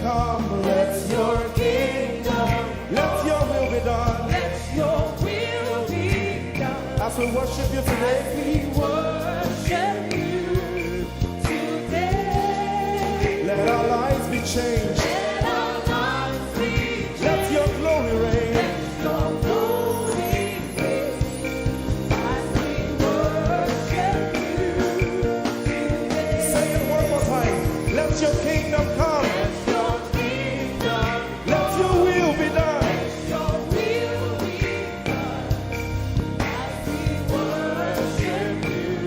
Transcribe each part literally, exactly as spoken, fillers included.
Come, let your kingdom, let your will be done. Let your will be done. As we worship you today, we worship you today. Let our lives be changed. Let our lives be changed. Let your glory reign. Let your glory reign. As we worship you today. Say it one more time. Let your kingdom come. Let your kingdom, let your will be done. Let your will be done. As we worship you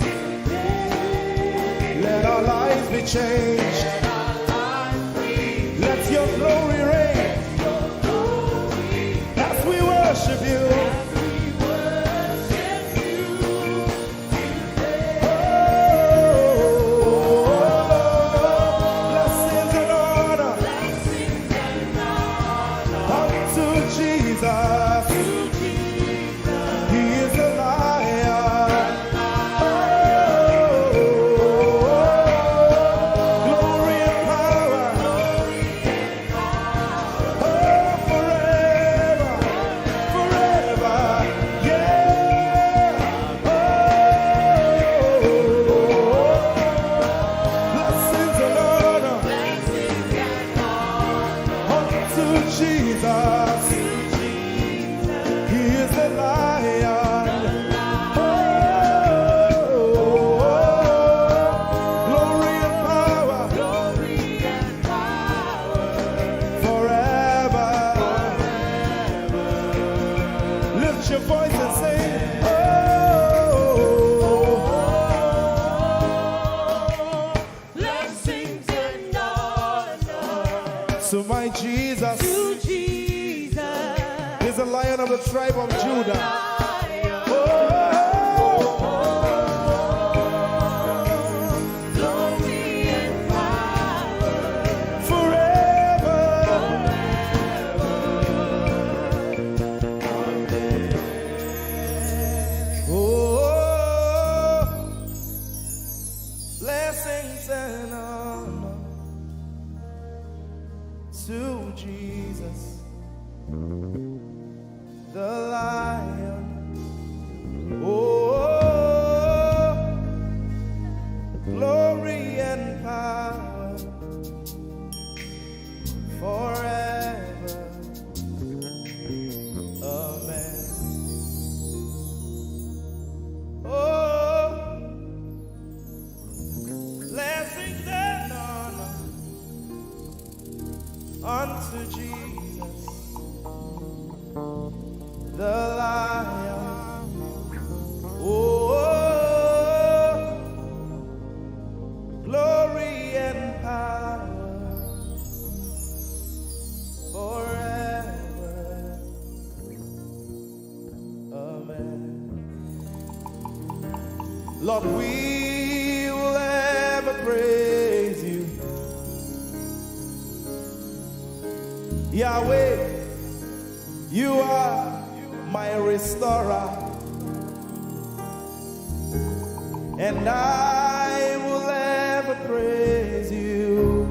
today. Let our lives be changed. Let our lives be changed. Let your glory reign. Let your glory. As we worship you. As we worship you. Blessings and honor unto Jesus. He is the Lion. Oh, glory and power. Oh, forever, forever, yeah. Oh, blessings and honor unto Jesus. He is the Lion. Oh, glory and power. Forever. Lift your voice and sing. Oh, blessings and honor to my Jesus. To Jesus. He's the Lion of the tribe of Judah. Oh, glory and power. Forever. Oh, blessings and honor to Jesus, the Lion. Oh, glory and power forever. Amen. Oh, blessings and honor unto Jesus, the Lion. Oh, glory and power forever. Amen. Lord, we will ever praise you. Yahweh, you are my restorer, and I will ever praise you.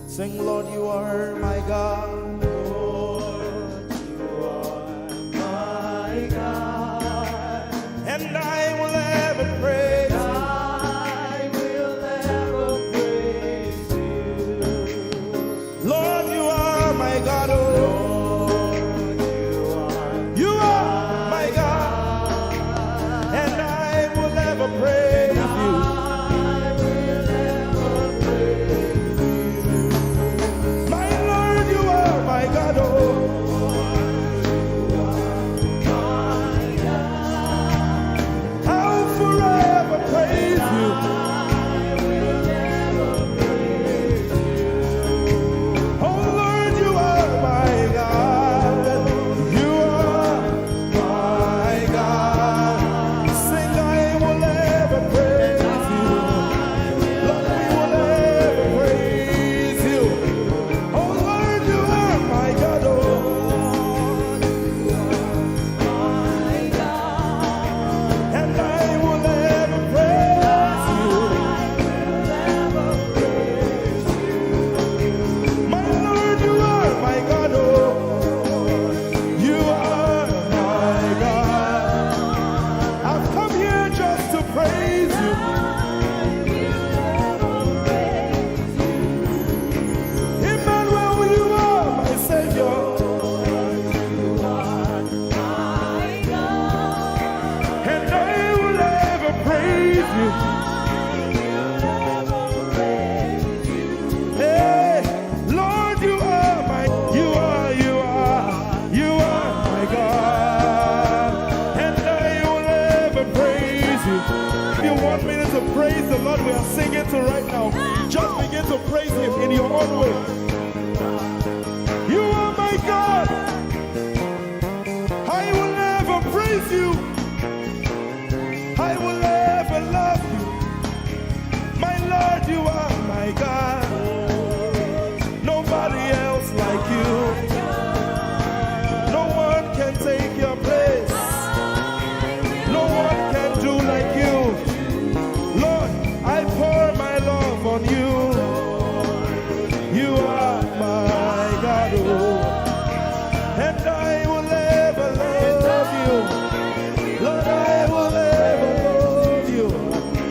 Sing, Lord, you are my God. Lord, you are my God. And I will ever praise you. I will ever praise you. Lord, you are my God, oh. Lord, you are, you are my God. And I will ever praise you. I will ever praise you. My Lord, you are Sing it to right now. Just begin to praise him in your own way. You are my God. I will ever praise you. I will ever love you. My Lord, you are my God. Nobody else like you. No one can take your place. No one can do like you. Lord, I pour my love on you. You are my God, oh. And I will ever love you. Lord, I will ever love you.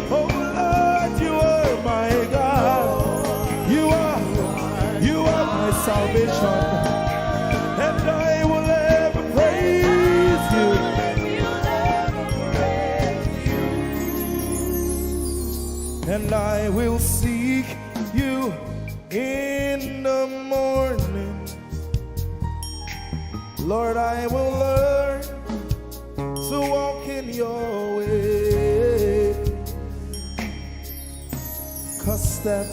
Oh Lord, you are my God. You are, you are my salvation. And I will ever praise you. And I will seek you in the morning. Lord, I will learn to walk in your way. 'Cause step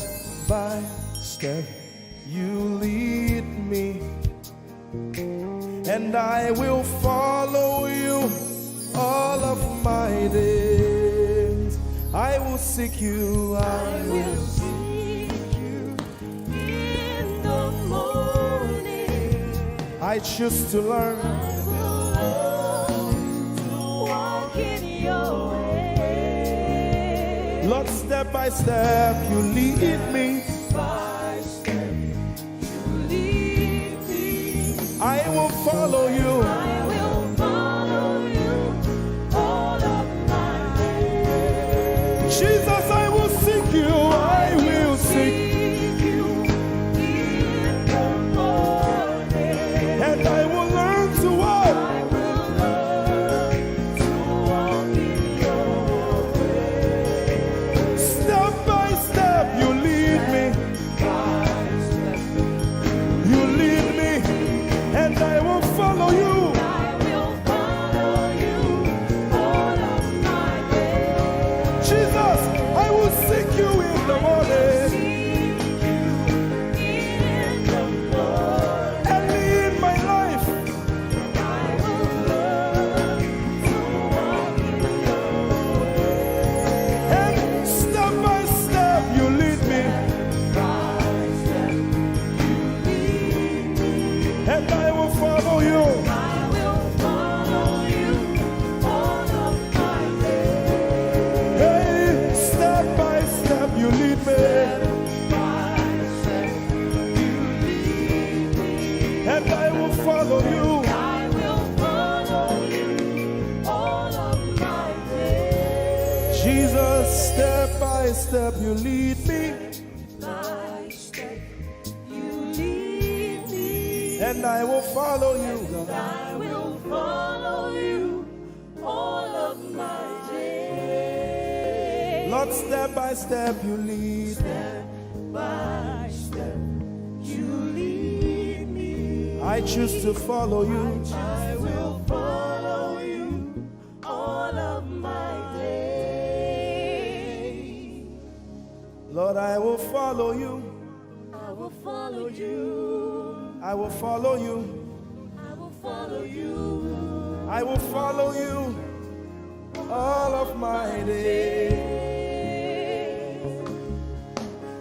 by step, you lead me. And I will follow you all of my days. I will seek you. I will seek you in the morning. I choose to learn. I will learn to walk in your way. Lord, step by step, you lead me. By step, you lead me. I will follow you. I will follow you all of my days. Jesus, I will seek you. I will seek you in the morning. And I will learn to walk. I will learn to walk in your way. Step by step, you lead me. You lead me, and I will follow you. I will follow you all of my days. Jesus, I will seek you in the morning. Seek you in the morning. Early in my life, I will learn to walk in your way. And step by step, you lead me. By step, you lead me. And I will follow you. I will follow you all of my days. Hey, step by step, you lead me. Step by step, you lead me. And I will follow you. I will follow you all of my days. Jesus, step by step, you lead me. By step, you lead me. And I will follow you, God. I will follow you all of my days. Lord, step by step, you lead. Step by step, you lead me. I choose to follow you. I will follow you all of my days. Lord, I will follow you. I will follow you. I will follow you. I will follow you. I will follow you all of my days.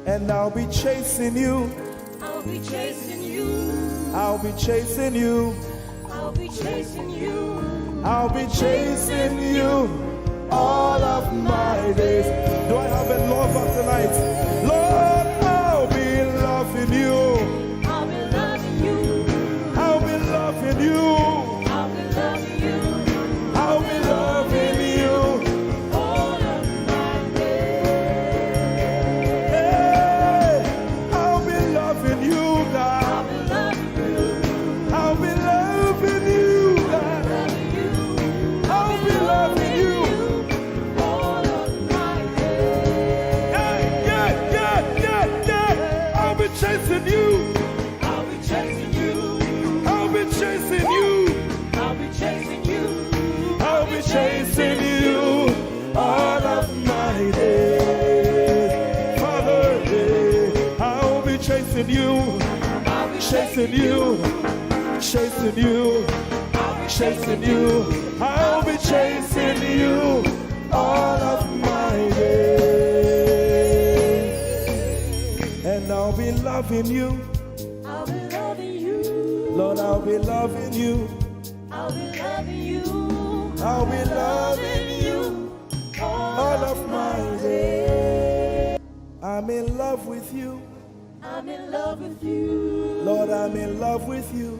And I'll be chasing you. I'll be chasing you. I'll be chasing you. I'll be chasing you. I'll be chasing you all of my days. Do I have a lover tonight? Lord, I'll be loving you. I'll be loving you. I'll be loving you. I'll be loving you. I'll be loving you all of my days. Hey, I'll be loving you, God. I'll be loving I'll be loving you, God. I'll be loving you. Yeah, yeah, yeah, yeah, yeah. I'll be chasing you. I'll be chasing you. I'll be chasing you. I'll be chasing you. I'll be chasing you all of my days. you, chasing you, chasing you, chasing you. I'll be chasing you all of my days. And I'll be loving you. I'll be loving you. Lord, I'll be loving you. I'll be loving you. I'll be loving you all of my days. I'm in love with you. I'm in love with you. Lord, I'm in love with you.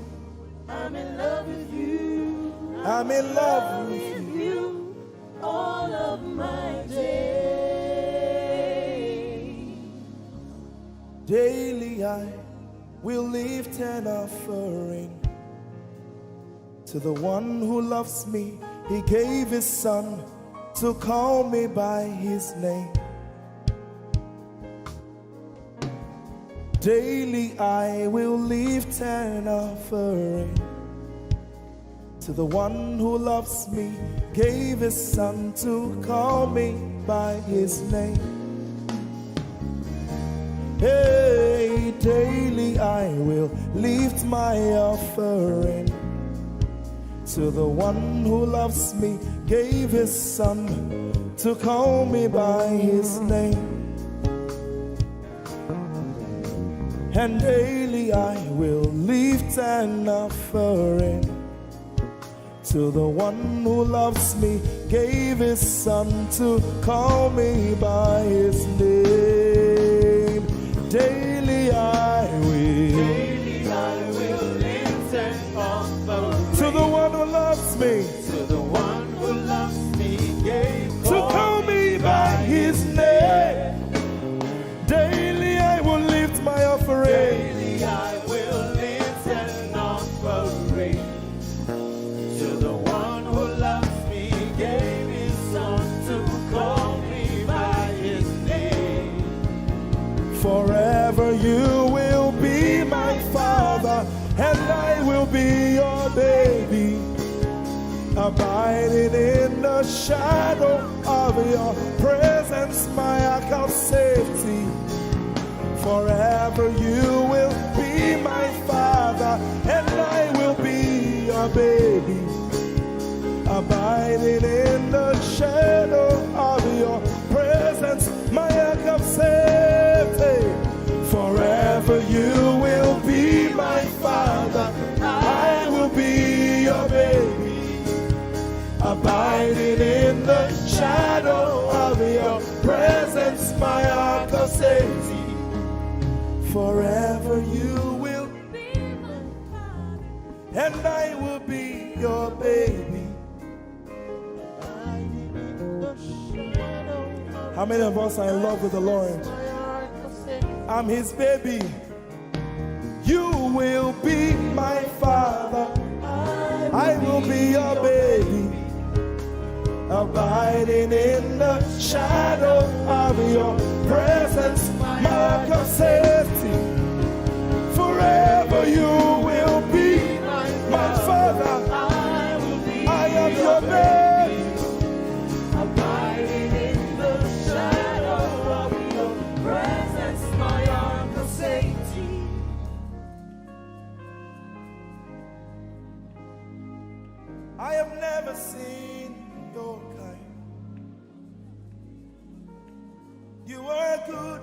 I'm in love with you. I'm in love with you all of my days. Daily I will lift an offering to the one who loves me. He gave his son to call me by his name. Daily I will lift an offering to the one who loves me, gave his son to call me by his name. Hey, daily I will lift my offering to the one who loves me, gave his son to call me by his name. And daily I will lift an offering to the one who loves me, gave his son to call me by his name. Daily I will. Daily I will lift an offering to the one who loves me, to the one who loves me, gave to call me by his name. Daily I will lift my offering. Daily I will lift an offering to the one who loves me, gave his son to call me by his name. Forever you will be my father, and I will be your baby. Abiding in the shadow of your presence, my ark of safety. Forever you will be my father, and I will be your baby. Abiding in the shadow of your presence, my ark of safety. Forever you will be my father, I will be your baby. Abiding in the shadow of your presence, my ark of safety. Forever you will be my father, and I will be your baby. How many of us are in love with the Lord? I'm his baby. You will be my father. I will be your baby. Abiding in the shadow of your presence, my ark of safety. Forever you will be my father. I am your baby. Abiding in the shadow of your presence, my ark of safety. I have never seen your kind. You are good.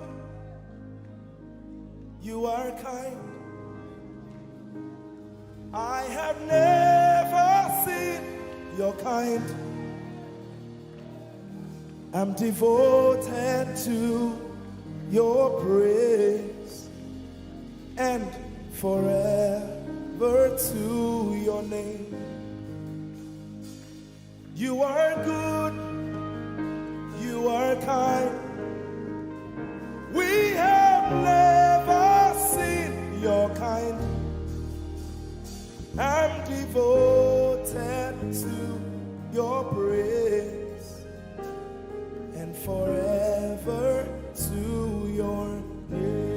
You are kind. I have never seen your kind. I'm devoted to your praise and forever to your name. You are good, you are kind. We have never seen your kind. I'm devoted to your praise and forever to your name.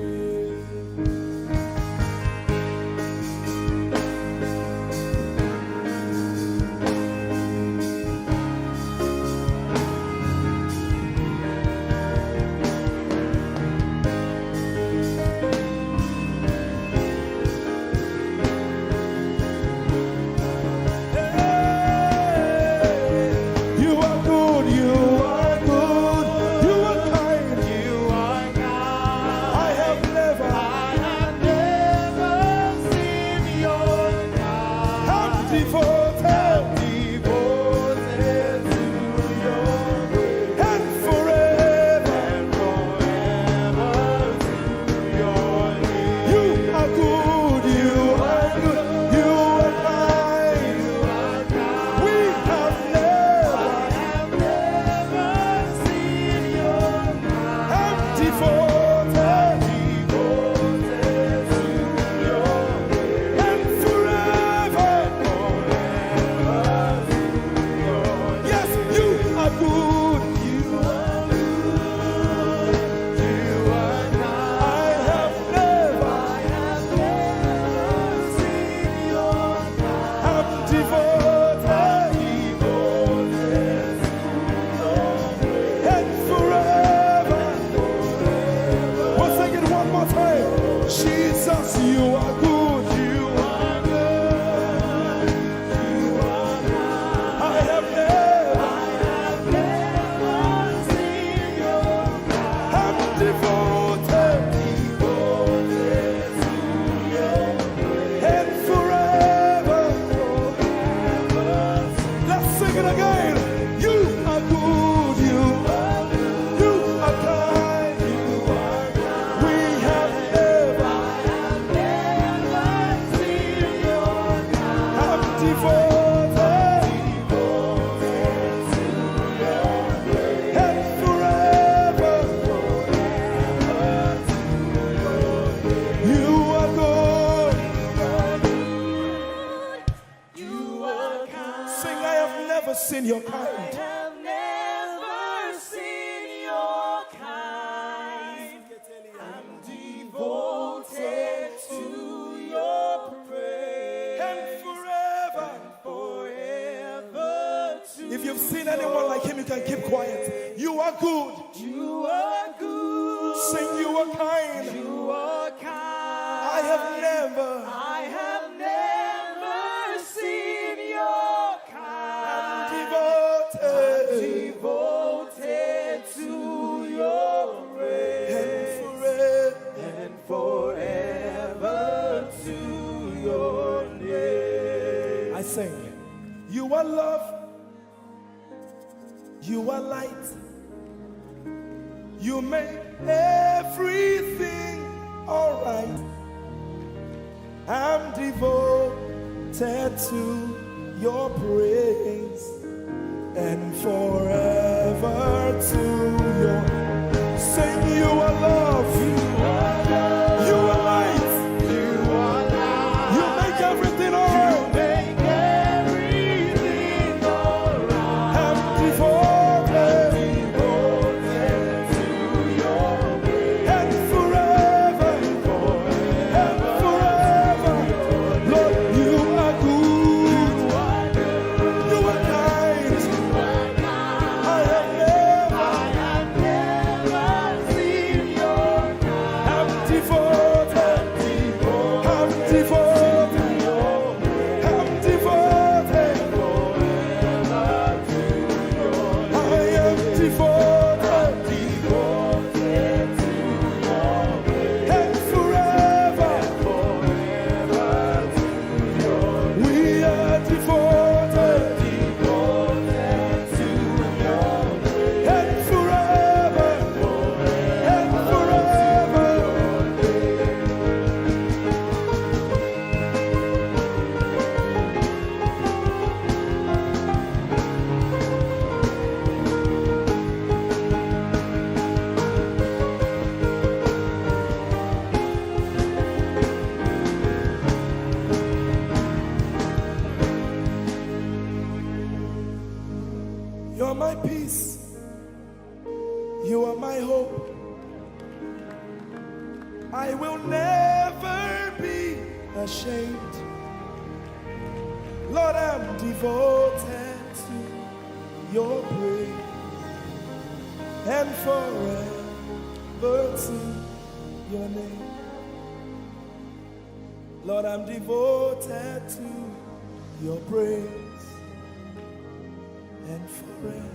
Devoted and forever. Yes, you are good. You are good. I have never, I have never seen your I'm devoted and forever. We'll sing it one more time. Jesus, you are good. You are good. I have never, I have never seen your I'm devoted and forever. Let's sing it again. You are good, you, you are kind. We have never, I'm devoted and forever. You are good. You are kind. Sing, I have never seen your kind. I have never seen your kind. I'm devoted to your praise. And forever. Forever. If you've seen anyone like him, you can keep quiet. You are good. You are good. Sing, you are kind. You are kind. I have never, I have never seen your kind. I'm devoted, devoted to your praise. And forever, and forever to your name. I sing. You are love. You are light. You make everything alright. I'm devoted to your praise and forever to your sing. You are love. You are light. You make everything alright. I'm devoted and forever, and forever. Lord, you are good. You are kind. I have never, I have never seen your I'm devoted. I'm devoted. I'm devoted. I am devoted. And forever. We are devoted. And forever. And forever. You're my peace. You are my hope. I will never be ashamed. Lord, I'm devoted to your praise and forever to your name. Lord, I'm devoted to your praise and forever.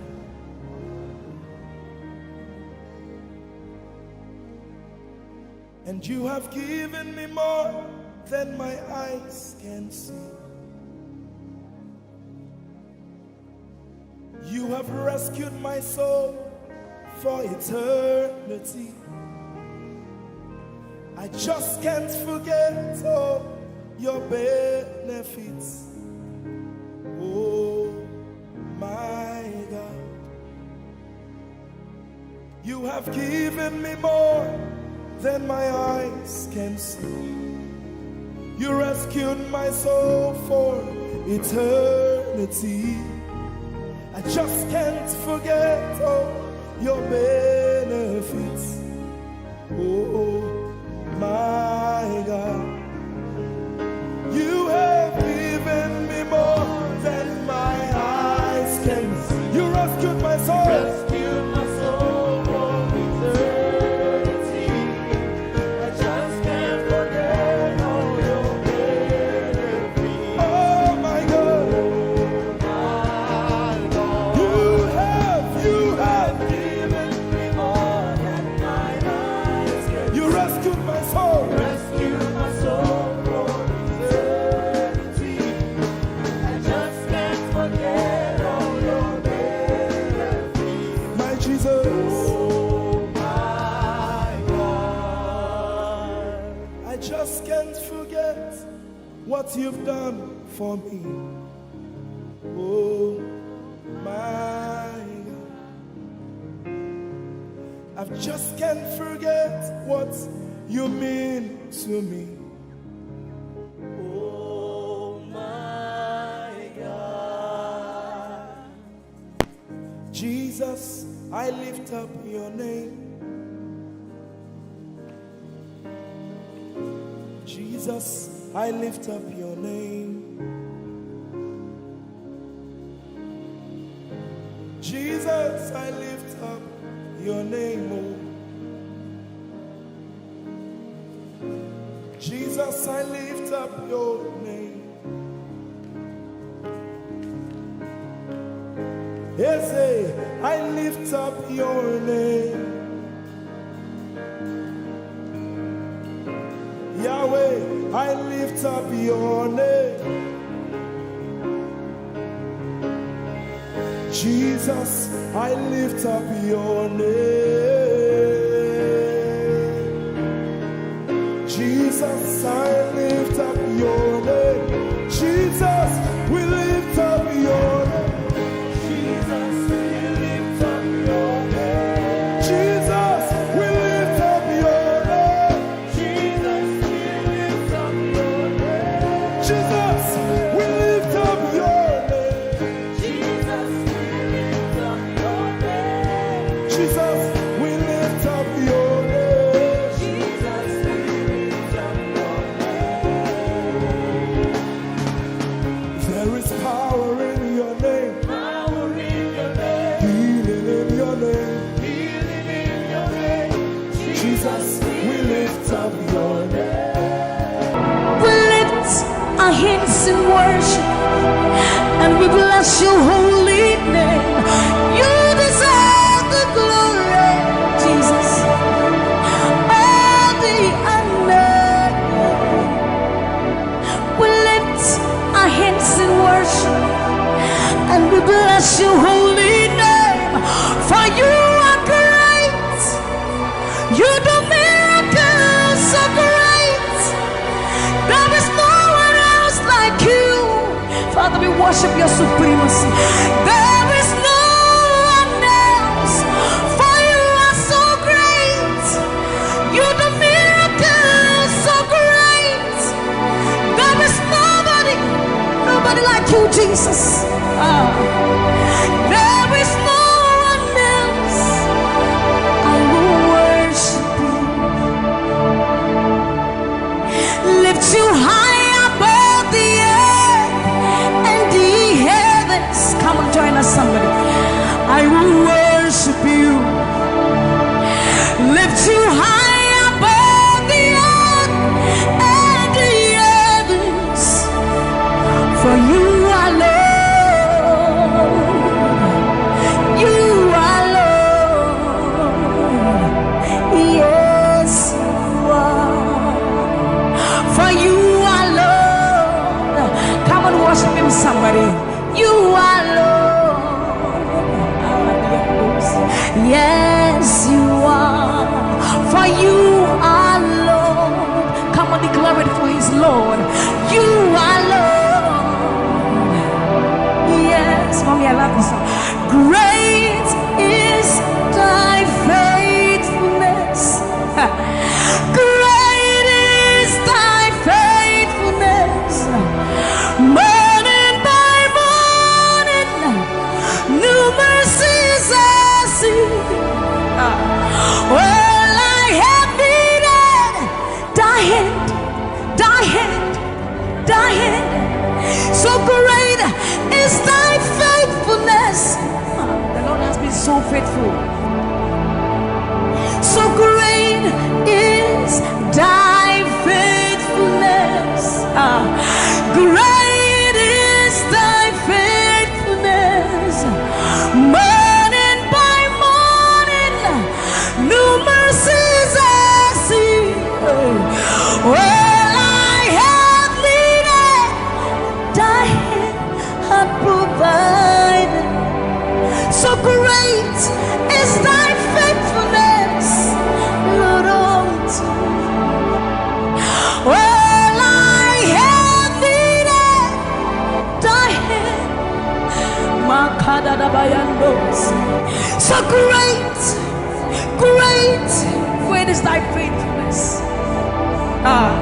And you have given me more than my eyes can see. You have rescued my soul for eternity. I just can't forget all your benefits. Oh my God. You have Given me more than my eyes can see. You rescued my soul for eternity. I just can't forget all your benefits. Oh my God, you have given me more than my eyes can see. You rescued my soul. Rescued my soul from eternity. I just can't forget all your benefits. Oh my God. You have, you have given me more than my eyes can see. You rescued my soul. Rescued my soul from eternity. I just can't forget all your benefits. My Jesus. Oh my God. I just can't forget what you've done for me. Oh my God. I just can't forget what you mean to me. Oh my God. Jesus, I lift up your name. Jesus, I lift up your name. Jesus, I lift up your name, oh. Jesus, I lift up your name. Eze, I lift up your name. Yahweh, I lift up your name. Jesus, I lift up your name. Jesus, I lift up your name. Jesus, we lift up your name. Jesus, we lift up your name. Jesus, we lift up your name. Jesus, we lift up your name. Jesus, we lift up your name. Jesus, we lift up your name. Jesus, we lift up your name. Jesus, we lift up your name. There is power in your name. Power in your name. Healing in your name. Healing in your name. Jesus, we lift up your name. We lift our hands in worship and we bless your holy name. You deserve the glory, Jesus. All the honor. We lift our hands in worship and we bless your holy name. For you are great. You do miracles so great. There is no one else like you. Father, we worship your supremacy. There is no one else. For you are so great. You do miracles so great. There is nobody, nobody like you, Jesus. Ah. There is no one else. I will worship you. Lift you high above the earth and the heavens. Come on, join us, somebody. I will worship you. Lift you high above the earth and the heavens. For you are Lord. You are Lord. Yes, you are. For you are Lord. Come on, worship him, somebody. You are Lord. Yes, you are. For you are Lord. Come on, declare it for his Lord. You are Lord. Yes, mommy, I love this song. Great is thy faithfulness. Great, great, great is thy faithfulness. Ah,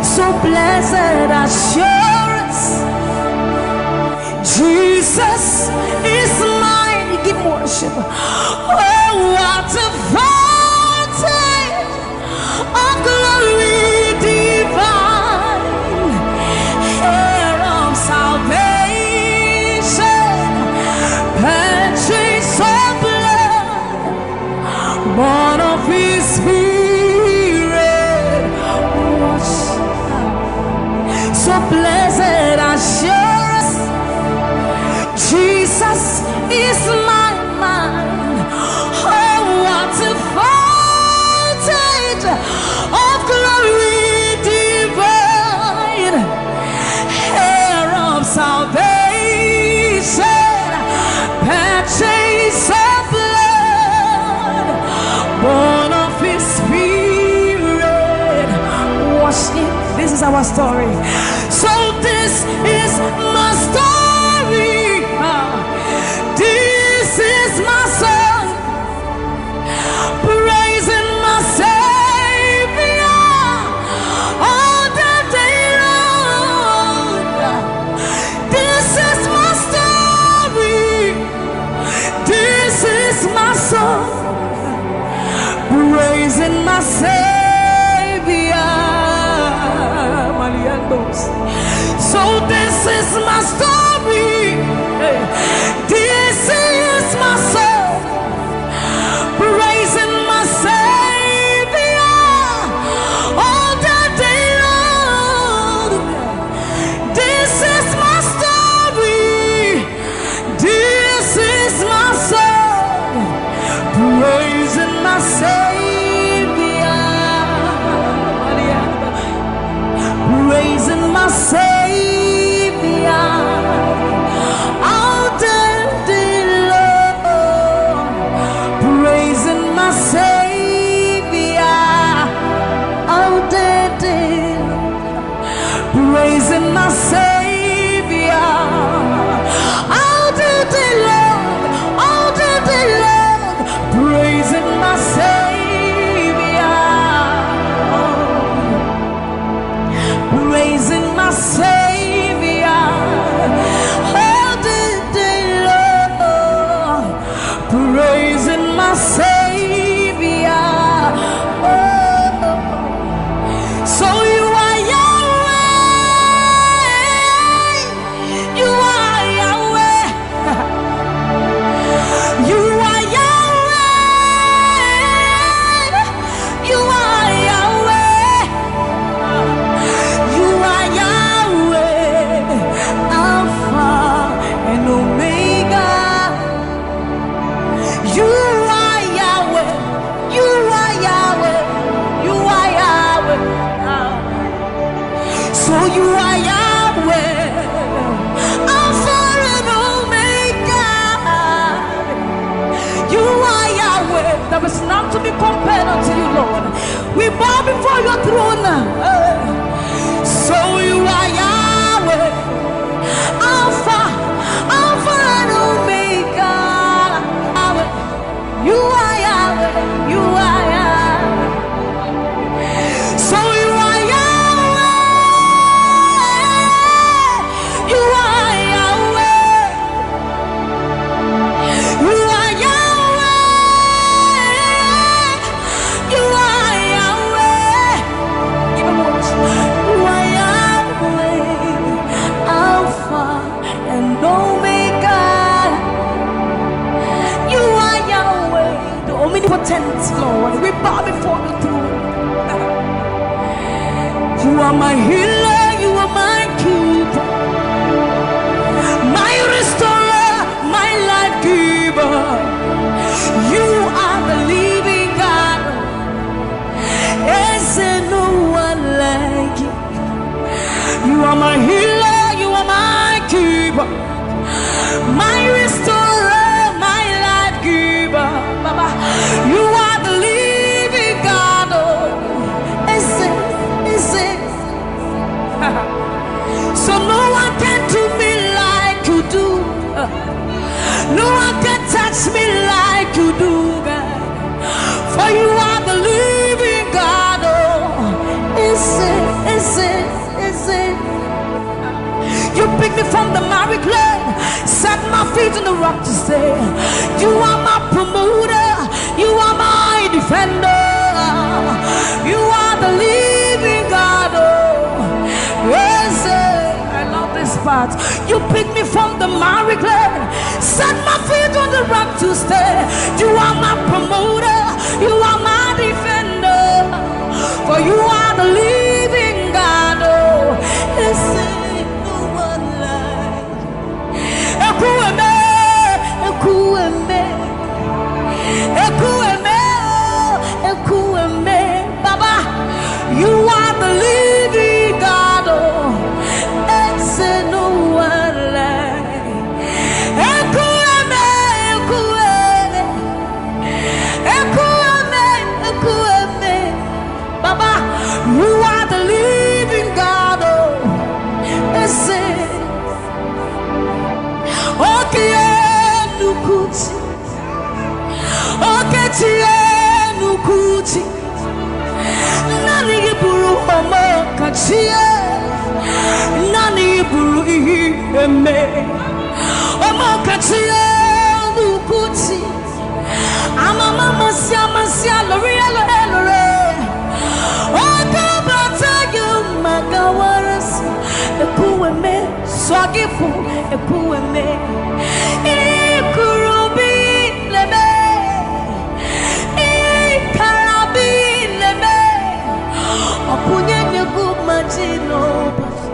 so blessed assurance, Jesus is mine. Give worship. Oh, what a fountain of glory divine, heir of salvation, purchase of blood, born of his spirit, washed. So blessed assurance, Jesus is my mine. Oh, what a fountain of glory divine, heir of salvation, purchase of blood, born of his spirit. Worship. This is our story. So this is my story. Ah, this is my song. Praising my Savior all the day long. This is my story. This is my song. Praising my Savior. Maliandos. So this is my story. Hey. This is my song. Praising my Savior all the day long. This is my story. This is my song. Praising my Savior. Praising my Savior all the day long. Praising my Savior all the day long. Praising my Savior all the day long, all the day long. Praising my Savior. Praising my Savior all the day long. Praising my Savior. Oh. So you are Yahweh. You are Yahweh. You are Yahweh. You are Yahweh. You are Yahweh. Alpha and Omega. You are Yahweh. You are Yahweh. You are Yahweh. Ah. So you are Yahweh, Alpha and Omega. You are Yahweh. There is none to be compared unto you, Lord. We bow before your throne. Eh. So you are Yahweh, Alpha, Alpha and Omega. Yahweh. You are Yahweh, you are Yahweh. So you are Yahweh, you are Yahweh, you are Yahweh, you are Yahweh. Give him worship. You are Yahweh, Alpha and Omega. You are Yahweh, the omnipotent Lord. We bow before the throne. You are my healer, you are my keeper, my restorer, my life giver. You are the living God. Is there no one like you? You are my healer, you are my keeper, my restorer, my life giver. Baba, you are the living God. Oh, is it, is it? So no one can do me like you do. No one can touch me like you do. On the rock to stay. You are my promoter. You are my defender. You are the living God. Oh, yes, eh, I love this part. You pick me from the miry clay, set my feet on the rock to stay. You are my promoter. You are my defender. For you are the living God. Oh, yes, eh, no one like Ekwueme, Ekwueme, Ekwueme, oh, Ekwueme. Baba, you are the living God, oh, and say no one like. Ekwueme, Ekwueme, Ekwueme, Ekwueme. Baba, you are the living God, oh, and say Oke Enukuchi, Oke Chi Enukuchi. Nani gị bụrụ Ọmọkachi, nani gị bụrụ ihe eme. Ọmọkachi Enukuchi. Amama masi amasi alori alo elore. Oke bata gị maka warasi. Ekwueme, sọ gị bụ Ekwueme. Ikurubi leme. Ikarabi leme. Ọkwụnye na-ekwu mmadụ n'ụbọchị.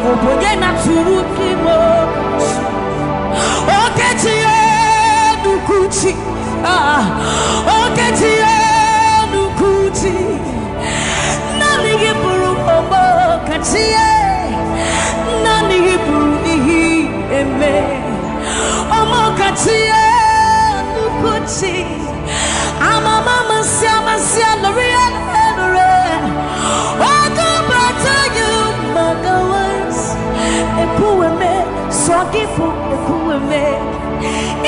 Ọ bụ onye na-atụrụ gị ime ụbọchị. Oke Chi Enukuchi. Ah, Oke Chi Enukuchi. Nani gị bụrụ Ọmọkachi, nani gị bụrụ ihe eme. Ọmọkachi Enukuchi. Amama masi amasi alori elore. Oke bata gị maka warasi. Ekwueme, sọ gị bụ Ekwueme.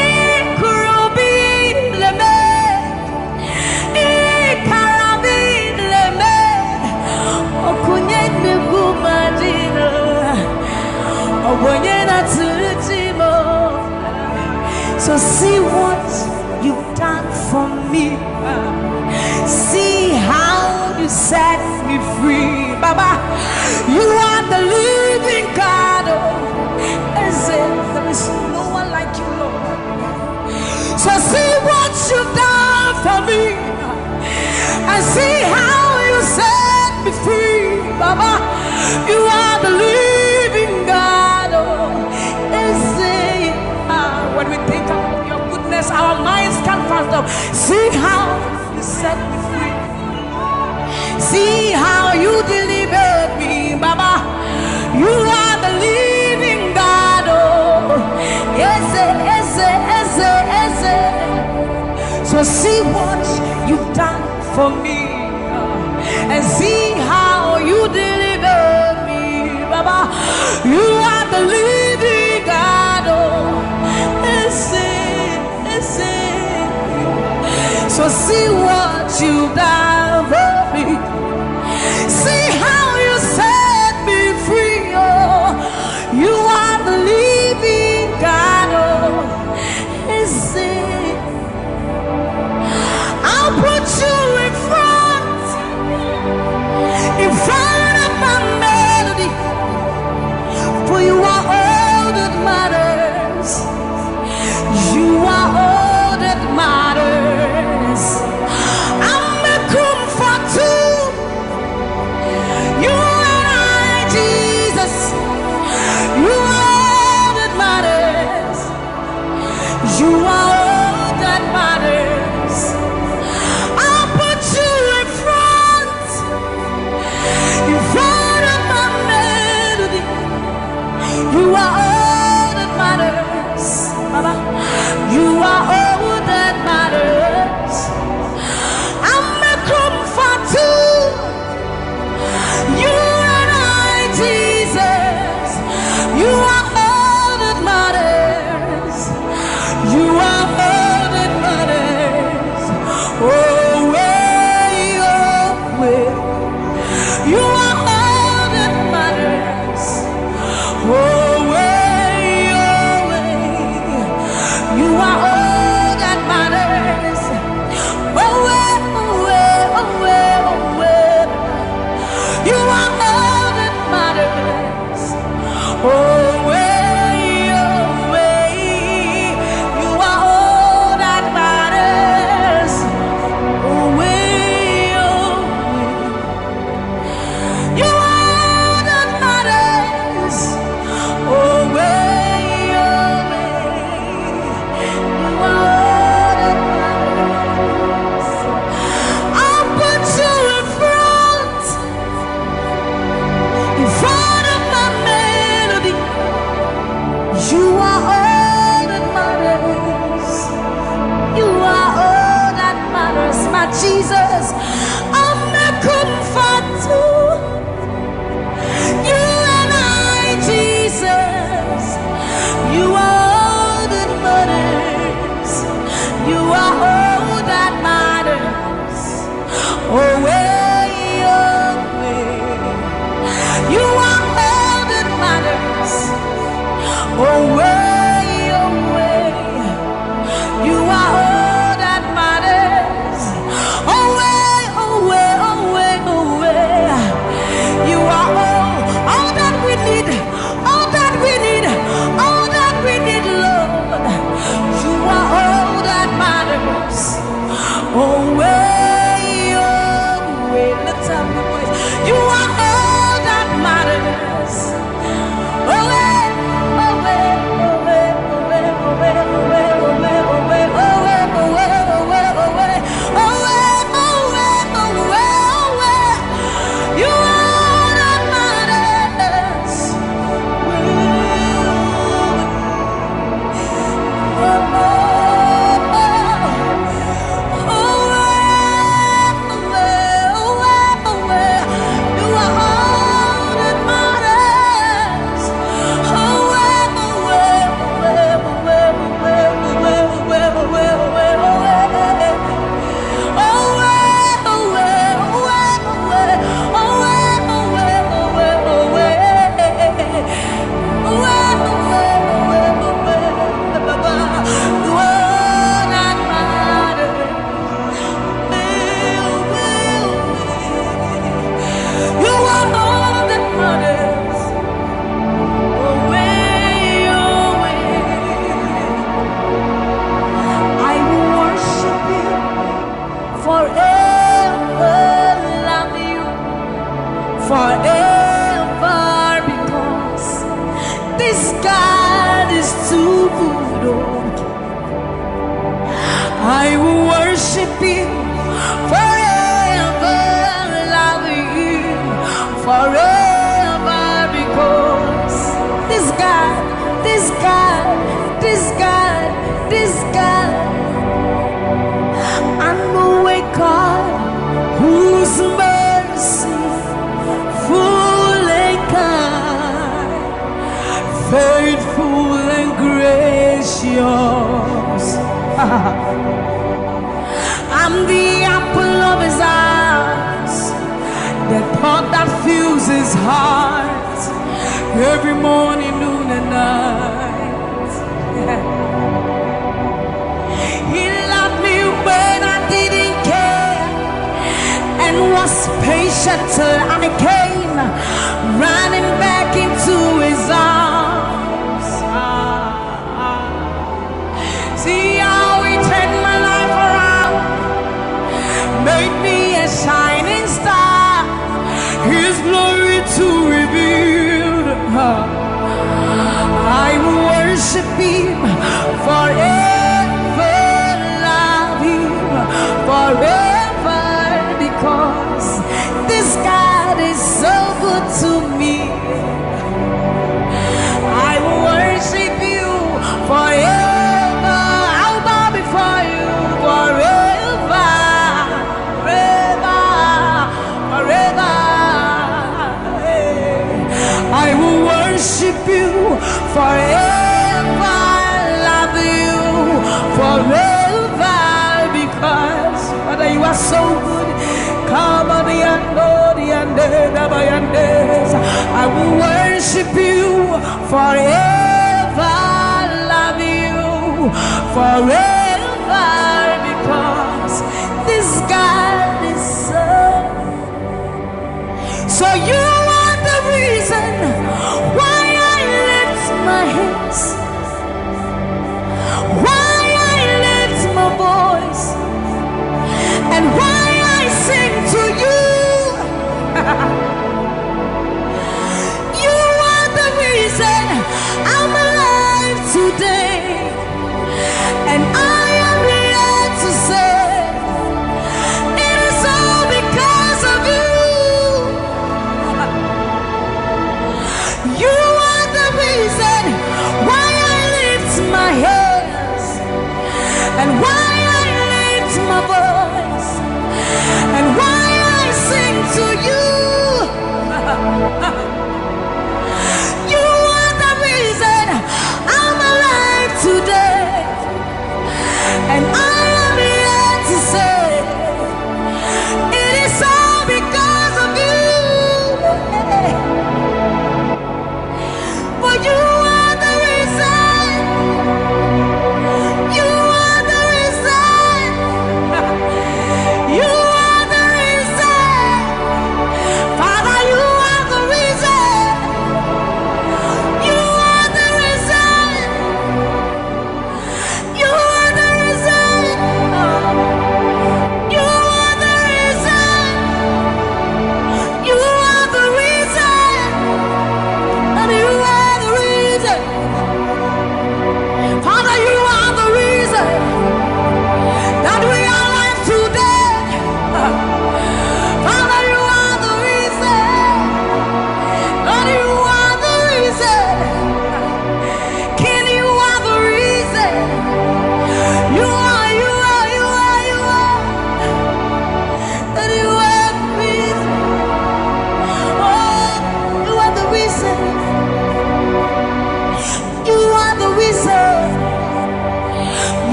Ikurubi leme. Ikarabi leme. Ọkwụnye na-ekwu mmadụ n'ụbọchị. Ọ bụ onye na-atụrụ gị ime ụbọchị. So see what you've done for me. See how you set me free. Baba, you are the living God. Oh, is it? There is no one like you, Lord. So see what you've done for me. And see how you set me free. Baba, you are the living God. Oh, is it? Ah, when we think about your goodness, our minds can't fathom. See how you set me free. See how you delivered me, Baba. You are the living God. Oh, yes, yes, yes, yes. So see what you've done for me, and see how you deliver me, Baba. You are the living God. Oh, ese, ese. So see what you've done for me. See how you set me free. Oh, you are the living God. Oh, ese. I'll put you in front, in front of my melody. For you are all that matters. You are all that matters. I'm a Away, away. You are all that matters. Away, away. You are all that matters. Away, away, away, away. You are all, all that we need, all that we need, all that we need, Lord. You are all that matters. Away, away. Lift up your voice. You are all that matters. Away, away, away. You are all that matters. You are all that matters. Away, away. I will worship you forever, love you forever, because this God is too good. Oh. I will worship you forever, love you forever, because this God, this God, this God, this God, I know a God whose mercy full and kind, faithful and gracious. I'm the apple of his eyes, the pot that fills his heart every morning, noon, and night. He loved me when I didn't care and was patient till I came running back into his arms. Ah, ah. See how he turned my life around, made me a shining star, his glory to reveal. I will worship him forever, love him forever, because this God is so good to me. I will worship you forever. I'll bow before you forever, forever, forever. I will worship you forever, love you forever, because Father, you are so good. Come on, the end, oh, the end, eh, the end, eh. I will worship you forever, love you forever, because this God is so. So you are the reason why I lift my hands, why I lift my voice, and why I sing to you. You are the reason I'm alive today, and I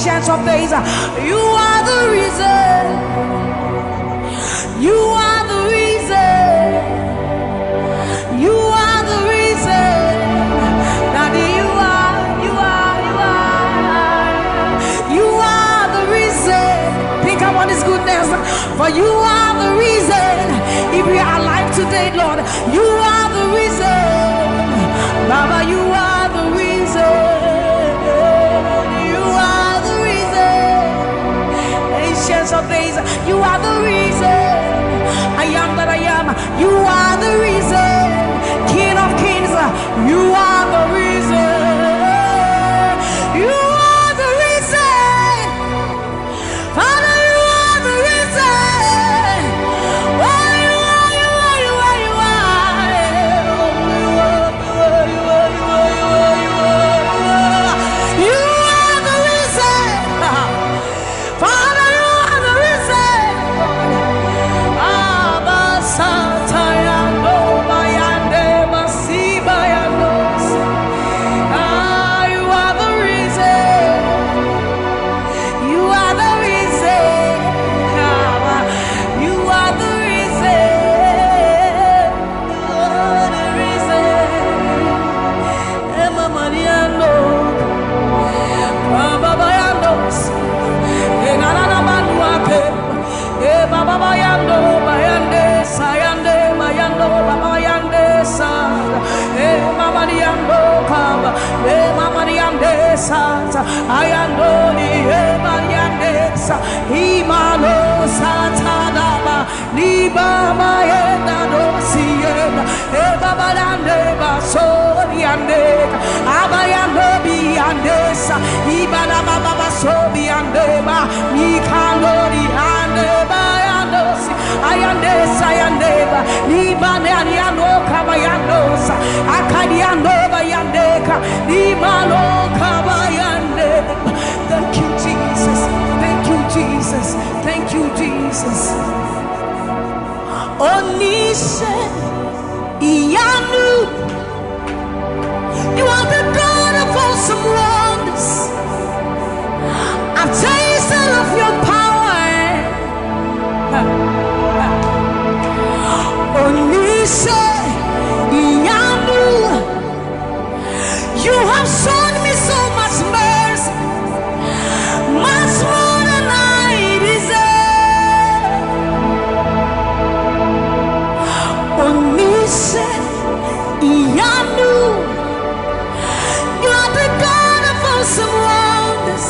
Chance of days. You are the reason. You are the reason. You are the reason. Daddy, you are, you are, you are. You are the reason. Think about his goodness. For you are the reason. If we are alive today, Lord, you are the reason. Baba, you are the reason. You are the reason. Ancients of days, you are the reason. I am that I am. You are the reason. King of kings, you are the reason. You are the reason. Father, you are the reason. Oh, you are, you are, you are, you are. You are the reason. Father, you are the reason. Abba, Satayando, Bayande, Masibayando. Ah, you are the reason. You are the reason. You are the reason. You are the reason. Emma Mariano. Baba Bayando. Enanana Manuate. E Baba Bayando, Bayande, Sayande, Bayando, Baba Bayande, Sa. E Mama Mariando, Baba. E Mama Mariande, Sa. Ayandoli, e Mariandesa, Imano Satadaba, Niba Maeda Dosiena, Eba Balande Basoriande, Abayando Biandesa, Ibana Baba Sobiandeba, Nikanori Andeba Yandosi, Ayandesa Yandeba, Niba Naniano Kabayandosa, Akadiando Bayandeka, Nimano Kabayandeba. Thank you, Jesus. Thank you, Jesus. Thank you, Jesus. Onishe Iyanu, you are the God of awesome wonders. I've tasted of your power. Onishe Iyanu, you have shown me so much mercy, much more than I deserve. Onishe Iyanu, you are the God of awesome wonders.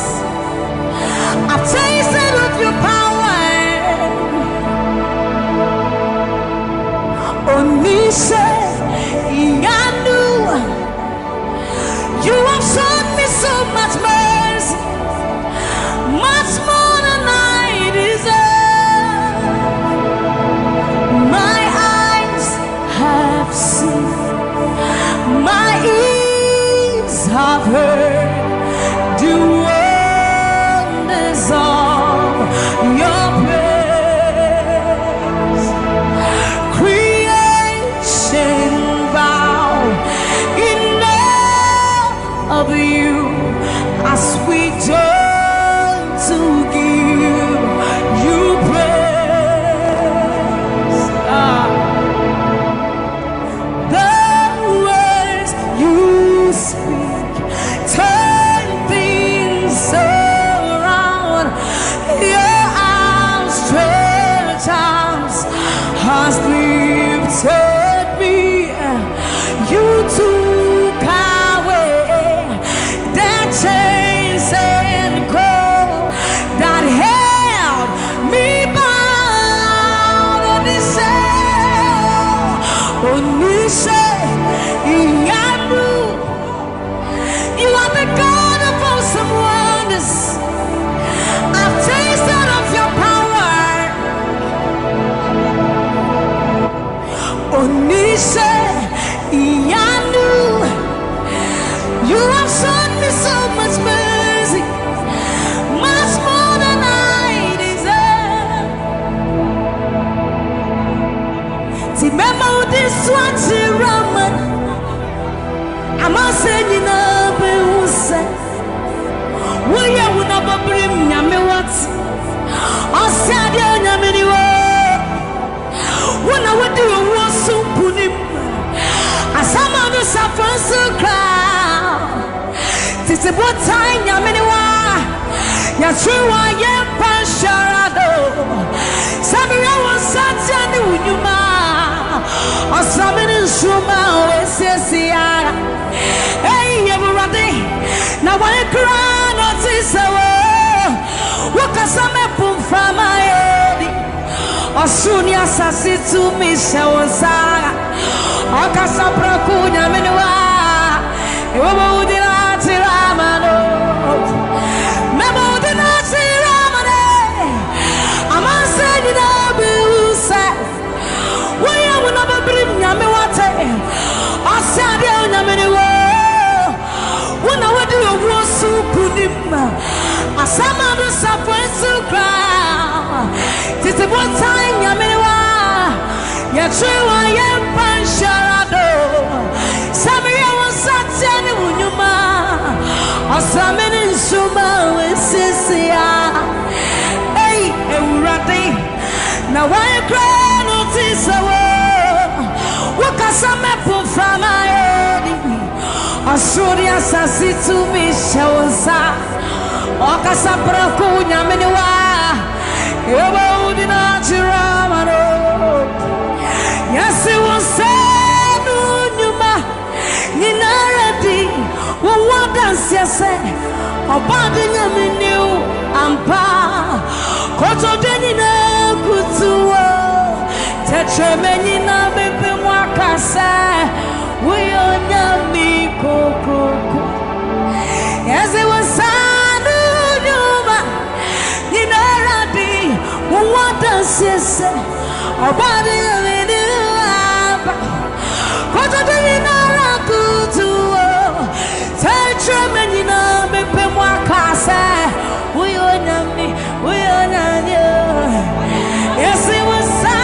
Botan Nyame ne wa, yɛtwe wa yɛmpa nhyɛra do. Sɛ meyɛ wo nsa tia ne wo nnwuma, ɔsra me ne nsoroma a wɔasiesie ara. Ei, Awurade, na wɔn kura na ɔte sɛ wo. Wokasa mɛpo mframa yɛ di. Ɔsoro ne asase tumi hyɛ wo nsa. Ɔkasa prɛko Nyame ne wa. Ewɔbɔ wo din akyerɛ ama no. Mɛbɔ wo din akyerɛ ama no. Amansan nyinaa bɛhu sɛ woyɛ wo na bɛbirim Nyame wate. Ɔsɛ adeɛ wo Nyame ne wo. Wo na wodi owuo so nkonim. Asɛm a no safoe so koraa. Tete botan Nyame ne wa. Yɛtwe wa yɛmpa nhyɛra do. Sɛ meyɛ wo nsa tia ne wo nnwuma. Ɔsra me ne nsoroma a wɔasiesie ara. Ei, Awurade, na wɔn kura no te sɛ wo. Wokasa mɛpo mframa yɛ di. Ɔsoro ne asase tumi hyɛ wo nsa. Ɔkasa prɛko Nyame ne wa. Ewɔbɔ wo din akyerɛ ama no. Yɛse wo nsa no nnwuma nyinara di. Wo wo adanseɛ sɛ ɔbɔade Nyame ne wo ampa. Kotodwe nyinaa kutu wo. Tɛkyerɛma nyinaa bɛpɛ mu aka sɛ woyɛ Onyame kokroko. Yɛse wo nsa no nnwuma nyinara di. Wo wo adanseɛ sɛ ɔbɔade Nyame ne wo ampa. Kotodwe nyinara kutu wo. Tɛkyerɛma nyinaa bɛpɛ mu aka sɛ woyɛ Onyame, woyɛ Onyame o. Yɛse wo nsa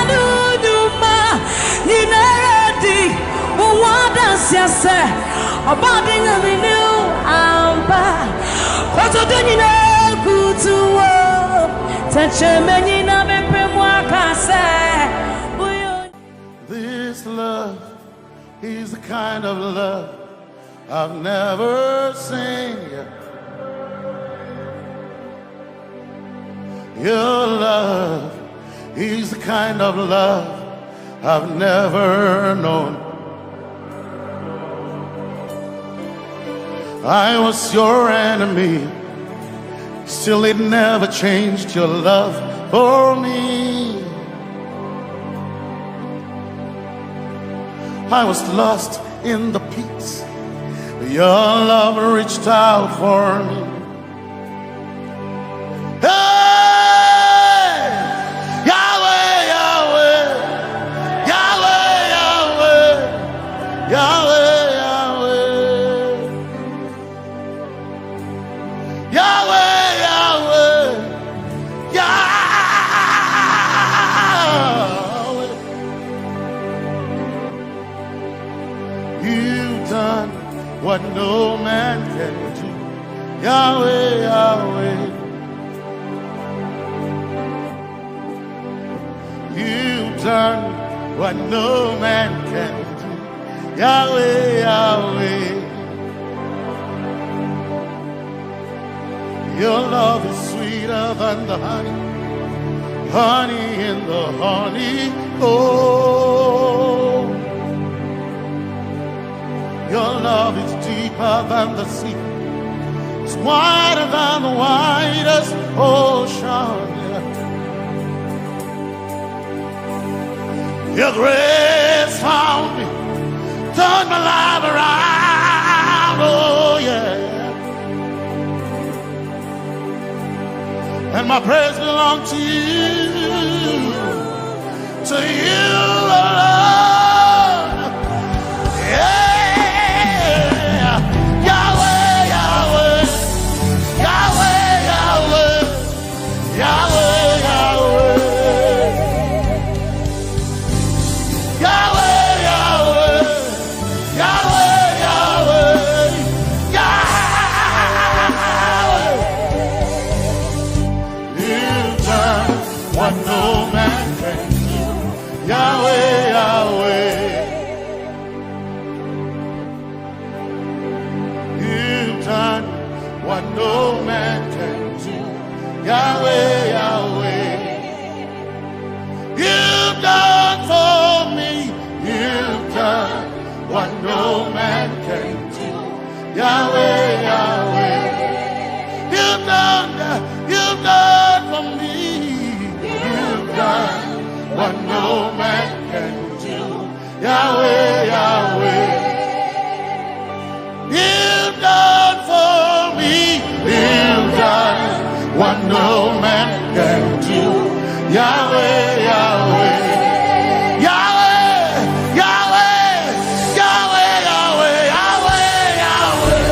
no nnwuma nyinara di. Wo wo adanseɛ sɛ ɔbɔade Nyame ne wo ampa. Kotodwe nyinaa kutu wo. Tɛkyerɛma nyinaa bɛpɛ mu aka sɛ woyɛ Onyame. This love is the kind of love I've never seen yet. Your love is the kind of love I've never known. I was your enemy, still it never changed your love for me. I was lost in the pits, but your love reached out for me. Hey! Yahweh, Yahweh, Yahweh, Yahweh, Yahweh, Yahweh. Yahweh, Yahweh, Yahweh. You've done what no man can do. Yahweh, Yahweh. You've done what no man can do. Yahweh, Yahweh. Your love is sweeter than the honey, honey in the honeycomb. Your love is deeper than the sea, it's wider than the widest ocean. Your grace found me, turned my life around, oh yeah. And my praise belongs to you, to you alone. Yeah. Yahweh, Yahweh, Yahweh, Yahweh, Yahweh. Yahweh, Yahweh. Yahweh, Yahweh, Yahweh. Yahweh. You've done what no man can do. Yahweh, Yahweh. You've done for me. You've done what no man can do. Yahweh, Yahweh. You've done for me. You've done what no man can do. Yahweh, Yahweh. Yahweh, Yahweh. Yahweh, Yahweh, Yahweh, Yahweh.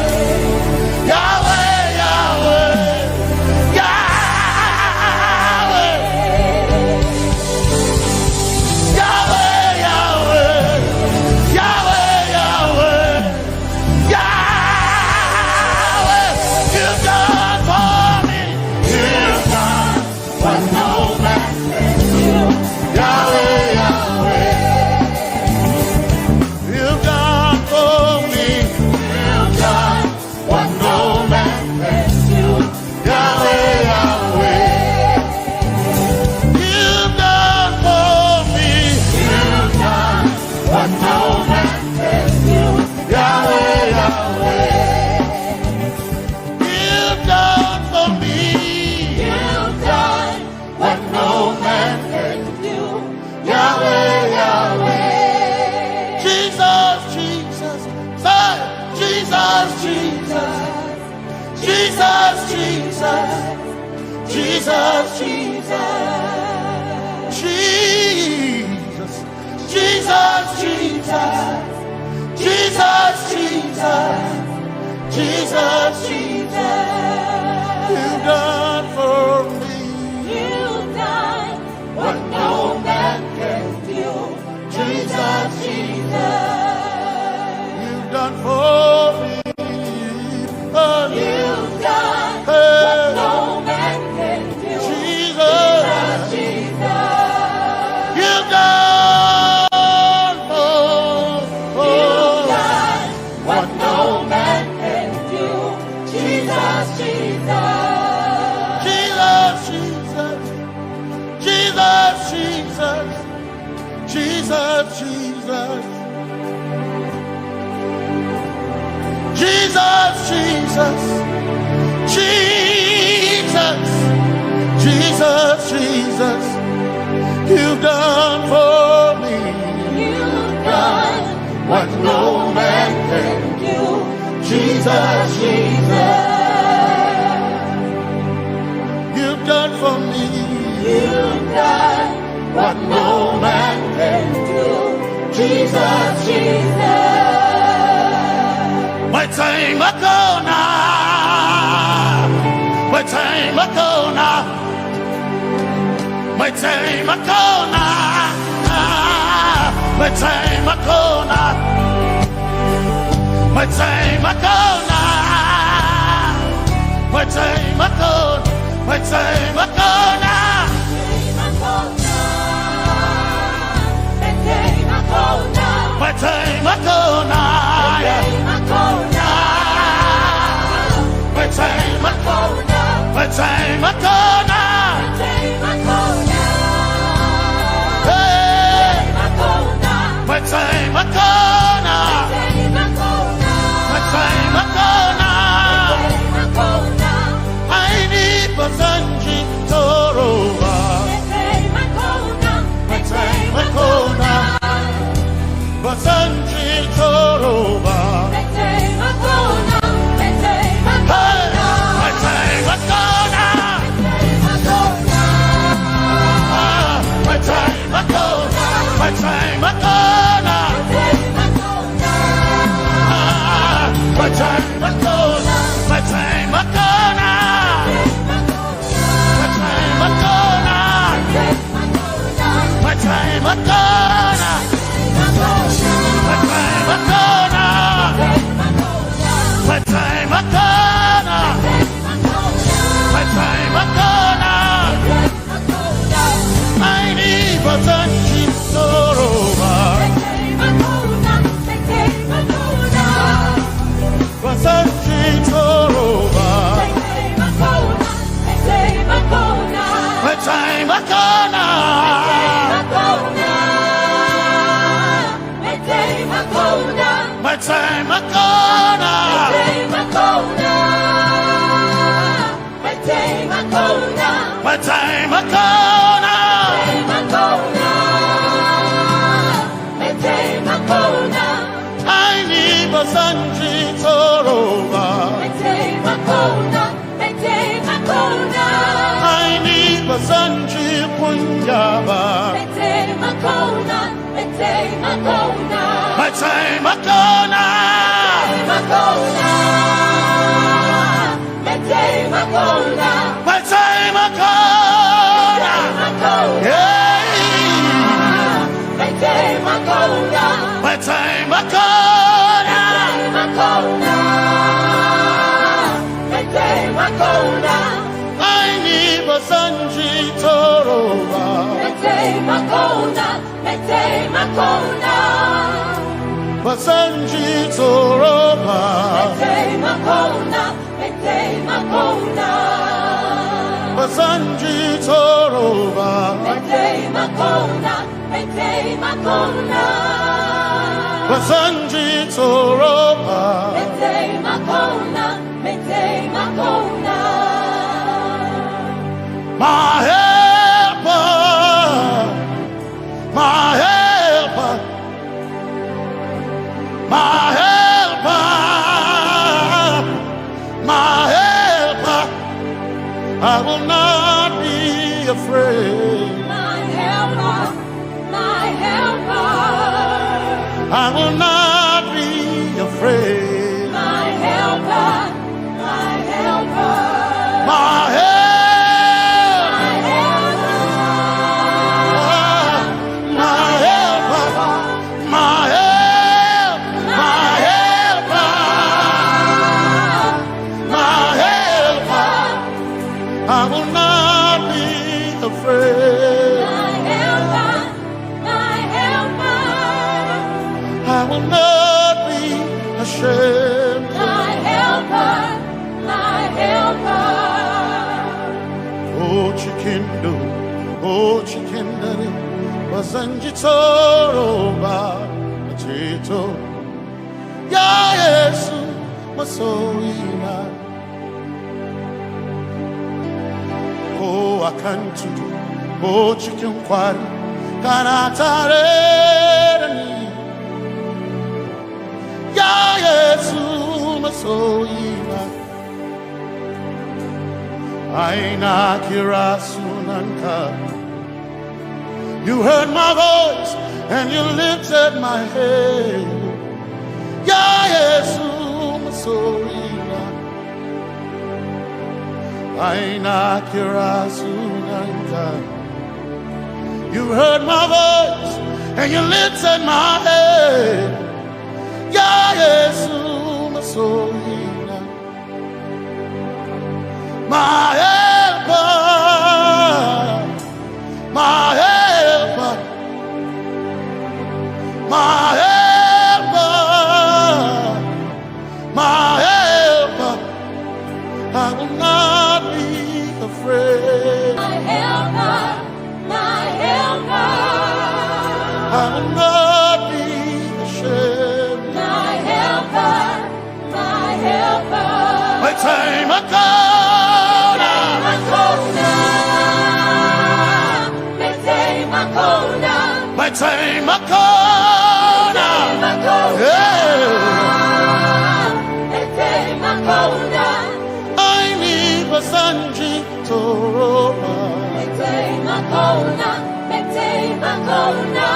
Yahweh, Yahweh, Yahweh. Yahweh, Yahweh, Yahweh, Yahweh, Yahweh, you've done for me. You've done what no man can do. Yahweh, Yahweh, you've done for me. You've done what no man can do. Yahweh, Yahweh, you've done for me. You've done what no man can do. Yahweh, Yahweh, you've done for me. You've done what no man can do. Yahweh, Yahweh. Jesus, Jesus, say, Jesus, Jesus. Jesus, Jesus, Jesus, Jesus. Jesus, Jesus, Jesus. Jesus, Jesus. Jesus, Jesus. You've done for me. You've done what no man can do. Jesus, Jesus. You've done for me. Oh. You've done, hey, what no man can do. Jesus. Jesus, Jesus. You've done for, for, you've done what no man can do. Jesus, Jesus. Jesus, Jesus. Jesus, Jesus. Jesus, Jesus. Jesus, Jesus. Jesus, Jesus. You've done for me. You've done what no man can do. Jesus, Jesus. You've done for me. You've done what no man can do. Jesus, Jesus. My time I go now. My time I go now. My time I go now. My time I go now. My time I go now. My time I go. My time I go now. My time I go now. My time I go now. My time I go now. Hey. My time I go now. My time I go now. I need Basanji Toroba. My time I go now. Basanji Toroba. Hey, my time I go now. Ah, my time I go now. My time I go now. Ah, my time I go now. My time I go now. My time I go now. My time I go now. My time I go now. My time I go now. My time I go now. I need Basanji Toroba. Basanji Toroba. My time I go now. My time I go now. My time I go now. Makona. Mete makona. Mete makona. Mete makona. Aini bazanji toroba. Mete makona. Mete makona. Aini bazanji kunyaba. Mete makona. Mete makona. Mete makona. Mete makona. Mete makona. Mete makona. Mete makona. Hey. Mete makona. Mete makona. Mete makona. Mete makona. Aini bazanji toroba. Mete makona. Mete makona. Bazanji toroba. Mete makona. Mete makona. Bazanji toroba. Mete makona. Mete makona. Bazanji toroba. Mete makona. Mete makona. My helper. My helper, my helper, my helper, I will not be afraid. My helper, my helper, I will not be afraid. My helper, my helper. My help. My helper. My helper. My help. My helper. My helper. I will not be afraid. My helper. My helper. I will not be ashamed. My helper, my helper. Oh, chikindo, oh, chikindere, bazanji toroba, chito. Ya Yesu, masoina. Ko akan tudu, ko cikin kwari, kana tare da ni. Ya Yesu masoyina, ai na kira sunanka. You heard my voice and you lifted my head. Ya Yesu masoyina, ai na kira sunanka. You heard my voice and you lifted my head. Ya Yesu masoyina. My helper, my helper, my helper, my helper. I will not be afraid. My helper, my helper. I will not be ashamed. My helper, my helper. Mete makona. Mete makona. Mete makona. Mete makona. Yeah. Mete makona. Aini bazanji toroba. Mete makona. Mete makona.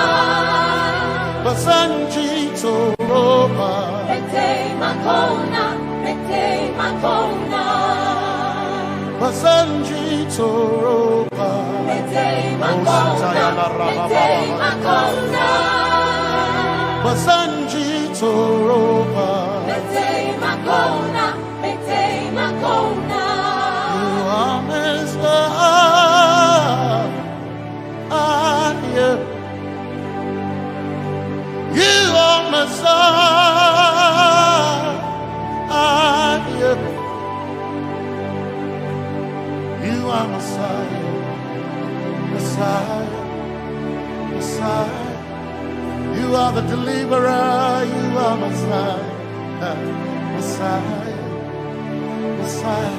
Bazanji toroba. Mete makona. Mete makona. Bazanji toroba. Mete makona. Mete makona. Bazanji toroba. Mete makona. Mete makona. You are Messiah. You are Messiah. You are Messiah. Messiah. Messiah. You are the deliverer. You are Messiah. Messiah. Messiah.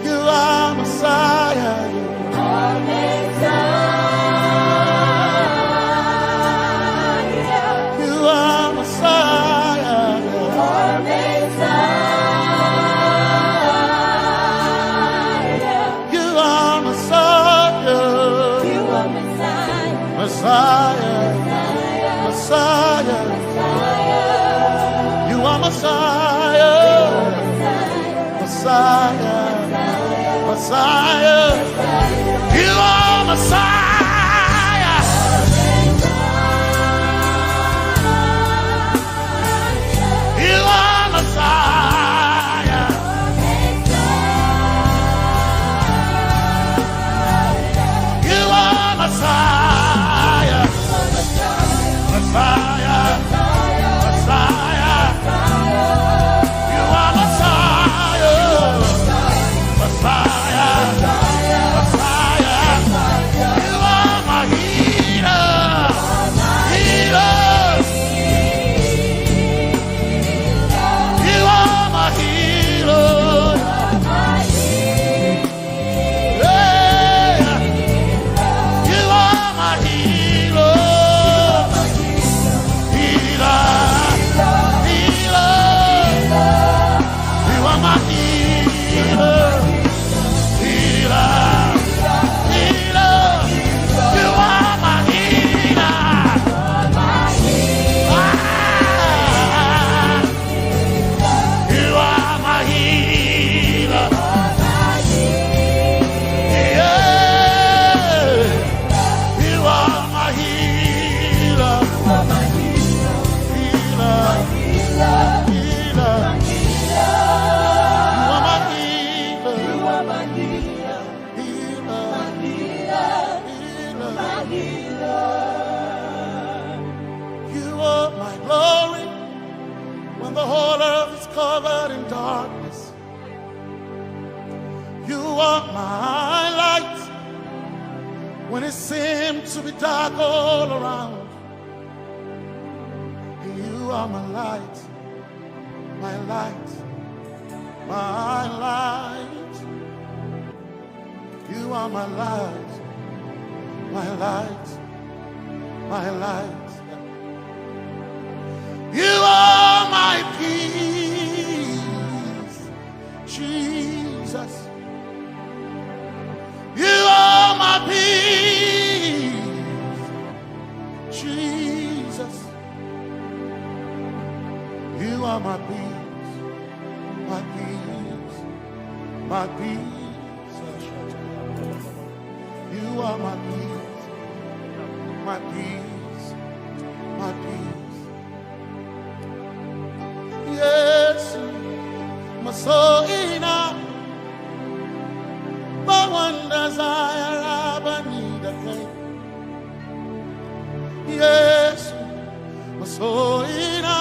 You are Messiah. Messiah. You are Messiah. You are Messiah. You are Messiah. Messiah. Messiah. You are Messiah. Messiah. Messiah. You are my healer. Healer. You are my healer. Yeah. You are my healer. Healer. Healer. You are my healer. Healer. Healer. You are my healer. Ah. You are my healer. Yeah. You are my healer. Healer. Healer. You are my healer. Healer. Healer. You are my glory when the whole earth is covered in darkness. You are my light when it seems to be dark all around. You are my light, my light, my light. You are my light, my light, my light. You are my peace, Jesus. You are my peace, Jesus. You are my peace, my peace, my peace. You are my peace, my peace, my peace. Yesu, masoina, bawanda zaya rabanida kai. Yesu, masoina,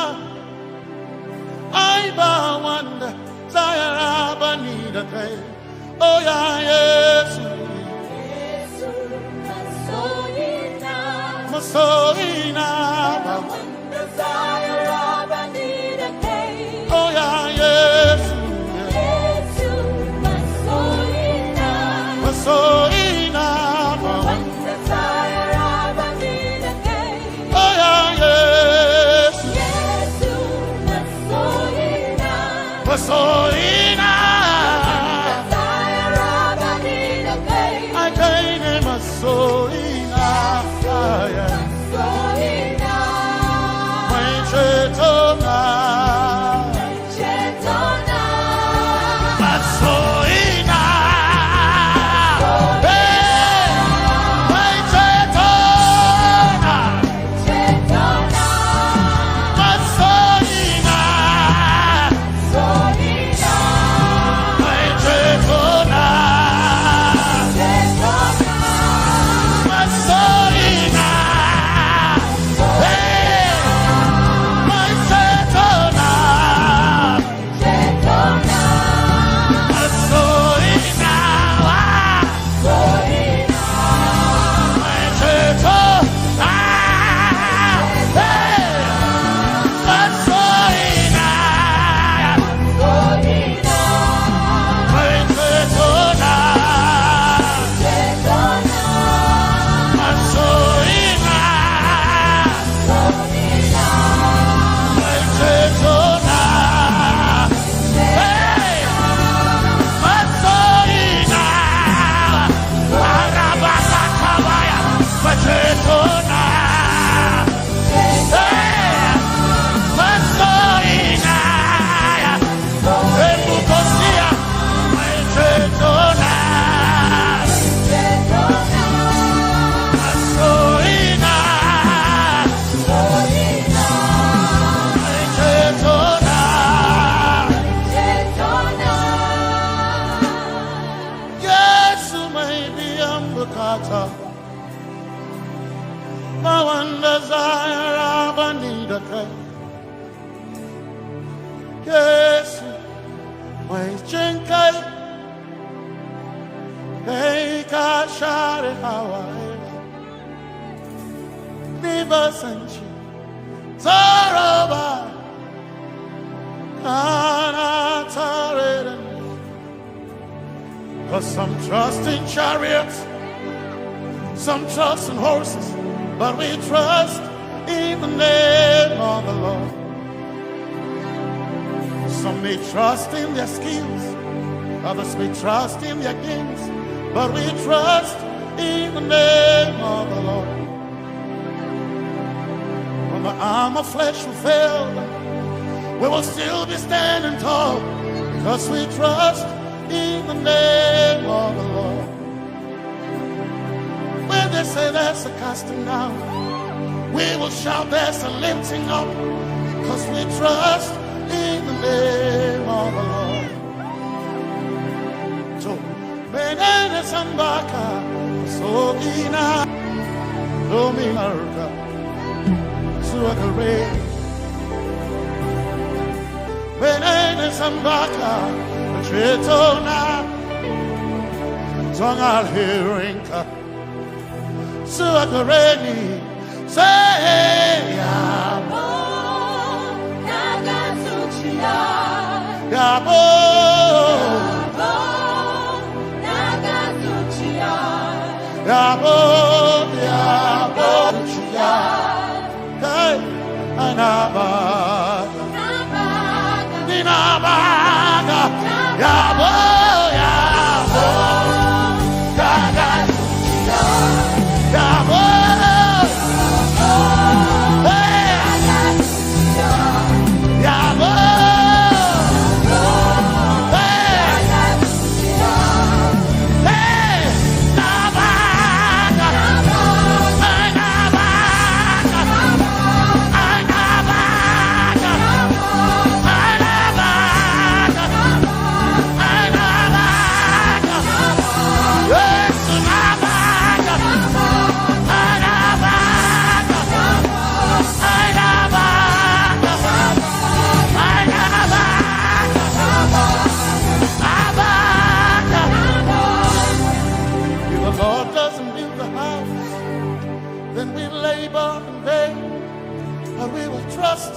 ai bawanda zaya rabanida kai. Oh yeah, Yesu. Yesu, masoina. Masoina. Wanda zaya rabanida kai. Oh yeah, Yesu. Yesu, masoina. Masoina. Wanda zaya rabanida kai. Oh yeah, Yesu. Yesu, masoina. Masoina. Akaine masoina. Maichetona. Masoina. Hey, maichetona. Masoina. Bukata. Ma wanda zara banida kai. Yesu, mai jin kai. Kai ka share hawaye. Ni ba san shi tsoro ba. Kana tare da ni. 'Cause some trust in chariots, some trust in horses, but we trust in the name of the Lord. Some may trust in their skills, others may trust in their gifts, but we trust in the name of the Lord. When the arm of flesh will fail, we will still be standing tall because we trust in the name of the Lord. When they say there's a casting down, we will shout there's a lifting up because we trust in the name of the Lord. So, menene sambaka, sogina, dominarka, suakare. Menene sambaka, chetona, zongal hirinka, suakareni, say, yabo, yabo, yabo, yabo, hey, anaba. Ninabaga, yabo, yabo, yabo, hey, yabo, hey, hey, nabaga, nabaga, nabaga. If the Lord doesn't build the house, then we labor in vain, but we will trust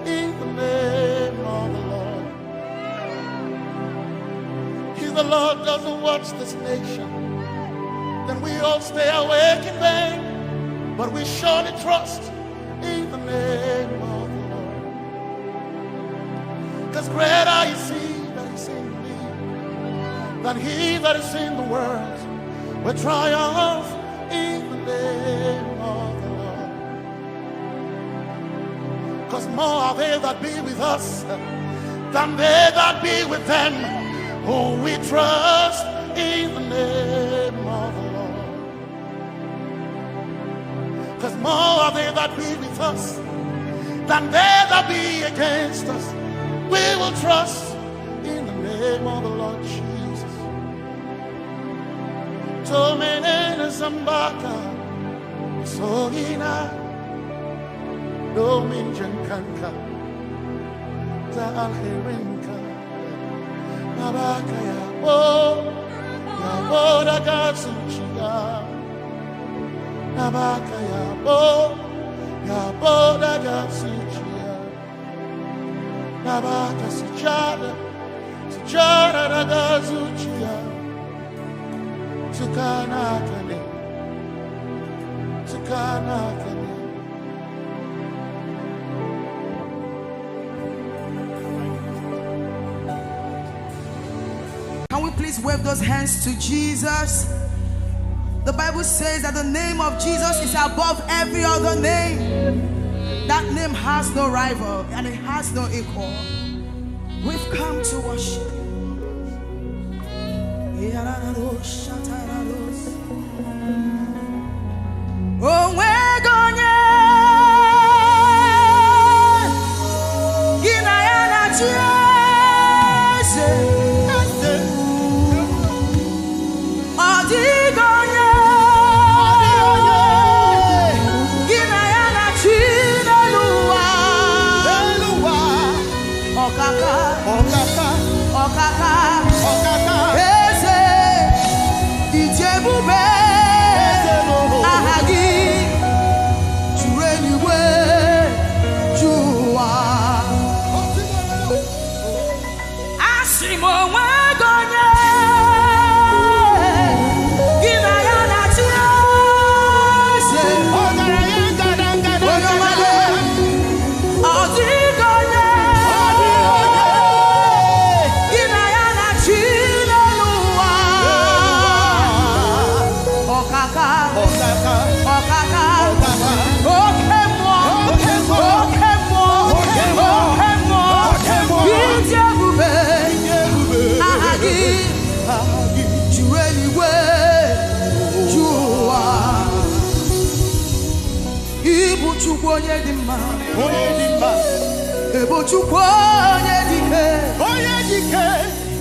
in the name of the Lord. If the Lord doesn't watch this nation, then we all stay awake in vain, but we surely trust in the name of the Lord. 'Cause greater is he that is in me than he that is in the world. We triumph in the name of the Lord. 'Cause more are they that be with us than they that be with them. Oh, we trust in the name of the Lord. 'Cause more are they that be with us than they that be against us. We will trust in the name of the Lord Jesus. Tomenene zambaka, sogina, domin jankanka, ta alherinka. Nabaka yabo, yabo daga zuciya. Nabaka yabo, yabo daga zuciya. Nabaka sujada, sujada daga zuciya. Tukana kane, tukana kane. Can we please wave those hands to Jesus? The Bible says that the name of Jesus is above every other name. That name has no rival and it has no equal. We've come to worship you. O nweghị onye gị na ya na-achị eze. Ọ dịghị onye Onye dị mma. Onye dị mma. Ị bụ Chukwu onye dị ike. Onye dị ike.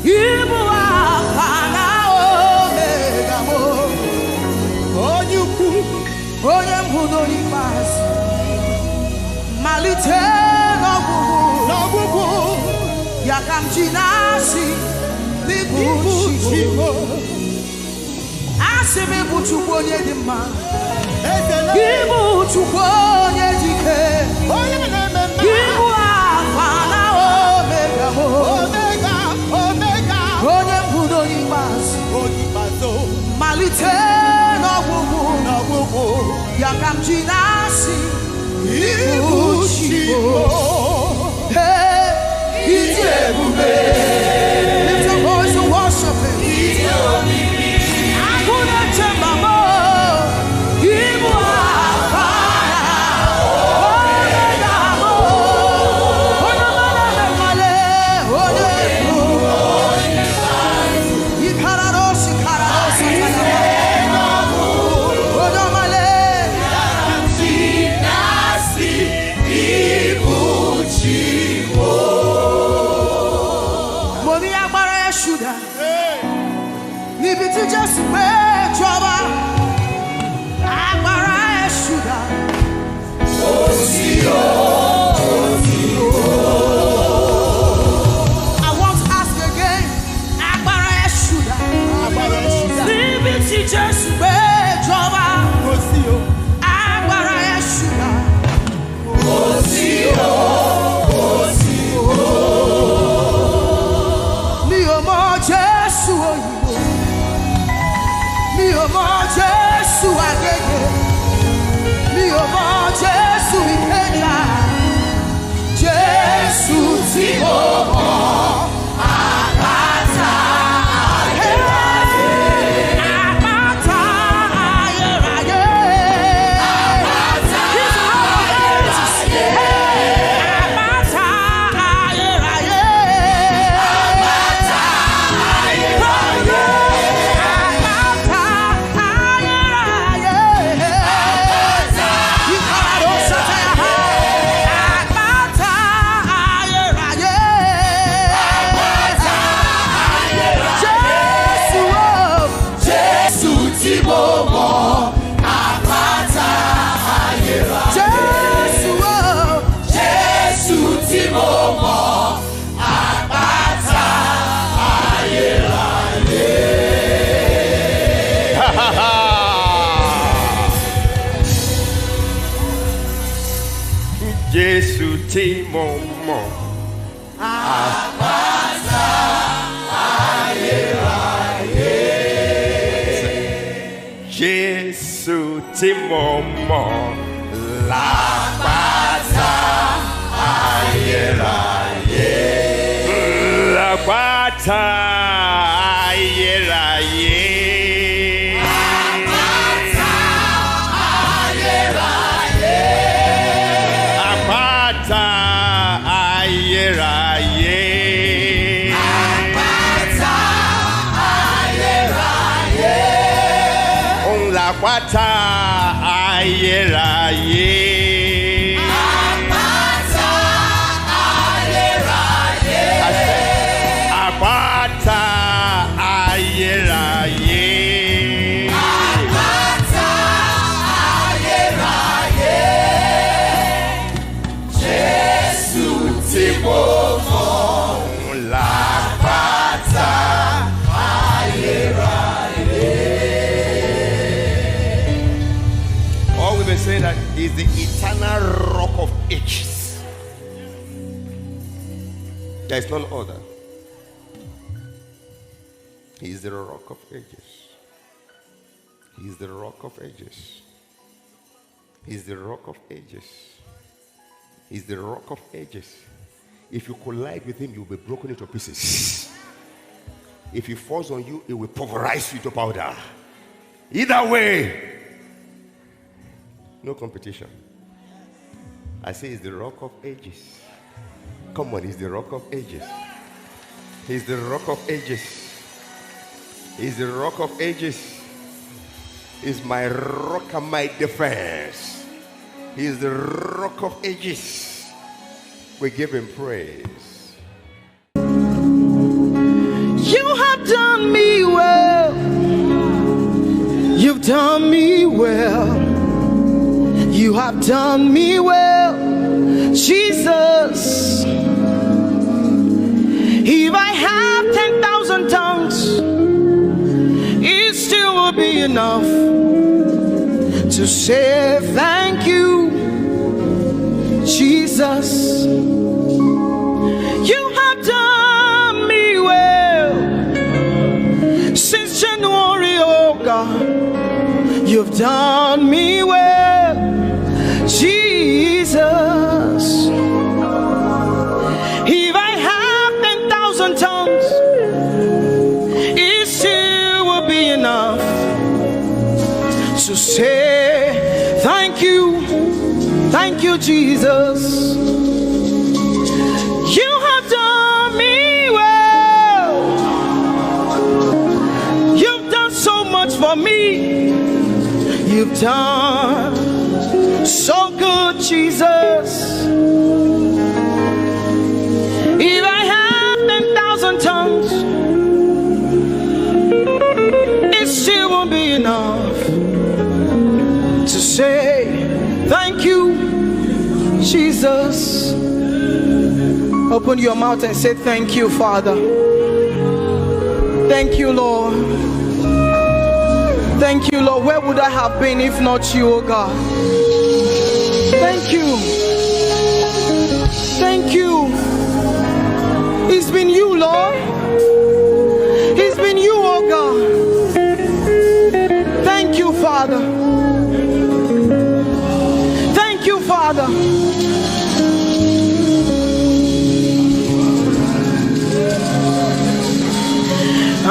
Ị bụ Alfa na Omega m. Onye ukwu. Onye mbụ na onye ikpeazụ. Malite n'ọgwụgwụ. N'ọgwụgwụ. Ya ka m ji na-asị n'ịbụ Chukwu. Asị m, ị bụ Chukwu onye dị mma. Ị bụ Chukwu onye dị ike. Ị bụ Alfa na Omega m. Onye mbụ na onye ikpeazụ. Malite n'ọgwụgwụ. Ya ka m ji na-asị, ị bụ Chukwu. Hey, ị dị ebube. Lift your voice and worship him. Agụ na-eche mama, ị bụ Alfa, Omega m. Onye ọma na-eme nwale, onye ebube. Ikararosi, kararosi, onye ọma lee. Mo ní agbára ẹ̀ ṣúgà. Níbi tí Jésù gbé jọba, agbára ẹ̀ ṣúgà. I want to ask again, agbára ẹ̀ ṣúgà. Níbi tí Jésù gbé jọba, agbára ẹ̀ ṣúgà. Mi ò mọ Jésù òyìnbó. Mi ò mọ Jésù àgègè. Mi ò mọ Jésù Ìkẹjà. Jésù tí mo mọ̀, àpáta ayérayé. Àpáta ayérayé. Àpáta ayérayé. Àpáta ayérayé. Àpáta ayérayé. Àpáta ayérayé. Àpáta ayérayé. Àpáta ayérayé. Àpáta ayérayé. Jésù o. Jésù tí mo mọ̀, àpáta ayérayé. Jésù o. Jésù tí mo mọ̀, àpáta ayérayé. Jésù tí mo mọ̀. Àpáta ayérayé. Jésù tí mo mọ̀. Làpáta ayérayé. Làpáta ayérayé. Àpáta ayérayé. Àpáta ayérayé. Àpáta ayérayé. Òun làpáta ayérayé. Àpáta ayérayé. Àṣẹ. Àpáta ayérayé. Àpáta ayérayé. Jésù tí mo mọ̀, làpáta ayérayé. All we've been saying that is the eternal rock of ages. There is none other. He is the rock of ages. He is the rock of ages. He is the rock of ages. He is the rock of ages. If you collide with him, you'll be broken into pieces. If he falls on you, it will pulverize you to powder. Either way, no competition. I say he's the rock of ages. Come on, he's the rock of ages. He's the rock of ages. He's the rock of ages. He's my rock and my defense. He is the Rock of Ages. We give him praise. You have done me well. You've done me well. You have done me well, Jesus. If I have ten thousand tongues, it still will be enough to say thank you, Jesus. You have done me well since January, oh God. You've done me well, Jesus. If I have ten thousand tongues, it still will be enough to say thank you, thank you, Jesus. You have done me well. You've done so much for me. You've done so good, Jesus. If I have ten thousand tongues, it still won't be enough to say thank you, Jesus. Open your mouth and say, "Thank you, Father. Thank you, Lord. Thank you, Lord. Where would I have been if not you, oh God? Thank you. Thank you. It's been you, Lord. It's been you, oh God. Thank you, Father. Thank you, Father."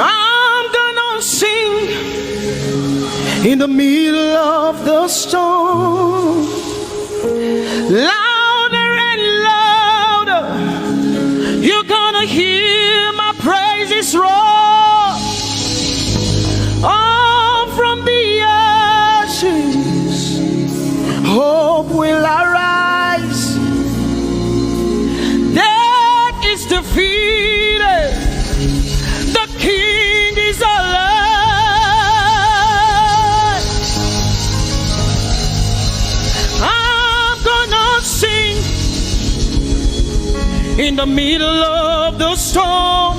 I'm gonna sing in the middle of the storm, louder and louder. You're gonna hear my praises roar. All from the ashes, hope will arise. Death is defeated. The King is alive. I'm gonna sing in the middle of the storm,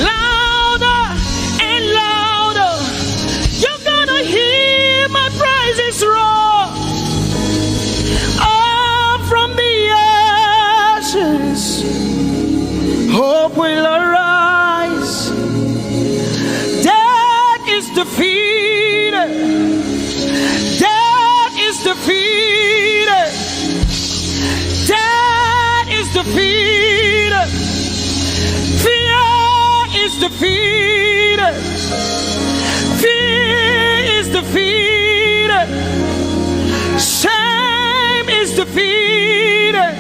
louder and louder. You're gonna hear my praises roar. Up from the ashes, hope will arise. Death is defeated. Death is defeated. Death is defeated. Fear is defeated. Fear is defeated. Shame is defeated.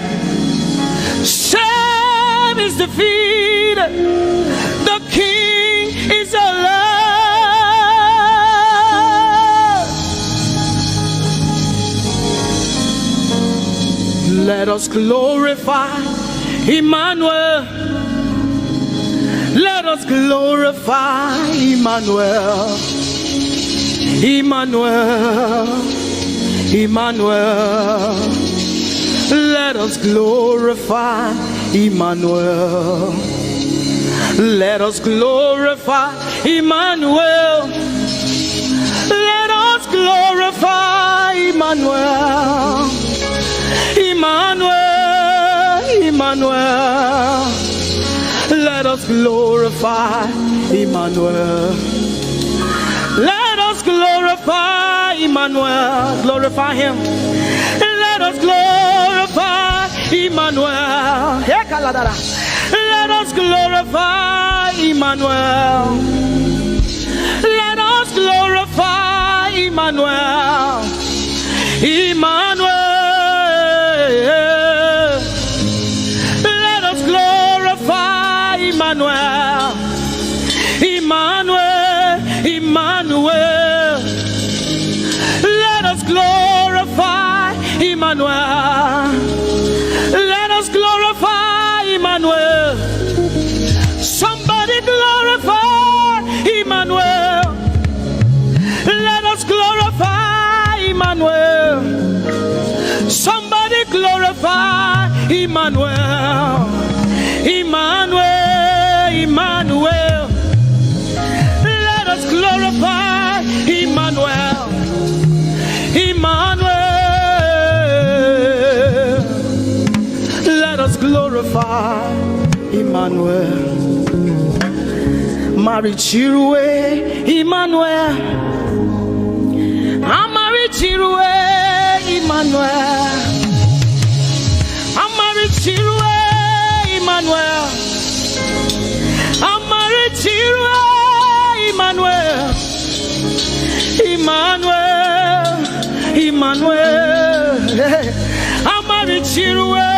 Shame is defeated. The King is alive. Let us glorify Emmanuel. Let us glorify Emmanuel. Emmanuel. Emmanuel. Let us glorify Emmanuel. Let us glorify Emmanuel. Let us glorify Emmanuel. Emmanuel, Emmanuel. Let us glorify Emmanuel. Let us glorify Emmanuel. Glorify him. Let us glorify Emmanuel. Hey, Kaladara. Let us glorify Emmanuel. Let us glorify Emmanuel. Emmanuel. Let us glorify Emmanuel. Emmanuel. Emmanuel. Let us glorify Emmanuel. Let us glorify Emmanuel. Somebody glorify Emmanuel. Let us glorify Emmanuel. Somebody glorify Emmanuel. Emmanuel, Emmanuel. Let us glorify Emmanuel. Emmanuel. Let us glorify Emmanuel. Marichirue Emmanuel. Amarichirue Emmanuel. Amarichirue Emmanuel. Amarichirue Emmanuel. Emmanuel, Emmanuel, Amarichirue,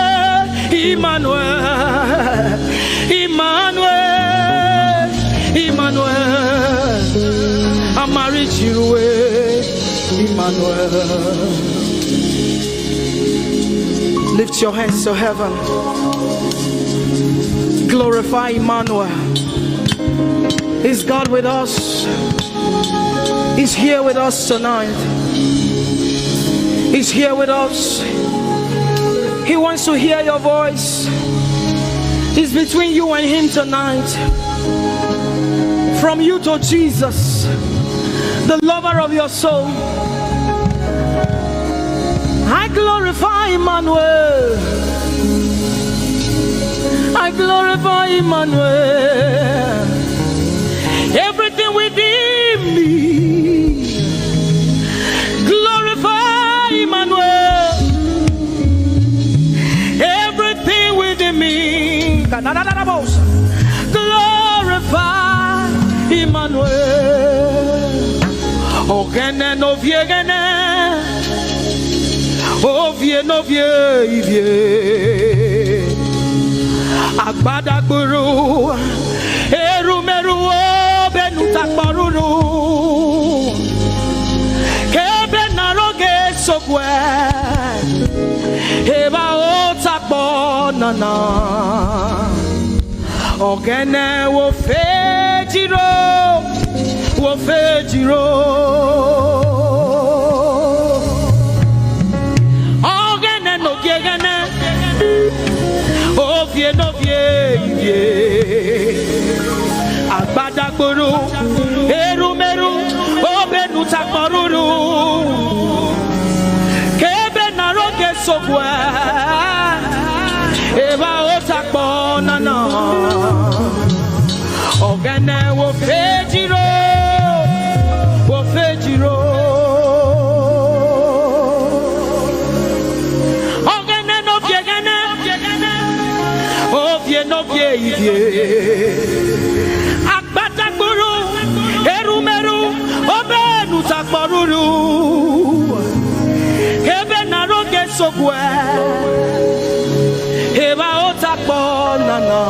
Emmanuel, Emmanuel, Emmanuel, Amarichirue, Emmanuel. Lift your hands to heaven. Glorify Emmanuel. Is God with us? He's here with us tonight. He's here with us. He wants to hear your voice. It's between you and Him tonight. From you to Jesus, the lover of your soul. I glorify Emmanuel. I glorify Emmanuel. Everything within me, glorify Emmanuel. Everything within me, glorify Emmanuel. Ogene no viegene. Ovie no vie ivie. Agbadagburu. Erumeru obenutakporuru. Kebe naroge sokwe. Eba otakpo nana. Ogene wo fejiro, wo fejiro. Ogene no gegene, ovie no vie ivie. Agbadagburu, erumeru, obenutakporuru. Kebe naroge sokwe. Eba otakpo nana. Ogene wo fejiro. Wo fejiro. Ogene no viegene. Ovie no vie ivie. Agbadagburu. Erumeru. Obenutakporuru. Kebe naroge sokwe. Eba otakpo nana.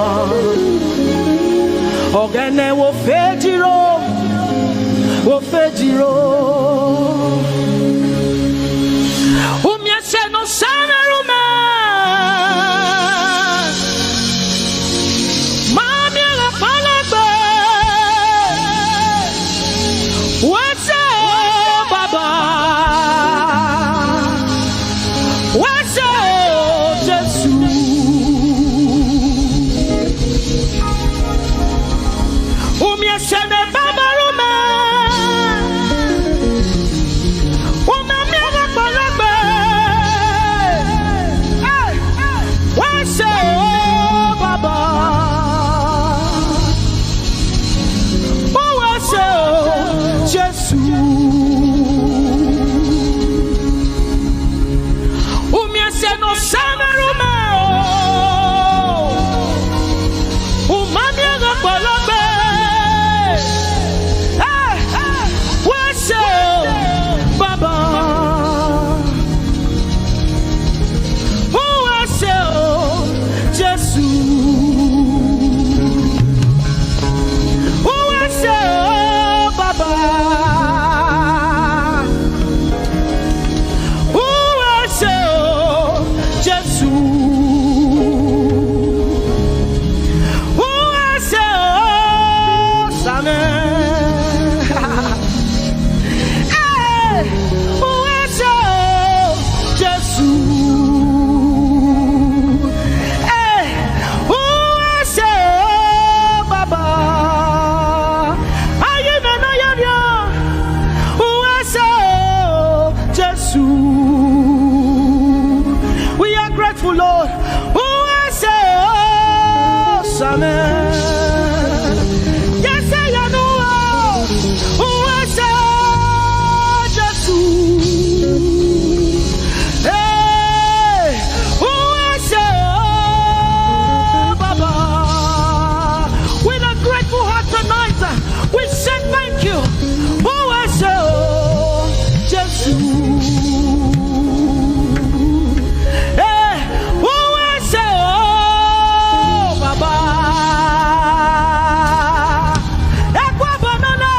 Ogene wo fejiro. Wo fejiro. Umia se no sana rume. Mami la palagbe. Wese o baba. Wese o Jesu. Umia se ne baba rume. Umami la palagbe. Hey. Wese o baba. Wese o Jesu. Umia se no sana rume o. Umami la palagbe. Hey. Wese o baba. Wese o Jesu. Wese o baba. Yes, I know. Who I say, Jesus. Hey, who I say, oh, Baba. With a grateful heart tonight, we say thank you. Who I say, oh, Jesus. Hey, who I say, oh, Baba. Ekwa banana.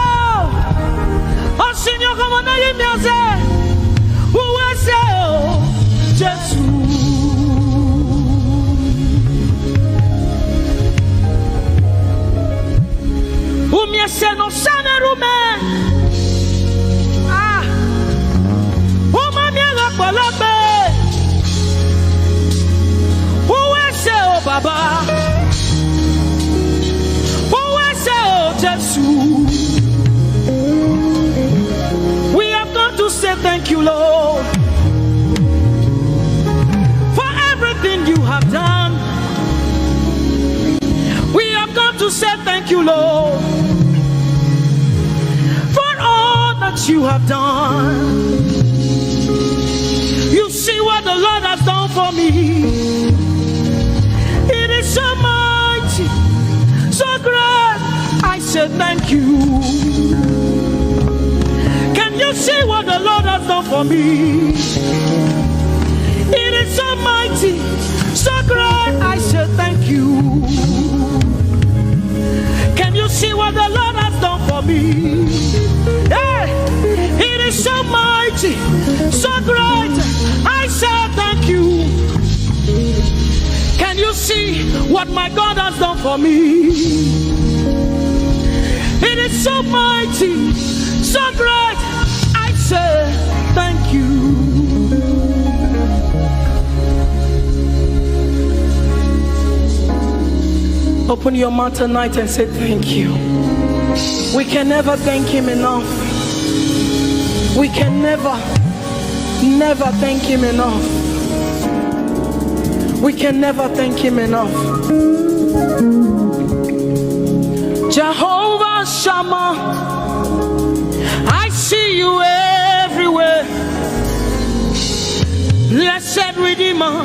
O Señor, como no hay me hace. Who I say, oh, Jesus. Umiese no sane rume. Ah. Uma mi la polope. Uese o baba. Uese o Jesu. We have come to say thank you, Lord, for everything you have done. We have come to say thank you, Lord, for all that you have done. You see what the Lord has done for me. It is so mighty, so great. I say thank you. Can you see what the Lord has done for me? It is so mighty, so great. I say thank you. Can you see what the Lord has done for me? Hey, it is so mighty, so great. I say thank you. Can you see what my God has done for me? It is so mighty, so great. I say thank you. Open your mouth tonight and say thank you. We can never thank him enough. We can never, never thank him enough. We can never thank him enough. Jehovah Shammah, I see you everywhere. Blessed Redeemer,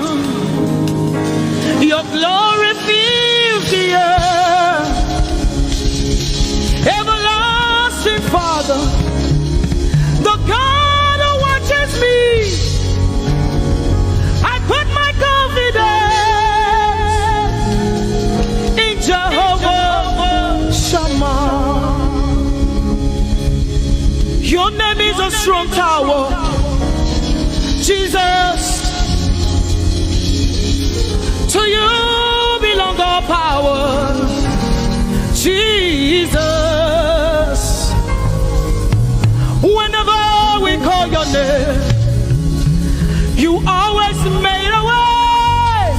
your glory fills the earth. Everlasting Father, the God who watches me, I put my confidence in Jehovah Shammah. Your name is a strong tower, Jesus. To you belong all power, Jesus. Whenever we call your name, you always made a way.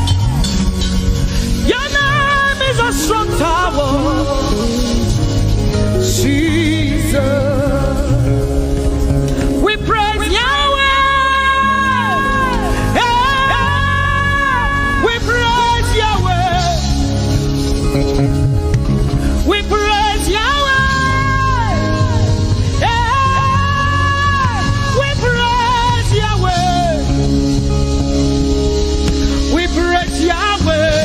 Your name is a strong tower, Jesus. We praise Yahweh. Hey, we praise Yahweh. We praise Yahweh. Hey, we praise Yahweh. We praise Yahweh.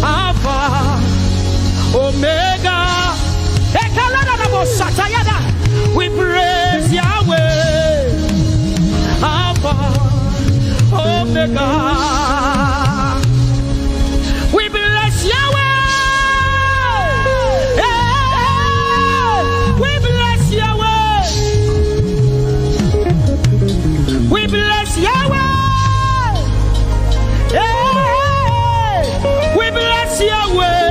Alpha, Omega. Ekalada na bosatayada. We praise Yahweh. Alpha, Omega. We bless Yahweh. Hey, we bless Yahweh. We bless Yahweh. Hey, we bless Yahweh.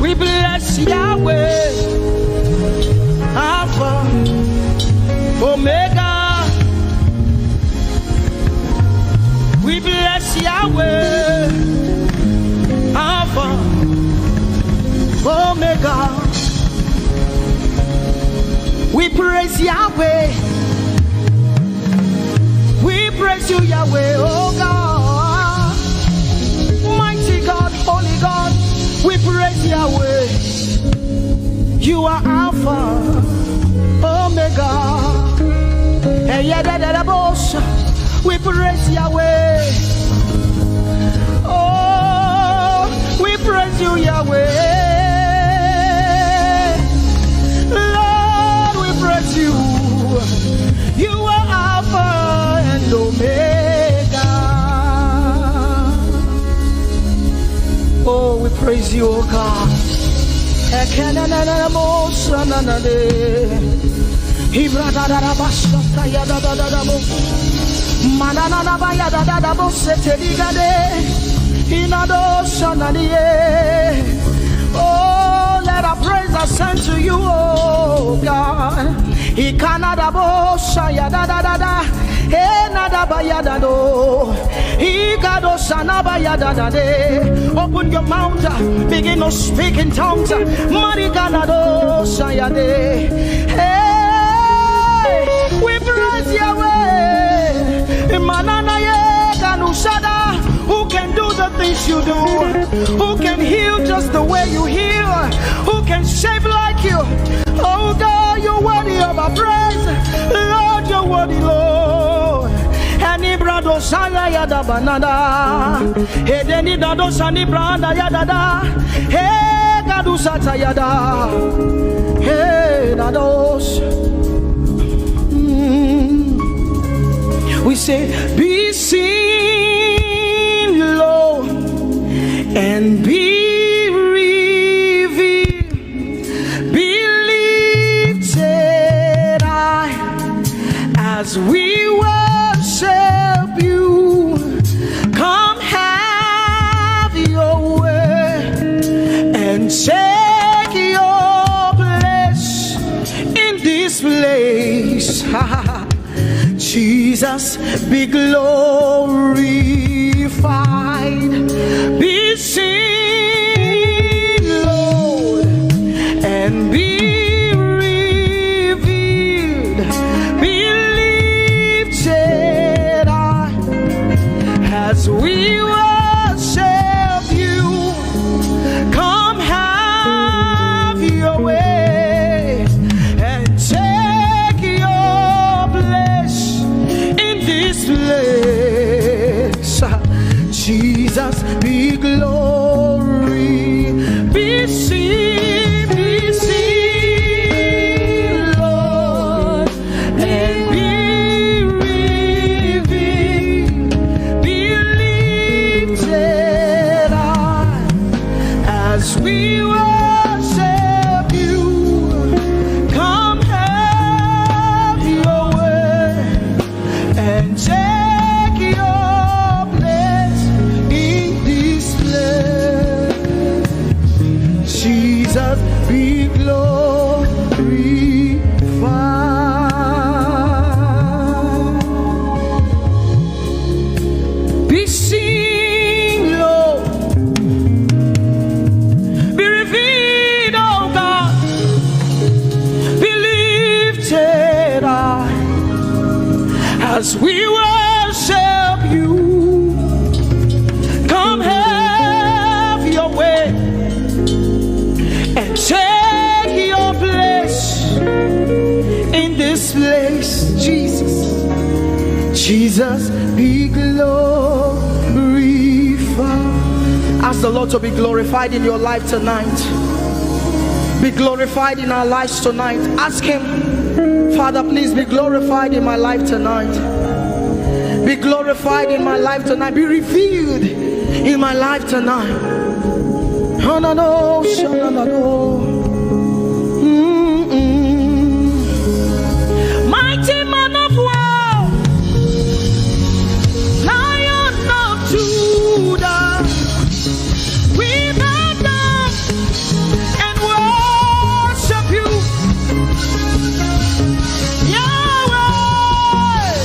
We bless Yahweh. Alpha, Omega. We bless Yahweh. Alpha, Omega. We praise Yahweh. We praise you, Yahweh, oh God. Yahweh, you are Alpha, Omega. Eyedededebos. We praise Yahweh. Oh, we praise you, Yahweh. Lord, we praise you. You are Alpha and Omega. Oh, we praise you, oh God. Ekenenenemo sananade. Ibradadadabasatayadadadabo. Manananabayadadadabo seteligade. Inado sanadie. Oh, let our praise ascend to you, oh God. Ikanadabo sayadadadada. Enadabayadado. Igado sanabayadadade. Open your mouth, uh, begin to speak in tongues. Mariganado sayade. Hey, we praise Yahweh. Mananaye kanusada. Who can do the things you do? Who can heal just the way you heal? Who can save like you? Oh God, you're worthy of our praise. Lord, you're worthy, Lord. Enibrado sanga ya da banada. Edeni dado sani branda ya dada. He gadu sata ya da. He dados. Mm. We say, be seen, Lord, and be revealed. Be lifted high as we worship you. Come have your way and take your place in this place. Jesus, be glorified, be seen, Lord, and be revealed, be lifted high as we worship you. Come have your way and take your place in this place. Jesus, be glory, be seen, be seen, Lord, and be revealed, be lifted high as we worship you. Come have your way and take your place in this place. Jesus, be glorified. Be seen, Lord. Be revealed, oh God. Be lifted high as we worship you. Come have your way and take your place in this place, Jesus. Jesus, be glorified. Ask the Lord to be glorified in your life tonight. Be glorified in our lives tonight. Ask Him, Father, please be glorified in my life tonight. Be glorified in my life tonight. Be revealed in my life tonight. Hanano, shanano. Mm-mm. Mighty man of war, Lion of Judah, we bow down and worship you. Yahweh,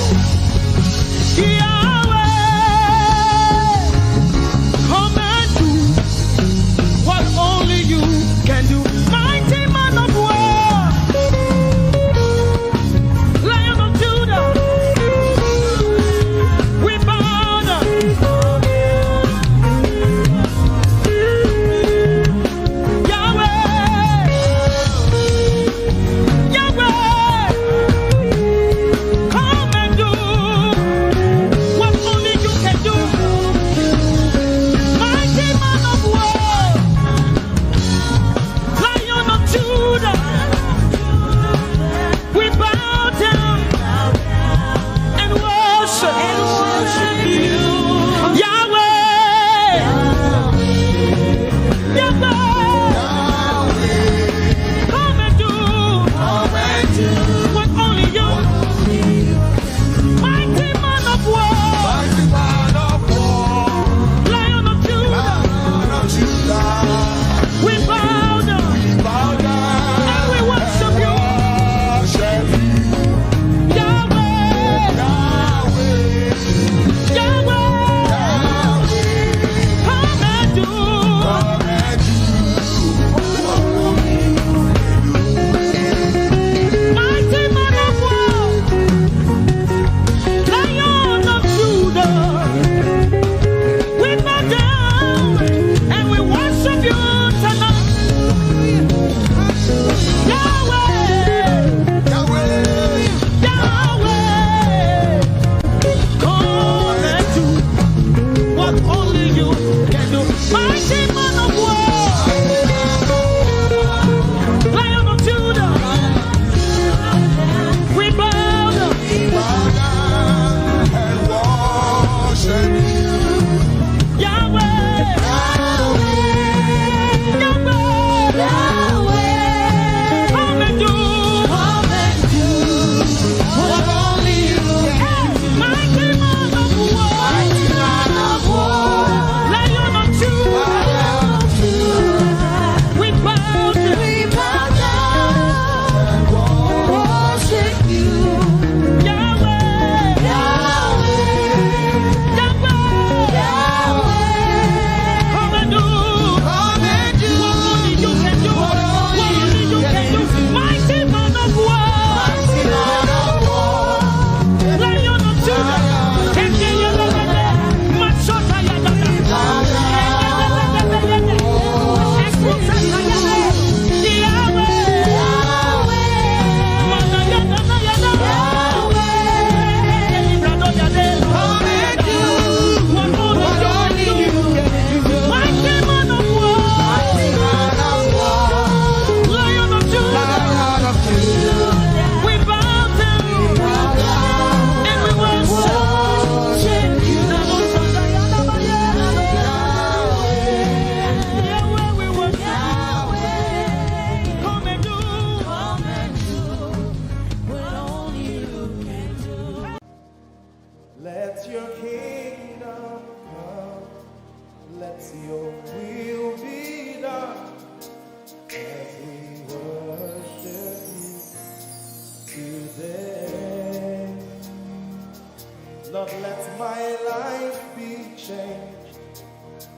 Yahweh, come and do what only you can do.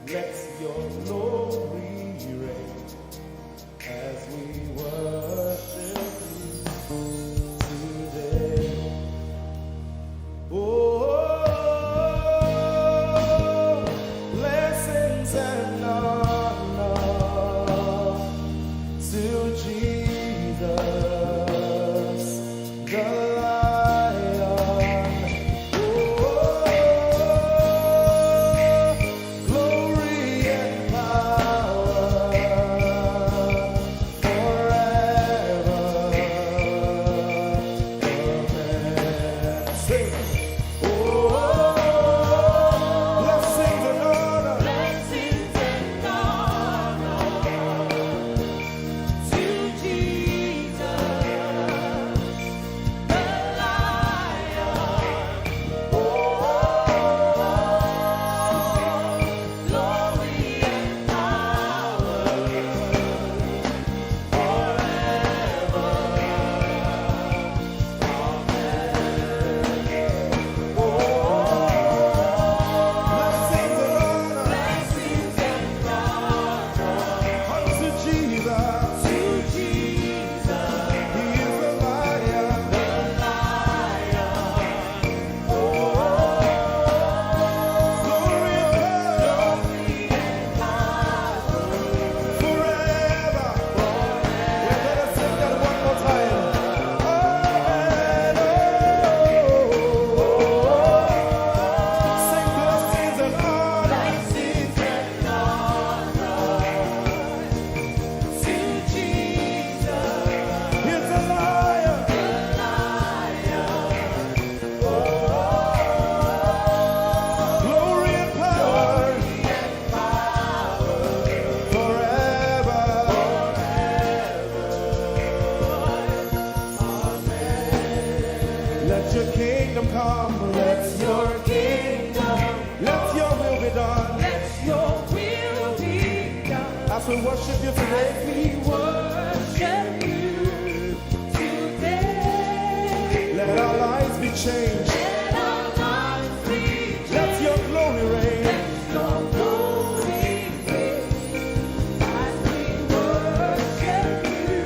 Let your glory reign as we worship you today. Oh, blessings and honor to Jesus, the Lion. Oh, glory and power forever. Amen. Sing. Oh, blessings and honor. Blessings and honor to Jesus, the Lion. Oh, glory and power forever. Blessings and honor. Blessings and honor unto Jesus. To Jesus. He is the Lion. The Lion. Oh, glory and power. Glory and power. Forever. Forever. Let us sing that one more time. Amen. Oh, sing blessings and honor. Blessings and honor to Jesus. He's a Lion. The Lion. Oh, glory and power. Glory and power. Forever. Forever. Let your kingdom come. Let your kingdom. Let your will be done. Let your will be done. As we worship you today. As we worship you today. Let our lives be changed. Let our lives be changed. Let your glory reign. Let your glory reign. As we worship you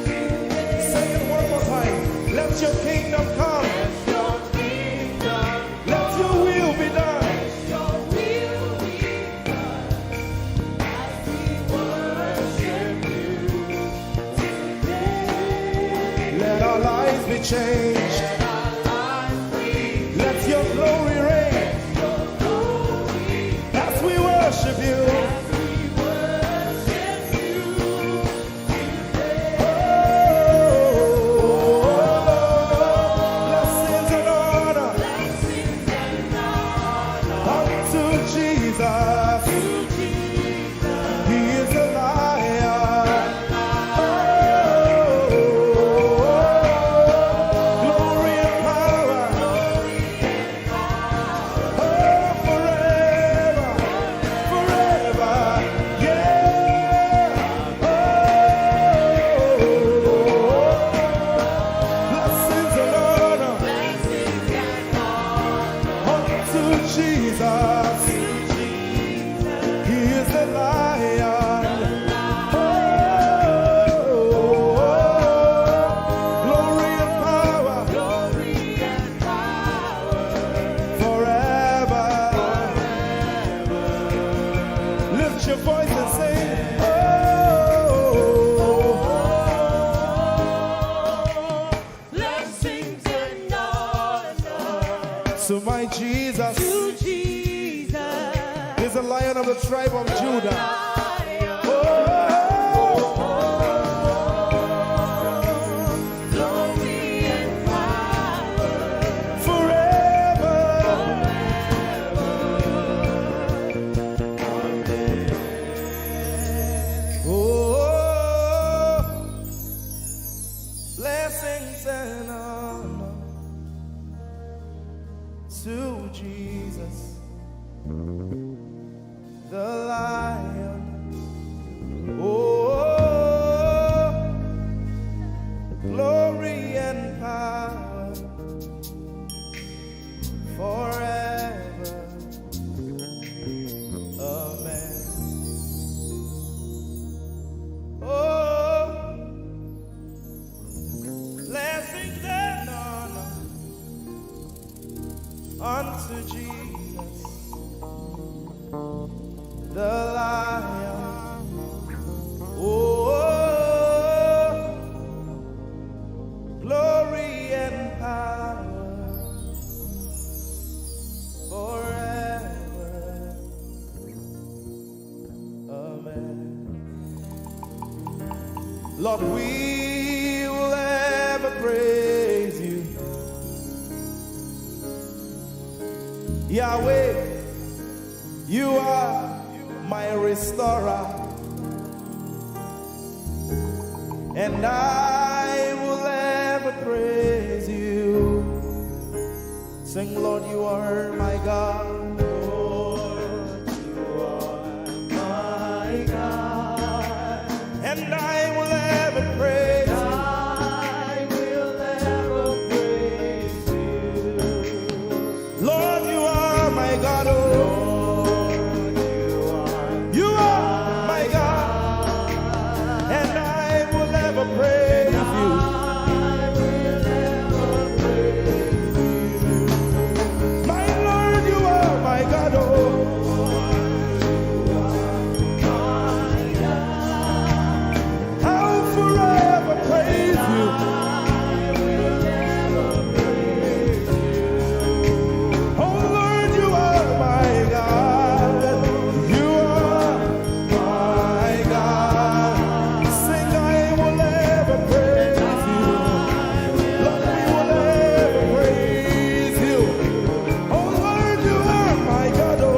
today. Say it one more time. Let your kingdom come. Let your kingdom. Let your will be done. Let your will be done. As we worship you today. Let our lives be changed. Let our lives be changed. Let your glory reign. Let your glory. As we worship you. As we worship you. Oh, blessings and honor. Blessings and honor unto Jesus. To Jesus. He is a Lion. Oh, glory and power. Glory and Oh, forever, forever, yeah. Oh, blessings and honor unto Jesus. He is the Lion. Oh, glory and power. Forever. Lift your voice and sing, oh. Blessings and honor to my Jesus. To Jesus. He's the Lion of the tribe of Judah. Oh. Glory and power forever. Forever. Amen. Oh, blessings and honor to Jesus, the Lion. Oh, glory and power forever. to Jesus, the Lion. Oh, glory and power forever. Amen. Lord, we will ever praise you. Yahweh, you are my restorer, and I will ever praise you. Sing, Lord, you are my God. Lord, you are my God. And I will ever praise you. I will ever praise you. Lord, you are my God. Oh. Lord, you are, you are my God. And I will ever praise you. I will ever praise you. My Lord, you are my God. Oh. I'll forever praise you. Oh Lord, you are my God. You are my God. Sing, I will ever praise you. Lord, we will ever praise you. Oh Lord, you are my God. Oh.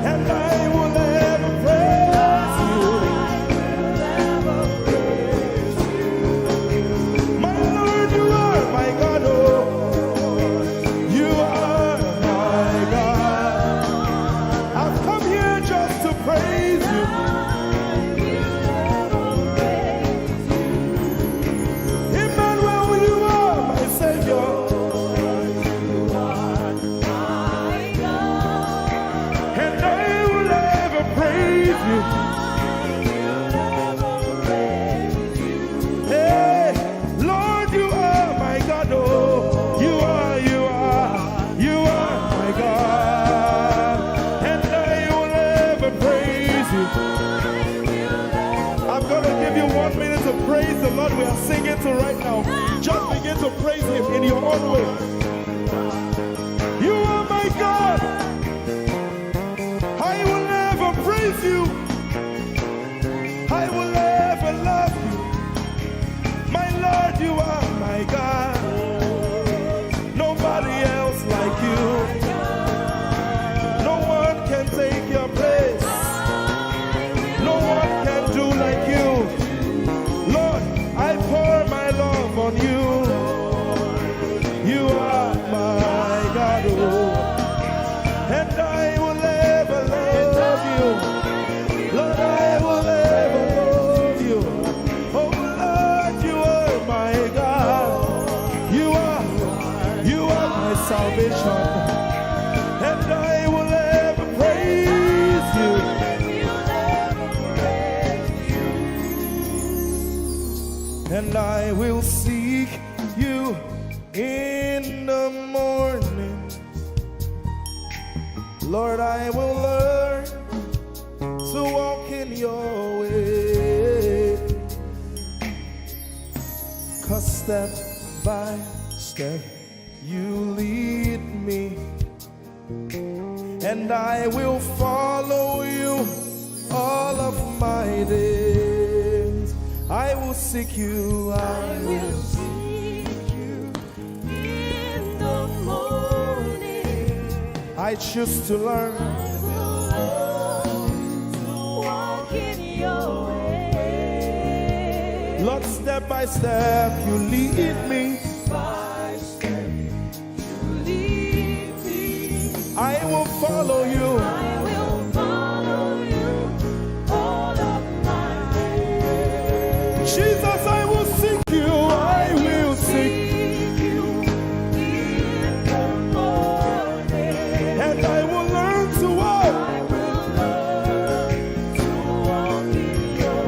And I will ever praise you. My Lord, you are my God, oh, you are my God. I've come here just to praise you. Emmanuel, you are my Savior. And I will ever praise you. Hey, Lord, you are my God, oh, you are, you are, you are my God. And I will ever praise you. I'm gonna give you one minute to praise the Lord. We are singing to right now. Just begin to praise him in your own way. You are my God. I will ever praise you. I will ever love you. My Lord, you are my God. Nobody else like you. No one can take your place. No one can do like you. Lord, I pour my love on you. You are my God, oh. And I will ever love you. Lord, I will ever love you. Oh Lord, you are my God. You are, you are my salvation. And I will ever praise you. And I will seek you in the morning. Lord, I will learn to walk in your way. 'Cause step by step, you lead me. And I will follow you all of my days. I will seek you. I will seek you in the morning. I choose to learn. I will learn to walk in your way. Lord, step by step, you lead me. By step, you lead me. I will follow you. I will follow you all of my days. Jesus, I will seek you. I will seek you in the morning. And I will learn to walk. I will learn to walk in your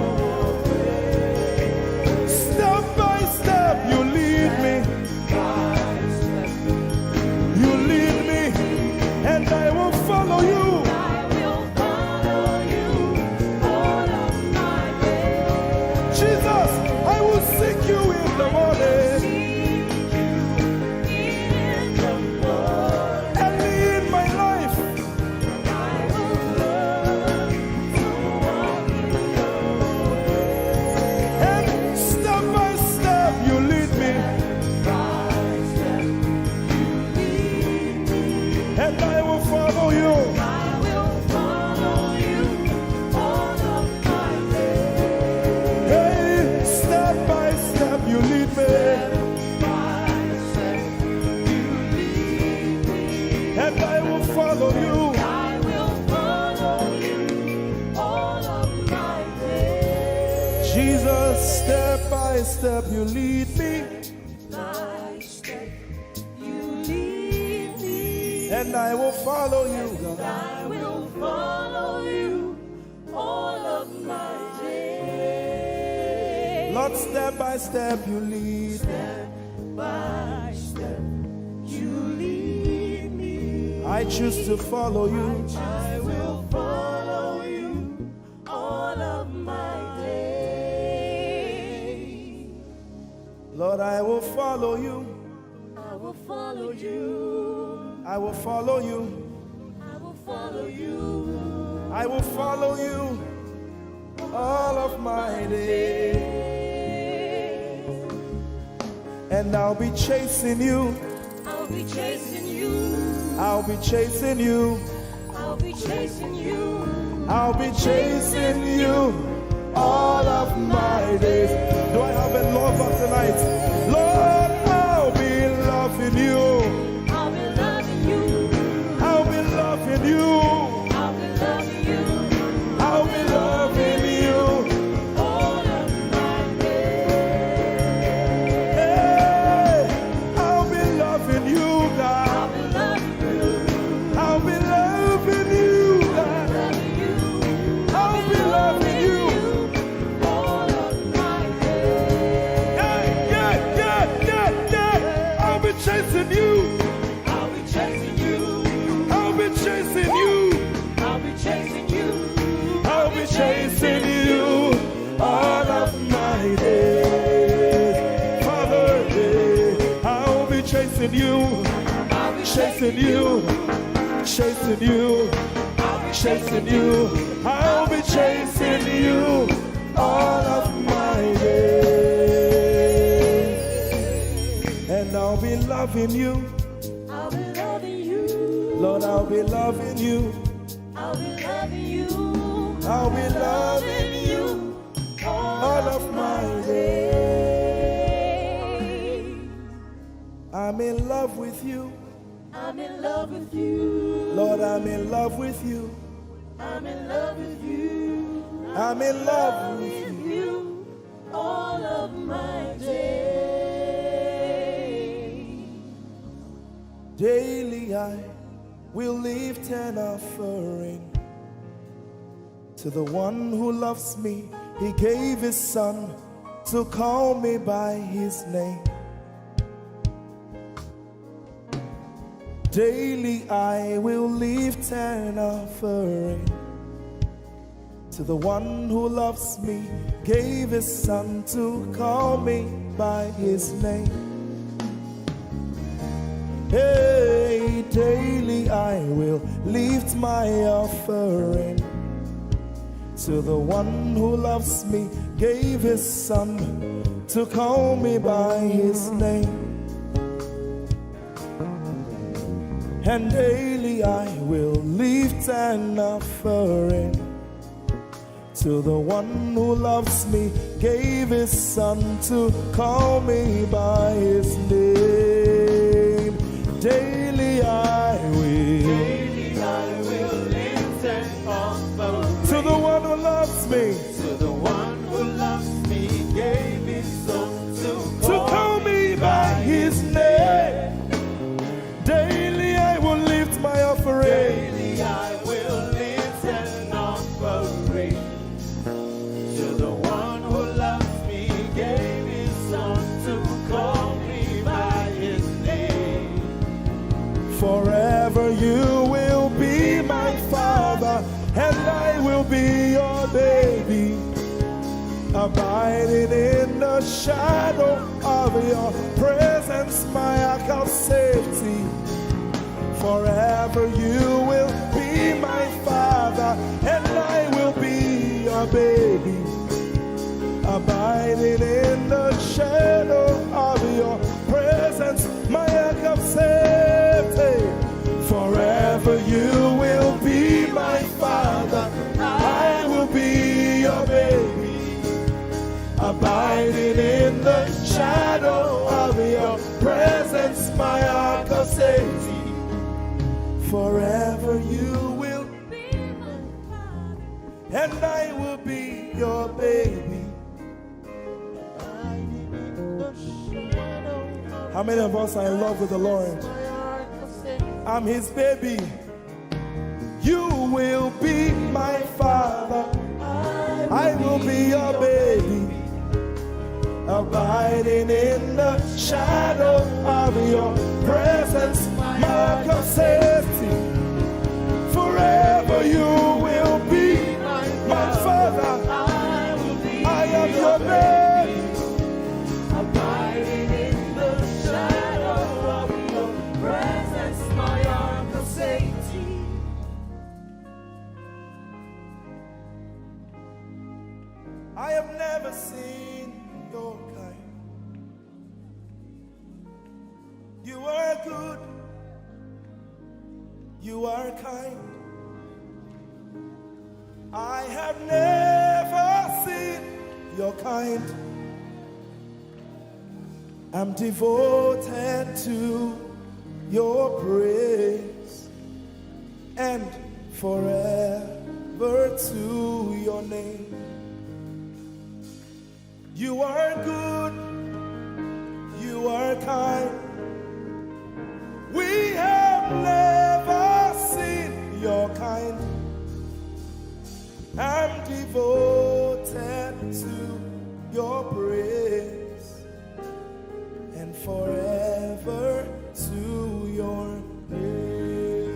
way. Step by step, you lead Jesus, step by step you lead me, By step, you lead me. and I will follow you, God. I will follow you all of my days. Lord, step by step you lead. Step by step, you lead me. I choose to follow you. I will follow you all of my days. Lord, I will follow you. I will follow you. I will follow you. I will follow you. I will follow you all of my days. And I'll be chasing you. I'll be chasing you. I'll be chasing you. I'll be chasing you. I'll be chasing you all of my days. Do I have a lover tonight? Lord, I'll be loving you. I'll be loving you. I'll be loving you. I'll be loving you. I'll be loving you. All of my days. Hey, I'll be loving you, God. I'll be loving you. I'll be loving you, God. Loving you. I'll be loving you. All of my days. Yeah, yeah, yeah, yeah, yeah. I'll be chasing you. I'll be chasing you. I'll be chasing you. I'll be chasing you. I'll be chasing you all of my days. Father, yeah, I'll be chasing you, I'll be chasing you, chasing you, chasing you. I'll be chasing you all of my days. And I'll be loving you. I'll be loving you. Lord, I'll be loving you. I'll be loving you. I'll be loving you all of my days. I'm in love with you. I'm in love with you. Lord, I'm in love with you. I'm in love with you. I'm in love with you. You all of my days. Daily I will lift an offering to the one who loves me. He gave his son to call me by his name. Daily I will lift an offering to the one who loves me, gave his son to call me by his name. Hey, daily I will lift my offering to the one who loves me, gave his son to call me by his name. And daily I will lift an offering to the one who loves me, gave his son to call me by his name. Daily I will. Daily I will lift an offering To the one who loves me, to the one who loves me, gave his son to to call me by his name. Daily I will lift my offering. Daily I will lift an offering to the one who loves me, gave his son to call me by his name. Forever you will be my father, and I will be your baby. Abiding in the shadow of your presence, my ark of safety. Forever you will be my father, and I will be your baby. Abiding in the shadow of your presence, my ark of safety. Forever you will be my father, I will be your baby. Abiding in the shadow of your presence, my ark of safety. Forever you will, Be my father. and I will be your baby. How many of us are in love with the Lord? I'm his baby. You will be my father. I will be your baby. Abiding in the shadow of your presence, my God says, forever you will be my father. I am your baby. Abiding in the shadow of your presence, my uncle safety. I have never seen your kind. You are good. You are kind. I have never seen your kind. I'm devoted to your praise and forever to your name. You are good, you are kind. We have never seen your kind. I'm devoted to your praise and forever to your name.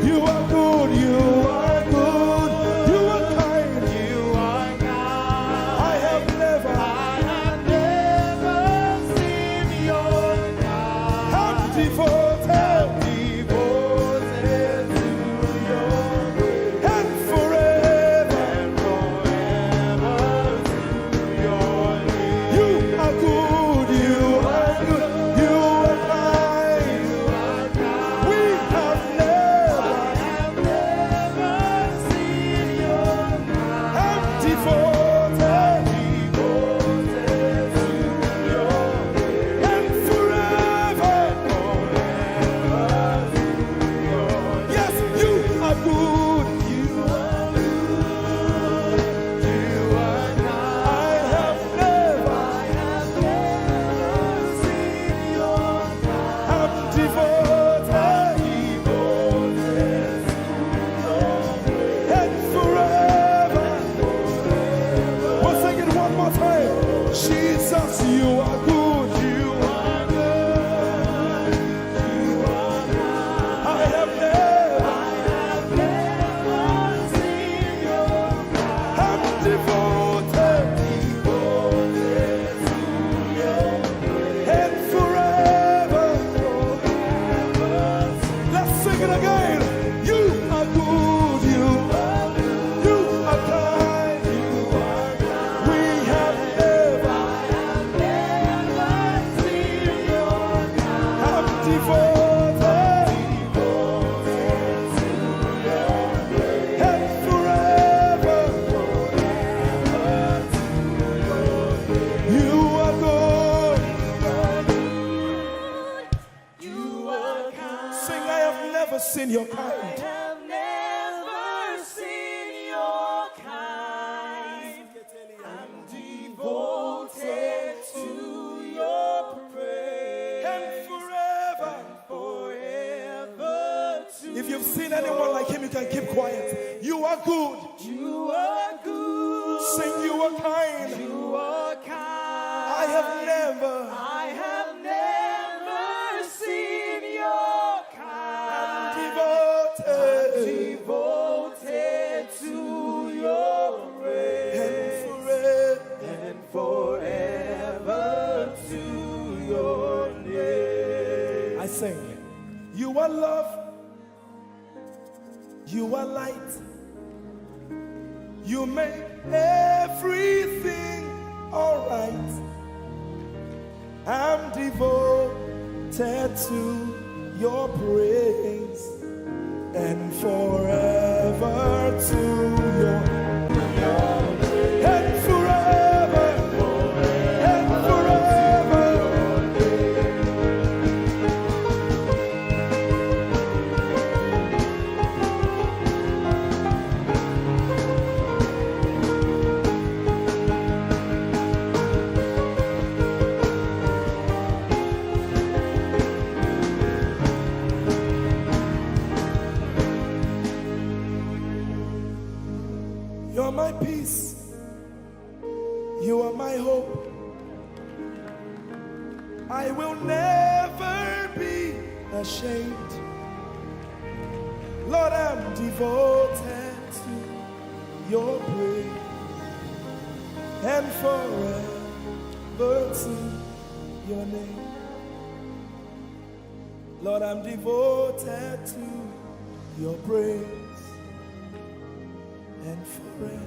You are good, you are good, you are kind, you are kind. I have never, I have never seen your kind. I'm devoted, devoted to your grace. And forever, and forever to your name. You are good, you are good, you are kind. We have never, I have never seen your kind. I'm devoted, devoted to your grace. And forever, forever to your name. Yes, you are good. You are good. You are kind. I have never, I have never seen your kind. I'm devoted, devoted to your grace. And forever, forever. We'll sing it one more time. Jesus, you are good. You are good. I have never, I have never seen your kind. I'm devoted, devoted to your grace. And forever, forever. Let's sing it again. You are good, you are good, you are kind, you are kind. We have never, I have never seen your kind. I'm devoted, devoted to your grace. And forever, forever to your grace. You are good. You are kind. Sing, I have never seen your kind. I have never seen your kind. I'm devoted to your praise. And forever, forever to, if you've seen anyone like him, you can keep quiet. You are good. You are good. Sing, you are kind. You are kind. I have never, I have never seen your kind. I'm devoted, devoted to your grace. And forever, and forever to your name. I sing. You are love. You are light. You make everything alright. I'm devoted to your praise. And forever to your and forever and forever. You're my peace. You are my hope. I will never be ashamed. Lord, I'm devoted to your praise and forever to your name. Lord, I'm devoted to your praise and forever.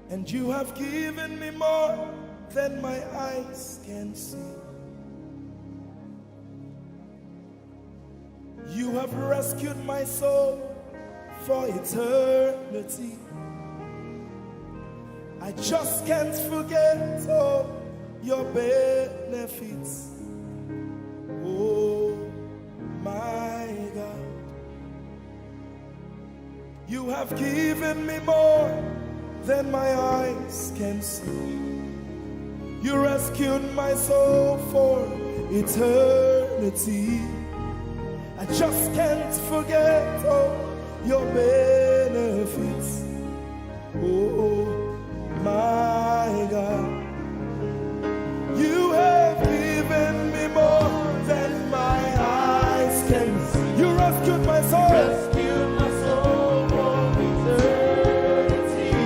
And you have given me more than my eyes can see. You have rescued my soul for eternity. I just can't forget all your benefits. Oh my God. You have given me more than my eyes can see. You rescued my soul for eternity. I just can't forget all your benefits. Oh my God. You have given me more than my eyes can see. You rescued my soul. Rescued my soul from eternity.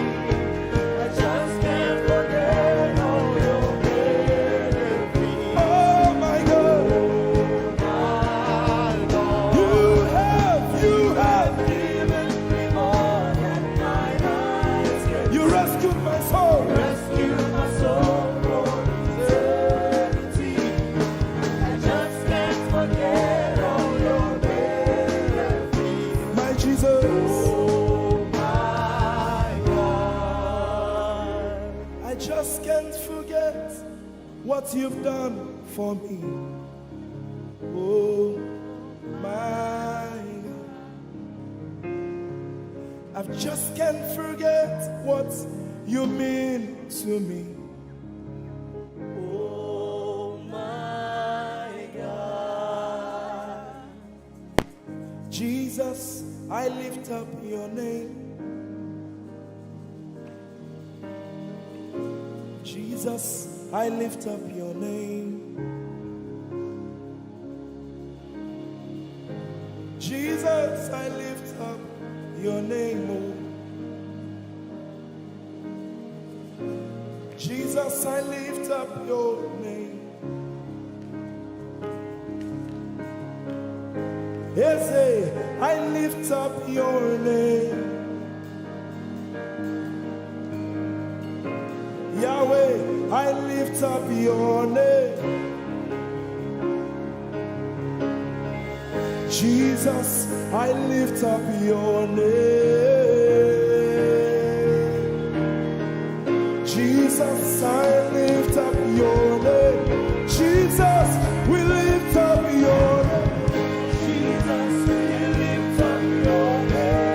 I just can't forget all your benefits. Oh my God. My God. You have, you have given me more than my eyes can see. You rescued my soul. Rescued my soul from eternity. I just can't forget all your benefits. My Jesus. Oh my God. I just can't forget what you've done for me. Oh my God. I just can't forget what you mean to me. Oh my God. Jesus, I lift up your name. Jesus, I lift up your name. Jesus, I lift up your name. Oh. Jesus, I lift up your name. Yes, I lift up your name. Yahweh, I lift up your name. Jesus, I lift up your name. Jesus, I lift up your name. Jesus, we lift up your name. Jesus, we lift up your name.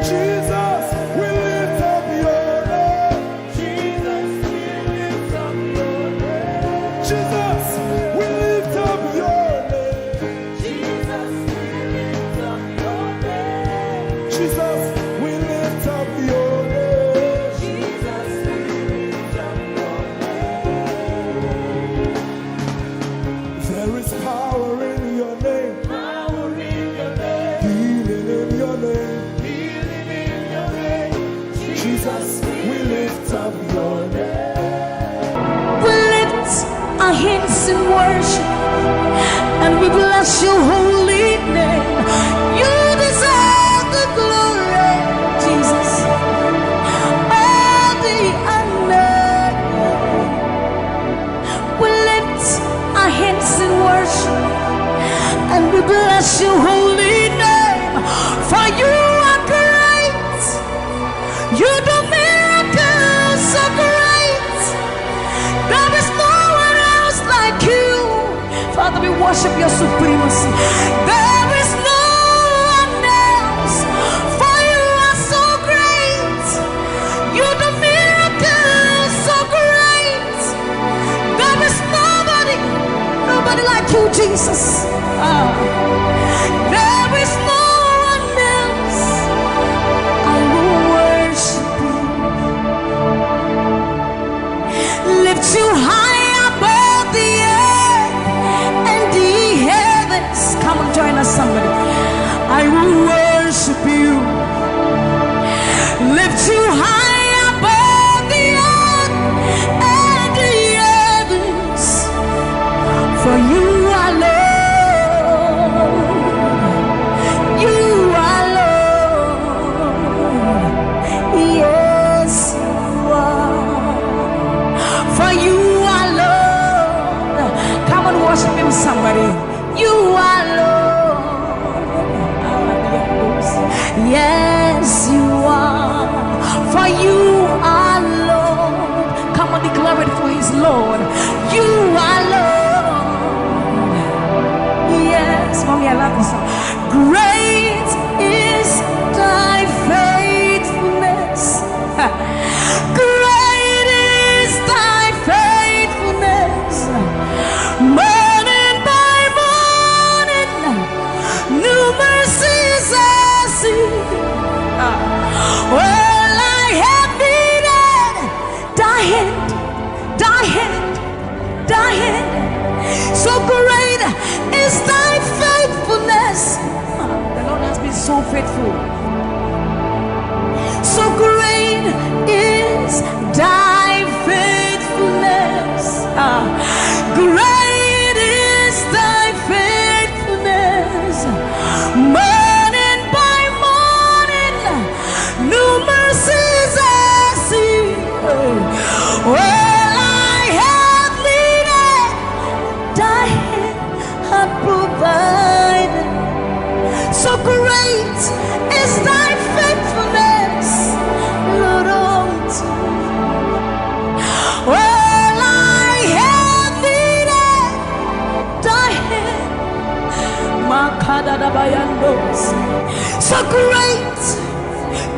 Jesus, we lift up your name. Jesus, we lift up your name. Jesus, we lift up your name. Jesus, we lift up your name. Jesus, we lift up your name. Jesus, we lift up your name. There is power in your name. Power in your name. Healing in your name. Healing in your name. Jesus, we lift up your name. We lift our hands in worship and we bless your holy name. You deserve the glory, Jesus. All the honor. We lift our hands in Your holy name, for you are great. You do miracles so great. There is no one else like you. Father, we worship your supremacy. There is no one else, for you are so great. You do miracles so great. There is nobody, nobody like you, Jesus. Ah. There is no one else. I will worship you. Lift you high above the earth and the heavens. Come and join us, somebody. I will worship you. Lift you high above the earth and the heavens. For you are Lord. You are Lord. Yes, you are. For you are Lord. Come and worship him, somebody. You are Lord. Yes, you are. For you are Lord. Come on, declare it for his Lord. You are Lord. Yes, mommy, I love this song. Great is thy faithfulness. Great is thy faithfulness. Morning by morning, new mercies I see. All I have needed, thy hand, thy hand, thy hand. So great is thy faithfulness. The Lord has been so faithful. So great is thy faithfulness. Ah, great is thy faithfulness. Morning by morning, new mercies I see. All I have needed, thy hand hath provided. So great is thy faithfulness, Lord, unto me. All I have needed, thy hand. Makadadabayandos. So great,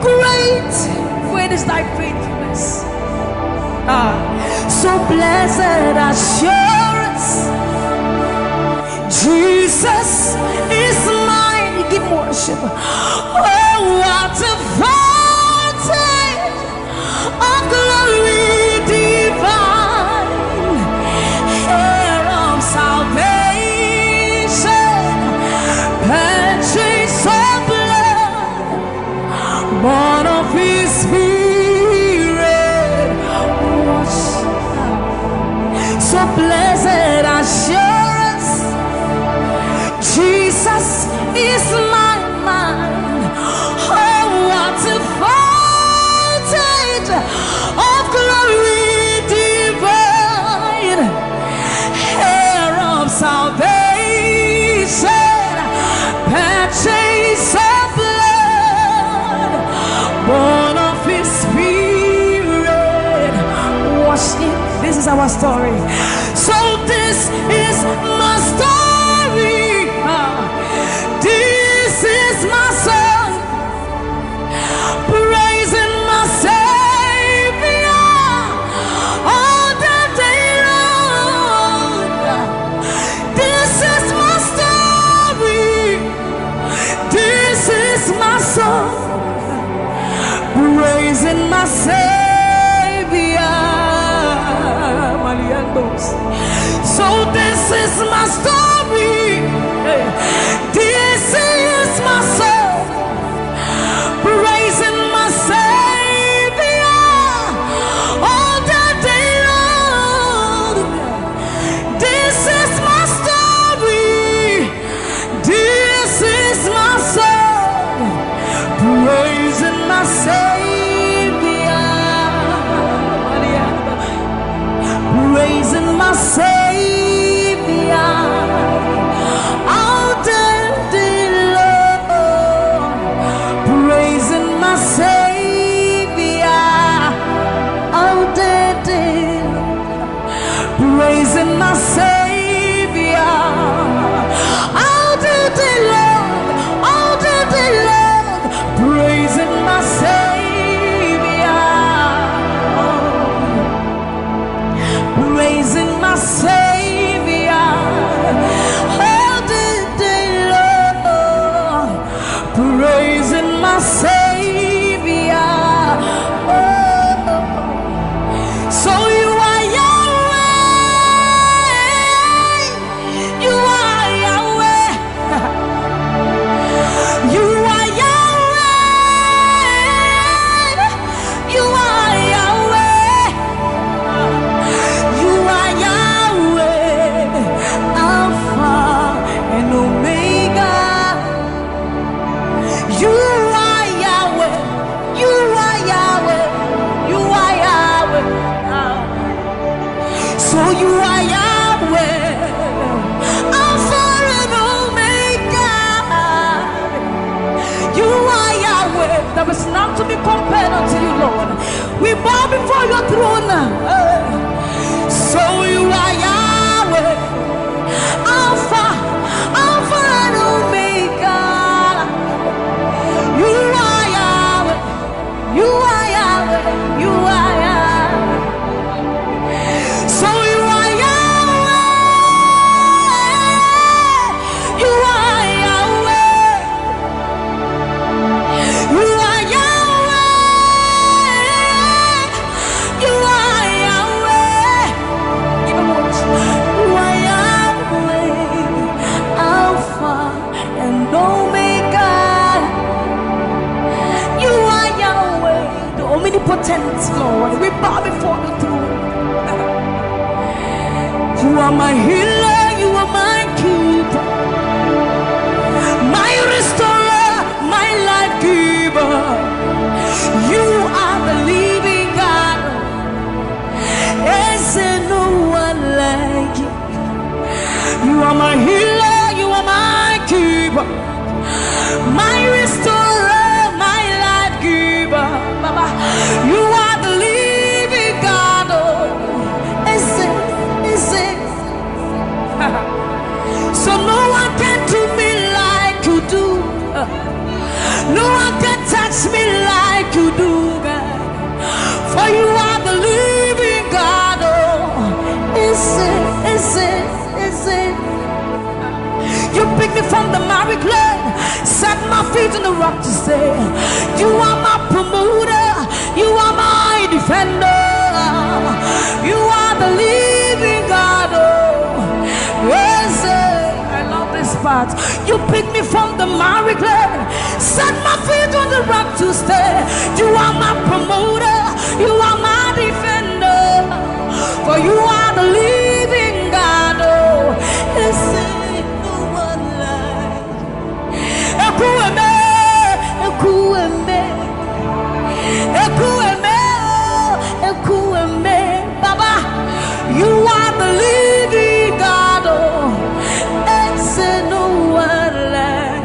great, great is thy faithfulness. Ah, so blessed assurance, Jesus is mine. Give worship. Oh, what a fountain of glory divine, heir of salvation, purchased of blood, born of his spirit, washed. So blessed assurance, Jesus is my mine. Oh, what a fountain of glory divine, heir of salvation, purchased of blood, born of his spirit, washed in. This is our story. So this is my story. Ah, this is my song, praising my Savior all the day long. This is my story. This is my song, praising my Savior. Maliandos. So this is my story. This is my song, praising my Savior all the day long. This is my story. This is my song, praising my Savior, praising my Savior all the day Savior, all the day long, praising my Savior. Oh, so you are Yahweh, you are Yahweh, you are Yahweh, you are Yahweh. You are Yahweh, Alpha and Omega. You are Yahweh. You are Yahweh. You are Yahweh. So you are Yahweh, Alpha and Omega. You are Yahweh. There is none to be compared unto you, Lord. We bow before your throne. So you are Yahweh, Alpha, Alpha and Omega. You are Yahweh. You are Yahweh. You are Yahweh. So you are Yahweh. You are Yahweh. You are Yahweh. You are Yahweh. You are Yahweh, Alpha and Omega. You are Yahweh, the omnipotent Lord. We bow before the throne. You are my healer, you are my keeper, my restorer, my life giver. You are the living God. Is there no one like you? You are my healer, you are my keeper, my restorer, my life giver. Baba, you are the living God. Oh, is it, is it? So no one can do me like you do. No one can touch me like you do, God. For you are the living God. Oh, is it, is it, is it? You pick me from the miry clay, set my feet on the rock to stay. You are my promoter, you are my defender. You are the living God. Oh, yes, eh, I love this part. You pick me from the miry clay, set my feet on the rock to stay. You are my promoter, you are my defender. For you are the living God. Oh, is there no one like Ekwueme, Ekwueme, Ekwueme, oh, Ekwueme. Baba, you are the living God. Oh, is there no one like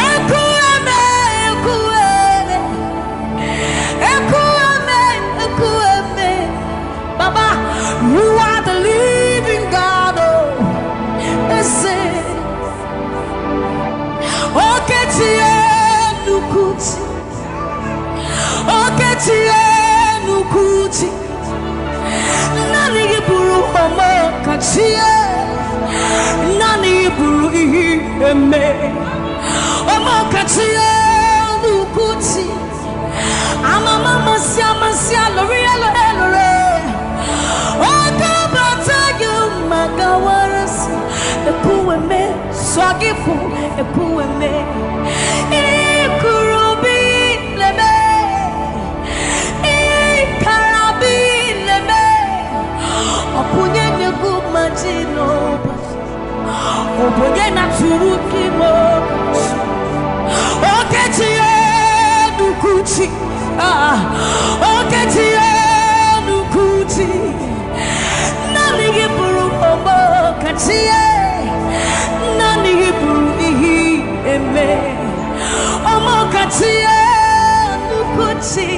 Ekwueme, Ekwueme, Ekwueme, Ekwueme. Baba, you are the living God. Oh, is it? Okechi Enukuchi, Okechi Enukuchi. Naanị gị bụrụ ọmọkachi, naanị gị bụrụ ihe eme. Ọmọkachi Enukuchi. Amama masi amasi alori alori alori. Oke bata gị maka warasi. Ekwueme, sọ gị bụ Ekwueme. Ikurubi leme. Ikarabi leme. Ọ bụ onye na-egbu mmadụ n'ụbọchị. Ọ bụ onye na-atụrụ gị ime. Okechi Enukuchi. Ah, Okechi Enukuchi. Naanị gị bụrụ ọmọkachi, naanị gị bụrụ ihe eme. Ọmọkachi Enukuchi.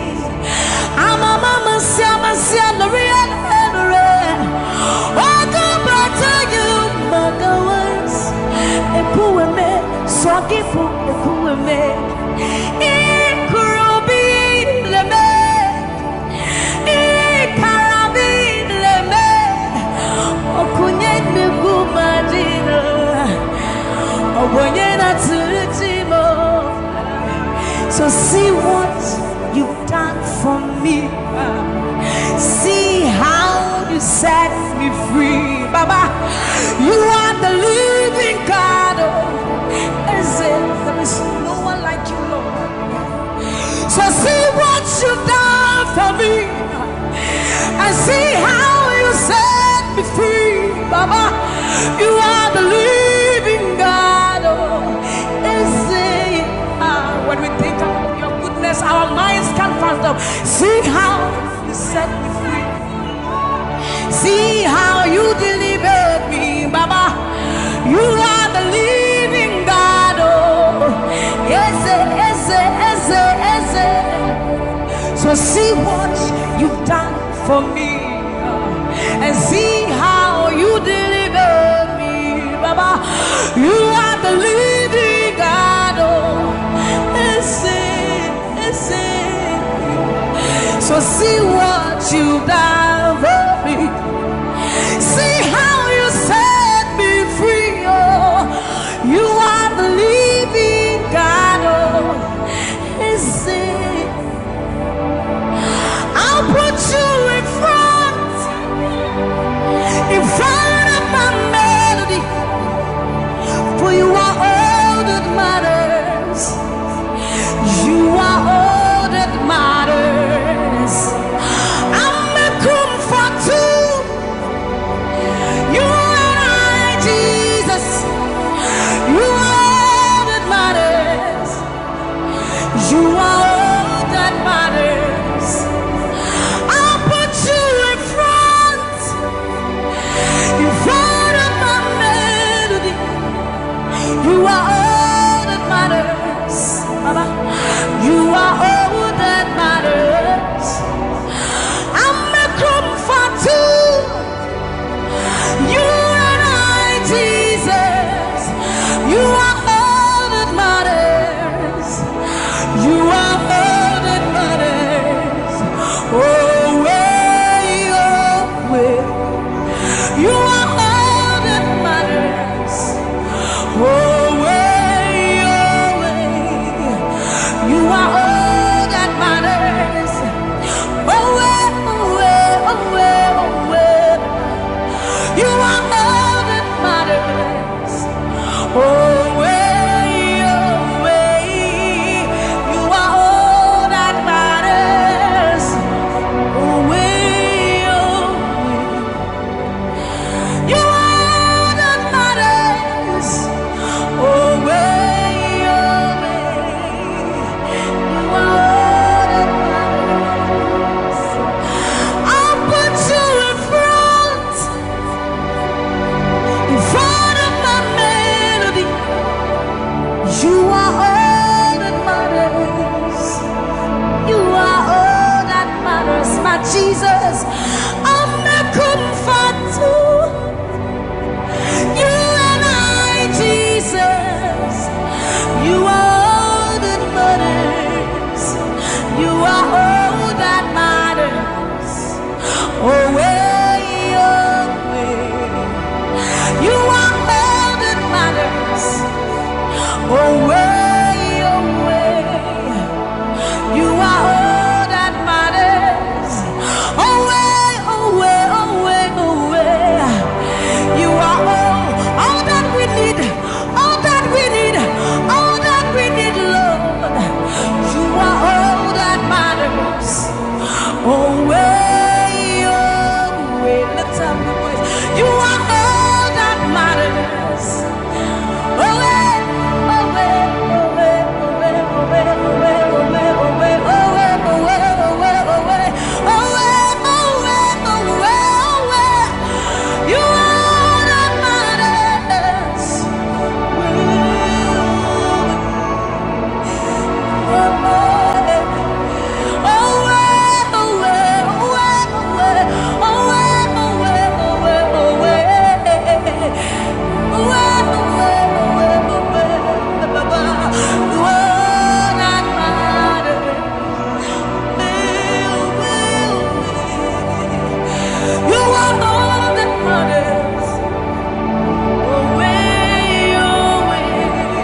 Amama masi amasi alori alori. Ogo bata gị maka warasi. Ekwueme, sọ gị bụ Ekwueme. Ikurubi leme. See how you set me free, Baba. You are the living God. Oh, is it? Ah, when we think of your goodness, our minds can't fathom. See how you set me free. See how you delivered me, Baba. You are the living God. Oh, yes, yes, yes, yes. So see what you've done for me, and see how you deliver me, Baba. You are the living God. Oh, is it, is it? So see what you done for me. See how you set me free. Oh, you are the living God. Oh, is it? I'll put you in front, in front of my melody, for you are all that matters. You are all that matters. I'm a comfort to you and I, Jesus. You are all that matters. You are all that matters. I'll put you in front, in front of my melody. You are all that matters, Baba. You are all that matters. I'm a comfort to you and I, Jesus. You are all that matters. You are all that matters. Oh, way, oh, way. You are all that matters. Oh, way, oh, way. You are all that matters. Oh, way, oh, way, oh, way, oh, way. You are all that matters. Oh, way, oh, way. You are all that matters. Oh, way, oh, way. You are all that matters. Oh, way, oh, way. You are all that matters. I'll put you in front, in front of my melody. You are all that matters. You are all that matters, my Jesus. I'm a comfort to you and I, Jesus. You are all that matters. You are all that matters. Oh, way, oh, way. You are all that matters. Oh, way, oh, way. You are all that matters. Oh, way, oh, way, oh, way, oh, way. You are all, all that we need, all that we need, all that we need, Lord. You are all that matters. Oh, way, oh, way. Lift up your voice. You are all that matters. Oh, way, oh, way, oh, way. You are all that matters. You are all that matters. Away, away.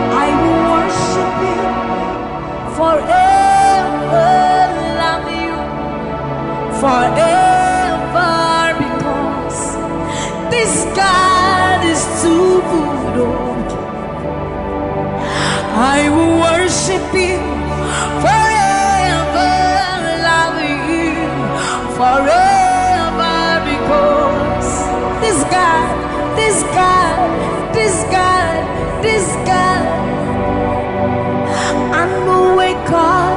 I will worship you forever, love you forever, because this God is too good. Oh, I will worship you forever, love you Forever, because this God, this God, this God, this God, I know a God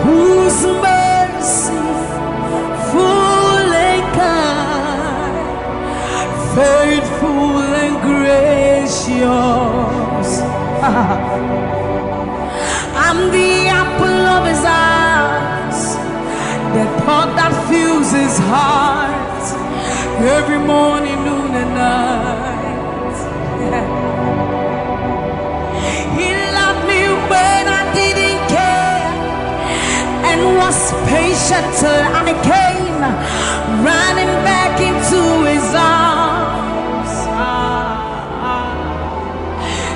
whose mercy full and kind, faithful and gracious. I'm the apple of his eyes, the thought that fills his heart every morning, noon, and night. He loved me when I didn't care and was patient till I came running back into his arms. Ah, ah.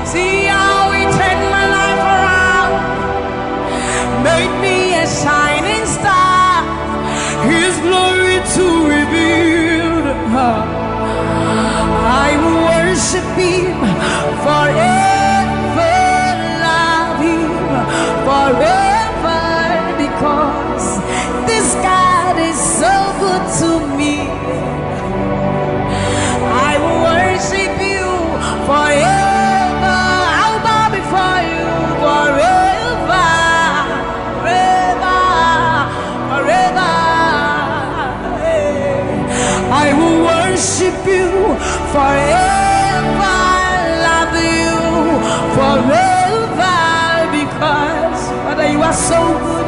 See how he turned my life around, made me a shining star, his glory to reveal. I worship him forever, love him forever, because this God is so good to me. I will worship you forever. I'll bow before you forever, forever, forever. I will worship you forever, love you forever, because Father, you are so good.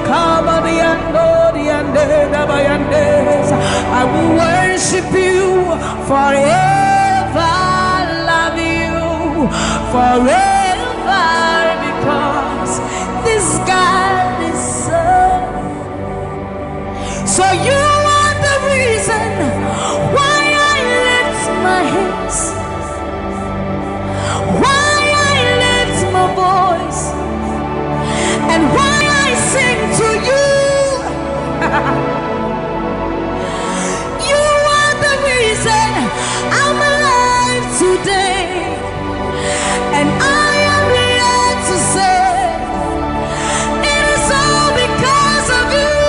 Come on, the end, oh, the end, eh, the end, eh. I will worship you forever, love you forever, because this God is so. So you are the reason why I lift my hands, why I lift my voice, and why I sing to you. You are the reason I'm alive today, and I am here to say it is all because of you.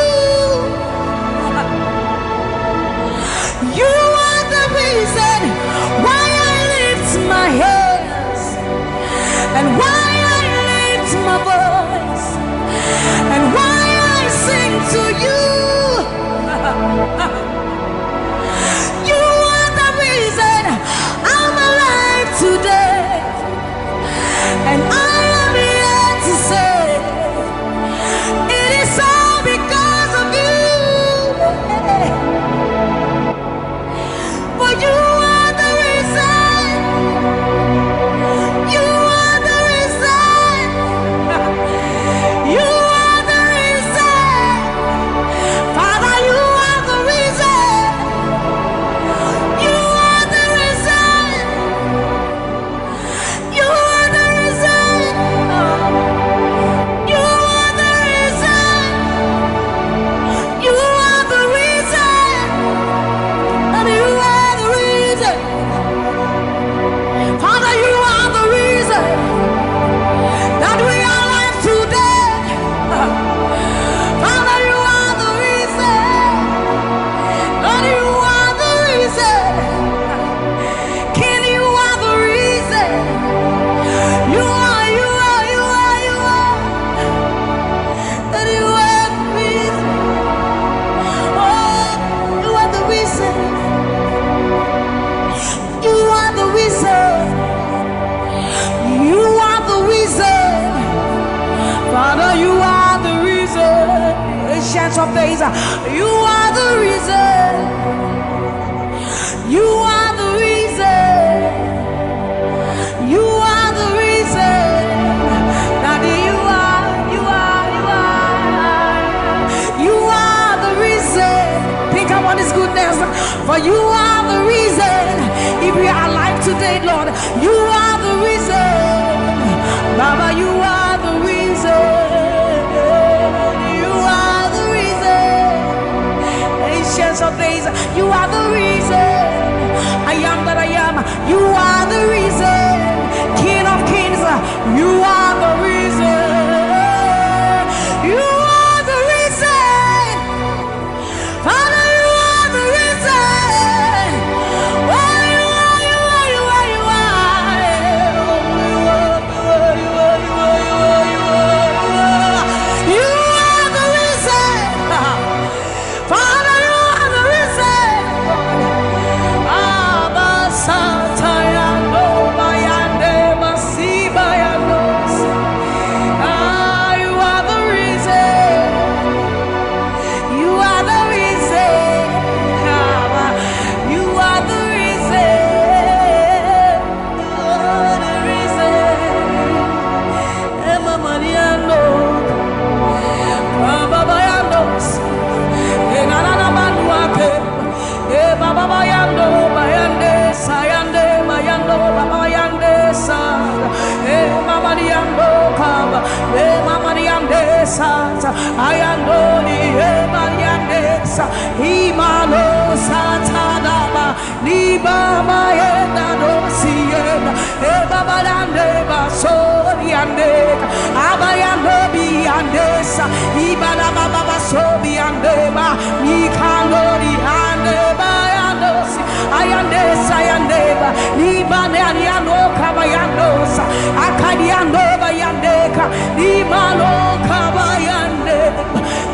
You are the reason why I lift my hands and why I lift my voice and why I sing to you. You are the reason I'm alive today, and I am here to say it is all because of you. For you are the reason. You are the reason. You are the reason. Father, you are the reason. You are the reason. You are the reason. You are the reason. You are the reason. And you are the reason. Father, you are the reason that we are alive today. Father, you are the reason. Lord, you are the reason. King, you are the reason. You are, you are, you are, you are. That you are the reason. Oh, you are the reason. You are the reason. You are the reason. Father, you are the reason. Ancient of days, you are the reason. You are the reason. You are the reason. Daddy, you are, you are, you are. You are the reason. Think about his goodness. For you are the reason. If we are alive today, Lord, you are the reason. Baba, you are the reason. You are the reason. Ancients of days, you are the reason. I am that I am. You are the reason. King of kings, you are the reason. You are the reason. Father, Liba mayenda dosienda, eba balande basoriande, abayando biandesa, ibala baba basobiande ba, mikandori ande bayandosi, ayandesa yandeba, liba ne ariano kabayandosa, akadiando bayandeka, limalo kabayande.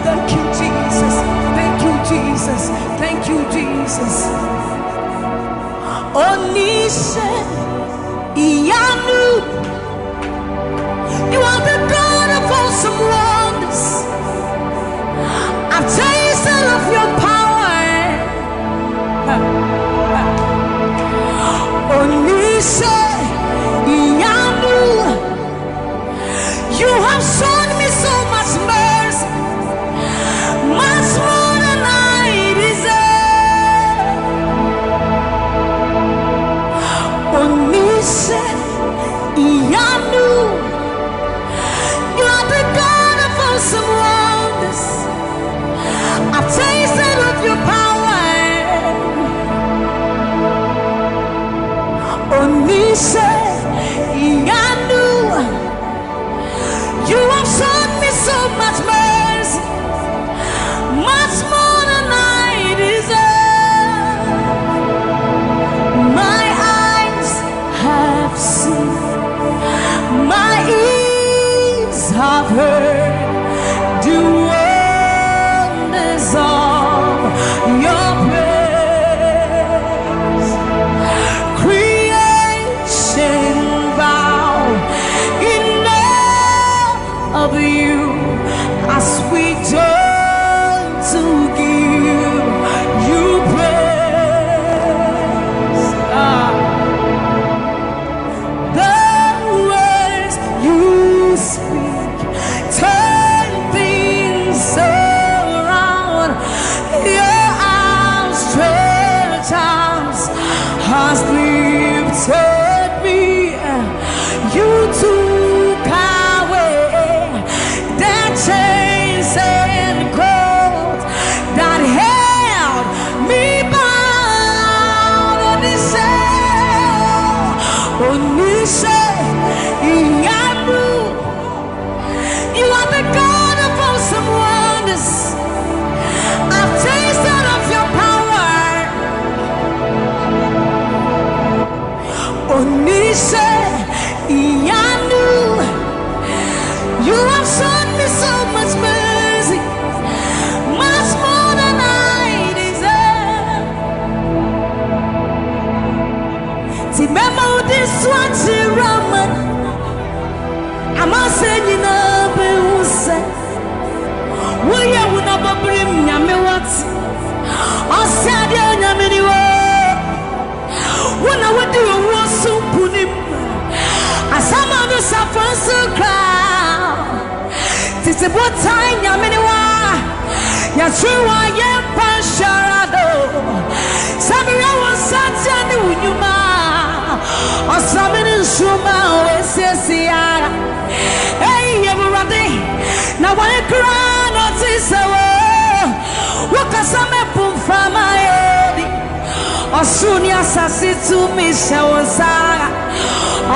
Thank you, Jesus. Thank you, Jesus. Thank you, Jesus. Oníṣẹ́ ìyanu, you are the God of awesome wonders. I've tasted of your power. Oníṣẹ́ ìyanu, you have shown me so much mercy, much more than I deserve. Oníṣẹ́ ìyanu, you are the God of awesome wonders. I've tasted of your power. Oníṣẹ́ ìyanu, you have shown me so much mercy, much more than I deserve. My eyes have seen, my ears have heard the wonders of your praise. Creation bow in awe of you as we join to give you praise. Ah. The words you speak turn things around. Your outstretched arms has lifted me. You took away the chains and cords that held me bound. Oníṣẹ́, oníṣẹ́ ìyanu. You are the God of awesome wonders. I've tasted of your power. Oníṣẹ́ ìyanu, you have shown me so much mercy, much more than I deserve. Ti mema wo de so akyerɛ ama no, amansan nyinaa bɛhu sɛ woyɛ wo na bɔberem Nyame wate. Ɔsɛ adeɛ Onyame ni wo. Wo na wodi owuo so nkonim. Asama no safoa nso kra. Tete botan Nyame ne wa. Yɛtwe wa yɛmpa nhyɛra do. Sɛ meyɛ wo nsateɛ ne wo nnwuma. Ɔsame ne nsoroma a wɔasiesie ara. Ei, Awurade, na wɔn kra na ɔte sɛ wo. Wokasa mɛpo mframa adi. Ɔsoro ne asase tumi hyɛ wo nsa.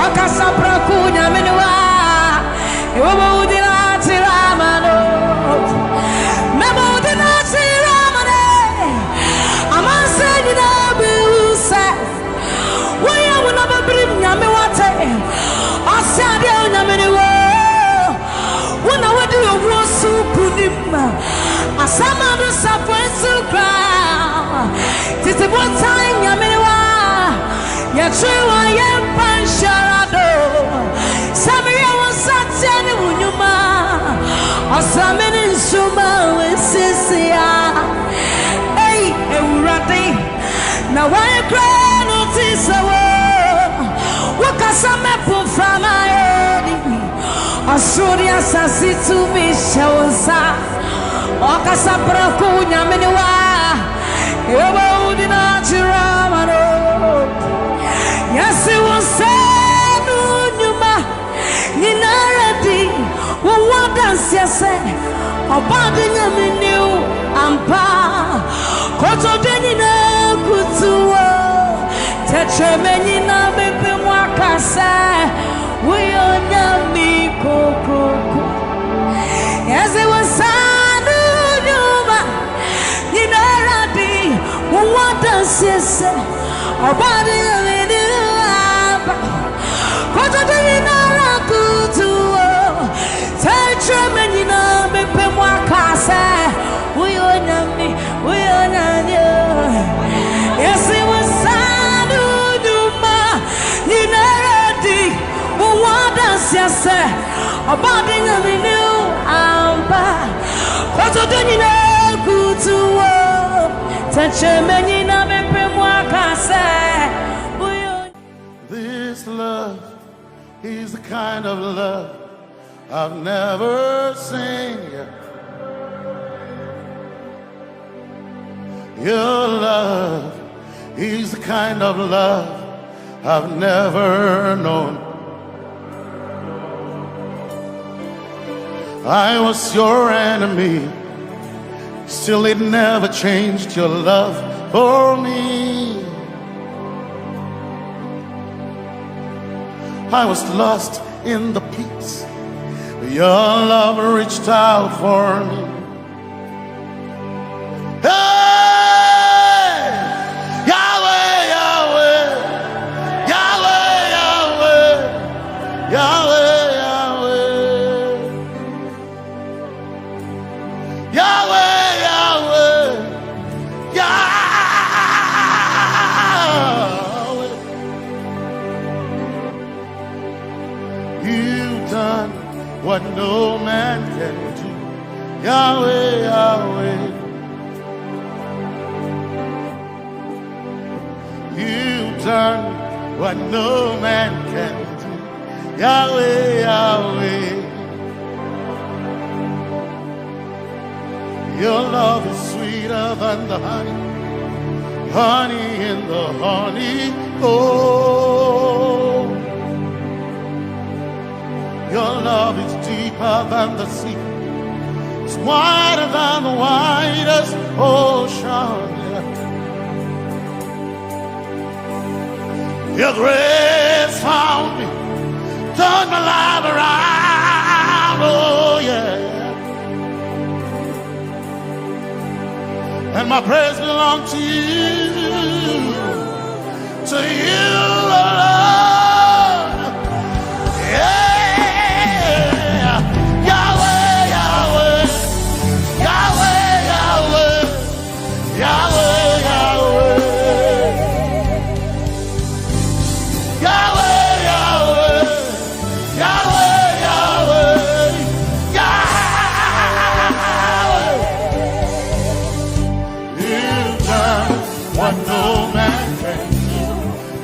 Ɔkasa prɛko Nyame ne wa. Ɛwɔ ma wodi na akyerɛ ama no. Mɛma wodi na akyerɛ ama no. Amansan nyinaa bɛhu sɛ woyɛ wo na bɛbirim Nyame wate. Ɔsɛ adeɛ Onyame ne wo. Wo na wodi owuo so nkonim. Asama no safoa nso kra. Tete botan Nyame ne wa. Yɛtwe wa yɛmpa nhyɛra do. Sɛ meyɛ wo nsateɛ ne wo nnwuma. Ɔsame ne nsoroma a wɔasiesie ara. Ei, Awurade, na wɔn kra na ɔte sɛ wo. Wokasa mɛpo mframa adi. Ɔsoro ne asase tumi hyɛ wo nsa. Ɔkasa prɛko Nyame ne wa. Ɛwɔ wo di na akyerɛ ama no. Yɛse wo nsa no nnwuma nyinara di. Wo ho adanseɛ sɛ ɔbaa de Nyame ne wo ampa. Kotodwe nyinaa kutu wo. Tremeni na bepe mwakasa, uyo nyami kokoko. Ezi wasanu nyuma, nyinara di, wada sese, obadi nyami ni aba. Koto di nyinara kutu o, tetre me nyina bepe mwakasa, uyo nyami, uyo nyami. Ezi wasanu nyuma, nyinara di, wada sese, obadi nyami ni aba. Koto di nyina kutu o, tetre me nyina bepe mwakasa, uyo. This love is the kind of love I've never seen. Your love is the kind of love I've never known. I was your enemy, still it never changed your love for me. I was lost in the pits, but your love reached out for me. Hey! Yahweh, Yahweh, Yahweh, Yahweh, Yahweh, Yahweh. Yahweh, Yahweh, Yahweh. You've done what no man can do. Yahweh, Yahweh. You've done what no man can do. Yahweh, Yahweh. Your love is sweeter than the honey, honey in the honeycomb. Your love is deeper than the sea, it's wider than the widest ocean. Your grace found me, turned my life around, oh yeah. And my praise belongs to you, to you alone. Yeah. Yahweh, Yahweh, Yahweh, Yahweh. Yahweh, Yahweh. Yahweh, Yahweh. Yahweh, Yahweh. Yahweh. You've done what no man can do.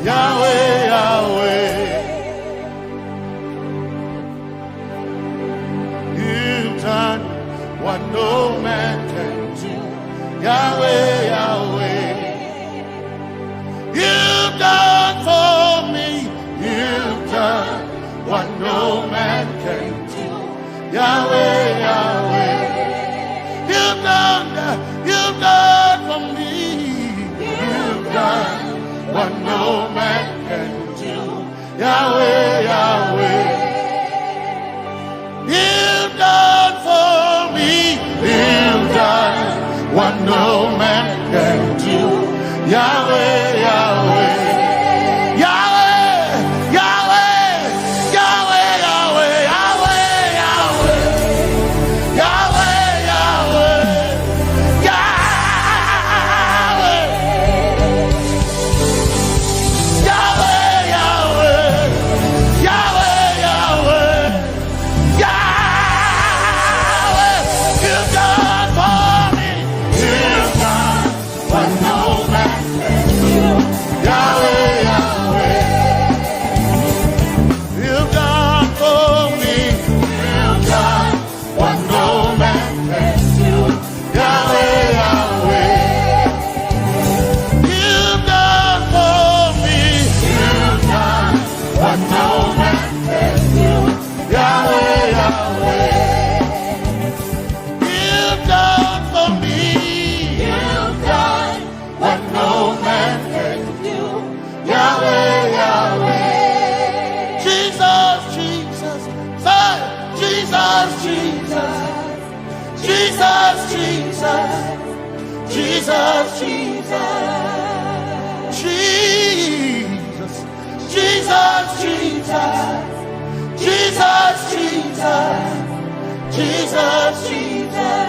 Yahweh, Yahweh. You've done what no man can do. Yahweh, Yahweh. You've done for me. You've done what no man can do. Yahweh, Yahweh. You've done, you've done for me. You've done what no man can do. Yahweh, Yahweh. You've done for me. You've done what no man can do. Yahweh, Yahweh. Yahweh, Yahweh, Yahweh, Yahweh, Yahweh. Yahweh, Yahweh. Yahweh. Yahweh, Yahweh. Yahweh, Yahweh. Yahweh. You've done for me. You've done what no man can do. Yahweh, Yahweh. You've done for me. You've done what no man can do. Yahweh, Yahweh. You've done for me. You've done what no man can do. Yahweh, Yahweh. You've done for me. You've done Jesus, Jesus, Jesus, Jesus, Jesus, Jesus, Jesus, Jesus, Jesus, Jesus.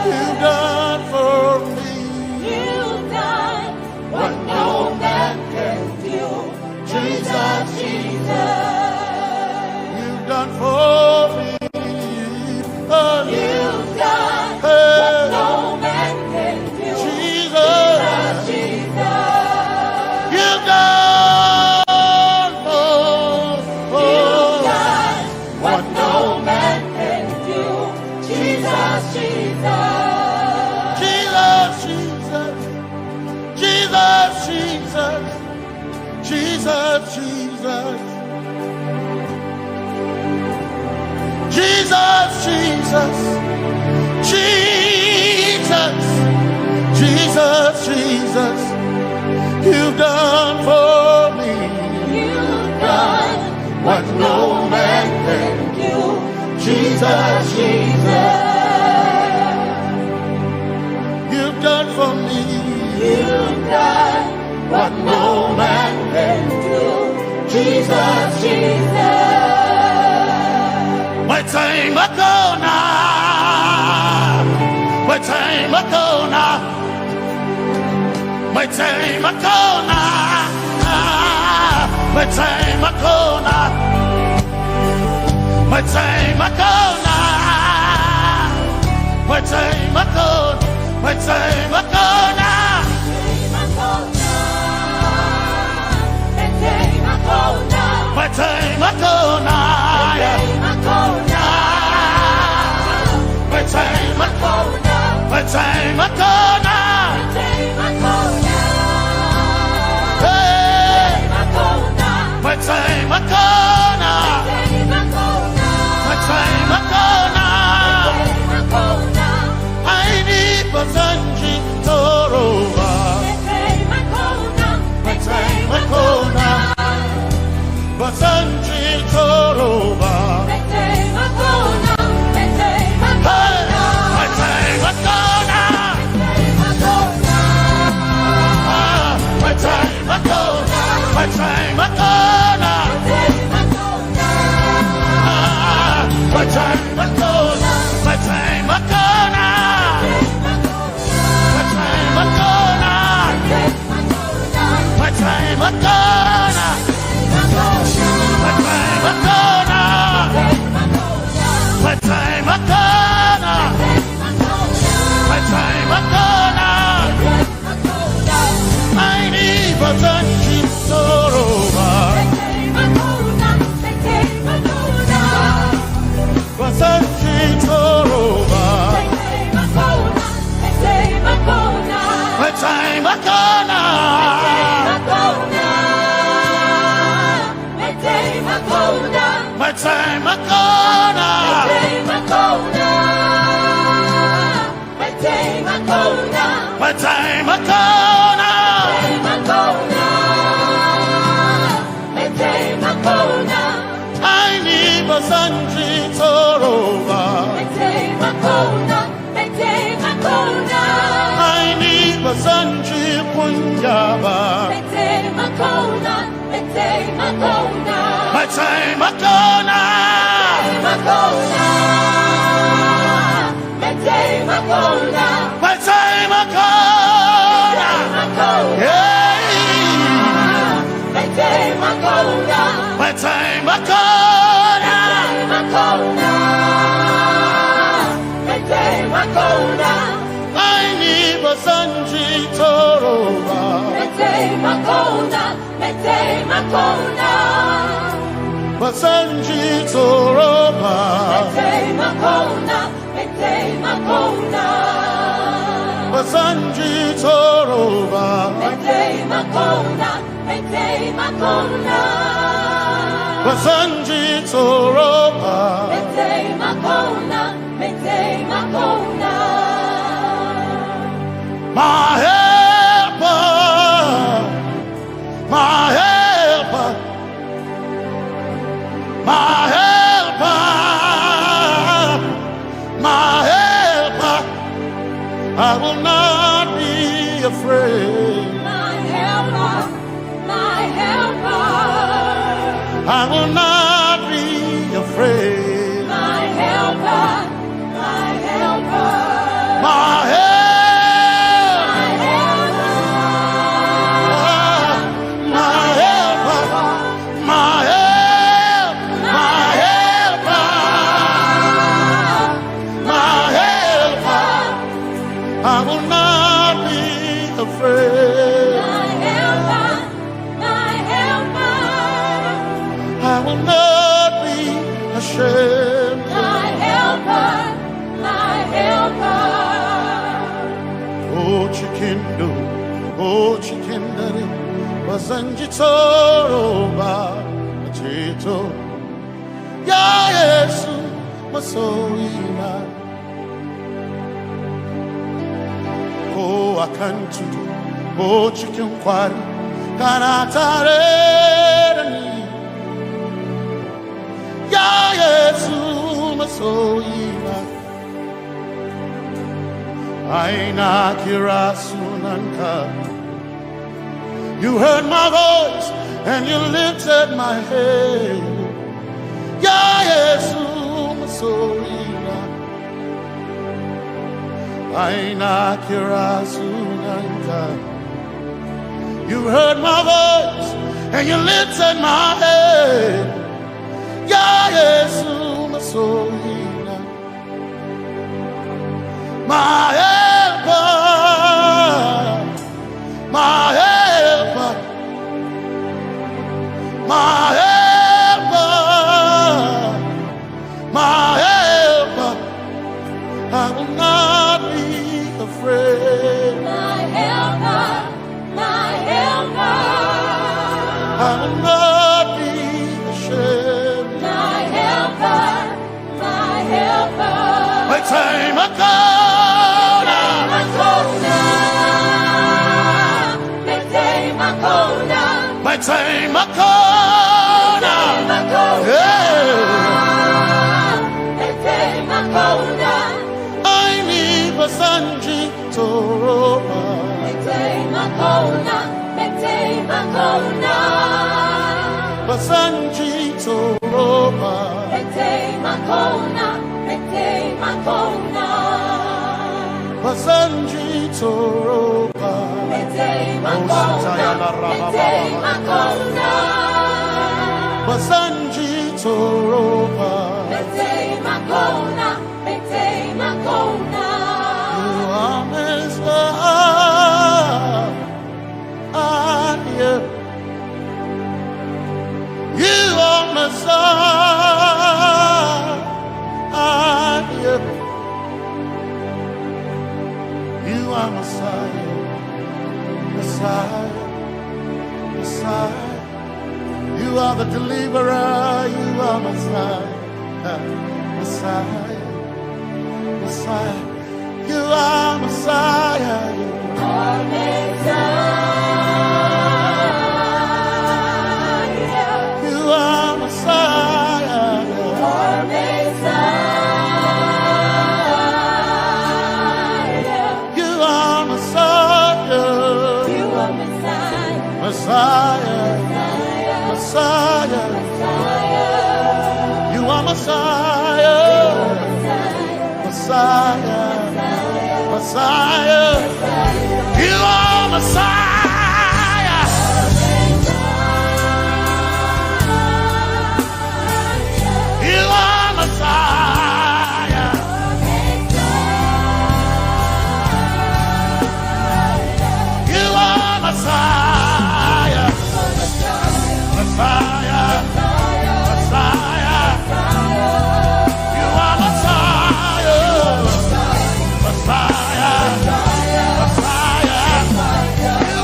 You died for me. You died what no man can do. Jesus, Jesus. You died for me. Oh. You died what no man can do. Jesus. Jesus, Jesus. You died for, you died what no man can do. Jesus, Jesus. Jesus, Jesus. Jesus, Jesus. Jesus, Jesus. Jesus, Jesus. Jesus, Jesus, Jesus. You've done for me. You've done what no man can do. Jesus, Jesus. You've done for me. You've done what no man can do. Jesus, Jesus. Metsei makona. Metsei makona. Metsei makona. Metsei makona. Metsei makona. Metsei makona. Metsei makona. Metsei makona. Metsei makona. Metsei makona. Hey. Metsei makona. Metsei makona. Aini bazanji toroba. Metsei makona. Bazanji toroba. Hey. Metsei makona. Ah, metsei makona. Metsei makona. Ah, metsei makona. Metsei makona. Metsei makona. Metsei makona. Metsei makona. Metsei makona. Metsei makona. Aini bazanji toroba. Bazanji toroba. Metsei makona. Metsei makona. Metsei makona. Metsei makona. Metsei makona. Aini bazanji toroba. Metsei makona. Metsei makona. Aini bazanji kunyaba. Metsei makona. Metsei makona. Metsei makona. Metsei makona. Metsei makona. Metsei makona. Hey. Metsei makona. Metsei makona. Metsei makona. Metsei makona. Aini bazanji toroba. Metsei makona. Metsei makona. Bazanji toroba. Metsei makona. Metsei makona. Bazanji toroba. Metsei makona. Metsei makona. Bazanji toroba. Metsei makona. Metsei makona. My helper. My helper, my helper, my helper. afraid. My helper, my helper. I will not be afraid. My helper, my helper. My help. My helper. My helper. My help. My helper. My helper. I will not be afraid. My helper, my helper. I will not be ashamed. My helper, my helper. O chikindo, o chikindari, bazanji tsoro ba, cheto. Ya Yesu, masoyina. Ko a kan tudu, ko cikin kwari, kana tare da ni. Ya Yesu masoyina, ai na kira sunanka. You heard my voice and you lifted my head. Ya Yesu masoyina, ai na kira sunanka. You heard my voice and you lifted my head. Ya Yesu masoyina, my helper, my helper, my helper, my helper. I will not be afraid. My helper, my helper. I will not be ashamed. My helper, my helper. Mete makona. Mete makona. Mete makona. Mete makona. Mete makona. Yeah. Mete makona. Aini basanji toroba. Mete makona, mete makona. Basanji toroba. Mete makona, mete makona. Basanji toroba. Mete makona, mete makona. Basanji toroba. Mete makona. You are Messiah. You are Messiah. You are Messiah. Messiah. Messiah. You are the deliverer. You are Messiah. Messiah. Messiah. You are Messiah. You are Messiah. You are Messiah. You are Messiah. You are Messiah. You are Messiah. Messiah. Messiah. Messiah. You are Messiah. Messiah. Messiah. You are Messiah. You are Messiah. You are Messiah. Messiah. Messiah. You are Messiah. Messiah. Messiah. You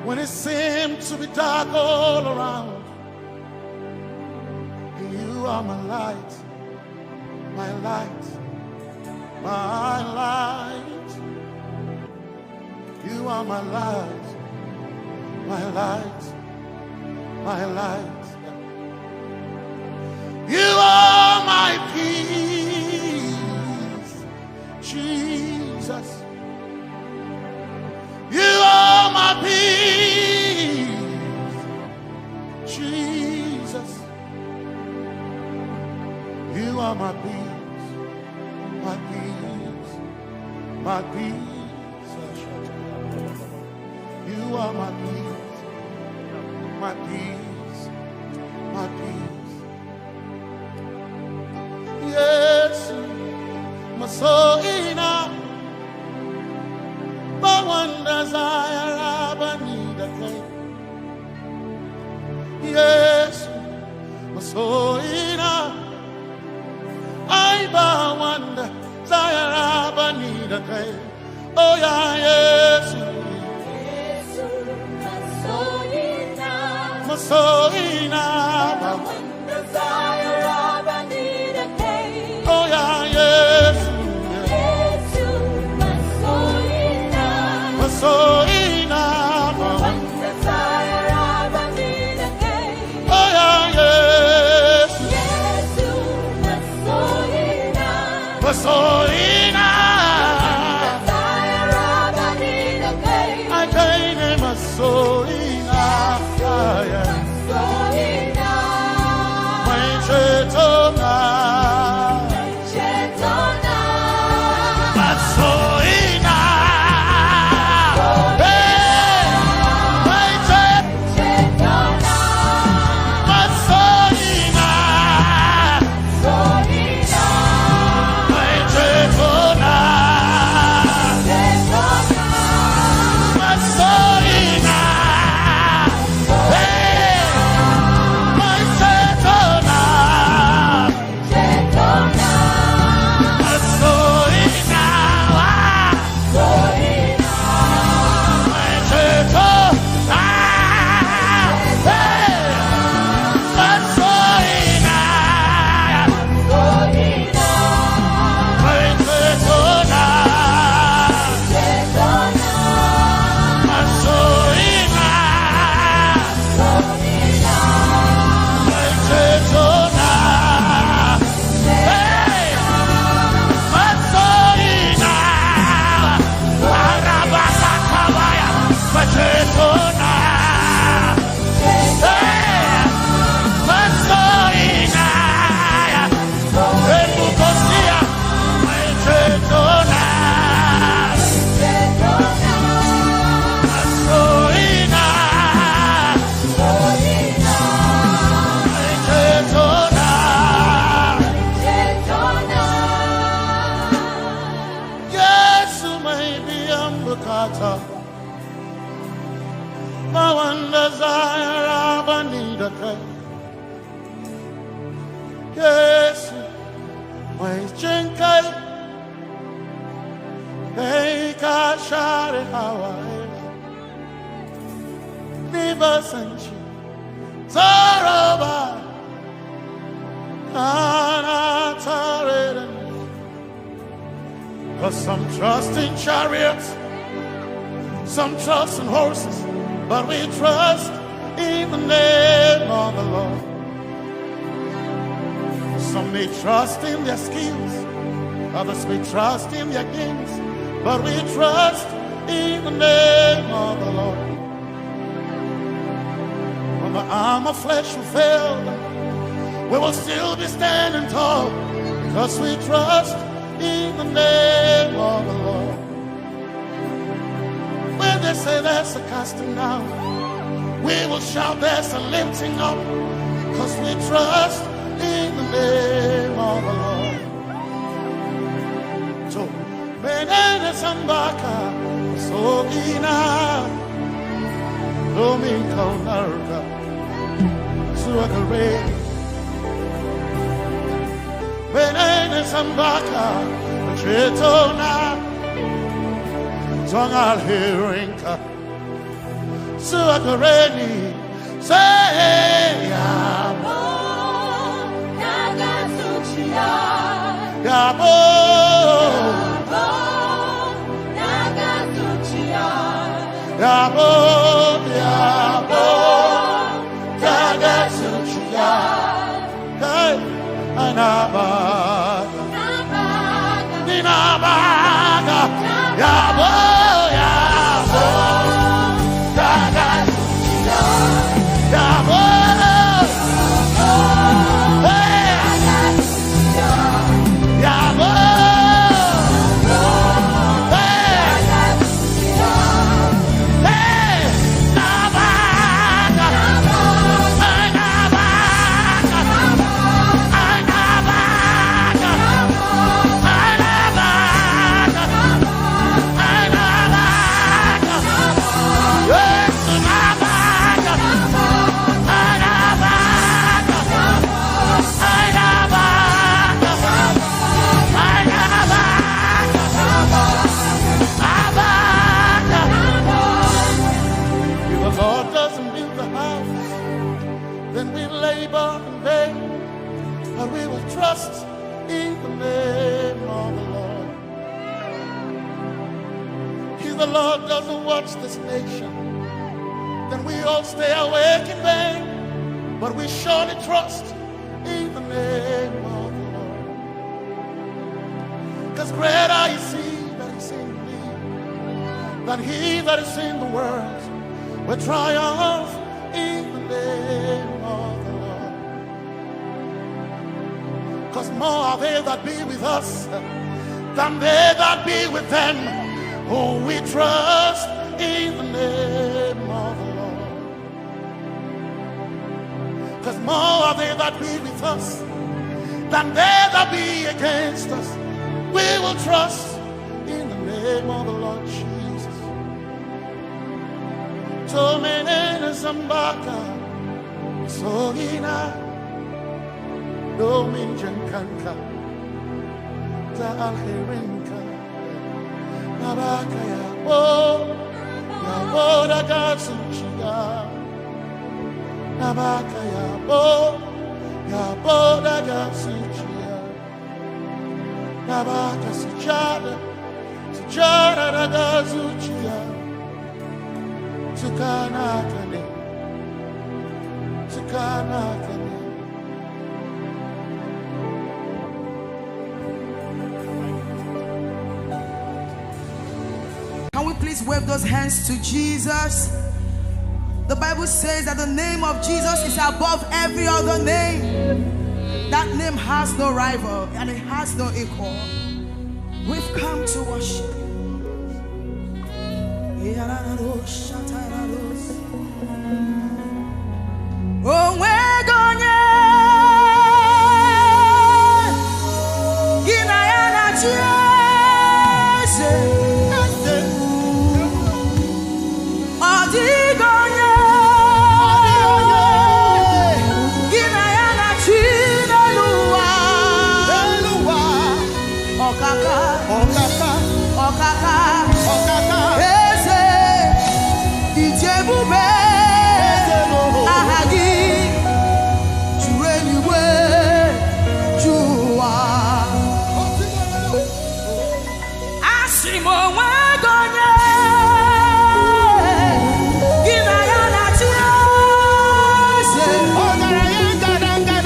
When it seems to be dark all around, you are my light, my light, my light. You are my light, my light, my light. You are my peace, Jesus. You are my peace, Jesus. You are my peace, my peace, my peace. You are my peace, my peace, my peace. Yesu, masoina, bawanda zayara bani da kai. Yesu, masoina, ai bawanda zayara bani da kai. Oh yeah, Yesu, masoina, masoina, bawanda zayara bani da kai. Oh yeah, Yesu, Yesu, masoina, masoina, bawanda zayara bani da kai. Oh yeah, Yesu, Yesu, masoina, masoina, bawanda zayara bani da kai. Ai kai ne masoina, masoina, mai ceto na, mai ceto na, masoina. Hey, mai ceto na, masoina. Yesu mai biyan bukata, ba wanda za ya raba ni da kai. Yesu mai jin kai, kai ka share hawaye. Ni ba san ji tsoro ba, kana tare da ni. 'Cause some trust in chariots, some trust in horses, but we trust in the name of the Lord. Some may trust in their skills, others may trust in their gifts, but we trust in the name of the Lord. When the arm of flesh will fail, we will still be standing tall, 'cause we trust in the name of the Lord. When they say there's a casting down, we will shout there's a lifting up, 'cause we trust in the name of the Lord. So, menene sambaka, sogina, domin kaunarka, zuwa gare ni. Menene sambaka, cetona, don alherinka, Suakareni. Say, Yabo. Yabo. Yabo. Yabo. Hey, Anaba. Ninabaga, yabo, yabo, yabo, yabo, hey, yabo, hey, hey, nabaga, nabaga, nabaga. If the Lord doesn't build the house, then we labor in vain, but we will trust in the name of the Lord. If the Lord doesn't watch this nation, then we all stay awake in vain, but we surely trust in the name of the Lord. Because greater is he that is in me than he that is in the world. We triumph in the name of the Lord. Because more are they that be with us than they that be with them. Oh, we trust in the name of the Lord. Because more are they that be with us than they that be against us. We will trust in the name of the Lord Jesus. Tomenene zambaka, sogina, domin jankanka, ta alherinka, nabaka yabo, yabo da gazuciya, nabaka yabo, yabo da gazuciya, nabaka sujada, sujada da gazuciya, tukana kane, tukana kane. Can we please wave those hands to Jesus? The Bible says that the name of Jesus is above every other name. That name has no rival and it has no equal. We've come to worship you. O nweghị onye gị na ya na-achị eze. Ọ dịghị onye gị na ya na-achị n'elu ụwa. Ọkaka, ọkaka, ọkaka, ọkaka, eze, ịdị ebube, aha gị juru eluigwe, juru ụwa. Asị m, o nweghị onye gị na ya na-achị eze.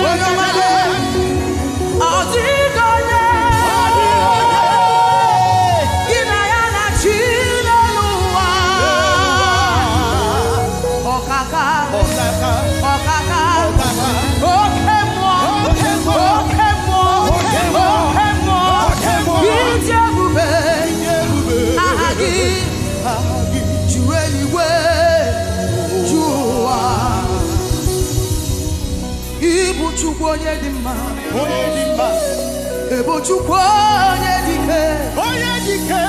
Onye ọma gị. Ọ dịghị onye gị na ya na-achị n'elu ụwa. Ọkaka, ọkaka, oke mmụọ, oke mmụọ, oke mmụọ, ịdị ebube, aha gị juru eluigwe, juru ụwa. Ị bụ Chukwu onye dị mma. Onye dị mma. Ị bụ Chukwu onye dị ike. Onye dị ike.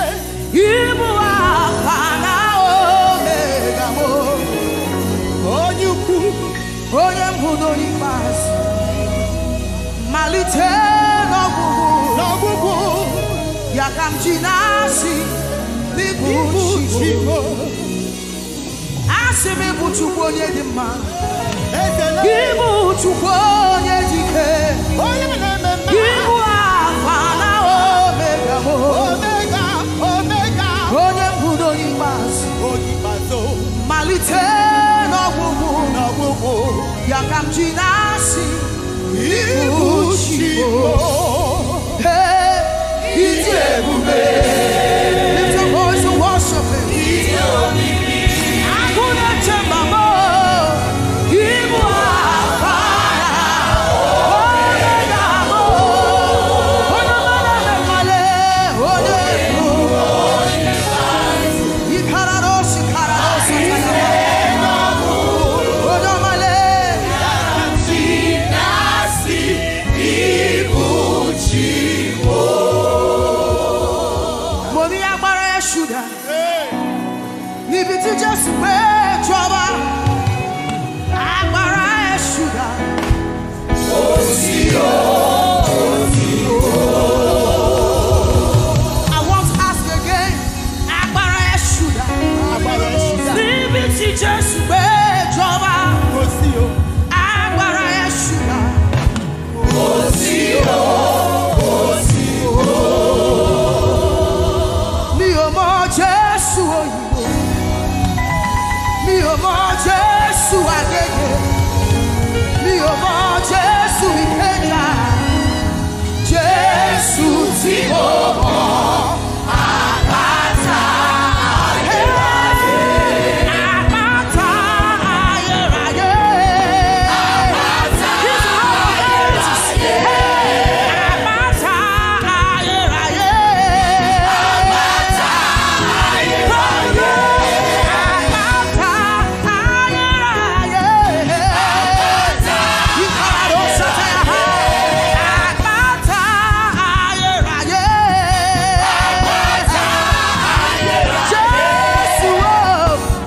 Ị bụ Alfa na Omega m. Onye ukwu. Onye mbụ na onye ikpeazụ. Malite n'ọgwụgwụ. N'ọgwụgwụ. Ya ka m ji na-asị, n'ịbụ Chi m. Chi m. Sị m, ị bụ Chukwu onye dị mma. Ị bụ Chukwu onye dị ike. Ị bụ Alfa na Omega m. Onye mbido, onye ikpeazụ. Malite n'ọgwụgwụ. Ya ka m ji na-asị, ị bụ Chi m. Hey, ị dị ebube. Lift your voice and worship him. Agụ na-eche mba m, ị bụ Alfa, Omega m. Onye ọma na-eme nwale, onye bụ. Ikararo, sikararo, satayama. Onye ọma lee. Mo ní agbára ẹ̀ ṣúdà. Níbi tí Jésù gbé jọba, agbára ẹ̀ ṣúdà. I want to ask again. Agbára ẹ̀ ṣúdà. Níbi tí Jésù gbé jọba, agbára ẹ̀ ṣúdà. Mi ò mọ Jésù òyìnbó. Mi ò mọ Jésù Agége. Mi ò mọ Jésù Ìkẹjà. Jésù tí mo mọ̀, àpáta ayérayé. Àpáta ayérayé. Àpáta ayérayé. Àpáta ayérayé. Àpáta ayérayé. Àpáta ayérayé. Àpáta ayérayé. Àpáta ayérayé. Jésù o.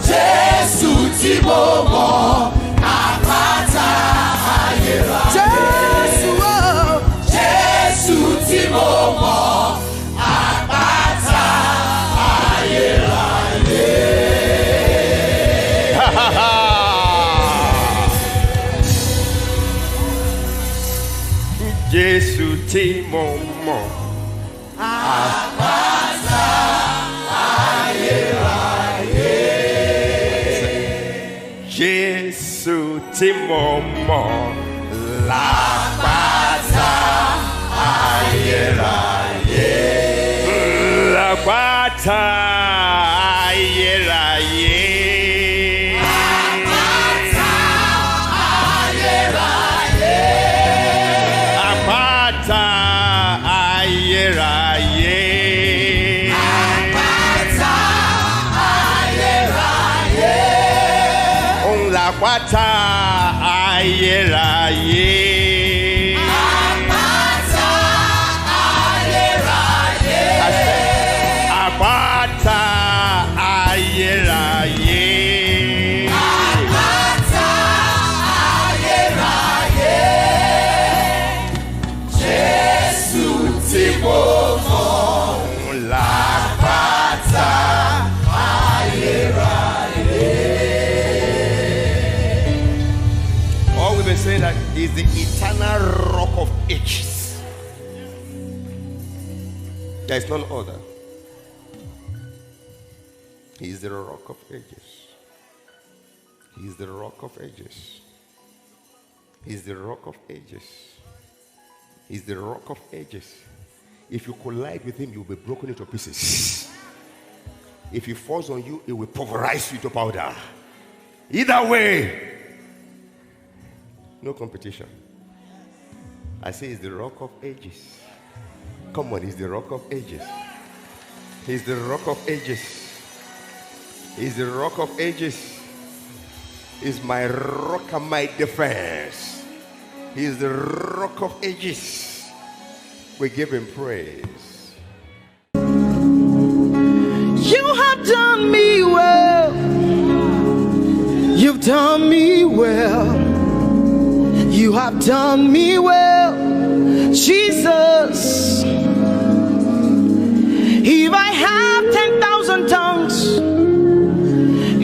Jésù tí mo mọ̀, àpáta ayérayé. Jésù o. Jésù tí mo mọ̀, àpáta ayérayé. Jésù tí mo mọ̀. Àpáta ayérayé. Jésù tí mo mọ̀, làpáta ayérayé. Làpáta ayérayé. Àpáta ayérayé. Àpáta ayérayé. Àpáta ayérayé. Òun làpáta ayérayé. Àpáta ayérayé. Àpáta ayérayé. Àpáta ayérayé. Jésù tí mo mọ̀, òun làpáta ayérayé. All we've been saying that is the eternal rock of ages. There is none other. He is the rock of ages. He is the rock of ages. He is the rock of ages. He is the rock of ages. If you collide with him, you'll be broken into pieces. If he falls on you, it will pulverize you to powder. Either way, no competition. I say he's the rock of ages. Come on, he's the rock of ages. He's the rock of ages. He's the rock of ages. He's my rock and my defense. He's the rock of ages. We give him praise. You have done me well. You've done me well. You have done me well, Jesus. If I have ten thousand tongues,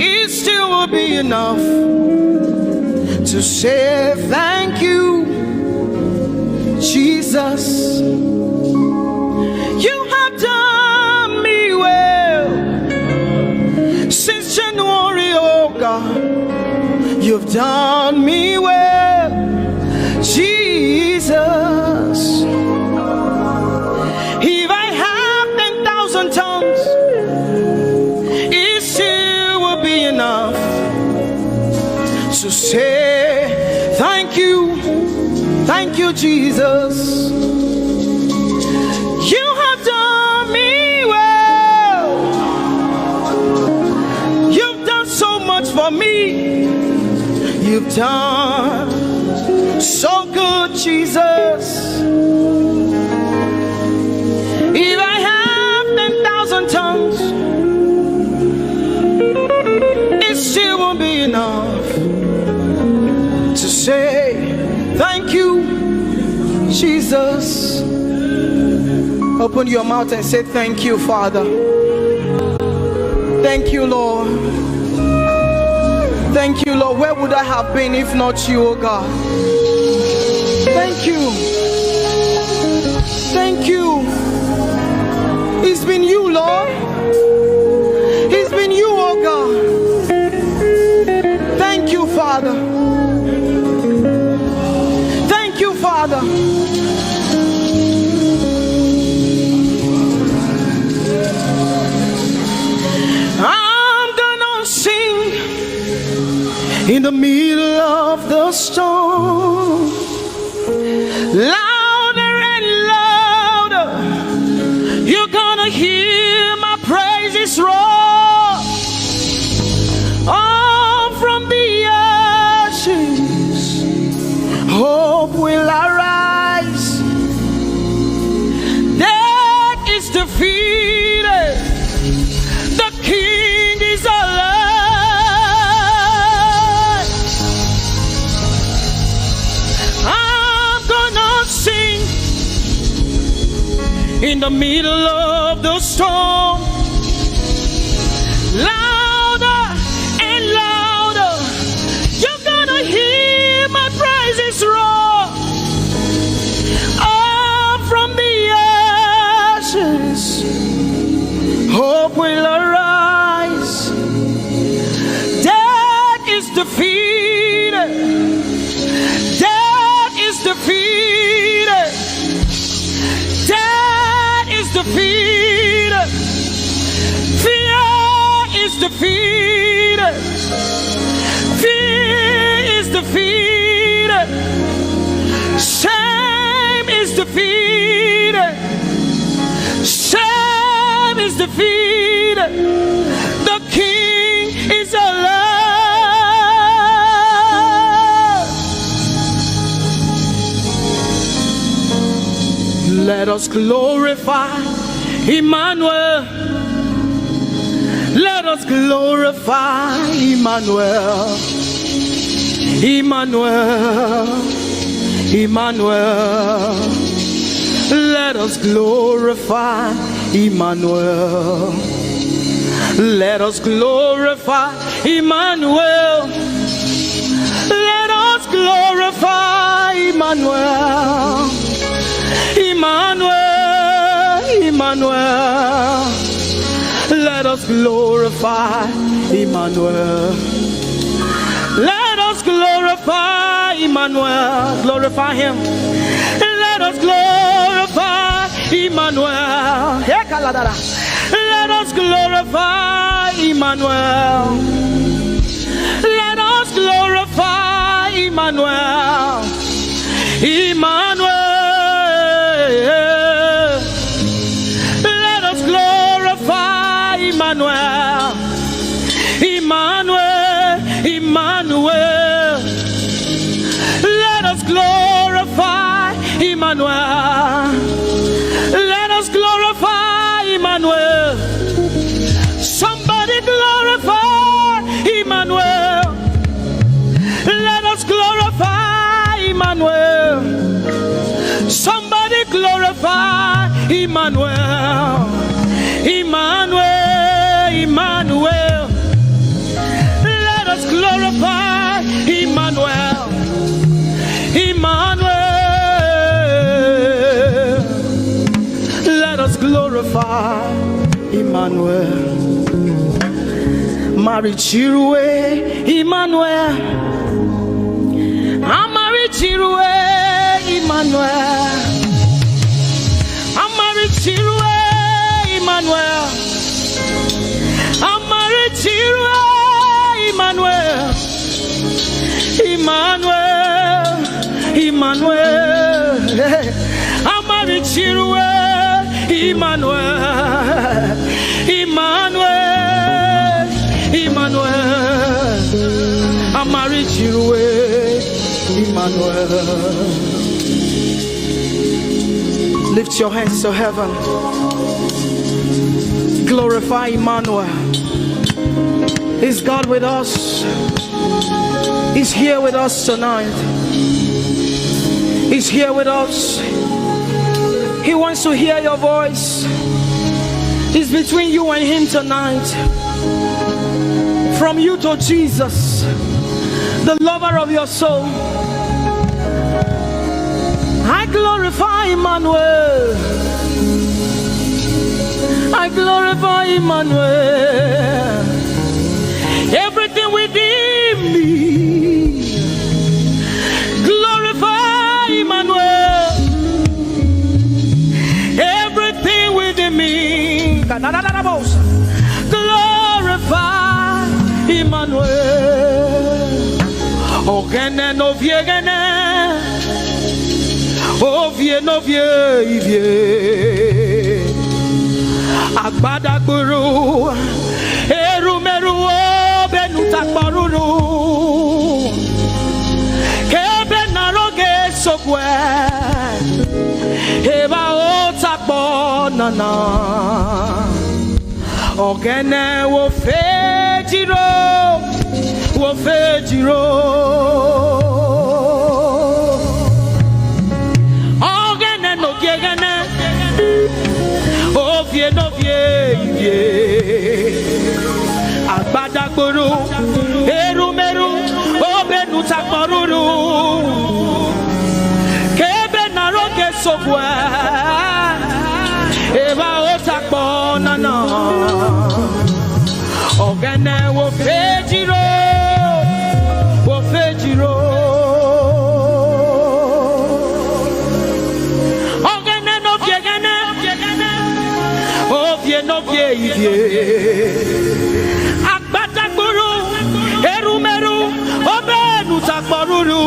it still be enough to say thank you, Jesus. You have done me well since January, oh God. You've done me well, Jesus. If I have ten thousand tongues, it still will be enough to say thank you, thank you, Jesus. You have done me well. You've done so much for me. You've done so good, Jesus. If I have ten thousand tongues, it still won't be enough to say thank you, Jesus. Open your mouth and say, "Thank you, Father. Thank you, Lord. Thank you, Lord. Where would I have been if not you, oh God? Thank you. Thank you. It's been you, Lord. It's been you, oh God. Thank you, Father. Thank you, Father." I'm gonna sing in the middle of the storm. Louder and louder, you're gonna hear my praises roar. All from the ashes, hope will arise. Death is defeated. The King is alive. I'm gonna sing in the middle of the storm. Louder and louder, you're gonna hear my praises roar. Up from the ashes, hope will arise. Death is defeated. Death is defeated. Death is defeated. Fear is defeated. Fear is defeated. Shame is defeated. Shame is defeated. The King is alive. Let us glorify Emmanuel. Let us glorify Emmanuel. Emmanuel. Emmanuel. Let us glorify Emmanuel. Let us glorify Emmanuel. Let us glorify Emmanuel. Emmanuel, Emmanuel. Let us glorify Emmanuel. Let us glorify Emmanuel. Glorify him. Let us glorify Emmanuel. Hey, Kaladara. Let us glorify Emmanuel. Let us glorify Emmanuel. Emmanuel. Let us glorify Emmanuel. Emmanuel. Emmanuel. Let us glorify Emmanuel. Let us glorify Emmanuel. Somebody glorify Emmanuel. Let us glorify Emmanuel. Somebody glorify Emmanuel. Emmanuel, Emmanuel. Let us Emmanuel. Marichirue Emmanuel. Amarichirue Emmanuel. Amarichirue Emmanuel. Amarichirue Emmanuel. Emmanuel, Emmanuel. Amarichirue Emmanuel. Emmanuel, Emmanuel. Amarichirue Emmanuel. Lift your hands to heaven. Glorify Emmanuel. Is God with us? He's here with us tonight. He's here with us. He wants to hear your voice. It's between you and Him tonight. From you to Jesus, the lover of your soul. I glorify Emmanuel. I glorify Emmanuel. Everything within me, glorify Emmanuel. Everything within me, glorify Emmanuel. Ogene no viegene. Ovie no vie ivie. Agbadagburu erumeru obenutakporuru. Kebe naroge sokwe eba otakpo nana. Ogene wo fejiro, wo fejiro. Ogene no gegene, ovie no vie ivie. Agbadagburu erumeru obenutakporuru. Kebe naroge sokwe eba otakpo nana. Ogene wo fejiro, wo fejiro. Ogene no viegene, ovie no vie ivie. Agbadagburu erumeru obenutakporuru.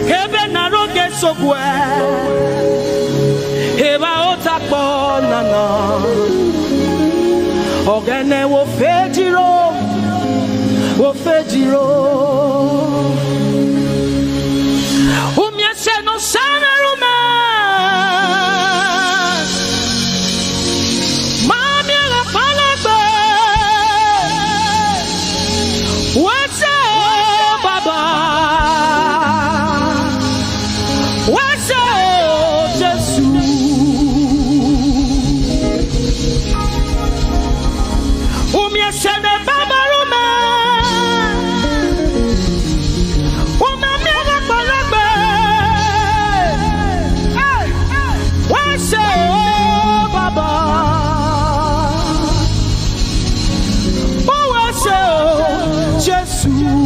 Kebe naroge sokwe eba otakpo nana. Ogene wo fejiro, wo fejiro. Umia se no sana rume. Mami la palagbe. What's up, Baba? What's up, Jesus? Umia se me Baba rume. Umia mi la palagbe. Hey. What's up, Baba? What's up, Jesus?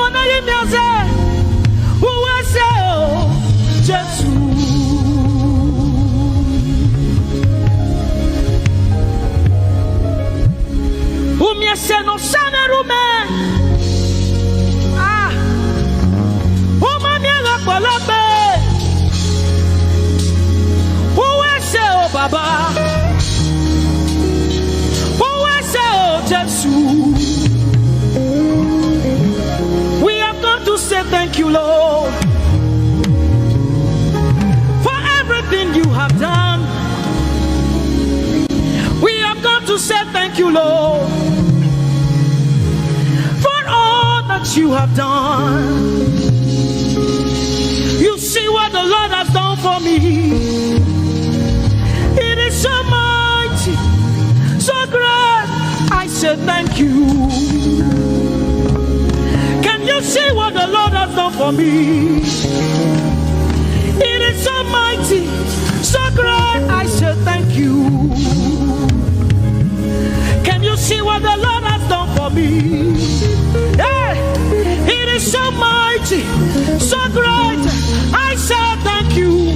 Anayi miaze, uwese o, Jesu. Umiese no sane rume. Ah. Uma miaga polope. Uwese o, Baba. Uwese o, Jesu. We have come to say thank you, Lord, for everything you have done. We have come to say thank you, Lord, for all that you have done. You see what the Lord has done for me. It is so mighty, so great. I say thank you. Can you see what the Lord has done for me? It is so mighty, so great. I say thank you. Can you see what the Lord has done for me? Hey, it is so mighty, so great. I say thank you.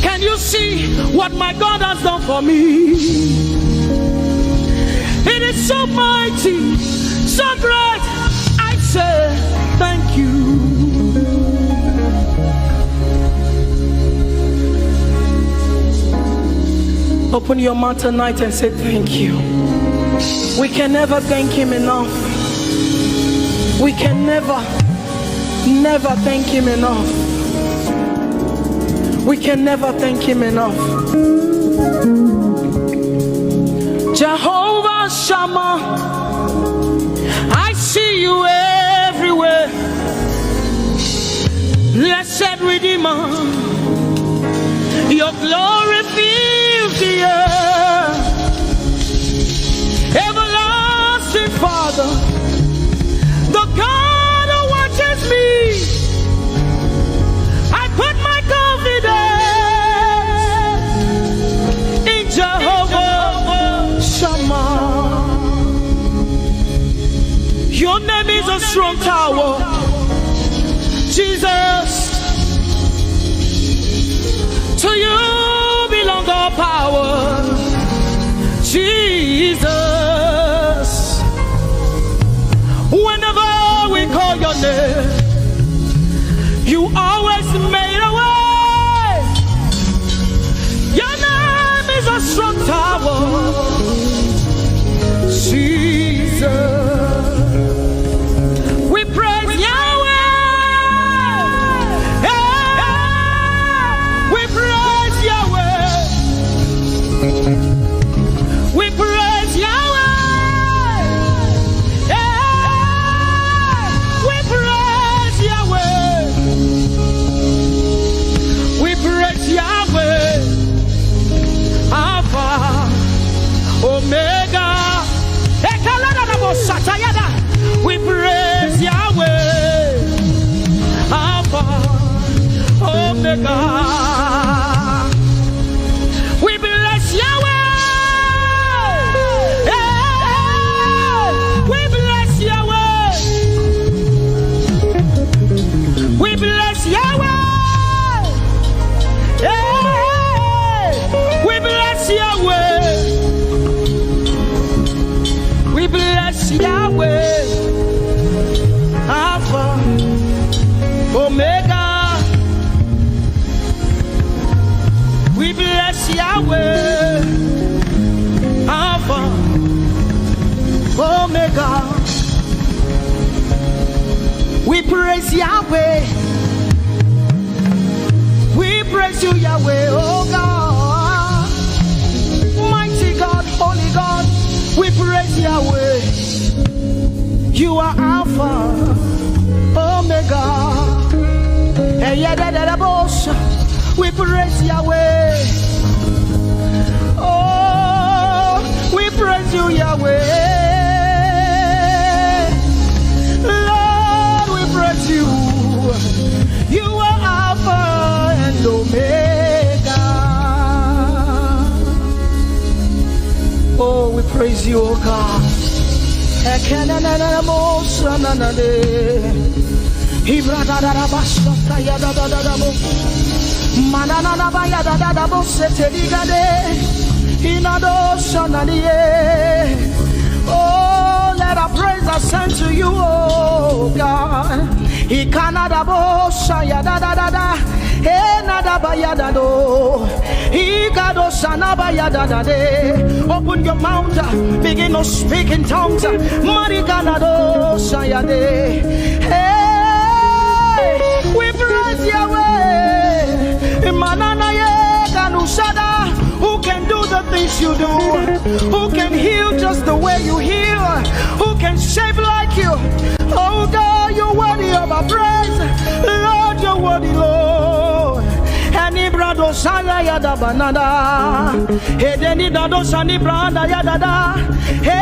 Can you see what my God has done for me? It is so mighty, so great. I say thank you. Open your mouth tonight and say thank you. We can never thank him enough. We can never, never thank him enough. We can never thank him enough. Jehovah Shammah, I see you everywhere. Blessed Redeemer, your glory fills the earth. Everlasting Father, the God who watches me, I put my confidence in Jehovah Shammah. Your name is a strong tower, Jesus. To you belong all power, Jesus. Whenever we call your name, you always made a way. Your name is a strong tower, Jesus. We praise Yahweh. Hey, we praise Yahweh. We praise Yahweh. Hey, we praise Yahweh. We praise Yahweh. Alpha, Omega. Ekaladadabosatayada. We praise Yahweh. Alpha, Omega. We bless Yahweh. Yeah. We bless Yahweh. We bless Yahweh. Yeah. We bless Yahweh. We bless Yahweh. Alpha, Omega. We bless Yahweh. Alpha, Omega. We praise Yahweh. We praise you, Yahweh, oh God. Mighty God, holy God, we praise Yahweh. You are Alpha, Omega. Hey, yeah, da, da, da, boss. We praise Yahweh. Oh, we praise you, Yahweh. Lord, we praise you. You are Alpha and Omega. Oh, we praise you, oh God. Ekenenenemo sananade. Ibradadadabasatayadadadadabo. Manananabayadadadabo seteligade. Inado sanadie. Oh, let our praise ascend to you, oh God. Ikanadabo sayadadadada. Enadabayadado. Igado sanaba yadadade. Open your mouth, uh, begin to speak in tongues. Mariganado sayade. Hey, we praise Yahweh. Manana ye ganusada. Who can do the things you do? Who can heal just the way you heal? Who can shape like you? Oh God, you're worthy of our praise. Lord, you're worthy, Lord. Eni brado saya ya da banada. Edeni dado sani branda ya dada. He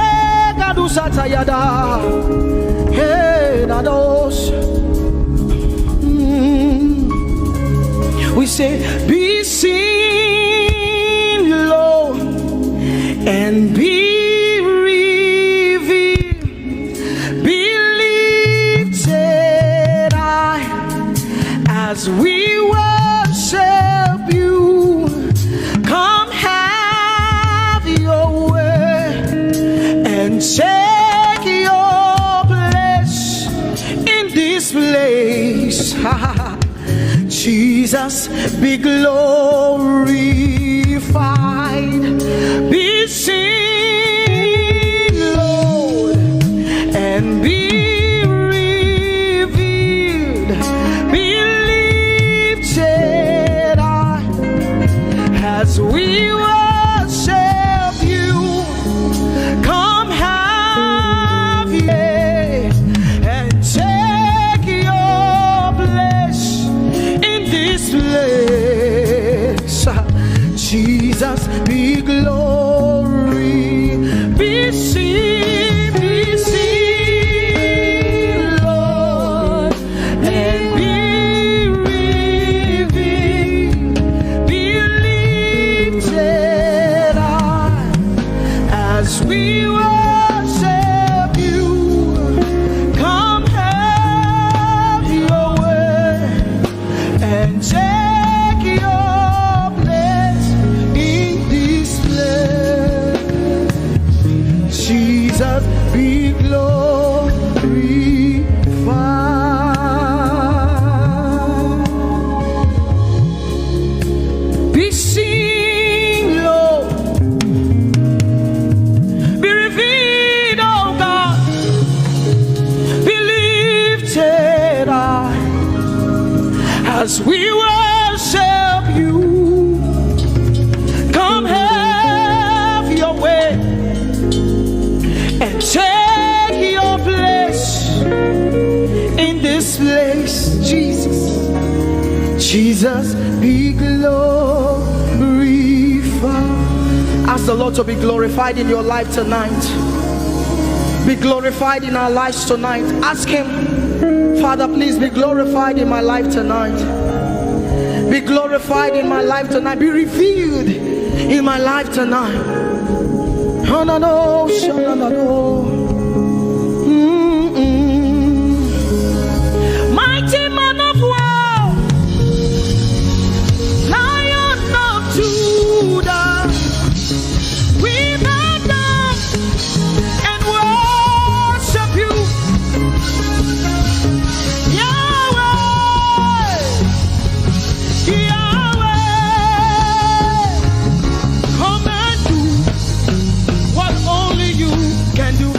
gadu sata ya da. He dados. Mm. We say, be seen, Lord, and be revealed. Be lifted high as we worship you. Come have your way and take your place in this place. Jesus, be glorified, be seen, Lord, and be revealed, be lifted high as we worship you. Come have your way and take your place in this place. Jesus, be glory, be seen, be seen, Lord, and be revealed, be lifted high as we worship you. Come have your way and take your place in this place. Jesus, be glorified. Be seen, Lord. Be revealed, oh God. Be lifted high as we worship you. Come have your way and take your place in this place, Jesus. Jesus, be glorified. Ask the Lord to be glorified in your life tonight. Be glorified in our lives tonight. Ask Him, Father, please be glorified in my life tonight. Be glorified in my life tonight. Be revealed in my life tonight. Hanano, shanano. Mm-mm. Mighty man of war, Lion of Judah, we bow down and worship you. Yahweh, Yahweh, come and do what only you can do.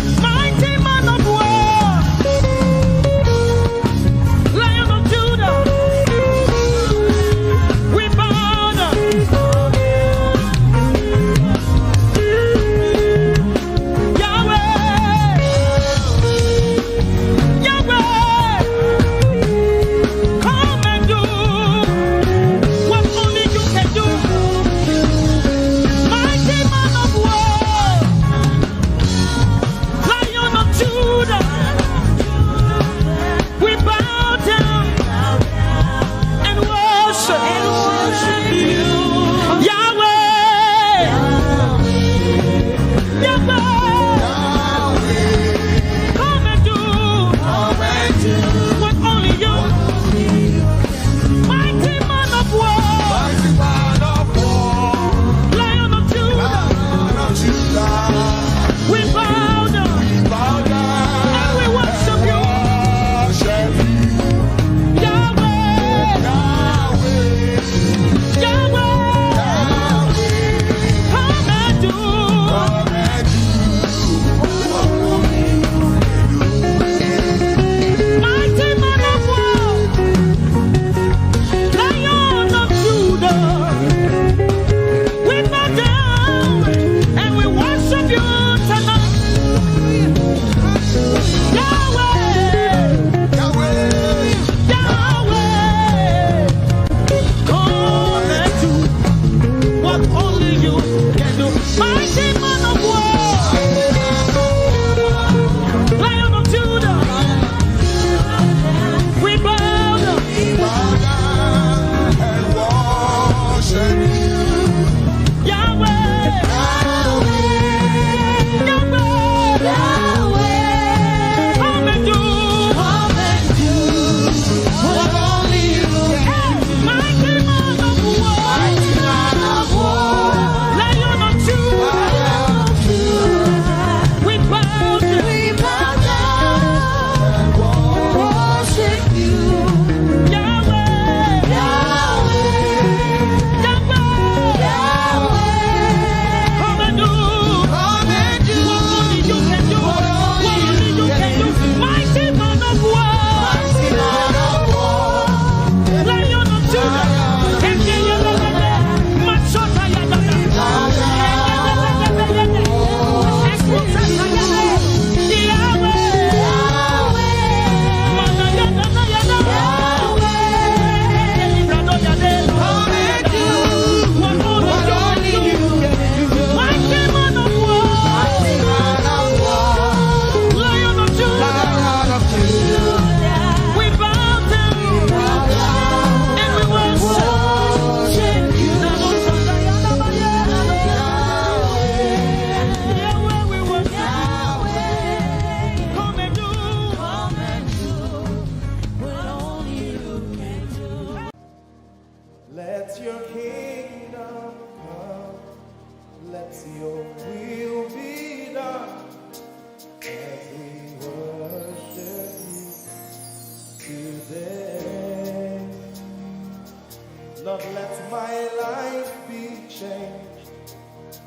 Let my life be changed.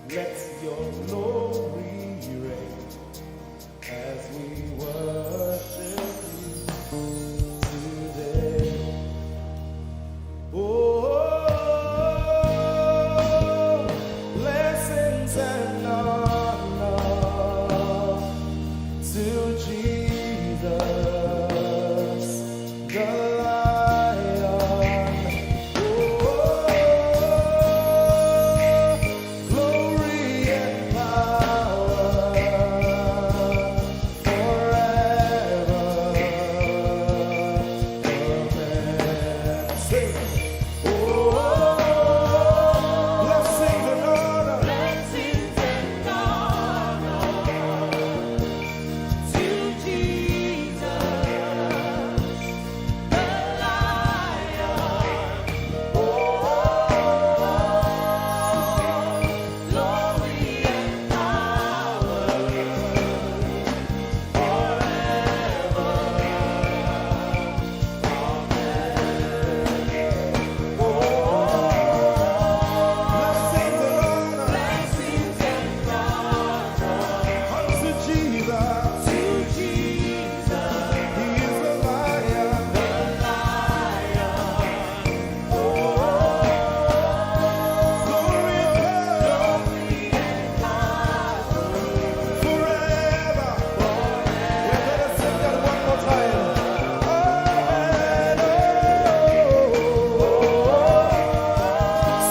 Let your glory reign as we worship you today. Oh, blessings and honor to Jesus, the Lion. Oh, glory and power forever. Amen. Sing. Oh, blessings and honor. Blessings and honor to Jesus, the Lion. Oh, glory and power forever. Amen. Oh, blessings and honor. Blessings and honor unto Jesus. To Jesus. He is the Lion. The Lion. Forever. We're gonna sing that one more time. Amen. Oh,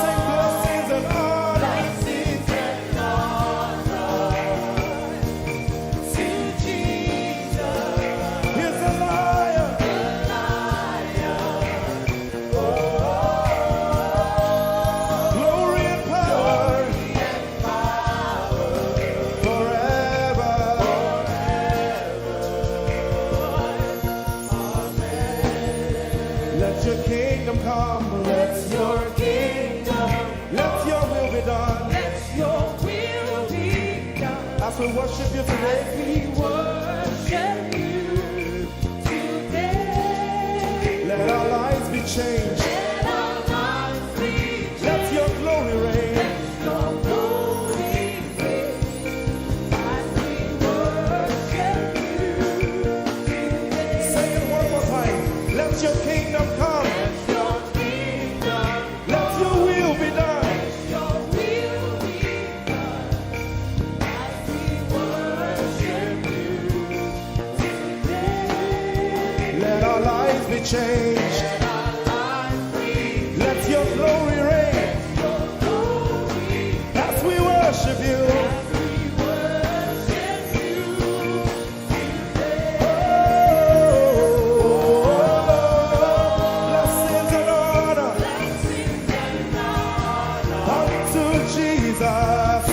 sing blessings and honor to Jesus. He's a Lion. Glory and power forever. Let your kingdom come. Let your kingdom. Let your will be done. Let your will be done. As we worship you today. As we worship you today. Let our lives be changed. Let our lives be changed. Let your glory reign. Let your glory reign. As we worship you today. Say it one more time. Let your kingdom come. Let your kingdom. Let your will be done. Let your will be done. As we worship you today. Let our lives be changed. Let our lives be. Let your glory reign. Let your glory. As we worship you. As we worship you. Oh, blessings and honor unto Jesus.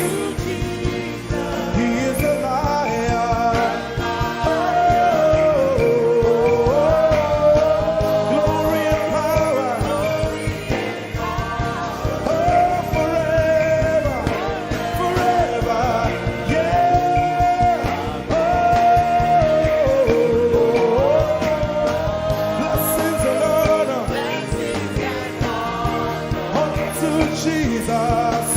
He is the Lion. Oh, glory and power. Oh, forever, forever, yeah. Oh, blessings and honor unto Jesus.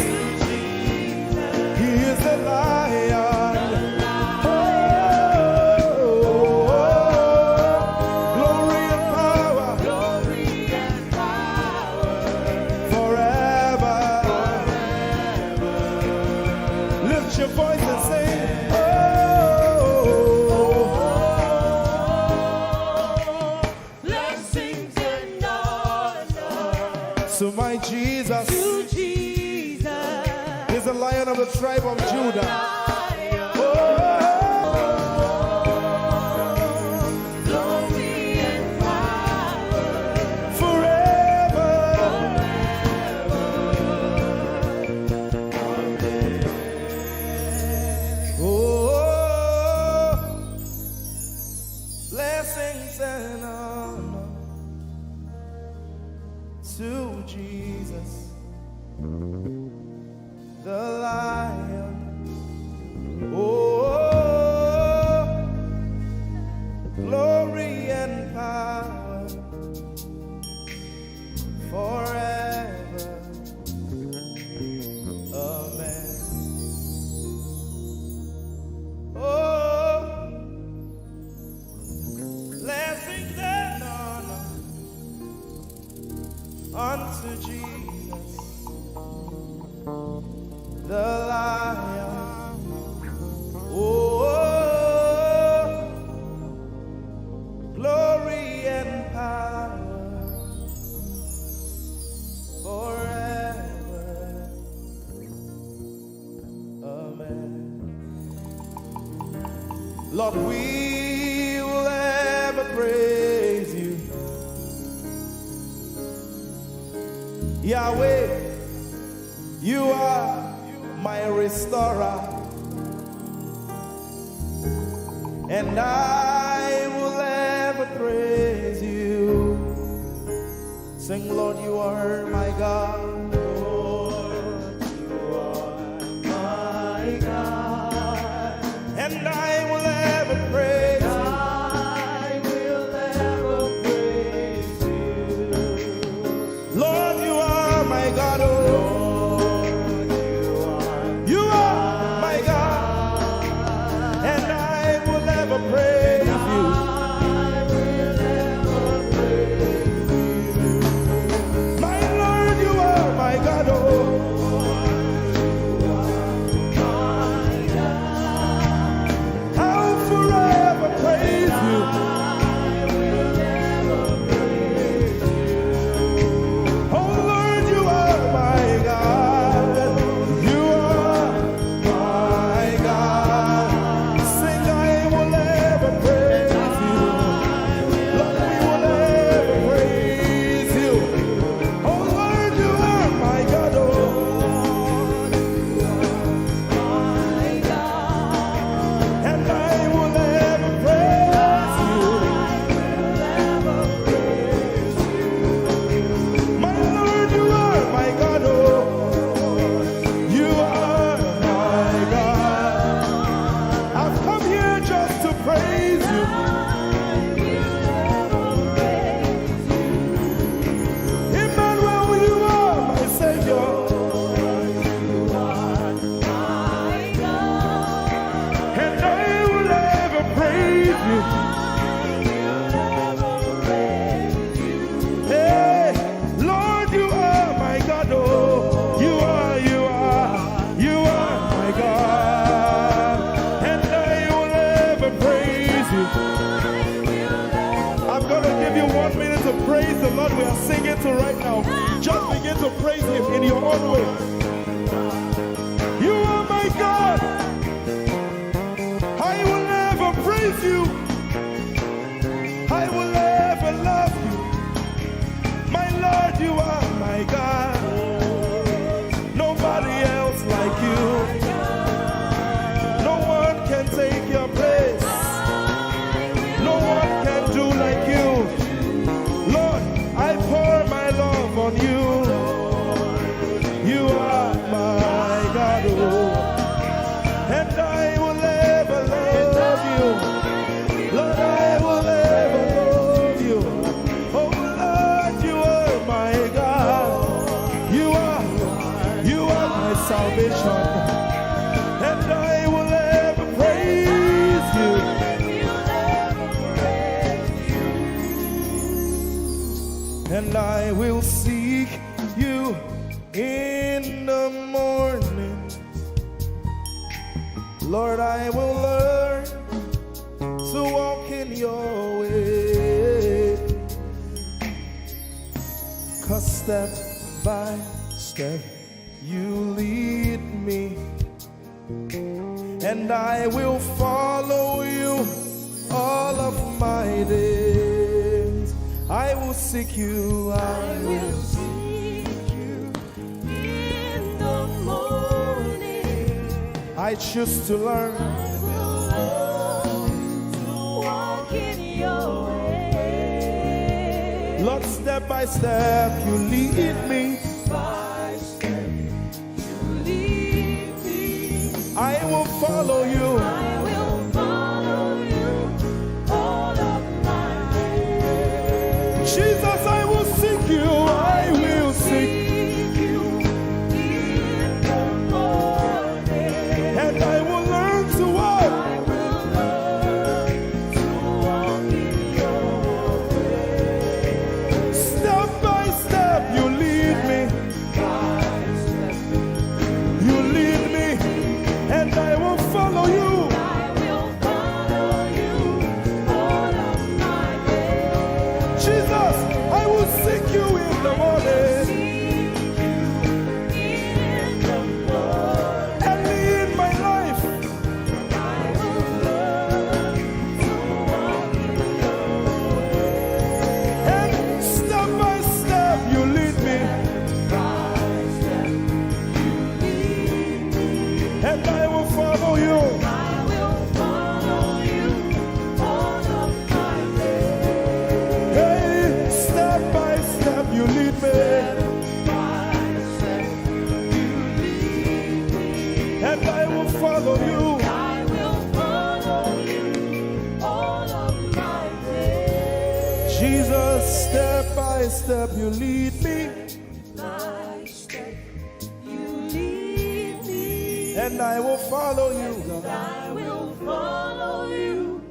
He is the Lion. Oh, glory and power. Forever. Lift your voice and sing. Oh, blessings and honor to my Jesus. To Jesus. He's the Lion of the tribe of Judah. Lion. Oh. Glory and power forever. Forever. Amen. Oh, blessings and honor to Jesus, the Lion. Oh, glory and power forever. to Jesus, the Lion. Oh, glory and power forever. Amen. Lord, we will ever praise you. Yahweh, you are my restorer, and I will ever praise you. Sing, Lord, you are my God. Lord, you are my God. And I will ever praise you. I will ever praise you. Lord, you are my God. Oh. Lord, you are my God. And I will ever praise you. My Lord, you are my God. Oh. I'll forever praise you. Oh Lord, you are my God. You are my God. Sing, I will ever praise you. Lord, we will ever praise you. Oh Lord, you are my God. Oh. And I will ever praise you. My Lord, you are my God, oh, you are my God. I've come here just to praise you. Emmanuel, you are my Savior. And I will ever praise you. Hey, Lord, you are my God, oh, you are, you are, you are my God. And I will ever praise you. I'm gonna give you one minute to praise the Lord we are singing to right now. Just begin to praise him in your own way. You are my God. I will ever praise you. I will ever love you. My Lord, you are my God. Nobody else like you. No one can take your place. No one can do like you. Lord, I pour my love on you. You are my God, oh. And I will ever love you. Lord, I will ever love you. Oh Lord, you are my God. You are, you are my salvation. And I will ever praise you. And I will seek you in the morning. Lord, I will learn to walk in your way. 'Cause step by step, you lead me. And I will follow you all of my days. I will seek you. I will seek you in the morning. I choose to learn. I will learn to walk in your way. Lord, step by step, you lead me. By step, you lead me. I will follow you. I will follow you all of my days. Jesus, I will seek you. I will seek you in the morning. And I will learn to walk. I will learn to walk in your way. Step by step, you lead Jesus, step by step you lead me, By step, you lead me. and I will follow you, God. I will follow you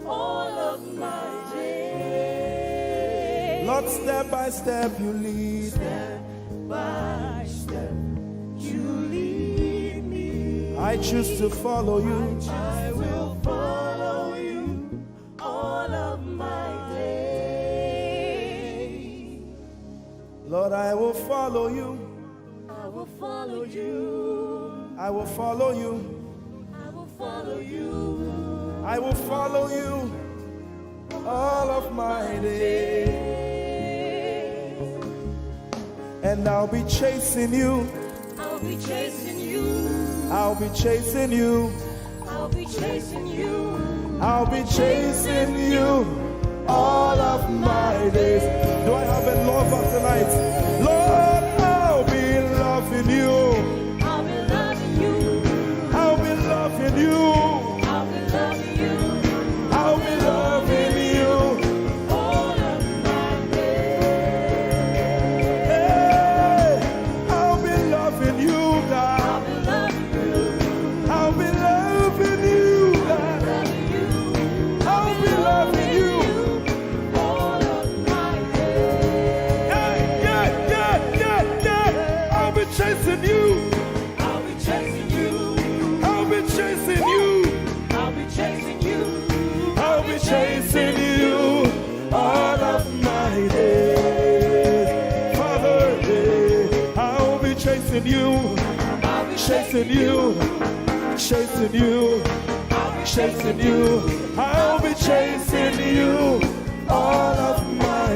all of my days. Lord, step by step you lead me. Step by step, you lead me. I choose to follow you. I will follow you all of my days. Lord, I will follow you. I will follow you. I will follow you. I will follow you. I will follow you all of my days. And I'll be chasing you. I'll be chasing you. I'll be chasing you. I'll be chasing you. I'll be chasing you all of my days. Do I have a lover tonight? Lord, I'll be loving you. I'll be loving you. I'll be loving you. I'll be loving you. I'll be loving you. All of my days. Hey, I'll be loving you, God. I'll be loving you. I'll be loving you, God. Loving you. I'll be loving you. All of my days. Yeah, yeah, yeah, yeah, yeah. I'll be chasing you. I'll be chasing you. I'll be chasing you. I'll be chasing you. I'll be chasing you all of my days. Father, yeah, I'll be chasing you, I'll be chasing you, chasing you, chasing you. I'll be chasing you all of my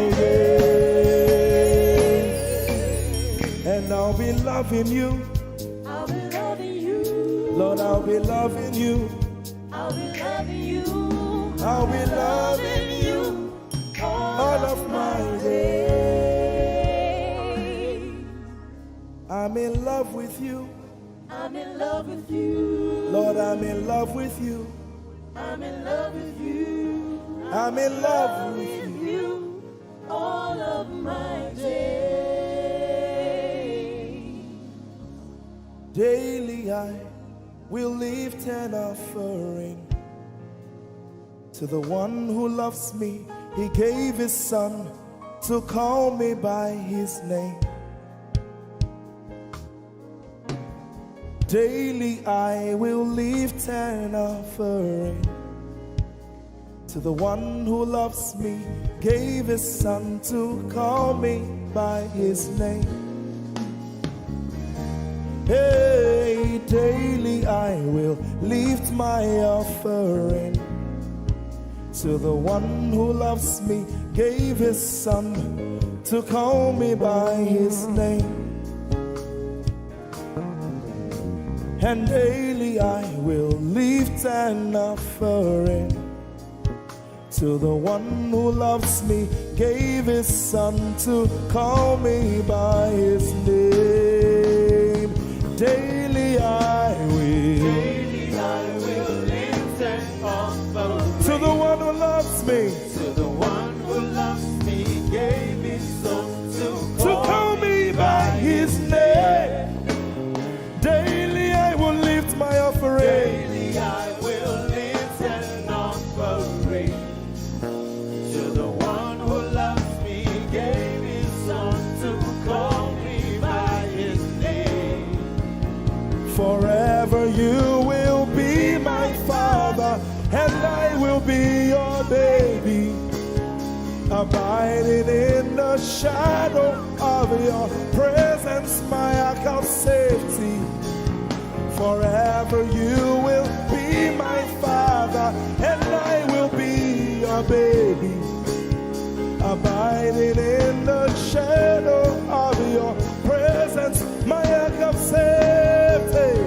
days. And I'll be loving you. I'll be loving you. Lord, I'll be loving you. I'll be loving you. I'll be loving you all of my days. I'm in love with you. I'm in love with you. Lord, I'm in love with you. I'm in love with you. I'm in love with you. You all of my days. Daily I will lift an offering to the one who loves me. He gave his son to call me by his name. Daily I will lift an offering to the one who loves me, gave his son to call me by his name. Hey, daily I will lift my offering to the one who loves me, gave his son to call me by his name. And daily I will lift an offering to the one who loves me, gave his son to call me by his name. Daily I will. Daily I will lift an offering To the one who loves me, to the one who loves me, gave his son to to call me by his name. Daily I will lift my offering. Daily I will lift an offering to the one who loves me, gave his son to call me by his name. Forever you will be my father, and I will be your baby. Abiding in the shadow of your presence, my ark of safety. Forever you will be my father, and I will be your baby. Abiding in the shadow of your presence, my ark of safety.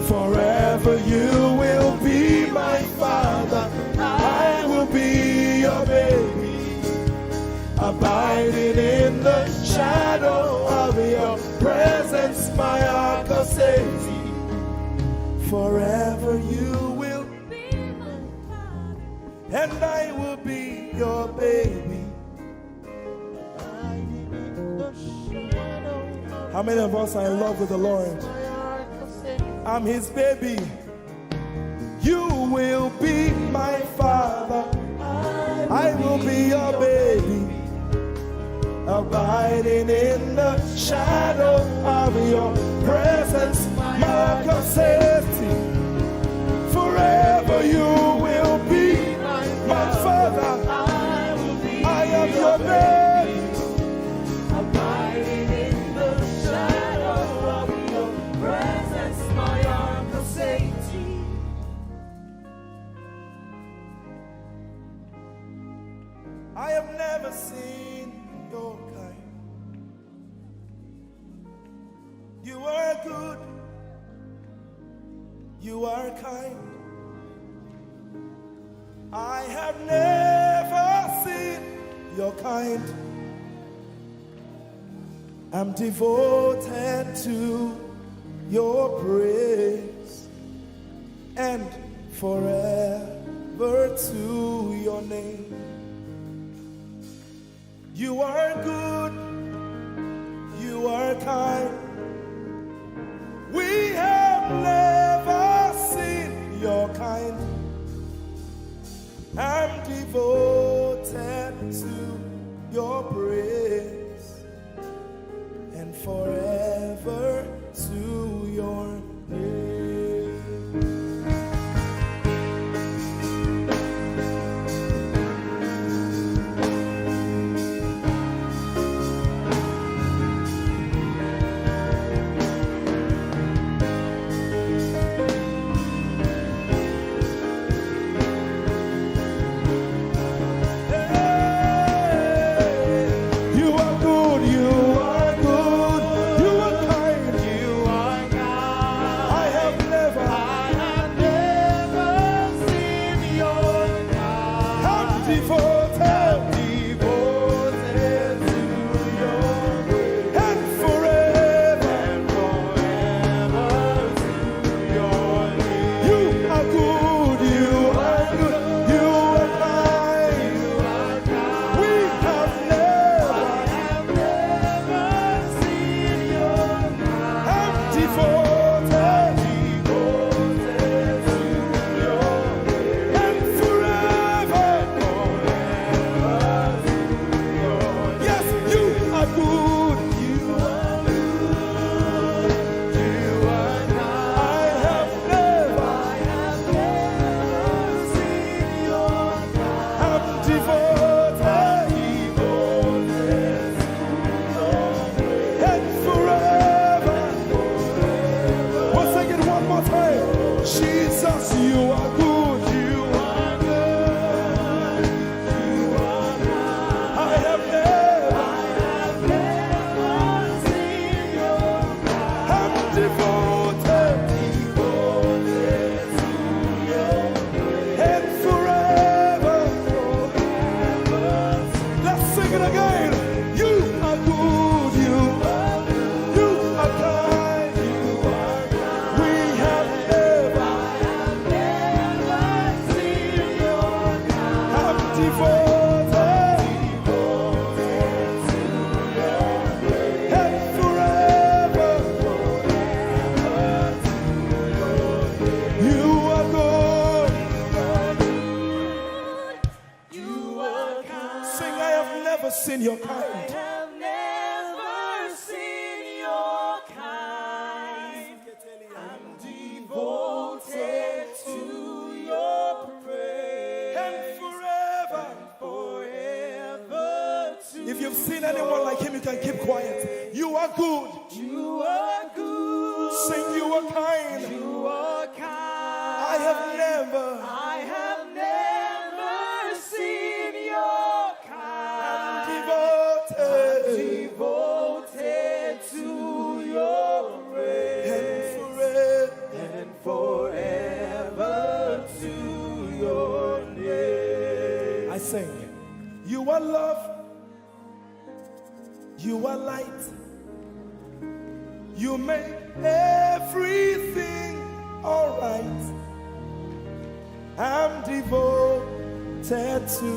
Forever you will be my father, I will be your baby. Abiding in the shadow of your presence, my ark of safety. Forever you will, Be my father. and I will be your baby. How many of us are in love with the Lord? I'm his baby. You will be my father. I will be your baby. Abiding in the shadow of your presence, my God, safety. Forever you will be my father. I am your baby. Abiding in the shadow of your presence, my arms are safety. I have never seen your kind. You are good. You are kind. I have never seen your kind. I'm devoted to your praise and forever to your name. You are good, you are kind. We have never seen your kind. I'm devoted to your praise and forever to your name. You are good, you are good, you are kind, you are kind. I have never, I have never seen your kind. I'm devoted, devoted to your grace. And forever, and forever to your name. You are good, you are good, you are kind. We have never, I have never seen your kind. I'm devoted, devoted to your grace. And forever, forever to your name. Yes, you are good. You are good. You are kind. I have never, I have never seen your kind. I'm devoted, devoted to your grace. And forever. We'll sing it one more time. Jesus, you are good. You are good. I have never, I have never seen your kind. I'm devoted, devoted to your grace. And forever, forever. Let's sing it again. You are good, you are good, you are kind, you are kind. We have never, I have never seen your kind. I'm devoted, devoted to your grace. And forever, forever to your grace. You are good. You are kind. Sing, I have never seen your kind. I have never seen your kind. I'm devoted to your praise. And forever, forever to, if you've seen anyone like him, you can keep quiet. You are good. You are good. Sing, you are kind. You are kind. I have never, I have never seen your kind. I'm devoted, devoted to your praise. And forever, and forever to your name. I sing. You are love. You are light. You make everything alright. I'm devoted to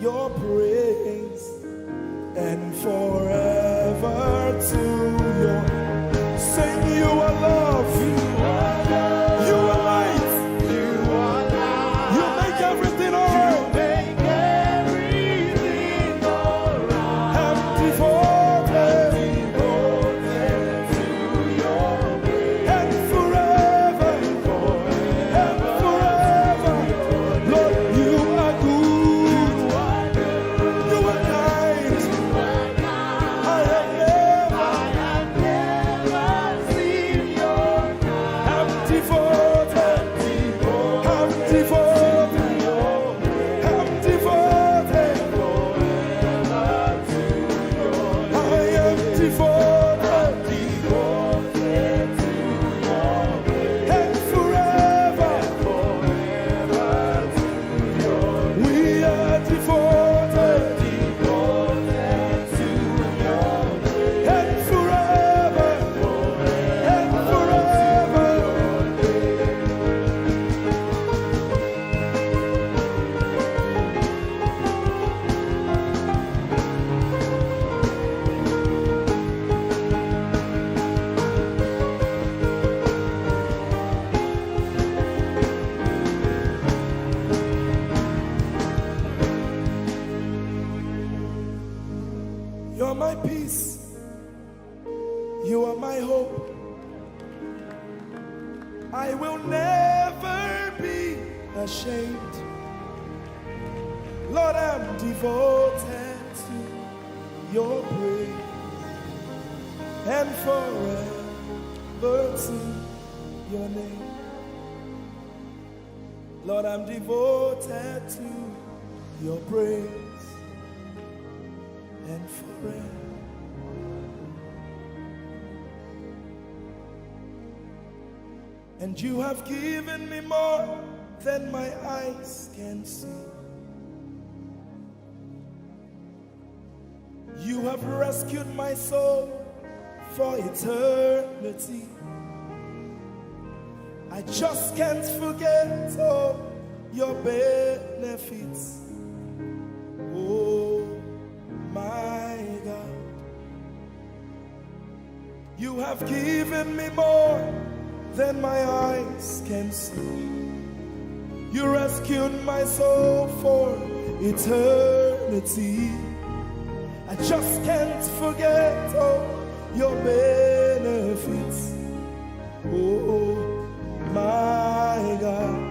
your praise and forever to your You're my peace. You are my hope. I will never be ashamed. Lord, I'm devoted to your praise and forever to your name. Lord, I'm devoted to your praise and forever. And you have given me more than my eyes can see. You have rescued my soul for eternity. I just can't forget all your benefits. Oh my God. You have given me more than my eyes can see. You rescued my soul for eternity. I just can't forget all your benefits. Oh my God.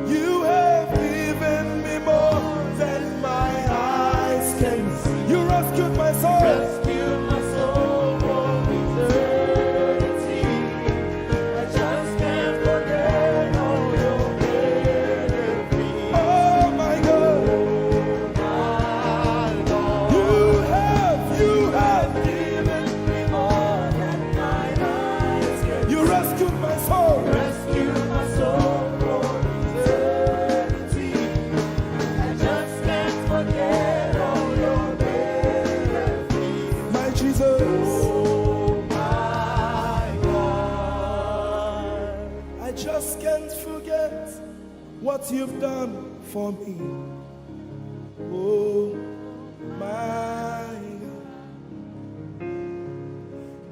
You have given me more than my eyes can see. You rescued my soul. Rescued my soul from eternity. I just can't forget all your benefits. Oh my God. My God. You have, you have given me more than my eyes can see. You rescued my soul. Rescued my soul from eternity. I just can't forget all your benefits. My Jesus. Oh my God. I just can't forget what you've done for me. Oh my God.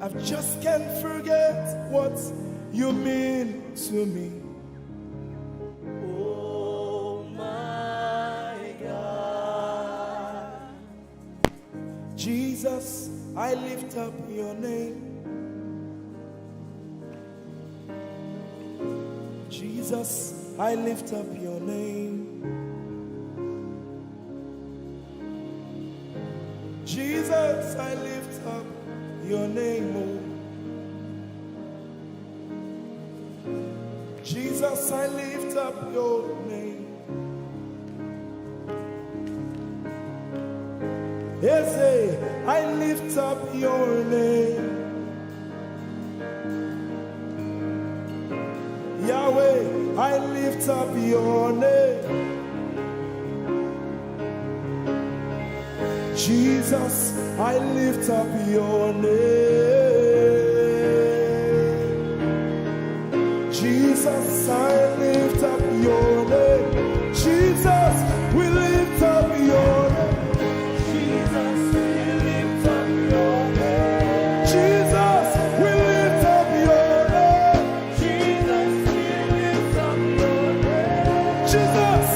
I just can't forget what you mean to me. Oh my God. Jesus, I lift up your name. Jesus, I lift up your name. Jesus, I lift up your name, oh. Jesus, I lift up your name. Eze, I lift up your name. Yahweh, I lift up your name. Jesus, I lift up your name. Jesus, I lift up your name. Jesus, we lift up your name. Jesus, we lift up your name. Jesus, we lift up your name. Jesus, we lift up your name. Jesus,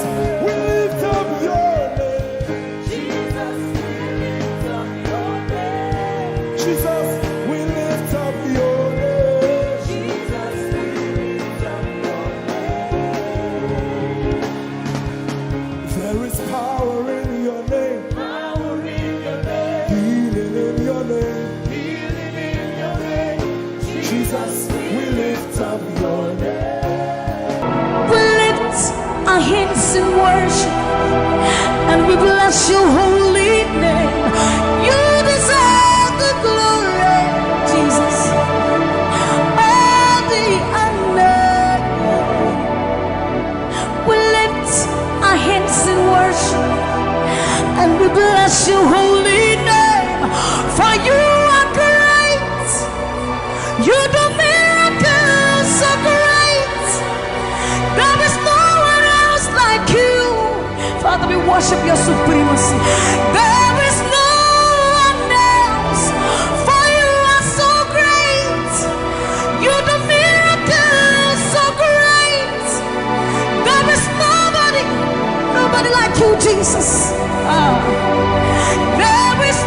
we lift up your name. Jesus, we lift up your name. Jesus, we lift up your name. There is power in your name. Power in your name. Healing in your name. Healing in your name. Jesus, we lift up your name. We lift our hands in worship and we bless your holy name. You deserve the glory, Jesus. All the honor. We lift our hands in worship and we bless your holy name. For you are great. You do miracles so great. There is no one else like you. Father, we worship your supremacy. There is no one else. For you are so great. You do miracles so great. There is nobody, nobody like you, Jesus. Ah. There is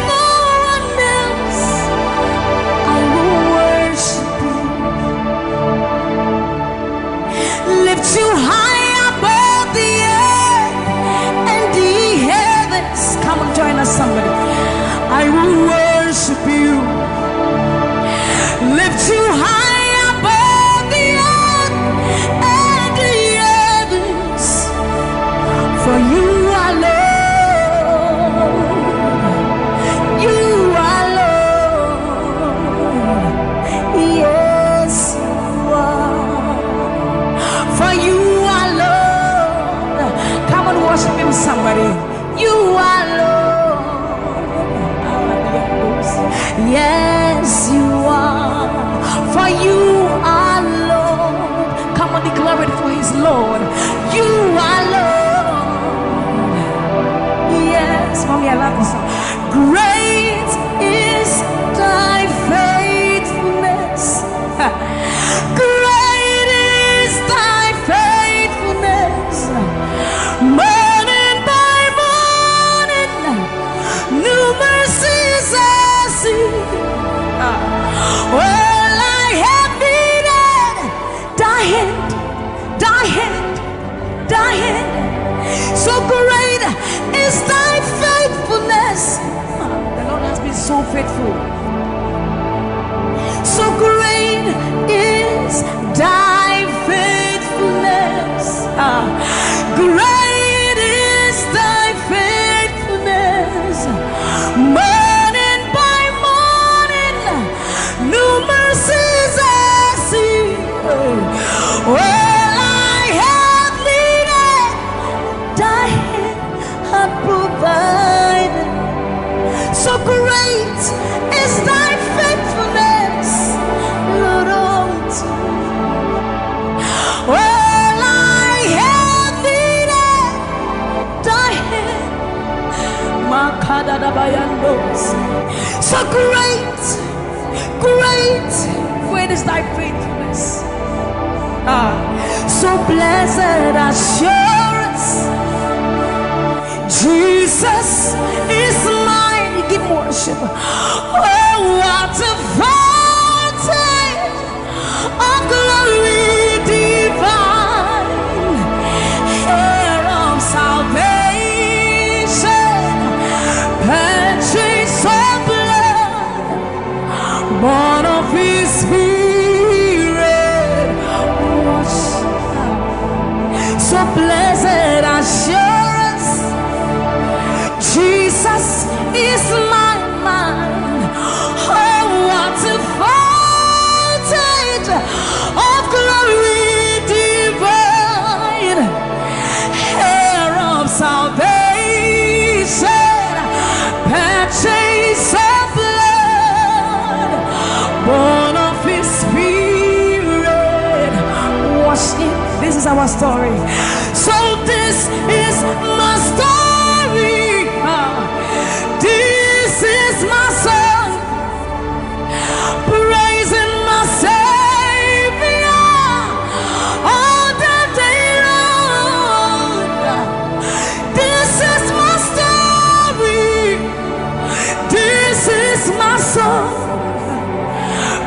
Mami Alakoso. Great is thy faithfulness. Great is thy faithfulness. Morning by morning, new mercies I see. All I have needed, thy hand, thy hand, thy hand. So great is thy faithfulness. The Lord has been so faithful. So great is thy faithfulness. Ah, great is thy faithfulness. Morning by morning, new mercies I see. All I have needed, thy hand hath provided. So great is thy faithfulness, Lord, unto me. All I have needed, thy hand. Makadadabayandos. So great, great, great is thy faithfulness. Ah, so blessed assurance, Jesus is mine. Give worship. Oh, what a fountain of glory divine, heir of salvation, purchase of blood, born of his spirit, washed. So blessed assurance, Jesus is my mine. Oh, what a fountain of glory divine, heir of salvation, purchase of blood, born of his spirit, washed in. This is our story. So this is my story. Ah, this is my song. Praising my Savior all the day long. This is my story. This is my song.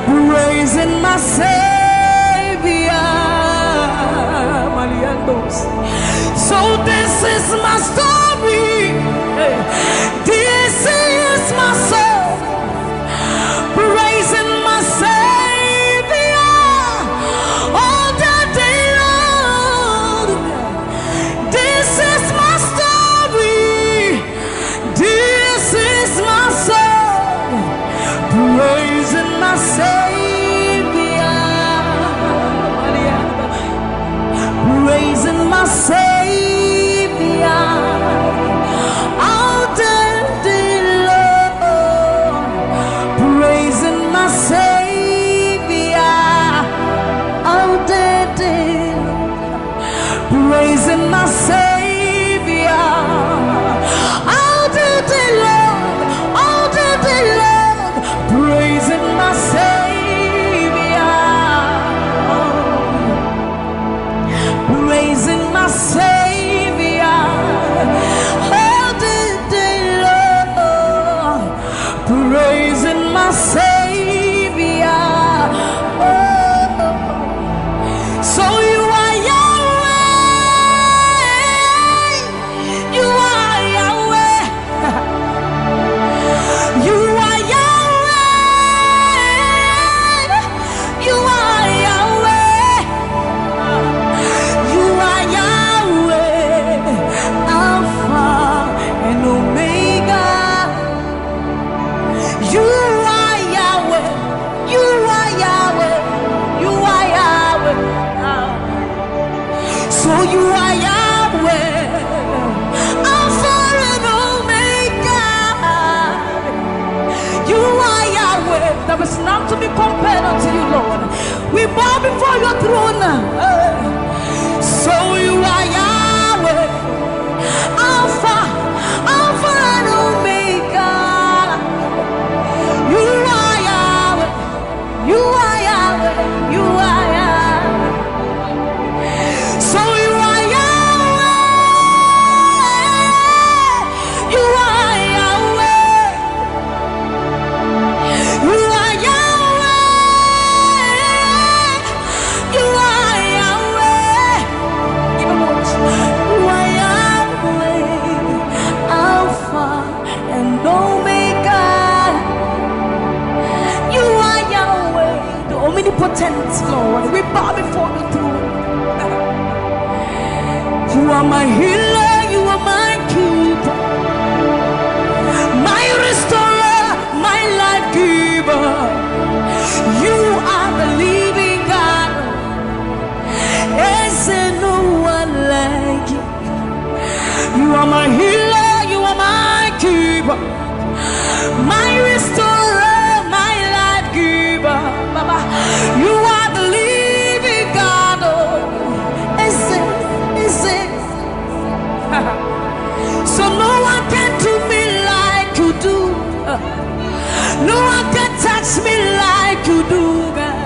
Praising my Savior. Maliandos. So this is my story. Hey. This is my song. Praising my Savior all the day long. This is my story. This is my song. Praising my Savior. Praising my Savior all the day long. Praising my Savior all the day long. Praising my Savior all the day long. All the day long. Praising my Savior. Praising my Savior all the day long. Praising my Savior. Oh. So you are Yahweh. You are Yahweh. You are Yahweh. You are Yahweh. You are Yahweh. Alpha and Omega. You are Yahweh. You are Yahweh. You are Yahweh. So you are Yahweh, Alpha and Omega. You are Yahweh. There is none to be compared unto you, Lord. We bow before your throne. So you are Yahweh, Alpha, Alpha and My healer, you are my keeper, my restorer, my life giver. You are the living God. Is there no one like you? You are my healer, you are my keeper, my restorer, my life giver. Baba, you are the living God. Oh, is it, is it? So no one can do me like you do. No one can touch me like you do, God.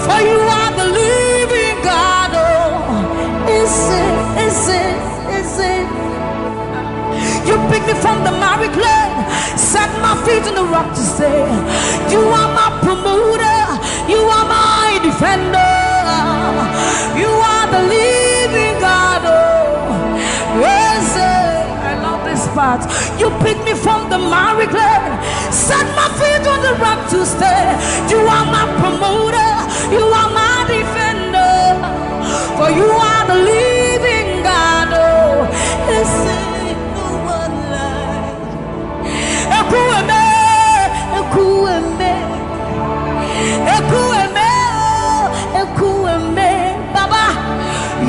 For you are the living God. Oh, is it, is it, is it? You pick me from the miry clay, set my feet on the rock to stay. You are my promoter, you are my defender, you are the living God. Oh, yes, eh, I love this part. You pick me from the miry clay, set my feet on the rock to stay. You are my promoter, you are my defender, for you are the living God. Oh, is there no one like? Ekwueme, Ekwueme, Ekwueme, oh, Ekwueme. Baba,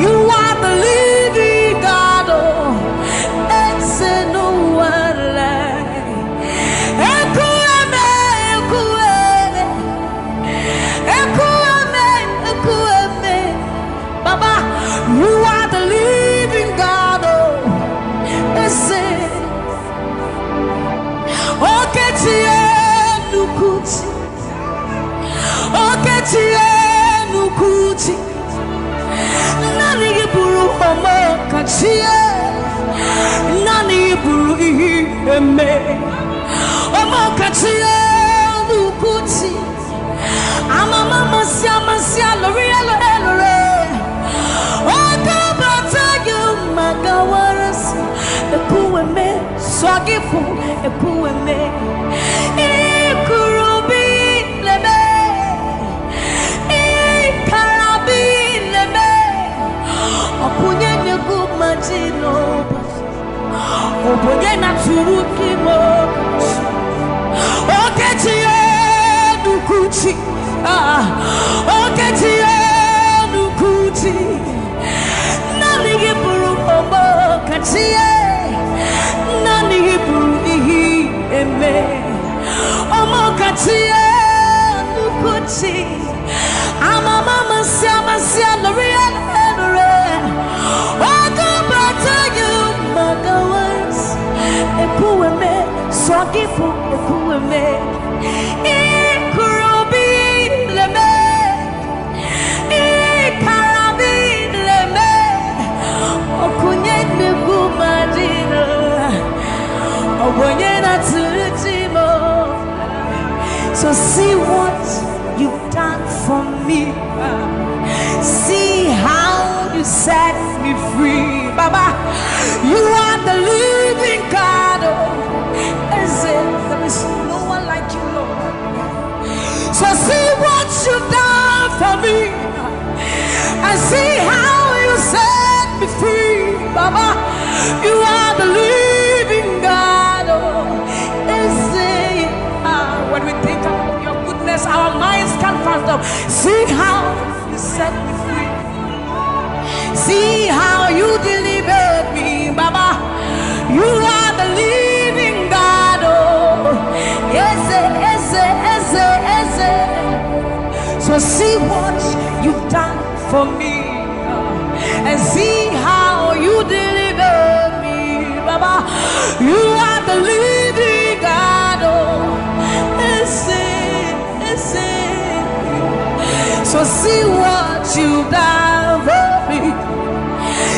you are the living God. Oh, is there no one like? Ekwueme, Ekwueme, Ekwueme, Ekwueme. Baba, you are the living God. Oh, is it? Okechi enukuchi, Okechi enukuchi. Nani gị bụrụ ọmọ kachi e, nani gị bụrụ ihe eme. Ọmọ kachi enukuchi. Amama masia masia lori elo elore. Ogo bata yo magawarasi. Ekwueme, swagifu, Ekwueme. Ikurubi leme, Ikarabi leme. Okunye negu majino. Obonye na turuki mo. Okechi enukuchi. Ah, Okechi enukuchi. Nani gị bụrụ ọmọ kachi e, nani gị bụrụ ihe eme. Ọmọ kachi enukuchi. Amama masia masia lori elore. Ogo bata yo magawas. Ekwueme, swagifu, Ekwueme. Ikurubi leme, Ikarabi leme. Okunye negu majino. Obonye na turuchimo. So see what you've done for me. See how you set me free. Baba, you are the living God. Oh, is it? There is no one like you, Lord. So see what you've done for me. And see how you set me free. Baba, you are the living God. Oh, is it? Ah, when we think of your goodness, our minds can't fathom. See how you set me free. See how you delivered me, Baba. You are the living God. Oh, eze, eze, eze, eze. So see what you've done for me, and see how you delivered me, Baba. You are the living God. Oh, eze, eze. So see what you've done for me.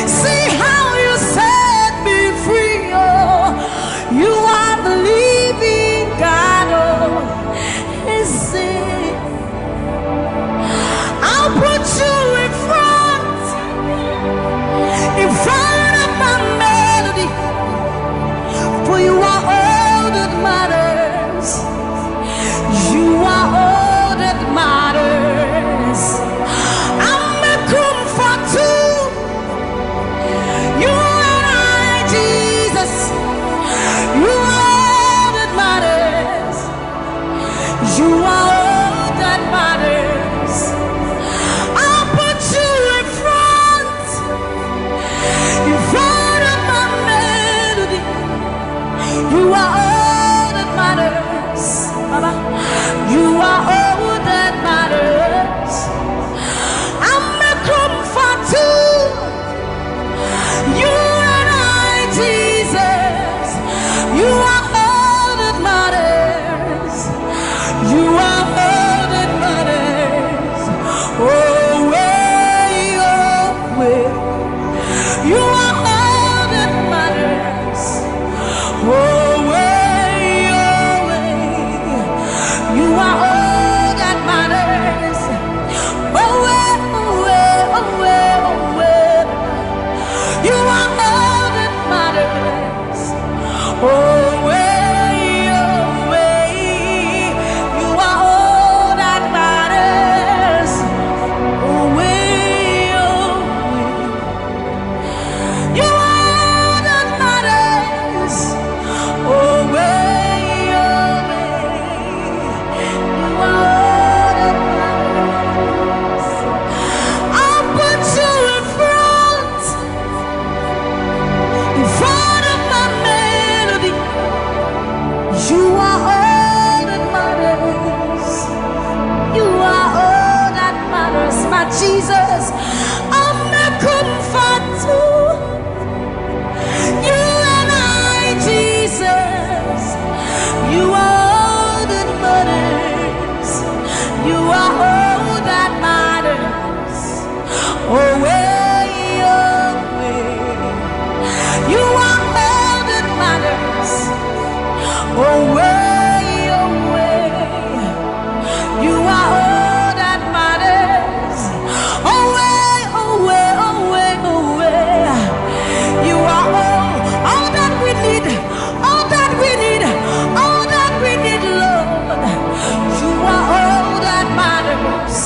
See how you set me free. Oh, you are the living God. Oh, eze. I'll put you in front, in front of my melody. For you are all that matters. You are all that matters. I'm a comfort too. Away, away. You are all that matters. Away, away, away, away. You are all, all that we need, all that we need, all that we need, Lord. You are all that matters.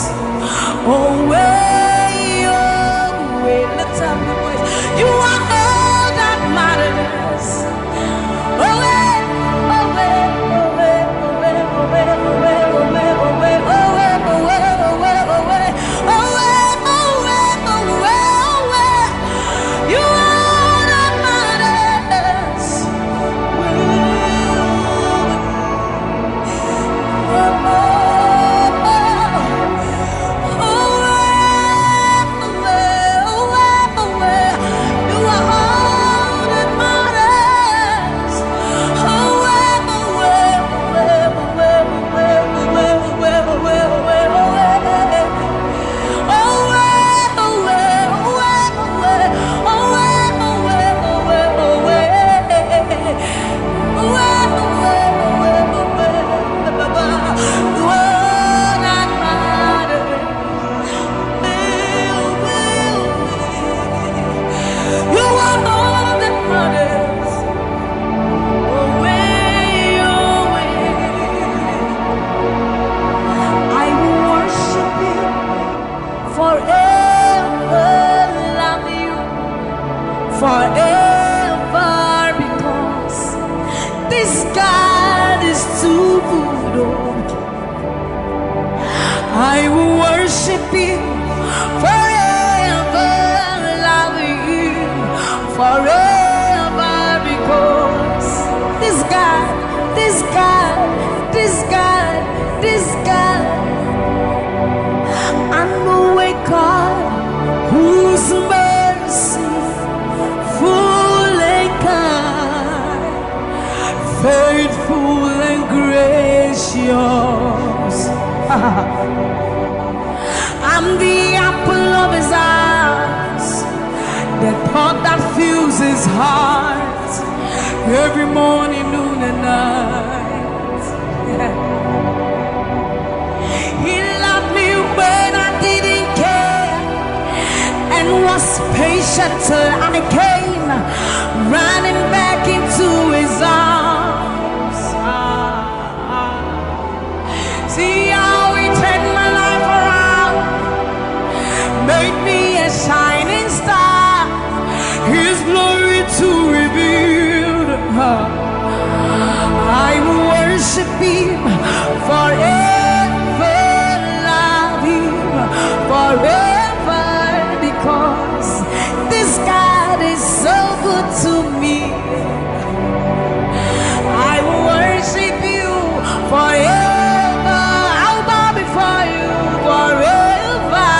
Away, away. Lift up your voice. You are all that matters. You are all that matters. Away, away. I will worship you forever, love you forever, because this God is too good. Oh. I will worship you forever, love you forever, because this God, this God, this God, this God, I know a God whose mercy full and kind, faithful and gracious. I'm the apple of his eyes, the thought that fills his heart every morning, noon, and night. He loved me when I didn't care and was patient till I came running back into his arms. Ah, ah. See how he turned my life around, made me a shining star, his glory to reveal. I will worship him forever, love him forever, because this God is so good to me. I will worship you forever. I'll bow before you forever,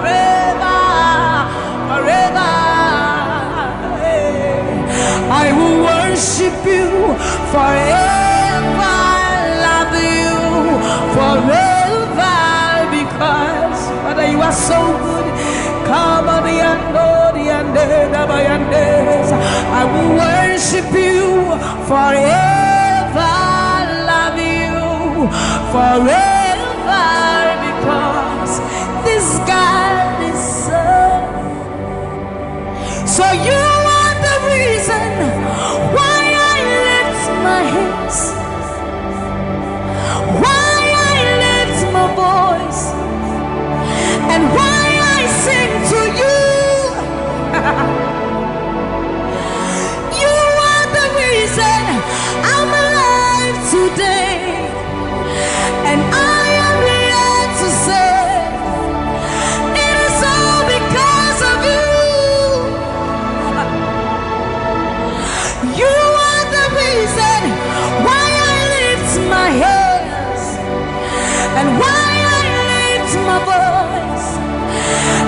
forever, forever. I will worship you forever, love you forever, because Father, you are so good. Come on, the ando, the ande, the bayande. I will worship you forever, love you forever, because this God is so. So you are the reason why I lift my hands, why I lift my voice, and why I sing to you. You are the reason I'm alive today. And I am here to say, it is all because of you. You are the reason why I lift my hands and why I lift my voice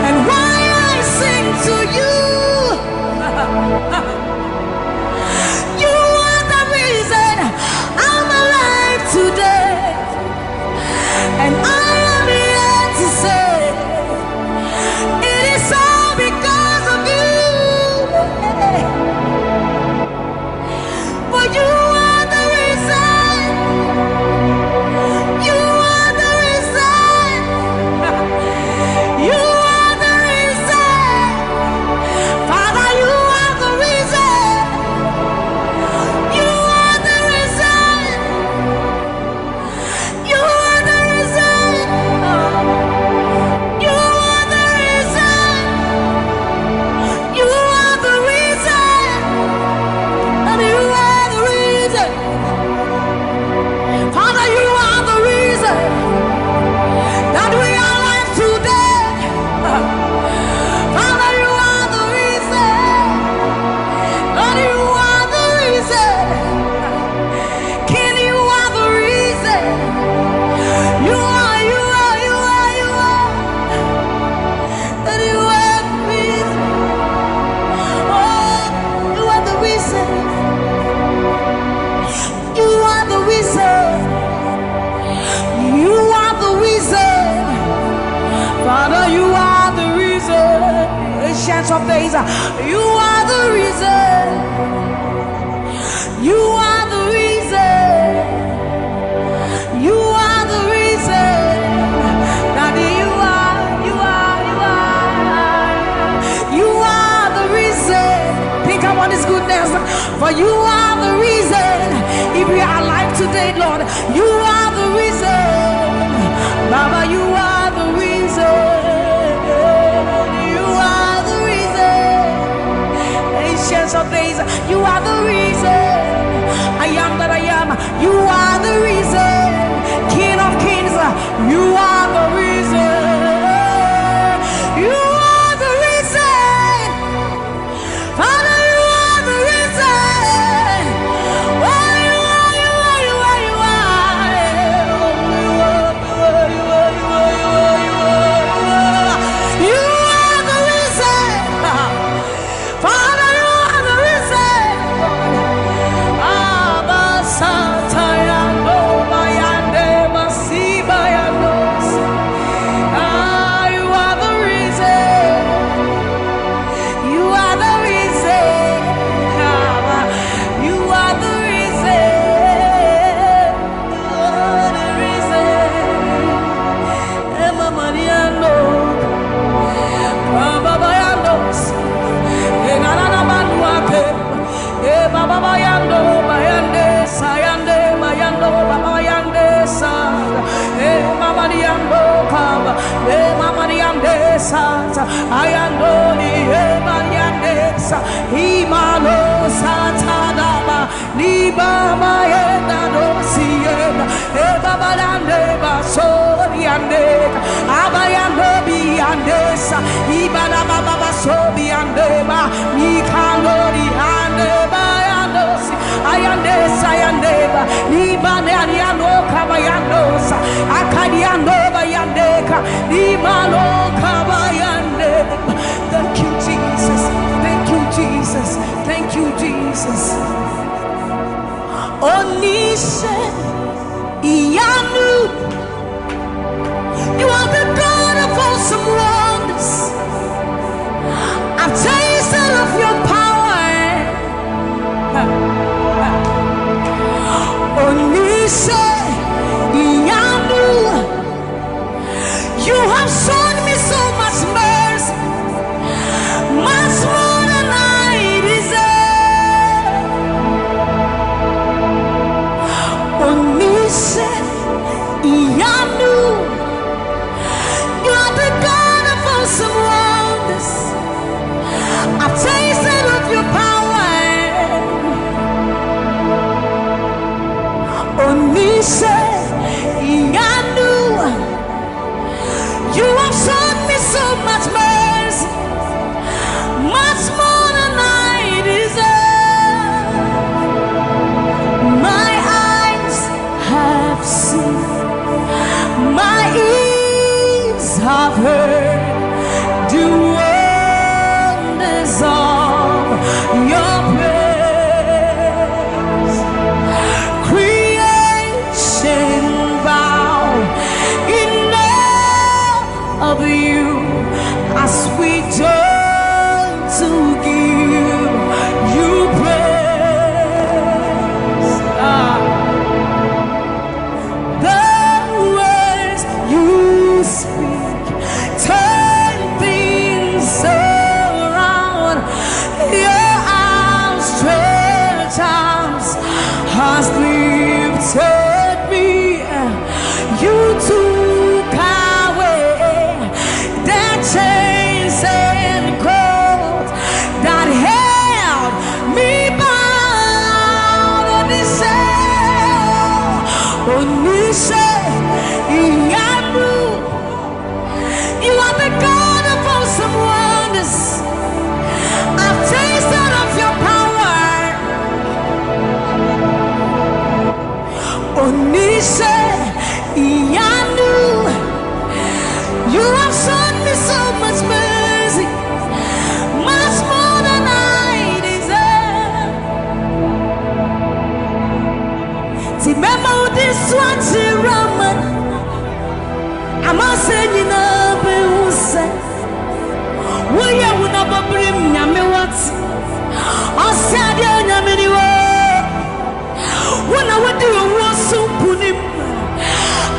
and why I sing to you. You are the reason I'm alive today. And I am here to say, it is all because of you. For you are the Some days, uh, you are the reason. You are the reason. You are the reason. Daddy, you are, you are, you are. You are the reason. Think about his goodness. For you are the reason. If we are alive today, Lord, you are the reason. Baba, you are the reason. You are the reason. Ancients of days, you are the reason. I am that I am. You are the reason. King of kings, you are the reason. You are the reason. Father, you are the reason. Oh, you are, you are, you are, you are. You are the reason. Father, you are the reason. Abba, Satayando, Bayande, Masibayandos. Ah, you are the reason. You are the reason. Abba, you are the reason. You are the reason. Emma Mariano. Baba Bayandos. Enanana Manuate. E Baba Bayando, Bayande, Sayande, Bayando, Baba Bayande, Sa. E Mama Mariando, Kaba. E Mama Mariande, Sa. Ayando, ni, e Mariande, Sa. Imano, Sa, Tadaba. Ni Baba, Yenda, no, Siena. E Baba, Dande, Ba, So, Yande. Abayando, Biande, Sa. Ibana, Baba, Ba, So, Biande, Ba. Ni, Kando, Ni, Ande, Ba, Yando, Si. Ayande, Sa, Yande, Ba. Ni, Bane, Ani, Ano, Kaba, Yando, Sa. Akadi, Ando, Ba, Yande, Ka. Ni, Malo, Kaba, Yande. Thank you, Jesus. Thank you, Jesus. Thank you, Jesus. Oníṣẹ́ ìyanu, you are the God of awesome wonders. I've tasted of your power. Oníṣẹ́ ìyanu, you have shown me so much mercy, much more than I deserve. Oníṣẹ́ ìyanu, you are the God of awesome wonders. I've tasted of your power. Oníṣẹ́ ìyanu, you have shown me so much mercy, much more than I deserve. My eyes have seen, my ears have heard the wonders of your praise. Creation bow in awe of you as we join to give you praise. Ah. The words you speak turn things around. Your outstretched arms has lifted me. You took away the chains and cords that held me bound. Oníṣẹ́, oníṣẹ́ ìyanu. You are the God of awesome wonders. I've tasted of your power. Oníṣẹ́ ìyanu, you have shown me so much mercy, much more than I deserve. Ti mema wo din so akyerɛ ama, ama sɛ nyinaa bɛhu sɛ woyɛ wo na Bɔbrim Nyame wate. Ɔse adeɛ Onyame ni wo. Wo na wodi owuo so nkonim.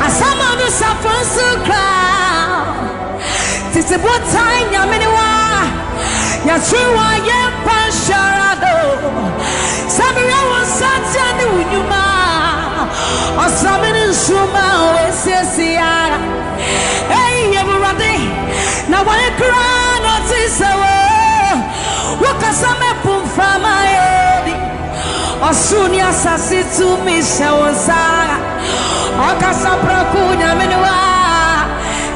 Asɛm a ɔde safoa nso kura. Tete botan Nyame ni wo. Yɛtwe wo a yɛmpa nhyɛra do. Sɛ meyɛ wo nsateɛ ne wo nnwuma. Ɔsrame ne nsoromma a wɔasiesie ara. Ei, Awurade, na wɔn koraa na ɔte sɛ wo. Wokasa ma ɛpo mframa yɛ di. Ɔsoro ne asase tumi hyɛ wo nsa. Ɔkasa prɛko Nyame ne wo a.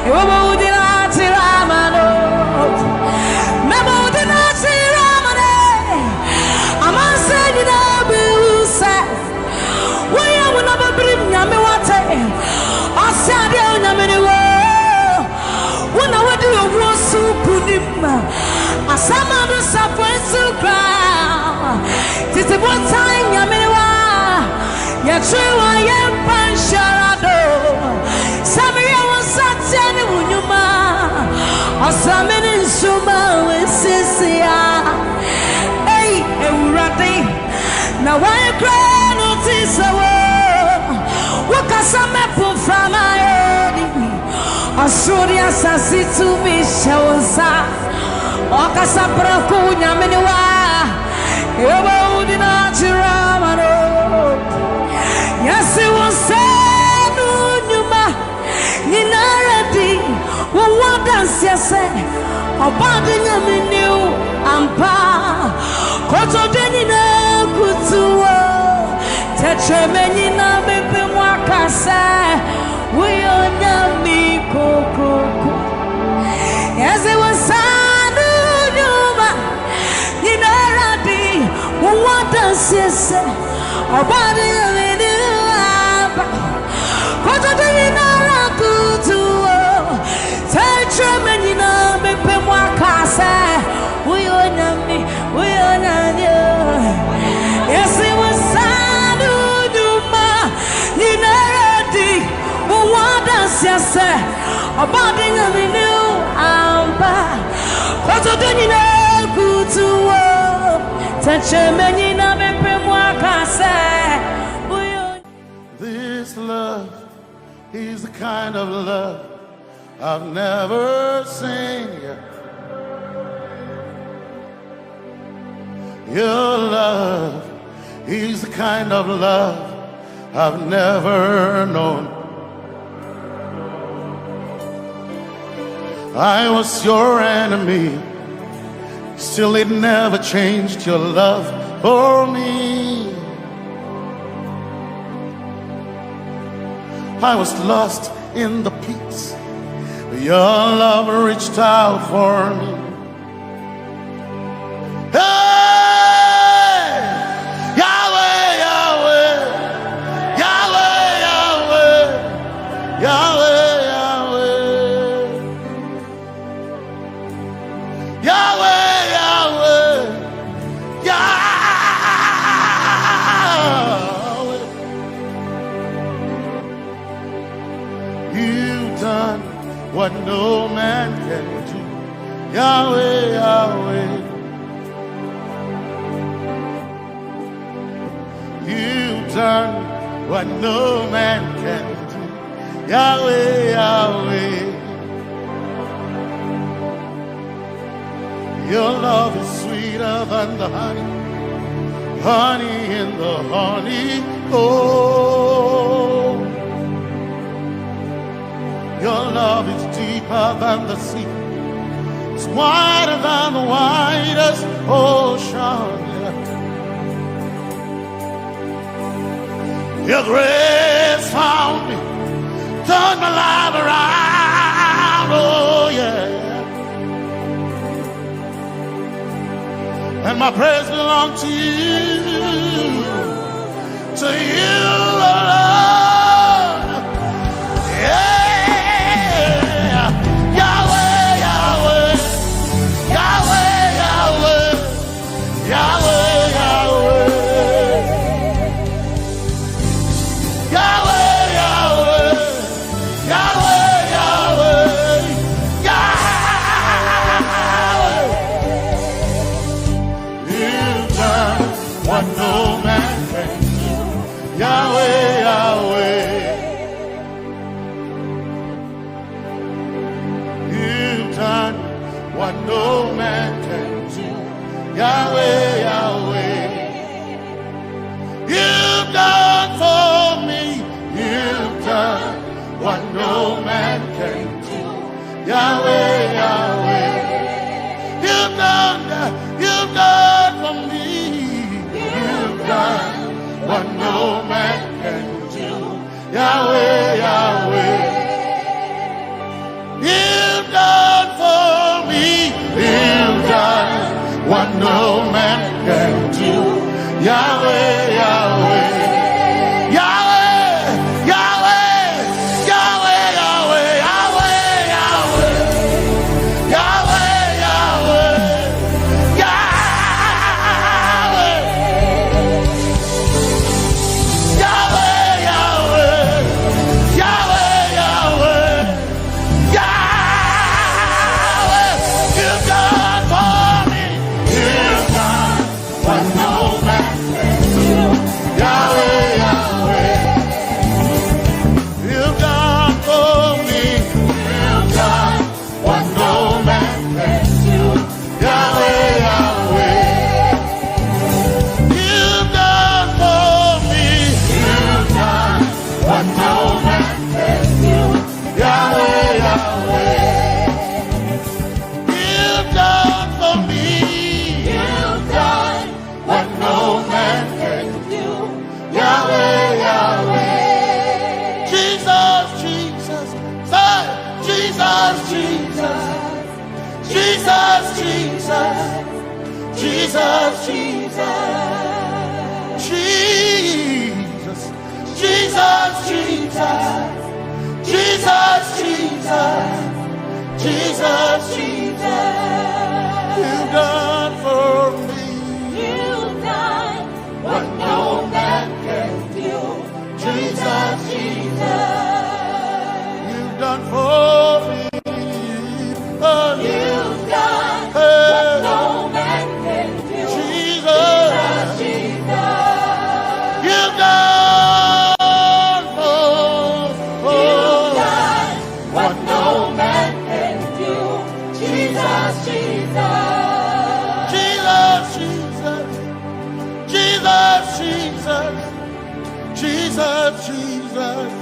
Ɛwɔ ma wodi na akyerɛ ama no. Mɛma wodi na akyerɛ ama no. Amansan nyinaa bɛhu sɛ woyɛ wo na bɛbirim Nyame wate. Ɔse adeɛ Onyame ne wo. Wo na wodi owuo so nkonim. Asɛm a ɔde safoa nso kura. Tete botan Nyame ne wo a. Yɛtwe wo a yɛmpa nhyɛra do. Sɛ meyɛ wo nsateɛ ne wo nnwuma. Ɔsrame ne nsoromma a wɔasiesie ara. Ei, Awurade, na wɔn koraa na ɔte sɛ wo. Wokasa ma ɛpo mframa yɛ di. Ɔsoro ne asase tumi hyɛ wo nsa. Ɔkasa prɛko Nyame ne wo a. Ɛwɔ ma wodi na akyerɛ ama no. Yɛse wo nsa no nnwuma nyinara di. Wo ho adanseɛ sɛ ɔbɔade Nyame ni wo ampa. Kotodwe nyinaa kutu wo. Tɛkyerɛma nyinaa bɛpɛ mu aka sɛ woyɛ Onyame kokroko. Yɛse wo nsa no nnwuma nyinara di. Wo ho adanseɛ sɛ ɔbɔade Nyame ni wo ampa. Kotodwe nyinara kutu wo. Tɛkyerɛma nyinaa bɛpɛ mu aka sɛ woyɛ Onyame, woyɛ Onyame o. Yɛse wo nsa no nnwuma nyinara di. Wo ho adanseɛ sɛ ɔbɔade Nyame ni wo ampa. Kotodwe nyinaa kutu wo. Tɛkyerɛma nyinaa bɛpɛ mu aka sɛ woyɛ Onyame. This love is the kind of love I've never seen yet. Your love is the kind of love I've never known. I was your enemy, still it never changed your love for me. I was lost in the pits, but your love reached out for me. Hey! Yahweh, Yahweh, Yahweh, Yahweh, Yahweh, Yahweh. Yahweh, Yahweh, Yahweh. You've done what no man can do. Yahweh, Yahweh. You've done what no man can do. Yahweh, Yahweh. Your love is sweeter than the honey, honey in the honeycomb. Your love is deeper than the sea, it's wider than the widest ocean. Your grace found me, turned my life around, oh yeah. And my praise belongs to you, to you alone. Yeah. Yahweh, Yahweh, Yahweh, Yahweh. Yahweh, Yahweh. Yahweh, Yahweh. Yahweh, Yahweh. Yahweh. Yahweh, Yahweh, you've done, you've done for me. You've done what no man can do. Yahweh, Yahweh, you've done for me. You've done what no man can do. Yahweh, Yahweh. Yahweh, Yahweh, Yahweh, Yahweh, Yahweh, Yahweh. Yahweh, Yahweh. Yahweh. Yahweh, Yahweh. Yahweh, Yahweh. Yahweh, you've done for me. You've done what no man can do. Yahweh, Yahweh. You've done for me. You've done what no man can do. Yahweh, Yahweh. You've done for me. You've done what no man can do. Yahweh, Yahweh. You've done for me. You've done what no man can do. Yahweh, Yahweh. Jesus, Jesus. Say, Jesus, Jesus. Jesus, Jesus. Jesus, Jesus. Jesus. Jesus, Jesus. Jesus, Jesus. Jesus, Jesus. You've done for me. You've done what no man can do. Jesus, Jesus. You've done for me. Oh, you've done, hey, what no man can do. Jesus. Jesus, Jesus. You've done for, for, you've done what no man can do. Jesus, Jesus. Jesus, Jesus. Jesus, Jesus. Jesus, Jesus.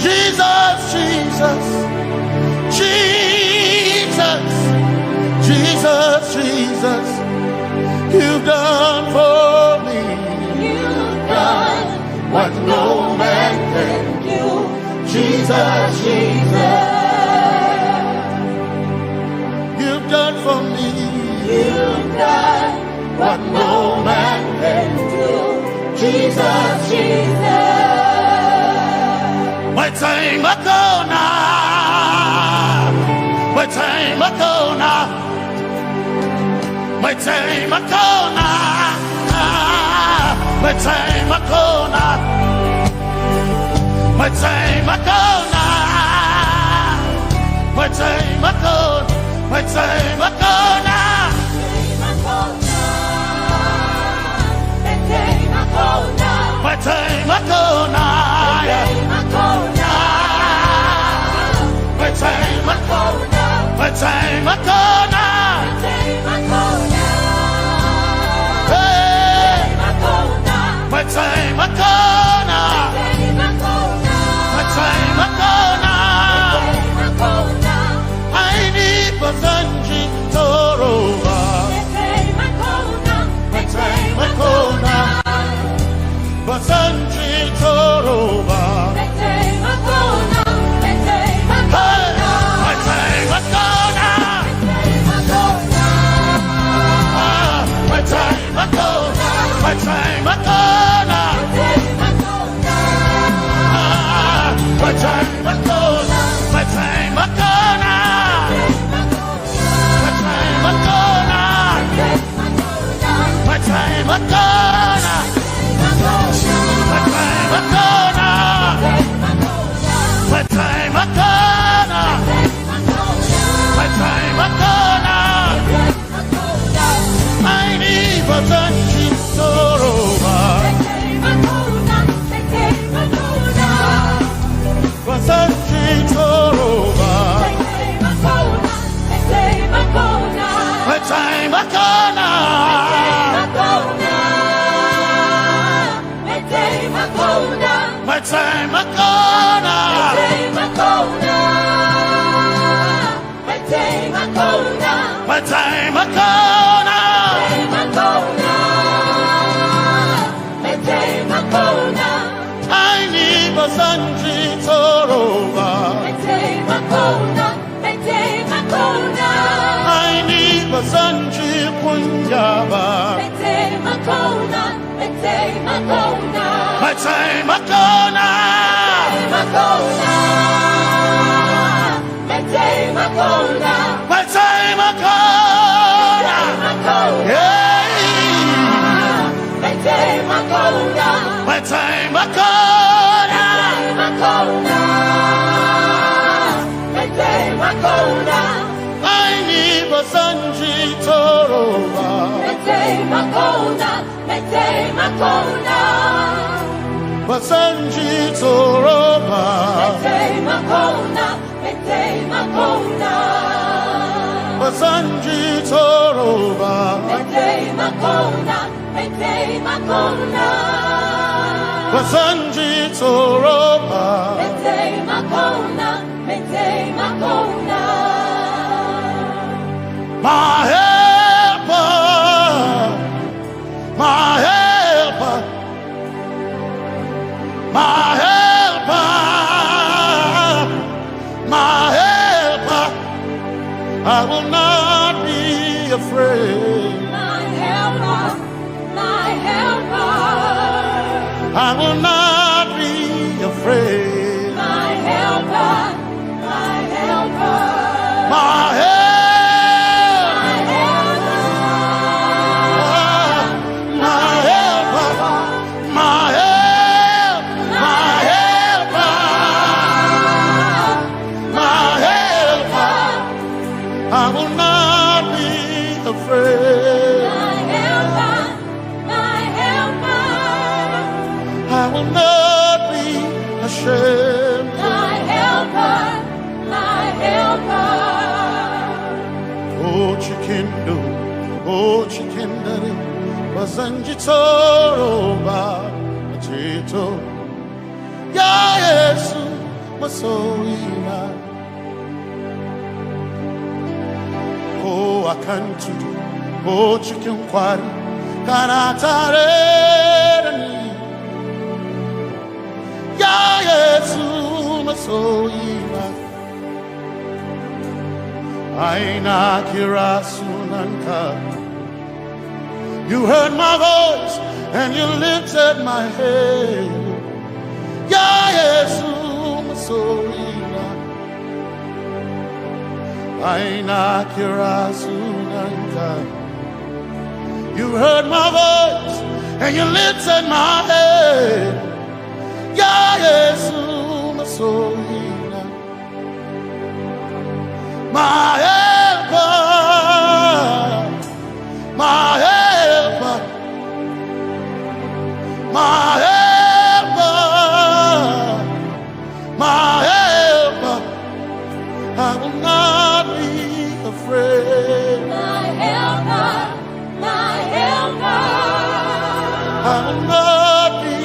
Jesus, Jesus. Jesus, Jesus, Jesus. You've done for me. You've done what no man can do. Jesus, Jesus. You've done for me. You've done what no man can do. Jesus, Jesus. Metsei Makona. Metsei Makona. Metsei Makona. Metsei Makona. Metsei Makona. Metsei Makona. Metsei Makona. Metsei Makona. Metsei Makona. Metsei Makona. Hey. Metsei Makona. Metsei Makona. Aini Basanji Toroba. Metsei Makona. Basanji Toroba. Hey, Metsei Makona. Ah, Metsei Makona. Metsei Makona. Ah, Metsei Makona. Metsei Makona. Metsei Makona. Metsei Makona. Metsei Makona. Metsei Makona. Metsei Makona. Aini Basanji Toroba. Basanji Toroba. Metsei Makona. Metsei Makona. Ba zan ji tsoro ba. Mai taimako na, mai taimako na. Ai ni ba zan ji kunya ba. Mai taimako na, mai taimako na. Mai taimako na. Mai taimako na. Mai taimako na. Mai taimako na. Mai taimako na. Hey. Mai taimako na. Mai taimako na. Mai taimako na. Mai taimako na. Ai ni ba zan ji tsoro ba. Mai taimako na. Mai taimako na. Ba zan ji tsoro ba. Mai taimako na. Mai taimako na. Ba zan ji tsoro ba. Mai taimako na. Mai taimako na. Ba zan ji tsoro ba. Mai taimako na. Mai taimako na. My helper, my helper, my helper, my helper. I will not be afraid. My helper, my helper. I will not be afraid. My helper, my helper. My help. My helper. My helper. My help. My helper. My helper. I will not be afraid. My helper, my helper. I will not be ashamed. My helper, my helper. Oh, chikindo, oh, chikindere, ba zan ji tsoro ba, a ceto. Ya Yesu, masoyina. Ko a kan tudu, ko cikin kwari, kana tare da ni. Ya Yesu, masoyina. Ai na kira sunanka. You heard my voice and you lifted my head. Ya Yesu, masoyina. Ai na kira sunanka. You heard my voice and you lifted my head. Ya Yesu, masoyina. My helper, my helper, my helper, my helper. I will not be afraid. My helper, my helper. I will not be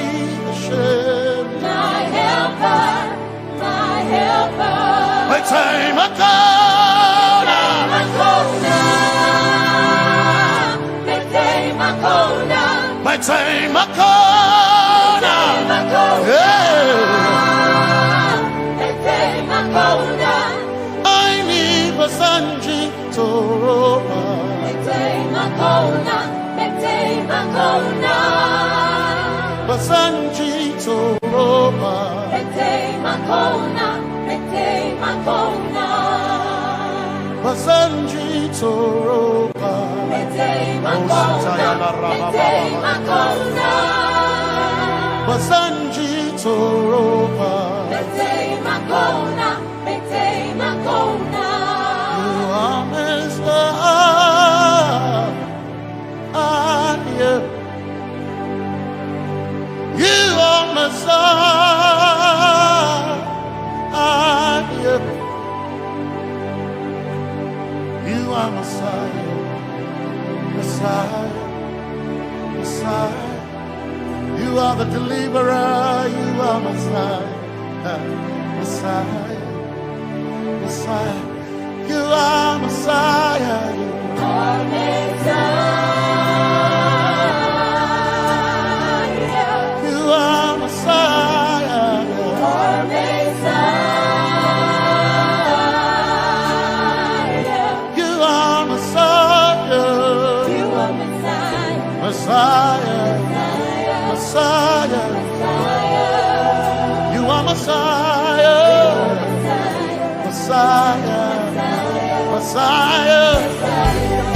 ashamed. My helper, my helper. Mai taimako na. Mai taimako na. Mai taimako na. Mai taimako na. Mai taimako na. Yeah. Mai taimako na. Ai ni ba zan ji tsoro ba. Mai taimako na, mai taimako na. Ba zan ji tsoro ba. Mai taimako na, mai taimako na. Ba zan ji tsoro ba. Mai taimako na, mai taimako na. Ba zan ji tsoro ba. Mai taimako na, mai taimako na. You are Messiah. You are Messiah. You are Messiah. Messiah. Messiah. You are the deliverer. You are Messiah. Messiah. Messiah. You are Messiah. You are Messiah. You are Messiah. Messiah. You are Messiah. Messiah. Messiah.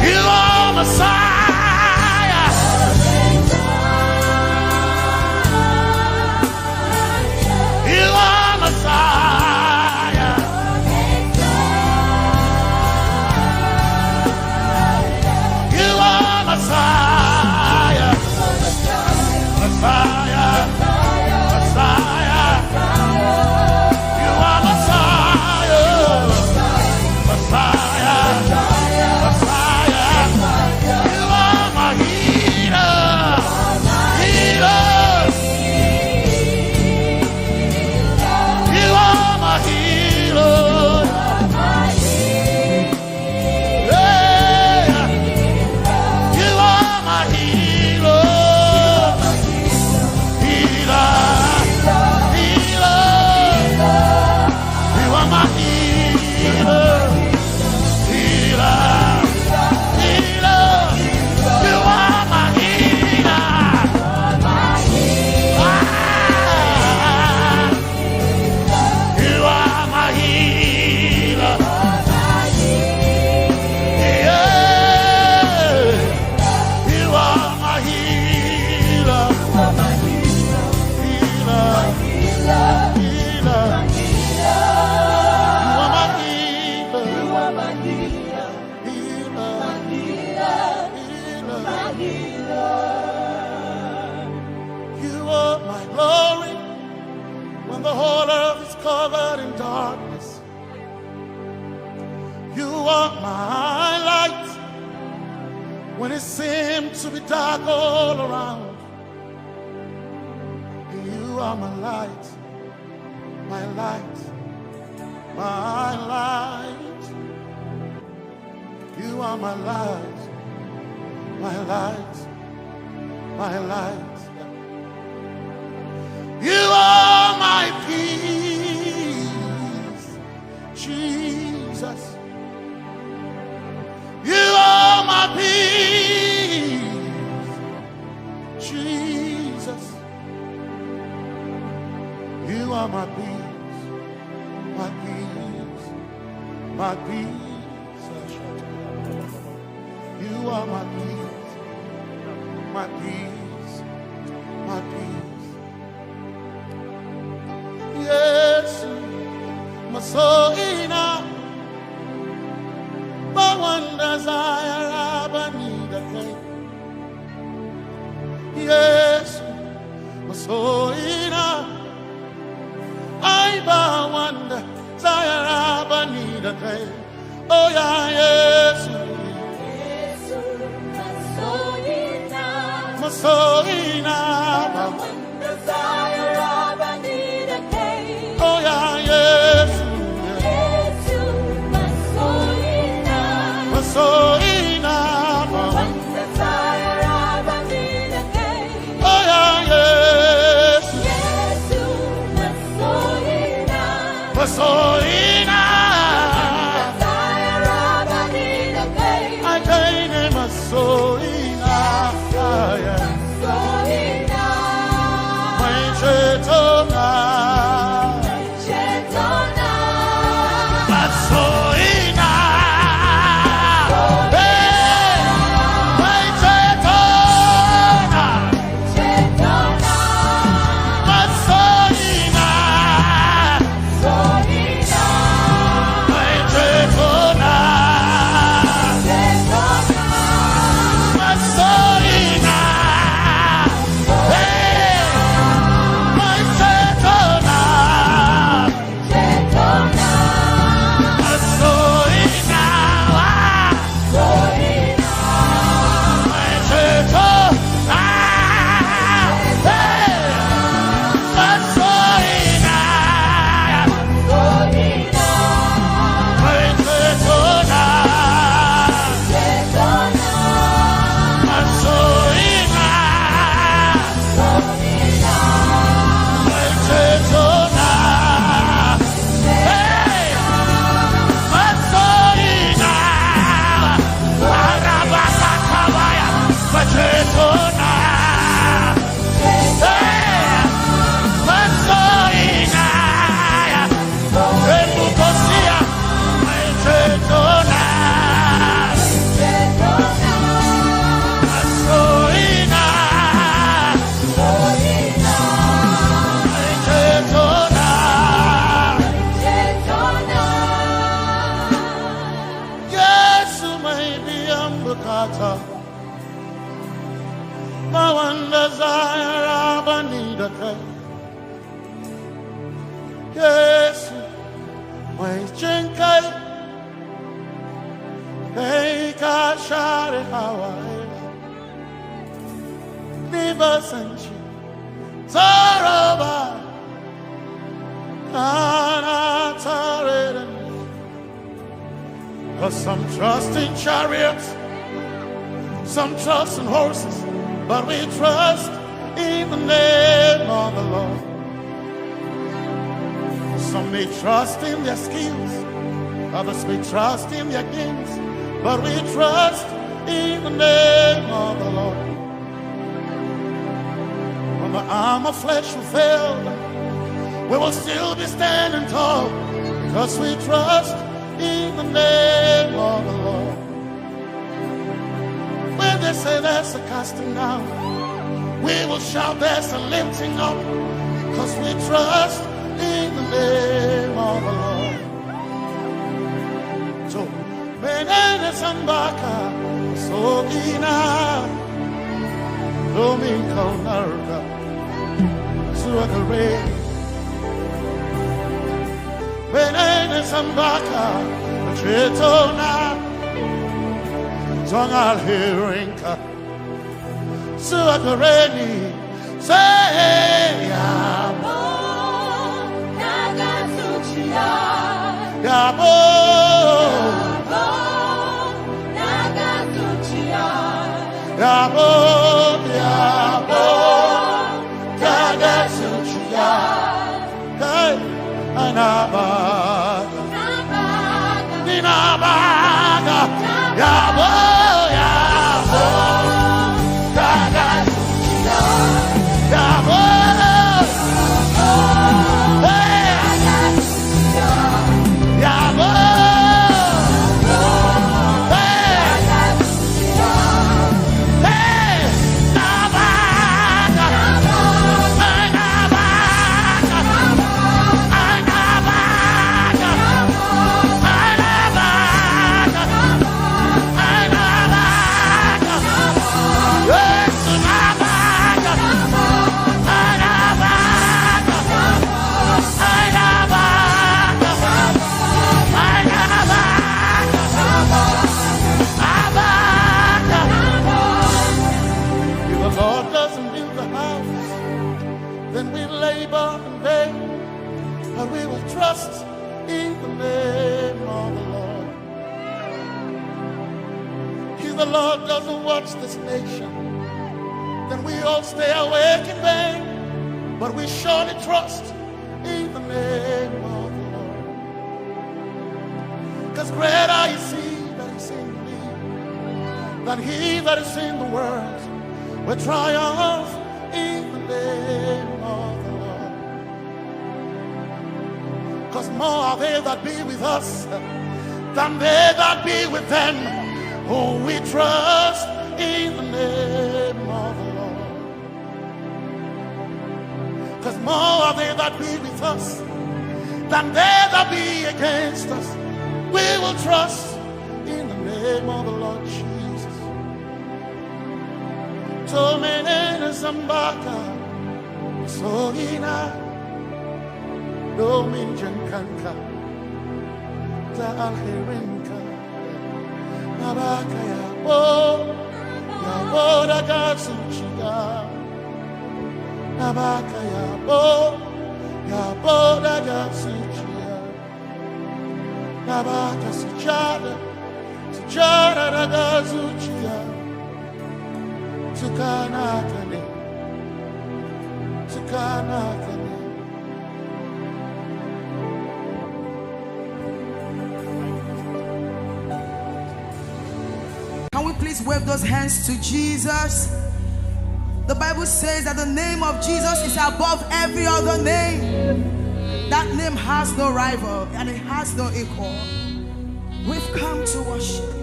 You are Messiah. You are Messiah. You are Messiah. Messiah. Messiah. You are Messiah. Messiah. Messiah. You are my healer. Healer. You are my healer. Yeah. You are my healer. Healer. Healer. You are my healer. Healer. Healer. You are my healer. Ah. You are my healer. Yeah. You are my healer. Healer. Healer. You are my healer. Healer. Healer. You are my glory when the whole earth is covered in darkness. You are my light when it seems to be dark all around. You are my light, my light, my light. You are my light, my light, my light. You are my peace, Jesus. You are my peace, Jesus. You are my peace, my peace, my peace. You are my peace, my peace, my peace. Yesu, masoina, bawanda zayara banida kai. Yesu, masoina, ai bawanda zayara banida kai. Oh yeah, Yesu. Yesu, masoina. Masoina. Wanda zayara banida kai. Oh yeah, Yesu. Yesu, masoina. Masoina. Wanda zayara banida kai. Oh yeah, Yesu. Yesu, masoina. Masoina. Akaine masoina. Maichetona. Masoina. Hey. Maichetona. Masoina. Wonders are happening. Yesu, my chinkai, they can share how I live a century. Zaraba, Anatare. Because some trust in chariots, some trust in horses, but we trust in the name of the Lord. Some may trust in their skills, others may trust in their gifts, but we trust in the name of the Lord. When the arm of flesh will fail, we will still be standing tall because we trust in the name of the Lord. When they say there's a casting down, we will shout there's a lifting up because we trust in the name of the Lord. So, menene sambaka, sogina, domin kaunarka, zuwa gare. Menene sambaka, cetona, zong alherinka, zuwa gare ni. Say, yabo, yabo, yabo, yabo, hey, anaba. Ninabaga, yabo, yabo, yabo, hey, yabo, hey, hey, nabaga, nabaga, nabaga. If the Lord doesn't build the house, then we labor in vain, but we will trust in the name of the Lord. If the Lord doesn't watch this nation, then we all stay awake in vain, but we surely trust in the name of the Lord. Because greater is he that is in me than he that is in the world. We triumph in the name of the Lord. Because more are they that be with us than they that be with them. Who we trust in the name of the Lord. Because more are they that be with us than they that be against us. We will trust in the name of the Lord Jesus. Tomenene sambaka, sogina, domin jankanka, ta alherinka. Nabaka yabo, yabo da gazuciya. Nabaka yabo, yabo da gazuciya. Nabaka sujada, sujada da gazuciya. Tukana kane, tukana kane. Can we please wave those hands to Jesus? The Bible says that the name of Jesus is above every other name. That name has no rival and it has no equal. We've come to worship you.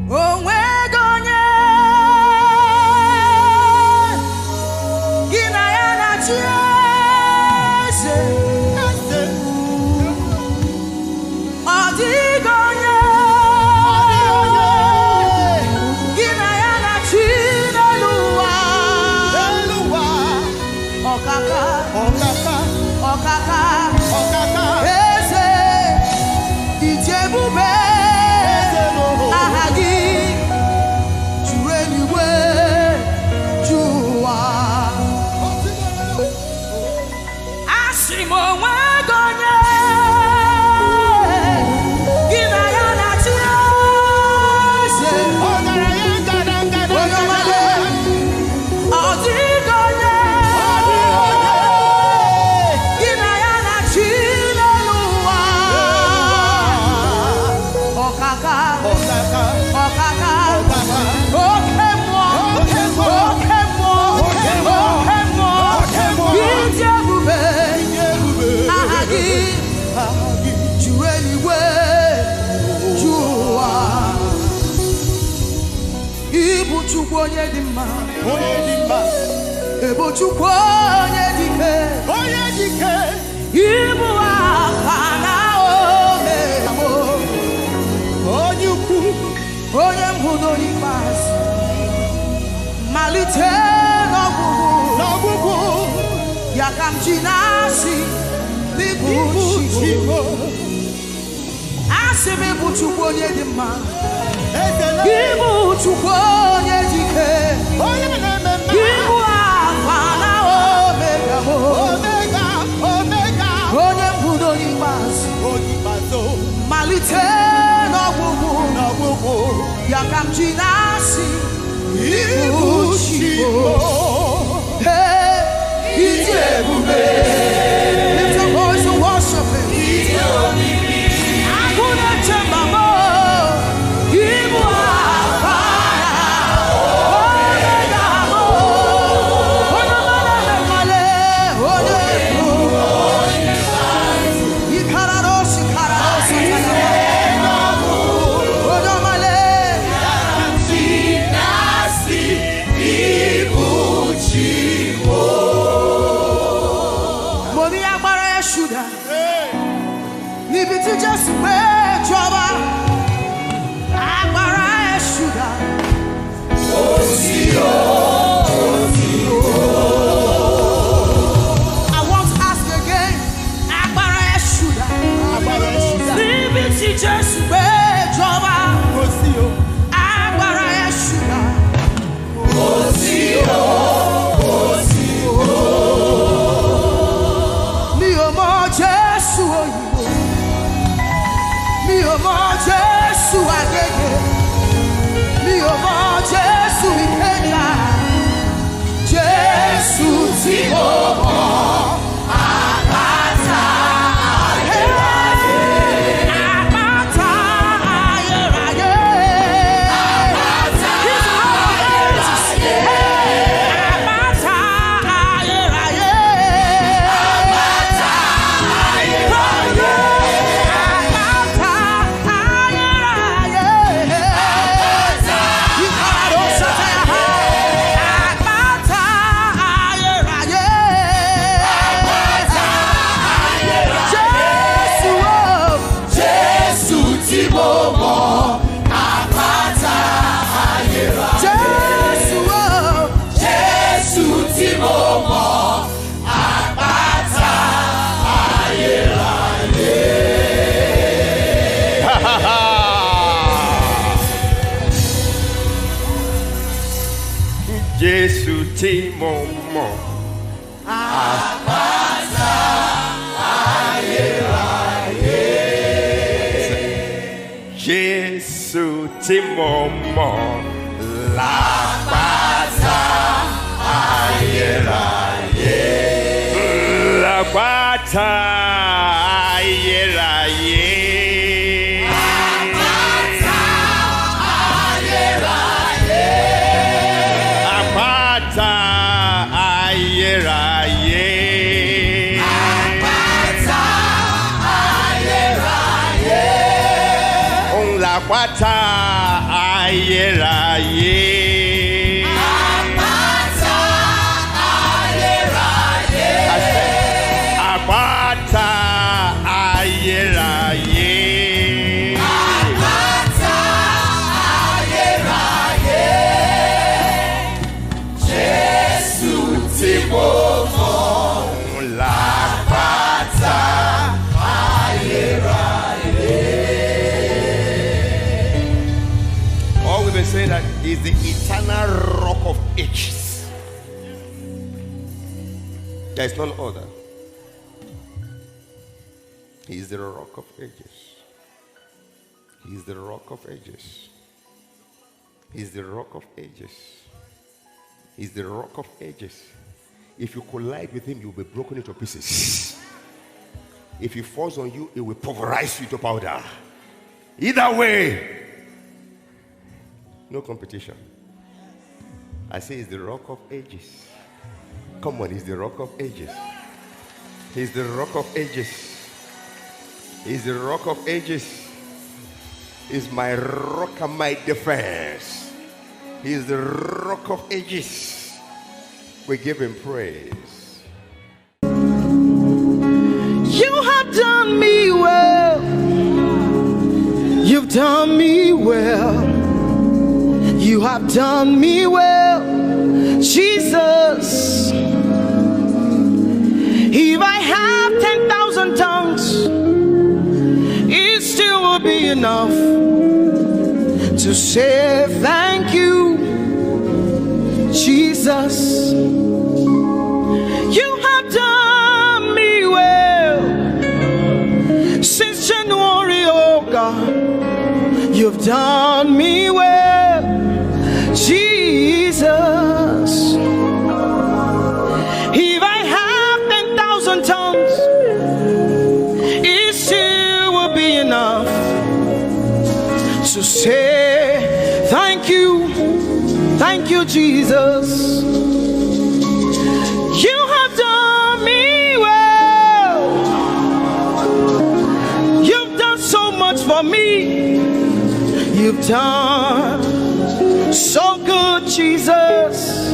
O nweghị onye gị na ya na-achị eze. Ọ dịghị onye Chukwu onye dị mma. Onye dị mma. Ebo Chukwu onye dị ike. Onye dị ike. Ịbụ Alfa na Omega m. Onye ukwu. Onye mbụ na onye ikpeazụ. Malite n'ọgwụgwụ. N'ọgwụgwụ. Ya ka m ji na-asị, n'ịbụ Chukwu. Asị m, ịbụ Chukwu onye dị mma. Ịbụ Chukwu onye dị ike. Ịbụ Alfa na Omega m. Omega, Omega. Onye mbụ na onye ikpeazụ. Onye ikpeazụ. Malite n'ọgwụgwụ. N'ọgwụgwụ. Ya ka m ji na-asị, ịbụ Chukwu. Hey, ịdị ebube. Lift your voice and worship him. Agụ na-eche mama, ịbụ Alfa, Omega, onye ọma na-eme mmalị, onye Mo ní agbára ẹ̀ ṣúdà. Níbi tí Jésù gbé jọba, agbára ẹ̀ ṣúdà. I want to ask again, agbára ẹ̀ ṣúdà. Agbára ẹ̀ ṣúdà. Níbi tí Jésù gbé jọba, agbára ẹ̀ ṣúdà. Mi ò mọ Jésù òyìnbó. Mi ò mọ Jésù àgègè. Mi ò mọ Jésù ìpẹ́jà. Jésù tí mo mọ̀, àpáta ayérayé. Àpáta ayérayé. Àpáta ayérayé. Àpáta ayérayé. Àpáta ayérayé. Àpáta ayérayé. Àpáta ayérayé. Àpáta ayérayé. Àpáta ayérayé. Jésù o. Jésù tí mo mọ̀, àpáta ayérayé. Jésù o. Jésù tí mo mọ̀, àpáta ayérayé. Jésù tí mo mọ̀, àpáta ayérayé. Jésù tí mo mọ̀, làpáta ayérayé. Làpáta ayérayé. Àpáta ayérayé. Àpáta ayérayé. Àpáta ayérayé. Òun làpáta ayérayé. Àpáta ayérayé. Àṣẹ. Àpáta ayérayé. Àpáta ayérayé. Jésù tí mo mọ̀, làpáta ayérayé. All we've been saying that is the eternal rock of ages. There is none other. He is the rock of ages. He is the rock of ages. He is the rock of ages. He is the rock of ages. If you collide with him, you'll be broken into pieces. If he falls on you, it will pulverize you to powder. Either way, no competition. I say he's the rock of ages. Come on, he's the rock of ages. He's the rock of ages. He's the rock of ages. He's my rock and my defense. He is the Rock of Ages. We give him praise. You have done me well. You've done me well. You have done me well, Jesus. If I have ten thousand tongues, it still will be enough to say thank you, Jesus. You have done me well since January, oh God. You've done me well, Jesus. If I have ten thousand tongues, it still will be enough to say thank you, thank you, Jesus. You have done me well. You've done so much for me. You've done so good, Jesus.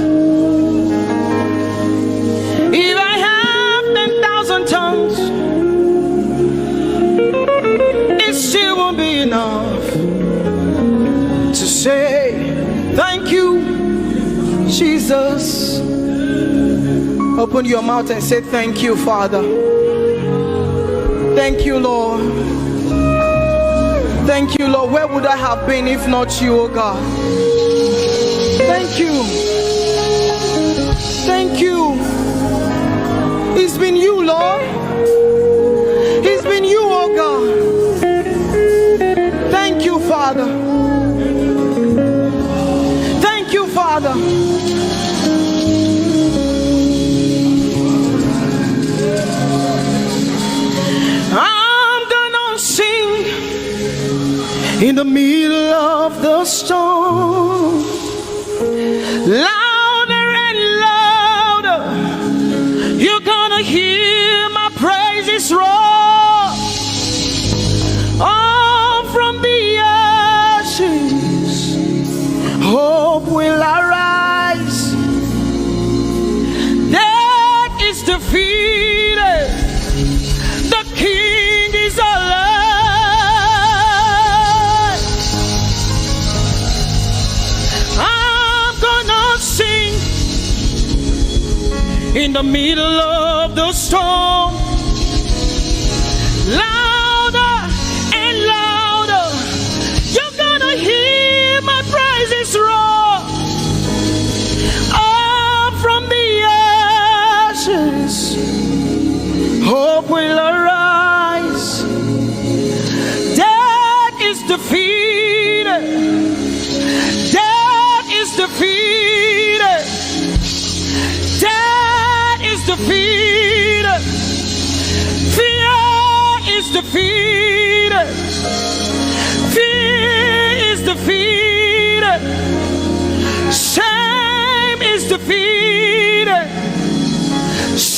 If I have ten thousand tongues, it still won't be enough to say thank you, Jesus. Open your mouth and say, "Thank you, Father. Thank you, Lord. Thank you, Lord. Where would I have been if not you, oh God? Thank you. Thank you. It's been you, Lord. It's been you, oh God. Thank you, Father. Thank you, Father." I'm gonna sing in the middle of the storm, louder and louder. You're gonna hear my praises roar. All from the ashes, hope will arise. Death is defeated. The King is alive. I'm gonna sing in the middle of the storm, louder and louder. You're gonna hear my praises roar. Up from the ashes, hope will arise. Death is defeated. Death is defeated. Death is defeated. Fear is defeated. Fear is defeated. Shame is defeated.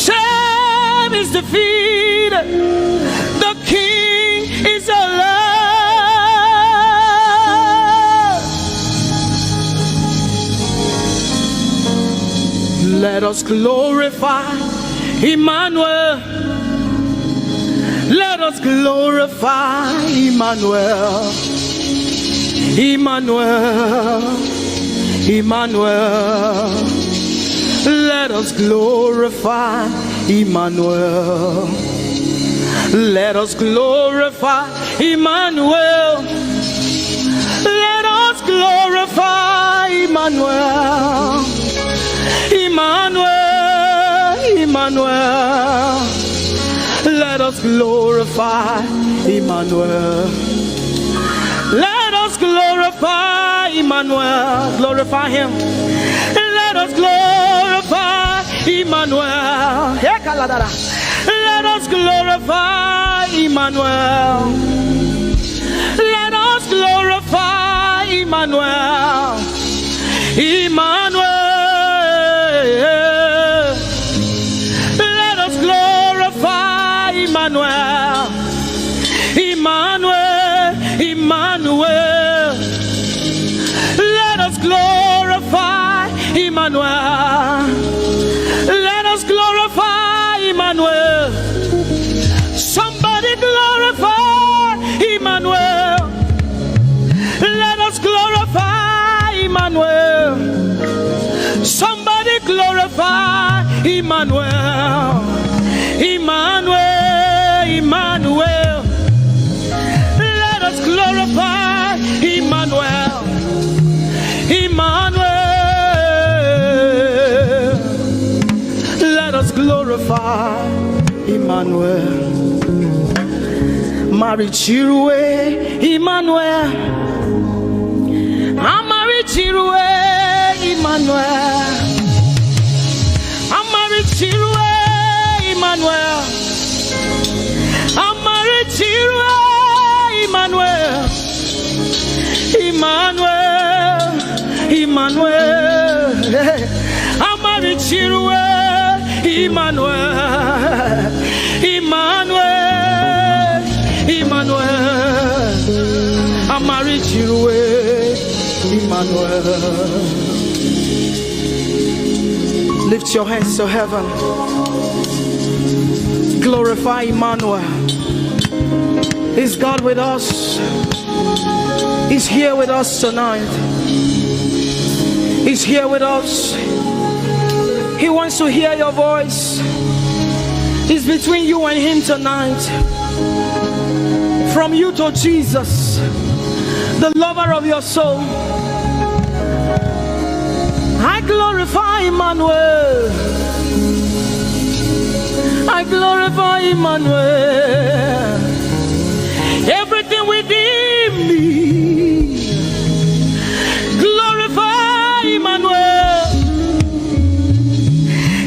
Shame is defeated. The King is alive. Let us glorify Emmanuel. Let us glorify Emmanuel. Emmanuel. Emmanuel. Let us glorify Emmanuel. Let us glorify Emmanuel. Let us glorify Emmanuel. Emmanuel, Emmanuel. Let us glorify Emmanuel. Let us glorify Emmanuel. Glorify him. Let us glorify Emmanuel. Hey, Kaladara. Let us glorify Emmanuel. Let us glorify Emmanuel. Emmanuel. Let us glorify Emmanuel. Emmanuel, Emmanuel. Let us glorify Emmanuel. Let us glorify Emmanuel. Somebody glorify Emmanuel. Let us glorify Emmanuel. Somebody glorify Emmanuel. Emmanuel, Emmanuel. Let us glorify Emmanuel. Emmanuel. Let us glorify Emmanuel. Mari Chirue, Emmanuel. Amari Chirue, Emmanuel. Amari Chirue, Emmanuel. Amari Chirue, Emmanuel. Emmanuel, Emmanuel. Amari Chirue, Emmanuel. Emmanuel, Emmanuel. Amari Chirue, Emmanuel. Lift your hands to heaven. Glorify Emmanuel. Is God with us? He's here with us tonight. He's here with us. He wants to hear your voice. It's between you and Him tonight. From you to Jesus, the lover of your soul. I glorify Emmanuel. I glorify Emmanuel. Everything within me, glorify Emmanuel.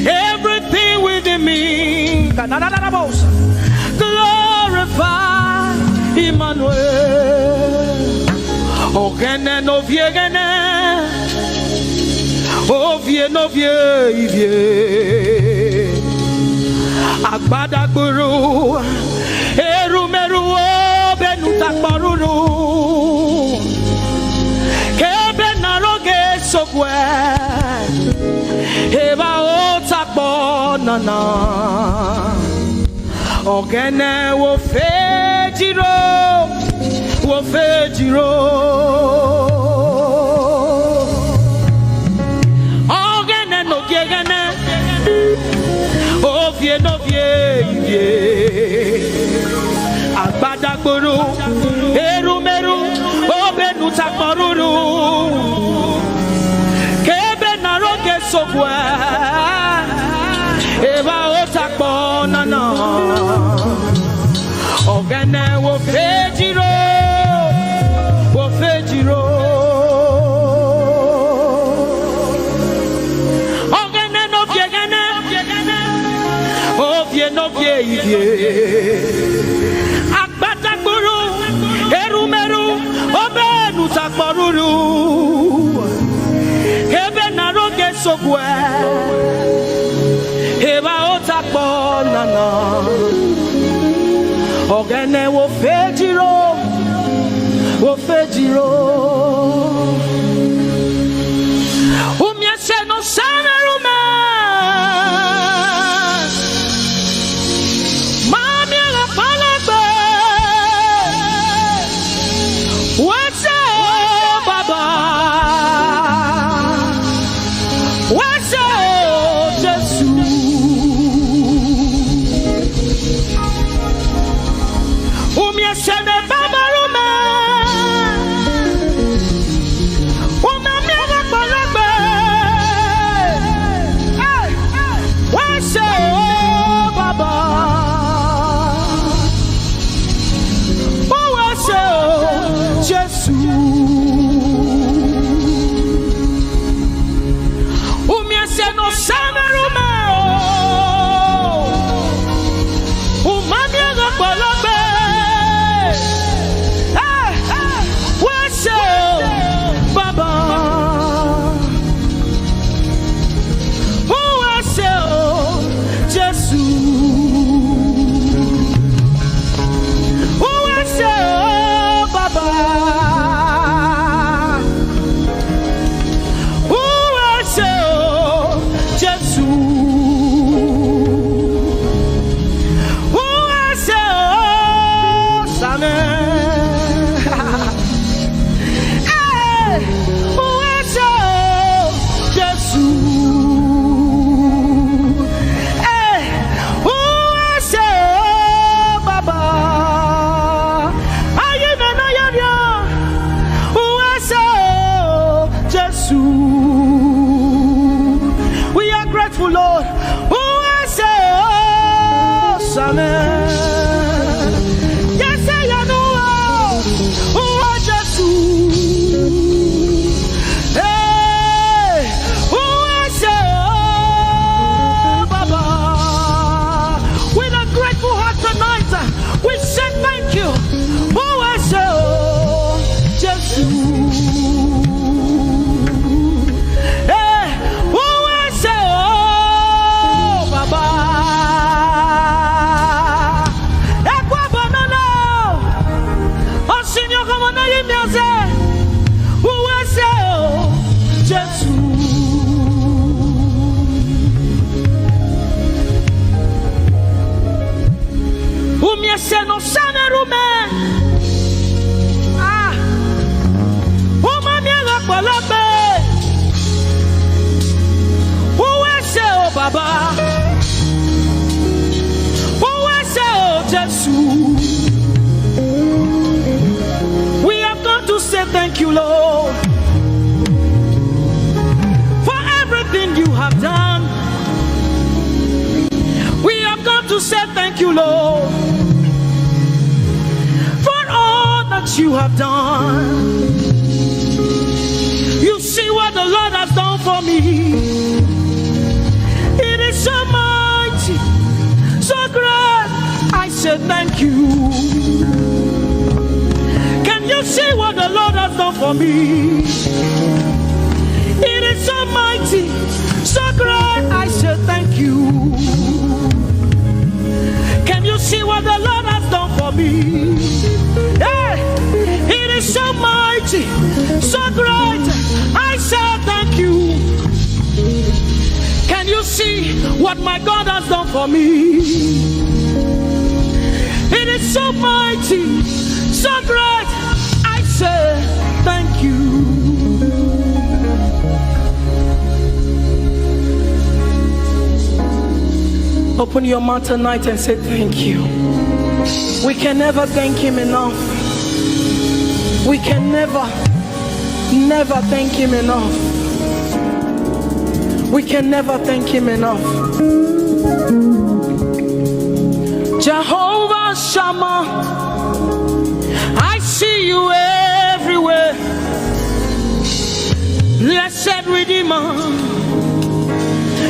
Everything within me, glorify Emmanuel. Ogene no viegene. Ovie no vie ivie. Agbadagburu. Erumeru obenu takporuru. Kebe na roge sokwe. Eba o takpo nana. Ogene wo fejiro. Wo fejiro. Ogene no gegene. Ovie no vie ivie. Agbadagburu. Erumeru. Obenu takporuru. Kebe na roge sokwe. Eba o takpo nana. Ogene wo fejiro. Wo fejiro. Ogene no viegene. Ovie no vie ivie. Agbadagburu. Erumeru. Obenu takporuru. Ebe na roge sokwe. Eba o takpo nana. Ogene wo fejiro. Wo fejiro. Umia se no sana rume. Mami la palagbe. What's up, Baba? What's up, Jesus? Umia se me Baba rume. Umia mi la palagbe. Thank you, Lord, for everything you have done. We have come to say thank you, Lord, for all that you have done. You see what the Lord has done for me. It is so mighty, so great. I say thank you. Can you see what the Lord has done for me? It is so mighty, so great. I say thank you. Can you see what the Lord has done for me? Hey, it is so mighty, so great. I say thank you. Can you see what my God has done for me? It is so mighty, so great. I say thank you. Open your mouth tonight and say thank you. We can never thank him enough. We can never, never thank him enough. We can never thank him enough. Jehovah Shammah, I see you everywhere. Blessed Redeemer,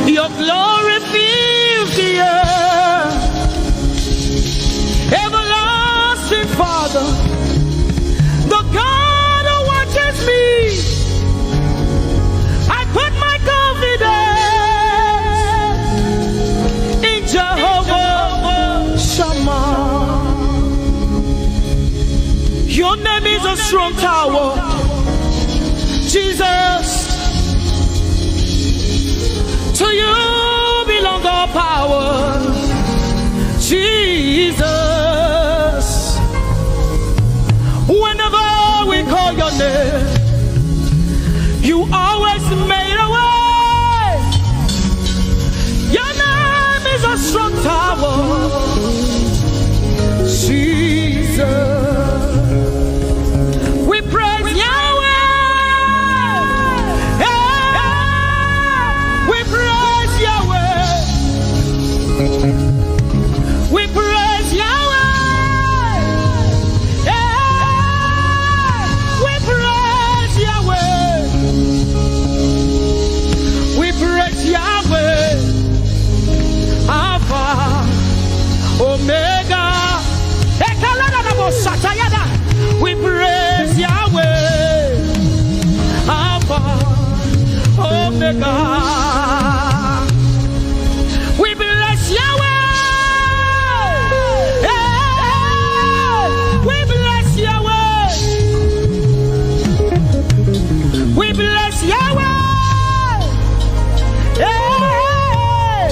your glory fills the earth. Everlasting Father, the God who watches me, I put my confidence in Jehovah Shammah. Your name is a strong tower, Jesus. To you belong all power, Jesus. Whenever we call your name, you always made a way. Your name is a strong tower, Jesus. We praise Yahweh. Hey, we praise Yahweh. We praise Yahweh. Hey, we praise Yahweh. We praise Yahweh. Alpha, Omega. Ekaladadabosatayada. We praise Yahweh. Alpha, Omega. We bless Yahweh. Hey, we bless Yahweh. We bless Yahweh. Hey,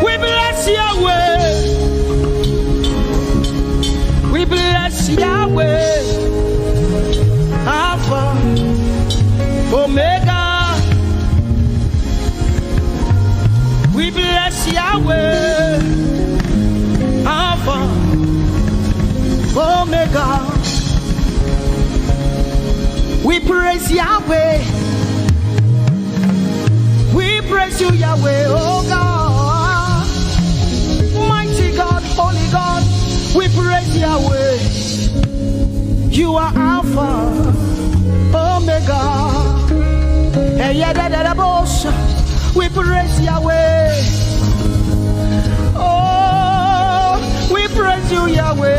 we bless Yahweh. We bless Yahweh. Alpha, Omega. We bless Yahweh. Alpha, Omega. We praise Yahweh. We praise you, Yahweh, oh God. Mighty God, holy God, we praise Yahweh. You are Alpha, Omega. Eyedededebos. We praise Yahweh. Oh, we praise you, Yahweh.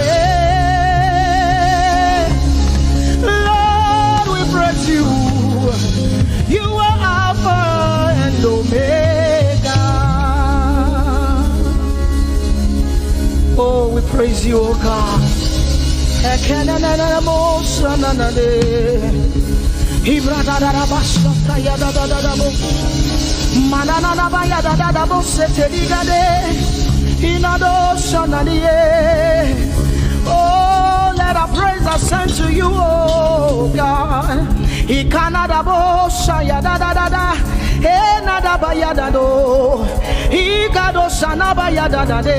Lord, we praise you. You are Alpha and Omega. Oh, we praise you, oh God. Ekenenenemo sananade. Ibradadadabasakayadadadabo. Manananabayadadadabo seteligade. Inado sananie. Oh, let our praise ascend to you, oh God. Ikanadabo sayadadadada. Enadabayadado. Igado sanabayadadade.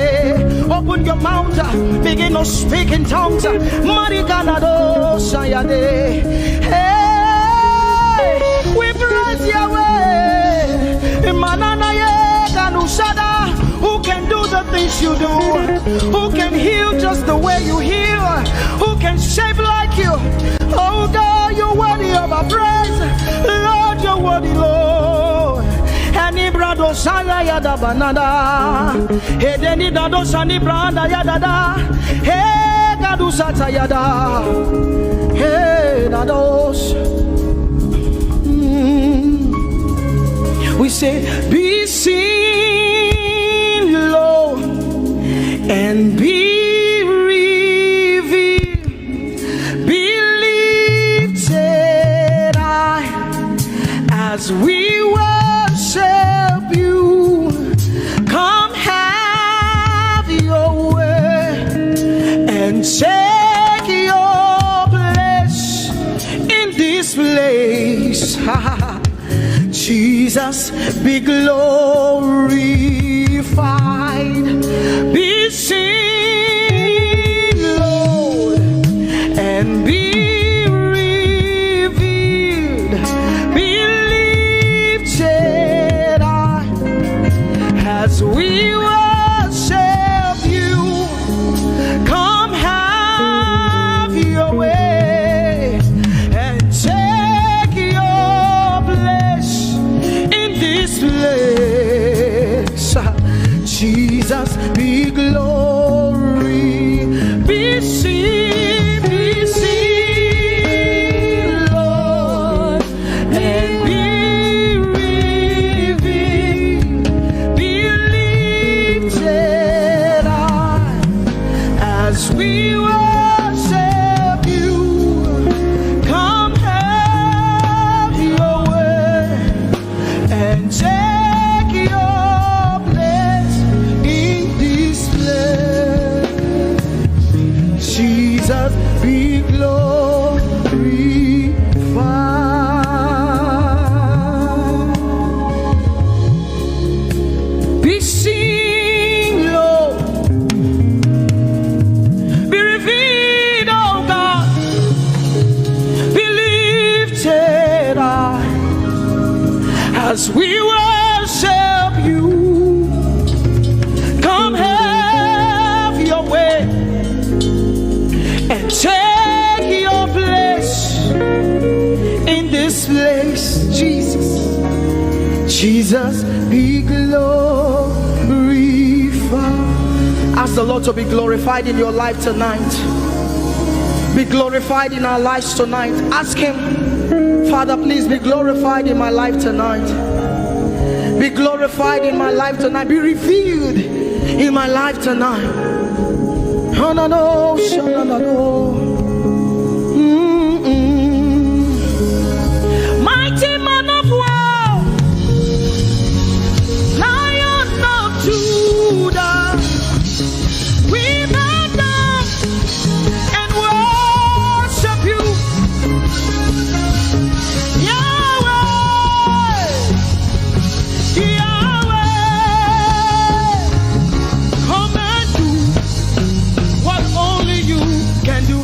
Open your mouth, begin to speak in tongues. Mariganado sayade. Hey. you do? Who can heal just the way you heal? Who can shape like you? Oh God, you're worthy of our praise. Lord, you're worthy, Lord. Ani brado sala ya da banada. Edeni dado sani branda ya dada. He gadu sata ya da. He dados. Mm. We say, be seen, Lord, and be revealed, be lifted high as we worship you. Come have your way and take your place in this place. Jesus, be glorified, be seen, Lord, and be revealed, be lifted high as we worship you. Come have your way and take your place in this place. Jesus, be glory, be seen, be seen, Lord, and be revealed, be lifted high as we worship you. Come have your way and take your place in this place. Jesus, be glorified. Be seen, Lord. Be revealed, oh God. Be lifted high as we worship you. Come have your way and take your place in this place, Jesus. Jesus, be glorified. Ask the Lord to be glorified in your life tonight. Be glorified in our lives tonight. Ask Him, Father, please be glorified in my life tonight. Be glorified in my life tonight. Be revealed in my life tonight. Hanano, shanano. Mm-mm. Mighty man of war, Lion of Judah, we bow down and worship you. Yahweh, Yahweh, come and do what only you can do.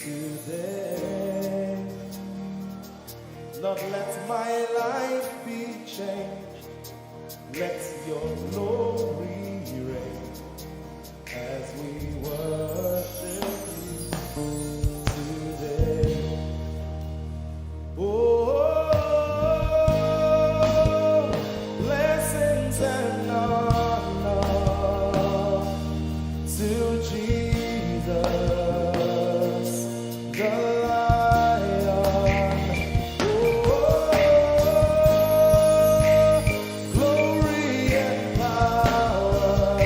today. Lord, let my life be changed. Let your glory reign as we worship you today. Oh, blessings and honor to Jesus, the Lion. Oh, glory and power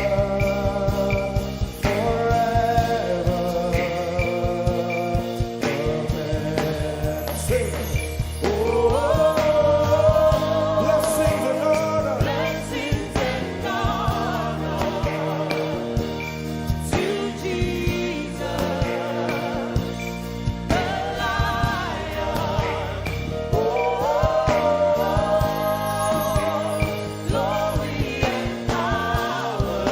forever. Amen. Sing. Oh, blessings and honor. Blessings and honor to Jesus, the Lion. Oh, glory and power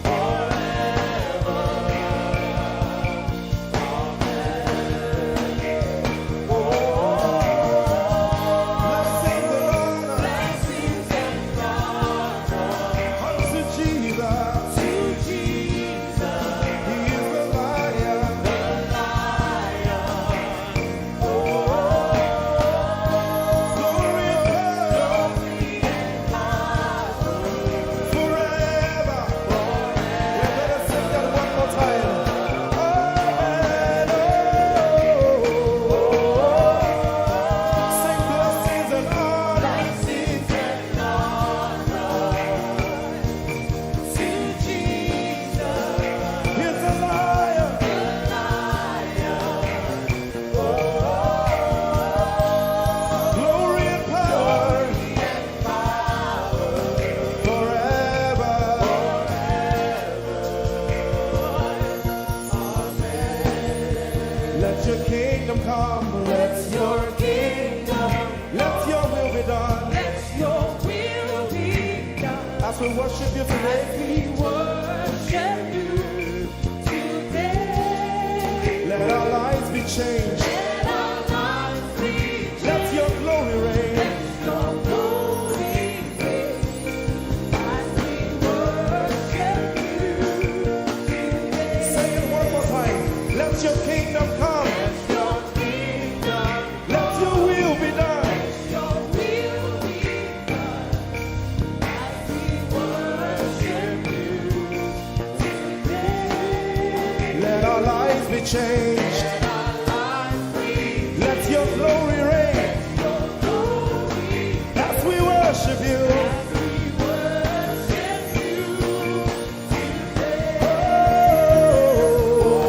forever. Forever. We better sing that one more time. Amen. Oh, sing blessings and honor. Blessings and honor to Jesus. He's a lion. A lion. Oh, glory and power. Forever. Let your kingdom come. Let your kingdom. Let your will be done. Let your will be done. As we worship you today. As we worship you today. Let our lives be changed. Let our lives be changed. Let your glory reign. Let your glory as we worship you today. Say it one more time. Let your kingdom come. Let your kingdom. Let your will be done. Let your will be done as we worship you today. Let our lives be changed. Let our lives be. Let your glory reign. As we worship you.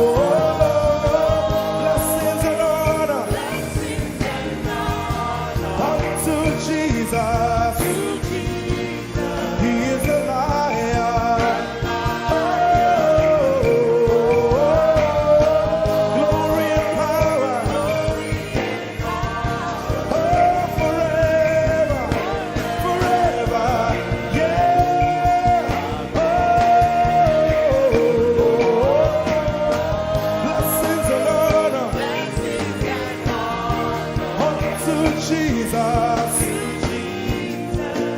Oh, blessings and honor unto Jesus. He is a lion. Oh, glory and power. Oh, forever, forever, yeah. Oh, blessings and honor unto Jesus.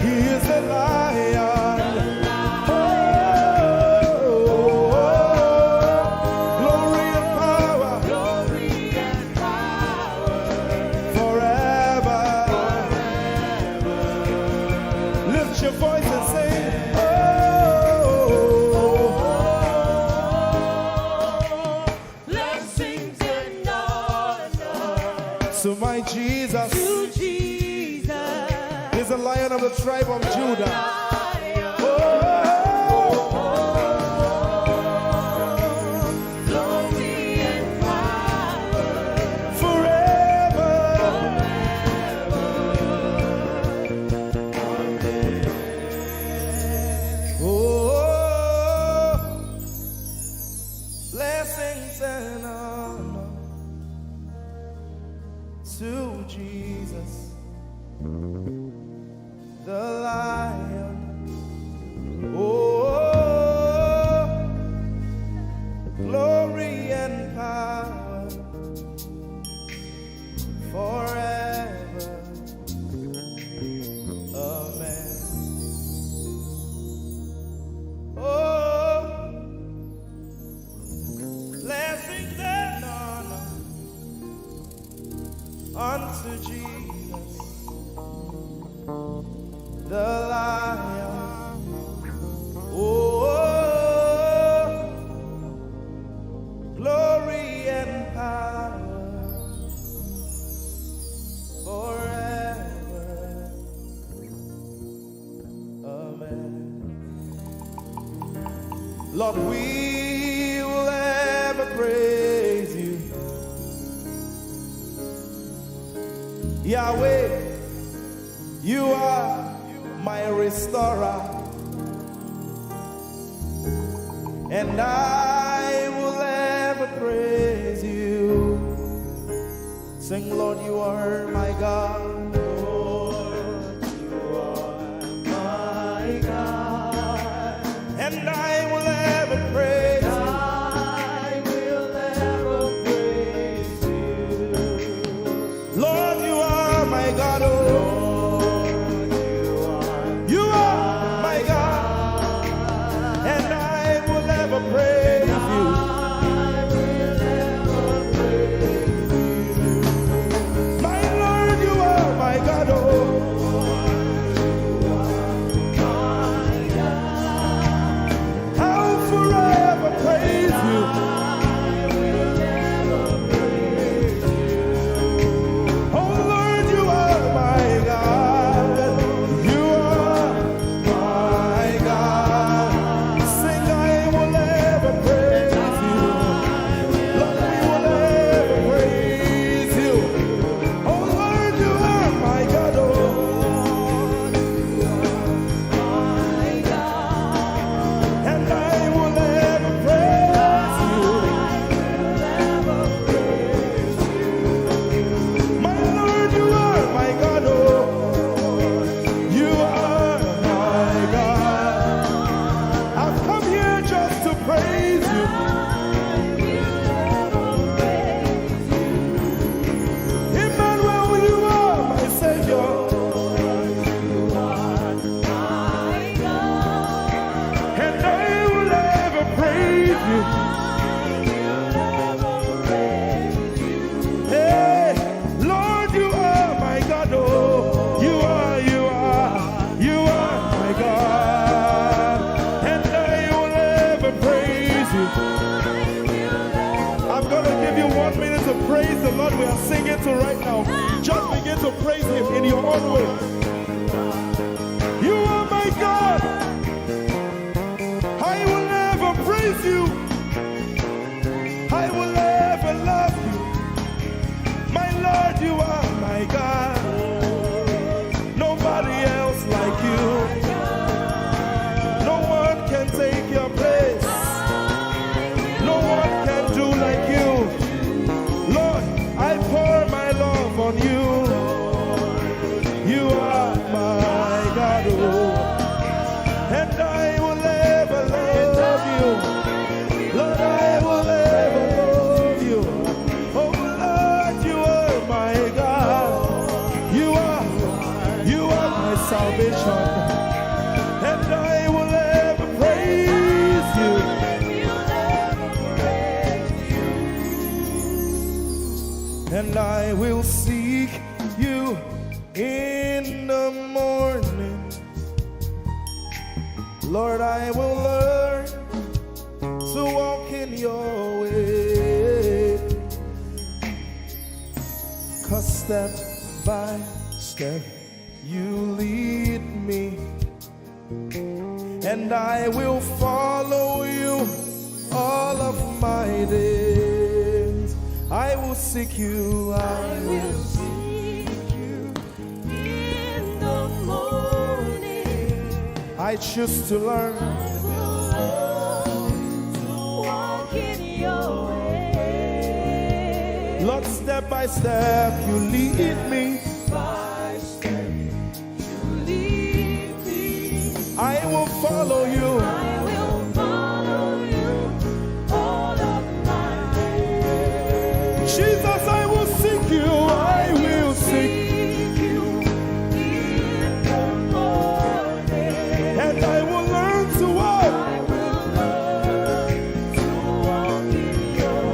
He is a lion. Oh, glory and power. Forever. Lift your voice and sing. Oh, blessings and honor to my Jesus. To Jesus. He's the Lion of the tribe of Judah. Oh, glory and power. Forever. Oh, blessings and honor to Jesus, the Lion. Oh, glory and Unto Jesus, the Lion. Oh, glory and power forever. Amen. Lord, we will ever praise you. Yahweh, you are my restorer, and I will ever praise you. Sing, Lord, you are my God. Lord, you are my God. And I will ever praise you. I will ever praise you. Lord, you are my God, oh. Lord, you are my God. And I will ever praise you. My Lord, you are my God, oh. I'll forever praise you. Oh Lord, you are my God. You are my God. Sing, I will ever praise you. Lord, we will ever praise you. Oh Lord, you are my God, oh. And I will ever praise you. My Lord, you are my God, oh. You are my God. I've come here just to praise you. Emmanuel, you are my Savior. And I will ever praise you. Hey, Lord, you are my God, oh. You are, you are, you are my God. And I will ever praise you. I'm gonna give you one minute to praise the Lord. We are singing to right now. Just begin to praise him in your own way. You are my God. I will ever praise you. I will ever love you. My Lord, you are my God. Nobody else like you. No one can take your place. No one can do like you. Lord, I pour my love on you. You are my God, oh. And I will ever love you. Lord, I will ever love you. Oh Lord, you are my God. You are, you are my salvation. And I will ever praise you. And I will seek you in the morning. Lord, I will learn to walk in your way. 'Cause step by step, you lead me. And I will follow you all of my days. I will seek you. I will seek you in the morning. I choose to learn. I will learn to walk in your way. Lord, step by step, you lead me. By step, you lead me. I will follow you. I will follow you all of my days. Jesus, I will seek you. I will seek you in the morning. And I will learn to walk. I will learn to walk in your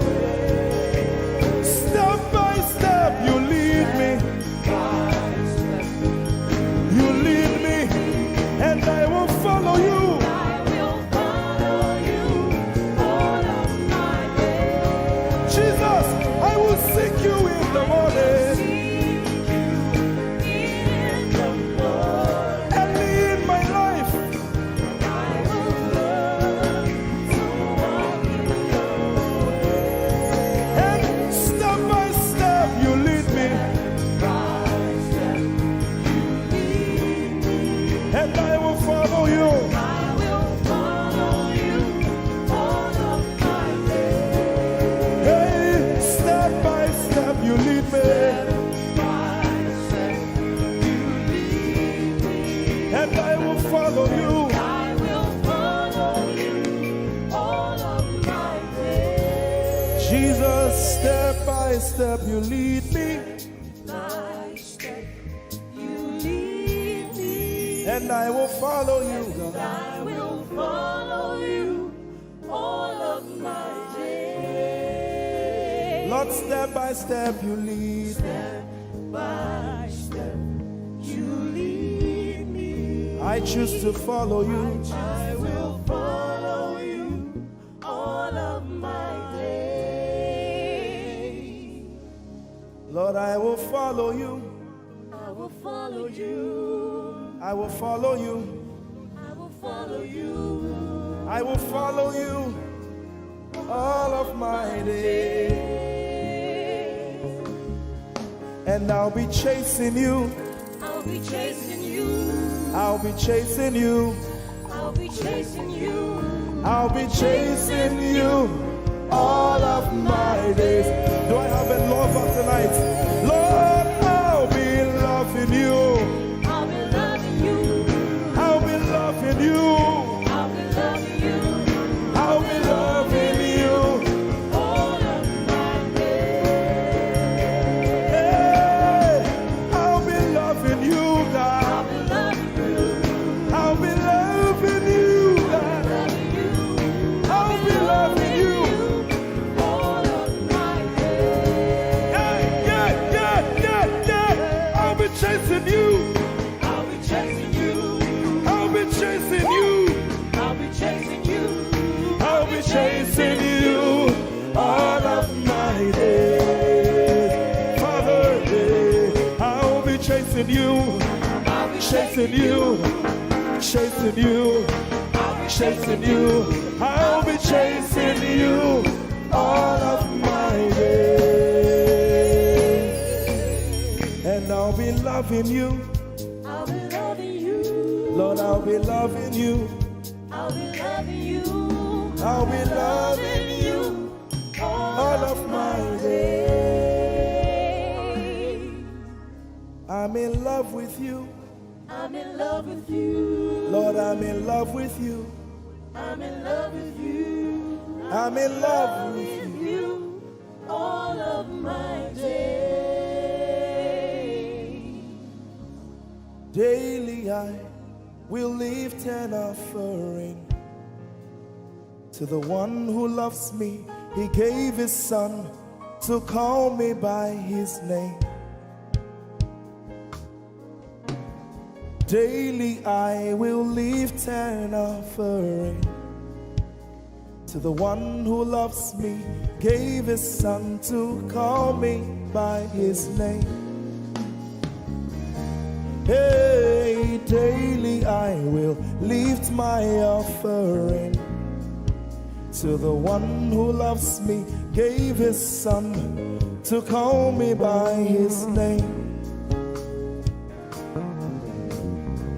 way. Step by step, you the morning. Early in my life. And step by step you lead me. And I will follow you. Hey, step by step you lead me. And I will follow you. Jesus, step by step you lead me. And I will follow you, God. Lord, step by step you lead. I choose to follow you. Lord, I will follow you. I will follow you. I will follow you. I will follow you. I will follow you all of my days. And I'll be chasing you. I'll be chasing you. I'll be chasing you. I'll be chasing you. I'll be chasing you all of my days. Do I have a lover tonight? Lord, I'll be loving you. I'll be loving you. I'll be loving you. I'll be loving you. I'll be loving you. All of my days. Hey, I'll be loving you, God. I'll be loving you. I'll be loving you, God. I'll be loving you. All of my days. Yeah, yeah, yeah, yeah, yeah. I'll be chasing you. I'll be chasing you. I'll be chasing you. I'll be chasing you. I'll be chasing you all of my days. Father, yeah, I'll be chasing you. I'll be chasing you. Chasing you. I'll be chasing you. I'll be chasing you all of my days. And I'll be loving you. I'll be loving you. Lord, I'll be loving you. I'll be loving you. I'll be loving you all of my days. I'm in love with you. I'm in love with you. Lord, I'm in love with you. I'm in love with you. I'm in love with you all of my days. Daily I will lift an offering to the one who loves me. He gave his son to call me by his name. Daily I will lift an offering to the one who loves me, gave his son to call me by his name. Hey, daily I will lift my offering to the one who loves me, gave his son to call me by his name.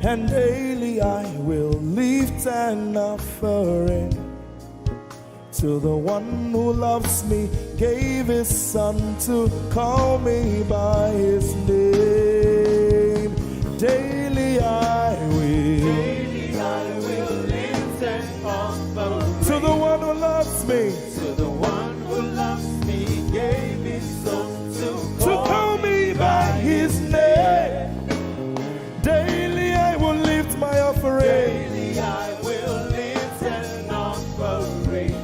And daily I will lift an offering to the one who loves me, gave his son to call me by his name. Daily I will. Daily I will lift an offering to the one who loves me. To the one who loves me, gave his son to call me by his name. Daily I will lift my offering. Daily I will lift an offering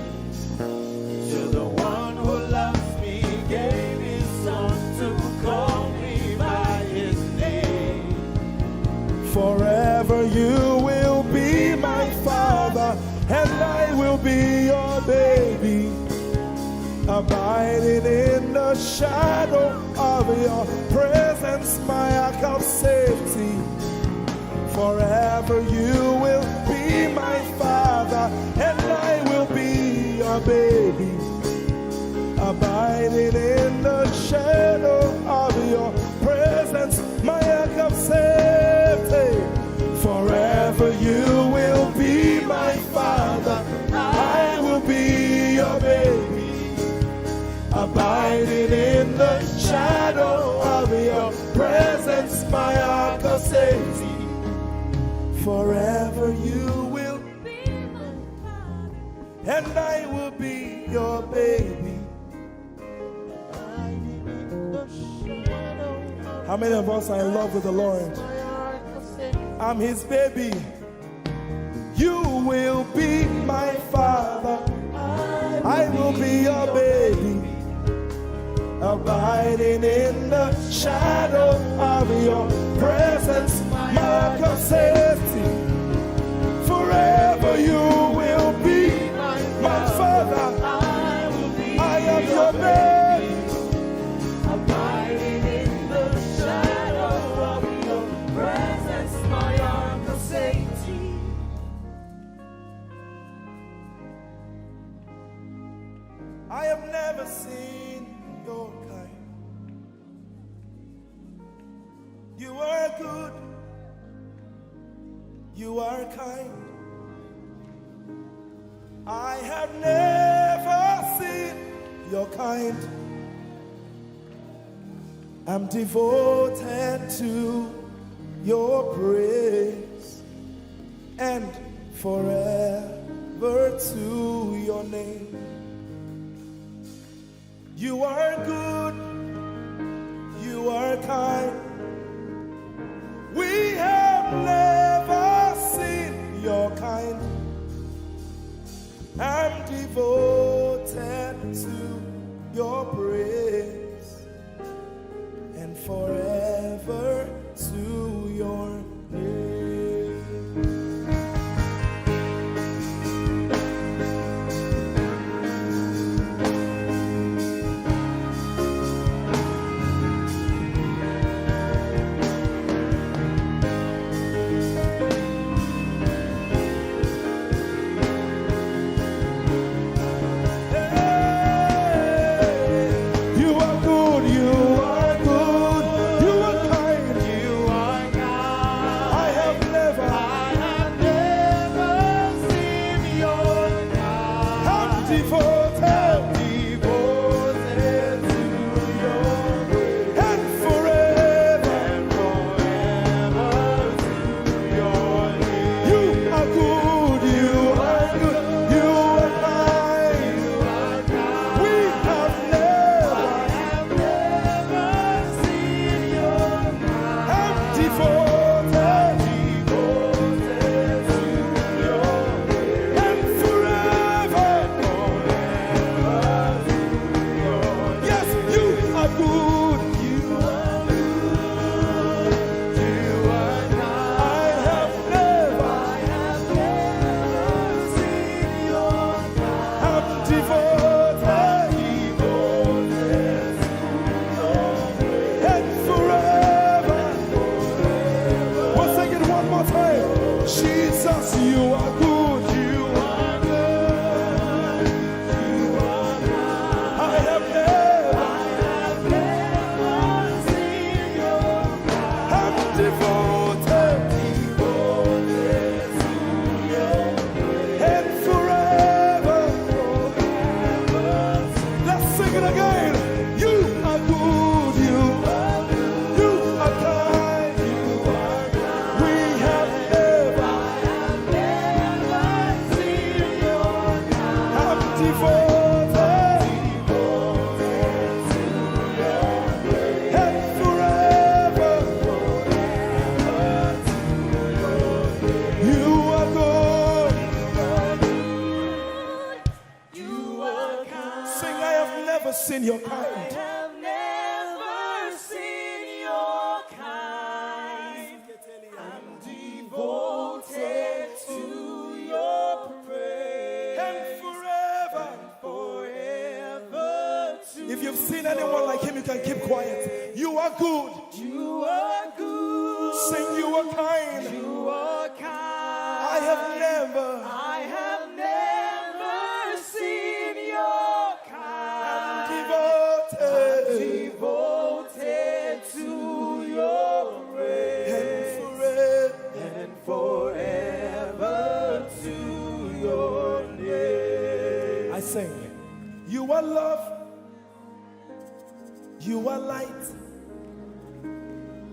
to the one who loves me, gave his son to call me by his name. Forever you will be my father, and I will be your baby. In the shadow of your presence, my ark of safety. Forever you will be my father, and I will be your baby. Abiding in the shadow of your presence, my ark of safety. Forever you will be my father, I will be your baby. Abiding in the shadow of your presence, my ark of safety. Forever you will be my father, and I will be your baby. How many of us are in love with the Lord? I'm his baby. You will be my father. I will be your baby. Abiding in the shadow of your presence, my ark of safety. Forever you will be my father. I am your baby. Abiding in the shadow of your presence, my ark of safety. I have never seen your kind. You are good. You are kind. I have never seen your kind. I'm devoted to your praise and forever to your name. You are good, you are kind. We have never seen your kind. I'm devoted to your praise and forever to your name. You are good, you are good, you are kind. You are kind. I have never, I have never seen your kind. I'm devoted, devoted to your and forever. And forever to your name. You are good, you are good, you are kind. We have never, I have never seen your kind. I'm devoted, devoted to your name. And forever, forever to your name. Yes, you are good. You are good. You are kind. I have never, I have never seen your kind. I'm devoted, devoted to your name. And forever. We'll sing it one more time. Jesus, you are good. You are good. I have never, I have never seen your kind. I'm devoted, devoted to your name. And forever, forever. Let's sing it again. You are good, you are good, you are kind, you are kind. We have never, I have never seen your kind. I'm devoted. And forever, you are good. You are kind. Sing, I have never seen your kind. I have never seen your kind. I'm devoted to your praise. And forever. Forever to if You've seen anyone like him, you can keep quiet. You are good. You are good. Sing, you are kind. You are kind. I have never. I have never seen your kind. Devoted. Devoted to your praise. And forever. And forever to your name. I sing. You are love. You are light.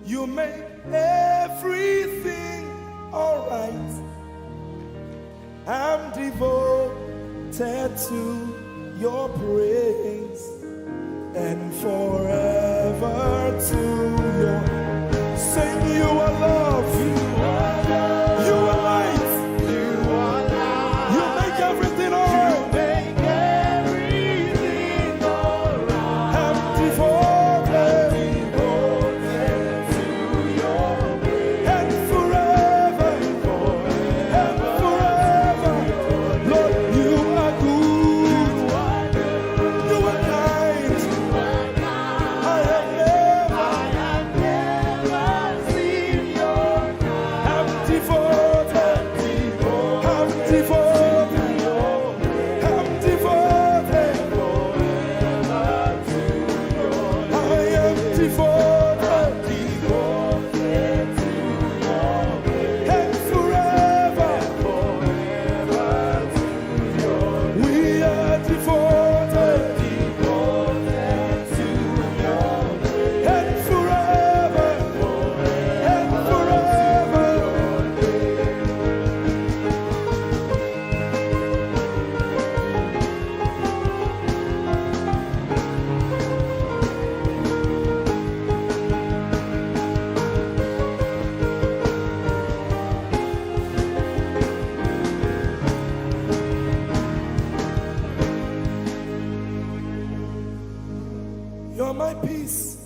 You make everything alright. I'm devoted to your praise and forever to your sing. You are love. You are light. You make everything alright. Make everything alright. I'm devoted Devoted to your praise. and forever, and forever. Lord, you are good. You are kind. I have never. I have never seen your I'm devoted. I'm devoted. I'm devoted. I am devoted. And forever. We are devoted. And forever. And forever. You're my peace.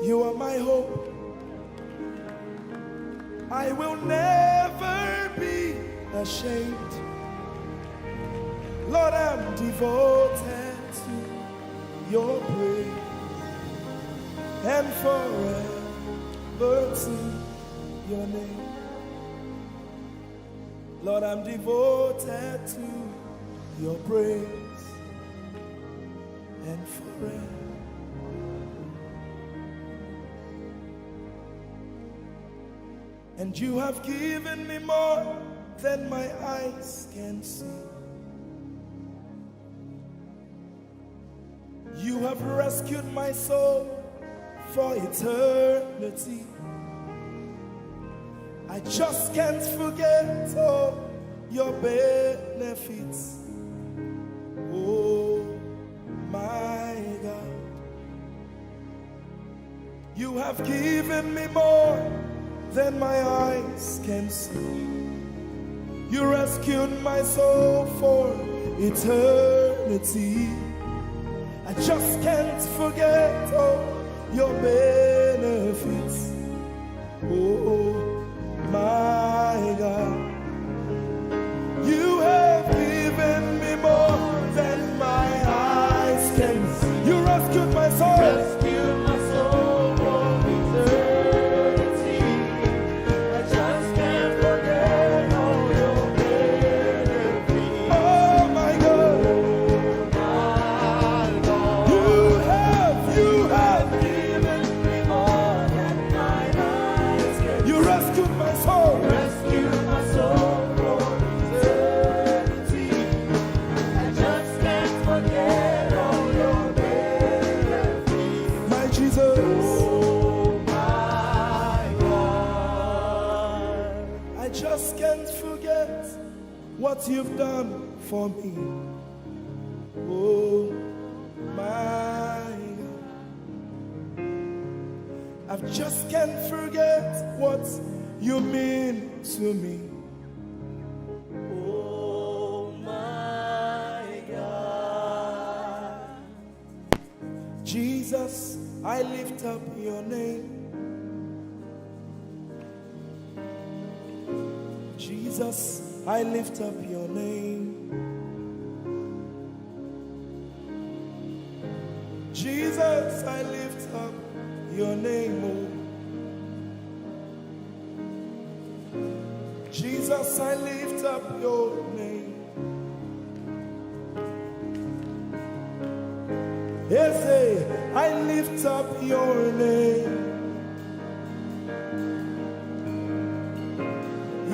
You are my hope. I will never be ashamed. Lord, I'm devoted to your praise and forever to your name. Lord, I'm devoted to your praise and forever. And you have given me more than my eyes can see. You have rescued my soul for eternity. I just can't forget all your benefits. Oh my God. You have given me more than my eyes can see. You rescued my soul for eternity. I just can't forget all your benefits. Oh my God. You have given me more than my eyes can see. You rescued my soul. Rescue my soul from eternity. I just can't forget all your benefits. Oh my God. My God. You have, you have. Given me more than my eyes can You rescued my soul. Rescue my soul from eternity. I just can't forget all your benefits. My Jesus. Oh my God. I just can't forget what you've done for me. Oh my God. I just can't forget what you mean to me. Oh my God. Jesus, I lift up your name. Jesus, I lift up your name. Jesus, I lift up your name, oh. Jesus, I lift up your name. Yes, say, I lift up your name.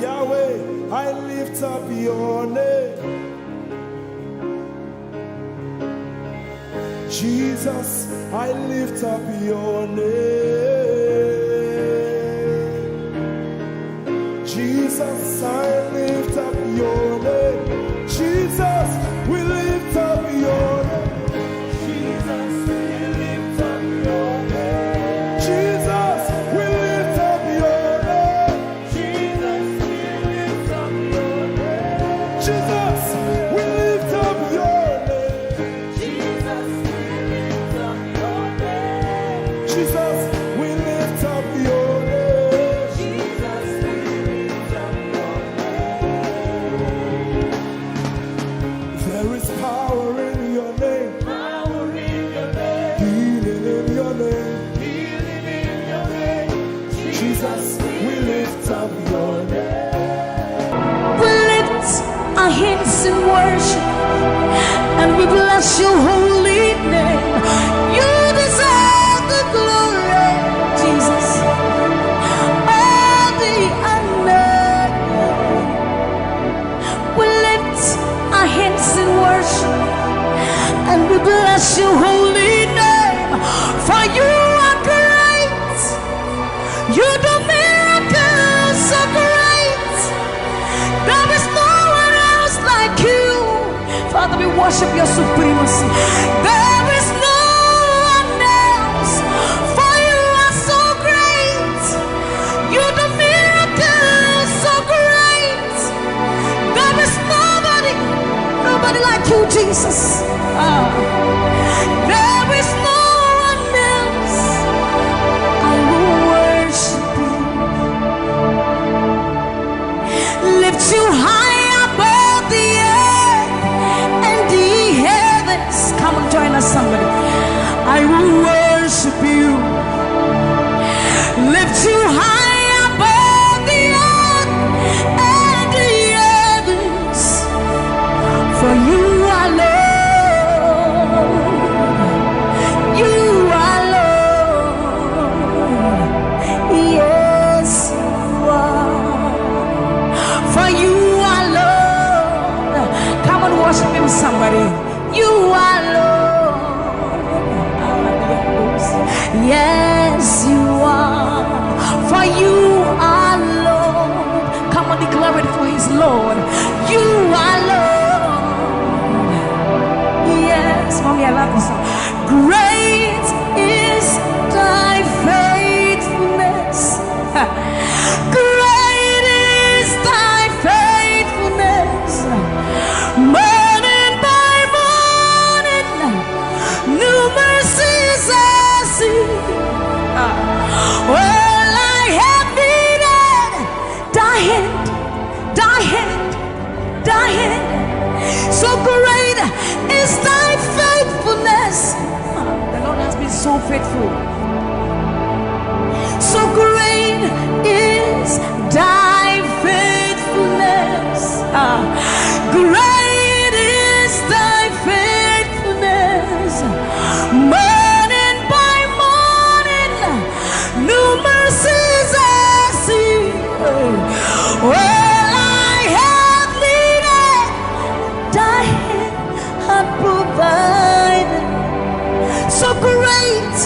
Yahweh, I lift up your name. Jesus, I lift up your name. Jesus, I lift up your name. Jesus, we lift up your name. Jesus, we lift up your name. Jesus, we lift up your name. Jesus, we lift up your name. Jesus, we lift up your name. Jesus, we lift up your name. Jesus, we lift up your name. Jesus, we lift up your name. There is power in your name. Power in your name. Healing in your name. Healing in your name. Jesus, we lift up your name. We lift our hands in worship and we bless your holy name. You deserve the glory, Jesus. All the honor. We lift our hands in worship and we bless your holy name. For you are great. You do miracles so great. There is no one else like you. Father, we worship your supremacy. There is no one else. For you are so great. You do miracles so great. There is nobody, nobody like you, Jesus. Ah. There is no one else. I will worship you. Lift you high above the earth and the heavens. Come on, join us, somebody. I will worship you. Lift you high above the earth and the heavens. For you are Lord. You are Lord. Yes, you are. For you are Lord. Come on, worship him, somebody. You are Lord. Yes, you are. For you are Lord. Come on, declare it for his Lord. You are Lord. Yes, mommy, I love this song. Great is thy faithfulness. Great is thy faithfulness. Morning by morning, new mercies I see. All I have needed, thy hand, thy hand, thy hand. So great is thy faithfulness. The Lord has been so faithful. So great is thy faithfulness. Ah, great is thy faithfulness. Morning by morning, new mercies I see. All I have needed, thy hand hath provided. So great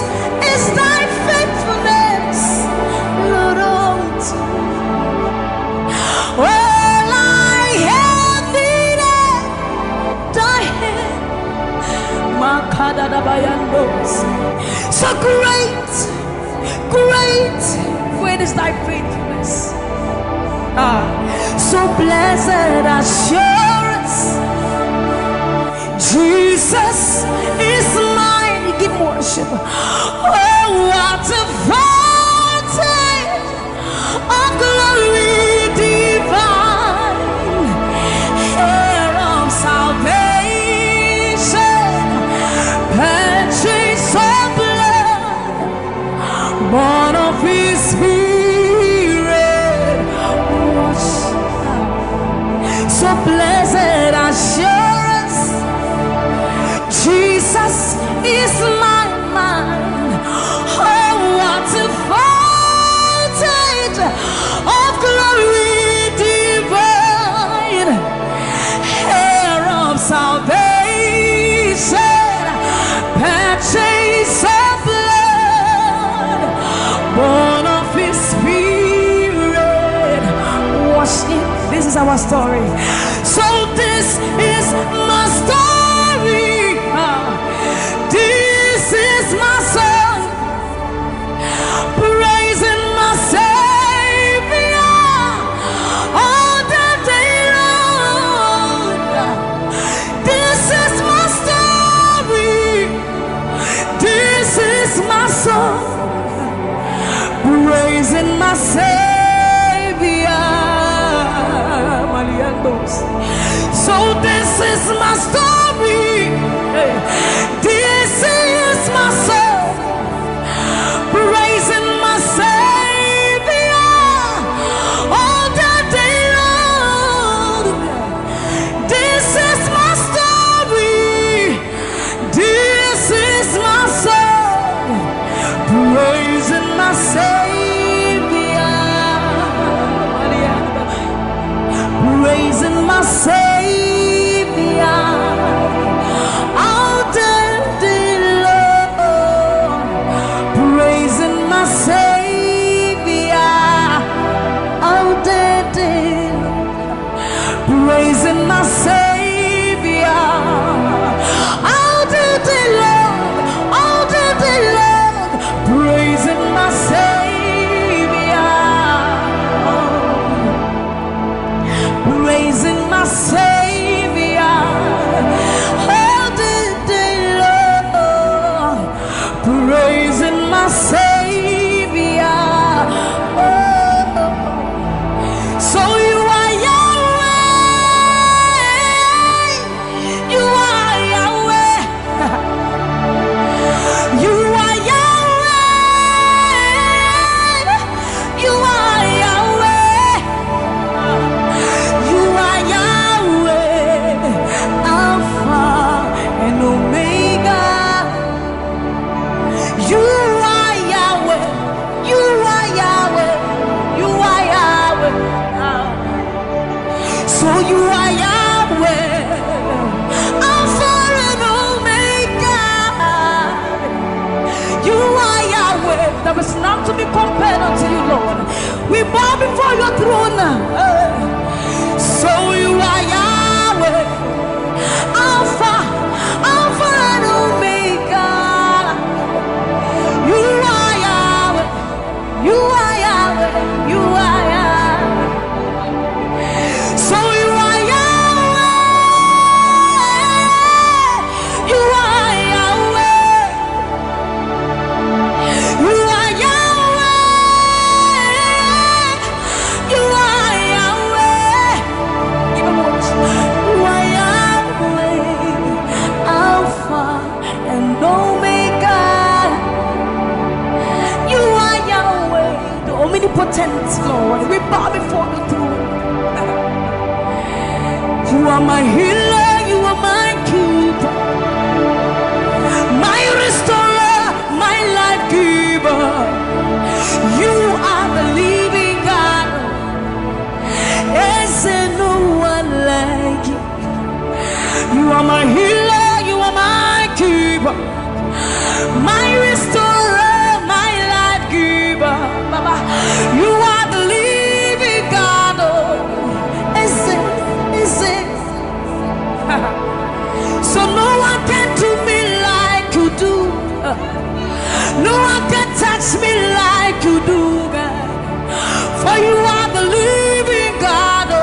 is thy faithfulness, Lord, unto me. All I have needed, thy hand. Makadadabayandos. So great, great, great is thy faithfulness. Ah, so blessed assurance, Jesus is mine. Give worship. Oh, what a fountain of glory divine, heir of salvation, purchased is my mind. Oh, what a foretaste of glory divine, heir of salvation, purchase of blood, born of His Spirit. Worship. This is our story. So this is my story. Ah, this is my song. Praising my Savior all the day long. This is my story. This is my song. Praising my Savior. Maliandos. So this is my story. Hey. This is my song. Praising my Savior all the day long. This is my story. This is my song. Praising my Savior. Praising my Savior all the day long. Praising my Savior all the day long. Praising my Savior all the day long, all the day long. Praising my Savior, praising my Savior all the day long. Praising my Savior. Oh. So you are Yahweh. You are Yahweh. You are Yahweh. You are Yahweh. You are Yahweh. Alpha and Omega. You are Yahweh. You are Yahweh. You are Yahweh. Ah. So you are Yahweh. Alpha and Omega. You are Yahweh. There is none to be compared unto you, Lord. We bow before your throne. Eh. So you are Yahweh. Alpha, Alpha and Omega. You are Yahweh. You are Yahweh. You are Yahweh. So you are Yahweh. You are Yahweh. You are Yahweh. You are Yahweh. You are Yahweh. Alpha and Omega. You are Yahweh, the omnipotent Lord. We bow before the throne. You are my healer, you are my keeper, my restorer, my life giver. You are the living God. Is there no one like you? You are my healer, you are my keeper, my restorer, my life giver. Baba, you are the living God. Oh, is it? Is it? So no one can do me like you do. No one can touch me like you do, God. For you are the living God. Oh,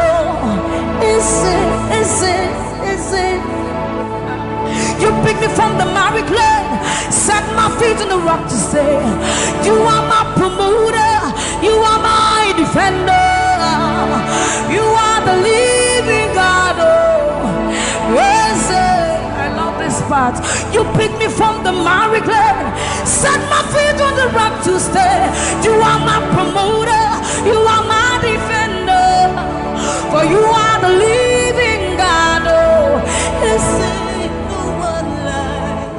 is it? Is it? Is it? You pick me from the miry clay, set my feet on the rock to stay. You are my promoter, you are my defender, you are the living God. Oh, yes, eh, I love this part. You pick me from the miry clay, set my feet on the rock to stay. You are my promoter, you are my defender, for you are the living God. Oh, is there no one like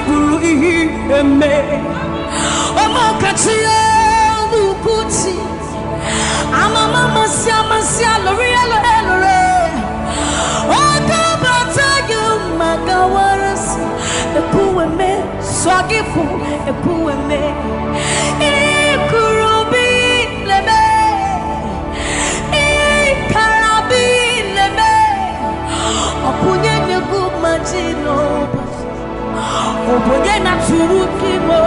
Buru ihe eme. Ọmọ kachi elu kuchi. Amama masia masia lori elu elu re. Oka bata yu magawaras. Ekuweme swagifu ekuweme. Ikurubi leme. Ikarabi leme. Okunye negu majino. Obonye na turu kimo.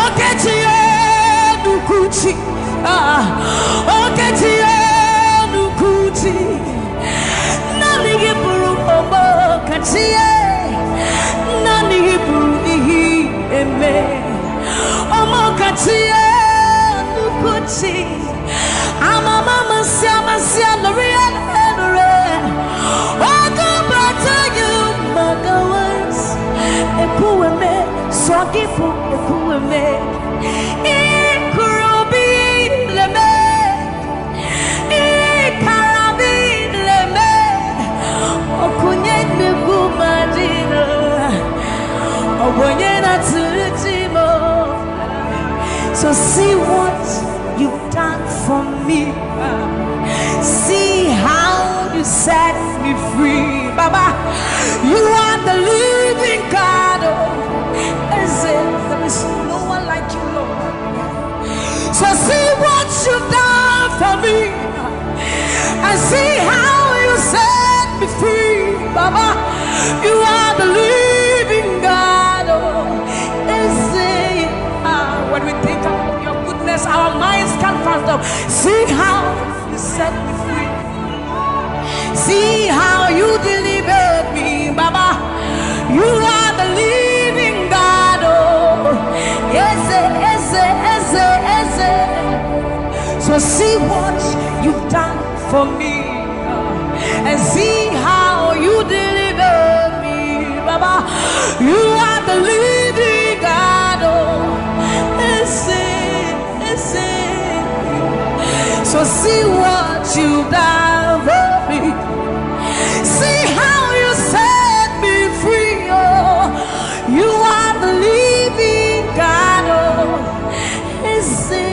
Okechi enukuchi. Ah, okechi enukuchi. Nani gị bụrụ ọmọ kachi e. Nani gị bụrụ ihe eme. Ọmọ kachi enukuchi. Amama masia masia lori elu re. Ogo bata yu magawas. Ekuweme swagifu ekuweme. Ikurubi leme. Ikarabi leme. Okunye negu majino. Obonye na turu kimo. So see what you've done for me. See how you set me free. Baba, you are the living God. Oh, is it? There is no one like you, Lord. So see what you've done for me. And see how you set me free. Baba, you are the living God. Oh, is it? Ah, when we think of your goodness, our minds can't fathom. See how you set me free. See how you delivered me, Baba. You are the living God. Oh, yes, yes, yes, yes. So see what you've done for me, and see how you deliver me, Baba. You are the living God. Oh, ese, ese. So see what you done for me. See how you set me free. Oh, you are the living God. Oh, ese.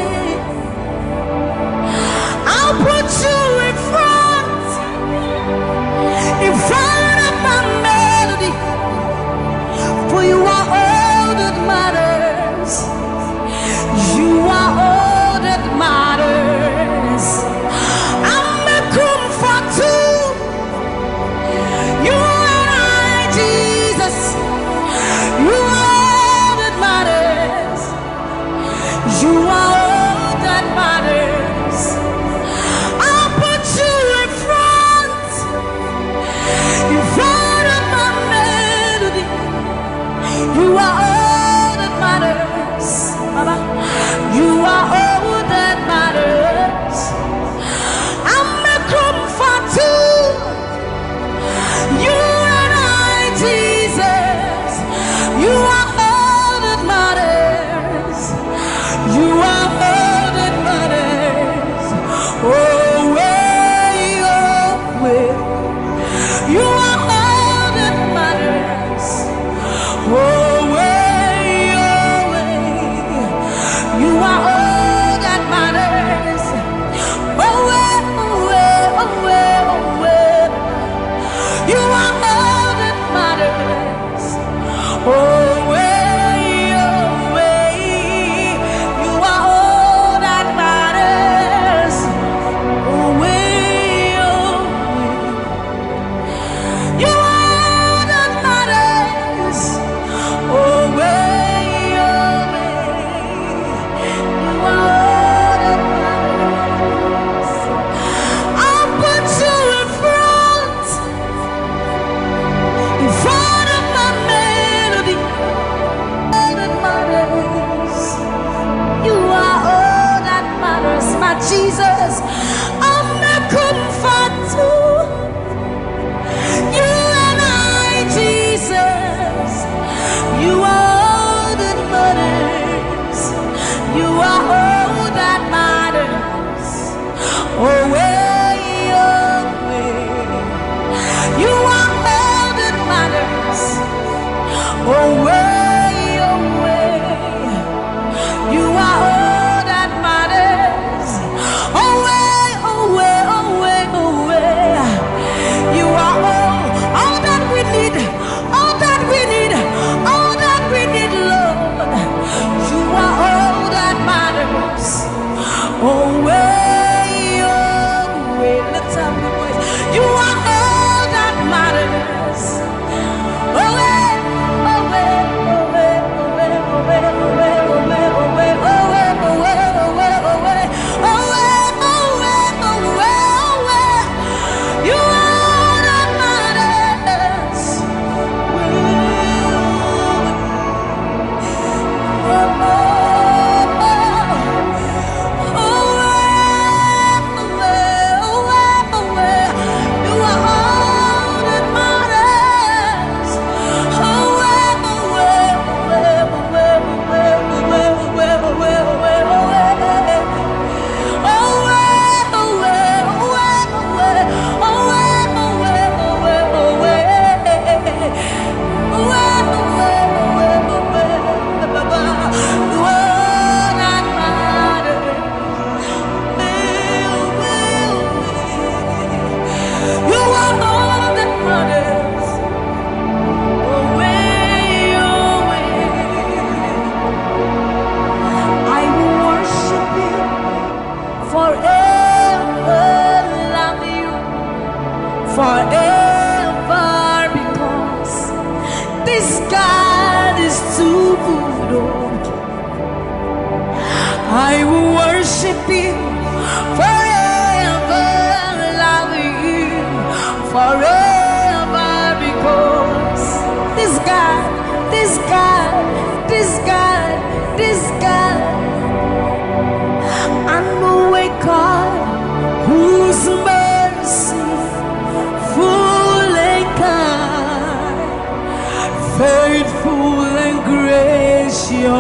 I'll put you in front. Away, away. You are all that matters. Away, away, away, away. You are all, all that we need, all that we need, all that we need, Lord. You are all that matters. Away, away. Lift up your voice. You are all that matters. You are all that matters. Away, away. I will worship you forever, love you forever, because this God is too good. Oh. I will worship you forever, love you forever, because this God, this God, this God, this God, I know a God whose mercy full and kind, faithful and gracious.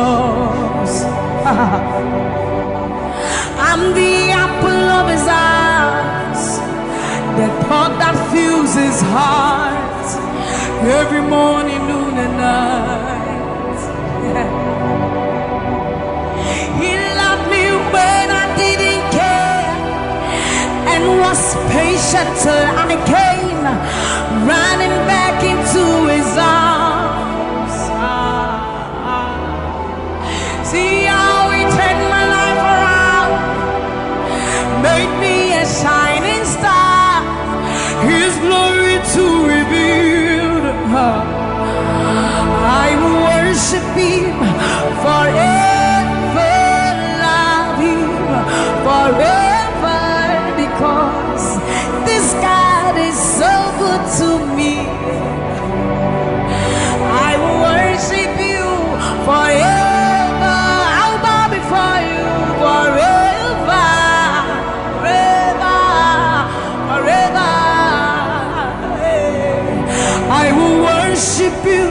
I'm the apple of his eyes, the thought that fills his heart every morning, noon, and night. He loved me when I didn't care and was patient till I came running back into his arms. See how he turned my life around, made me a shining star, his glory to reveal. I will worship him forever, love him forever, because this God is so good to me. I will worship you forever. I'll bow before you forever, forever, forever. I will worship you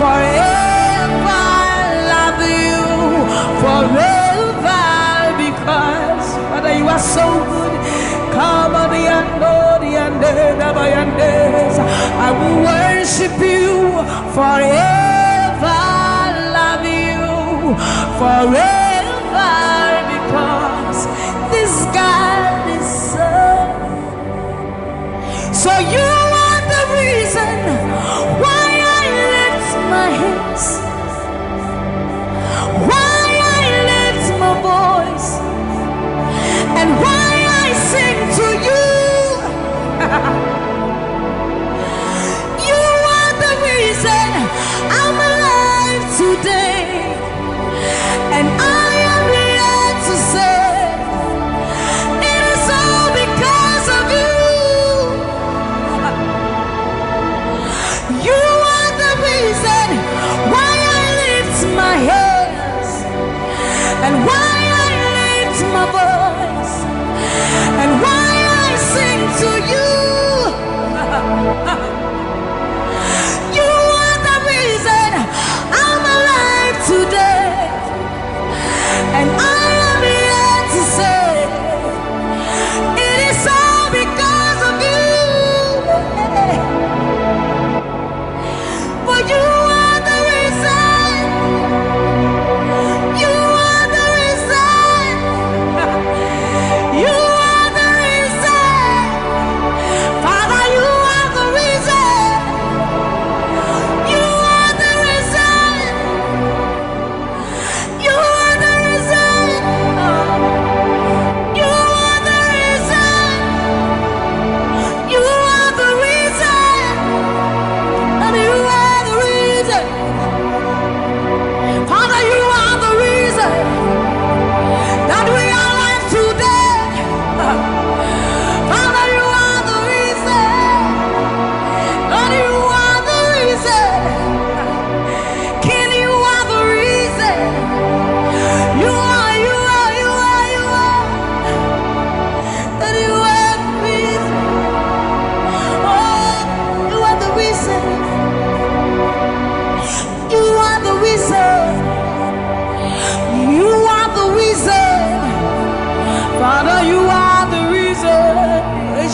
forever, love you forever, because Father, you are so good. Come on, the Ando, the Ande, the Bayandes. I will worship you forever, love you forever, because this God is so. So you are the reason why I lift my hands, why I lift my voice, and why I sing to you. You are the reason I'm alive today, and I am here to say it is all because of you.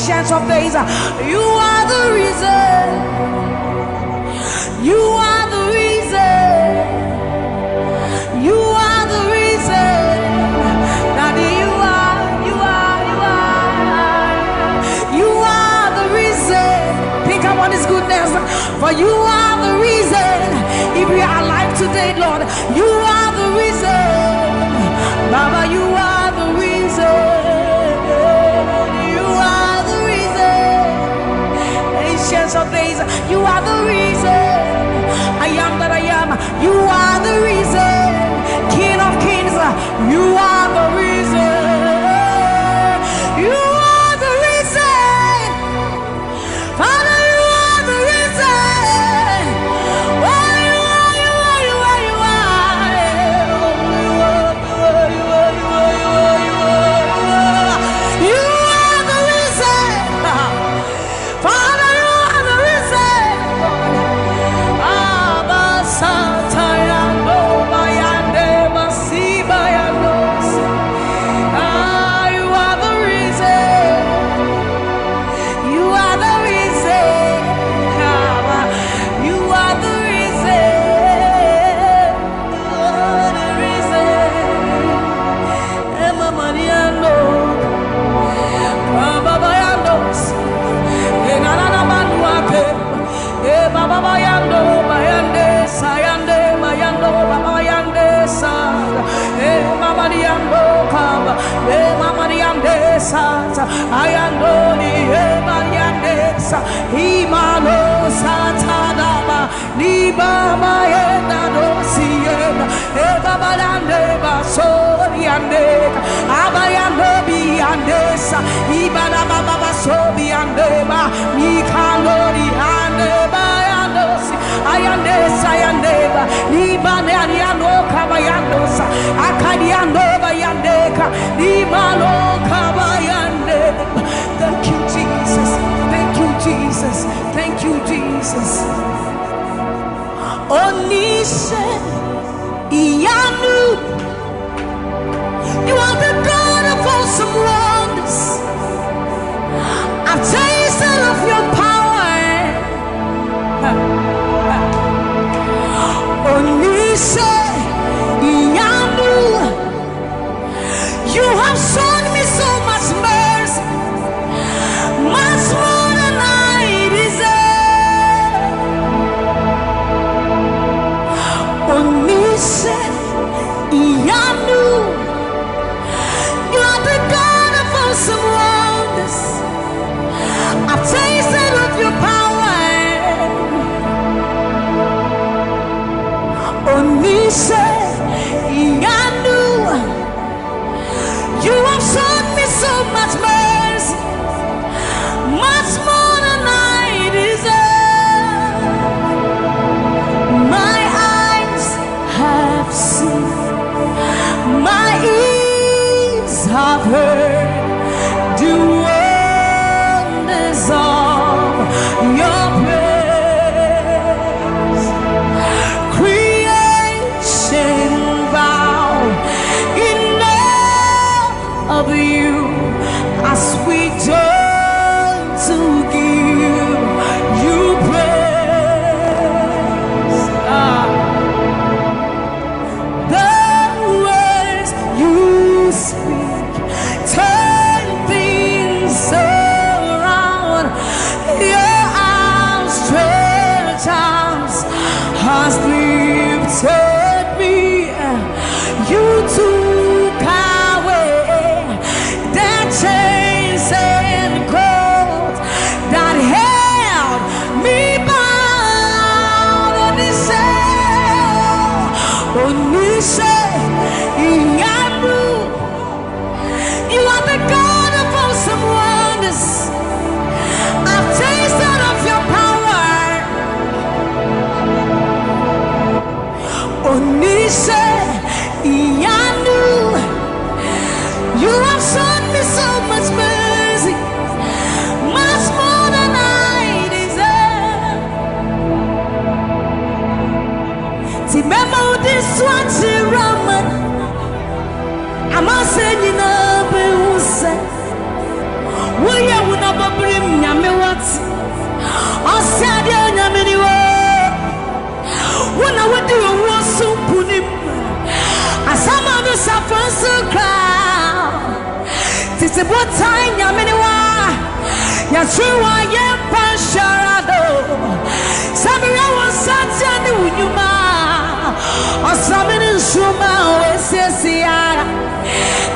Chance of days. You are the reason. You are the reason. You are the reason. Daddy, you are, you are, you are. You are the reason. Think about his goodness. For you are the reason. If we are alive today, Lord, you are the reason. Baba, you are the reason. You are the reason. Ancients of days, you are the reason. I am that I am. You are the reason. King of kings, you are the reason. You are the reason. Father, you are the reason. Oh, you are, you are, you are, you are. You are the reason. Father, you are the reason. Abba, Satayando, Bayande, Masibayando. Ah, you are the reason. You are the reason. You are the reason. You are the reason. Emma Mariano. Baba Bayando. Enanana Manuake. E Baba Bayando, Bayande, Sayande, Bayando, Baba Bayande, Sa. E Mama Diando, Kaba. E Mama Diande, Sa. Ayandoli, e Mariandesa, Imano Satadaba, Niba Maeda Dosiena, Eba Balande Basoriande, Abayando Biandesa, Ibana Baba Basobiandeba, Nikandori Andeba Yandosi, Ayandesa Yandeba, Niba Neriano Kabayandosa, Akadiando Bayandeka, Nimano Kabayandeba. Thank you, Jesus. Thank you, Jesus. Thank you, Jesus. Onishe Iyanu, you are the God of awesome wonders. I've tasted of your power. Onishe Iyanu, you have shown me so much mercy, much more than I deserve. Onishe Iyanu, you are the God of awesome wonders. I've tasted of your power. Onishe Iyanu, you have shown me so much mercy, much more than I deserve. My eyes have seen, my ears have heard the wonders of your praise. Creation bow in awe of you as we join to give you praise. Ah. The words you speak turn things around. Your outstretched arms has lifted me. You took away the chains and cords that held me bound. Onishe, Onishe Iyanu, you are the God of awesome wonders. I've tasted of your power. Onishe Iyanu, you have shown me so much mercy, much more than I deserve. Ti mema wo de so akyerɛ ama, ama sɛ nyinaa bɛhu sɛ woyɛ wo na bɔ Brim nyame wate. Ɔse adeɛ nyame ni wo. Wo na wodi owuo so nkonim. Asama no safo nso kra. Tete botan nyame ni wa. Yɛtwe wa yɛmpa nhyɛra do. Sɛ mmerɛ wo nsa teɛ ne wo nnwuma. Ɔsame ne nsoroma a wɔasiesie ara.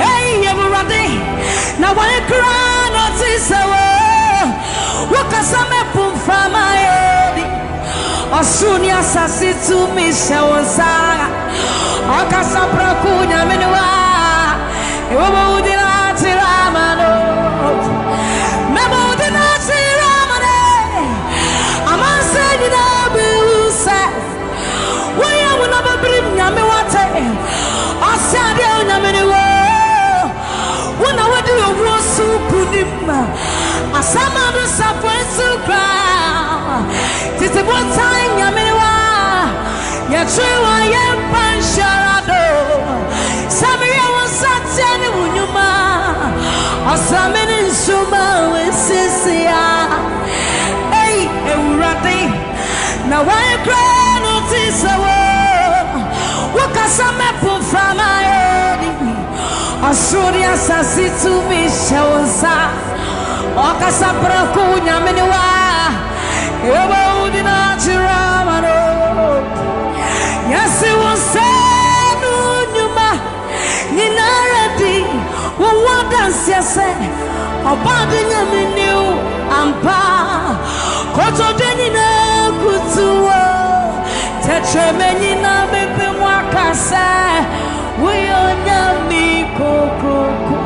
Ei, Awurade, na wɔn kra na ɔte sɛ wo. Wokasa mɛpo mframa edi. Ɔsoro ne asase tumi hyɛ wo nsa. Ɔkasa prɛko nyame ne wa. Ewɔ ma wodi na akyerɛ ama no. Mɛma wodi na akyerɛ ama no. Amansa nyinaa bɛhu sɛ woyɛ wo na bɛbirim nyame wate. Ɔsɛ adeɛ a onyame ne wo. Wo na wode owuo so nkonim. Asama no safoe so koraa. Tete botan nyame ne wa. Yɛtwe wa yɛmpa nhyɛra do. Sɛ meyɛ wo nsa teɛ ne wo nnwuma. Ɔsame ne nsuma wɔasiesie a. Ei, Awurade. Na wɔn kura no te sɛ wo. Wokasa mɛpo mframa edi. Ɔsoro ne asase tumi hyɛ wo nsa. Ɔkasa prɛko nyame ne wa. Ewɔ wo di na akyerɛ ama no. Yɛse wo nsa no nnwuma nyinara di wo ho adanseɛ sɛ ɔbɔade nyame ne wo ampa. Kotodwe nyinaa kutu wo. Tɛkyerɛma nyinaa bɛpɛ mu aka sɛ woyɛ onyame kokroko.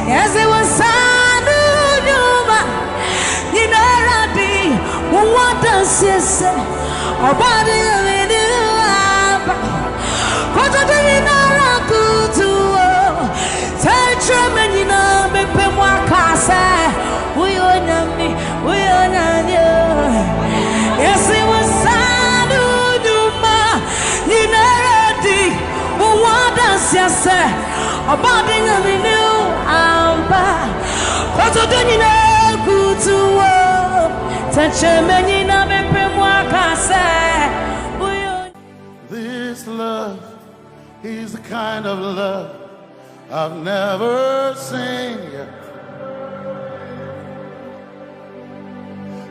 Yɛse wo nsa no nnwuma nyinara di wo ho adanseɛ sɛ ɔbɔade nyame ne wo ampa. Kotodwe nyinara kutu wo. Tɛkyerɛma nyinaa bɛpɛ mu aka sɛ woyɛ onyame, woyɛ onyame o. Yɛse wo nsa no nnwuma nyinara di wo ho adanseɛ sɛ ɔbɔade nyame ne wo ampa. Kotodwe nyinaa kutu wo. Tɛkyerɛma nyinaa bɛpɛ mu aka sɛ woyɛ onyame. This love is the kind of love I've never seen yet.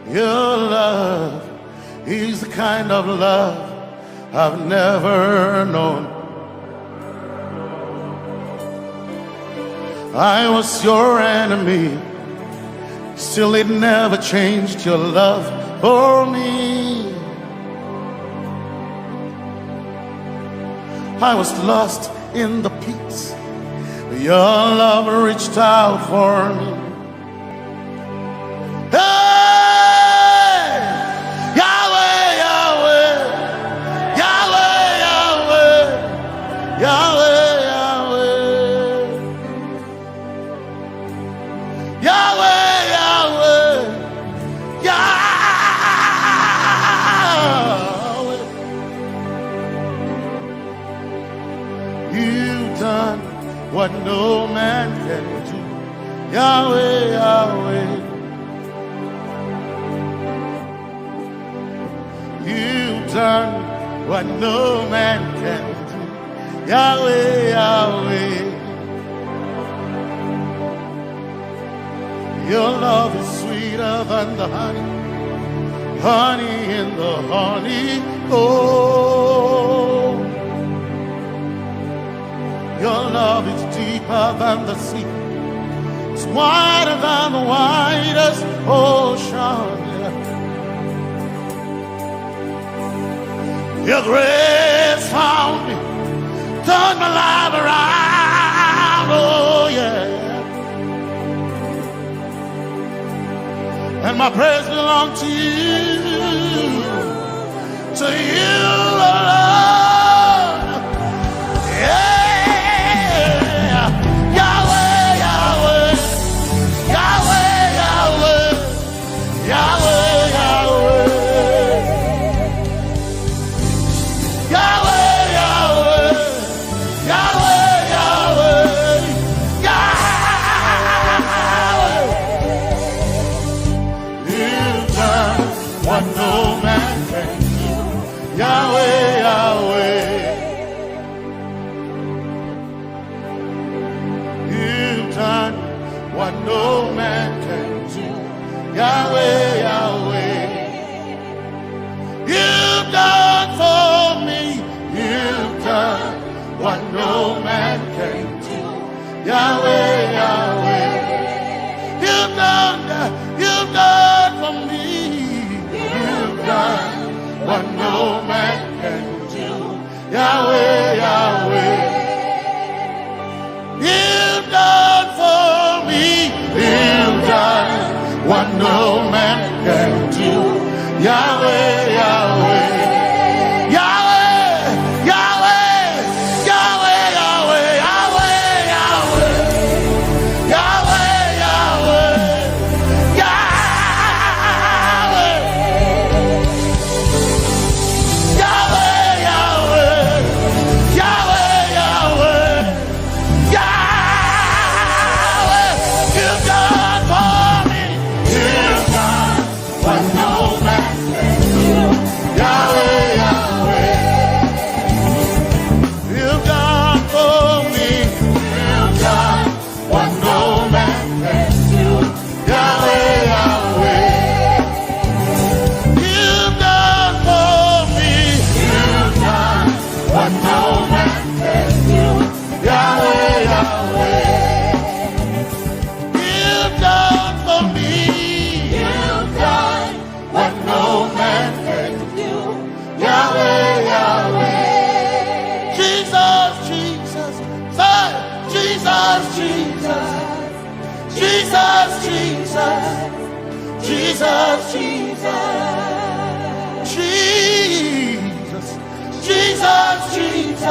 Your love is the kind of love I've never known. I was your enemy, still it never changed your love for me. I was lost in the pits, but your love reached out for me. Hey! Yahweh, Yahweh, Yahweh, Yahweh, Yahweh, Yahweh. Yahweh, Yahweh, Yahweh. You've done what no man can do. Yahweh, Yahweh. You've done what no man can do. Yahweh, Yahweh. Your love is sweeter than the honey, honey in the honeycomb. Your love is deeper than the sea, it's wider than the widest ocean. Your grace found me, turned my life around, oh yeah. And my praise belongs to you, to you alone. Yeah. Yahweh, Yahweh, Yahweh, Yahweh. Yahweh, Yahweh. Yahweh, Yahweh. Yahweh, Yahweh. Yahweh. Yahweh, Yahweh, you've done, you've done for me. You've done what no man can do. Yahweh, Yahweh, you've done for me. You've done what no man can do. Yahweh, Yahweh, Yahweh, Yahweh, Yahweh, Yahweh, Yahweh, Yahweh, Yahweh, Yahweh, Yahweh, Yahweh, Yahweh, Yahweh, you've done for me. You've done what no man can do. Yahweh, Yahweh, you've done for me. You've done what no man can do. Yahweh, Yahweh, you've done for me. You've done what no man can do. Yahweh, Yahweh, you've done for me. You've done what no man can do. Yahweh, Yahweh. Jesus, Jesus, say, Jesus, Jesus. Jesus, Jesus. Jesus, Jesus. Jesus, Jesus. Jesus, Jesus.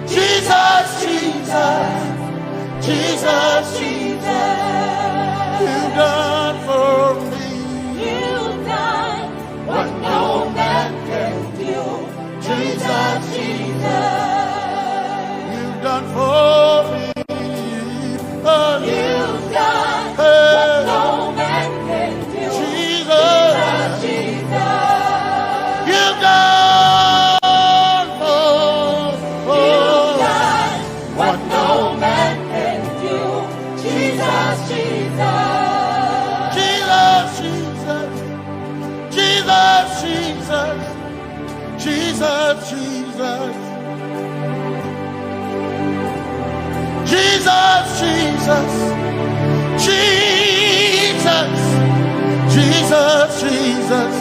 Jesus, Jesus. Jesus, Jesus. You've done for me. You've done what no man can do. Jesus, Jesus. You've done for me. Oh. You've done, hey, what no man can do. Jesus. Jesus, Jesus. You've done for, for, you've done what no man can do. Jesus, Jesus. Jesus, Jesus. Jesus, Jesus. Jesus, Jesus. Jesus, Jesus. Jesus, Jesus, Jesus.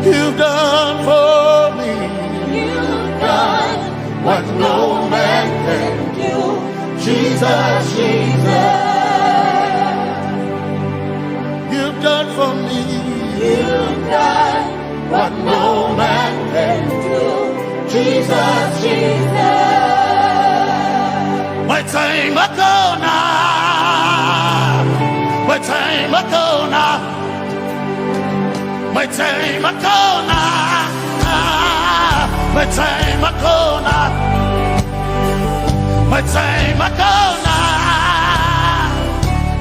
You've done for me. You've done what no man can do. Jesus, Jesus. You've done for me. You've done what no man can do. Jesus, Jesus. My time, my corner. My time, my corner. My time, my corner. My time, my corner. My time, my corner.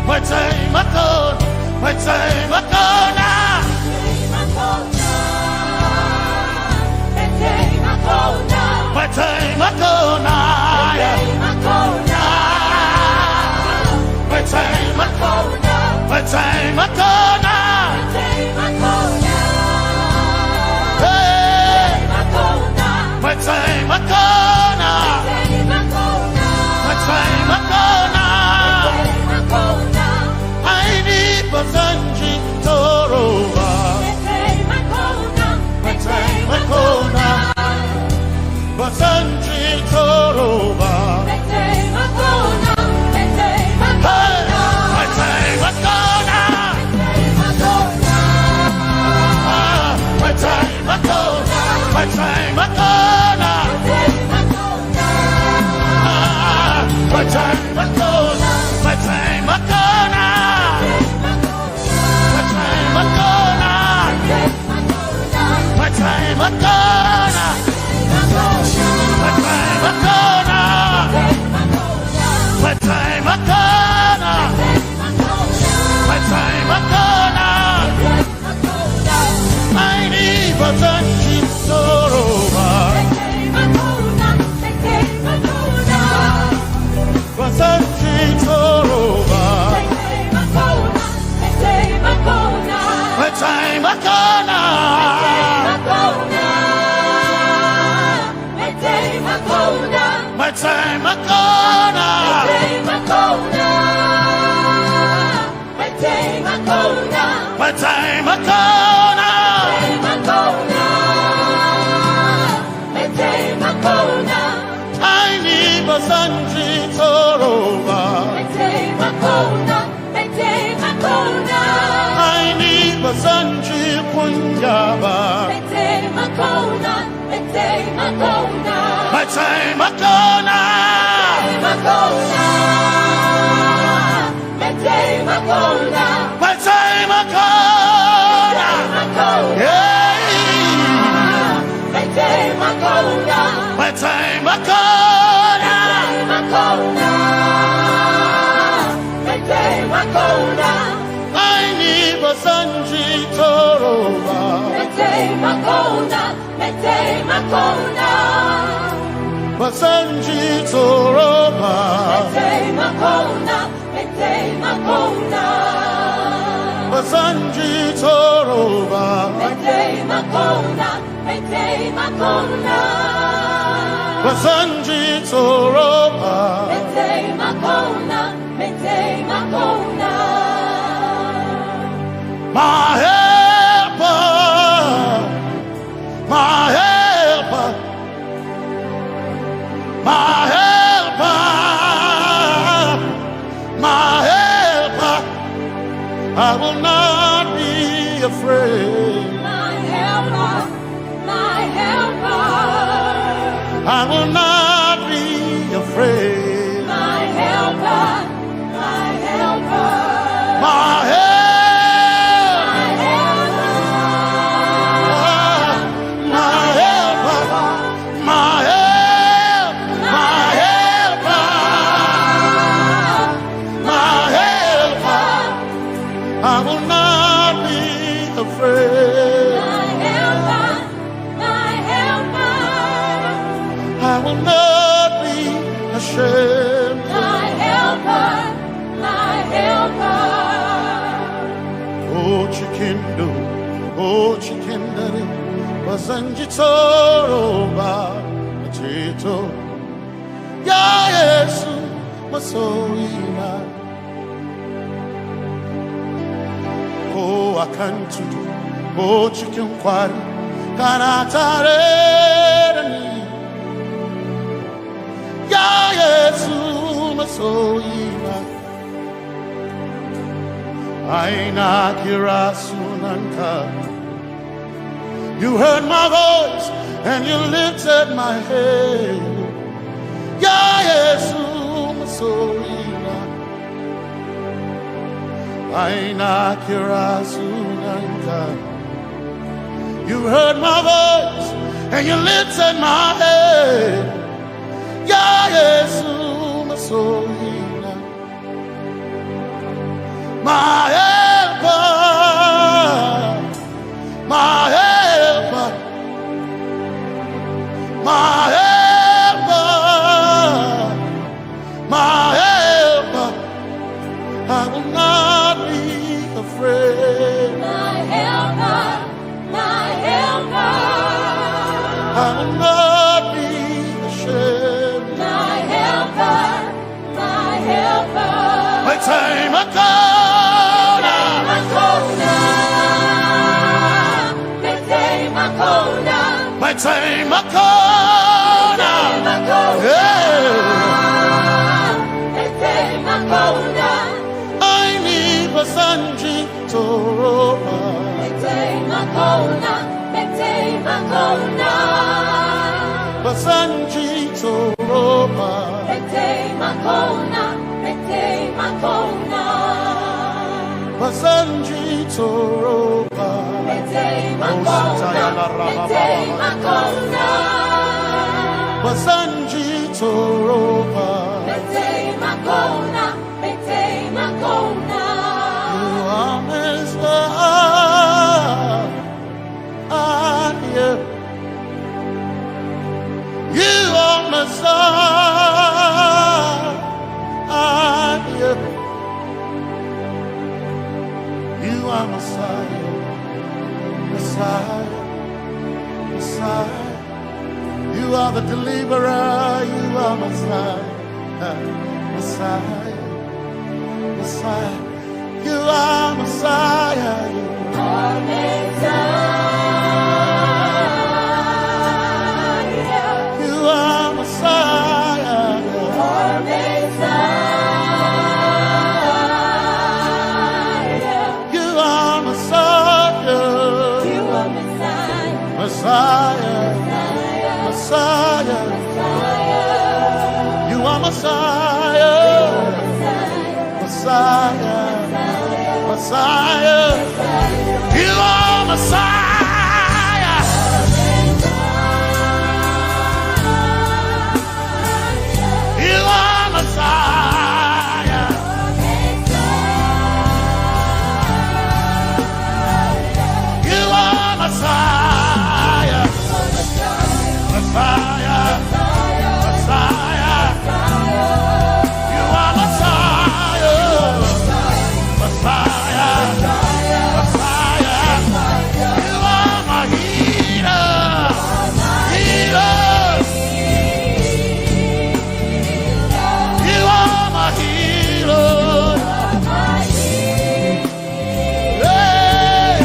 My time, my corner. My time, my corner. My time, my corner. My time, my corner. My time, my corner. My time, my corner. Hey. My time, my corner. My time, my corner. Aini bazanji toroba. My time, my corner. Bazanji toroba. Hey, my time, my corner. Ah, my time, my corner. My time, my corner. Ah, my time, my corner. My time, my corner. My time, my corner. My time, my corner. My time, my corner. Makona. Mete Makona. Mete Makona. Mete Makona. Mete Makona. Mete Makona. Mete Makona. Aini Basanji Toroba. Mete Makona. Mete Makona. Aini Basanji Kunyaba. Mete Makona. Mete Makona. Mete Makona. Mete Makona. Mete Makona. Mete Makona. Hey. Mete Makona. Mete Makona. Mete Makona. Mete Makona. Aini Basanji Toroba. Mete Makona. Mete Makona. Basanji Toroba. Mete Makona. Mete Makona. Basanji Toroba. Mete Makona. Mete Makona. Basanji Toroba. Mete Makona. Mete Makona. My helper, my helper, my helper, my helper. I will not be afraid. My helper, my helper. I will not be afraid. My helper, my helper. My help. My helper. My helper. My help. My helper. My helper. I will not be afraid. My helper, my helper. I will not be ashamed. My helper, my helper. Oh, chikindo, oh, chikindari, Basanji Toroba, Tito. Ya Yesu, masoyina. Ko akan tudu, ko cikin kwari, kana tare da ni. Ya Yesu, masoyina. Ai na kira sunanka. You heard my voice and you lifted my head. Ya Yesu, masoyina. Ai na kira sunanka. You heard my voice and you lifted my head. Ya Yesu, masoyina. My helper, my helper, my helper, my helper. I will not be afraid. My helper, my helper. I will not be ashamed. My helper, my helper. Mete Makona. Mete Makona. Mete Makona. Mete Makona. Mete Makona. Yeah. Mete Makona. Aini Basanji Toroba. Mete Makona, Mete Makona. Basanji Toroba. Mete Makona, Mete Makona. Basanji Toroba. Mete Makona, Mete Makona. Basanji Toroba. Mete Makona. Mete Makona. You are Messiah. You are Messiah. You are Messiah. Messiah. Messiah. You You are the deliverer, you are Messiah, Messiah, Messiah. You are Messiah, you are Messiah. You are Messiah, you are Messiah. You are Messiah. You are Messiah. Messiah. Messiah. You are Messiah. Messiah. Messiah. You are Messiah. You are Messiah. You are Messiah. Messiah. Messiah. You are Messiah. Messiah. Messiah. You are my healer. Healer. You are my healer. Hey,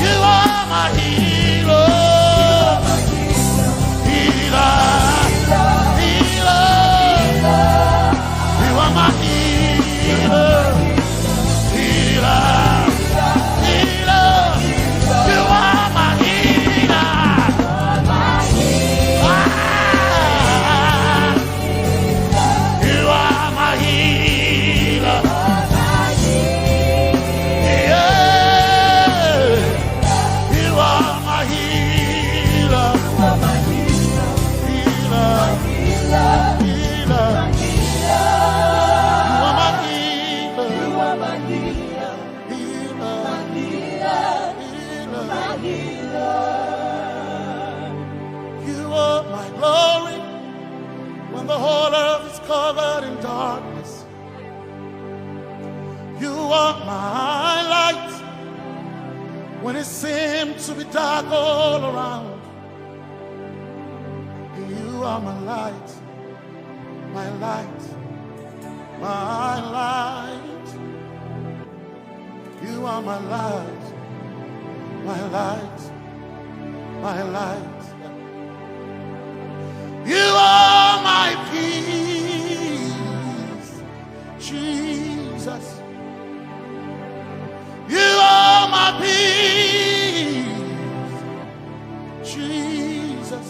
you are my healer. Healer, healer. You are my healer. Healer, healer. You are my healer. Ah. You are my healer. Yeah. You are my healer. Healer. Healer. You are my healer. Healer. Healer. You are my glory. When the whole earth is covered in darkness, you are my light. When it seems to be dark all around, you are my light, my light, my light. You are my light, my light, my light. You are my peace, Jesus. You are my peace, Jesus.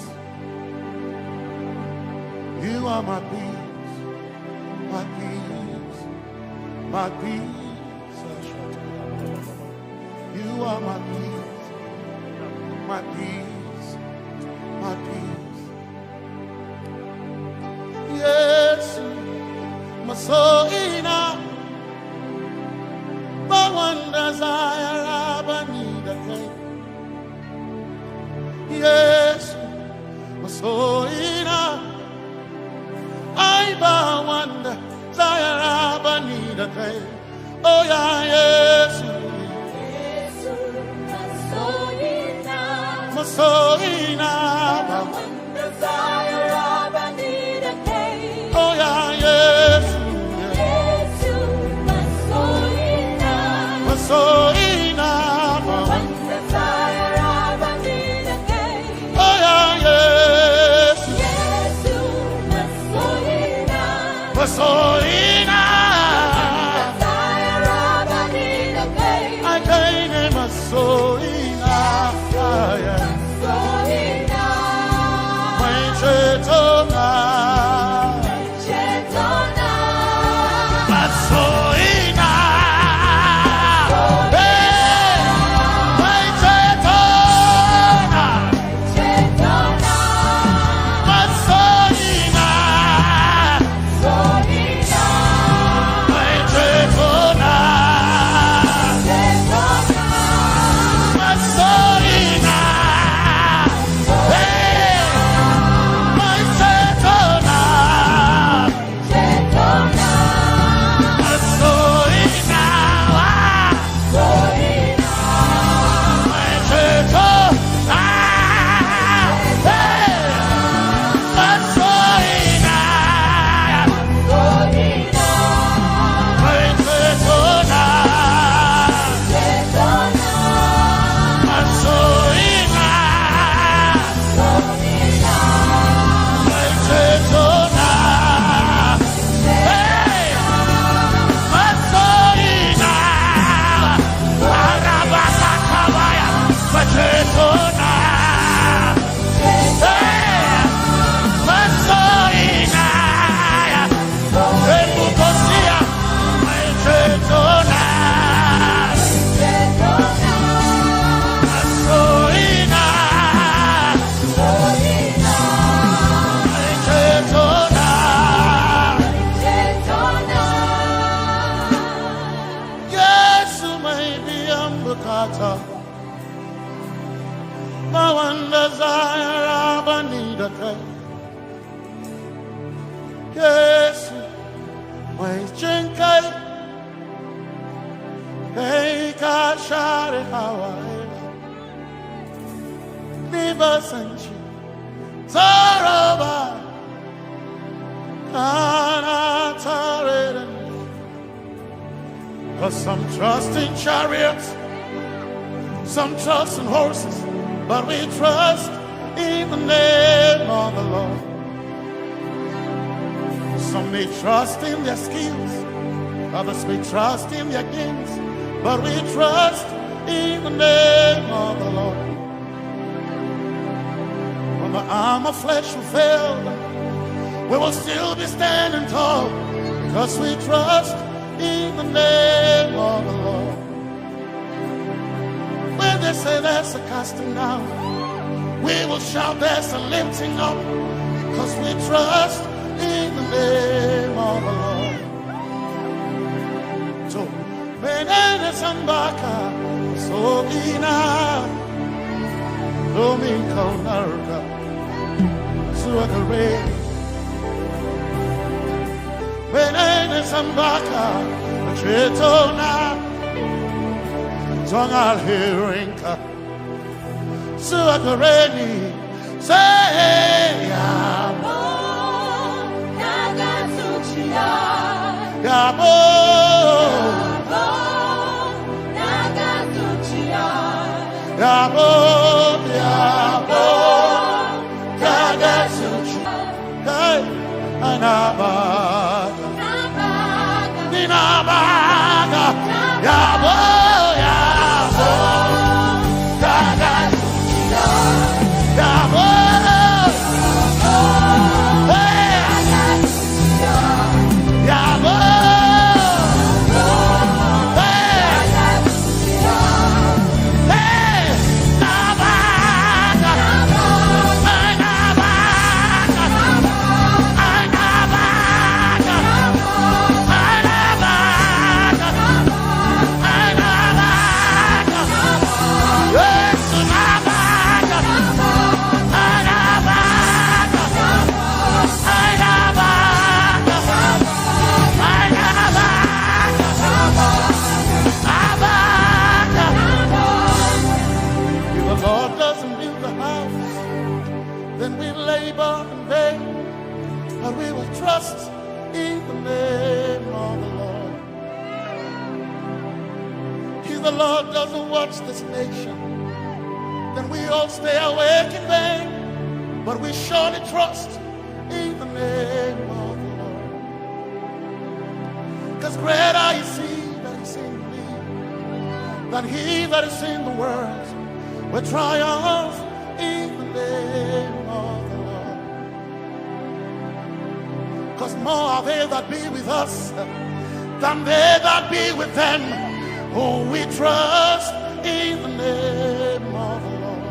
You are my peace, my peace, my peace. You are my peace, my peace, my peace. Yesu, masoina, bawanda zayara banida kai. Yesu, masoina, ai bawanda zayara banida kai. Oh yeah, Yesu. Masoina. Oh yeah, Yesu. Masoina. Oh yeah, Yesu. Masoina. Akaine masoina. Maichetona. Masoina. Hey. Maichetona. Masoina. Power, never send you. Zoroba, Kana Tareden. Cause some trust in chariots, some trust in horses, but we trust in the name of the Lord. Some may trust in their skills, others may trust in their gains, but we trust in the name of the Lord. When the arm of flesh will fail, we will still be standing tall, because we trust in the name of the Lord. When they say there's a casting down, we will shout there's a lifting up, because we trust in the name of the Lord. So, Menene Sambaka, Sogina, Domingo Narga, Suagare, Menene Sambaka, Chetona, Tongal Hirinka, Suagareni, say, Yabo, Yabo, Yabo, Yabo, Kagasuchi. Hey, Anaba. Ninabaga. Yabo, yabo. Yabo. Hey. Yabo. Hey. If the Lord doesn't build the house, then we labor in vain, but we will trust in the name of the Lord. If the Lord doesn't watch this nation, then we all stay awake in vain, but we surely trust in the name of the Lord. Because greater is he that is in me than he that is in the world. We triumph in the name of the Lord. Because more are they that be with us than they that be with them, who we trust in the name of the Lord.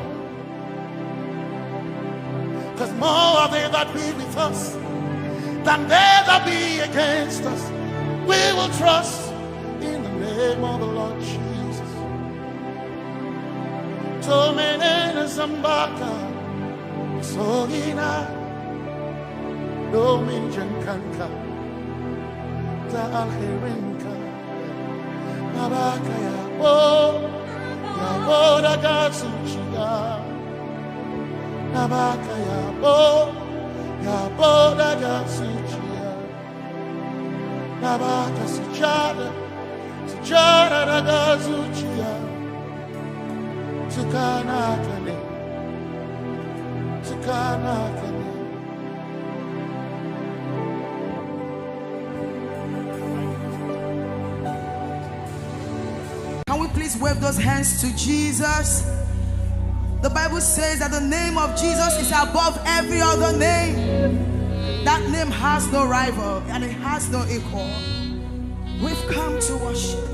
Because more are they that be with us than they that be against us. We will trust in the name of the Lord Jesus. Tomenene Zambaka, Sogina, Dominjan Kanka, Za Alherinka, Nabaka Yabo, Yabo Dagasuchia, Nabaka Yabo, Yabo Dagasuchia, Nabaka Sujada, Sujada Dagasuchia, Tukana Kane, Tukana Kane. Can we please wave those hands to Jesus? The Bible says that the name of Jesus is above every other name. That name has no rival and it has no equal. We've come to worship you.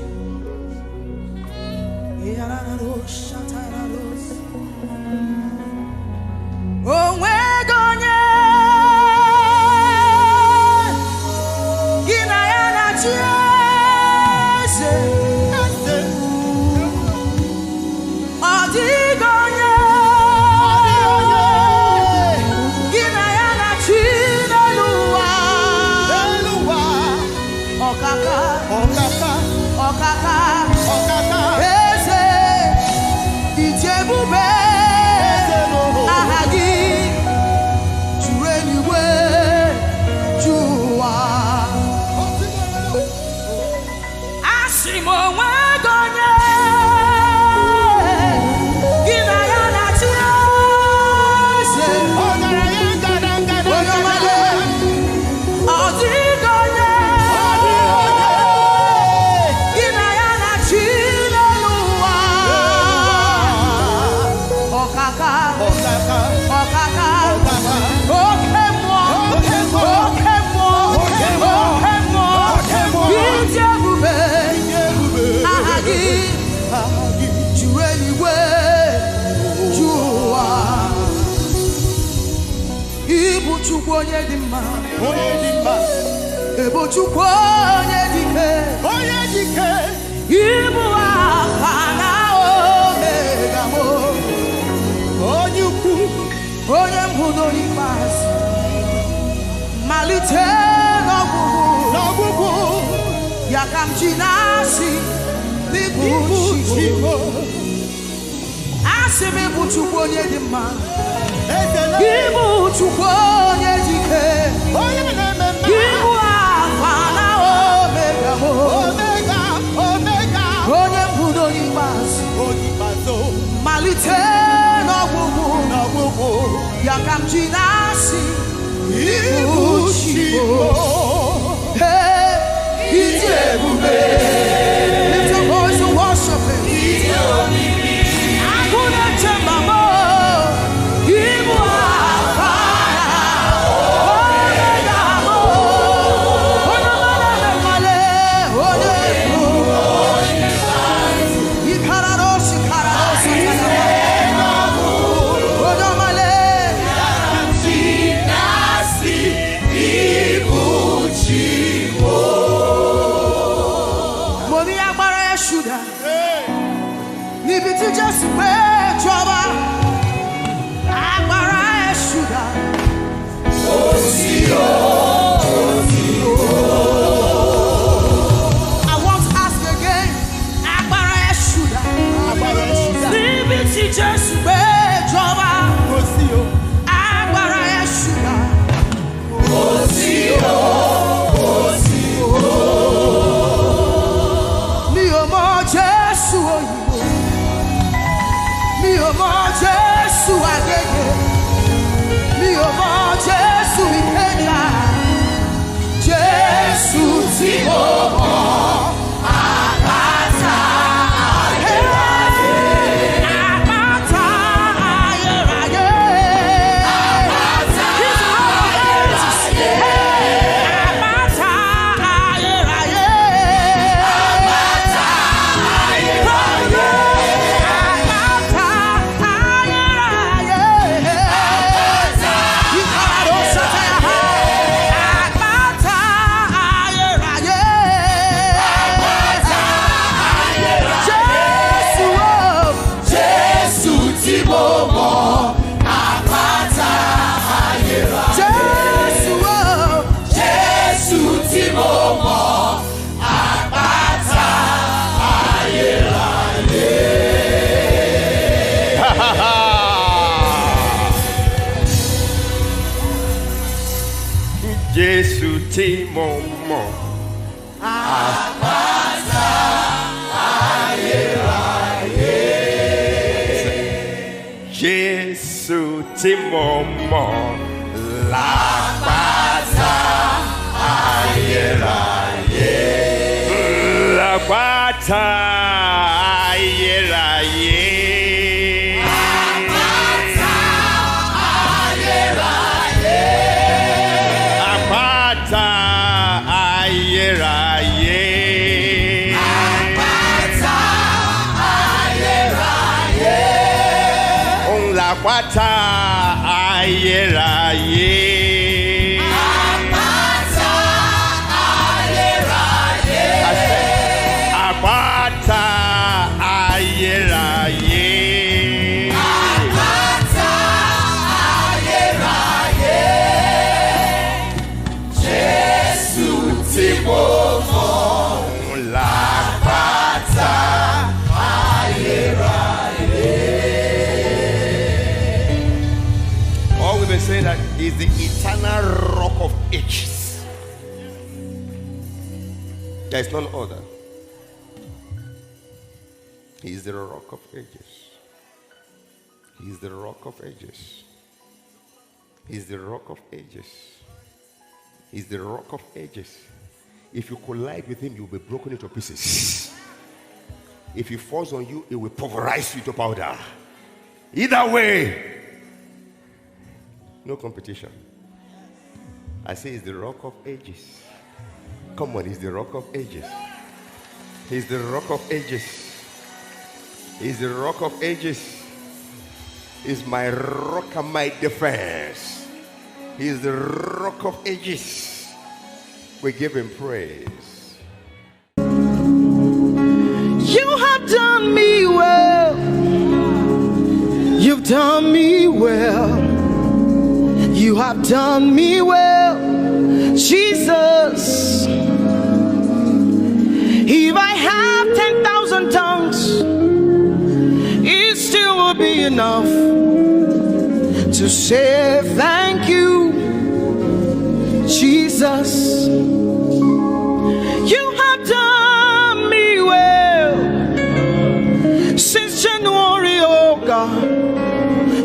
Onwego onye gị na ya na-achị eze. Ọ dịghị onye gị na ya na-achị n'elu ụwa. Ọkaka, ọkaka, ọkaka, ọkaka, eze. Onye dị mma. Onye dị mma. Ị bụ Chukwu onye dị ike. Onye dị ike. Ị bụ Alfa na Omega m. Onye ukwu. Onye mbụ na onye ikpeazụ. Malite n'ọgwụgwụ. N'ọgwụgwụ. Ya ka m ji na-asị, n'ịbụ Chukwu. Asị m, ị bụ Chukwu onye dị mma. Ị bụ Chukwu onye dị ike. Ị bụ Alfa na Omega m. Onye mbụ na onye ikpeazụ. Malite n'ọgwụgwụ. Ya ka m ji na-asị, ị bụ Chukwu. Hey, ị dị ebube. Lift your voice and worship him. Agụ na-eche mama, ị bụ Alfa, Omega m. Onye ọma na-eme mmalị, onye bụ Ikararo, Shikararo, Satanaba. Onye ọma na-eme Mo ní agbára ẹ̀ ṣúdà. Níbi tí Jésù gbé jọba, agbára ẹ̀ ṣúdà. I want to ask again, agbára ẹ̀ ṣúdà. Agbára ẹ̀ ṣúdà. Níbi tí Jésù gbé jọba, agbára ẹ̀ ṣúdà. Mi ò mọ Jésù òyìnbó. Mi ò mọ Jésù àgègè. Mi ò mọ Jésù ìpẹ́jà. Jésù tí mo mọ̀, àpáta ayérayé. Àpáta ayérayé. Àpáta ayérayé. Àpáta ayérayé. Àpáta ayérayé. Àpáta ayérayé. Àpáta ayérayé. Àpáta ayérayé. Àpáta ayérayé. Jésù o. Jésù tí mo mọ̀, àpáta ayérayé. Jésù o. Jésù tí mo mọ̀, àpáta ayérayé. Jésù tí mo mọ̀, àpáta ayérayé. Jésù tí mo mọ̀, làpáta ayérayé. Làpáta ayérayé. Àpáta ayérayé. Àpáta ayérayé. Àpáta ayérayé. Òun làpáta ayérayé. Àpáta ayérayé. I said, àpáta ayérayé. Àpáta ayérayé. Jésù tí mo mọ̀, làpáta ayérayé. All we've been saying that is the eternal rock of ages. There is none other. He is the rock of ages. He is the rock of ages. He is the rock of ages. He is the rock of ages. If you collide with him, you'll be broken into pieces. If he falls on you, it will pulverize you to powder. Either way, no competition. I say he's the rock of ages. Come on, he's the rock of ages. He's the rock of ages. He's the rock of ages. He's my rock and my defense. He is the Rock of Ages. We give him praise. You have done me well. You've done me well. You have done me well, Jesus. If I have ten thousand tongues, it still will be enough to say thank you, Jesus. You have done me well since January, oh God.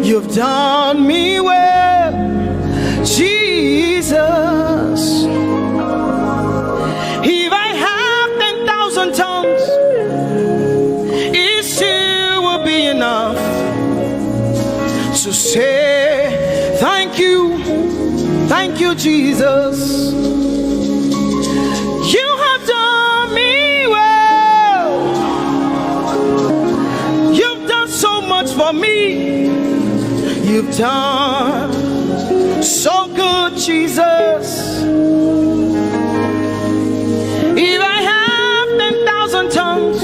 You've done me well, Jesus. If I have ten thousand tongues, it still will be enough to say thank you, thank you, Jesus. You have done me well. You've done so much for me. You've done so good, Jesus. If I have ten thousand tongues,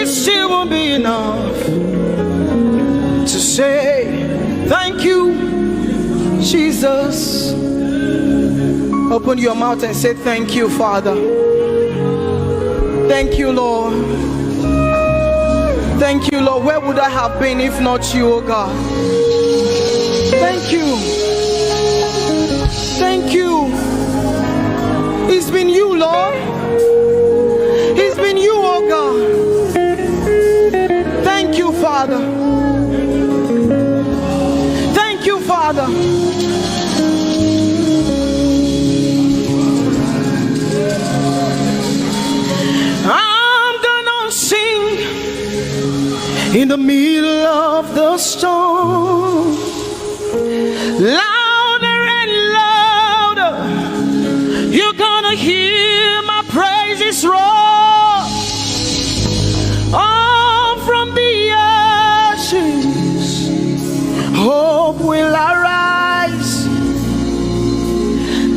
it still won't be enough to say thank you, Jesus. Open your mouth and say, "Thank you, Father. Thank you, Lord. Thank you, Lord. Where would I have been if not you, oh God? Thank you. Thank you. It's been you, Lord. It's been you, oh God. Thank you, Father. Thank you, Father." I'm gonna sing in the middle of the storm, louder and louder. You're gonna hear my praises roar. All from the ashes, hope will arise.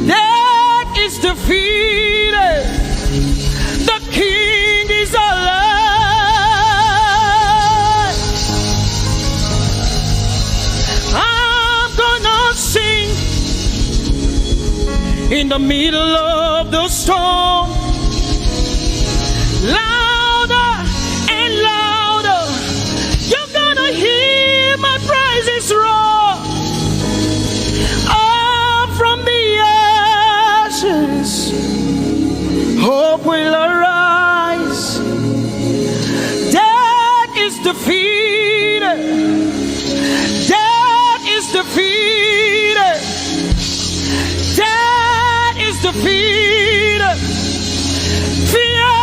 Death is defeated. The King is alive. I'm gonna sing in the middle of the storm, louder and louder. You're gonna hear my praises roar. Up from the ashes, hope will arise. Death is defeated. Death is defeated. Death is defeated. Fear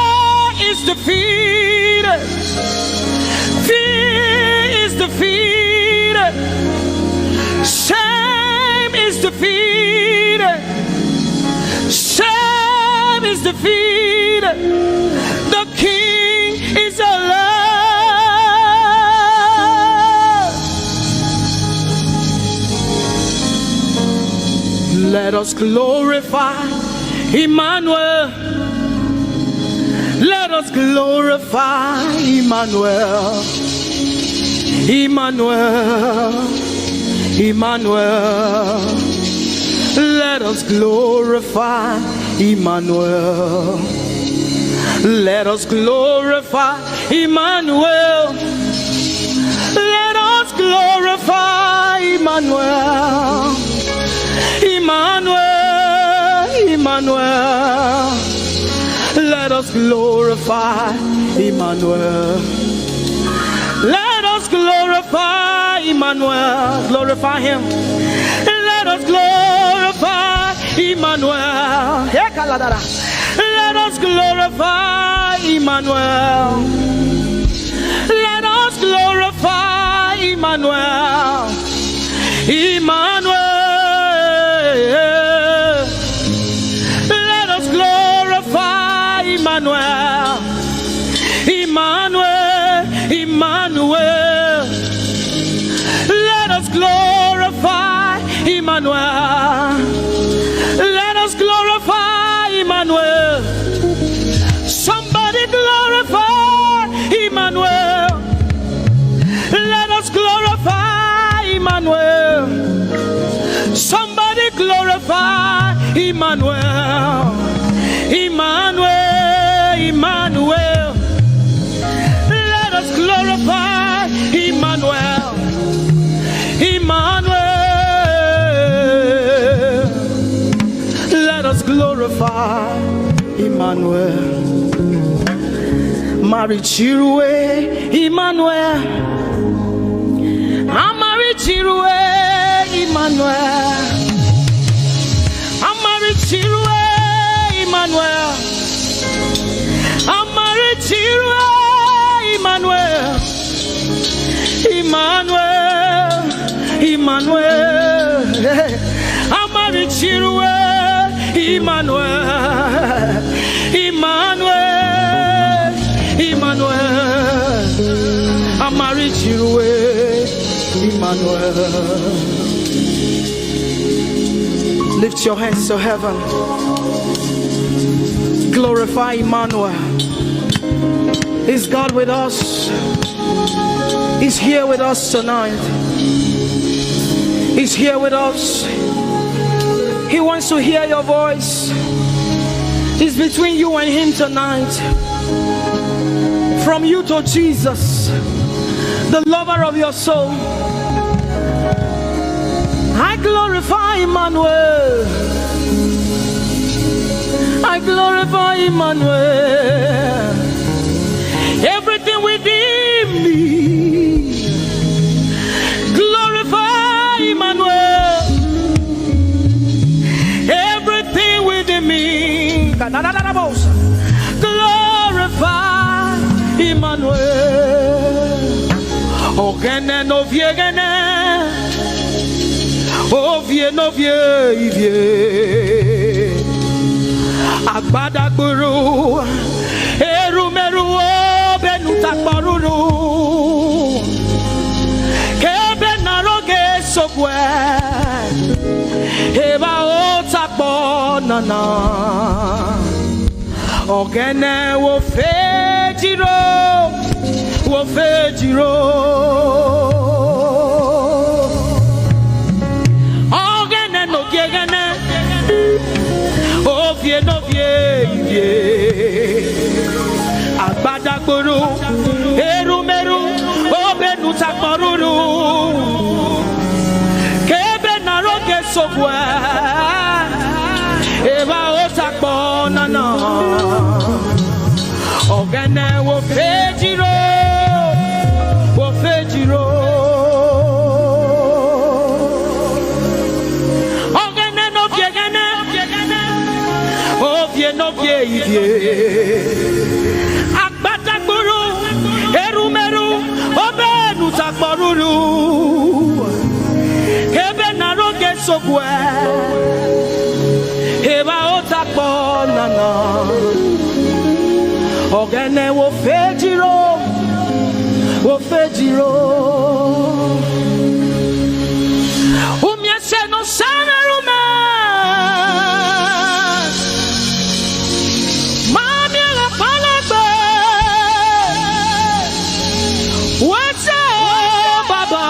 is defeated. Fear is defeated. Shame is defeated. Shame is defeated. The King is alive. Let us glorify Emmanuel. Let us glorify Emmanuel. Emmanuel. Emmanuel. Let us glorify Emmanuel. Let us glorify Emmanuel. Let us glorify Emmanuel. Emmanuel, Emmanuel. Let us glorify Emmanuel. Let us glorify Emmanuel. Glorify him. Let us glorify Emmanuel. Hey, Kaladara. Let us glorify Emmanuel. Let us glorify Emmanuel. Emmanuel. Let us glorify Emmanuel. Emmanuel, Emmanuel. Let us glorify Emmanuel. Let us glorify Emmanuel. Somebody glorify Emmanuel. Let us glorify Emmanuel. Somebody glorify Emmanuel. Emmanuel, Emmanuel. Let us glorify Emmanuel. Emmanuel. Let us glorify Emmanuel. Mari Chirue, Emmanuel. Amari Chirue, Emmanuel. Amari Chirue, Emmanuel. Amari Chirue, Emmanuel. Emmanuel, Emmanuel. Amari Chirue, Emmanuel. Emmanuel, Emmanuel. Amari Chirue, Emmanuel. Lift your hands to heaven. Glorify Emmanuel. Is God with us? He's here with us tonight. He's here with us. He wants to hear your voice. It's between you and Him tonight. From you to Jesus, the lover of your soul. I glorify Emmanuel. I glorify Emmanuel. Everything within me, glorify Emmanuel. Everything within me, glorify Emmanuel. Ogene no viegene. Ovie no vie ivie. Agbadagburu. Erumeru obenutakporuru. Kebe na roge sokwe. Eba otakpo nana. Ogene wo fejiro, wo fejiro. Ogene no gegene, ovie no vie ivie. Agbadagburu, erumeru, obenutakporuru. Kebe na roge sokwe. Eba otakpo nana. Ogene wo fejiro. Wo fejiro. Ogene no viegene. Ovie no vie ivie. Agbadagburu. Erumeru. Obenutakporuru. Kebe na roge sokwe. Eba otakpo nana. Ogene wo fejiro. Wo fejiro. Umie se no sana rume. Mami ala palagbe. Wese o baba.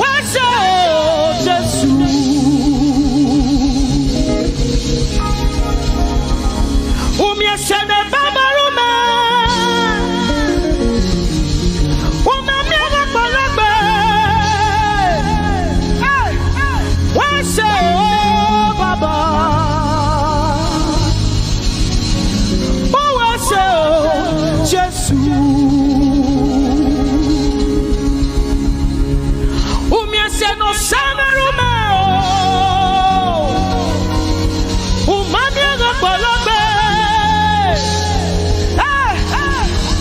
Wese o Jesu. Umie se ne baba rume. Umami ala palagbe. Hey. Wese o baba. Wese o Jesu. Umie se no sana rume o. Umami ala palagbe. Hey.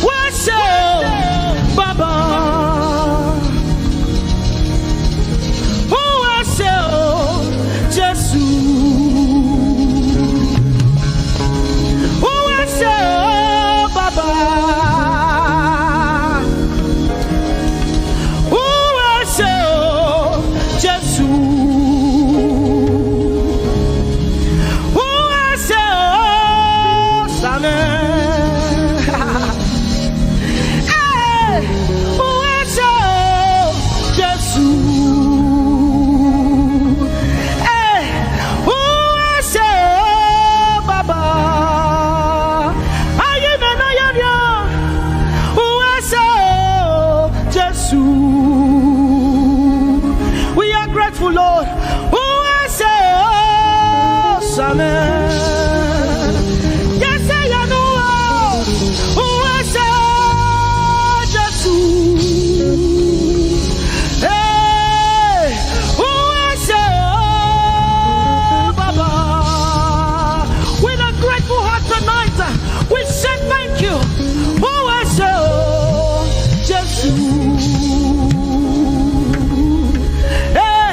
Wese o baba. Wese o Jesu. Wese o baba. Wese o Lord. Who I say, oh, Samuel. Yes, I know. Who I say, oh, Jesus. Hey, who I say, oh, Baba. With a grateful heart tonight, we say thank you. Who I say, oh, Jesus. Hey,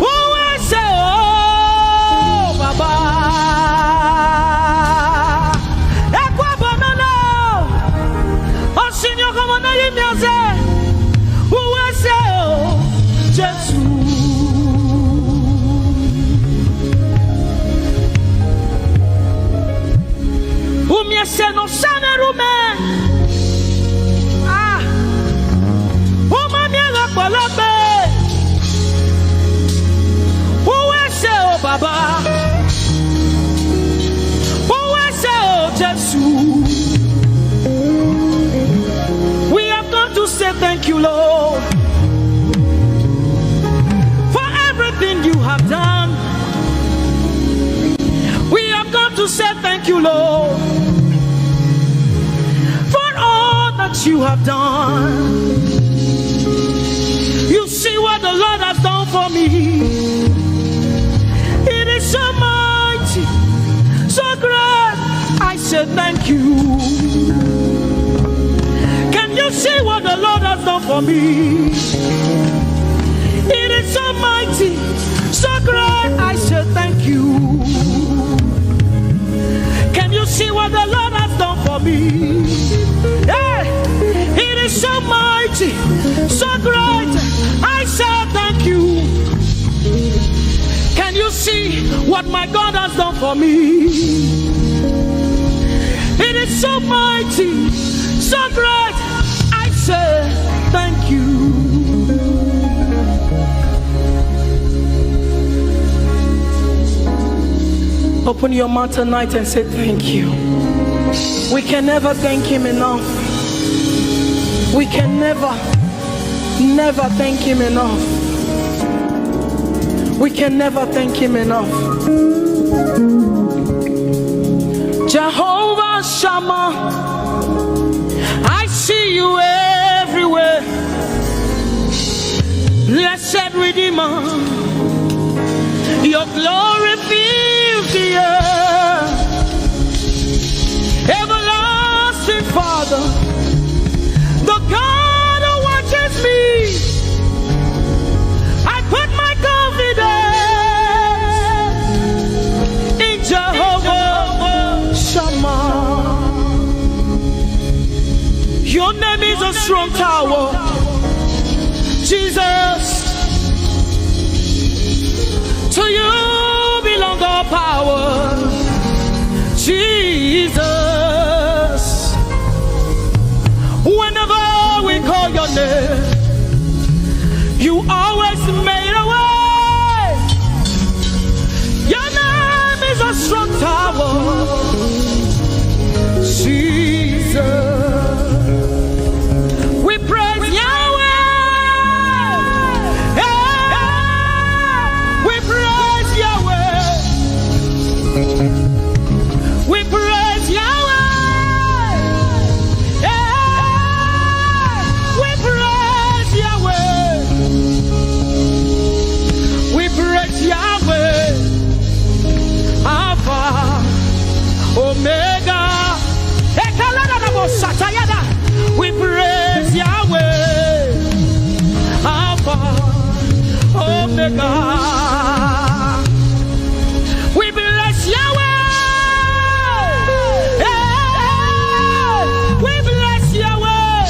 who I say, oh, Baba. Ekwa banana. Osinyo komo na yimyaze. Who I say, oh, Jesus. Umyese no sane rume. Ah. Uma mi la polope. Who I say, oh, Baba. Who I say, oh, Jesus. We have come to say thank you, Lord, for everything you have done. We have come to say thank you, Lord, for all that you have done. You see what the Lord has done for me. It is so mighty, so great. I say thank you. Can you see what the Lord has done for me? It is so mighty, so great. I say thank you. Can you see what the Lord has done for me? Hey, it is so mighty, so great. I say thank you. Can you see what my God has done for me? It is so mighty, so great. I say thank you. Open your mouth tonight and say thank you. We can never thank him enough. We can never, never thank him enough. We can never thank him enough. Jehovah Shammah, I see you everywhere. Blessed Redeemer, your glory fills the earth. Everlasting Father, the God who watches me. I put my confidence in Jehovah Shammah. Your name is a strong tower, Jesus. To you belong all power, Jesus. Whenever we call your name, you always made a way. Your name is a strong tower, Jesus. We praise Yahweh. Hey, we praise Yahweh. We praise Yahweh. Hey, we praise Yahweh. We praise Yahweh. Alpha, Omega. Ekalada na bosatayada. We praise Yahweh. Alpha, Omega. We bless Yahweh. Hey, we bless Yahweh.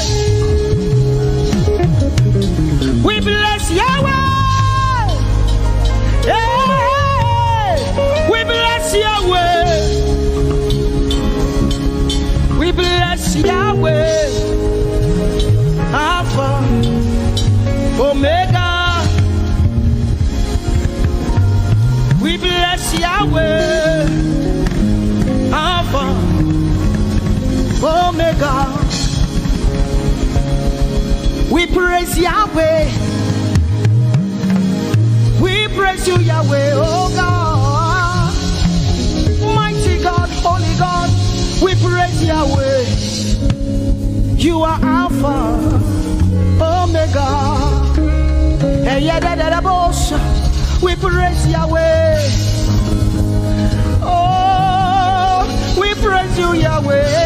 We bless Yahweh. Hey, we bless Yahweh. We bless Yahweh. Alpha, Omega. We bless Yahweh. Alpha, Omega. We praise Yahweh. We you, Yahweh, oh God. Mighty God, holy God, we praise Yahweh. You are Alpha, Omega. Hey, yeah, da, da, da, boss. We praise Yahweh. Oh, we praise you, Yahweh.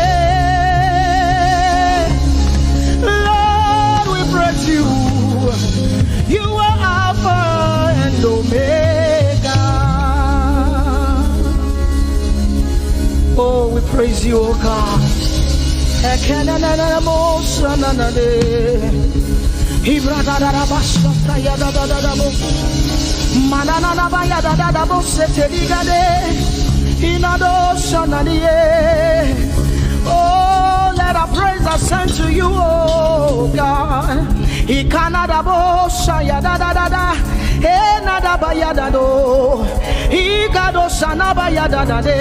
Lord, we praise you. You are Alpha and Omega. Oh, we praise you, oh God. Ekenenenemo sananade. Ibradadadabasatayadadadabo. Manananabayadadadabo seteligade. Inadosanadie. Oh, let our praise ascend to you, oh God. Ikanadabo sayadadadada. Enadabayadado. Igado sanabayadadade.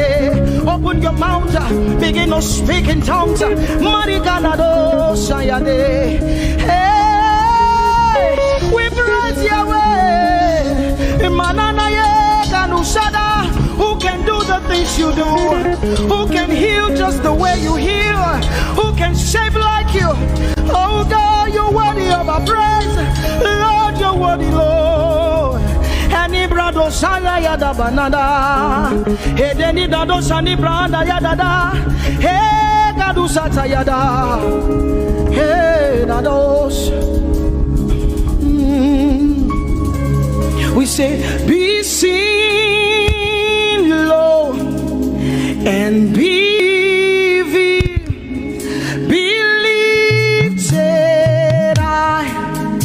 Open your mouth, uh, begin to speak in tongues. Mariganado sayade. Hey, we praise Yahweh. Mananaye kanusada. Who can do the things you do? Who can heal just the way you heal? Who can save like you? Oh God, you're worthy of our praise. Lord, you're worthy, Lord. Ani brado sala ya da banana. He deni dado sani branda ya dada. He gadu sata ya da. He dados. Mm. We say, be seen, Lord, and be revealed, be lifted high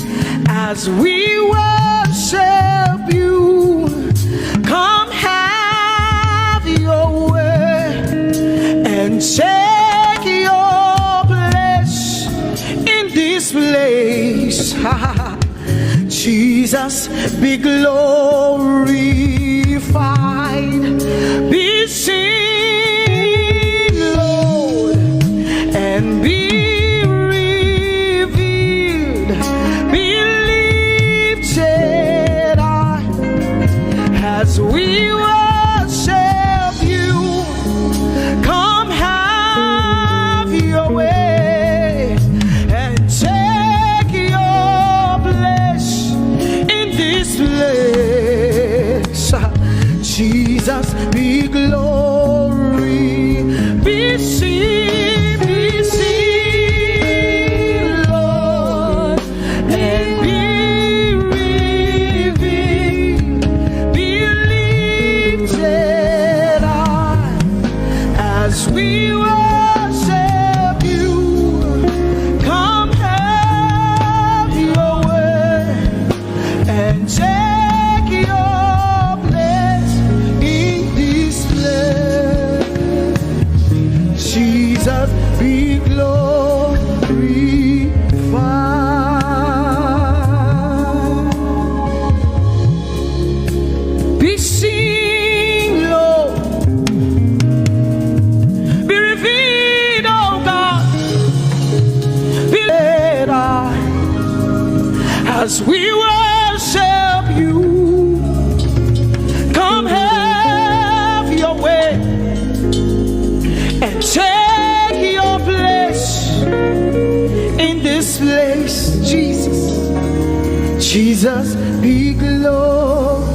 as we worship you. Come have your way and take your place in this place. Jesus, be glorified, be seen, Lord, and be revealed, be lifted high as we worship you. Come have your way and take your place in this place. Jesus, be glory, be seen, be seen, Lord, and be revealed, be lifted high as we worship you. Come have your way and take your place in this place. Jesus, be glorified. Be seen, Lord. Be revealed, oh God. Be led high as we worship you. Come have your way and take your place in this place, Jesus. Jesus, be glorified.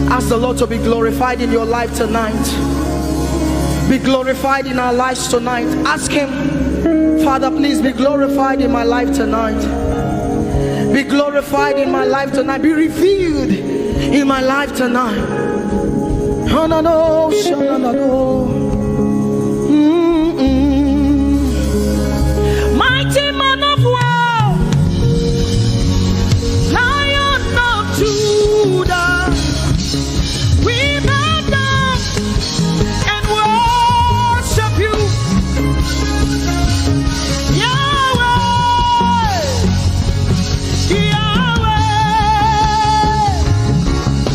Ask the Lord to be glorified in your life tonight. Be glorified in our lives tonight. Ask Him, Father, please be glorified in my life tonight. Be glorified in my life tonight. Be revealed in my life tonight. Hanano, shananano. Mm-mm. Mighty man of war, Lion of Judah, we bow down and worship you, Yahweh, Yahweh.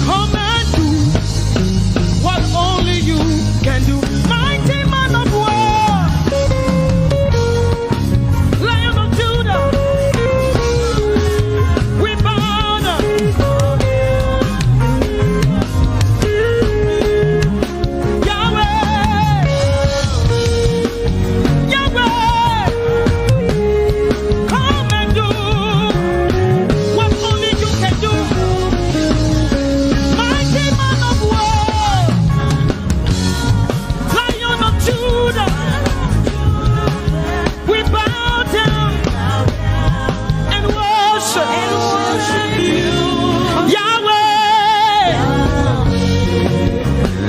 Come and do what only you can do. Yahweh!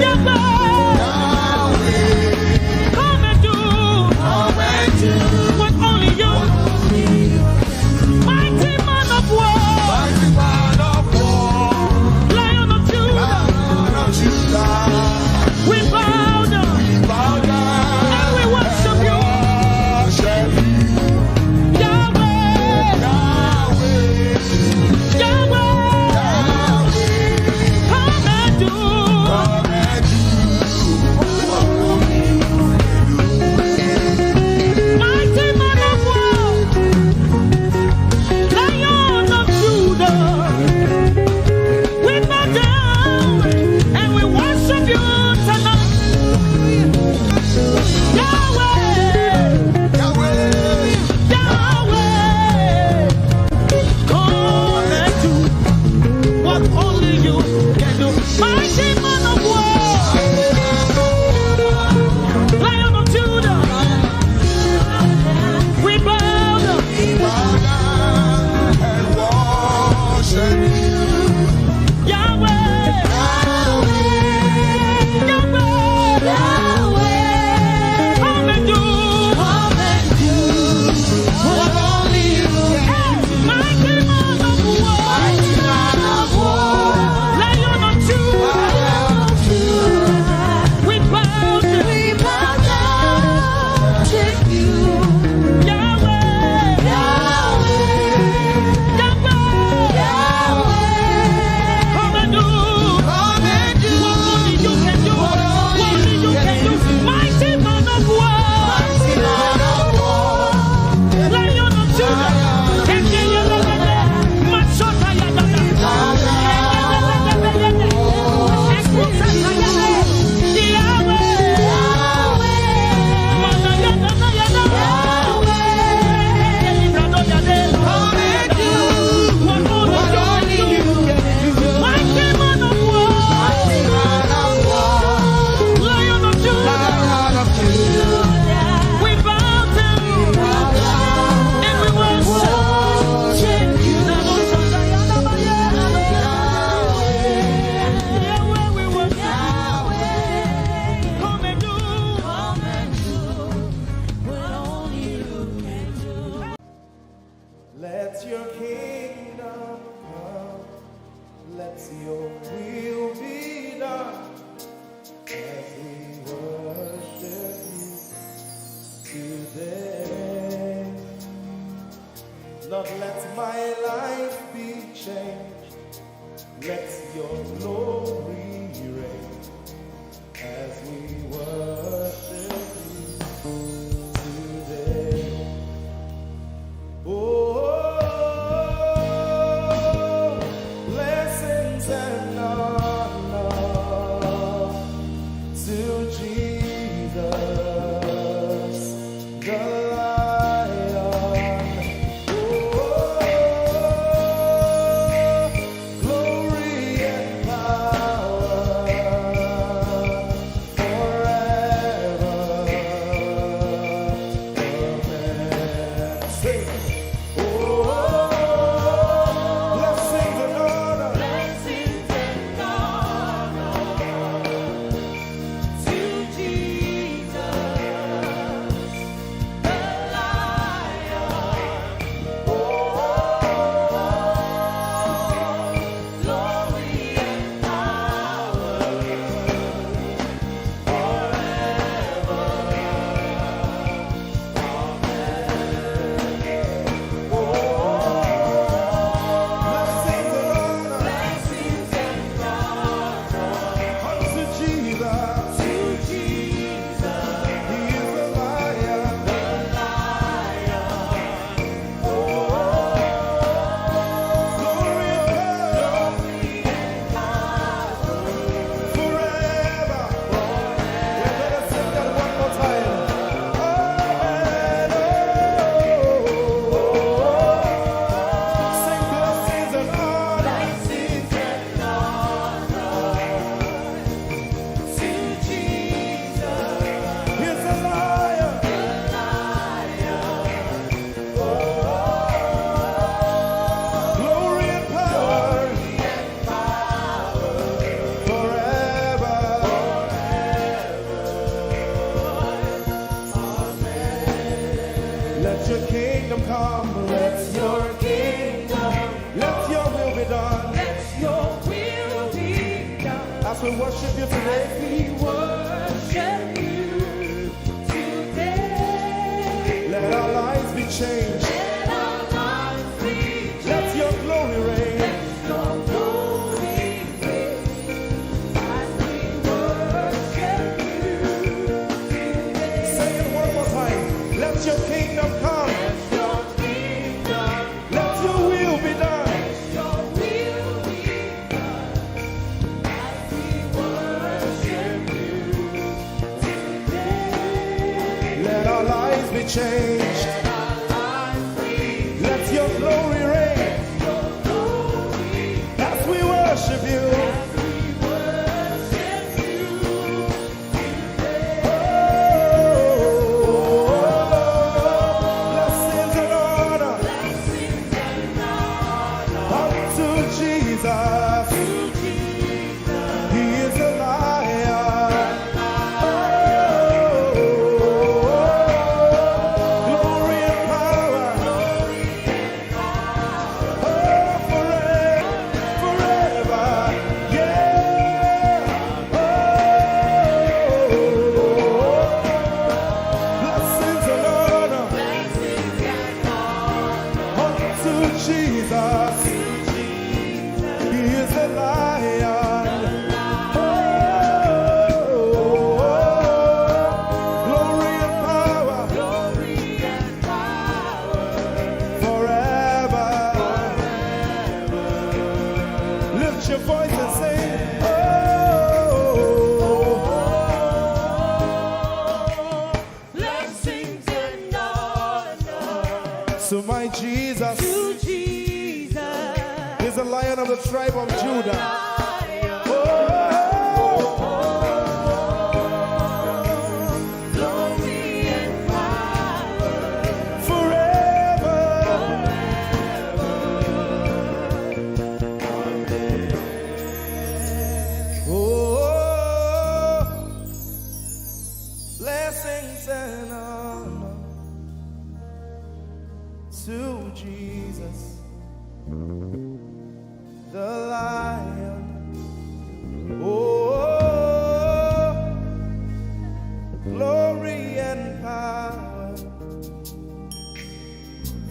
Yahweh! Come and do what only you. Mighty man of war! Lion of Judah! We bow down and we worship you. Yahweh! done. Let your will be done. As we worship you today, as we worship you today, let our lives be changed. Let our lives be changed. Let your glory reign. Let your glory reign. As we worship you today. Say it one more time. Let your kingdom come. Let your kingdom Let your will be done. Let your will be done. As we worship you today. Let our lives be changed. Let our lives be Let your glory reign. Let your glory As we worship you. As we worship you. Blessings and honor unto Jesus. He is the Lion. Oh, glory and power. Oh, forever, forever, yeah. Oh, blessings and honor unto Jesus. He is the Lion. Oh, glory and power. Forever. Lift your voice and say, oh. Blessings and honor To my Jesus. To Jesus. He's the Lion of the tribe of Judah. Lion. Oh. Glory and power. Forever. Forever. Amen. Oh, blessings and honor to Jesus, the Lion. Oh, glory and power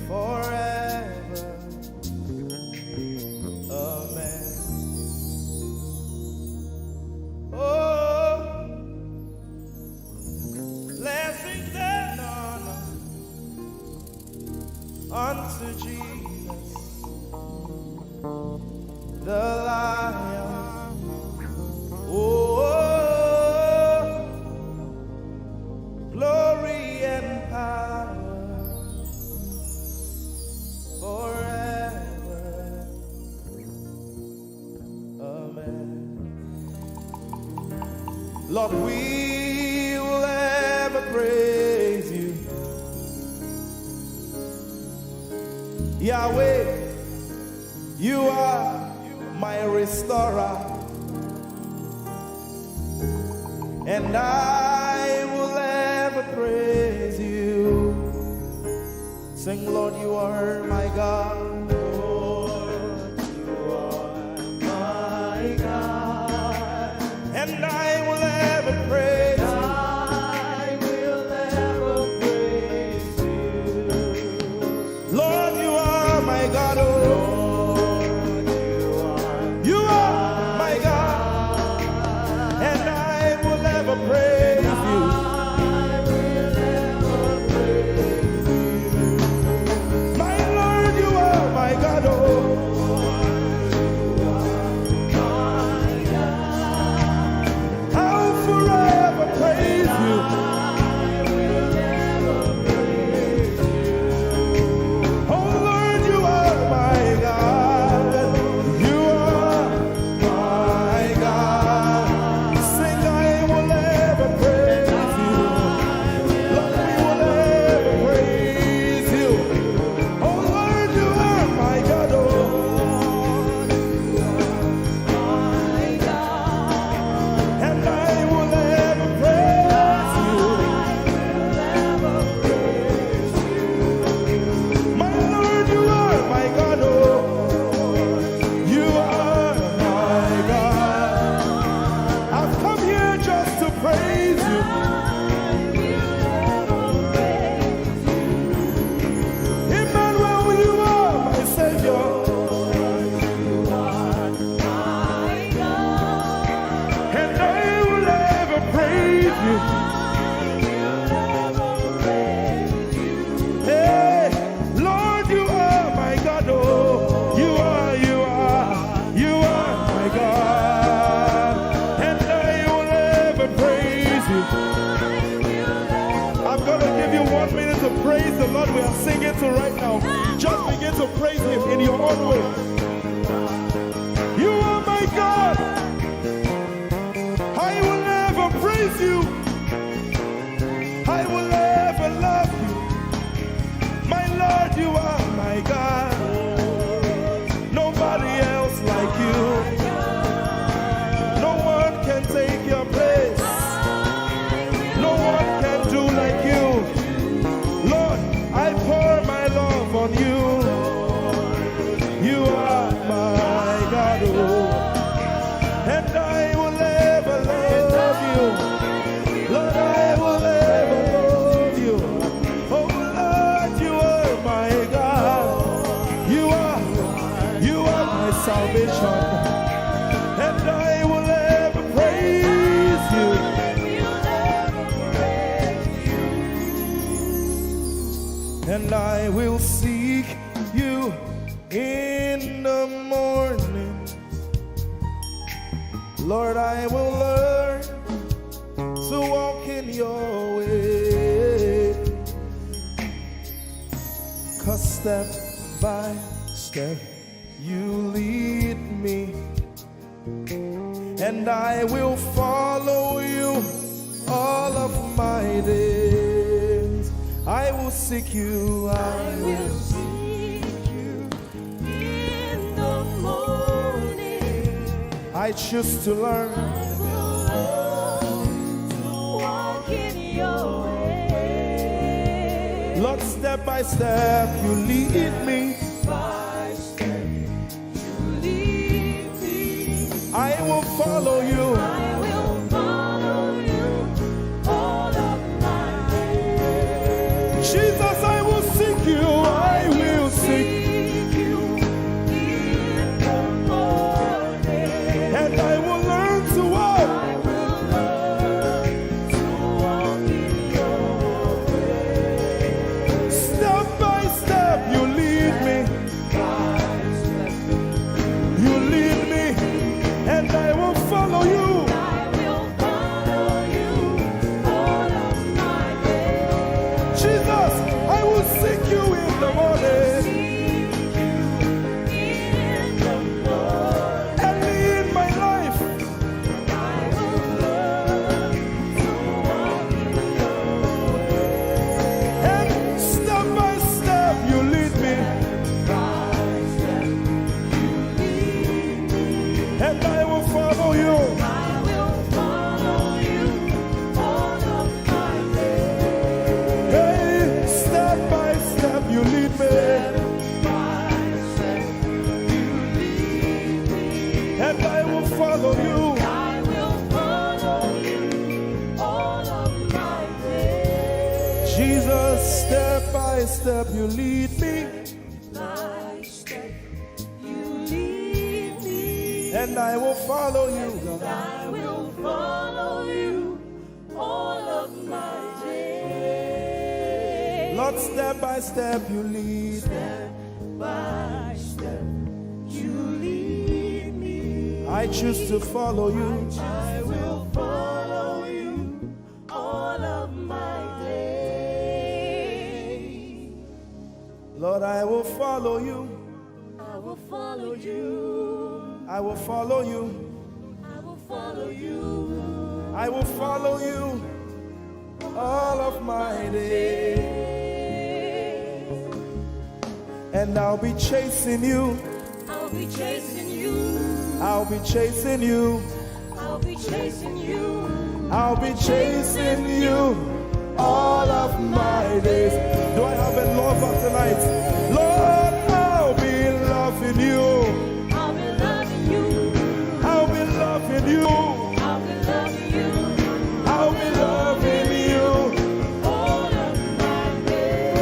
forever. Amen. Oh, blessings and honor unto Jesus, the Lion. Oh, glory and power forever. Amen. Lord, we will ever praise you. Yahweh, you are my restorer, and I will ever praise you. Sing, Lord, you are my God. Lord, you are my God. And I will ever praise you. I will ever praise you. Lord, you are my God, oh. Lord, you are You are my God, and I will ever praise you. My Lord, you are So right now, just begin to praise him in your own way. You are my God. I will ever praise you. I will ever love you. My Lord, you are my God. Nobody else like you. No one can take your place. No one can do like you. Lord, I pour my love on you. You are my God, oh. And I will ever love you. Lord, I will ever love you. Oh Lord, you are my God. You are, you are my salvation. And I will ever praise you. And I will seek you in the morning. Lord, I will learn to walk in your way. 'Cause step by step, you lead me. And I will follow you all of my days. I will seek you. I will seek you in the morning. I choose to learn. I will learn to walk in your way. Lord, step by step, you lead me. By step, you lead me. I will follow you. I will follow you all of my days. Jesus, I will seek you. I will seek you in the morning. And I will learn to walk. I will learn to walk in your way. Step by step, you lead me. You lead me, and I will follow you. Jesus, I will seek you in the morning. Early in my life, and step by step you lead me. And I will follow you. Hey, step by step you lead me. And I will follow you. I will follow you all of my days. Jesus, step by step you lead me. By step you lead me. And I will follow you, God. I will follow you all of my days. Lord, step by step you lead. Step by step you lead me. I choose to follow you. I will follow you all of my days. Lord, I will follow you. I will follow you. I will follow you. I will follow you. I will follow you all of my days. And I'll be chasing you. I'll be chasing you. I'll be chasing you. I'll be chasing you. I'll be chasing you all of my days. Do I have a lover tonight? Lord, I'll be loving you. I'll be loving you. I'll be loving you. I'll be loving you. I'll be loving you all of my days.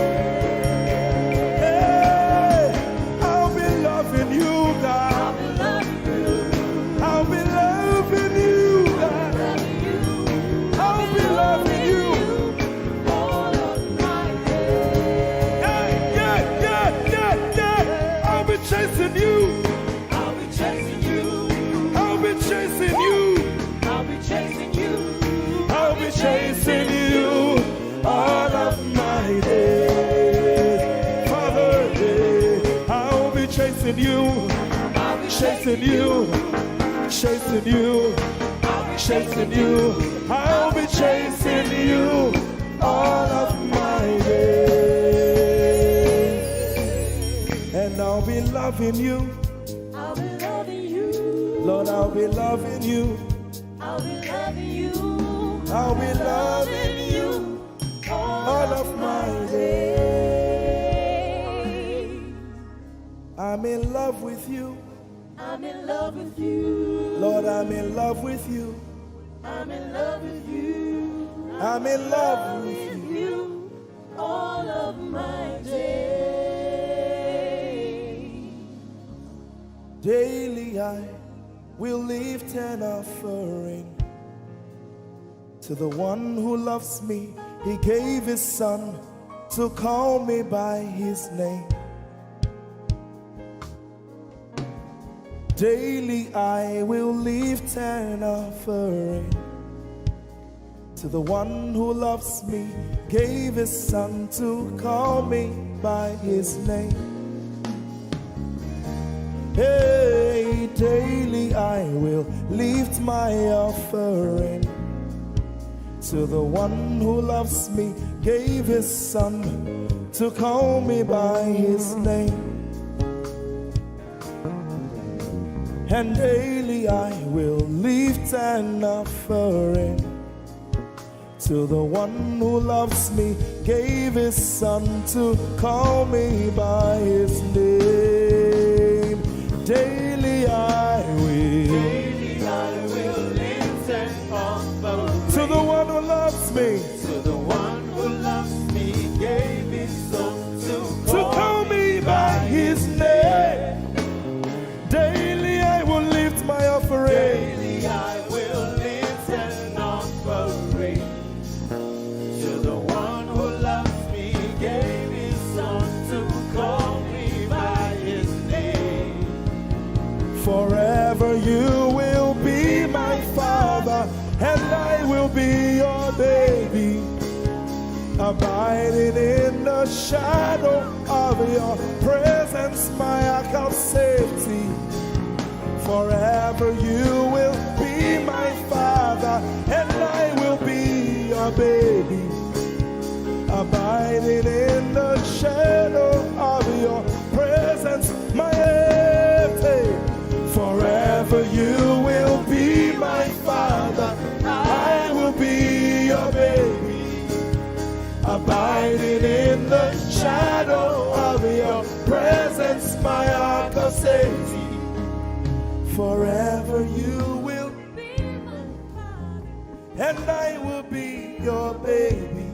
Hey, I'll be loving you, God. I'll be loving you. I'll be loving you, God. I'll be loving you. Hey, yeah, yeah. you, chasing you, chasing you. I'll be chasing you all of my days. And I'll be loving you. I'll be loving you. Lord, I'll be loving you. I'll be loving you. I'll be loving you all of my days. I'm in love with you. I'm in love with you. Lord, I'm in love with you. I'm in love with you. I'm in love with you all of my days. Daily I will lift an offering to the one who loves me. He gave his son to call me by his name. Daily I will lift an offering to the one who loves me, gave his son to call me by his name. Hey, daily I will lift my offering to the one who loves me, gave his son to call me by his name. And daily I will lift an offering to the one who loves me, gave his son to call me by his name. Daily I will. Daily I will lift an offering to the one who loves me. To the one who loves me, gave his son to call me by his name. Daily I will lift my offering. Daily I will lift an offering to the one who loves me, gave his son to call me by his name. Forever you will be my father, and I will be your baby. Abiding in the shadow of your presence, my ark of safety. Forever you will be my father, and I will be your baby. Abiding in the shadow of your presence, my everything. Forever you will be my father, I will be your baby. Abiding in the shadow of your presence, my ark of safety. Forever you will be my father, and I will be your baby.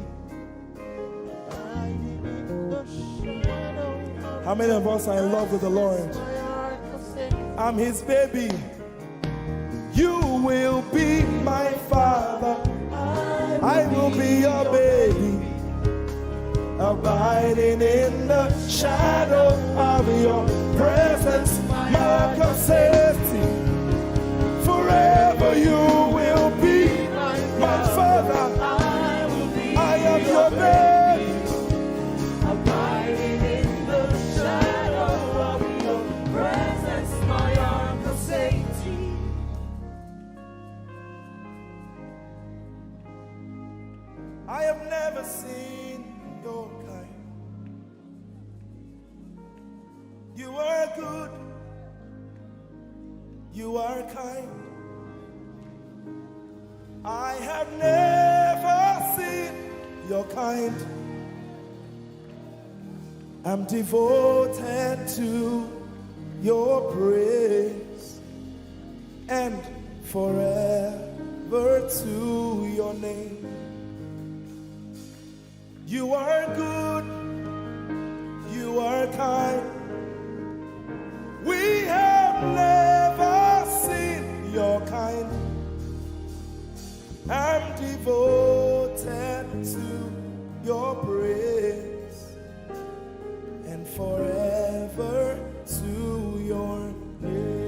How many of us are in love with the Lord? I'm his baby. You will be my father. I will be your baby. Abiding in the shadow of your presence, my ark of safety. Forever you will be my father. I am your baby. Abiding in the shadow of your presence, my ark of safety. I have never seen your kind. You are good. You are kind. I have never seen your kind. I'm devoted to your praise and forever to your name. You are good, you are kind. We have never seen your kind. I'm devoted to your praise and forever to your name.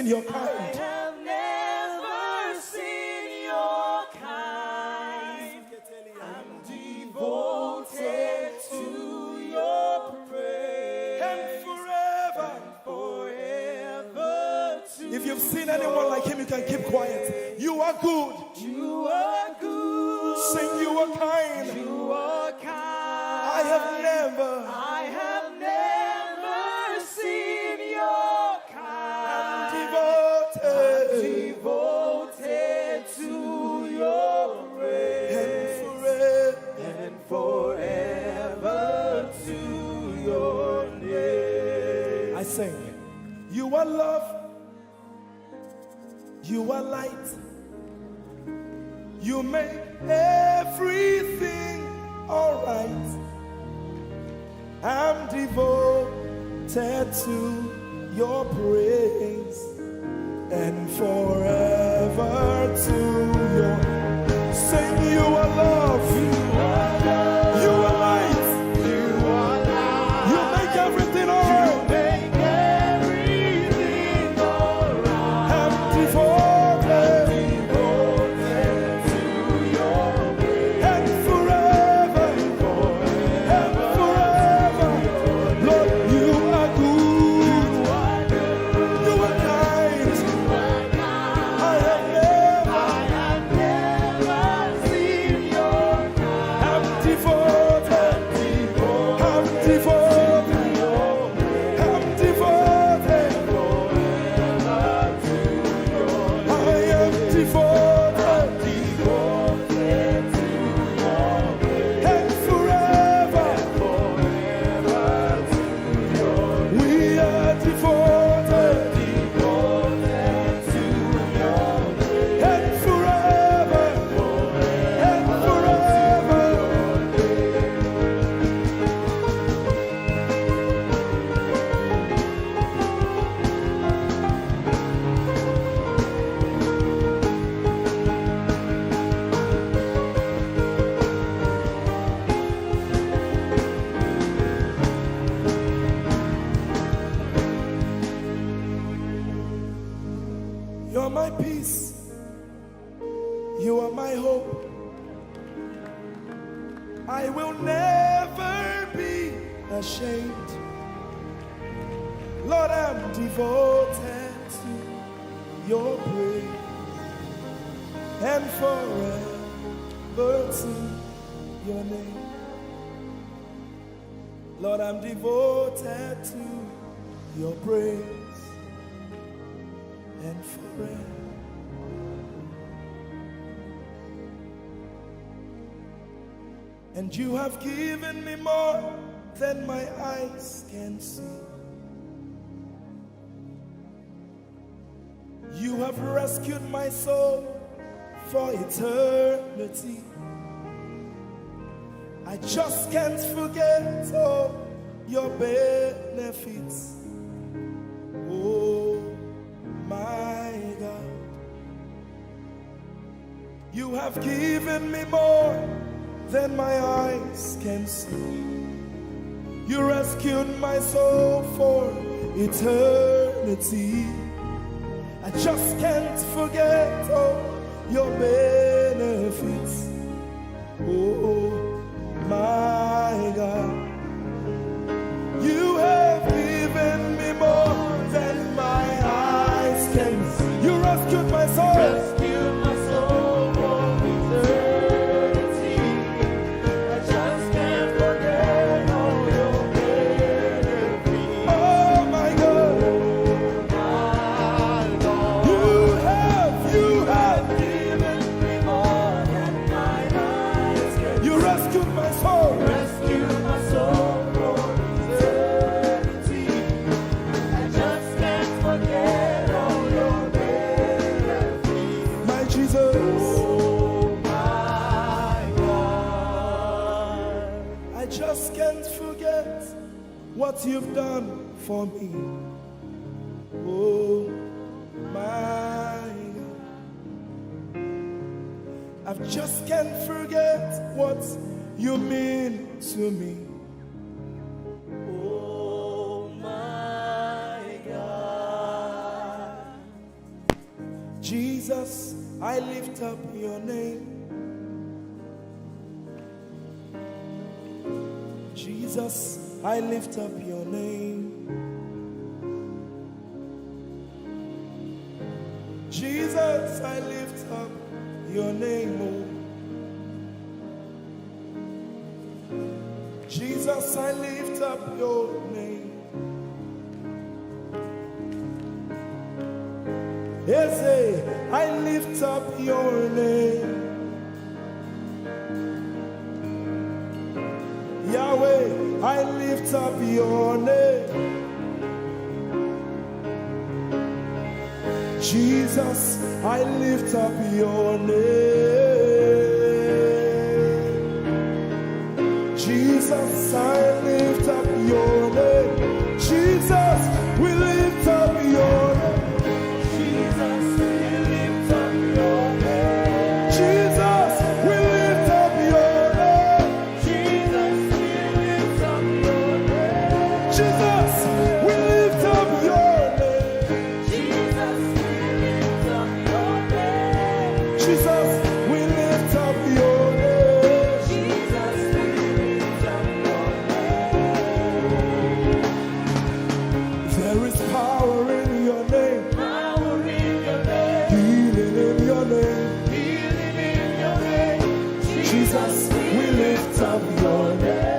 your kind. Have never seen your kind. I'm devoted to your praise. And forever. Forever to If you've seen anyone like him, you can keep quiet. You are good. You are good. Sing, you are kind. You are kind. I have never. I have never seen your kind. Devoted. Devoted to your And praise. forever. And forever to your name. I sing. You are love. You are light. You make everything alright. I'm devoted to your praise and forever to your sing. You are love. You are light. You make everything alright. I'm devoted and forever, and forever. Lord, you are good. You are kind. I have never, I'm devoted, I'm devoted, I'm devoted. I am devoted and forever. We are devoted and forever, and forever. You're my peace. You are my hope. I will never be ashamed. Lord, I'm devoted to your praise and forever to your name. Lord, I'm devoted to your praise and forever. And you have given me more than my eyes can see. You have rescued my soul for eternity. I just can't forget all your benefits. Oh my God. You have given me more than my eyes can see. You rescued my soul for eternity. I just can't forget all your benefits. Oh my God. You have given me more than my eyes can see. You rescued my soul. Rescue my soul from eternity. I just can't forget all your benefits. Oh my God. My God. You have, you have. Given me more than my eyes can You rescued my soul. Rescue my soul from eternity. I just can't forget all your benefits. My Jesus. Oh my God. I just can't forget what you've done for me. Oh my God. I just can't forget what you mean to me. Oh my God. Jesus, I lift up your name. Jesus, I lift up your name, oh. Jesus, I lift up your name. Yes, eh, I lift up your name. Yahweh, I lift up your name. Jesus, I lift up your name. Jesus, I lift up your name. Jesus, we lift up your name. Jesus, we lift up your name. Jesus, we lift up your name. Jesus, we lift up your name. Jesus, we lift up your name. Jesus, we lift up your name. Jesus, we lift up your name. Jesus, we lift up your name. There is power in your name. Power in your name. Healing in your name. Healing in your name. Jesus, we lift up your name.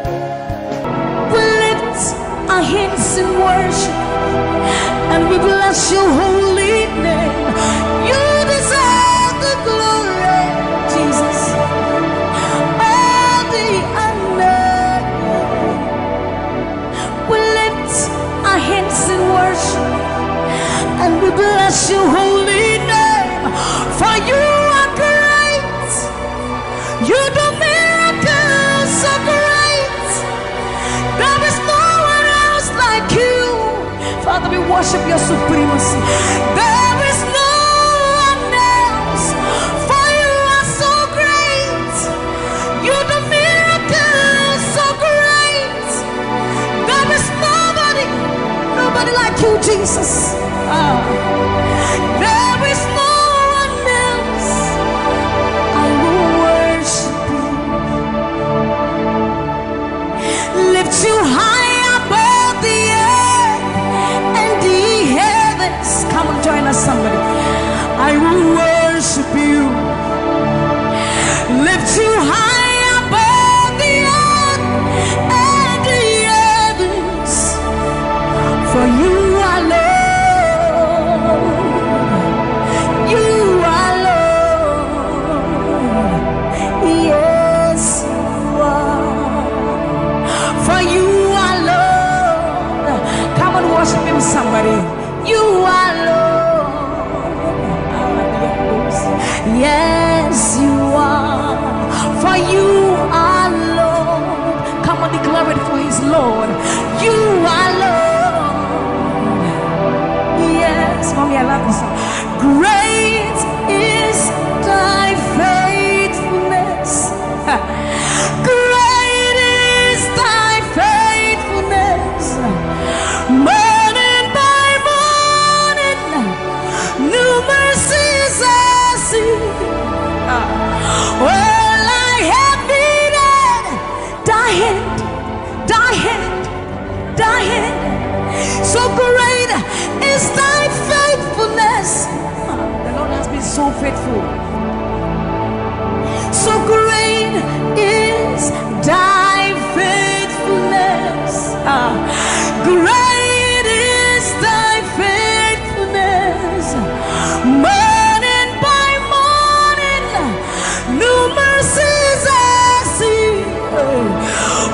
We lift our hands in worship and we bless your holy name. You deserve the glory, Jesus. All the honor. We lift our hands in worship and we bless your holy name. For you are great. You do miracles so great. There is no one else like you. Father, we worship your supremacy. There is no one else. For you are so great. You do miracles so great. There is nobody, nobody like you, Jesus. Ah. There is no one else. I will worship you. Lift you high above the earth and the heavens. Come on, join us, somebody. I will worship you. Lift you high above the earth and the heavens. For you are Lord. You are Lord. Yes, you are. For you are Lord. Come on, worship him, somebody. You are Lord. Yes, you are. For you are Lord. Come on, declare it for his Lord. You are Lord. Yes, mommy, I love this song. Great is thy faithfulness. Great is thy faithfulness. Morning by morning, new mercies I see. All I have needed, thy hand, thy hand, thy hand. So great is thy faithfulness. The Lord has been so faithful. So great is thy faithfulness. Ah, great is thy faithfulness. Morning by morning, new mercies I see.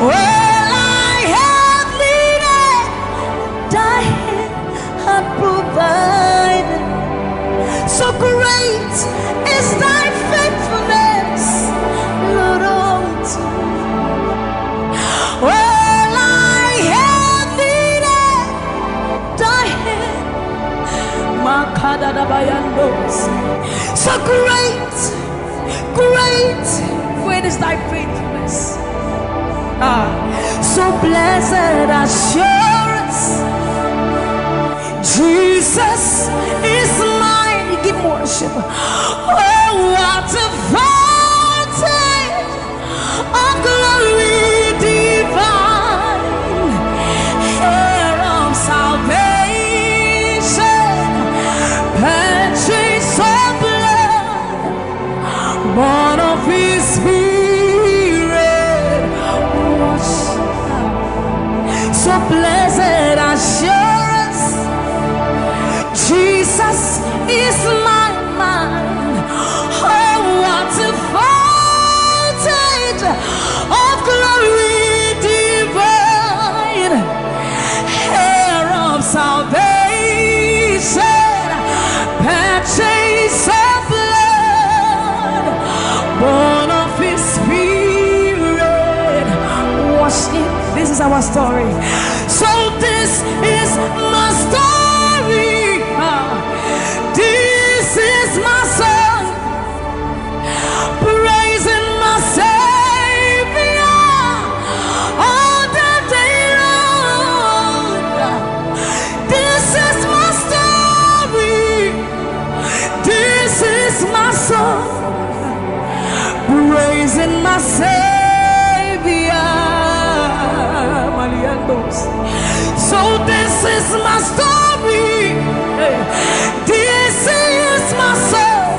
All I have needed, thy hand hath provided. So great is thy faithfulness, Lord, unto me. All I have needed, thy hand. Makadadabayandos. So great, great, great is thy faithfulness. Ah, so blessed assurance, Jesus is mine. Give worship. Oh, what a fountain of glory divine. Our story. So this is my story. Ah, this is my song. Praising my Savior all the day long. This is my story. This is my song. Praising my Savior. Maliandos. So this is my story. Hey. This is my song.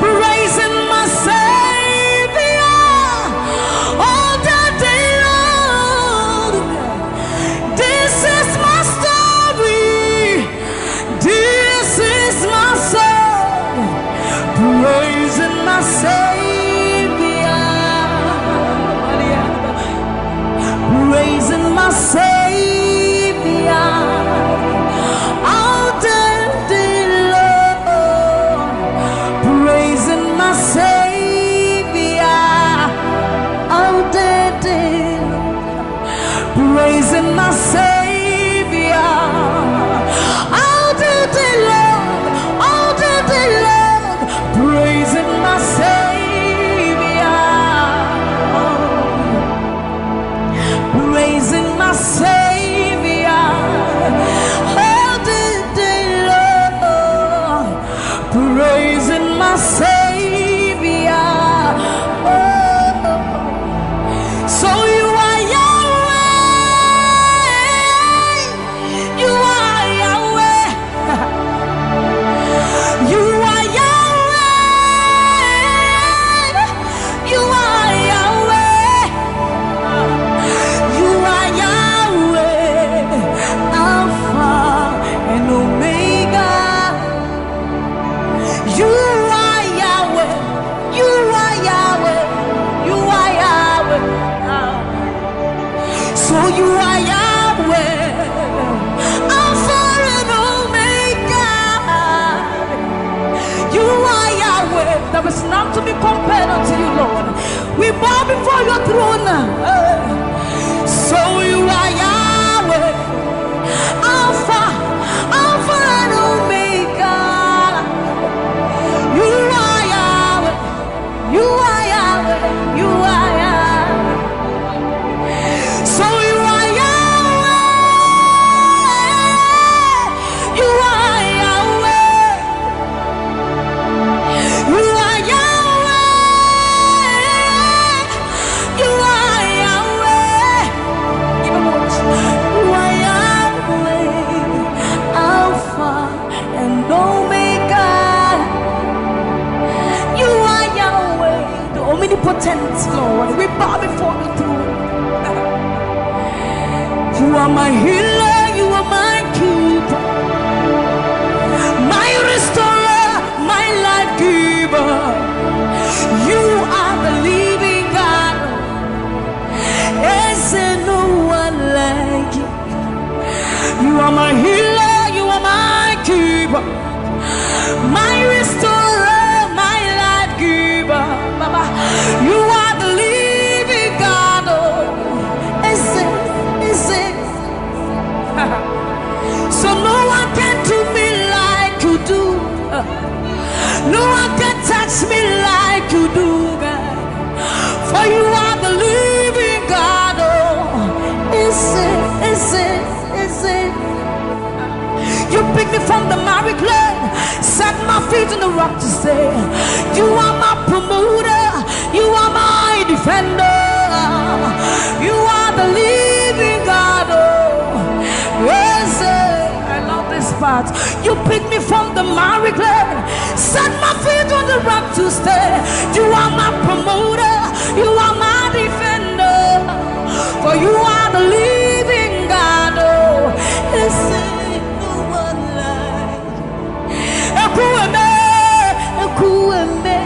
Praising my Savior all the day long. This is my story. This is my song, praising my Savior. Praising my Savior. All the day long, praising my Savior. All the day long. Praising my Savior all the day long, all the day long. Praising my Savior, praising my Savior all the day long. Praising my Savior. Oh. So you are Yahweh. You are Yahweh. You are Yahweh. You are Yahweh. You are Yahweh. Alpha and Omega. You are Yahweh. You are Yahweh. You are Yahweh. So you are Yahweh. Alpha and Omega. You are Yahweh. There is none to be compared unto you, Lord. We bow before your throne. So you are Yahweh. Alpha, Alpha and Omega. You are Yahweh. You are Yahweh. You are Yahweh. So you are Yahweh. You are Yahweh. You are Yahweh. You are Yahweh. You are Yahweh. Alpha and Omega. You are Yahweh, the omnipotent Lord. We bow before the throne. You are my healer, you are my keeper, my restorer, my life giver. You are the living God. Is there no one like you? You are my healer, you are my keeper, my restorer, my life giver. Baba, you are the living God. Oh, is it, is it? So no one can do me like you do. No one can touch me like you do, God. For you are the living God. Oh, is it, is it, is it? You pick me from the miry clay, set my feet on the rock to stay. You are my promoter, you are my defender. You are the living God. Oh, yes, eh, I love this part. You pick me from the miry clay, set my feet on the rock to stay. You are my promoter, you are my defender. For you are the living God. Oh, is there no one like Ekwueme, Ekwueme,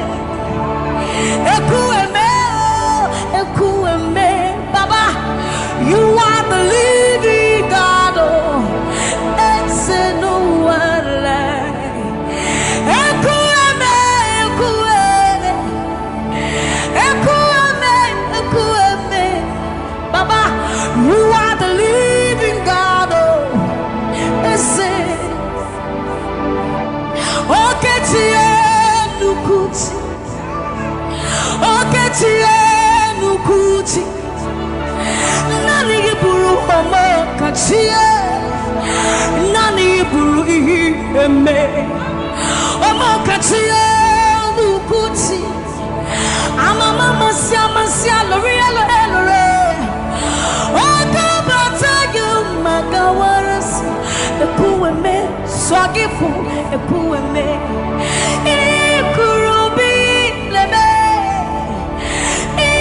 Ekwueme, oh, Ekwueme. Baba, you are the living God. Oh, is there no one like Ekwueme, Ekwueme, Ekwueme. Nnukwu chi, naanị gị bụrụ ọma ọkachi ya, naanị gị bụrụ ihe eme. Ọma ọkachi ya, nnukwu chi, amama amasị amasị, alụrụ ya lụrụ elụrụ. Oge bata gị mma gawara si, ekwuwe mee, sọ gị bụ ekwuwe mee. Ị kụrụ obi lebe, ị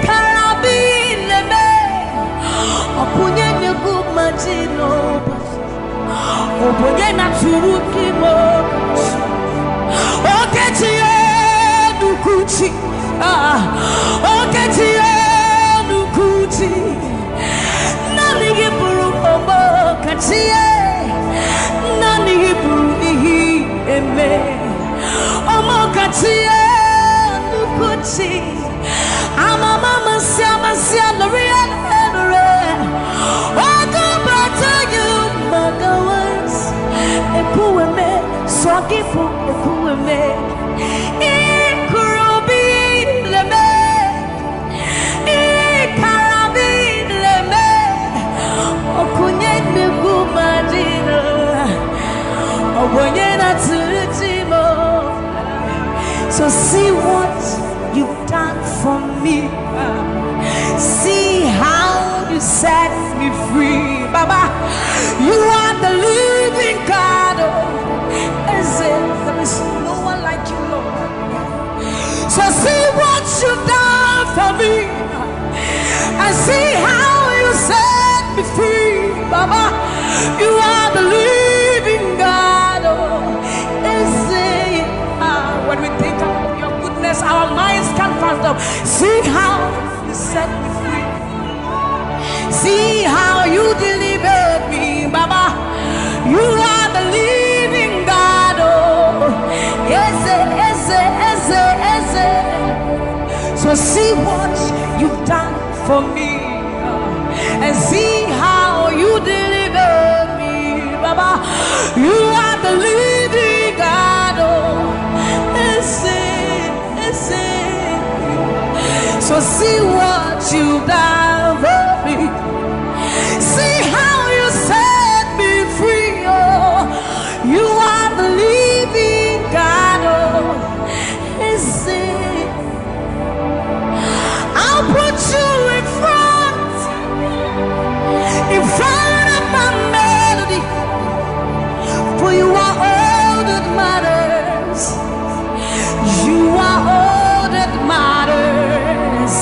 kara obi lebe. Ọ bụ onye na-egbu mmadụ n'ụbọchị, ọ bụ onye na-atụrụ gị ime ụbọchị. Oke chi ya nnukwu chi, ah, oke chi ya nnukwu chi. Naanị gị bụrụ ọma ọkachi ya, naanị gị bụrụ ihe eme. Ọma ọkachi ya nnukwu chi, amama amasị amasị, alụrụ ya lụrụ. Oge bata gị mma gawara si, ekwuwe mee, sọ gị bụ ekwuwe mee. Ị kụrụ obi lebe, ị kara obi lebe. Ọ bụ onye na-egbu mmadụ, ọ bụ onye na-atụrụ gị ime. So see what you've done for me. See how you set me free. Baba, you are the living God. Oh, is it? There is no one like you, Lord. So see what you've done for me. And see how you set me free. Baba, you are the living God. Oh, is it? Ah, when we think about your goodness, our minds can't fathom. See how you set me free. See how you delivered me, Baba. You are the living God. Oh, eze, eze, eze, eze. So see what you've done for me, uh, and see how you deliver me, Baba. You are the living God. Oh, eze, eze. So see what you've done for me. See how you set me free. Oh, you are the living God. Oh, eze. I'll put you in front, in front of my melody, for you are all that matters. You are all that matters.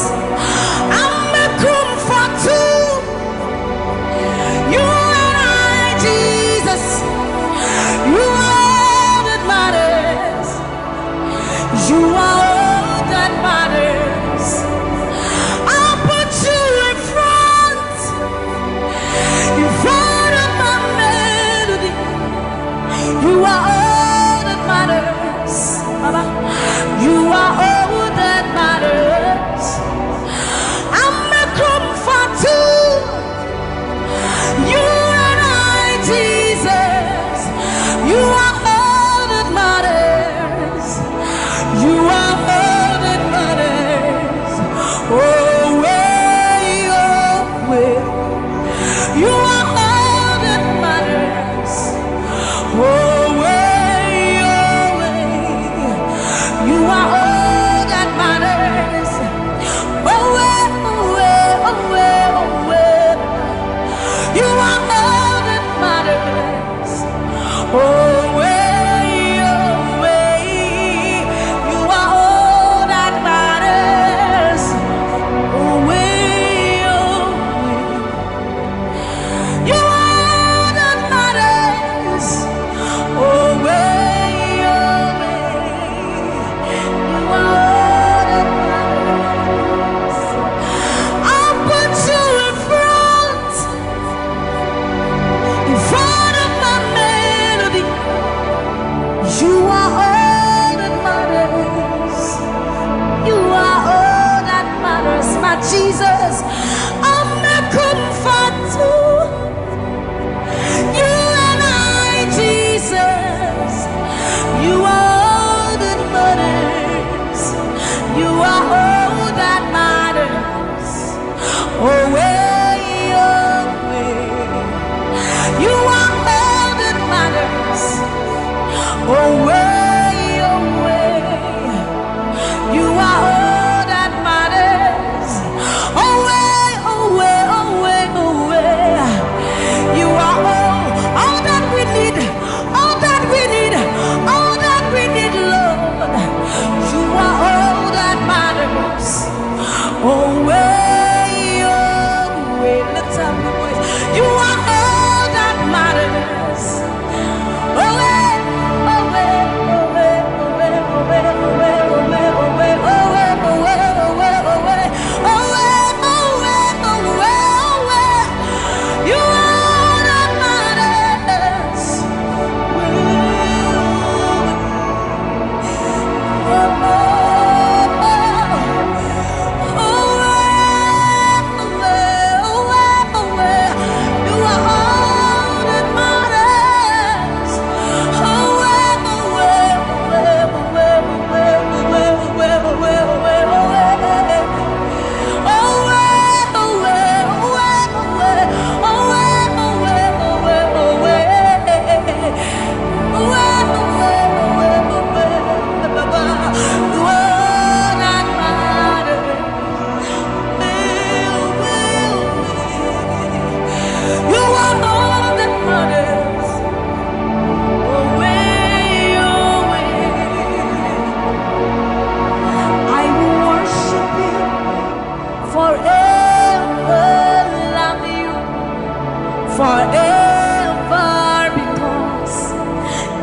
Forever, because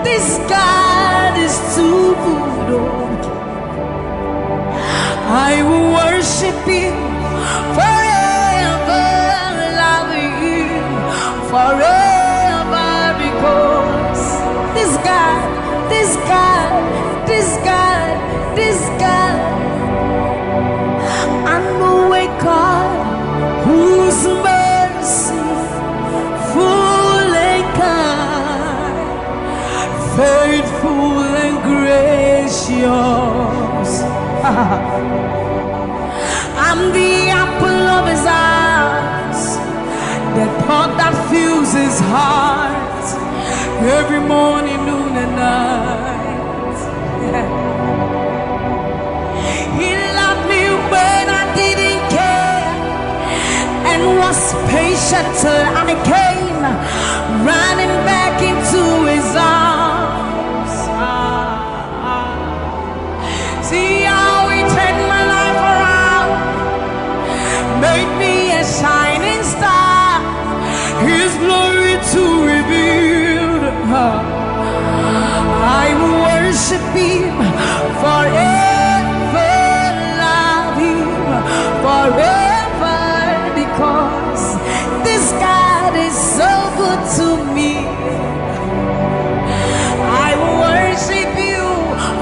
this God is too good. Oh. I will worship Him forever, love Him forever, because this God, this God, this God, this God, I know a God whose mercy full and kind, faithful and gracious. I'm the apple of His eyes, the thought that fills His heart every morning, noon, and night. He loved me when I didn't care and was patient till I came running back into His arms. Ah, ah. See how He turned my life around, made me a shining star, His glory to reveal. I will worship Him forever, love Him forever, because this God is so good to me. I will worship You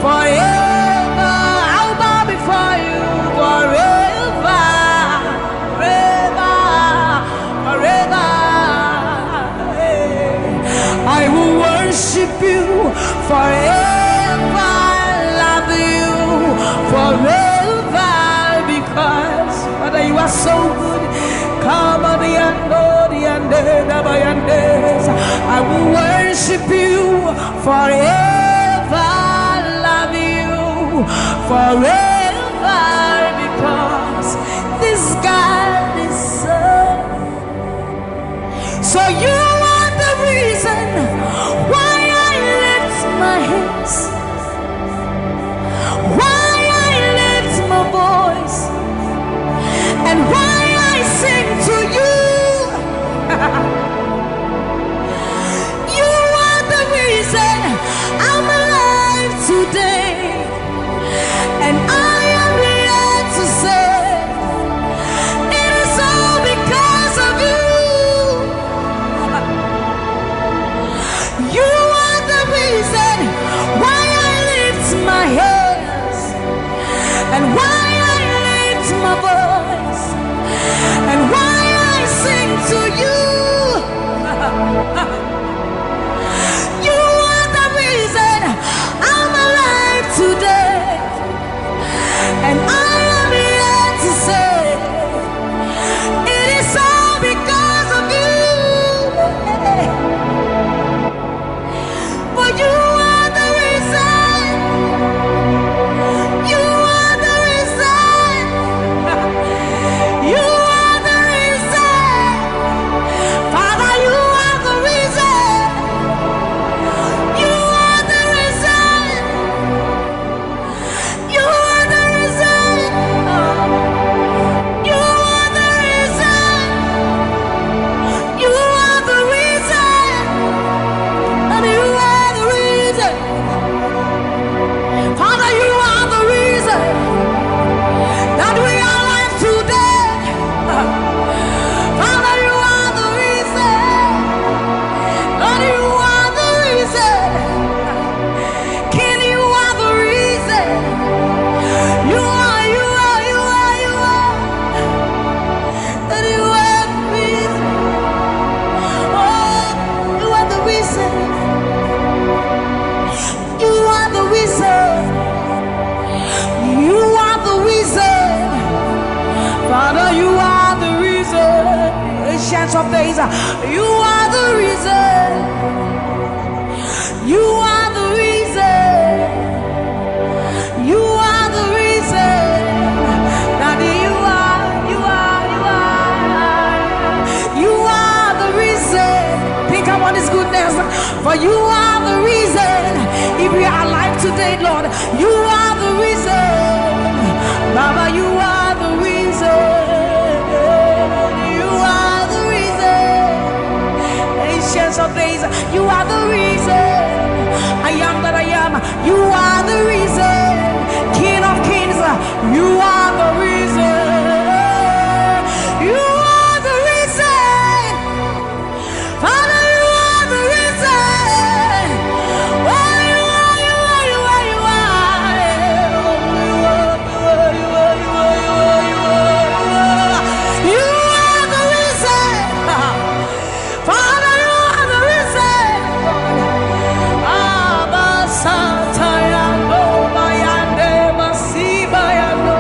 forever. I'll bow before You forever, forever, forever. I will worship You forever, love You forever, because Father, You are so good. Come on, the and the and I will worship You forever, love You forever, because this God is so. So You are the reason why I lift my hands, why I lift my voice, and why I sing to You. You are the reason I'm alive today, and I am here to say it is all because of You. You are the reason why I lift my hands and why I lift my voice and why I sing to You. You are the reason I'm alive today, and I am here to say it is all because of You. For You are the reason. You are the reason. You are the reason. Father, You are the reason. You are the reason. You are the reason. You are the reason. You are the reason. And You are the reason. Father, You are the reason that we are alive today. Father, You are the reason. Lord, You are the reason. King, You are the reason. You are, You are, You are, You are. That You are the reason. Oh, You are the reason. You are the reason. You are the reason. Father, You are the reason. Ancient of days, You are the reason. You are the reason. You are the reason. Daddy, You are, You are, You are. You are the reason. Think about His goodness. For You are the reason. If we are alive today, Lord, You are the reason. Baba, You are the reason. You are the reason. You are the reason. I am that I am. You are the reason. King of kings, you are the reason. You are the reason. Father, you are the reason. Oh, you are, you are, you are, you are. You are the reason. Father, you are the reason. Abba, Satayando, Bayande, Masibayando.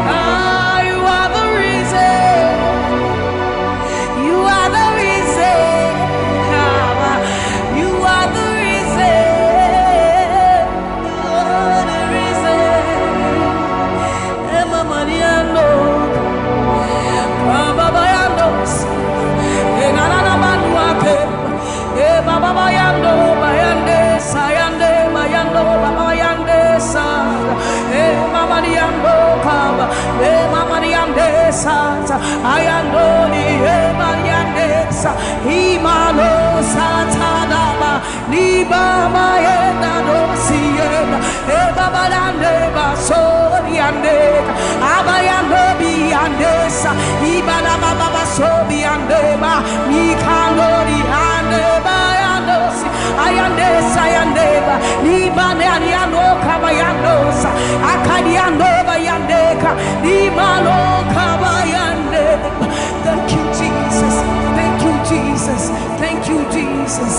Ah, you are the reason. You are the reason. Abba, you are the reason. You are the reason. Emma Mariano, Baba Bayandos, Enanana Manuake, E Baba Bayando, Bayande, Sayande, Bayando, Baba Bayande, Sa, E Mama Diando, Kaba, E Mama Diande, Sa, Ayando, Ni, E Mariande, Sa, Imano, Satadaba, Ni Baba Yenda, No, Siena, E Baba Dande, Ba, So, Diande, Abayando, Biande, Sa, Ibala, Baba, Ba, So, Biande, Ba, Ni, Kando, Diande, Ba, Yando, Si, Ayande, Sa, Yande, Ba, Ni, Ba, Ne, Ani, Ano, Kaba, Yando, Sa, Akadi, Ando, Ba, Yande, Ka, Ni, Ma, No, Kaba, Yande. Thank you, Jesus. Thank you, Jesus. Thank you, Jesus.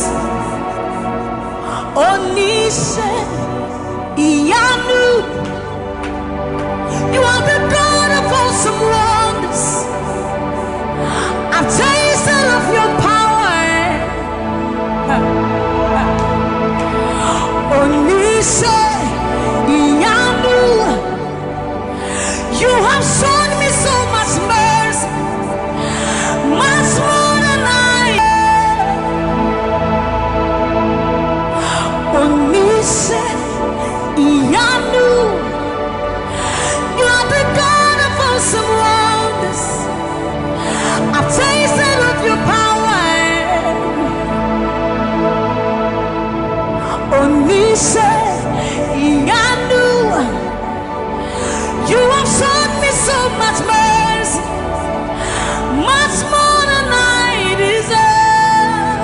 Onise Iyanu, you are the God of awesome wonders. I've tasted of your power. Onise Iyanu, you have shown me so much mercy, much more than I. Onise Iyanu, you are the God of awesome wonders. I've tasted of your power. Onise Iyanu, you have shown me so much mercy, much more than I deserve.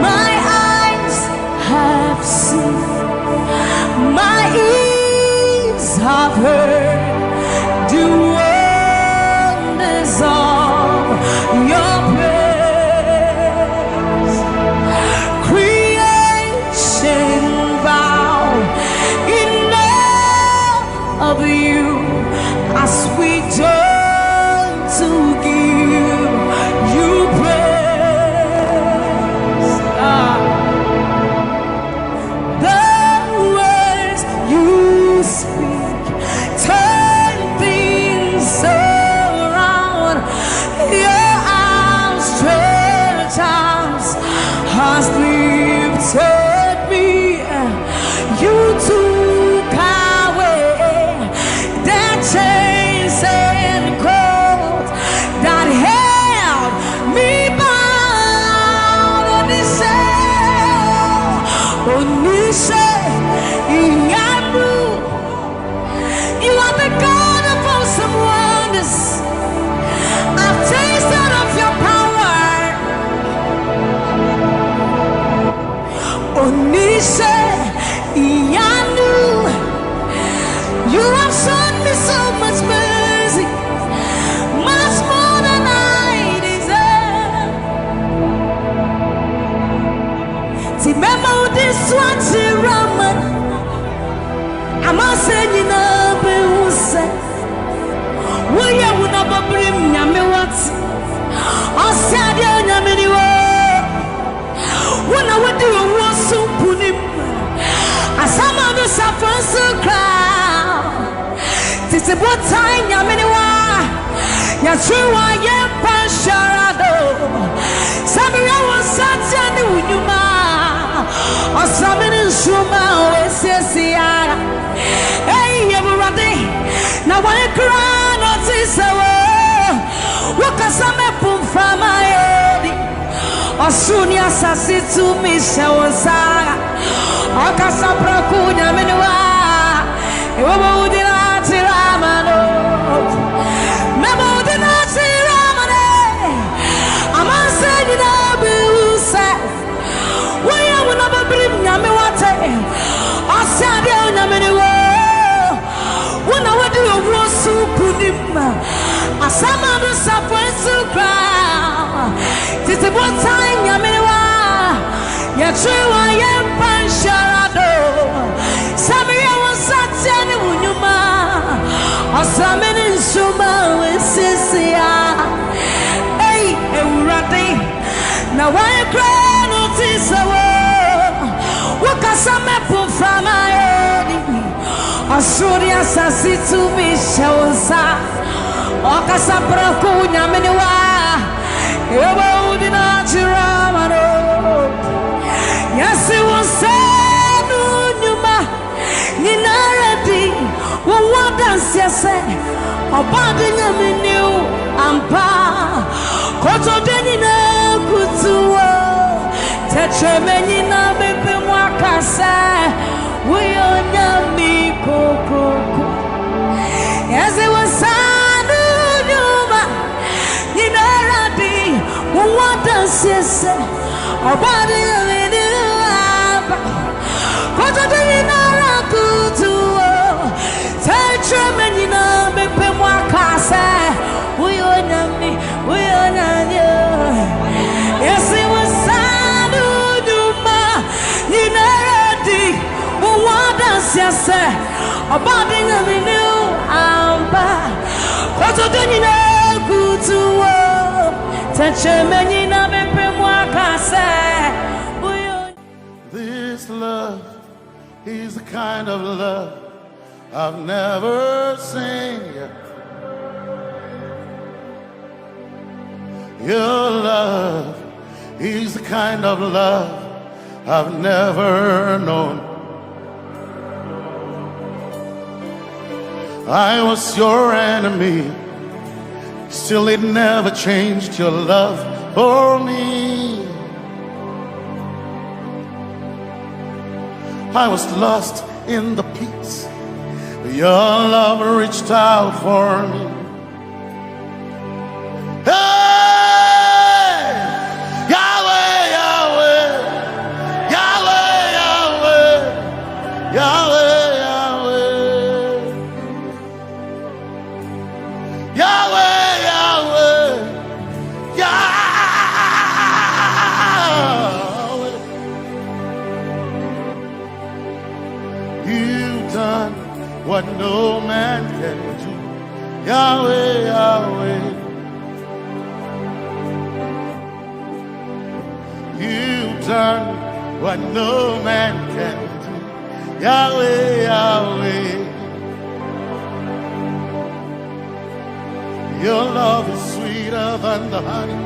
My eyes have seen, my ears have heard the wonders of your praise. Creation bow in awe of you as we join to give you praise. Ah. The words you speak turn things around. Your outstretched arms has lifted me. You took away the chains and cords that held me bound. Onise, Onise Iyanu, you are the God of awesome wonders. I've tasted of your power. Onise Iyanu, you have shown me so much mercy, much more than I deserve. Ti mema wo din so akyerɛ ama, ama sɛ nyinaa bɛhu sɛ woyɛ wo na bɔbere Nyame wate. Ɔsɛ adeɛ Onyame ni wo. Wo na wodi owuo so nkonim. Asama no safo nso kra. Tete botan Nyame ni wa. Yɛtwe wa yɛmpa nhyɛra do. Sɛ mewɛ wo nsa tea ne wo nnwuma. Ɔsame ne nsoroma a wɔasiesie ara. Ei, Awurade, na wɔn koraa na ɔte sɛ wo. Wokasa mɛpo mframa adi. Ni asase tumi hyɛ wo nsa. Ɔkasa prɛko nyame ne wa. Ɛwɔ bɛwudi na akyerɛ ama no. Mɛbɛwudi na akyerɛ ama no. Amansa nyinaa bɛwu sɛ woyɛ wo na bɛbirim nyame wate. Ɔsɛ adeɛ onyame ne wo. Wo na wode owuo so kunim. Asɛm a no safoe so kura. Tete botan nyame ne wa. Yɛkyerɛ wa yɛmpa nhyɛra do. Sɛ meyɛ wo nsateɛ ne wo nnwuma. Ɔsra me ne nsoma wɔ nsiesie a. Ei, Awurade, na wɔn kura no ti sɛ wo. Wokasa mɛpo mframa ɛdi. Ɔsoro ne asase tumi hyɛ wo nsa. Ɔkasa prɛko nyame ne wa. Ɛwɔ wo di na akyerɛ ama no. Yɛse wo nsa no nnwuma nyinara di. Wo wo adanseɛ sɛ ɔbɔade nyame ne wo ampa. Kotodwe nyinaa kutu wo. Tɛkyerɛma nyinaa bɛpɛ mu aka sɛ woyɛ onyame kokroko. Yɛse wo nsa no nnwuma nyinara di. Wo wo adanseɛ sɛ ɔbɔade nyame ne wo ampa. Kotodwe nyinara kutu wo. Tɛkyerɛma nyinaa bɛpɛ mu aka sɛ woyɛ onyame, woyɛ onyame. Yɛse wo nsa no nnwuma nyinara di. Wo wo adanseɛ sɛ ɔbɔade nyame ne wo ampa. Kotodwe nyinaa kutu wo. Tɛkyerɛma nyinaa bɛpɛ mu aka sɛ woyɛ. This love is the kind of love I've never seen yet. Your love is the kind of love I've never known. I was your enemy, still it never changed your love for me. I was lost in the pits, but your love reached out for me. Hey! Yahweh, Yahweh, Yahweh, Yahweh, Yahweh, Yahweh. Yahweh, Yahweh, Yahweh. You've done what no man can do. Yahweh, Yahweh. You've done what no man can do. Yahweh, Yahweh. Your love is sweeter than the honey,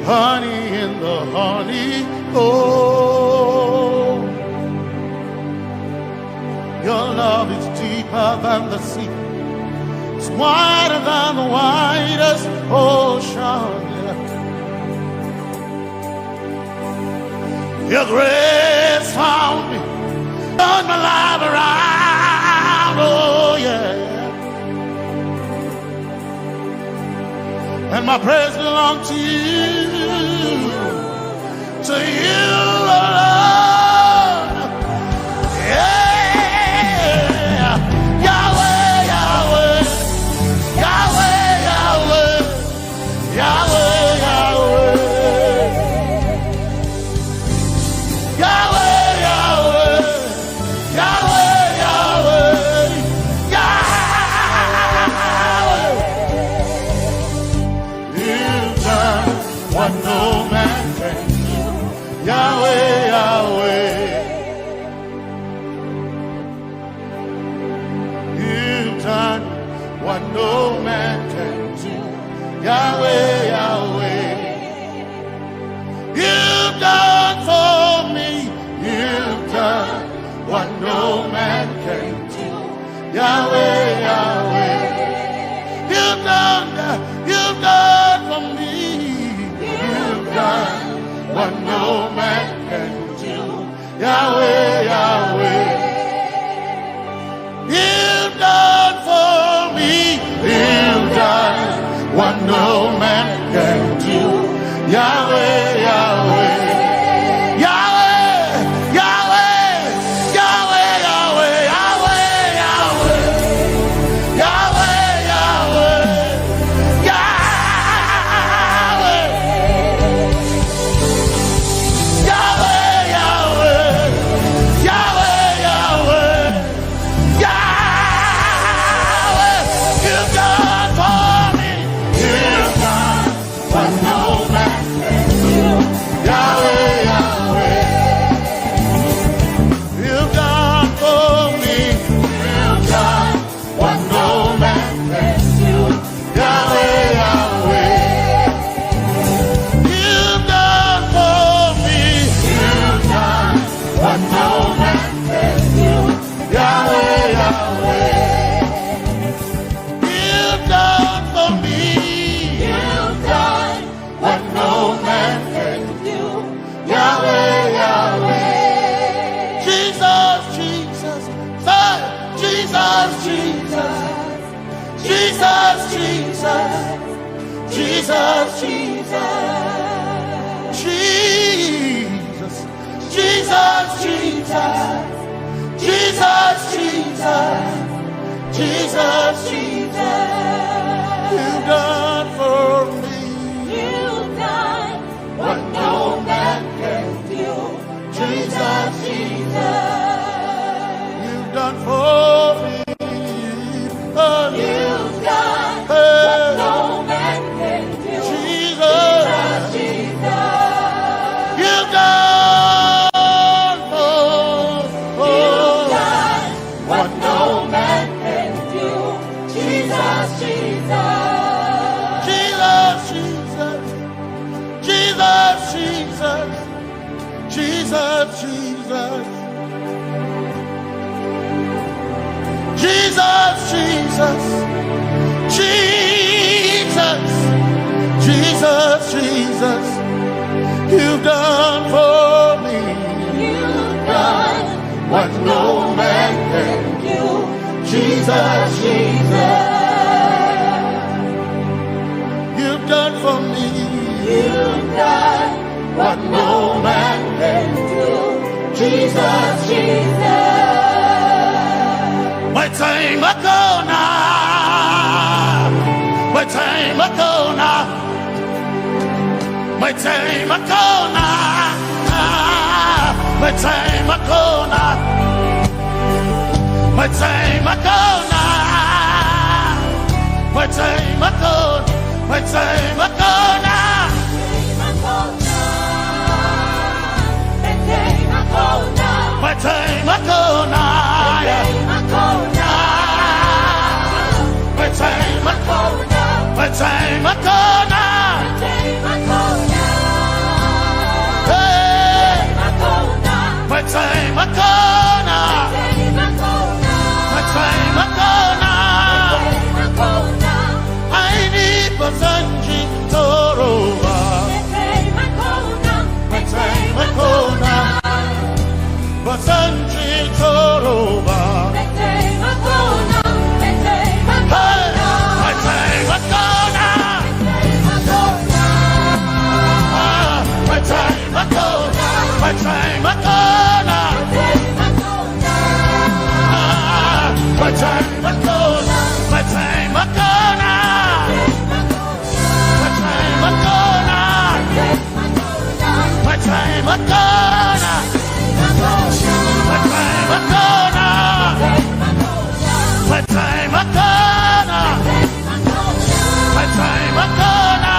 honey in the honey. Oh, your love is deeper than the sea. It's wider than the widest ocean. Yeah. Your grace found me, turned my life around. Oh, yeah. And my praise belongs to you. To you alone. Yeah. Yahweh, Yahweh. Yahweh, Yahweh. Yahweh, Yahweh. Yahweh, Yahweh. Yahweh, Yahweh. Yahweh. You've done what no man can do. Yahweh, Yahweh. You've done what no man can do. Yahweh, Yahweh. You've done for me. You've done what no man can do. Yahweh, Yahweh. You've done, you've done for me. You've done what no man can do. Yahweh, Yahweh. You've done for me, you've done what no man can do. Yahweh, Yahweh. Yahweh, Yahweh, Yahweh, Yahweh, Yahweh. Yahweh, Yahweh, Yahweh. Yahweh, Yahweh, Yahweh, Yahweh. Yahweh, you've done for me. You've done what no man can do. Yahweh, Yahweh. You've done for me. You've done what no man can do. Yahweh, Yahweh. You've done for me. You've done what no man can do. Yahweh, Yahweh. You've done for me. You've done what no man can do. Yahweh, Yahweh. Jesus, Jesus. Say, Jesus, Jesus. Jesus, Jesus. Jesus, Jesus. Jesus. Jesus, Jesus, Jesus, Jesus, Jesus, Jesus. You've done for me. You've done what no man can do. Jesus, Jesus. You've done for me. You've done what no man can do. Jesus. Jesus, Jesus. You've done for, you've done what no man can do. Jesus, Jesus. Jesus, Jesus. Jesus, Jesus. Jesus, Jesus. Jesus, Jesus. Jesus, Jesus, Jesus. You've done for me. You've done what no man can do. Jesus, Jesus. You've done for me. You've done what no man can do. Jesus, Jesus. Mataimako na. Mataimako na. Mataimako na. Mataimako na. Mataimako na. Mataimako. Mataimako na. Mataimako na. Mataimako na. Mataimako na. Hey. Mataimako na. Mataimako na. Aini bazan jin tsoro ba. Mataimako na. Mataimako na. Bazan jin tsoro ba. Mataimako na. Mataimako na. Hey. Mataimako na. Mataimako na. Ah, mataimako na. Mataimako na. Mataimako na. Ah, mataimako na. Mataimako na. Mataimako na. Mataimako na. Mataimako na. Mataimako na. Mataimako na.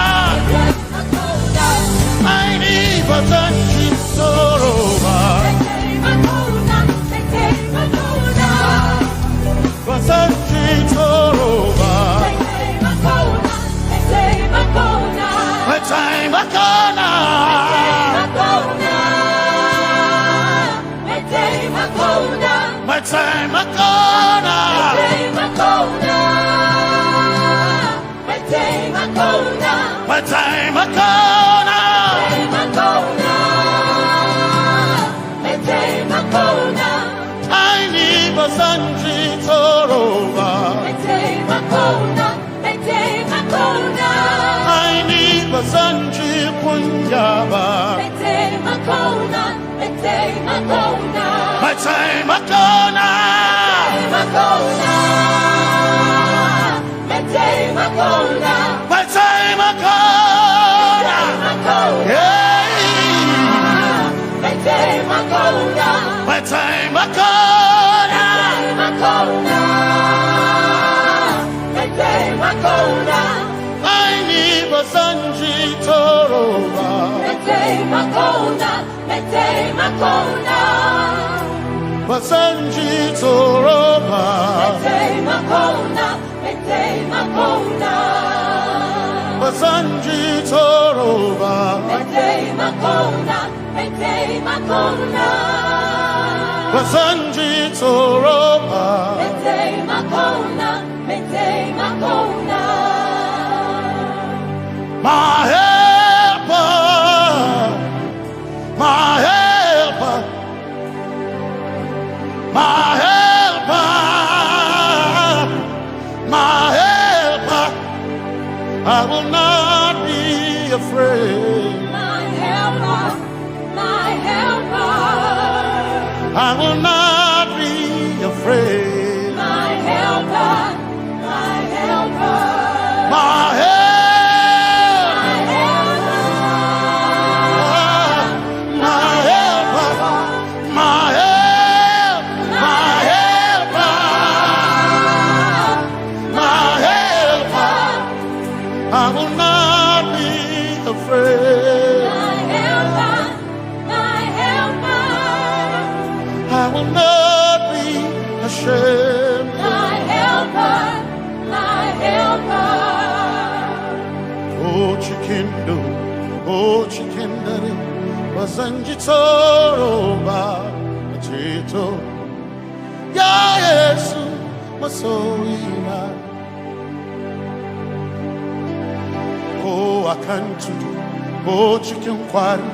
Aini bazan jin tsoro ba. Bazan jin tsoro ba. Mataimako na. Mataimako na. Mataimako na. Mataimako na. Mataimako na. Aini bazanji kunyaba. Mete makona, mete makona. Mete makona. Mete makona. Mete makona. Mete makona. Mete makona. Hey. Mete makona. Mete makona. Mete makona. Mete makona. Aini bazanji toroba. Mete makona. Mete makona. Bazanji toroba. Mete makona. Mete makona. Bazanji toroba. Mete makona. Mete makona. Bazanji toroba. Mete makona. Mete makona. My helper, my helper, my helper, my helper. I will not be afraid. My helper, my helper. I will not be afraid. My helper, my helper. My help. My helper. My helper. My help. My helper. My helper. I will not be afraid. My helper, my helper. I will not be ashamed. My helper, my helper. Oh, chikindo, oh, chikindere, bazanji toroba, chito. Ya Yesu, masoyina. Ko akan tudu, ko cikin kwari,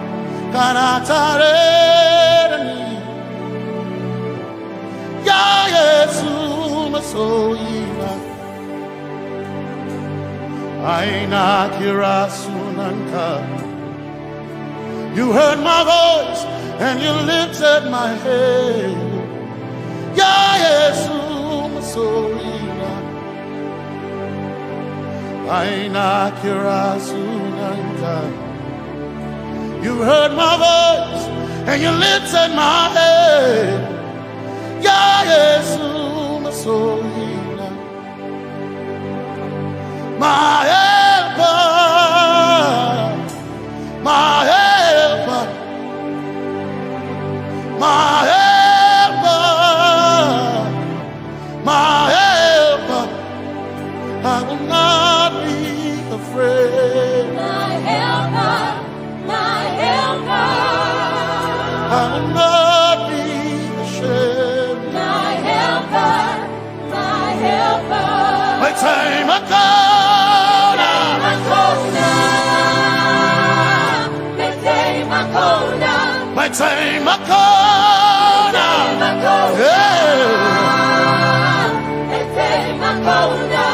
kana tare da ni. Ya Yesu masoyina, ai na kira sunanka. You heard my voice and you lifted my head. Ya Yesu masoyina, ai na kira sunanka. You heard my voice and you lifted my head. Ya Yesu masoyina, my helper, my helper, my helper, my helper. I will not be afraid. My helper, my helper. I will not be ashamed. My helper, my helper. Mete makona. Mete makona. Mete makona. Mete makona. Yeah. Mete makona.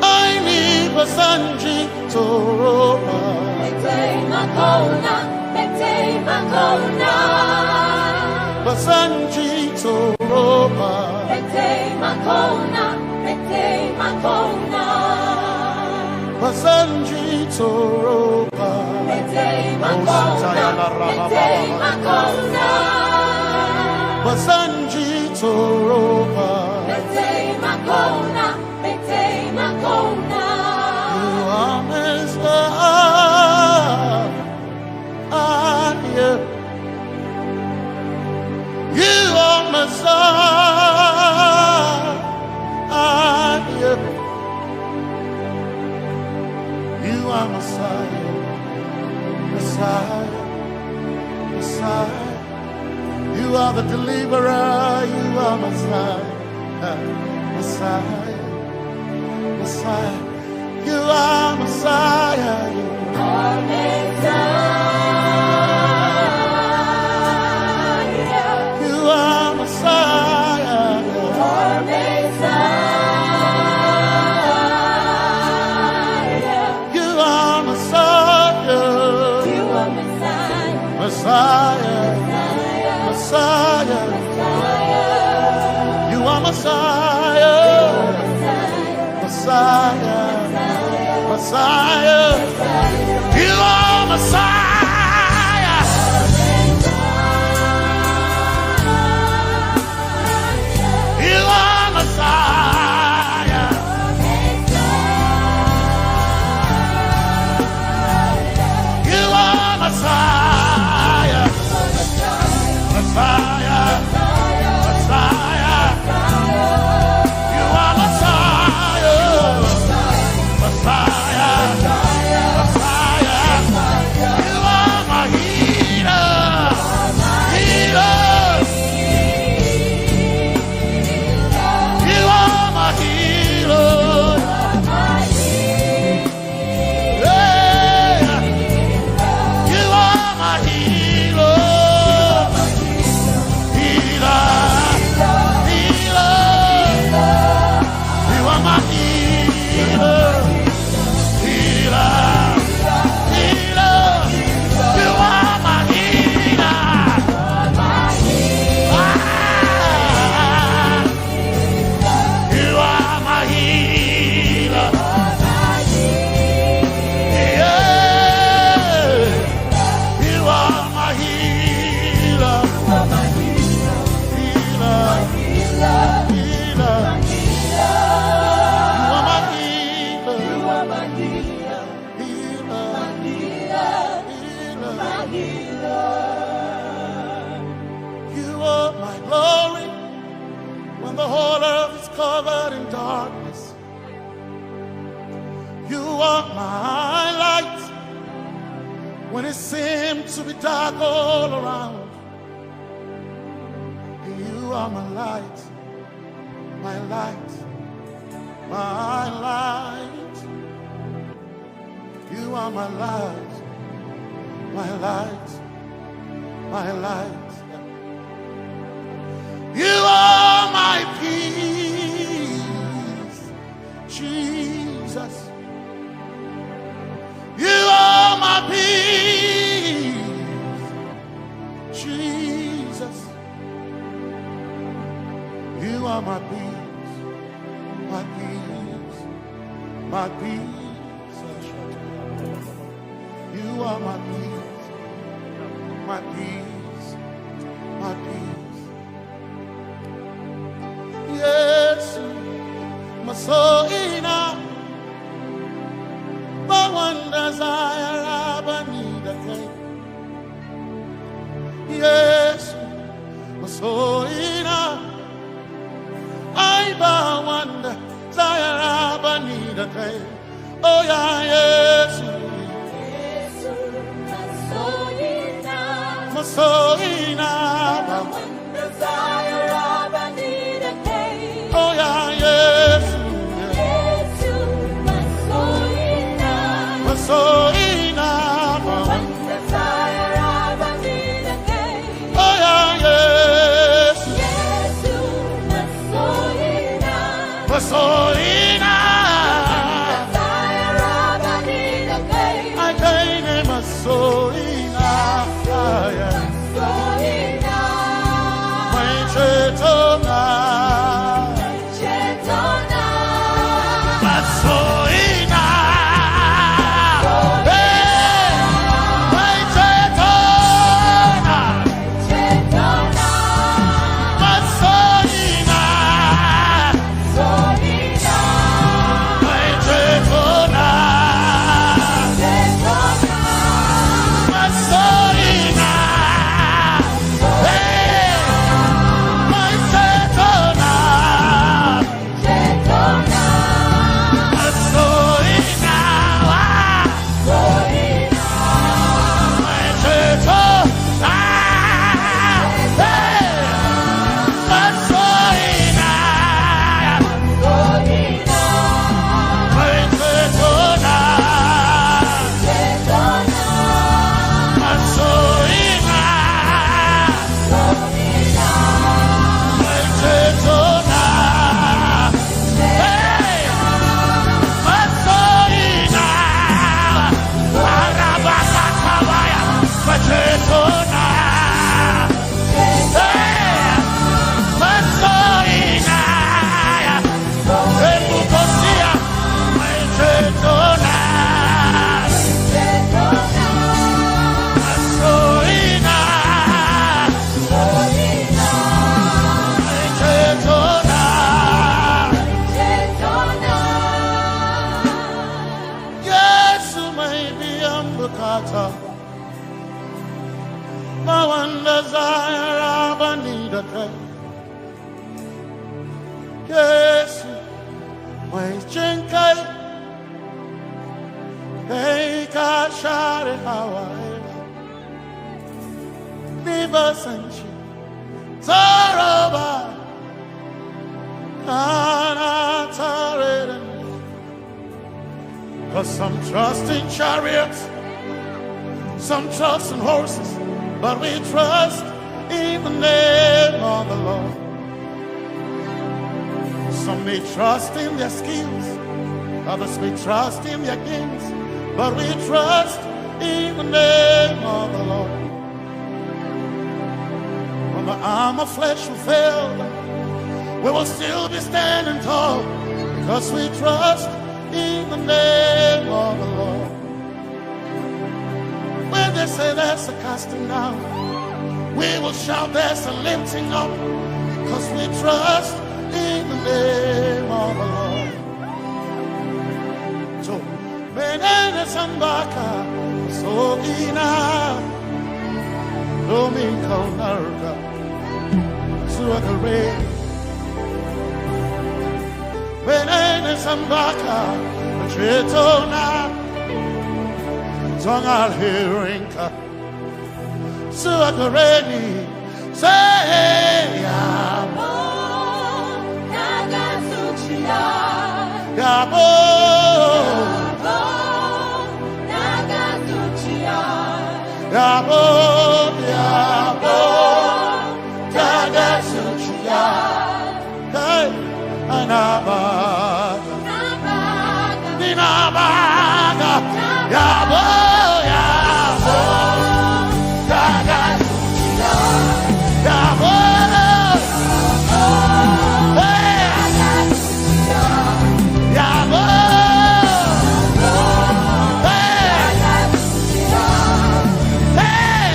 Ai ni bazanji toroba. Mete makona. Mete makona. Bazanji toroba. Mete makona. Mete makona. Bazanji toroba. Mete makona. Mete makona. Bazanji toroba. Mete makona. Mete makona. You are Messiah. You are Messiah. You are Messiah. Messiah. Messiah. You are the deliverer. You are Messiah. Messiah. Messiah. You are Messiah. You are Messiah. You are Messiah. You are Messiah. Messiah, Messiah, Messiah. You are Messiah. You are Messiah. You are Messiah. Messiah, Messiah, you are Messiah, Messiah, Messiah, you are my healer, healer, you are my healer. Hey, you are my healer. Healer, healer. You are my healer. Healer, healer. You are my healer. Ah. You are my healer. Yeah. You are my healer. Healer. Healer. You are my healer. Healer. You are my glory. When the whole earth is covered in darkness, you are my light. When it seems to be dark all around, you are my light, my light, my light. You are my light, my light, my light. You are my peace, Jesus. You are my peace, Jesus. You are my peace, my peace, my peace. You are my peace, my peace, my peace. Yesu, masoina, bawanda zayara banida kai. Yesu, masoina, ai bawanda zayara banida kai. Oh yeah, Yesu. Yesu, masoina. Masoina. Wanda zayara banida kai. Oh yeah, Yesu. Yesu, masoina. Masoina. Wanda zayara banida kai. Oh yeah, Yesu. Yesu, masoina. Masoina. Zayara banida kai. Ai kai ne masoina. Masoina. Mai cetona. Cetona. Masoina. Hey. Mai cetona. Cetona. Masoina. Soina. Kata. Mawanda zaya rabani da kai. Yesu, mai jin kai. Kai ka share hawaye. Ni ba san shi. Tsoro ba. Kana tare da ni. 'Cause some trust in chariots, some trust in horses, but we trust in the name of the Lord. Some may trust in their skills, others may trust in their gifts, but we trust in the name of the Lord. When the arm of flesh will fail, we will still be standing tall because we trust in the name of the Lord. When they say there's a casting down, we will shout there's a lifting up because we trust in the name of the Lord. So, menene sambaka, sogina, domin kaunarka, zuwa gare. Menene sambaka, cetona, zong alherinka, zuwa gare ni. Say, yabo, daga zuciya. Yabo. Yabo, daga zuciya. Yabo, yabo, daga zuciya. Hey, anaba. Ninabaga, yabo, yabo, daga, yabo, hey, yabo, hey.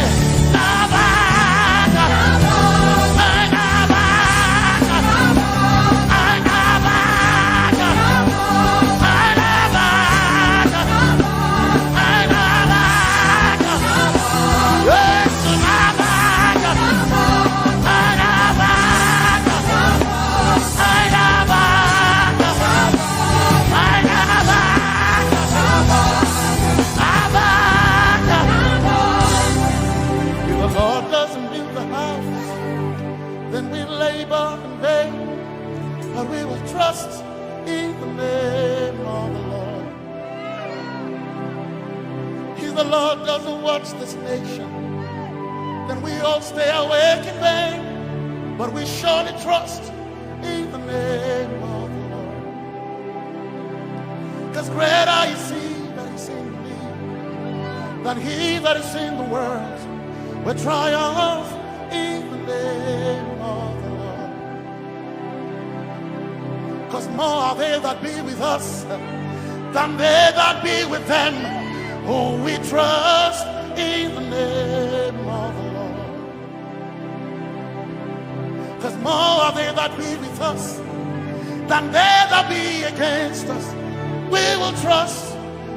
If the Lord doesn't build the house, then we labor in vain, but we will trust in the name of the Lord. If the Lord doesn't watch this nation, then we all stay awake in vain, but we surely trust in the name of the Lord. 'Cause greater is he that is in me than he that is in the world. We triumph in the name of the Lord. 'Cause more are they that be with us than they that be with them. Who we trust in the name of the Lord. 'Cause more are they that be with us than they that be against us. We will trust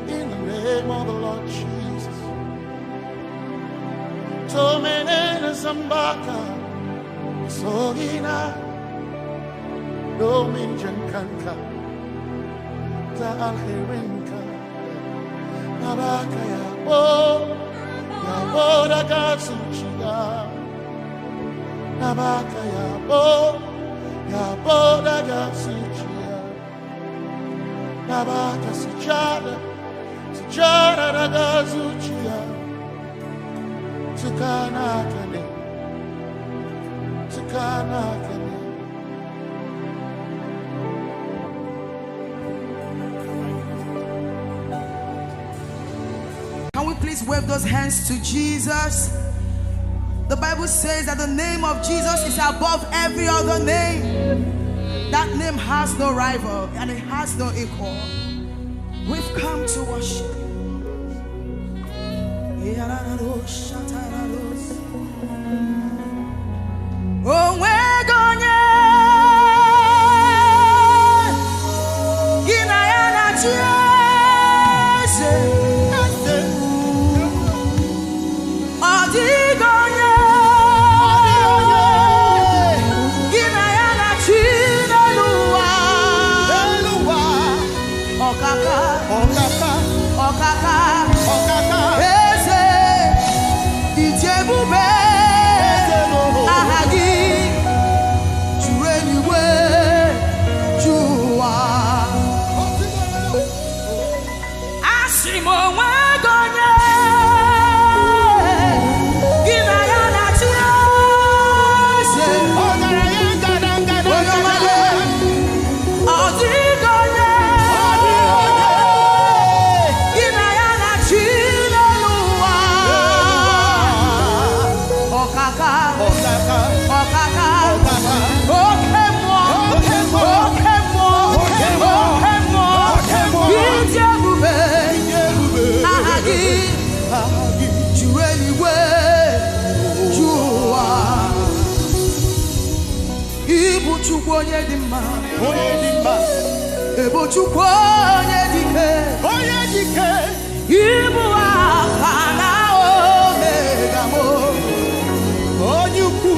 in the name of the Lord Jesus. Tomenene sambaka, sogina, domin jankanka, ta alherinka. Nabaka yabo, yabo daga zuciya. Nabaka yabo, yabo daga zuciya. Nabaka sujada, sujada daga zuciya. Tukana kane, tukana kane. Can we please wave those hands to Jesus? The Bible says that the name of Jesus is above every other name. That name has no rival and it has no equal. We've come to worship you. Onwego onye gị na ya na-achị eze. Ma o nweghị onye gị na ya na-achị eze. Onye ọma, ọ dịghị onye gị na ya na-achị n'elu ụwa. Ọkaka, ọkaka, oke mmụọ, oke mmụọ, oke mmụọ, ịdị ebube, aha gị juru eluigwe, juru ụwa. Ị bụ Chukwu onye dị mma, onye dị mma. Ị bụ Chukwu onye dị ike, onye dị ike. Ị bụ Alfa na Omega m, onye ukwu,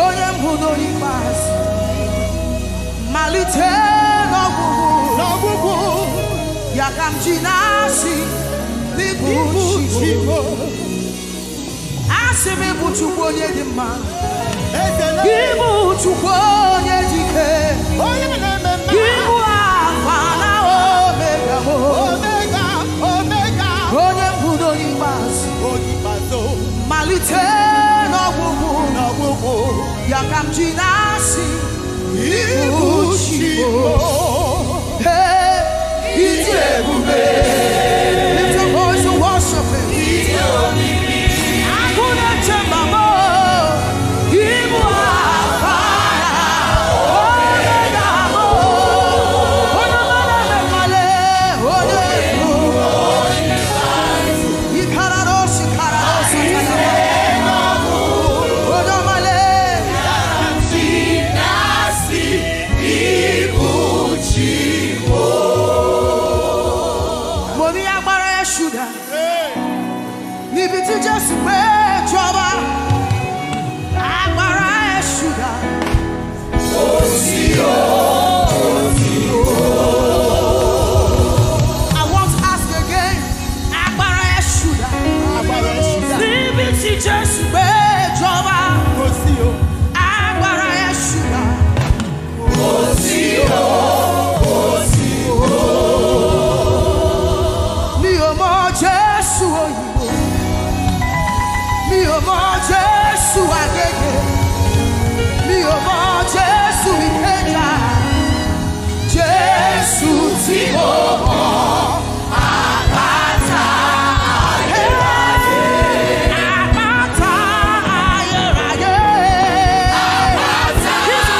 onye mbụ na onye ikpeazụ, malite n'ọgwụgwụ, n'ọgwụgwụ. Ya ka m ji na-asị, ị bụ Chukwu. Asị m, ị bụ Chukwu onye dị mma. Ị bụ Chukwu onye dị ike. Ị bụ Alfa na Omega m, onye mbụ na onye ikpeazụ, malite n'ọgwụgwụ. Ya ka m ji na-asị, ị bụ Chukwu. Hey, ịdị ebube. Lift your voice and worship him. Agụ na-eche mama, ị bụ Alfa na Omega m. Onye ọma na-emekọle, onye bụ Ikararo, Shikararo, Satarama. Onye ọma le. Mo ní agbára ẹ̀ ṣúdà. Níbi tí Jésù gbé jọba, agbára ẹ̀ ṣúdà. I want to ask again, agbára ẹ̀ ṣúdà. Agbára ẹ̀ ṣúdà. Níbi tí Jésù gbé jọba, agbára ẹ̀ ṣúdà. Mi ò mọ Jésù òyìnbó. Mi ò mọ Jésù àgègè. Mi ò mọ Jésù ìkẹjà. Jésù tí mo mọ̀, àpáta ayérayé. Àpáta ayérayé. Àpáta ayérayé.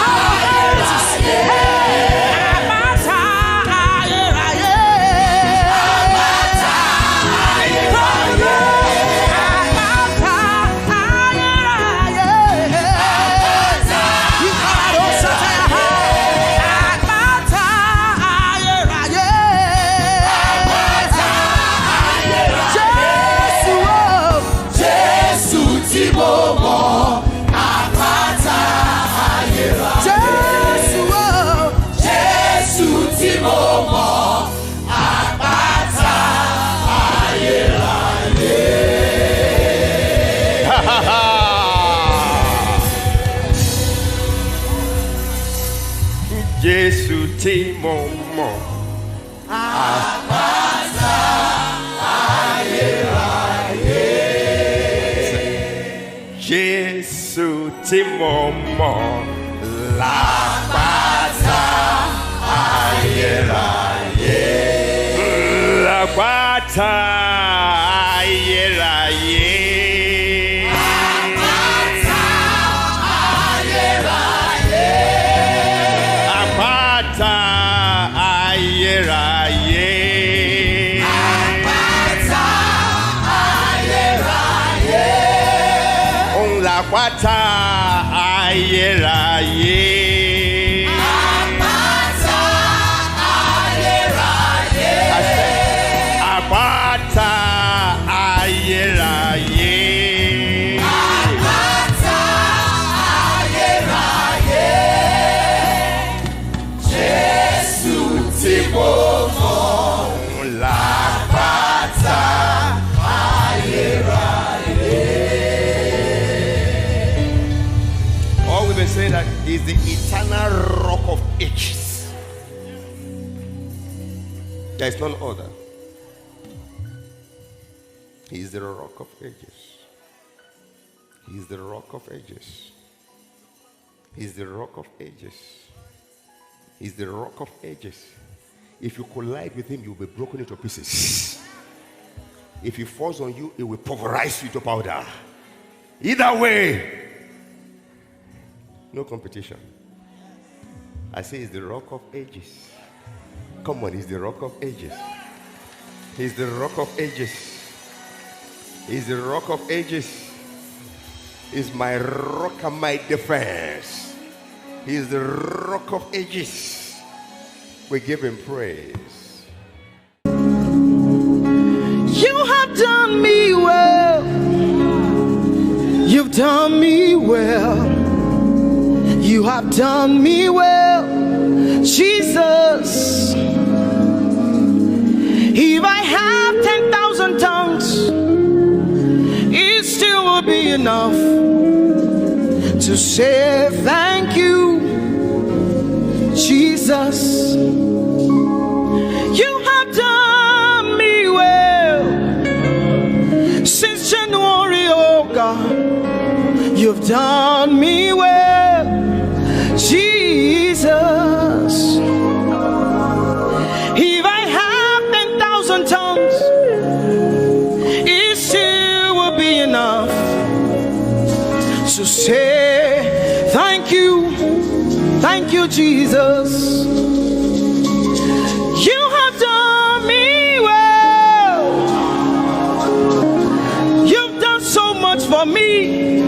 Àpáta ayérayé. Àpáta ayérayé. Àpáta ayérayé. Àpáta ayérayé. Àpáta ayérayé. Àpáta ayérayé. Jésù o. Jésù tí mo mọ̀, àpáta ayérayé. Jésù o. Jésù tí mo mọ̀, àpáta ayérayé. Jésù tí mo mọ̀, àpáta ayérayé. Jésù tí mo mọ̀, làpáta ayérayé. Làpáta ayérayé. Àpáta ayérayé. Àpáta ayérayé. Àpáta ayérayé. Òun làpáta ayérayé. Àpáta ayérayé. Àpáta ayérayé. Àpáta ayérayé. Jésù tí mo mọ̀, làpáta ayérayé. All we may say that is the eternal rock of ages. There is none other. He is the rock of ages. He is the rock of ages. He is the rock of ages. He is the rock of ages. If you collide with him, you'll be broken into pieces. If he falls on you, it will pulverize you to powder. Either way, no competition. I say he's the rock of ages. Come on, he's the rock of ages. He's the rock of ages. He's the rock of ages. He's my rock and my defense. He's the rock of ages. We give him praise. You have done me well. You've done me well. You have done me well, Jesus. If I have ten thousand tongues, it still will be enough to say thank you, Jesus. You have done me well since January, oh God. You've done me well, Jesus. If I have ten thousand tongues, it still will be enough to say thank you, thank you, Jesus. You have done me well. You've done so much for me.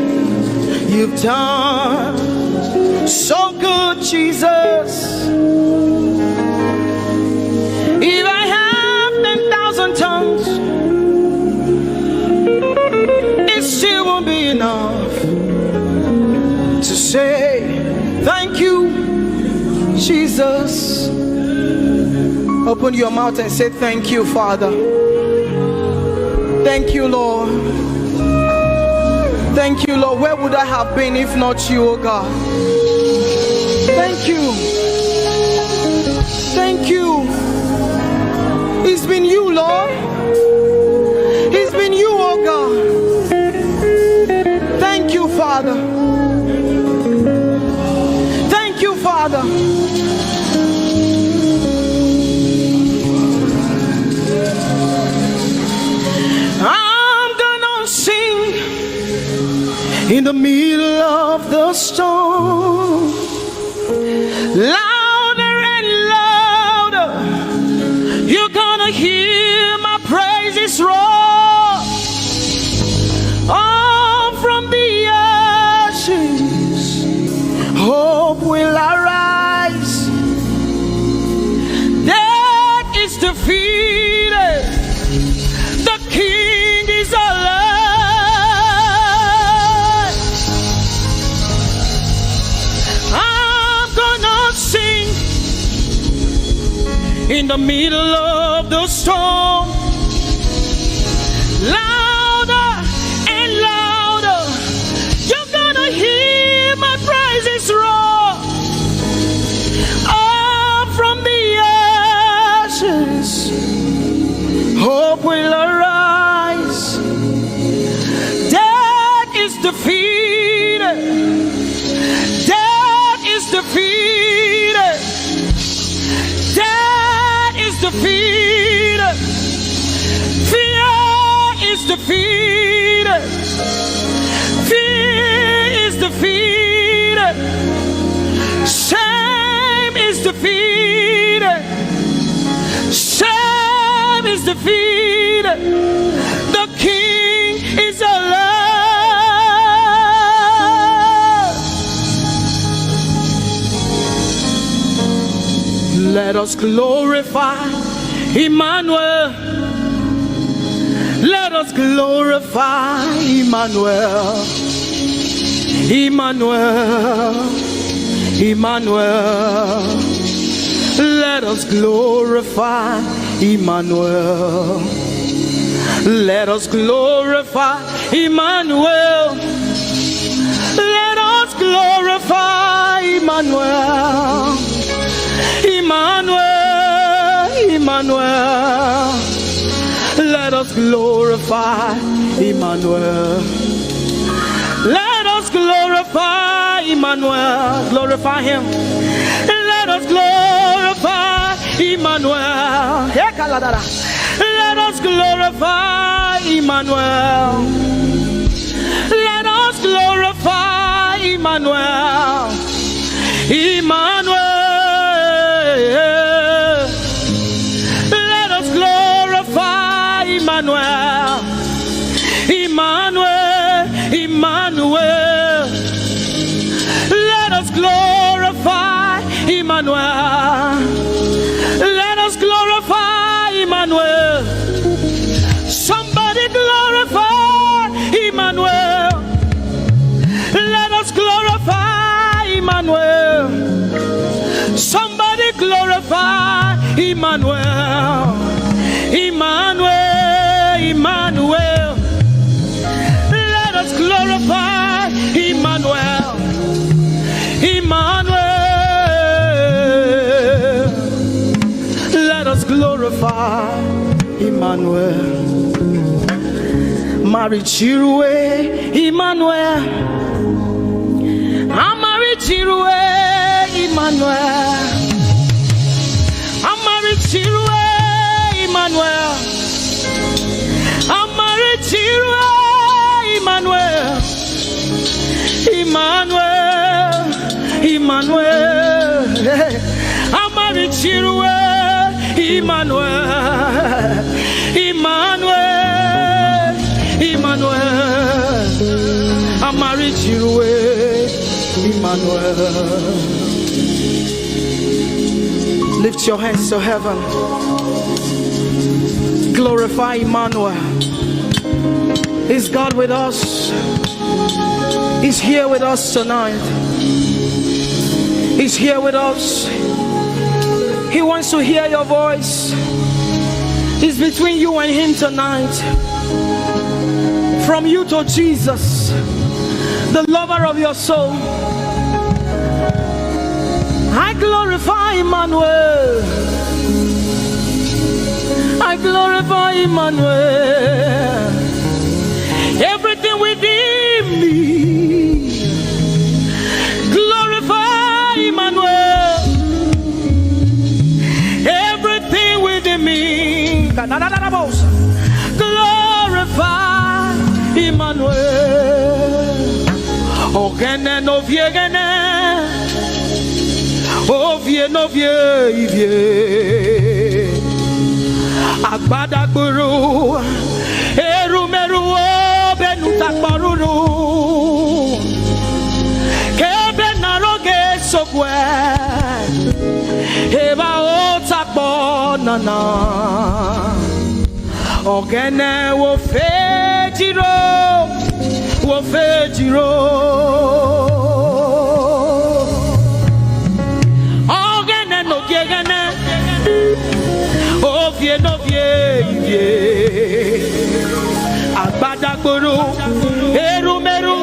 You've done so good, Jesus. If I have ten thousand tongues, it still won't be enough to say thank you, Jesus. Open your mouth and say, "Thank you, Father. Thank you, Lord. Thank you, Lord. Where would I have been if not you, oh God? Thank you. Thank you. It's been you, Lord. It's been you, oh God. Thank you, Father. Thank you, Father." I'm gonna sing in the middle of the storm. Louder and louder, you're gonna hear my praises roar. Up from the ashes, hope will arise. Death is defeated. The King is alive. I'm gonna sing in the middle of the storm. Louder and louder, you're gonna hear my praises roar. Up from the ashes, hope will arise. Death is defeated. Death is defeated. Death is defeated. Fear is defeated. Fear is defeated. Shame is defeated. Shame is defeated. The King is alive. Let us glorify Emmanuel. Let us glorify Emmanuel. Emmanuel. Emmanuel. Let us glorify Emmanuel. Let us glorify Emmanuel. Let us glorify Emmanuel. Emmanuel, Emmanuel. Let us glorify Emmanuel. Let us glorify Emmanuel. Glorify him. Let us glorify Emmanuel. Hey, Kaladara. Let us glorify Emmanuel. Let us glorify Emmanuel. Emmanuel. Let us glorify Emmanuel. Emmanuel. Emmanuel. Let us glorify Emmanuel. Let us glorify Emmanuel. Somebody glorify Emmanuel. Let us glorify Emmanuel. Somebody glorify Emmanuel. Emmanuel, Emmanuel. Let us glorify Emmanuel. Emmanuel. Let us glorify Emmanuel. Marichirue Emmanuel. Amarichirue Emmanuel. Amarichirue Emmanuel. Amarichirue Emmanuel. Emmanuel, Emmanuel. Amarichirue Emmanuel. Emmanuel, Emmanuel. Amarichirue Emmanuel. Lift your hands to heaven. Glorify Emmanuel. Is God with us? He's here with us tonight. He's here with us. He wants to hear your voice. It's between you and him tonight. From you to Jesus, the lover of your soul. I glorify Emmanuel. I glorify Emmanuel. Everything within me, glorify Emmanuel. Everything within me, glorify Emmanuel. Ogene no viegene. Ovie no vie ivie. Agbadagburu. Erumeru obenu takporuru. Kebe na roge sokwe. Eba o takpo nana. Ogene wo fejiro, wo fejiro. Ogene no gegene, ovie no vie ivie. Agbadagburu, erumeru,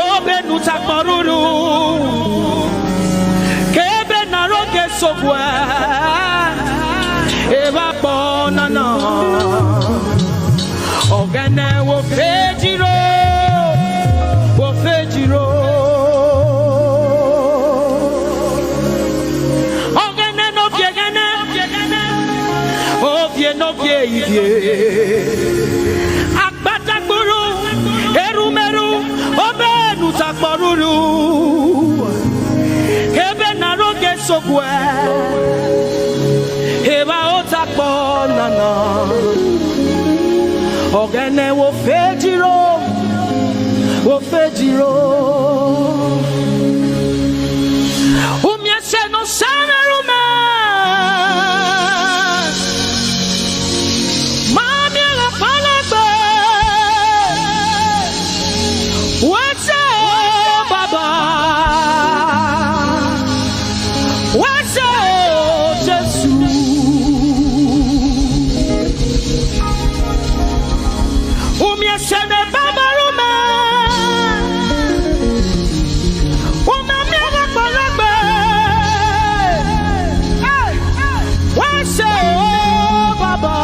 obenu takporuru. Kebe na roge sokwe, eba kpo nana. Ogene wo fejiro, wo fejiro. Ogene no viegene, ovie no vie ivie. Agbadagburu, erumeru, obenu takporuru. Kebe na roge sokwe, eba o takpo nana. Ogene wo fejiro, wo fejiro. Umia se no sana rume. Mami ala palagbe. What's up, Baba? What's up, Jesus? Umia se ne Baba rume. Umia mi ala palagbe. Hey. What's up, Baba?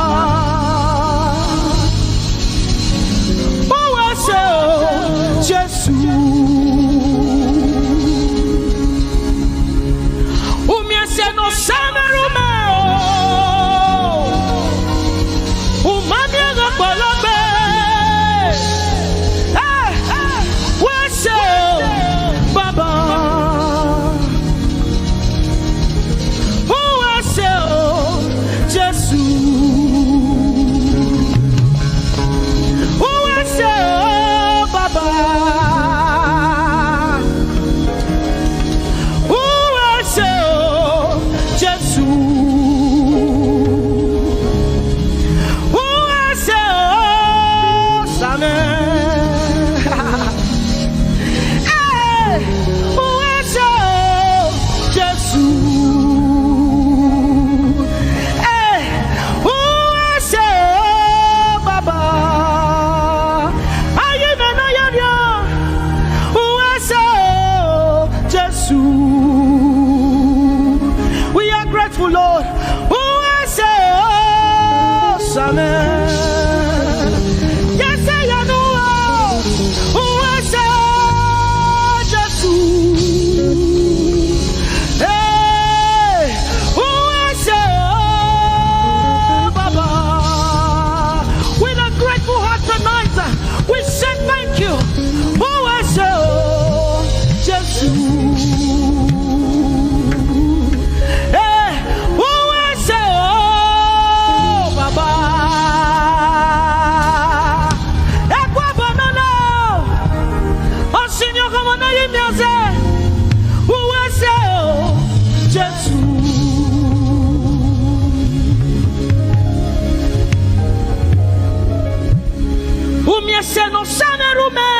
Ṣe no sane rume.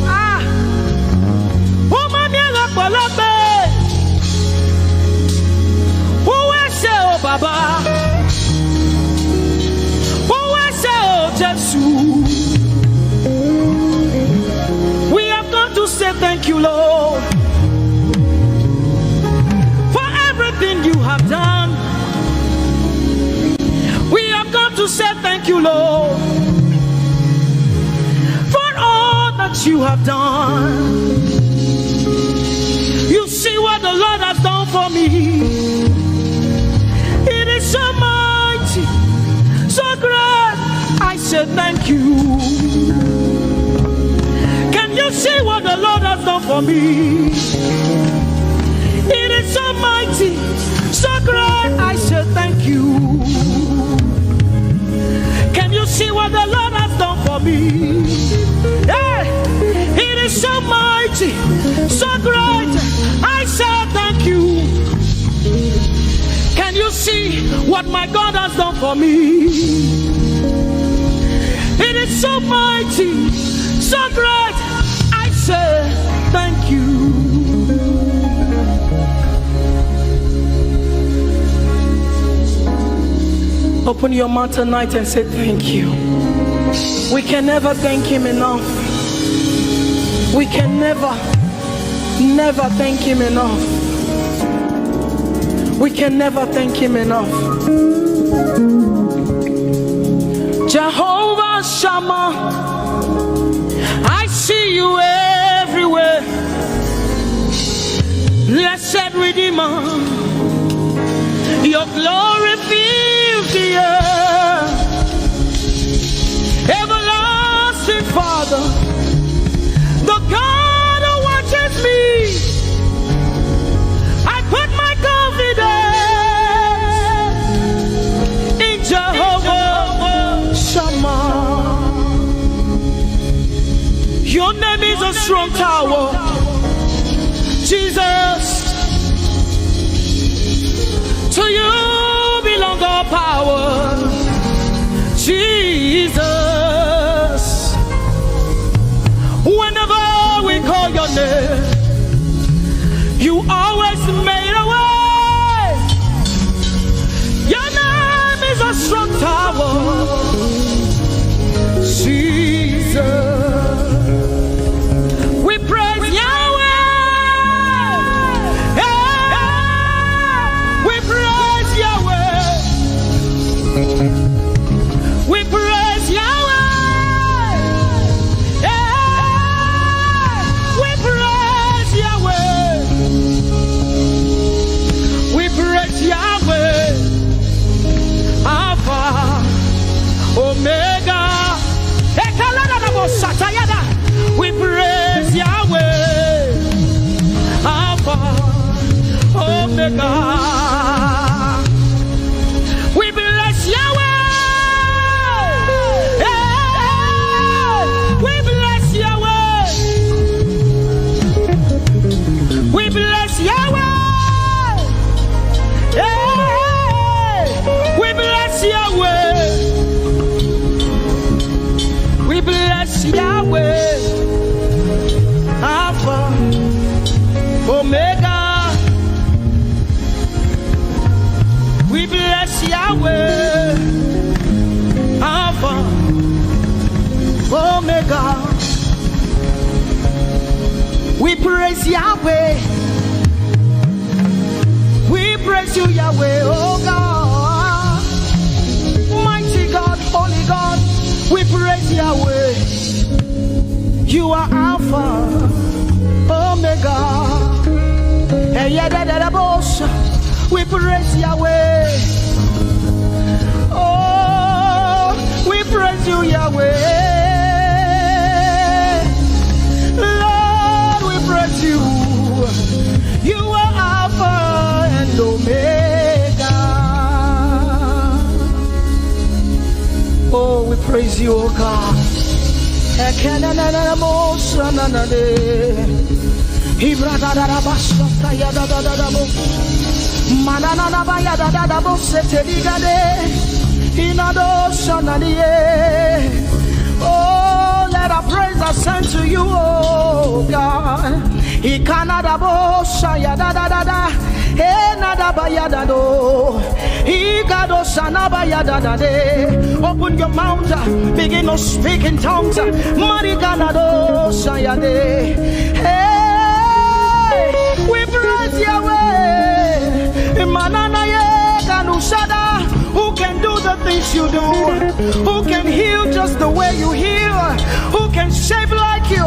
Ah. Uma mi la polope. Uwe se o Baba. Uwe se o Jesu. We have come to say thank you, Lord, for everything you have done. We have come to say thank you, Lord, for all that you have done. You see what the Lord has done for me. It is so mighty, so great. I say thank you. Can you see what the Lord has done for me? It is so mighty, so great. I say thank you. Can you see what the Lord has done for me? Hey, it is so mighty, so great. I say thank you. Can you see what my God has done for me? It is so mighty, so great. I say thank you. Open your mouth tonight and say thank you. We can never thank him enough. We can never, never thank him enough. We can never thank him enough. Jehovah Shammah, I see you everywhere. Blessed Redeemer, your glory fills the earth. Everlasting Father, the God who watches me, I put my confidence in Jehovah Shammah. Your name is a strong tower, Jesus. To you belong all power, Jesus. Whenever we call your name, you always made a way. Your name is a strong tower, Jesus. We praise Yahweh. Yeah. We praise Yahweh. We praise Yahweh. Yeah. We praise Yahweh. We praise Yahweh. Alpha, Omega. Ekaladadabosatayada. We praise Yahweh. Alpha, Omega. We bless Yahweh. Yeah. We bless Yahweh. We bless Yahweh. Yeah. We bless Yahweh. We bless Yahweh. Alpha, Omega. We bless Yahweh, Alpha, Omega. We praise Yahweh. We praise you, Yahweh, oh God. Mighty God, holy God, we praise Yahweh. You are Alpha, Omega. Hey, yeah, da, da, da, boss. We praise Yahweh. Oh, we praise you, Yahweh. Lord, we praise you. You are Alpha and Omega. Oh, we praise you, oh God. Ekenenenenemo sananade. Ibradadadabasatayadadadabo. Manananabayadadadabo seteligade. Inado sanadie. Yadado. Igado sanaba yadadade. Open your mouth, uh, begin to speak in tongues. Mariganado sayade. Hey, we praise Yahweh. Manana ye kanusada. Who can do the things you do? Who can heal just the way you heal? Who can shape like you?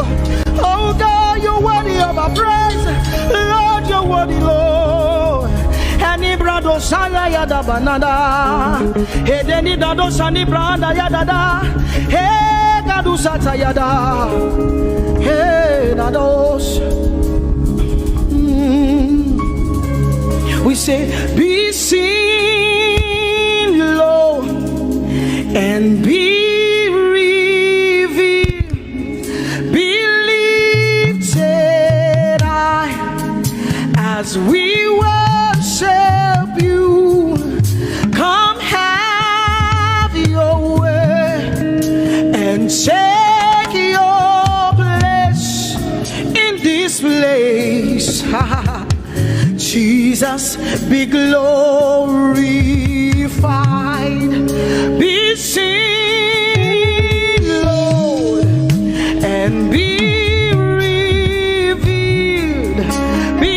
Oh God, you're worthy of our praise. Lord, you're worthy, Lord. Eni brado sala yada banada. Edeni dado sani branda yada da. He gadu sata yada. He dados. Mm. We say, be seen, Lord, and be revealed. Be lifted high as we worship you. Come have your way and take your place in this place. Jesus, be glorified, be seen, Lord, and be revealed, be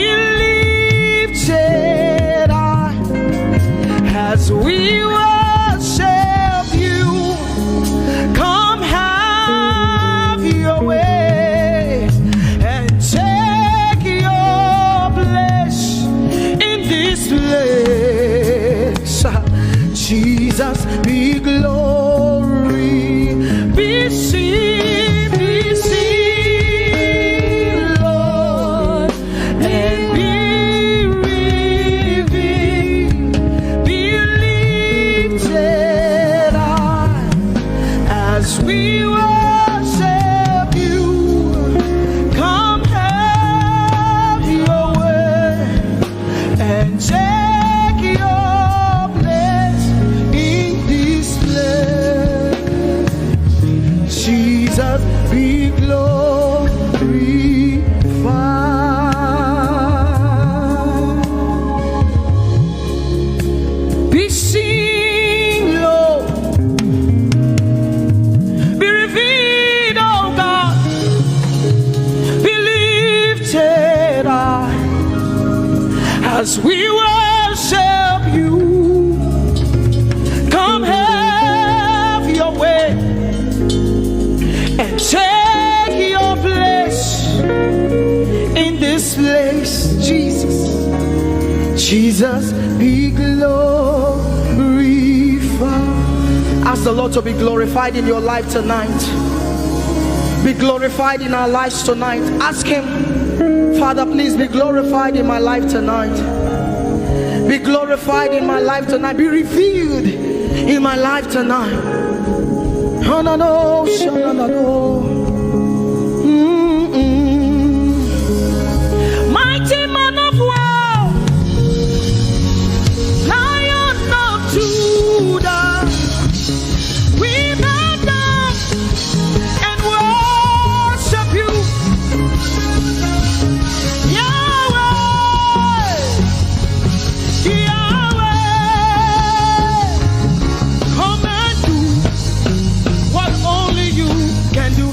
lifted high as we worship you. Come have your way and take your place in this place. Jesus, be glory, be seen, be seen, Lord, and be revealed, be lifted high as we worship you. Come have your way and take your place in this place. Jesus, be glorified. Be seen, Lord. Be revealed, oh God. Be lifted high as we worship you. Come have your way and take your place in this place, Jesus. Jesus, be glorified. Ask the Lord to be glorified in your life tonight. Be glorified in our lives tonight. Ask Him, Father, please be glorified in my life tonight. Be glorified in my life tonight. Be revealed in my life tonight. Hanano, shanano. Mm-mm. Mighty man of war, Lion of Judah, we bow down and worship you. Yahweh, Yahweh, come and do what only you can do.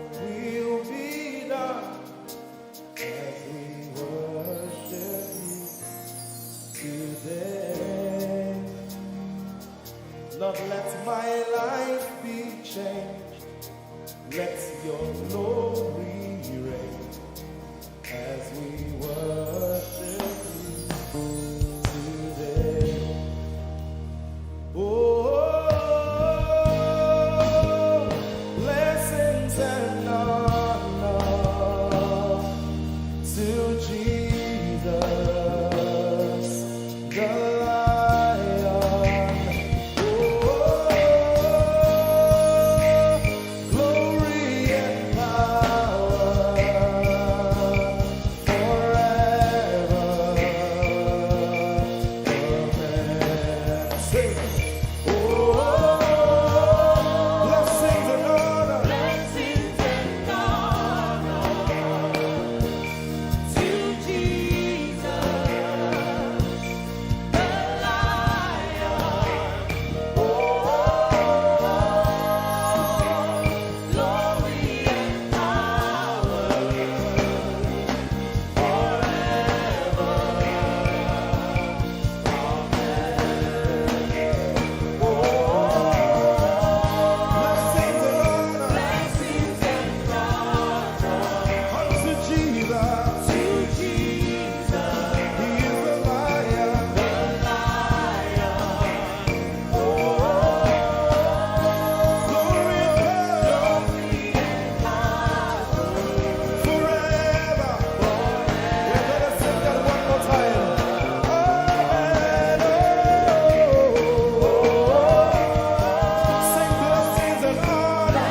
Will be done as we worship you today. Lord, let my life be changed. Let your glory reign as we worship you today. Oh, blessings and honor to Jesus, the Lion. Oh, glory and power forever. Amen. Sing. Oh, blessings and honor. Blessings and honor to Jesus, the Lion. Oh, glory and power forever. Amen. Oh, blessings and honor. Blessings and honor unto Jesus. To Jesus. He is the Lion. The Lion. Oh, glory and power. Forever. We're gonna sing that one more time. Amen. Oh, sing blessings and honor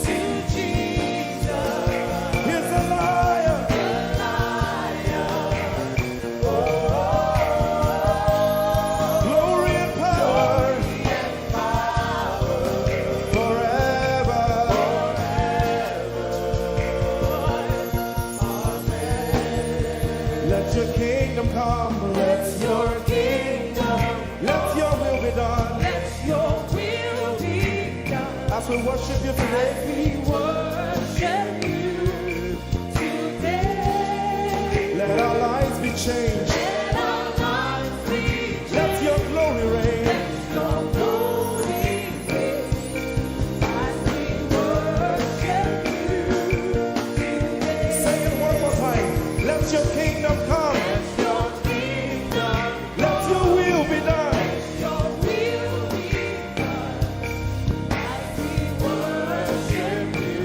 to Jesus. He's a Lion. Glory and power forever. Let your kingdom come. Let your kingdom. Let your will be done. Let your will be done. As we worship you today. As we worship you today. Let our lives be changed. Let our lives be changed. Let your glory reign. Let your glory reign. As we worship you today. Say it one more time. Let your kingdom come. Let your kingdom. Let your will be done. Let your will be done. As we worship you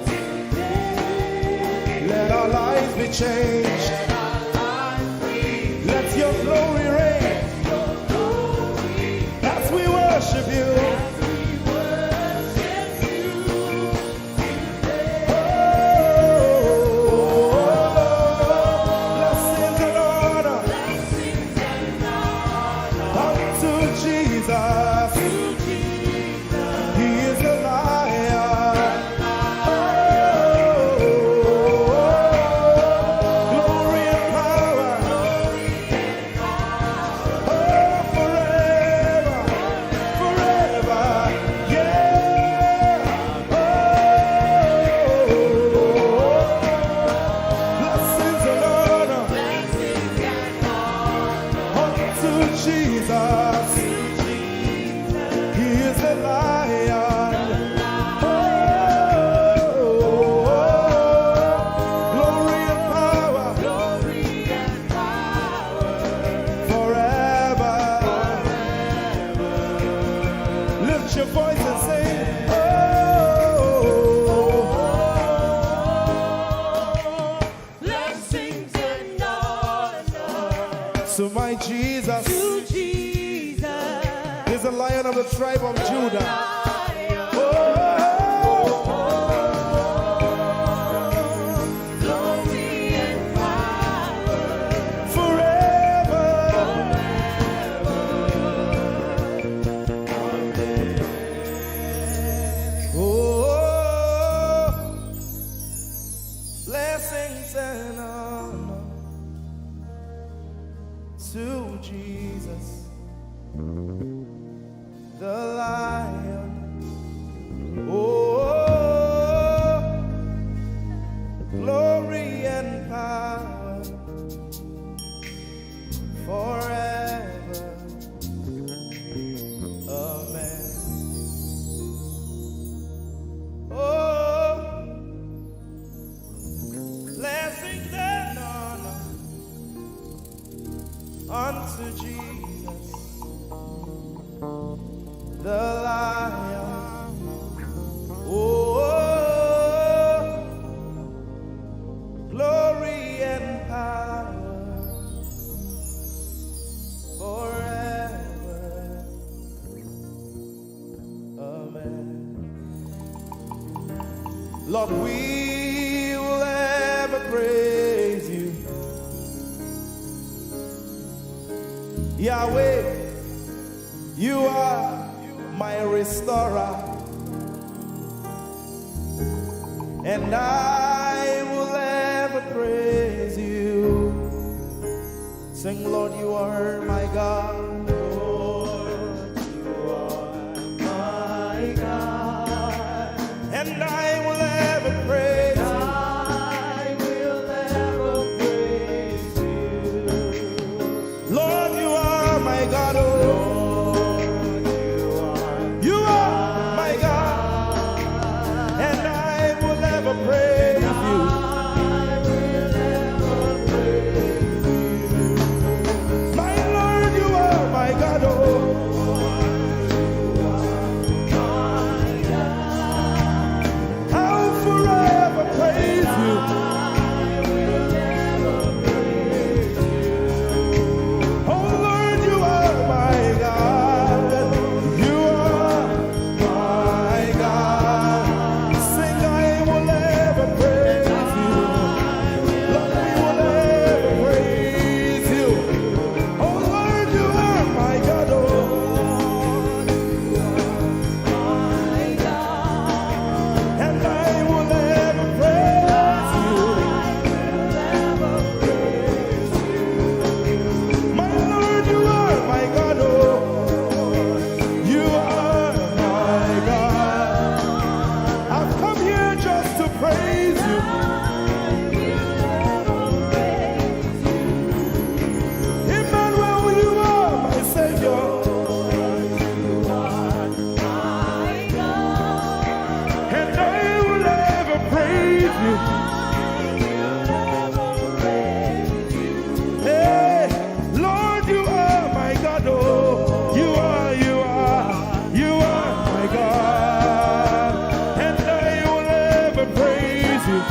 today. Let our lives be changed. Let our lives be changed. Let your glory reign. Let your glory. As we worship you. As we worship you. Oh, blessings and honor unto Jesus. He is the Lion. Oh, glory and power. Oh, forever, forever, yeah. Oh, blessings and honor unto Jesus. He is the Lion. Oh, glory and power. Forever. Lift your voice and sing. Oh, blessings and honor to my Jesus. To Jesus. He's the Lion of the tribe of Judah. Oh, glory and power forever. Forever. Amen. Oh, blessings and honor to Jesus, the Lion. Jesus, the Lion. Oh, glory and power forever. Amen. Lord, we will ever praise you. Yahweh, you are my restorer, and I will ever praise you. Sing, Lord, you are my God. Lord, you are my God. And I will ever praise you. I will ever praise you. Lord, you are my God. Oh. Lord, you are, you are my God. And I will ever praise you. My Lord, you are my God, oh. I'll forever praise you. Oh Lord, you are my God. You are my God. Sing, I will ever praise you. Lord, we will ever praise you. Oh Lord, you are my God. Oh, and I will ever praise you. My Lord, you are my God. Oh, you are my God. I've come here just to praise you. Emmanuel, you are my Savior. And I will ever praise you. Hey, Lord, you are my God. Oh, you are, you are, you are my God. And I will ever praise you.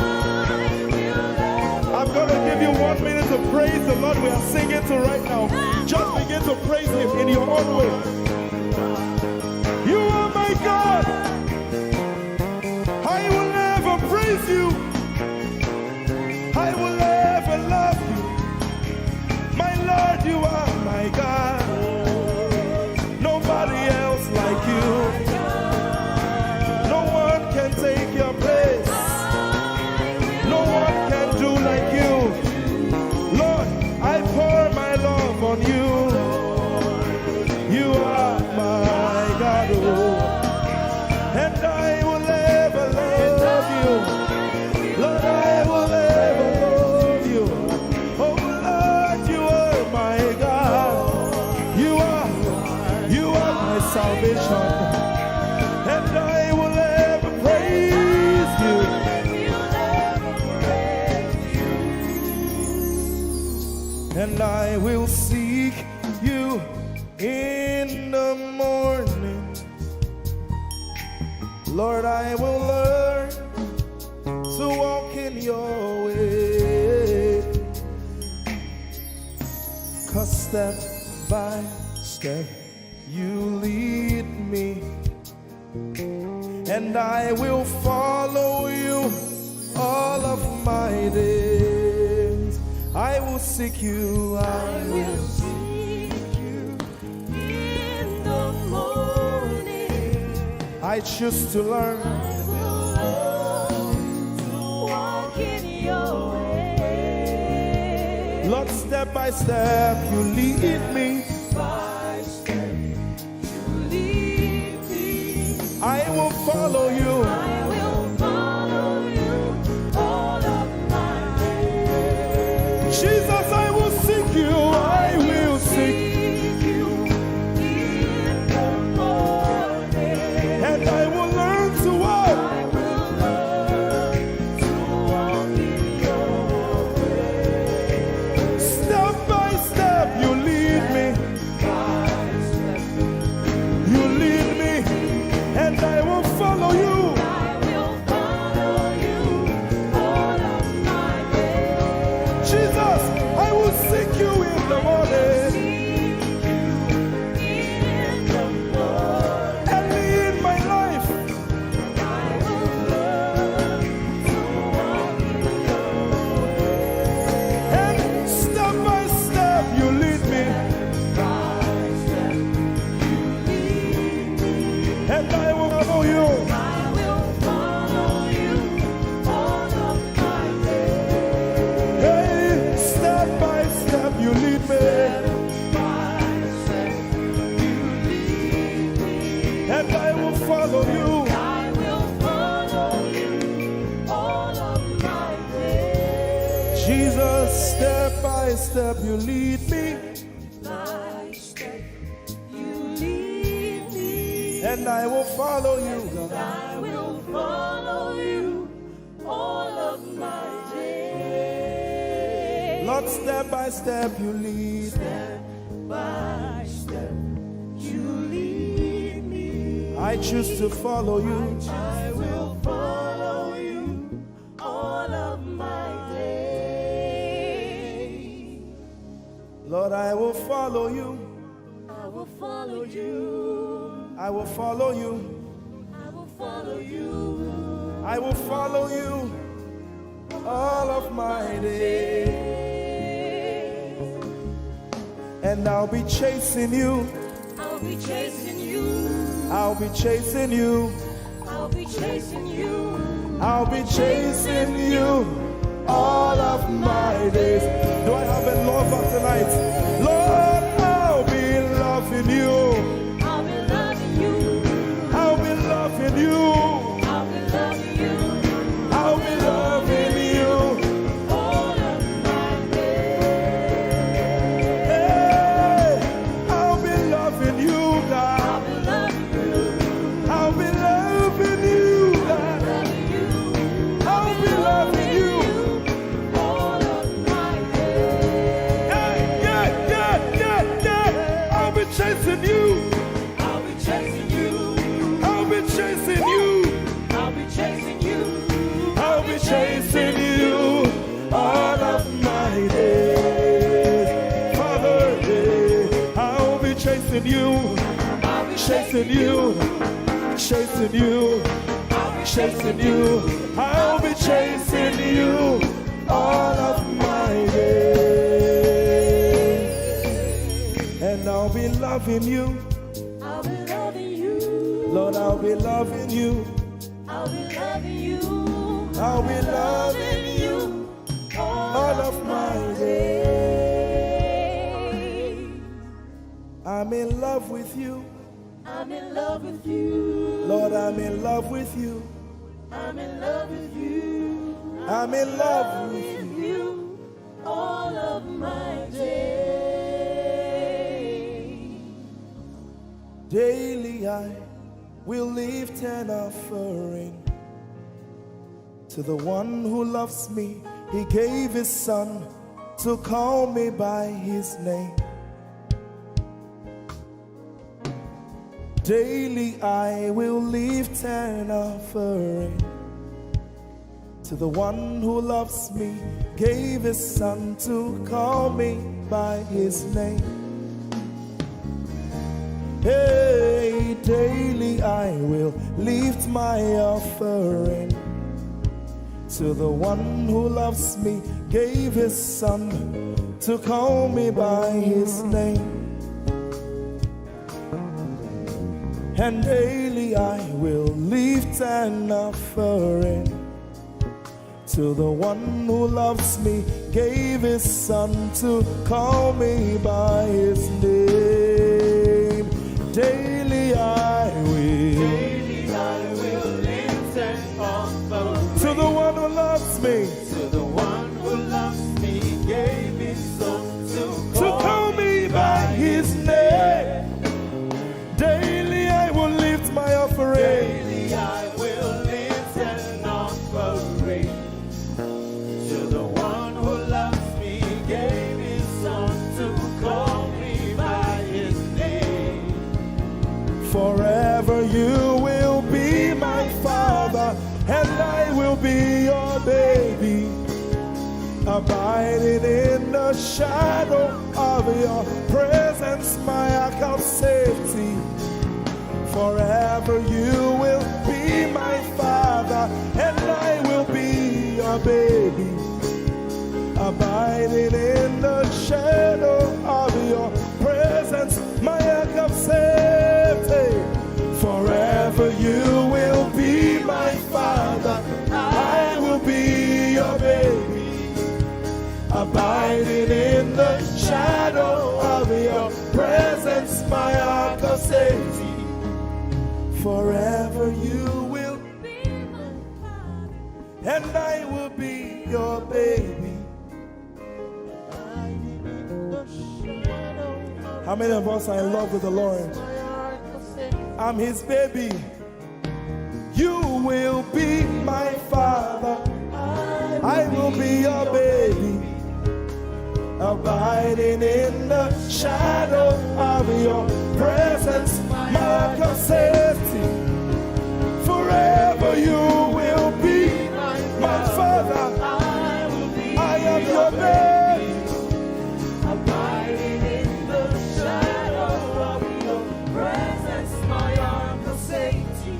I'm gonna give you one minute to praise the Lord. We are singing to right now. Just begin to praise him in your own way. You are my God. I will ever praise you. I will ever love you. My Lord, you are my God. Nobody else like you. No one can take your place. No one can do like you. Lord, I pour my love on you. You are my God, oh, and I will ever love you. Lord, I will ever love you. Oh Lord, you are my God. You are, you are my salvation, and I will ever praise you. And I will seek you in the morning. Lord, I will learn to walk in your way. 'Cause step by step, you lead me. And I will follow you all of my days. I will seek you. I will seek you in the morning. I choose to learn. I will learn to walk in your way. Lord, step by step, you lead me. By step, you lead me. I will follow you. I will follow you all of my days. Jesus, I will seek you. I will seek you in the morning. And I will learn to walk. I will learn to walk in your way. Step by step, you lead me. you. I will follow you all of my days. Hey, step by step you lead me. Step by step you lead me. And I will follow you. I will follow you all of my days. Jesus, step by step you lead me. By step you lead me. And I will follow you, God. I will follow you all of my days. Lord, step by step you lead. Step by step you lead me. I choose to follow you. I will follow you all of my days. Lord, I will follow you. I will follow you. I will follow you. I will follow you. I will follow you all of my days. And I'll be chasing you. I'll be chasing you. I'll be chasing you. I'll be chasing you. I'll be chasing you all of my days. Do I have a lover tonight? Lord, I'll be loving you. I'll be loving you. I'll be loving you. I'll be loving you. I'll be loving you. All of my days. Hey, I'll be loving you, God. I'll be loving you. I'll be loving you, God. I'll be loving you. All of my days. Yeah, yeah, yeah, yeah, yeah. I'll be chasing you. I'll be chasing you. I'll be chasing you. I'll be chasing you. I'll be chasing you all of my days. Father, yeah, I'll be chasing you. I'll be chasing you. Chasing you. I'll be chasing you. I'll be chasing you all of my days. And I'll be loving you. I'll be loving you. Lord, I'll be loving you. I'll be loving you. I'll be loving you all of my days. I'm in love with you. I'm in love with you. Lord, I'm in love with you. I'm in love with you. I'm in love with you. All of my days. Daily I will lift an offering to the one who loves me. He gave his son to call me by his name. Daily I will lift an offering to the one who loves me, gave his son to call me by his name. Hey, daily I will lift my offering to the one who loves me, gave his son to call me by his name. And daily I will lift an offering to the one who loves me, gave his son to call me by his name. Daily I will. Daily I will lift an offering to the one who loves me. To the one who loves me, gave his son to call me by his name. Daily I will lift my offering. Daily I will lift an offering to the one who loves me, gave his son to call me by his name. Forever you will be my father, and I will be your baby. Abiding in the shadow of your presence, my ark of safety. Forever you will be my father, and I will be your baby. Abiding in the shadow of your presence, my ark of safety. Forever you Forever you will be my father, and I will be your baby. How many of us are in love with the Lord? I'm his baby. You will be my father. I will be your baby. Abiding in the shadow of your presence, my Kaseti. Forever you will be my father. I am your baby. Abiding in the shadow of your presence, my Uncle Safety.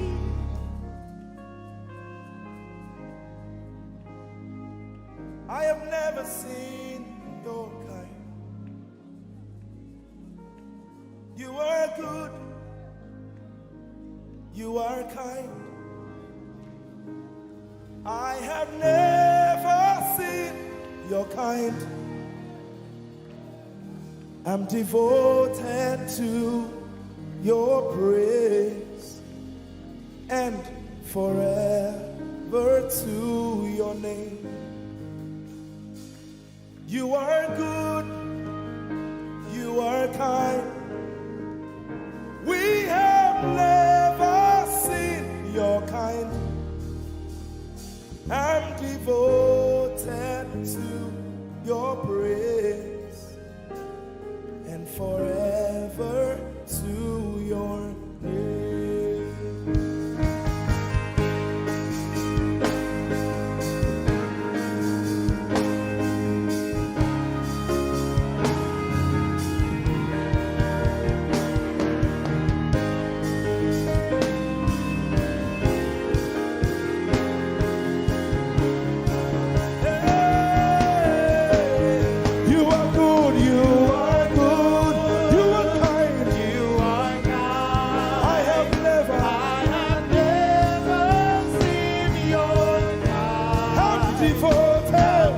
I have never seen your kind. You are good. You are kind. I have never seen your kind. I'm devoted to your praise and forever to your name. You are good, you are kind. We have never seen your kind. I'm devoted to your praise and forever to your name. You are good, you are good, you are kind, you are kind. I have never, I have never seen your kind. I'm devoted,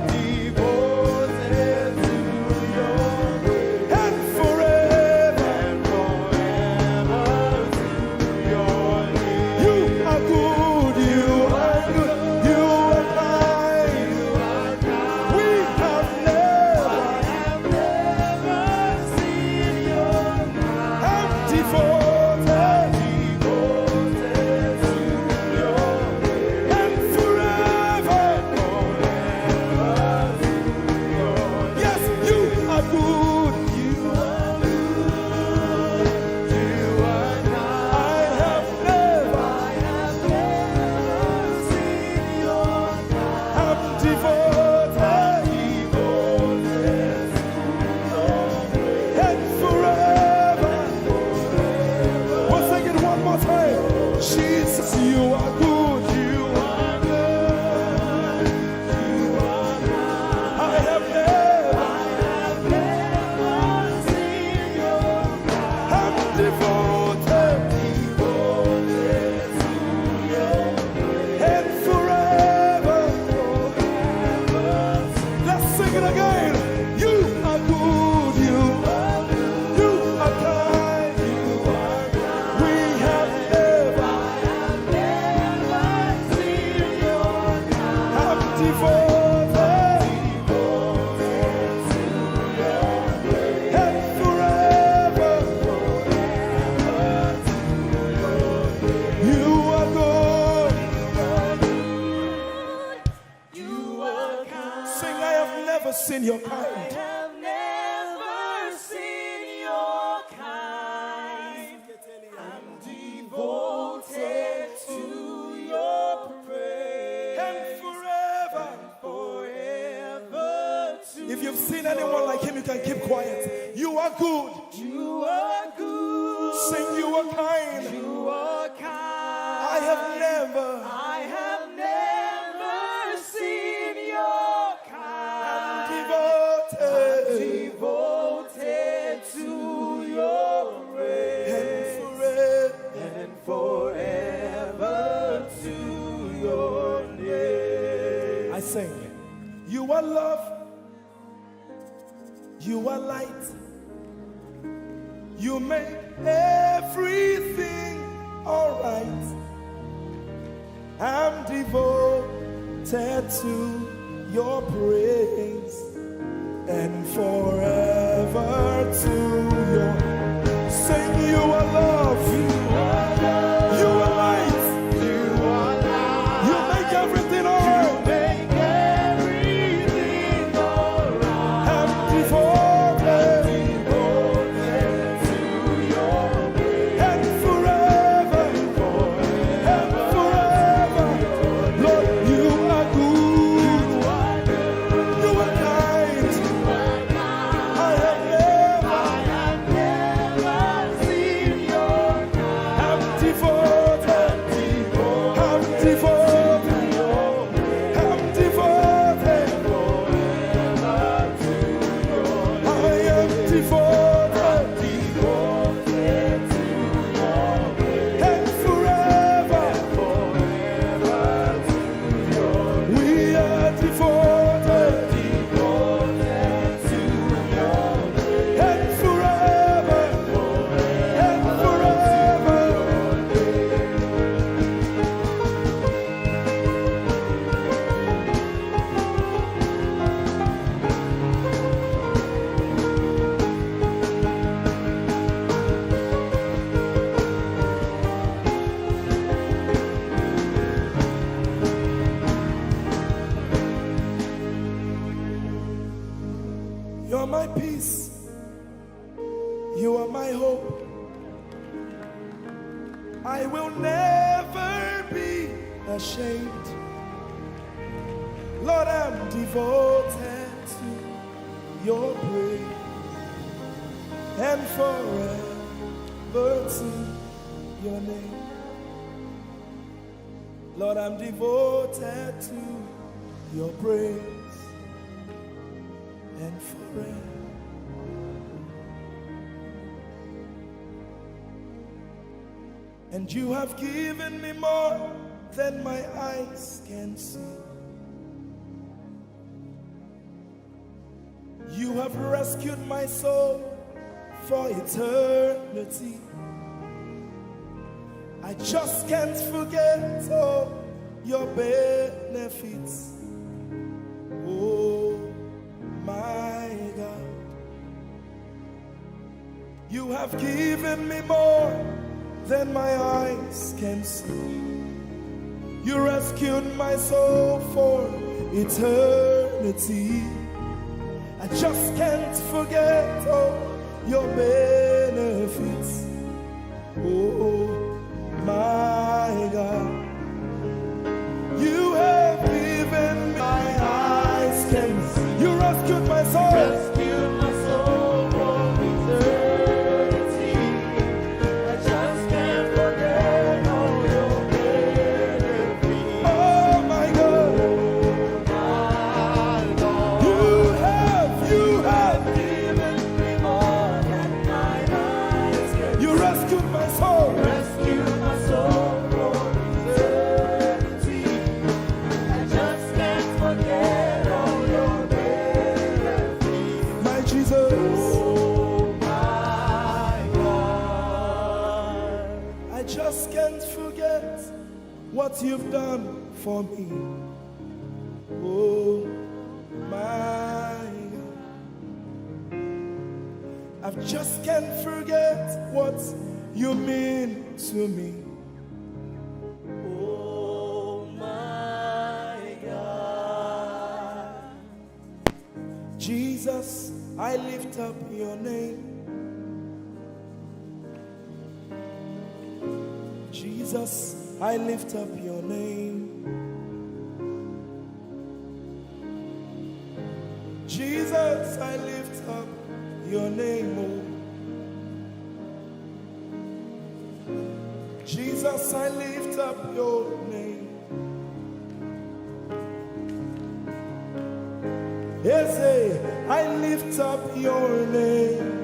devoted to your grace. And forever, and forever you are good, you are good, you are kind. We have never, I'm devoted, and forever. Yes, you are good. You are good. You are kind. I have never, I have never seen your kind. I'm devoted. And forever. We'll sing it one more time. Jesus, you are good. You are good. I have never, I have never seen your kind. I'm devoted, devoted to your grace. And forever, forever. Let's sing it again. You are good, you are good, you are kind, you are kind. We have never, I have never seen your kind. I'm devoted, devoted to your grace. And forever, forever to your grace. You are good. You are kind. Sing, I have never seen your kind. I have never seen your kind. I'm devoted to your praise. And forever. Forever to. If you've seen anyone like him, you can keep quiet. You are good. You are good. Sing, you are kind. You are kind. I have never, I have never seen your kind. I'm devoted, devoted to your grace. And forever, and forever to your name. I sing. You are love. You are light. You make everything All right. I'm devoted to your praise and forever to your sing. You are love. You are light. You make everything all right. I'm devoted and forever and forever. Lord, you are good. You are kind. I have never, I'm devoted. I'm devoted. I'm devoted. I am devoted. And forever, we are devoted. And forever, and forever. You're my peace. You are my hope. I will never be ashamed. Lord, I'm devoted to your praise and forever to your name. Lord, I'm devoted to your praise and forever. And you have given me more than my eyes can see. You have rescued my soul for eternity. I just can't forget all your benefits. Oh, my God. You have given me more than my eyes can see. You rescued my soul for eternity. I just can't forget all your benefits. Oh, my God. You have given me my eyes can see. You rescued my soul. Rescued my soul from eternity. I just can't forget all your benefits. Oh, my God. My God. You have, you have given me more than my eyes can see. You rescued my soul. Rescued my soul from eternity. I just can't forget all your benefits. My Jesus. Oh, my God. I just can't forget what you've done for me. Oh, my God. I just can't forget what you mean to me. Oh, my God. Jesus, I lift up your name. Jesus, I lift up your name. Jesus, I lift up your name, oh. Jesus, I lift up your name. Eze, I lift up your name.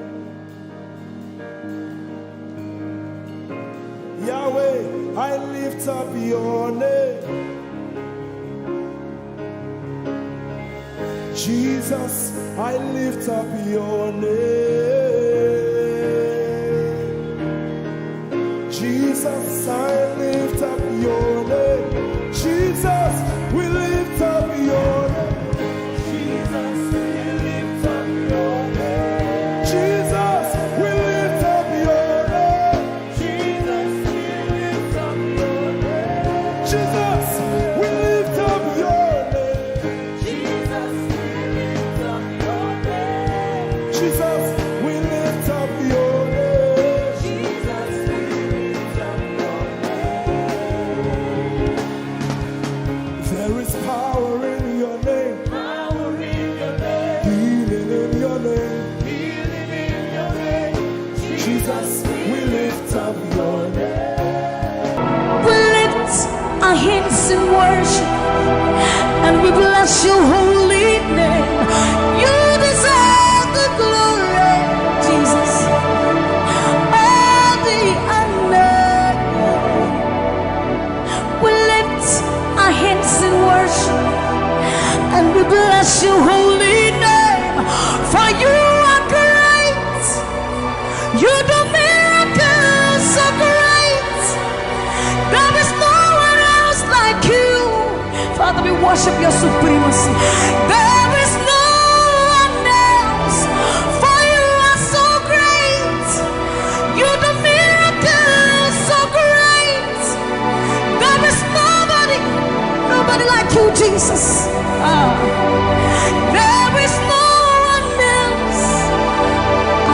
Yahweh, I lift up your name. Jesus, I lift up your name. Jesus, Jesus, I lift up your name. Jesus, we lift up your name. Jesus, we lift up your name. Jesus, we lift up your name. Jesus, we lift up your name. Jesus, we lift up your name. Jesus, we lift up your name. Jesus, we lift up your name. Jesus, we lift up your name. There is power in your name. Power in your name. Healing in your name. Healing in your name. Jesus, we lift up your name. We lift our hands in worship and we bless your holy name. You deserve the glory, Jesus. All the honor. We lift our hands in worship and we bless your holy name. For you are great. You do miracles so great. There is no one else like you. Father, we worship your supremacy. There is no one else. For you are so great. You do miracles so great. There is nobody, nobody like you, Jesus. Ah. There is no one else.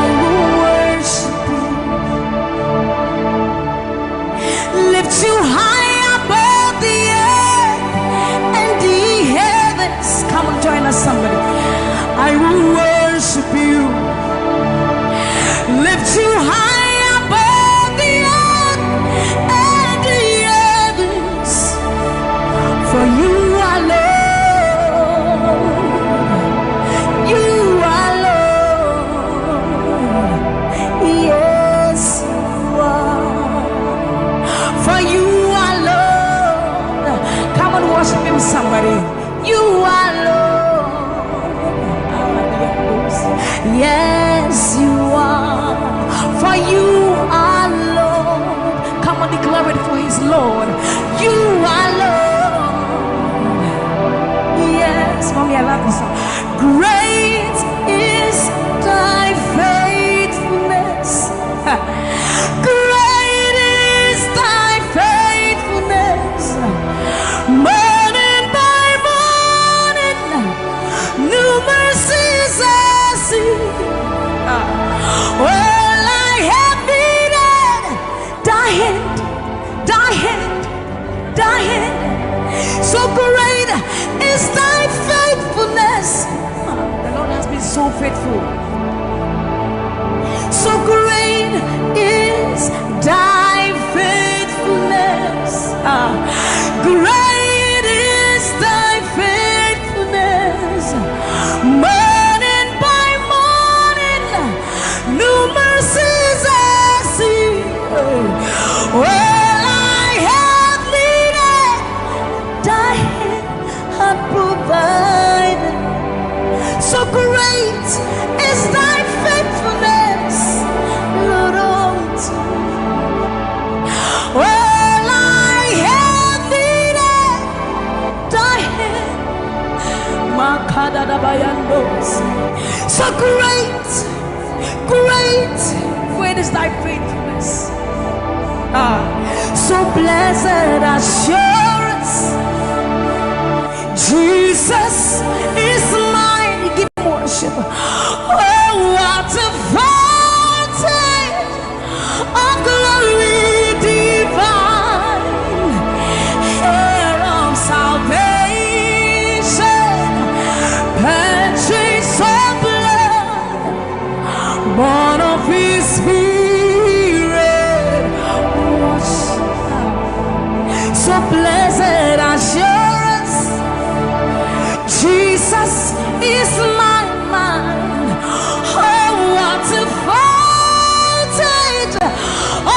I will worship you. Lift you high above the earth and the heavens. Come on, join us, somebody. I will worship you. Lift you high above the earth and the heavens. For you are Lord. You are Lord. Yes, you are. For you are Lord. Come on, worship him, somebody. You are Lord. Yes, you are. For you are Lord. Come on, declare it for his Lord. You are Lord. Yes, mommy, I love this song. Great is thy faithfulness. Great is thy faithfulness. Morning by morning, new mercies I see. All I have needed, thy hand, thy hand, thy hand. So great is thy faithfulness. The Lord has been so faithful. So great is thy faithfulness. Ah, great is thy faithfulness. Morning by morning, new mercies I see. All I have needed, thy hand hath provided. So great is thy faithfulness, Lord, unto me. All I have needed, thy hand. Makadadabayandos. So great, great, great is thy faithfulness. Ah, so blessed assurance, Jesus is mine. Give him worship. Oh, what a foretaste of glory divine, heir of salvation, purchased of blood, born of his spirit, washed. So blessed assurance, Jesus is mine, mine. Oh, what a foretaste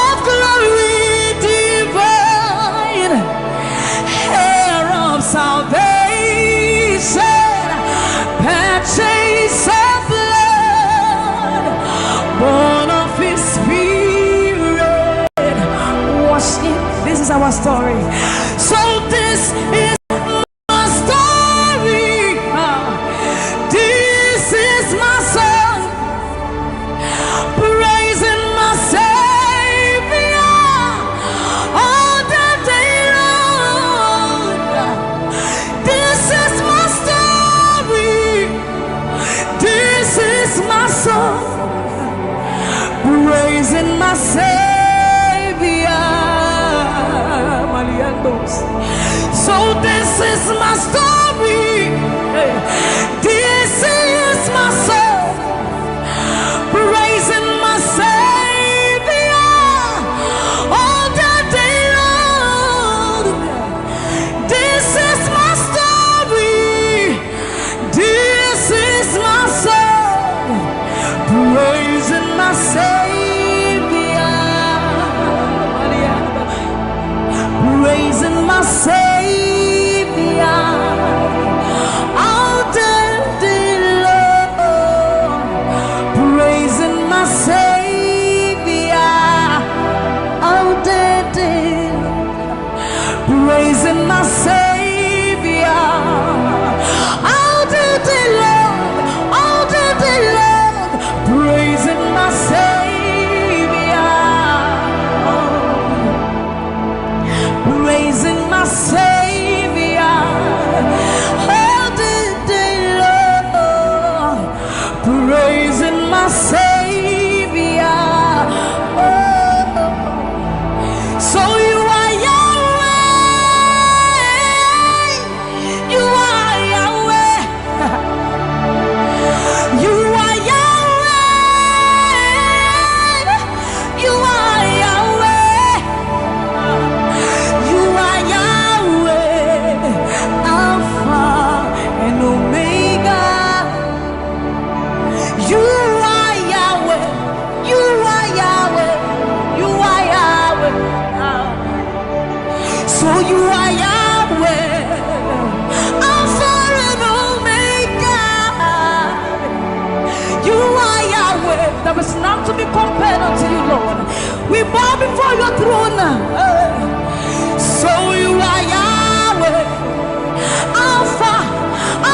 of glory divine, heir of salvation, purchased of blood, born of his spirit, washed our story. So this is my story. Ah, this is my song. Praising my Savior all the day long. This is my story. This is my song. Praising my Savior. Maliandos. So this is my story. Hey. This is my song. Praising my Savior all the day long. This is my story. This is my song. Praising my Savior. Praising my Savior. All the day long. Praising my Savior. All the day long. Praising my Savior all the day long, all the day long. Praising my Savior, praising my Savior all the day long. Praising my Savior. Oh. So you are Yahweh. You are Yahweh. You are Yahweh. You are Yahweh. You are Yahweh. Alpha and Omega. You are Yahweh. You are Yahweh. You are Yahweh. Ah. So you are Yahweh. Alpha and Omega. You are Yahweh. There is none to be compared unto you, Lord. We bow before your throne. So you are Yahweh. Alpha,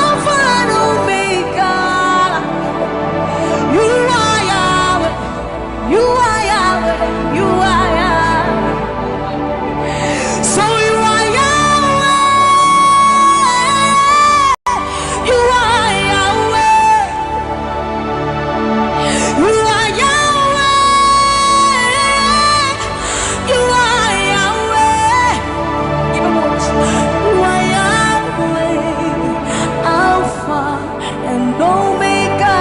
Alpha and Omega. You are Yahweh. You are Yahweh. You are Yahweh. So you are Yahweh. You are Yahweh. You are Yahweh. You are Yahweh. Give him worship. You are Yahweh, Alpha and Omega.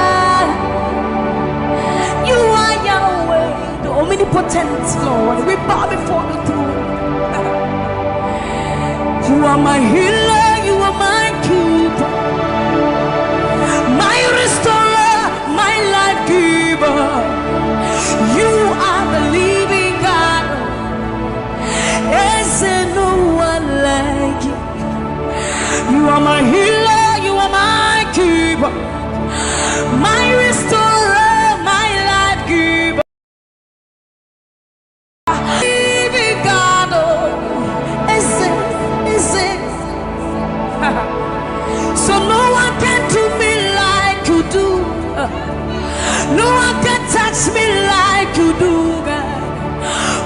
You are Yahweh, the omnipotent Lord. We bow before the throne. You are my healer, you are my keeper, my restorer, my life giver. You are the living God. Is there no one like you? You are my healer, you are my keeper, my restorer, my life giver. Living God, oh, is it, is it? So no one can do me like you do. No one can touch me like you do, God.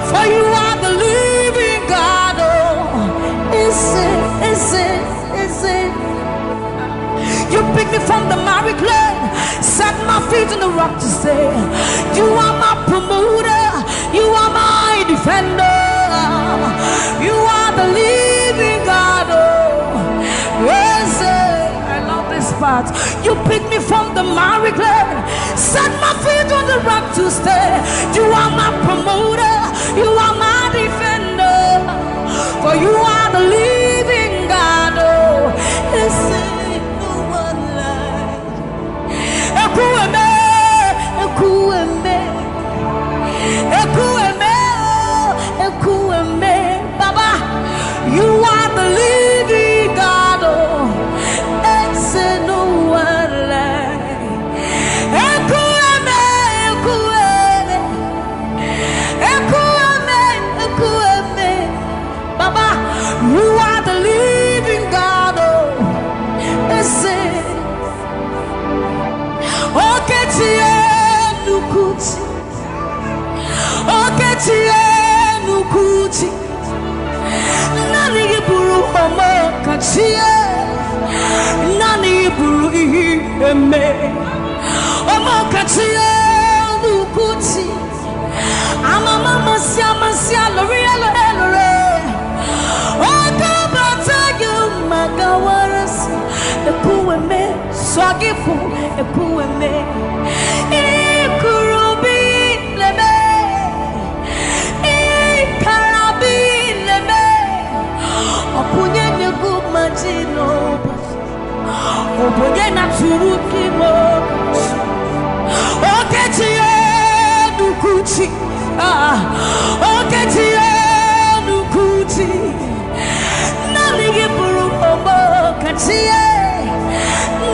For you are the living God, oh. Is it, is it, is it? You pick me from the miry clay, set my feet on the rock to stay. You are my promoter, you are my defender. You are the living God, oh. Yes, eh. I love this part. You pick me from the miry clay, set my feet on the rock to stay. You are my promoter, you are my defender. For you are the living God, oh. Is there no one like Ekwueme, Ekwueme, Ekwueme, oh, Ekwueme. Baba, you are the living God, oh. Is there no one like Ekwueme, Ekwueme, Ekwueme, Ekwueme. tie, nani buru ihi eme. Omo katie nukuti. Amama masia masia lori elo elore. Oka bata yu magawaras. Ekuweme swagifu ekuweme. Ikurubi leme. Ikarabi leme. Okunye negu majino. Obonye na turu kimo. Okechi enukuchi. Ah. Okechi enukuchi. Nani gị bụrụ ọgbọ kachi ya?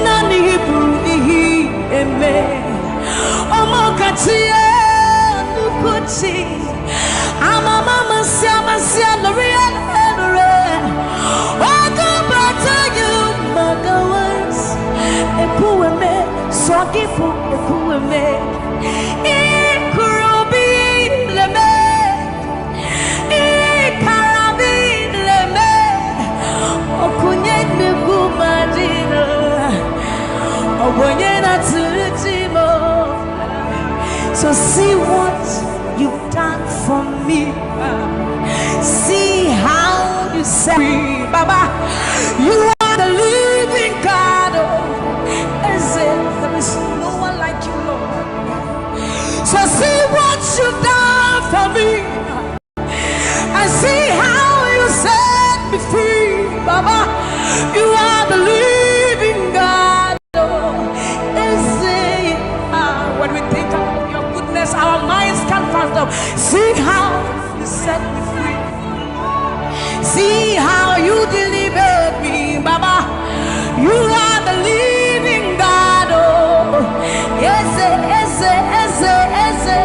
Nani gị bụrụ ihi eme? Ọmọ kachi ya nukuchi. Amama masia masia lori ya lori. Ogo bata yu magawas. Ekuweme swagifu ekuweme. Ikurubi leme. Ikarabi leme. Okunye negu majino. Obonye na turu kimo. So see what you've done for me. See how you set me. Baba, you are the living God. Oh, is it? There is no one like you, Lord. So see what you've done for me. And see how you set me free. Baba, you are the living God. Oh, is it? Ah, when we think of your goodness, our minds can't fathom. See how you set me free. See how you delivered me, Baba. You are the living God. Oh, eze, eze, eze, eze.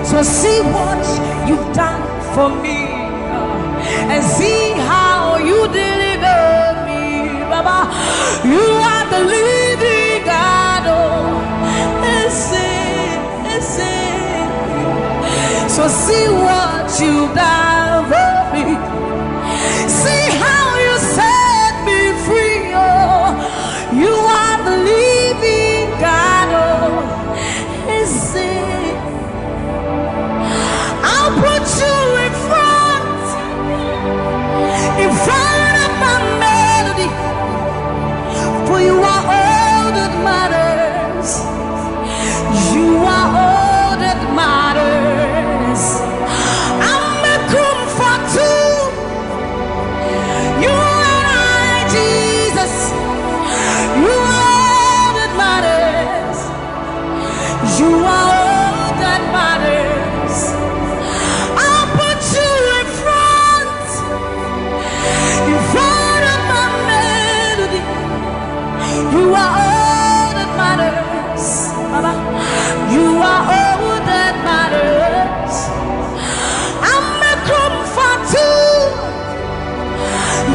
So see what you've done for me, uh, and see how you deliver me, Baba. You are the living God. Oh, ese, ese. So see what you've done for me. See how you set me free. Oh, you are the living God. Oh, ese. I'll put you in front, in front of my melody. For you are all that matters. You are all that matters. I'm a comfort to you and I, Jesus. You are all that matters. You are all that matters. I'll put you in front, in front of my melody. You are all that matters, Baba. You are all that matters. I'm a comfort to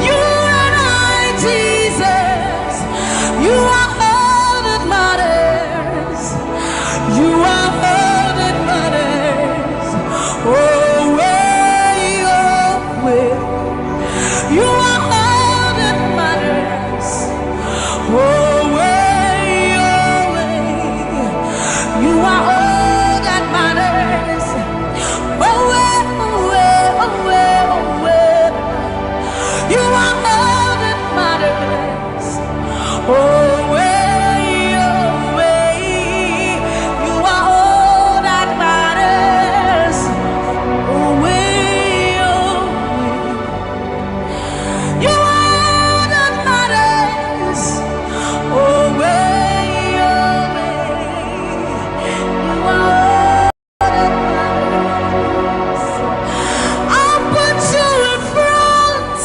you and I, Jesus. You are all that matters. You are all that matters. Oh, way, oh, way. You are all that matters. Oh, way, oh, way. You are all that matters. Oh, way, oh, way, oh, way, oh, way. You are all that matters. Oh, way, oh, way. You are all that matters. Oh, way, oh, way. You are all that matters. Oh, way, oh, way. You are all that matters. I'll put you in front.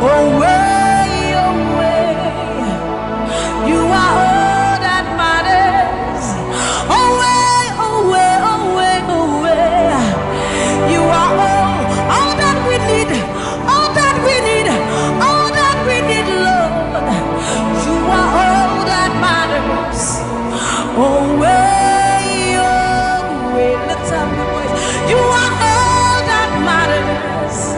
Away, away. You are all that matters. Away, away, away, away. You are all, all that we need, all that we need, all that we need, Lord. You are all that matters. Away, away. Lift up your voice. You are all that matters.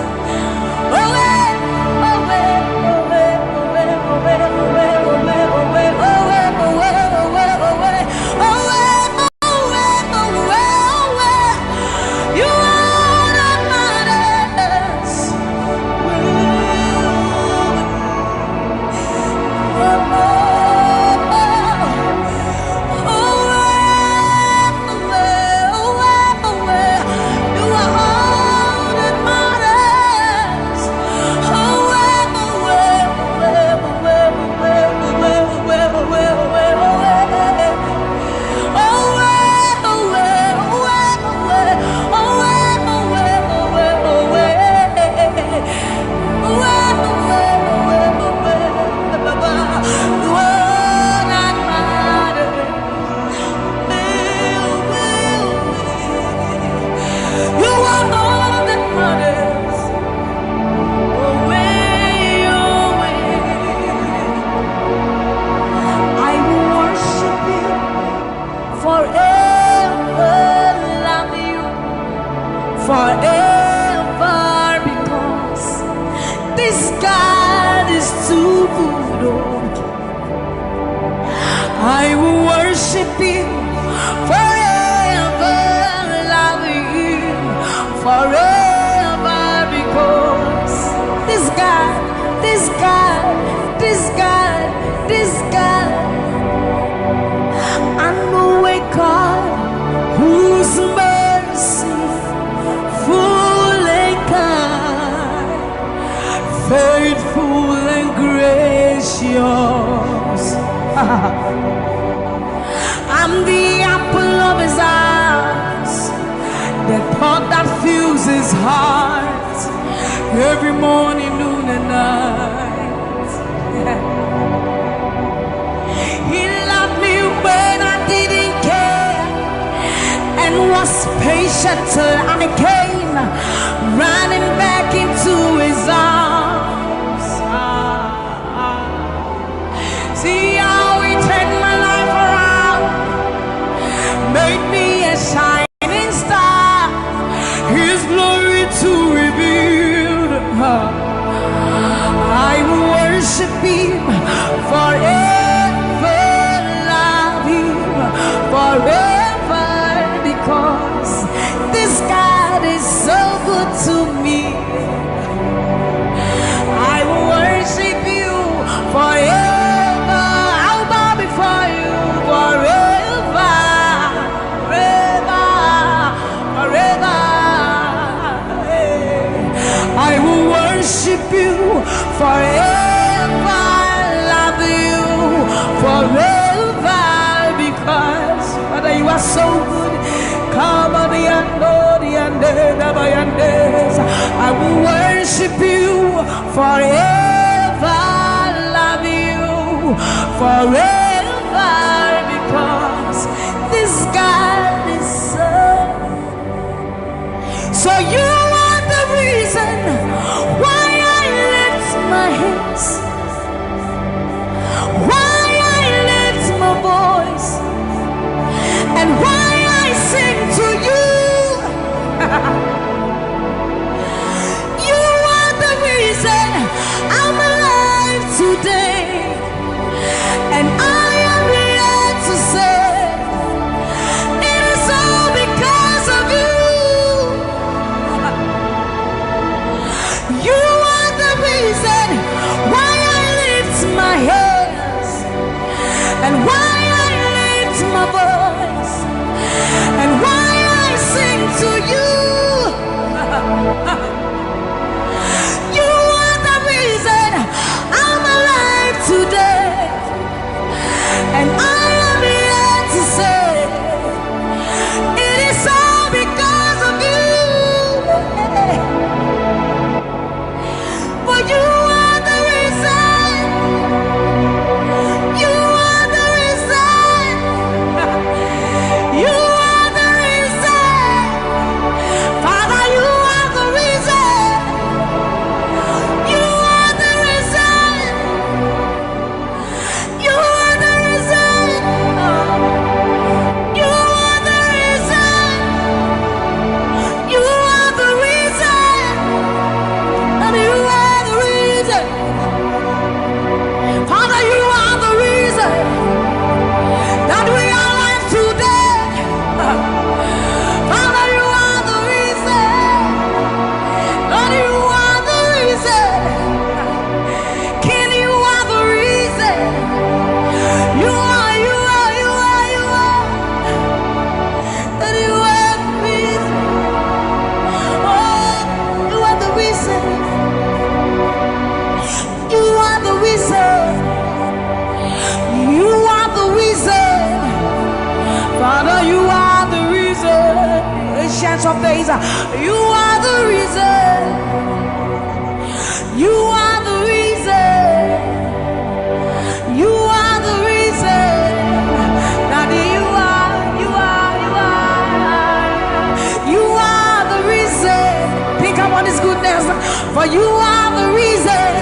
You are all that matters. Away, away. I will worship you, forever love you, forever, because this God is too good. Oh. I will worship you, forever love you, forever, because this God, this God, this God, this God, I know a God whose mercy full and kind, faithful and gracious. I'm the apple of his eyes, the thought that fills his heart every morning, noon, and night. He loved me when I didn't care and was patient till I came running back into his arms. Ah, ah. See how he turned my life around, made me a shining star, his glory to reveal. I will worship him, forever love him, forever, because this God is so good to me. I will worship you, forever. I'll bow before you, forever, forever, forever. I will worship you, forever love you, forever, because, Father, you are so good. Come on, the ando, the ande, the bayandes. I will worship you, forever love you, forever, because this God is so. So you are the reason why I lift my hands, why I lift my voice, and why I sing to you. You are the reason I'm alive today. And I am here to say, it is all because of you. You are the reason why I lift my hands. You are the reason. You are the reason. You are the reason. Daddy, you are, you are, you are. You are the reason. Think about his goodness. For you are the reason.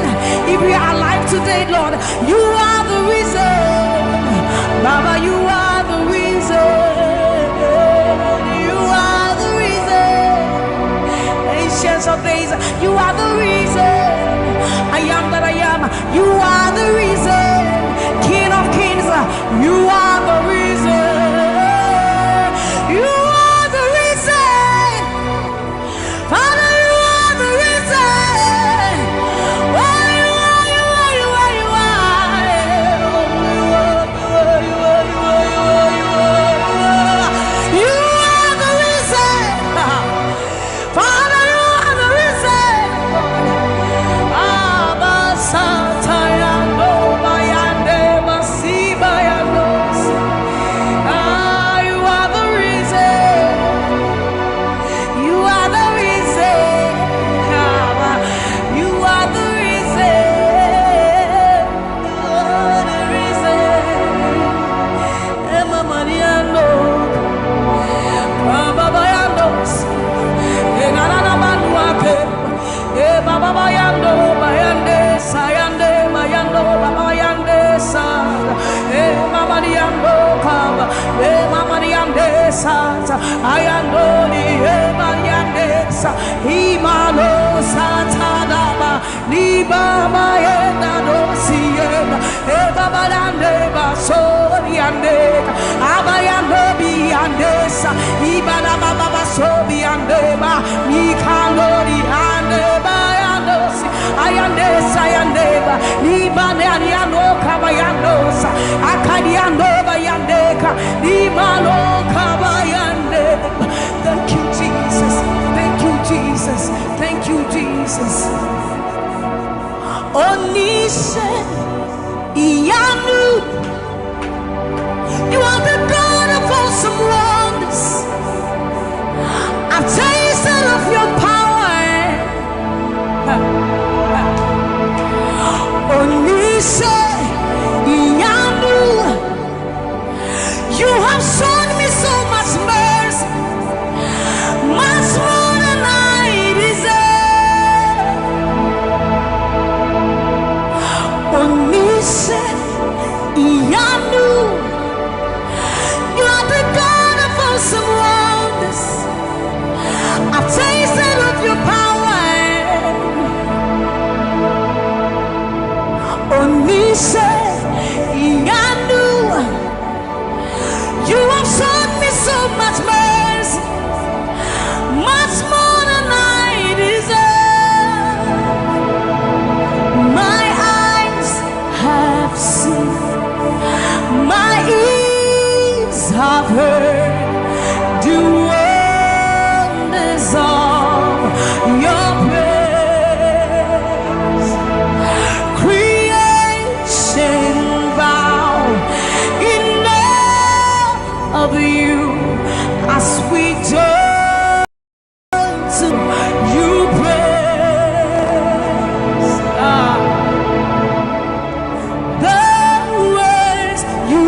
If we are alive today, Lord, you are the reason. Baba, you are the reason. You are the reason. Ancients of days, you are the reason. I am that I am. You are the reason. King of kings, you are the reason. You are the reason. Father, you are the reason. Oh, you are, you are, you are, you are, you are. You are the reason. Father, you are the reason. Abba, Satayando, Bayande, Basibayando. Ah, you are the reason. You are the reason. Abba, you are the reason. You are the reason. Emma Mariano. Baba Bayandos. Enanana Manuate. E Baba Bayando, Bayande, Sayande, Bayando, Baba Bayande, Sa. E Mama Diando, Kaba. E Mama Diande, Sa. Ayando, Ni, E Mariande, Sa. Imano, Satadaba. Ni Baba Yenda, Dosienda. E Baba Lande, Basoriande. Abayando, Biandesa. Ibana Baba, Basobiande, Ba. Ni Kandori, Ande, Bayandosi. Ayandesa, Yandeba. Ni Bane, Ariano, Kabayandosa. Akadiando, Bayandeka. Ni Malo, Kabayandeba. Thank you, Jesus. Thank you, Jesus. Thank you, Jesus. Oníṣẹ́ ìyanu, you are the God of awesome wonders. I've tasted of your power. Oníṣẹ́ ìyanu, you have shown me so much mercy, much more than I deserve. Oníṣẹ́ ìyanu, you are the God of awesome wonders. I've tasted of your power. Oníṣẹ́ ìyanu, you have shown me so much mercy, much more than I deserve. My eyes have seen, my ears have heard the wonders of your praise. Creation bow in awe of you as we join to you praise. Ah. The words you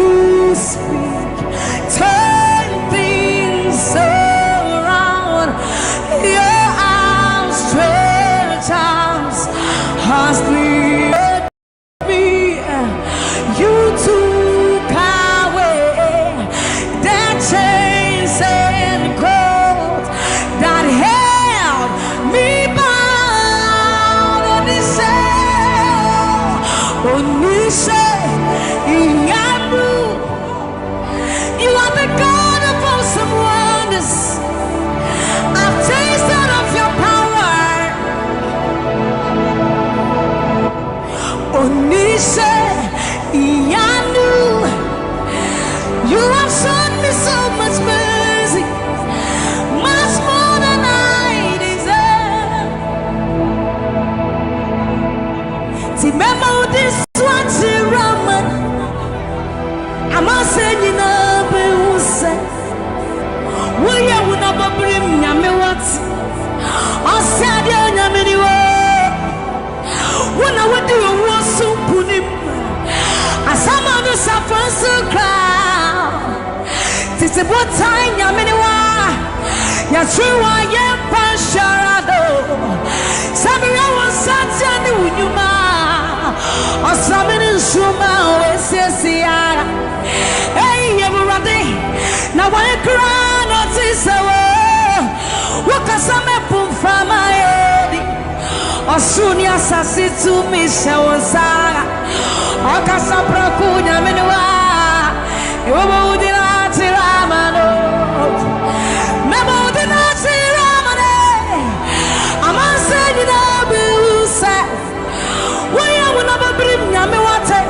speak turn things around. Your outstretched arms has lifted me. You took away the chains and cords that held me bound. Oníṣẹ́, oníṣẹ́ ìyanu. You are the God of awesome wonders. I've tasted of your power. Oníṣẹ́ ìyanu, you have shown me so much mercy, much more than I deserve. Ti memo this one to Wayɛ mpa nhyɛra do. Sɛ mehwɛ wo nsateɛ ne wo nnwuma, ɔsra me ne nsoromma a wɔasiesie ara. Ei, Awurade, na wɔn koraa na ɔte sɛ wo. Wokasa ma ɛpo mframa yɛ di. Ɔsoro ne asase tumi hyɛ wo nsa. Ɔkasa prɛko, Nyame ne wo a. Ewɔ ma wodi na akyerɛ ama no. Mɛma wodi na akyerɛ ama no. Amansan nyinaa bɛhu sɛ woyɛ wo na bɛbirim Nyame wate.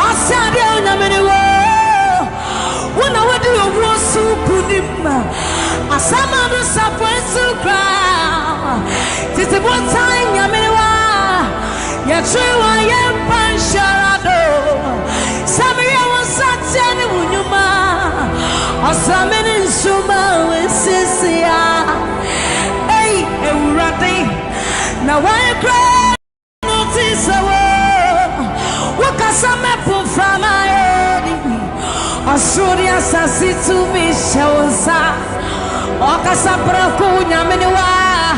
Ɔsɛ adeɛ a Onyame ne wo. Wo na wodi owuo so nkonim. Asɛm a no safoe so koraa. Tete botan Nyame ne wo a. Yɛkyerɛ wo a yɛmpa nhyɛra do. Sɛ mehwɛ wo nsateɛ ne wo nnwuma. Ɔsra me ne nsoromma a wɔasiesie ara. Ei, Awurade, na wɔn koraa na ɔte sɛ wo. Wokasa ma ɛpo mframa yɛ di. Ɔsoro ne asase tumi hyɛ wo nsa. Ɔkasa prɛko, Nyame ne wo a.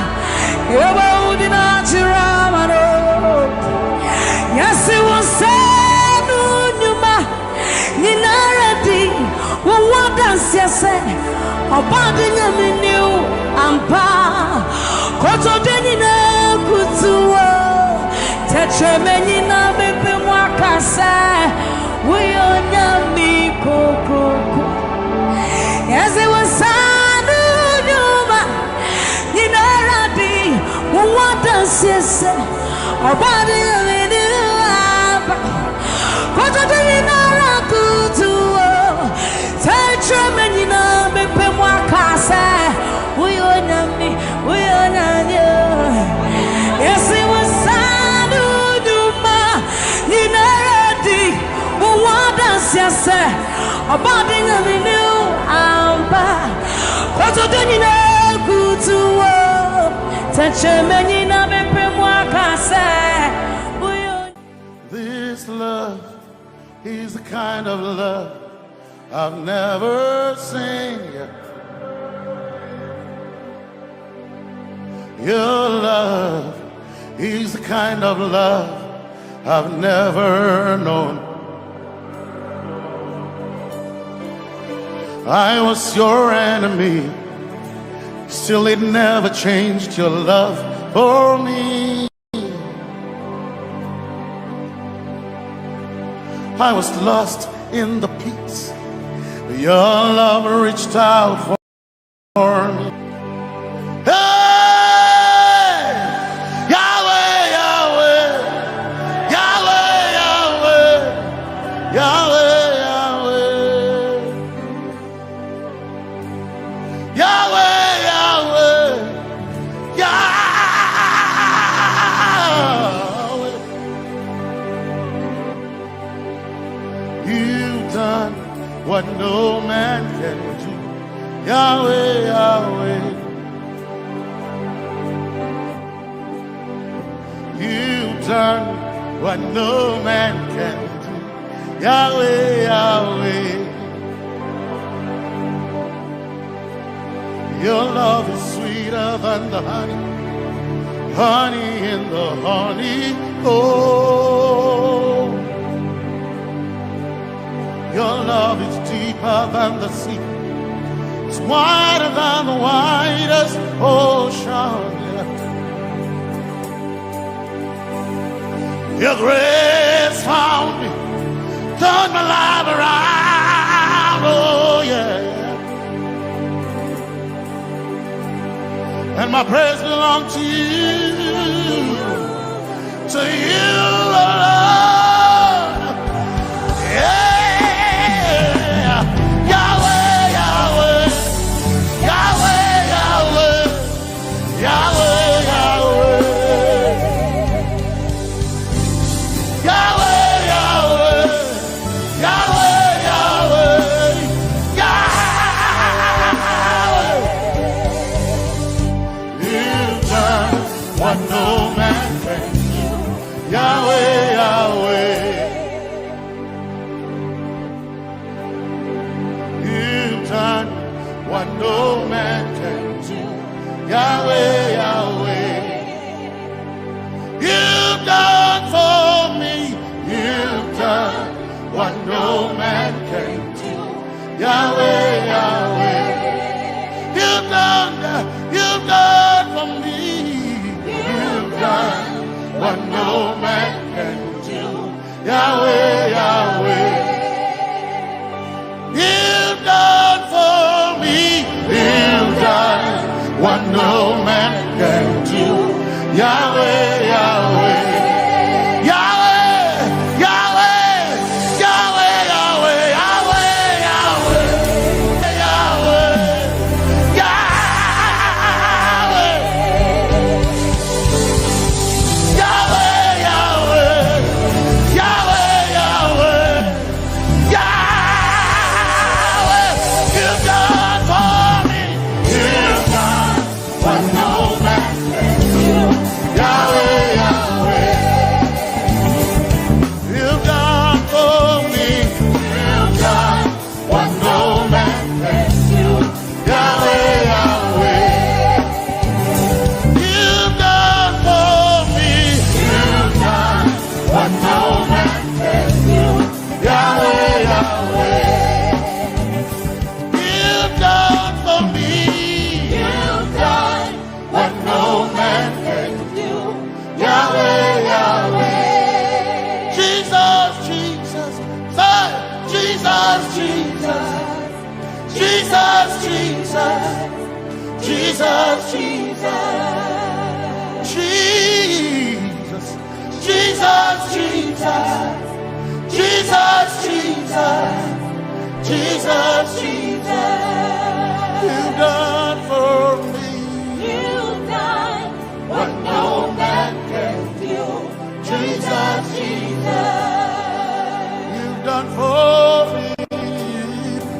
Ewɔ ma wodi na akyerɛ ama no. Yɛse wo nsa no nnwuma nyinara di, wowɔ adanseɛ sɛ ɔbɔade Nyame ne wo ampa. Kotodwe nyinaa kutu wo, tɛkyerɛma nyinaa bɛpɛ mu aka sɛ woyɛ Onyame kokroko. Yɛse wo nsa no nnwuma nyinara di, wowɔ adanseɛ sɛ ɔbɔade Nyame ne wo ampa. Kotodwe nyinara kutu wo, tɛkyerɛma nyinaa bɛpɛ mu aka sɛ woyɛ Onyame, woyɛ Onyame. Yɛse wo nsa no nnwuma nyinara di, wowɔ adanseɛ sɛ ɔbɔade Nyame ne wo ampa. Kotodwe nyinaa kutu wo, tɛkyerɛma nyinaa bɛpɛ mu aka sɛ woyɛ Onyame. This love is the kind of love I've never seen yet. Your love is the kind of love I've never known. I was your enemy, still it never changed your love for me. I was lost in the pits, but your love reached out for me. Hey! Yahweh, Yahweh, Yahweh, Yahweh, Yahweh, Yahweh. Yahweh, Yahweh, Yahweh. You've done what no man can do. Yahweh, Yahweh. You've done what no man can do. Yahweh, Yahweh. Your love is sweeter than the honey, honey in the honeycomb. Your love is deeper than the sea. It's wider than the widest ocean. Yeah. Your grace found me, turned my life around. Oh, yeah. And my praise belongs to you. To you alone. Yeah. Yahweh, Yahweh. Yahweh, Yahweh. Yahweh, Yahweh. Yahweh, Yahweh. Yahweh, Yahweh. Yahweh. You've done what no man can do. Yahweh, Yahweh. Yahweh, Yahweh, you've done for me, you've done what no man can do. Yahweh, Yahweh, Yahweh, Yahweh, Yahweh, Yahweh, Yahweh, Yahweh, Yahweh. Yahweh, Yahweh, Yahweh, Yahweh, Yahweh, you've done for me. You've done what no man can do. Yahweh, Yahweh, you've done for me. You've done what no man can do. Yahweh, Yahweh, you've done for me. You've done what no man can do. Yahweh, Yahweh, you've done for me. You've done what no man can do. Yahweh, Yahweh. Jesus, Jesus, say, Jesus, Jesus. Jesus, Jesus, Jesus, Jesus. Jesus, Jesus, Jesus, Jesus, Jesus, Jesus, Jesus. You've done for me. You've done what no man can do. Jesus, Jesus, you've done for me.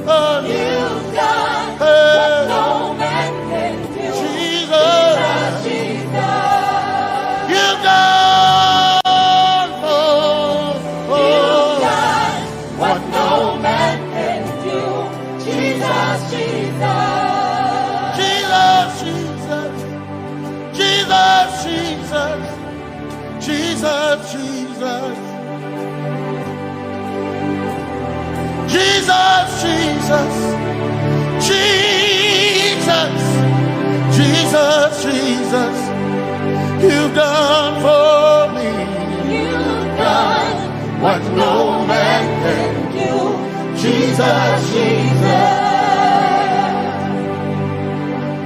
Oh, you've done what no man can do. Jesus, Jesus, you've done for me. You've done what no man can do. Jesus, Jesus, Jesus, Jesus, Jesus, Jesus, Jesus, Jesus. Jesus, Jesus, Jesus, Jesus, Jesus, you've done for me. You've done what no man can do. Jesus, Jesus,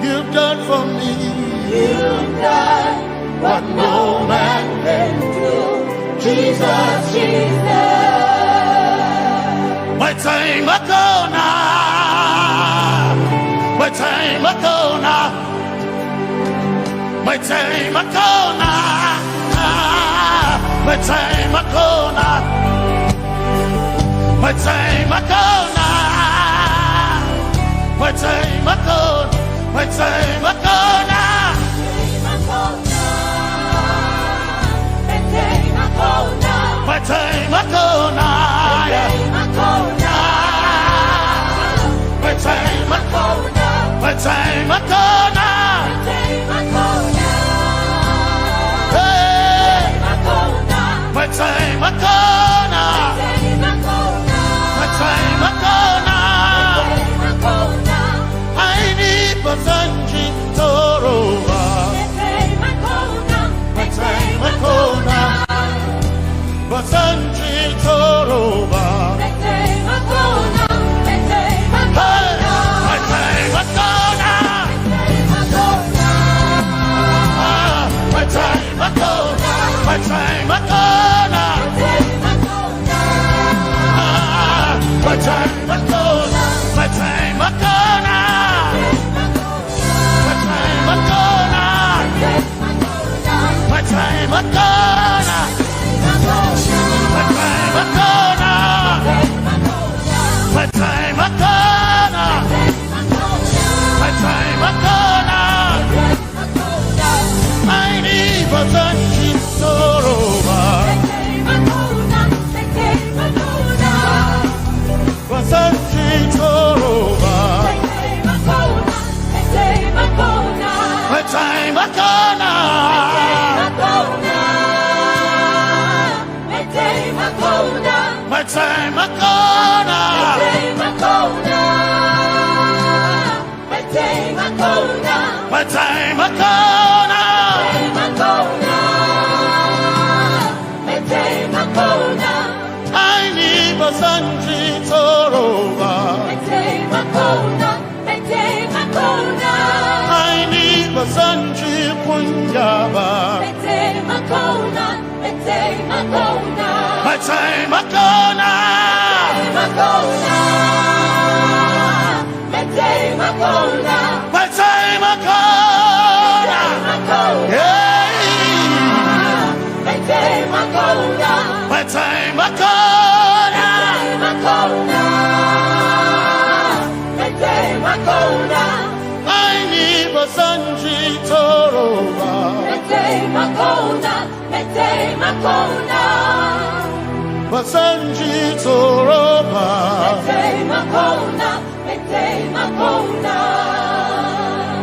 you've done for me. You've done what no man can do. Jesus, Jesus. Metsei Makona. Metsei Makona. Metsei Makona. Metsei Makona. Metsei Makona. Metsei Makona. Metsei Makona. Metsei Makona. Metsei Makona. Metsei Makona. Hey. Metsei Makona. Metsei Makona. Aini Basanji Toroba. Metsei Makona. Basanji Toroba. Hey, Metsei Makona. Ah, Metsei Makona. Metsei Makona. Ah, Metsei Makona. Metsei Makona. Metsei Makona. Metsei Makona. Metsei Makona. Metsei Makona. Metsei Makona. Aini Basanji Toroba. Basanji Toroba. Metsei Makona. Metsei Makona. Metsei Makona. Metsei Makona. Metsei Makona. Sanji Kunyaba. Mete Makona, Mete Makona. Mete Makona. Mete Makona. Mete Makona. Yeah. Mete Makona. Mete Makona. Mete Makona. Aini Basanji Toroba. Mete Makona. Mete Makona. Basanji Toroba. Mete Makona. Mete Makona.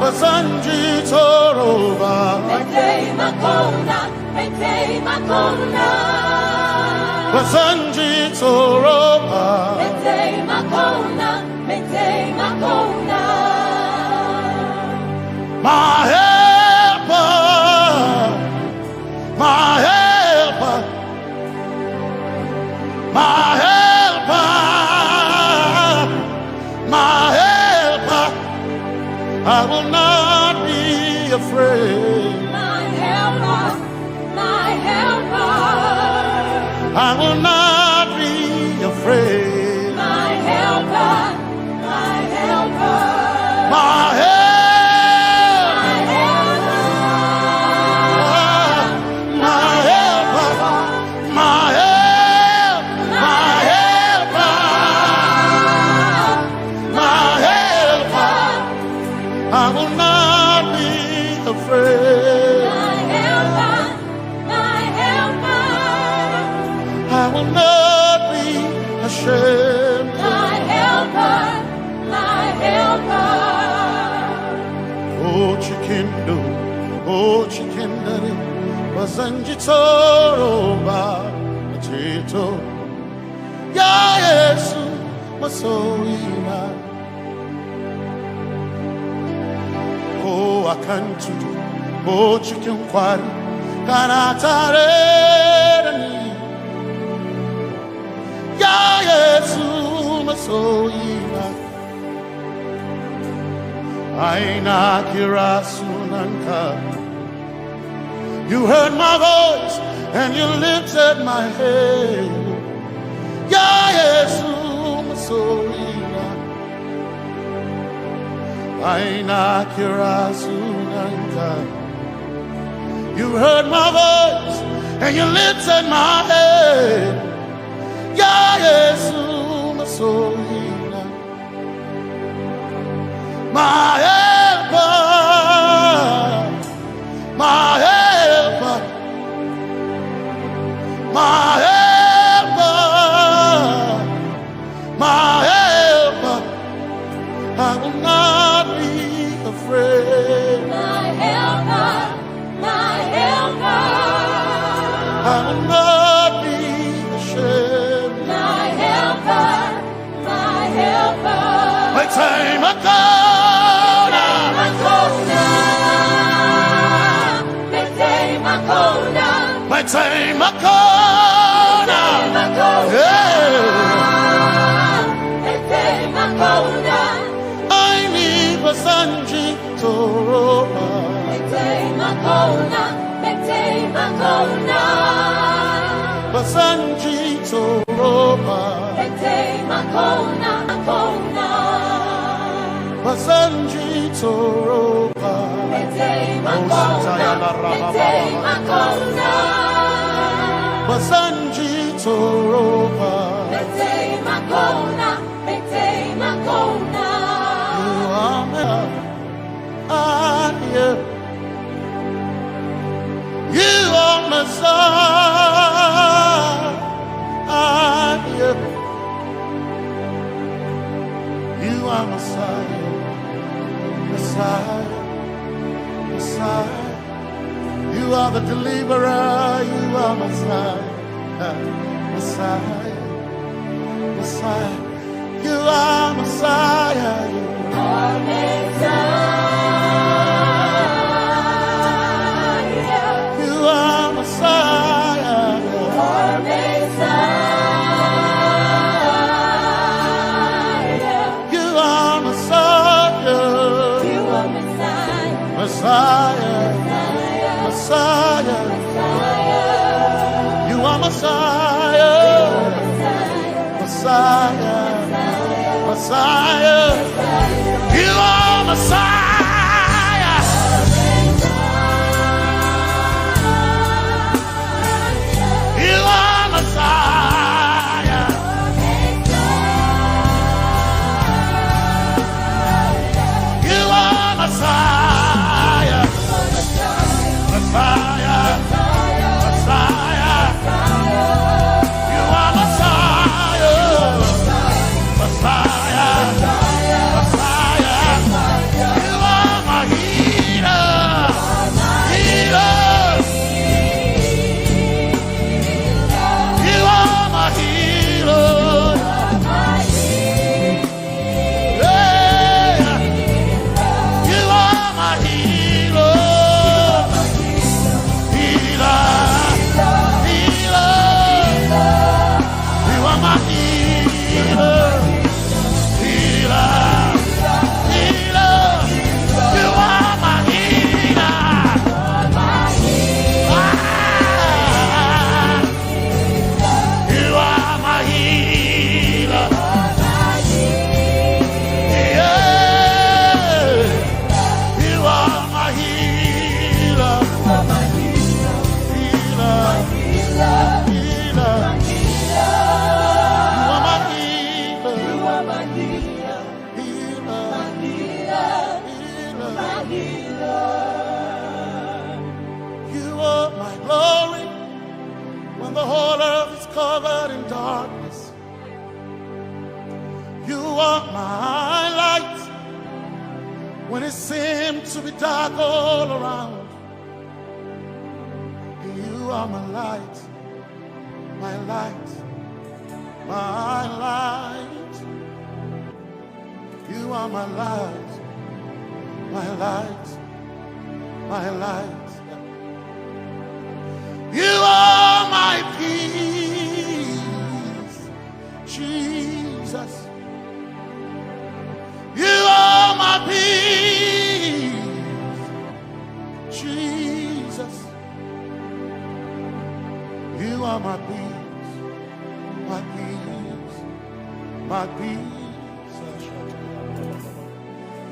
Basanji Toroba. Mete Makona. Mete Makona. Basanji Toroba. Mete Makona. Mete Makona. My helper. My helper, my helper, my helper, I will not be afraid. My helper, my helper, I will not be afraid. My helper, my helper. My help. My helper. My help. My helper. My helper. I will not be afraid. My helper. My helper. I will not be ashamed. My helper, my helper. Oh, chikindo, oh, chikindare, Basanji Toroba, Tito. Ya Yesu, masoyina. Ko a kan tudu, ko cikin kwari, kana tare da ni. Ya Yesu masoyina, ai na kira sunanka. You heard my voice and you lifted my head. Ya Yesu masoyina, ai na kira sunanka. You heard my voice and you lifted my head. Ya Yesu masoyina. My helper, my helper, my helper, my helper, I will not be afraid. My helper, my helper. I will not be ashamed. My helper, my helper. Mete Makona. Makona. Mete Makona. Mete Makona. Makona. Yeah. Mete Makona. Aini Basanji Toroba. Mete Makona, Mete Makona. Basanji Toroba. Mete Makona, Makona. Basanji Toroba. Mete Makona, Mete Makona. Basanji Toroba. Mete Makona, Mete Makona. You are my, ah, yeah. You are Messiah. Ah, yeah. You are Messiah. Messiah. Messiah. You are the deliverer. You are Messiah. Messiah. Messiah. You are Messiah. You are Messiah. You are Messiah. You are Messiah. You are Messiah. You are Messiah. Messiah. Messiah. You are Messiah. Messiah. Messiah. You are Messiah. You are Messiah. You are Messiah. Messiah. Messiah. You are Messiah. Messiah. Messiah. You are my healer. Healer. You are my healer. Yeah. You are my healer. Healer. Healer. You are my healer. Healer. Healer. You are my healer. Ah. You are my healer. Yeah. You are my healer. Healer. Healer. You are my healer. Healer. Healer. You are my glory when the whole earth is covered in darkness. You are my light when it seems to be dark all around. You are my light, my light, my light. You are my light, my light, my light. You are my peace, Jesus. You are my peace, Jesus. You are my peace, my peace, my peace.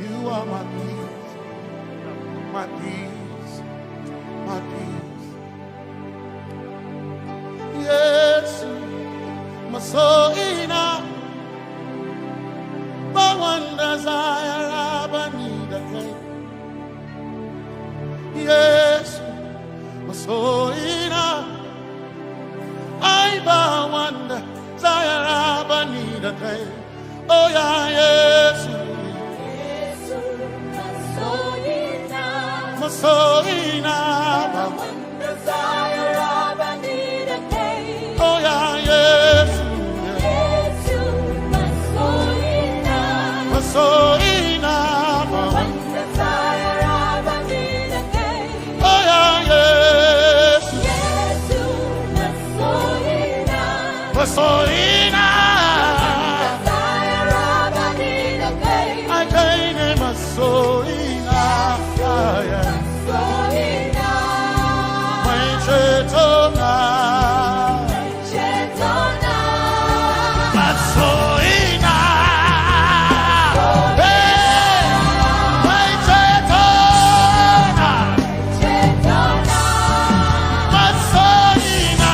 You are my peace, my peace, my peace. Yesu, masoina, bawanda zaya rabani da kai. Yesu, masoina, ai bawanda zaya rabani da kai. Oh yeah, Yesu. Yesu, masoina. Masoina. Wanda zaya rabani da kai. Oh yeah, Yesu. Yesu, masoina. Masoina. Wanda zaya rabani da kai. Oh yeah, Yesu. Yesu, masoina. Masoina. Zaya rabani da kai. Ai kai ne masoina. Masoina. Mai ceto na. Mai ceto na. Masoina. Hey, mai ceto na. Masoina.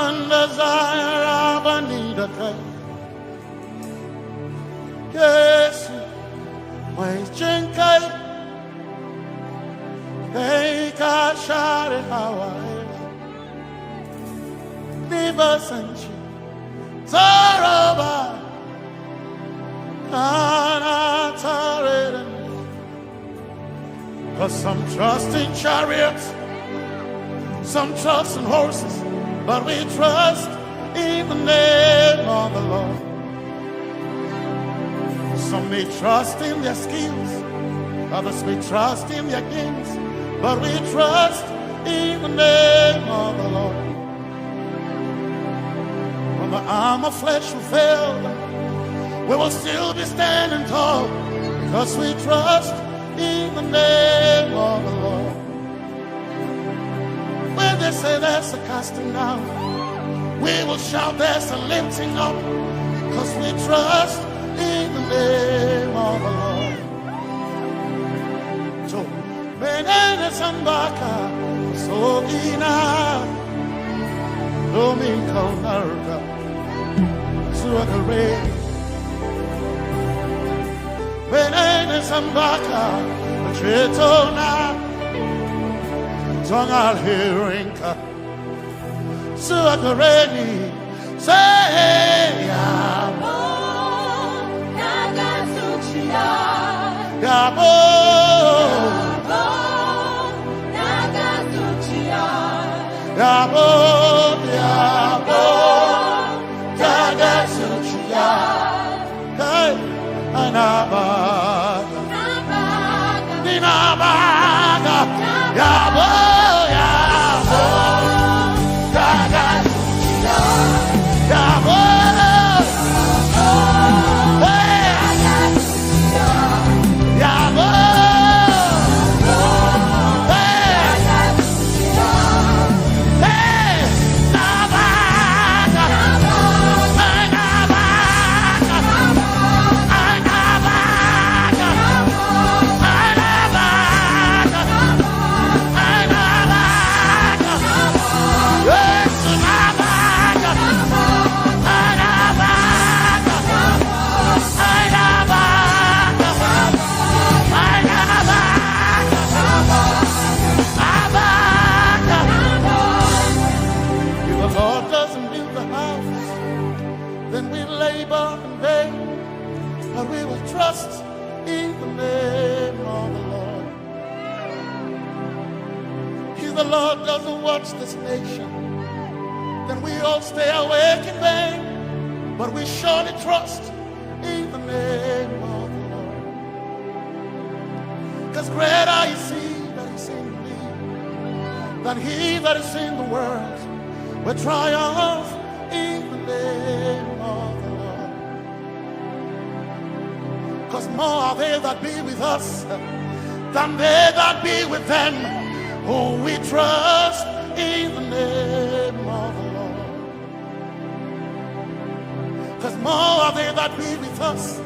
Desire of a need of faith. Yes, my strength, they can share our life. Never send you. Zaraba. Kana tarere. Cause some trust in chariots, some trust in horses, but we trust in the name of the Lord. Some may trust in their skills, others may trust in their gifts, but we trust in the name of the Lord. When the arm of flesh will fail, we will still be standing tall because we trust in the name of the Lord. When they say there's a casting down, we will shout there's a lifting up because we trust in the name of the Lord. So, menene sambaka, sogina, domin kaunarka, zuwa gare. Menene sambaka, cetona, zong alherinka, zuwa gare ni. Say, yabo, yabo, yabo, yabo, anaba. Ninabaga, yabo, yabo, yaga, yabo, hey, yabo, hey. If the Lord doesn't build the house, then we labor in vain, but we will trust in the name of the Lord. If the Lord doesn't watch this nation, then we all stay awake in vain, but we surely trust in the name of the Lord. Because greater is he that is in me than he that is in the world. We triumph in the name of the Lord. Because more are they that be with us than they that be with them. Who we trust in the name of the Lord. Because more are they that be with us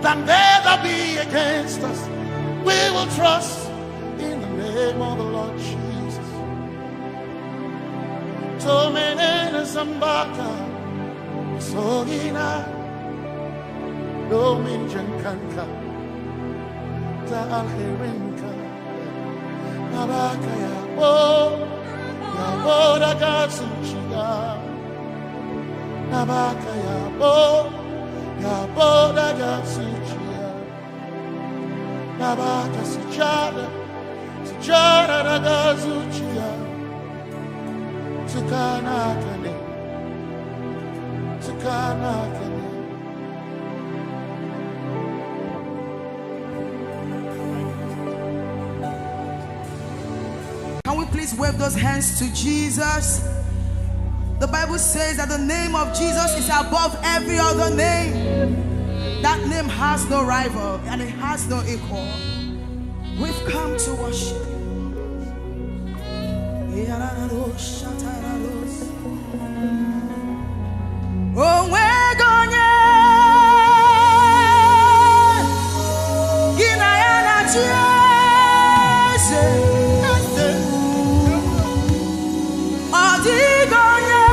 than they that be against us. We will trust in the name of the Lord Jesus. Tomenene sambaka, sogina, domin jankanka, ta alherinka. Nabaka yabo, yabo da gazuciya. Nabaka yabo, yabo da gazuciya. Nabaka sujada, sujada da gazuciya. Tukana kane, tukana kane. Can we please wave those hands to Jesus? The Bible says that the name of Jesus is above every other name. That name has no rival and it has no equal. We've come to worship you. Onwego onye gị na ya na-achị eze. Ọ dịghị onye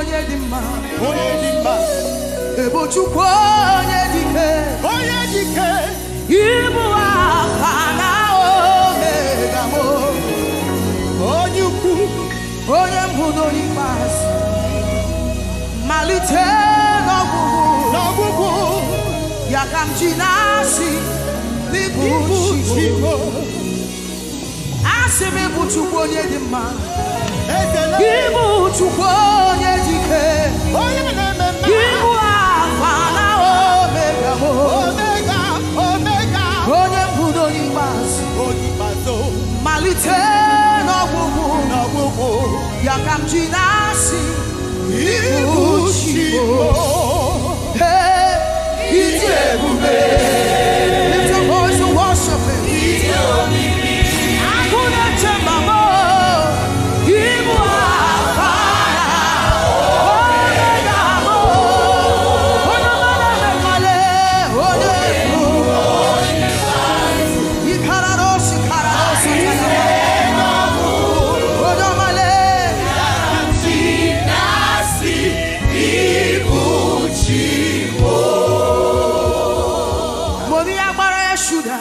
Onye dị mma. Onye dị mma. Ị bụ Chukwu onye dị ike. Onye dị ike. Ị bụ Alfa na Omega m. Onye ukwu. Onye mbụ na onye ikpeazụ. Malite n'ọgwụgwụ. N'ọgwụgwụ. Ya ka m ji na-asị, ị bụ Chukwu. Asị m, ị bụ Chukwu onye dị mma. Ị bụ Chukwu onye dị ike. Ị bụ Alfa na Omega m. Onye mbụ na onye ikpeazụ. Malite n'ọgwụgwụ. Ya ka m ji na-asị, ị bụ Chukwu. Hey, ị dị ebube. Lift your voice and worship him. Agụ na-eche mama, ị bụ Alfa, Omega m. Onye ọma na-eme mmalị, onye bụ. Ị kara n'osi, kara n'osi, onye ọma lee. Mo ní agbára ẹ̀ ṣúdà.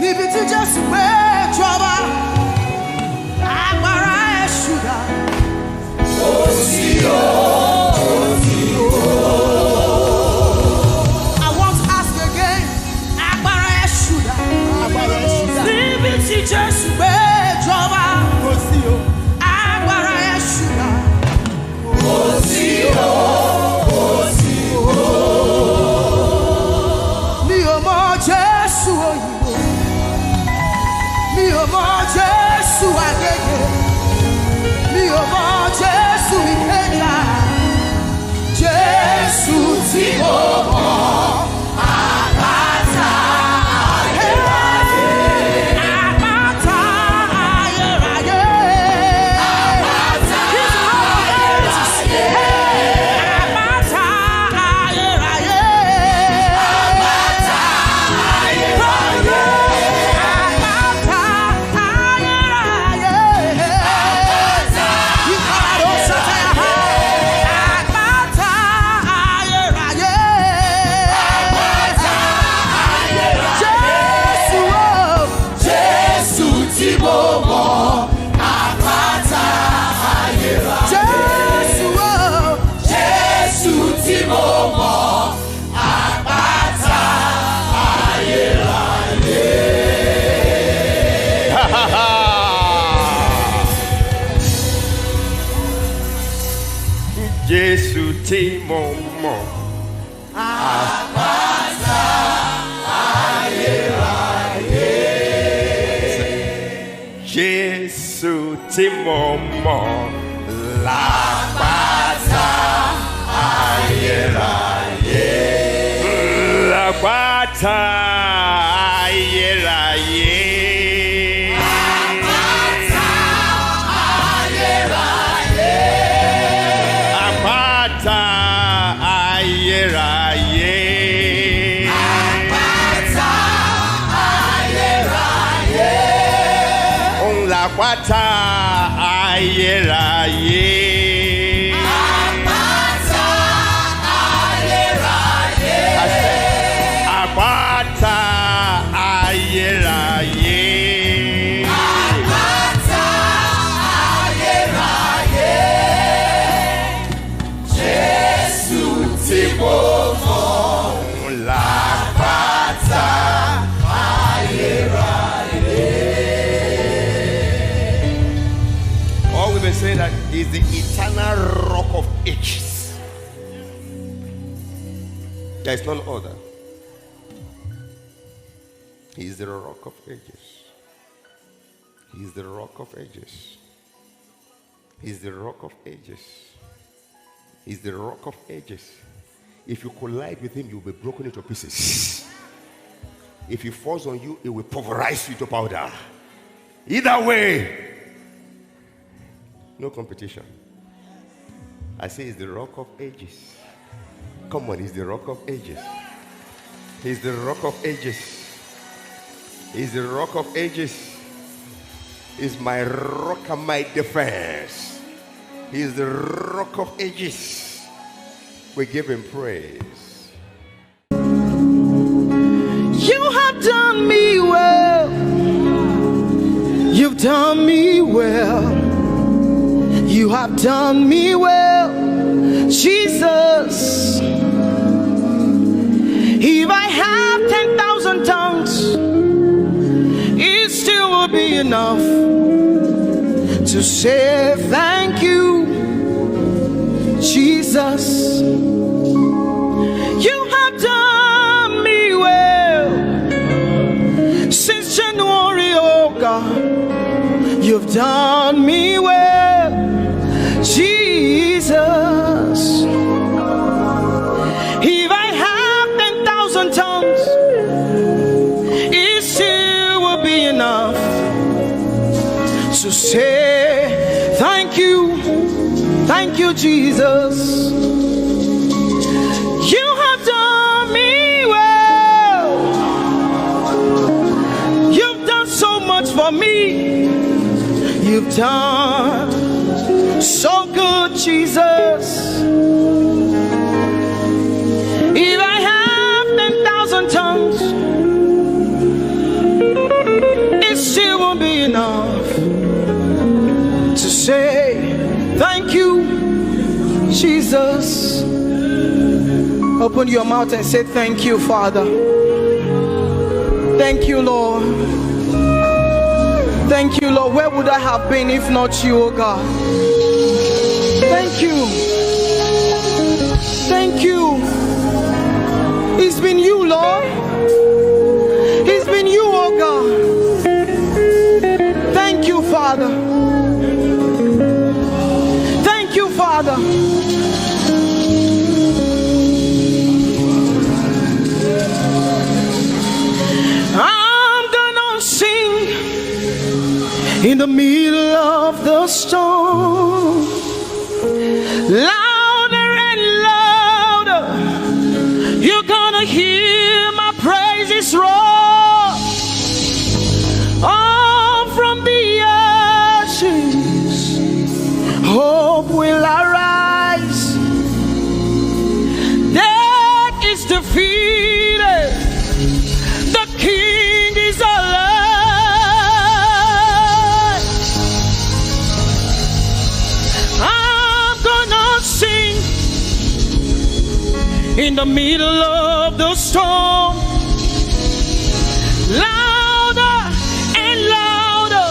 Níbi tí Jésù gbé jọba, agbára ẹ̀ ṣúdà. I want to ask again, agbára ẹ̀ ṣúdà. Agbára ẹ̀ ṣúdà. Níbi tí Jésù gbé jọba, agbára ẹ̀ ṣúdà. Mi ò mọ Jésù òyìnbó. Mi ò mọ Jésù àgègè. Mi ò mọ Jésù ìkẹjà. Jésù tí mo mọ̀, àpáta ayérayé. Àpáta ayérayé. Àpáta ayérayé. Àpáta ayérayé. Àpáta ayérayé. Àpáta ayérayé. Àpáta ayérayé. Àpáta ayérayé. Àpáta ayérayé. Jésù o. Jésù tí mo mọ̀, àpáta ayérayé. Jésù o. Jésù tí mo mọ̀, àpáta ayérayé. Jésù tí mo mọ̀. Àpáta ayérayé. Jésù tí mo mọ̀, làpáta ayérayé. Làpáta ayérayé. Àpáta ayérayé. Àpáta ayérayé. Àpáta ayérayé. Òun làpáta ayérayé. Àpáta ayérayé. Àṣẹ. Àpáta ayérayé. Àpáta ayérayé. Jésù tí mo mọ̀, làpáta ayérayé. All we've been saying that is the eternal rock of ages. There is none other. He is the rock of ages. He is the rock of ages. He is the rock of ages. He is the rock of ages. If you collide with him, you'll be broken into pieces. If he falls on you, it will pulverize you to powder. Either way, no competition. I say he's the rock of ages. Come on, he's the rock of ages. He's the rock of ages. He's the rock of ages. He's my rock and my defense. He is the Rock of Ages. We give him praise. You have done me well. You've done me well. You have done me well, Jesus. If I have ten thousand tongues, it still will be enough to say thank you, Jesus. You have done me well since January, oh God. You've done me well, Jesus. If I have ten thousand tongues, it still will be enough to say thank you, thank you, Jesus. You have done me well. You've done so much for me. You've done so good, Jesus. If I have ten thousand tongues, it still won't be enough to say thank you, Jesus. Open your mouth and say, "Thank you, Father. Thank you, Lord. Thank you, Lord. Where would I have been if not you, oh God? Thank you. Thank you. It's been you, Lord. It's been you, oh God. Thank you, Father. Thank you, Father." I'm gonna sing in the middle of the storm, louder and louder. You're gonna hear my praises roar. All from the ashes, hope will arise. Death is defeated. The King is alive. I'm gonna sing in the middle of the storm, louder and louder.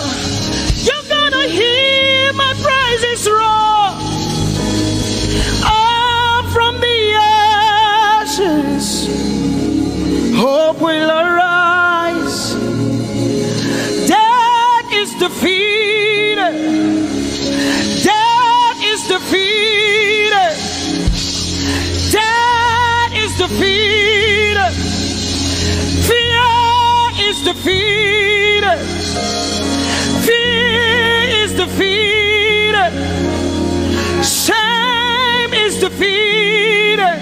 You're gonna hear my praises roar. Up from the ashes, hope will arise. Death is defeated. Death is defeated. Death is defeated. Fear is defeated. Fear is defeated. Shame is defeated.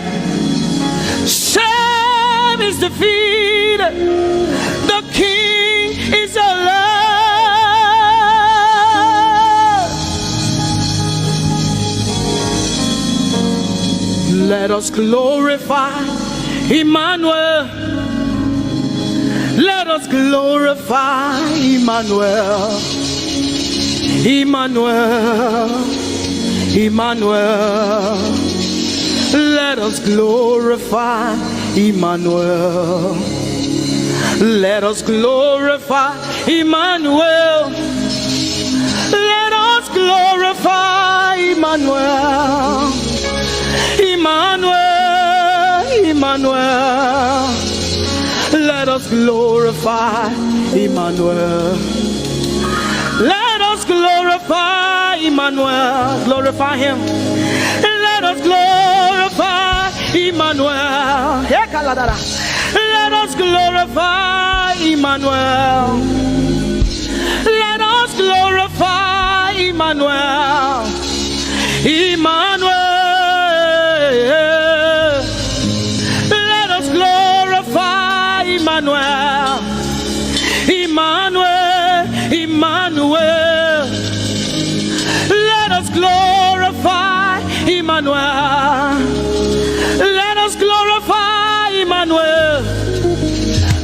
Shame is defeated. The King is alive. Let us glorify Emmanuel. Let us glorify Emmanuel. Emmanuel. Emmanuel. Let us glorify Emmanuel. Let us glorify Emmanuel. Let us glorify Emmanuel. Emmanuel, Emmanuel. Let us glorify Emmanuel. Let us glorify Emmanuel. Glorify him. Let us glorify Emmanuel. Hey, Kaladara. Let us glorify Emmanuel. Let us glorify Emmanuel. Emmanuel. Let us glorify Emmanuel. Emmanuel. Emmanuel. Let us glorify Emmanuel. Let us glorify Emmanuel.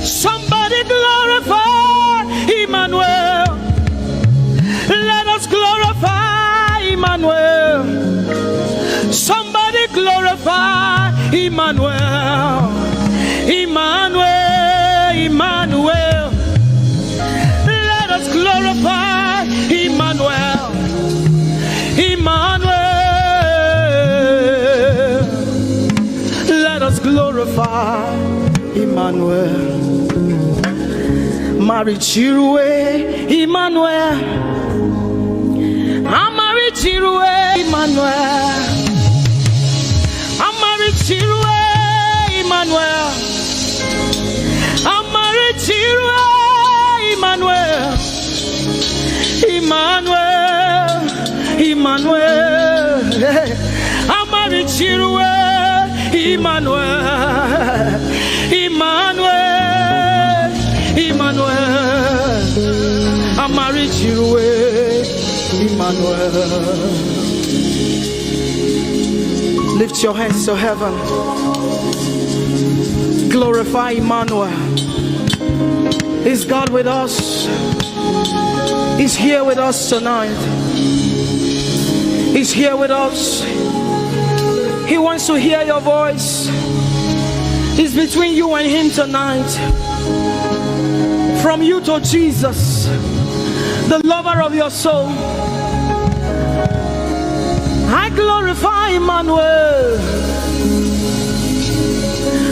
Somebody glorify Emmanuel. Let us glorify Emmanuel. Somebody glorify Emmanuel. Emmanuel, Emmanuel. Let us glorify Emmanuel. Emmanuel. Let us glorify Emmanuel. Mari Chirue, Emmanuel. Amari Chirue, Emmanuel. Amari Chirue, Emmanuel. Amari Chirue, Emmanuel. Emmanuel, Emmanuel. Amari Chirue, Emmanuel. Emmanuel, Emmanuel. Amari Chirue, Emmanuel. Lift your hands to heaven. Glorify Emmanuel. Is God with us? He's here with us tonight. He's here with us. He wants to hear your voice. It's between you and Him tonight. From you to Jesus, the lover of your soul. I glorify Emmanuel.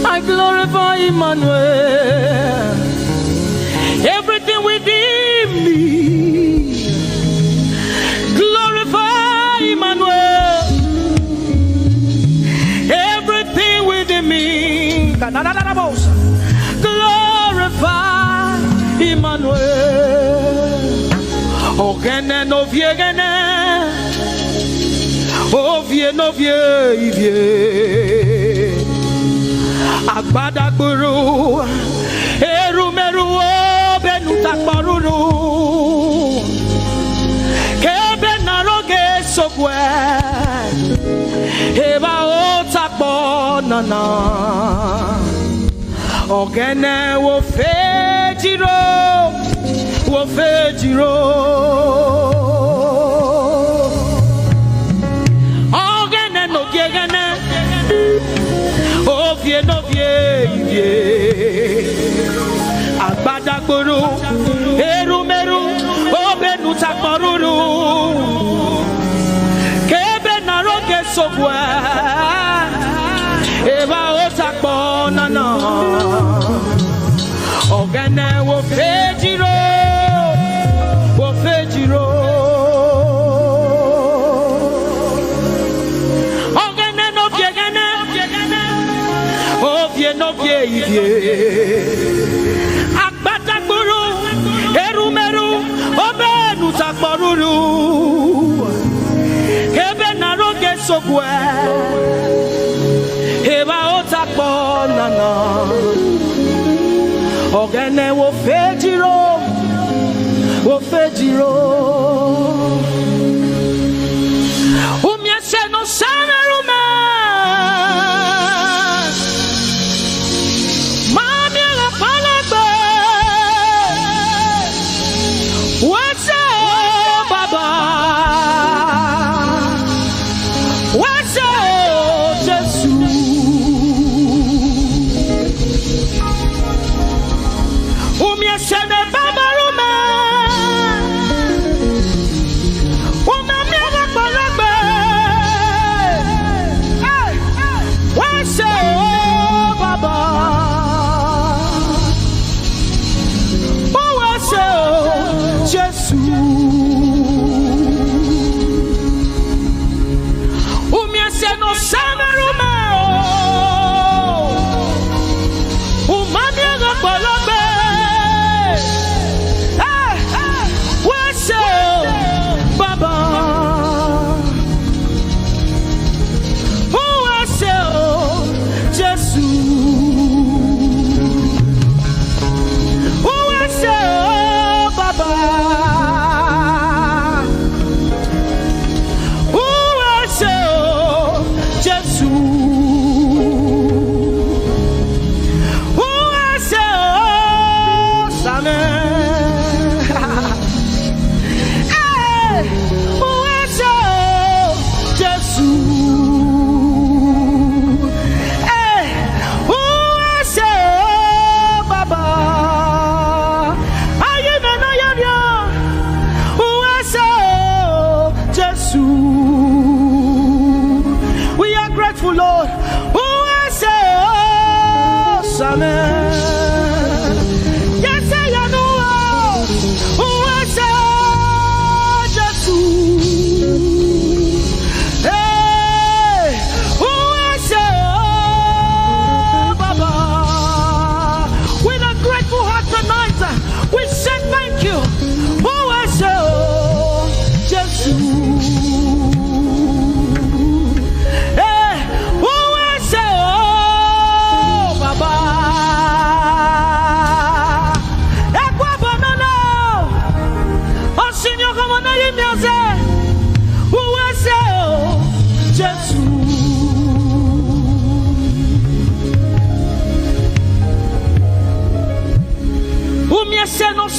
I glorify Emmanuel. Everything within me, glorify Emmanuel. Everything within me, glorify Emmanuel. Ogene no viegene. Ovie no vie ivie. Agbadagburu. Erumeru obenu takporuru. Kebe na roge sokwe. Eba o takpo nana. Ogene wo fejiro, wo fejiro. Ogene no gegene, ovie no vie ivie. Agbadagburu, erumeru, obenu takporuru. Kebe na roge sokwe. Eba o takpo nana. Ogene wo fejiro, wo fejiro. Ogene no viegene, ovie no vie ivie. Agbadagburu, erumeru, obenu takporuru. Kebe na roge sokwe. Eba o takpo nana. Ogene wo fejiro, wo fejiro. Umie se no sana rume. Mami la palagbe. What's up, Baba? What's up, Jesus? Umie se ne Baba rume.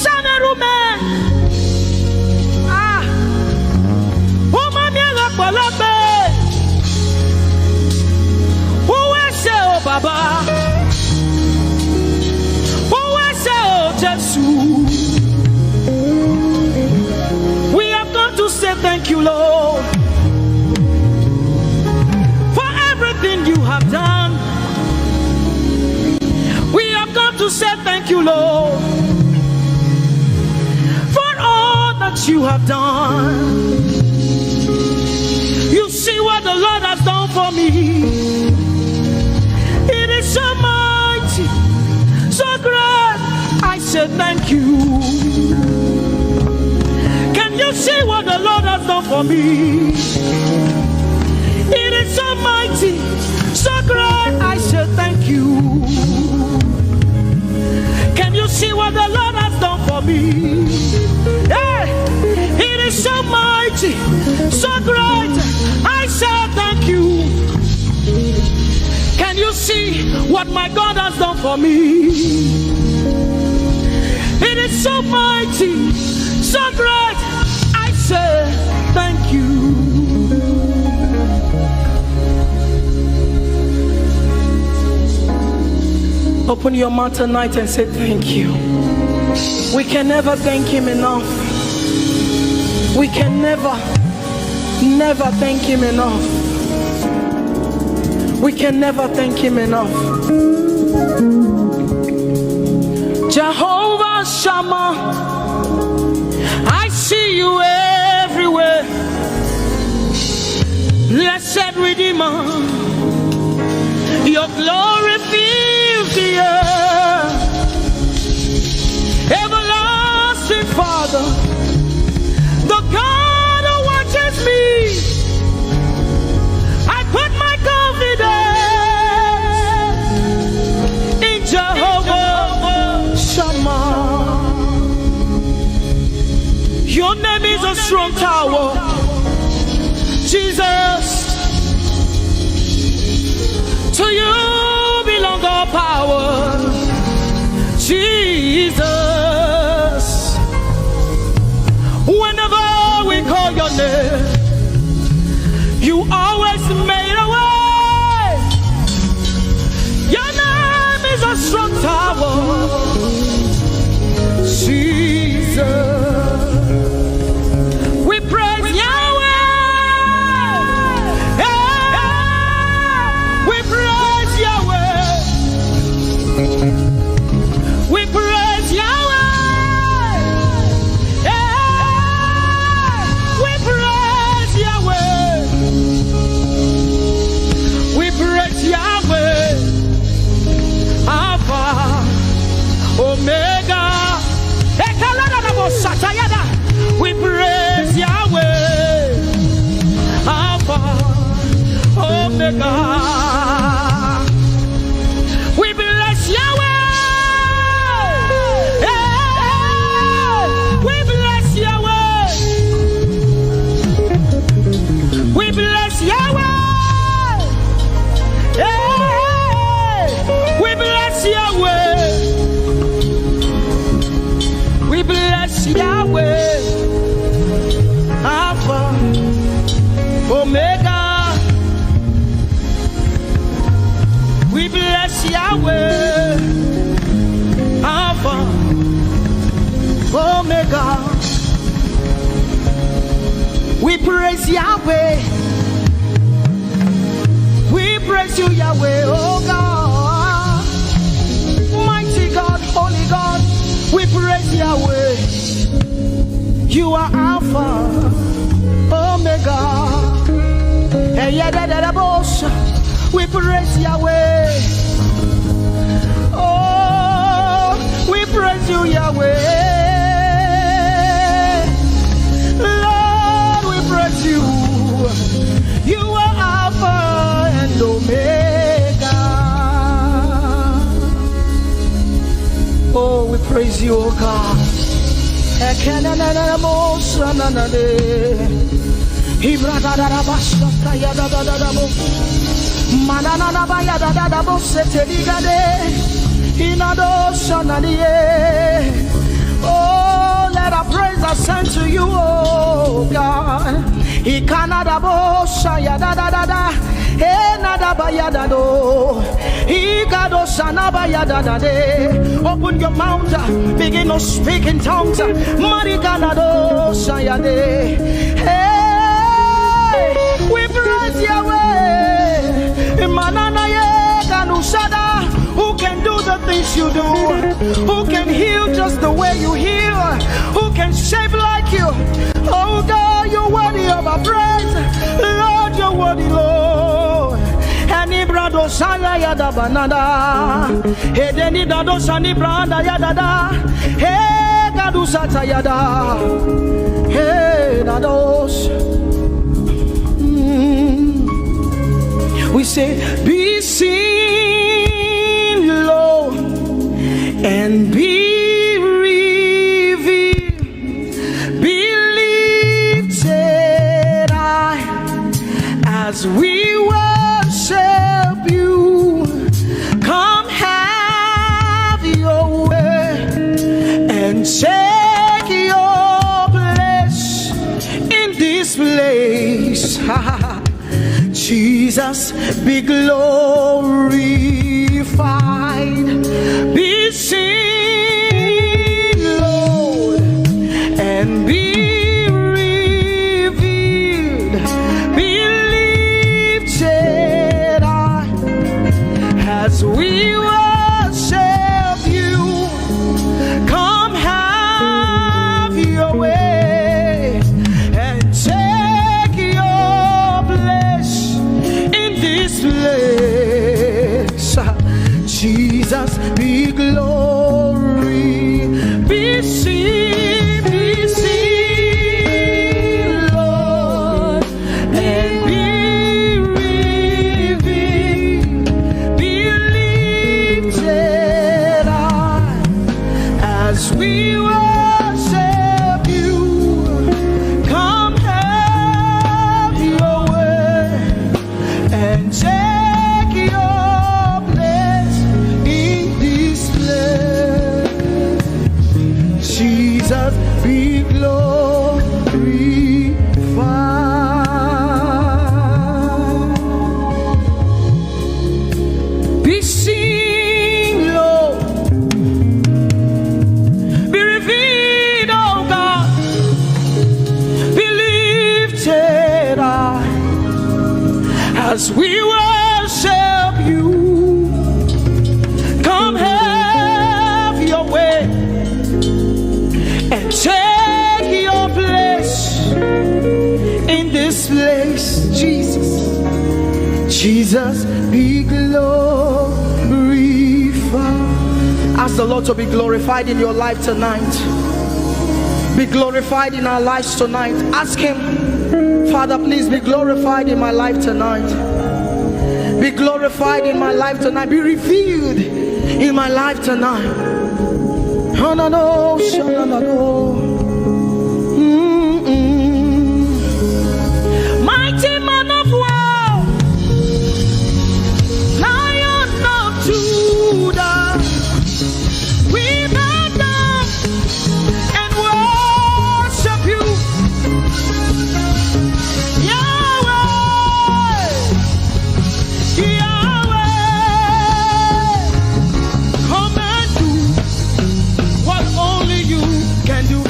Sanerume. Ah. Ó máa mi lọ́pọ̀lọpọ̀. Ó wá ṣe o, Bàbá. Ó wá ṣe o, Jésù. We have come to say thank you, Lord, for everything you have done. We have come to say thank you, Lord, for all that you have done. You see what the Lord has done for me. It is so mighty, so great. I say thank you. Can you see what the Lord has done for me? It is so mighty, so great. I say thank you. Can you see what the Lord has done for me? Hey, it is so mighty, so great. I say thank you. Can you see what my God has done for me? It is so mighty, so great. I say thank you. Open your mouth tonight and say thank you. We can never thank him enough. We can never, never thank him enough. We can never thank him enough. Jehovah Shammah, I see you everywhere. Blessed Redeemer, your glory fills the earth. Everlasting Father, the God who watches me, I put my confidence in Jehovah Shammah. Your name is a strong tower, Jesus. To you belong all power, Jesus. Whenever we call your name, you always made a way. Your name is a strong tower, Jesus. We praise Yahweh. Hey, we praise Yahweh. We praise Yahweh. Hey, we praise Yahweh. We praise Yahweh. Alpha, Omega. Ekaladadabosatayada. We praise Yahweh. Alpha, Omega. We bless Yahweh. Yeah. We bless Yahweh. We bless Yahweh. Yeah. We bless Yahweh. We bless Yahweh. Alpha, Omega. We bless Yahweh, Alpha, Omega. We praise Yahweh. We praise you, Yahweh, oh God. Mighty God, holy God, we praise Yahweh. You are Alpha, Omega. Eyedededebos. We praise Yahweh. Oh, we praise you, Yahweh. Lord, we praise you. You are Alpha and Omega. Oh, we praise you, oh God. Ekenenenemo sananade. Ibradadadabasatayadadadabo. Manananabayadadadabo seteligade. Inado sanadie. Oh, let our praise ascend to you, oh God. Ikanada bo shaya da da da da. Hey, nada ba ya da do. Igado sana ba ya da da de. Open your mouth, uh, begin to speak in tongues. Marigana do shaya de. Hey, we praise Yahweh. Manana ye kanu shada. Who can do the things you do? Who can heal just the way you heal? Who can shape like you? Oh God, you're worthy of our praise. Lord, you're worthy, Lord. Ani brado sala ya da banada. He deni dado sani branda ya da da. He gadu sata ya da. He dados. Mm. We say, be seen, Lord, and be revealed, be lifted high as we worship you. Come have your way and take your place in this place. Jesus, be glorified, be seen, Lord, and be revealed, be lifted high as we worship you. Come have your way and take your place in this place. Jesus, be glory, be seen, be seen, Lord, and be revealed, be lifted high as we worship you. Come have your way and take your place in this place. Jesus, be glorified. Be seen, Lord. Be revealed, oh God. Be lifted high as we worship you. Come have your way and take your place in this place, Jesus. Jesus, be glorified. Ask the Lord to be glorified in your life tonight. Be glorified in our lives tonight. Ask Him, Father, please be glorified in my life tonight. Be glorified in my life tonight. Be revealed in my life tonight. Hanano, shanano. Mm-mm. Mighty man of war, Lion of Judah, we bow down and worship you, Yahweh, Yahweh. Come and do what only you can do.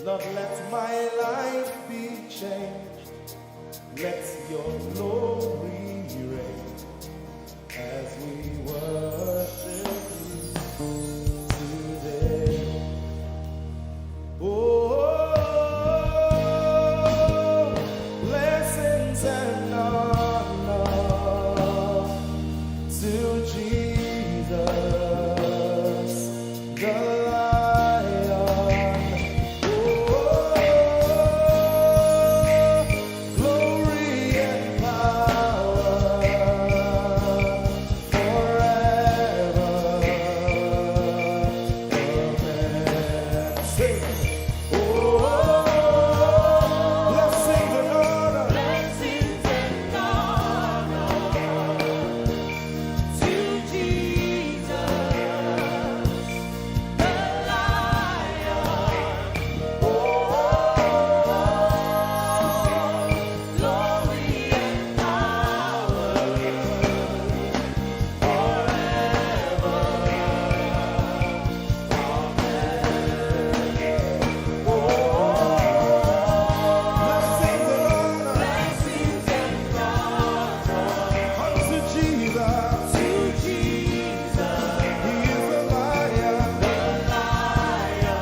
Lord, let my life be changed. Let your glory reign as we worship you today. Oh, blessings and honor to Jesus, the Lion. Oh, glory and power forever. Amen. Sing. Oh, blessings and honor. Blessings and honor to Jesus, the Lion. Oh, glory and power forever. Amen. Oh, blessings and honor. Blessings and honor unto Jesus. To Jesus. He is the Lion. The Lion.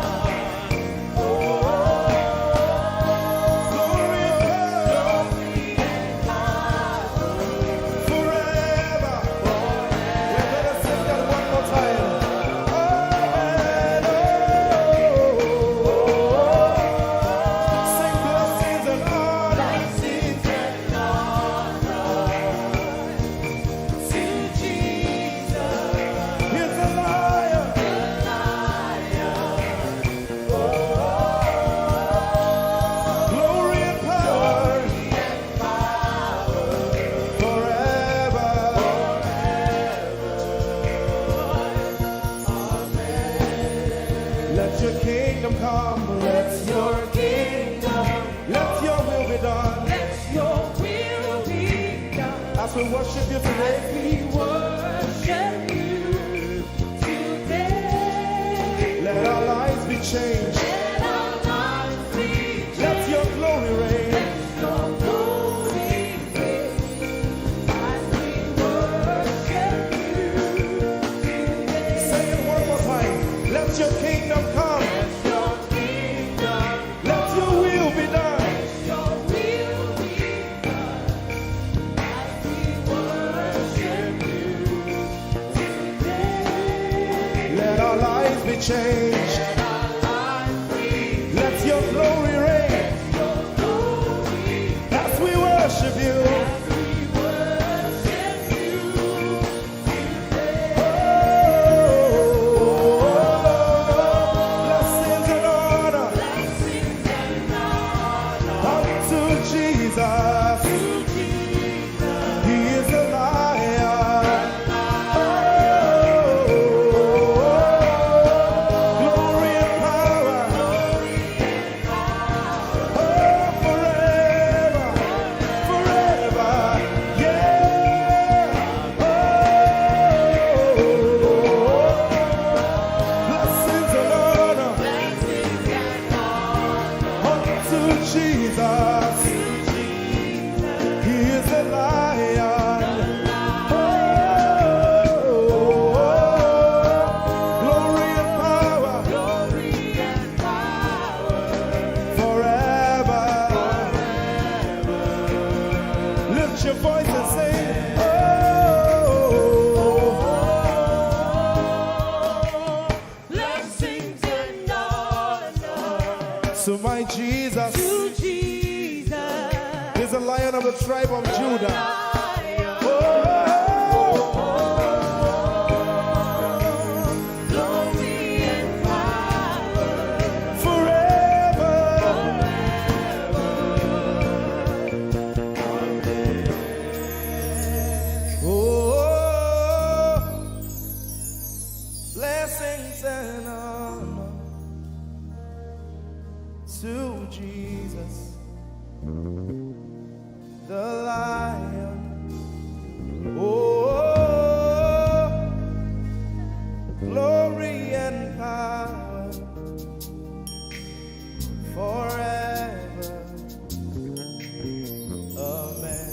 Oh, glory and power forever. We better sing that one more time. Amen. Oh, sing blessings and honor. Blessings and honor to Jesus. He's a Lion. Glory and power forever. Let your kingdom come. Let your kingdom. Let your will be done. Let your will be done. As we worship you today. As we worship you today. Let our lives be changed. Let our lives be changed. Let your glory reign. Let your glory reign. As we worship you today. Say it one more time. Let your kingdom come. Let your kingdom. Let your will be done. Let your will be done. As we worship you today. Let our lives be changed. Let our lives be. Let your glory reign. Let your glory. As we worship you. As we worship you. Oh, blessings and honor unto Jesus. He is the Lion. Oh, glory and power. Oh, forever, forever, yeah. Oh, blessings and honor unto Jesus. He is the Lion. Oh, glory and power. Forever. Lift your voice and sing. Oh, blessings and honor to my Jesus. To Jesus. He's the Lion of the tribe of Judah. Oh. Glory and power forever. Oh, blessings and honor to Jesus, the Lion. Oh, glory and power forever. Amen.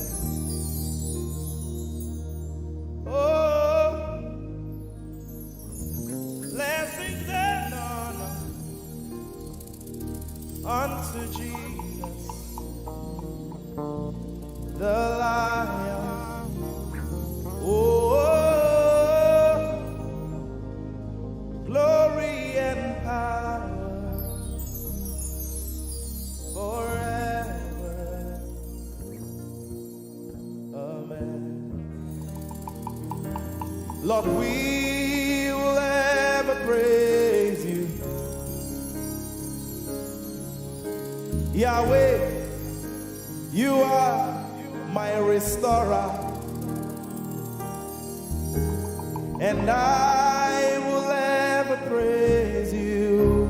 Oh, blessings and honor unto Jesus, the Lion. Oh, glory and power forever. Amen. Lord, we will ever praise you. Yahweh, you are my restorer, and I will ever praise you.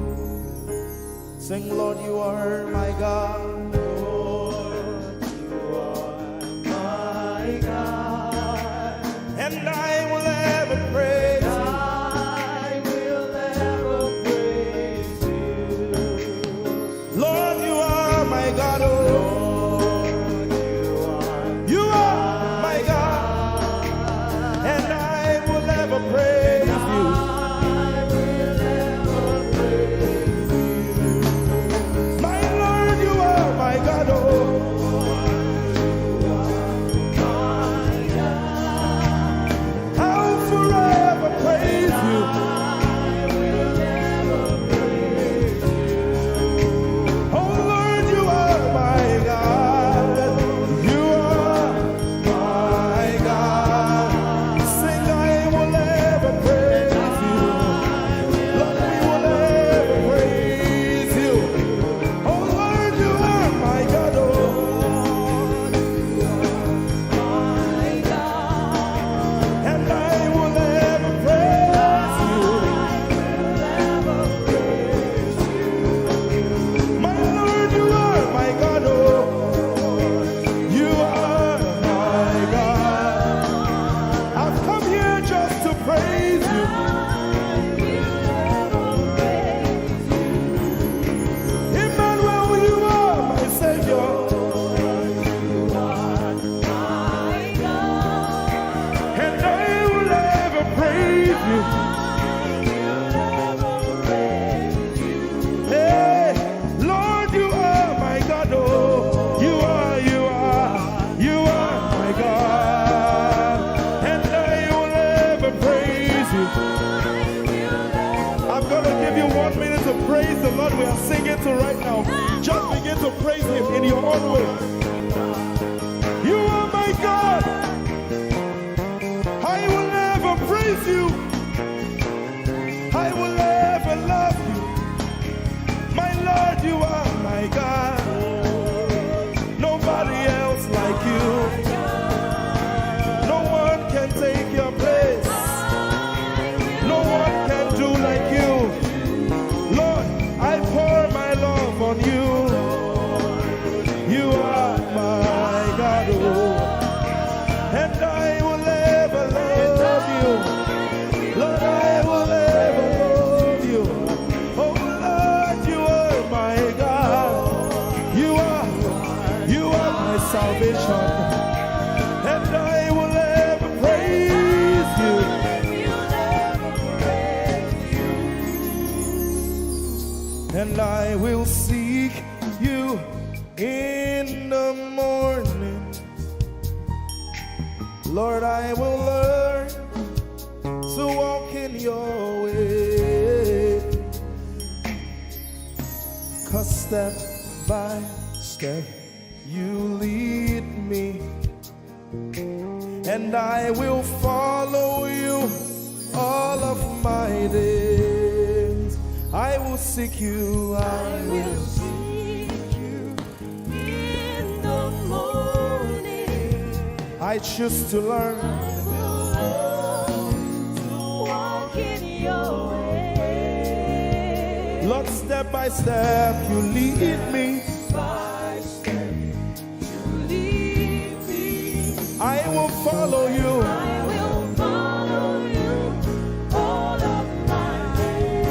Sing, Lord, you are my God. Lord, you are my God. And I will ever praise you. I will ever praise you. Lord, you are my God. Oh, Lord, you are, you are my God. And I will ever praise you. My Lord, you are my God. Oh, I'll forever praise you. Oh Lord, you are my God. You are my God. Sing, I will ever praise you. Lord, we will ever praise you. Oh Lord, you are my God. Oh, and I will ever praise you. My Lord, you are my God. Oh, you are my God. I've come here just to praise you. Emmanuel, you are my Savior. And I will ever praise you. Hey, Lord, you are my God. Oh, you are, you are, you are my God. And I will ever praise you. I'm gonna give you one minute to praise the Lord. We are singing to right now. Just begin to praise him in your own way. You are my God. I will ever praise you. I will ever love you. My Lord, you are my God. Nobody else like you. No one can take your place. No one can do like you. Lord, I pour my love on you. You are my God, oh. And I will ever love you. Lord, I will ever love you. Oh Lord, you are my God. You are, you are my salvation. And I will ever praise you. And I will seek you in the morning. Lord, I will learn to walk in your way. 'Cause step by step, you lead me. And I will follow you all of my days. I will seek you. I will seek you in the morning. I choose to learn. I will learn to walk in your way. Lord, step by step, you lead me. By step, you lead me. I will follow you. I will follow you all of my days.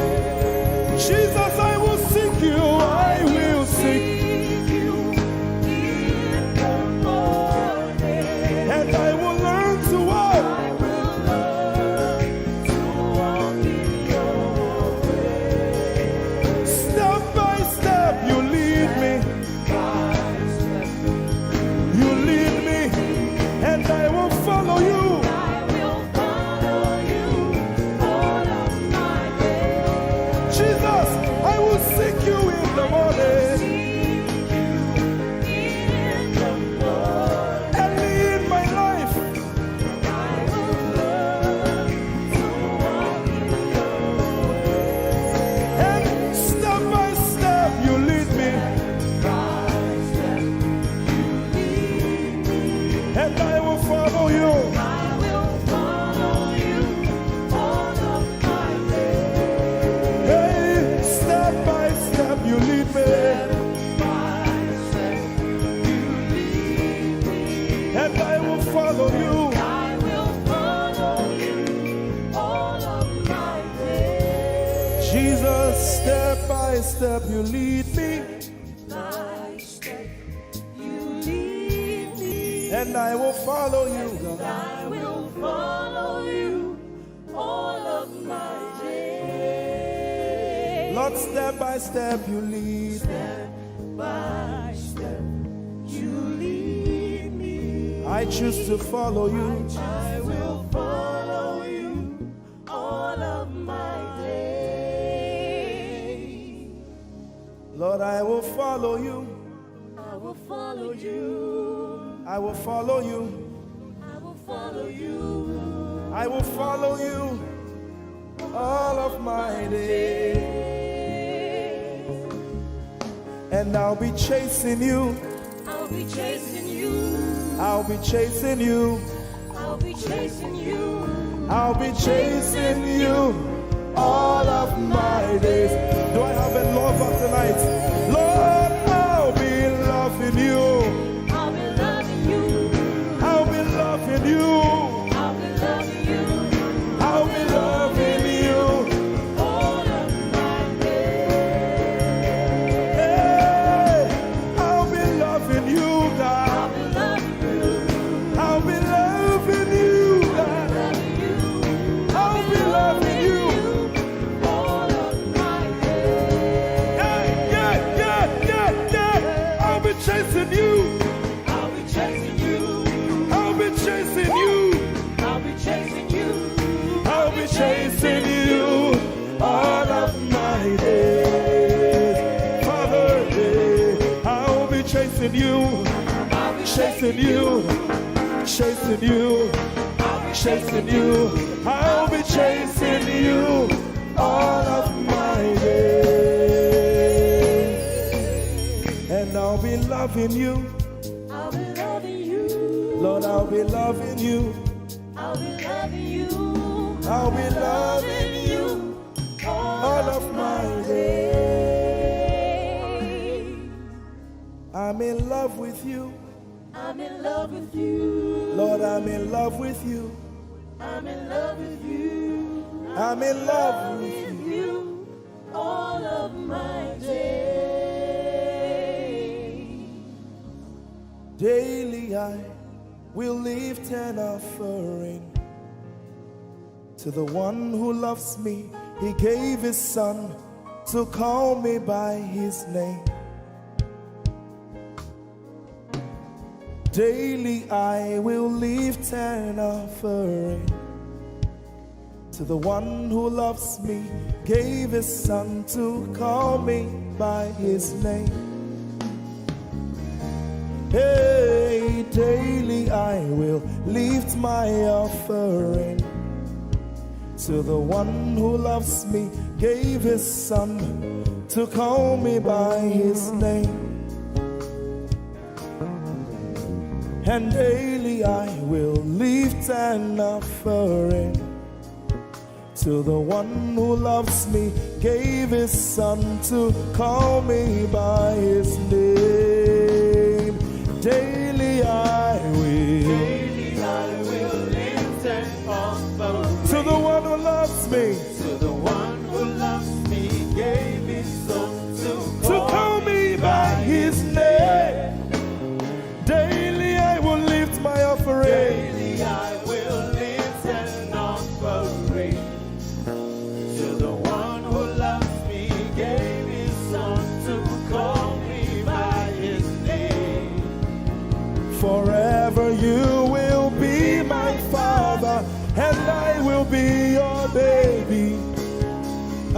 the morning. Early in my life. And step by step you lead me. And I will follow you. Hey, step by step you lead me. And I will follow you. Jesus, step by step you lead me. And I will follow you, God. Lord, step by step you lead. I choose to follow you. Lord, I will follow you. I will follow you. I will follow you. I will follow you all of my days. And I'll be chasing you. I'll be chasing you. I'll be chasing you. I'll be chasing you. I'll be chasing you all of my days. Do I have a lover tonight? Lord, I'll be loving you. I'll be loving you. I'll be loving you. I'll be loving you. I'll be loving you all of my days. Hey, I'll be loving you, God. I'll be loving you. I'll be loving you, God. I'll be loving you. All of my days. Yeah, yeah, yeah, yeah, yeah. I'll be chasing you. I'll be chasing you. I'll be chasing you. I'll be chasing you. I'll be chasing you all of my days. Father, yeah, I'll be chasing you. I'll be chasing you. Chasing you. I'll be chasing you. I'll be chasing you all of my days. And I'll be loving you. I'll be loving you. Lord, I'll be loving you. I'll be loving you. I'll be loving you all of my days. I'm in love with you. I'm in love with you. Lord, I'm in love with you. I'm in love with you. I'm in love with you all of my days. Daily I will lift an offering to the one who loves me. He gave his son to call me by his name. Daily I will lift an offering to the one who loves me, gave his son to call me by his name. Hey, daily I will lift my offering to the one who loves me, gave his son to call me by his name. And daily I will lift an offering to the one who loves me, gave his son to call me by his name. Daily I will. Daily I will lift an offering to the one who loves me. To the one who loves me, gave his son to call me by his name. Daily I will lift my offering. Daily I will lift an offering to the one who loves me, gave his son to call me by his name. Forever you will be my father, and I will be your baby.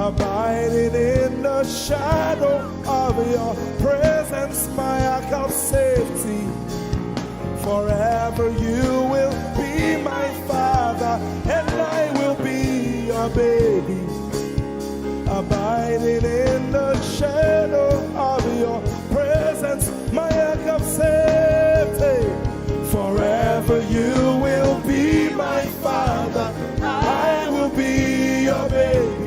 Abiding in the shadow of your presence, my ark of safety. Forever you will be my father, and I will be your baby. Abiding in the shadow of your presence, my ark of safety. Forever you will be my father, I will be your baby.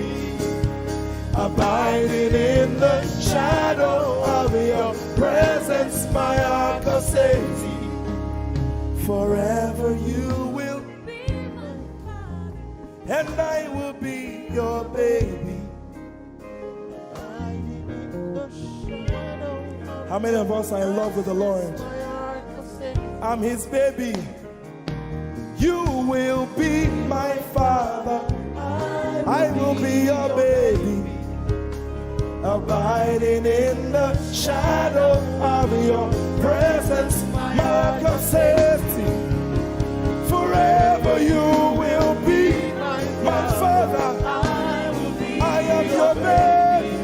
Abiding in the shadow of your presence, my ark of safety. Forever you will be my father, and I will be your baby. How many of us are in love with the Lord? I'm his baby. You will be my father. I will be your baby. Abiding in the shadow of your presence, my ark of safety. Forever you will be my father. I am your baby.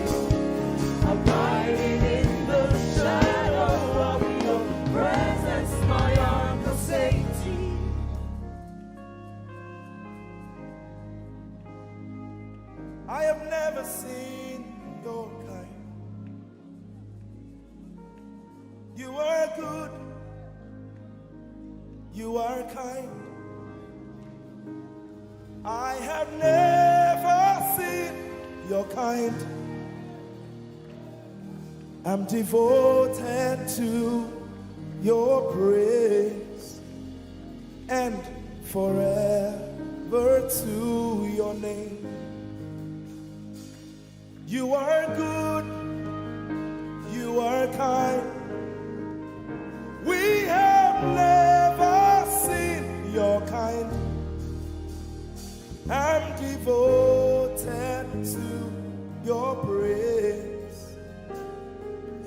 Abiding in the shadow of your presence, my ark of safety. I have never seen your kind. You are good. You are kind. I have never seen your kind. I'm devoted to your praise and forever to your name. You are good, you are kind. We have never seen your kind. I'm devoted to your praise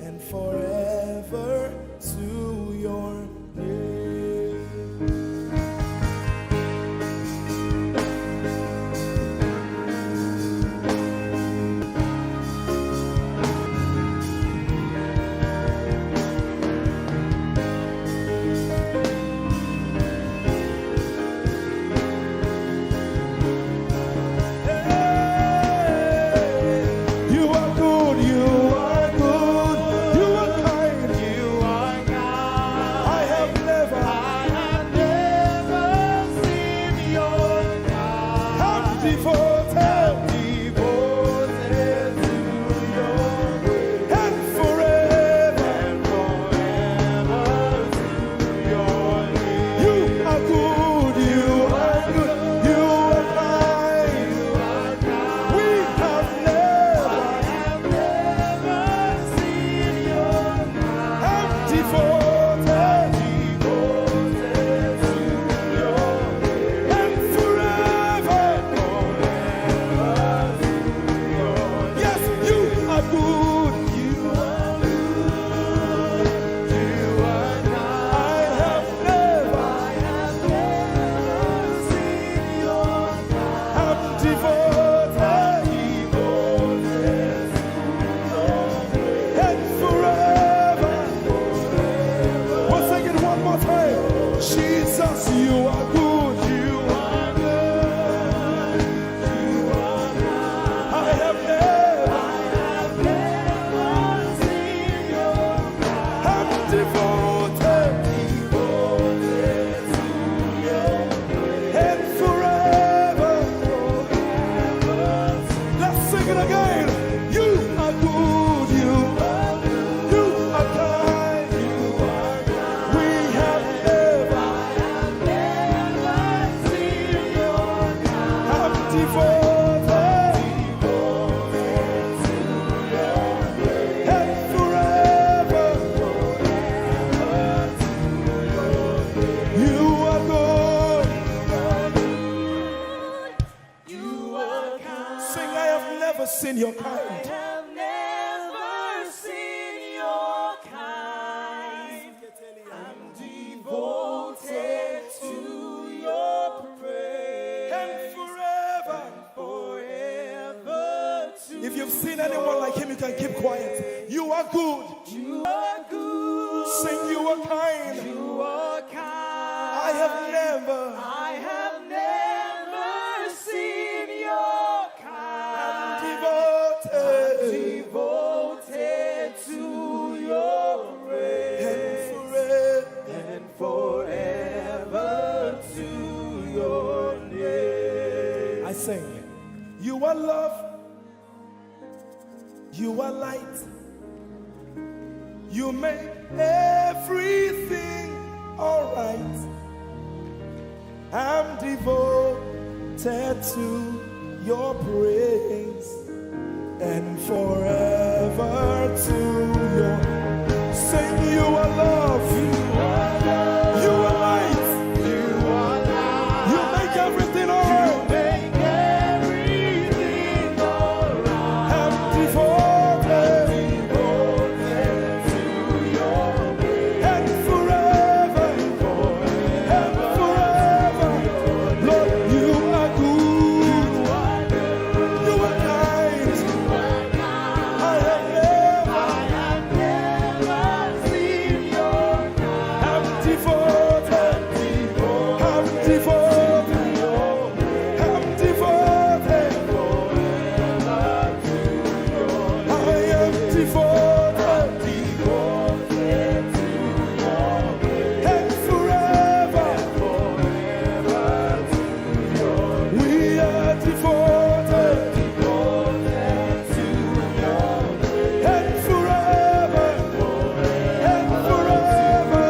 and forever to your name. You are good, you are good, you are kind, you are kind. I have never, I have never seen your kind. I'm devoted, devoted to your and forever. And forever to your name. You are good, you are good, you are kind. We have never, I have never seen your kind. I'm devoted, devoted to your name. And forever, forever to your name. Yes, you are good. You are good. You are kind. I have never, I have never seen your kind. I'm devoted, devoted to your name. And forever. We'll sing it one more time. Jesus, you are good. You are good. I have never, I have never seen your kind. I'm devoted, devoted to your name. And forever, forever. Let's sing it again. You are good, you are good, you are kind, you are kind. We have never, I have never seen your kind. I'm devoted, devoted to your name. And forever, forever to your name. You are good. You are kind. Sing, I have never seen your kind. I have never seen your kind. I'm devoted to your praise. And forever, forever If you've seen anyone like him, you can keep quiet. You are good. You are good. Sing, you are kind. You are kind. I have never. I have never seen your kind. I'm devoted. I'm devoted to your praise. And forever. And forever to your name. I sing. You are love. You are light. You make everything alright. I'm devoted to your praise and forever to your. Sing, you are love. You are light. You make everything alright. I'm devoted and forever, and forever. Lord, you are good. You are kind. I have never I'm devoted. I'm devoted. I'm devoted. I am devoted. And forever. We are devoted and forever, and forever.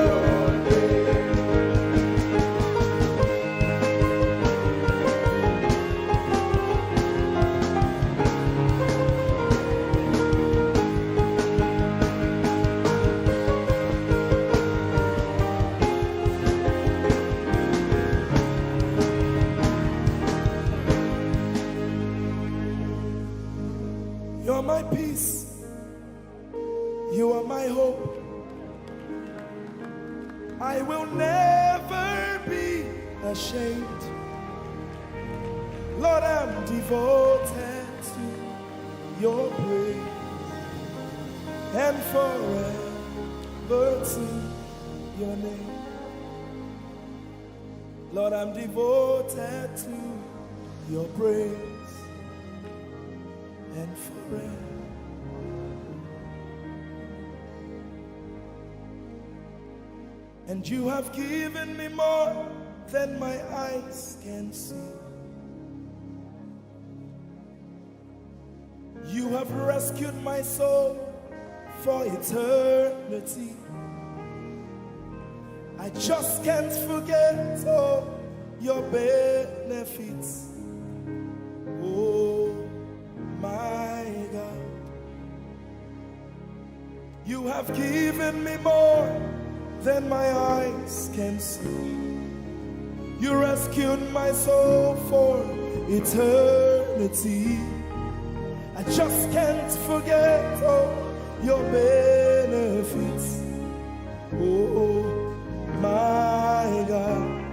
You're my peace. You are my hope. I will never be ashamed. Lord, I'm devoted to your praise and forever to your name. Lord, I'm devoted to your praise and forever. And you have given me more than my eyes can see. You have rescued my soul for eternity. I just can't forget all your benefits. Oh my God. You have given me more than my eyes can see. You rescued my soul for eternity. I just can't forget all your benefits. Oh my God.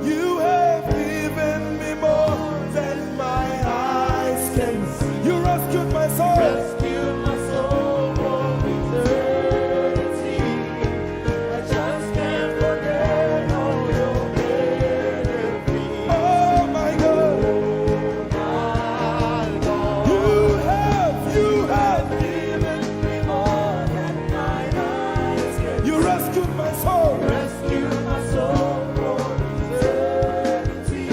You have given me more than my eyes can see. You rescued my soul. Rescued my soul from eternity. I just can't forget all your benefits. Oh my God. You have, you have given me more than my eyes can see. You rescued my soul. Rescued my soul from eternity.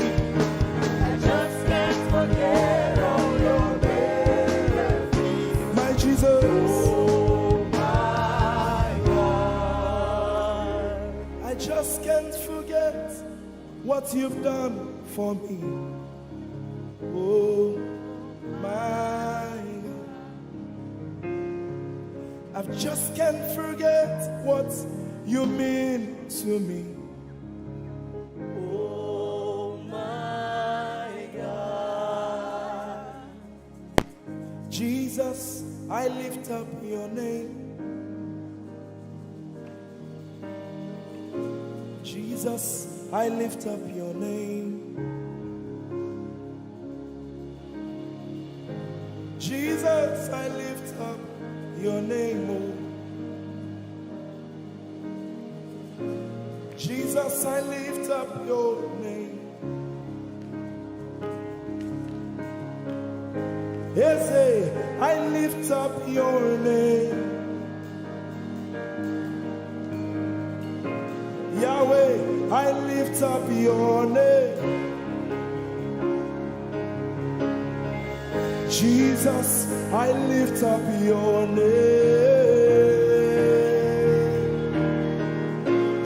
I just can't forget all your benefits. My Jesus. Oh my God. I just can't forget what you've done for me. Oh my God. I just can't forget what you mean to me. Oh my God. Jesus, I lift up your name. Jesus, I lift up your name. Jesus, I lift up your name, oh. Jesus, I lift up your name. Yes, eh, I lift up your name. Yahweh, I lift up your name. Jesus, I lift up your name.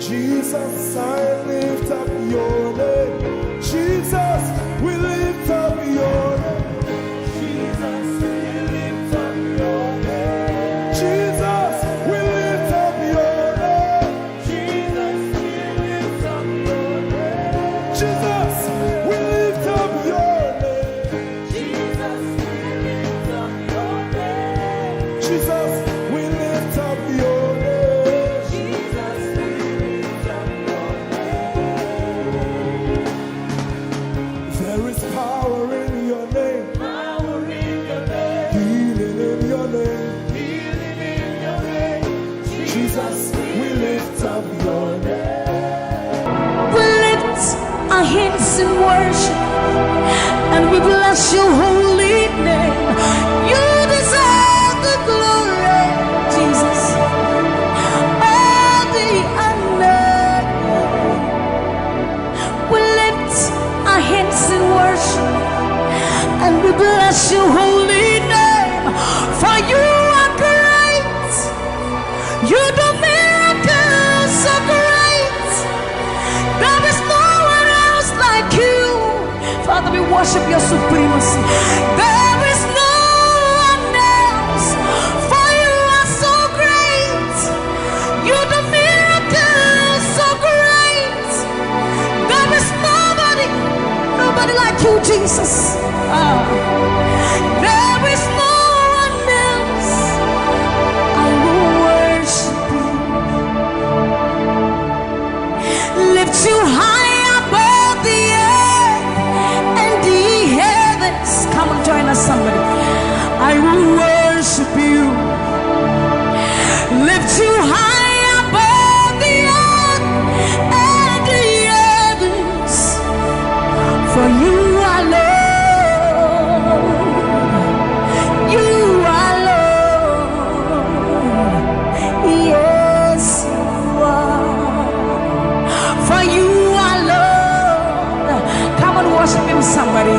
Jesus, I lift up your name. Jesus, we lift up your name. Jesus, we lift up your name. Jesus, we lift up your name. Jesus, we lift up your name. Jesus, we lift up your name. Jesus, we lift up your name. Jesus, we lift up your name. Jesus, we lift up your name. There is power in your name. Power in your name. Healing in your name. Healing in your name. Jesus, we lift up your name. We lift our hands in worship and we bless your holy name. You deserve the glory, Jesus. All the honor. We lift our hands in worship and we bless your holy name. For you are great. You do miracles so great. There is no one else like you. Father, we worship your supremacy. There is no one else. For you are so great. You do miracles so great. There is nobody, nobody like you, Jesus. Ah. There is no one else. I will worship you. Lift you high above the earth and the heavens. Come on, join us, somebody. I will worship you. Lift you high above the earth and the heavens. For you are Lord. You are Lord. Yes, you are. For you are Lord. Come on, worship him, somebody.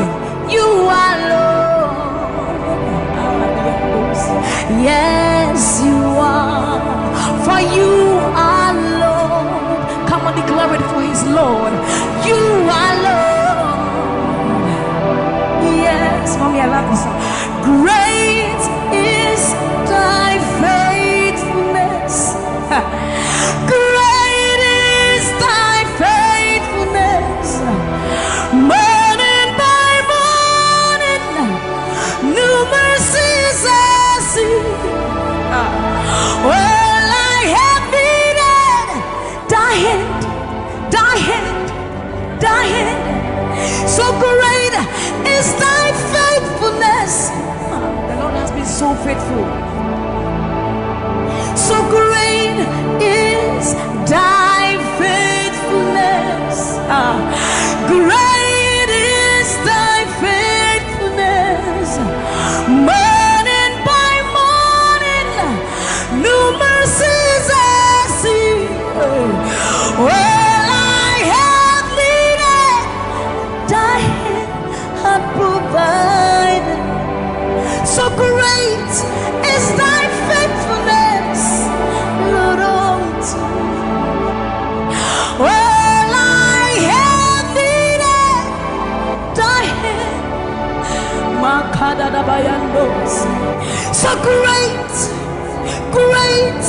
You are Lord. Yes, you are. For you are Lord. Come on, declare it for his Lord. You are Lord. Yes, mommy, I love this song. Great is thy faithfulness. Great is thy faithfulness. Morning by morning, new mercies I see. All I have needed, thy hand, thy hand, thy hand. So great is thy faithfulness. The Lord has been so faithful. So great is thy faithfulness. Ah, great is thy faithfulness. Morning by morning, new mercies I see. All I have needed, thy hand hath provided. So great is thy faithfulness, Lord, unto me. All I have needed, thy hand. Makadadabayandos. So great, great,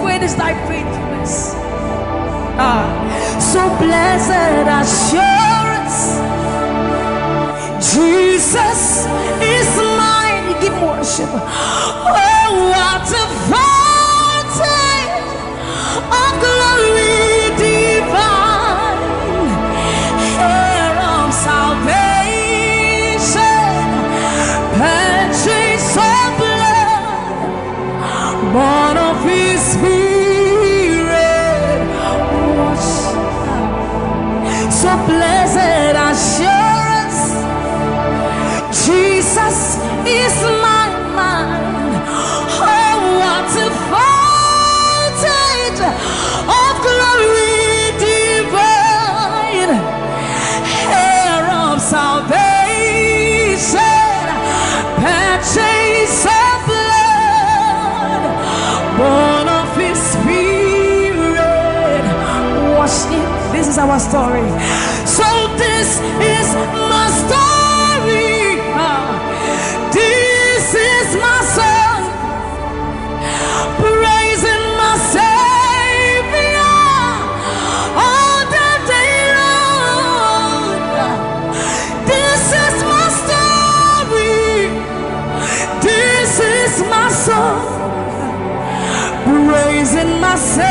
great is thy faithfulness. Ah, so blessed assurance, Jesus is mine. Give worship. Oh, what a fountain of glory divine, heir of salvation, purchased our story. So this is my story. Ah, this is my song. Praising my Savior all the day long. This is my story. This is my song. Praising my Savior.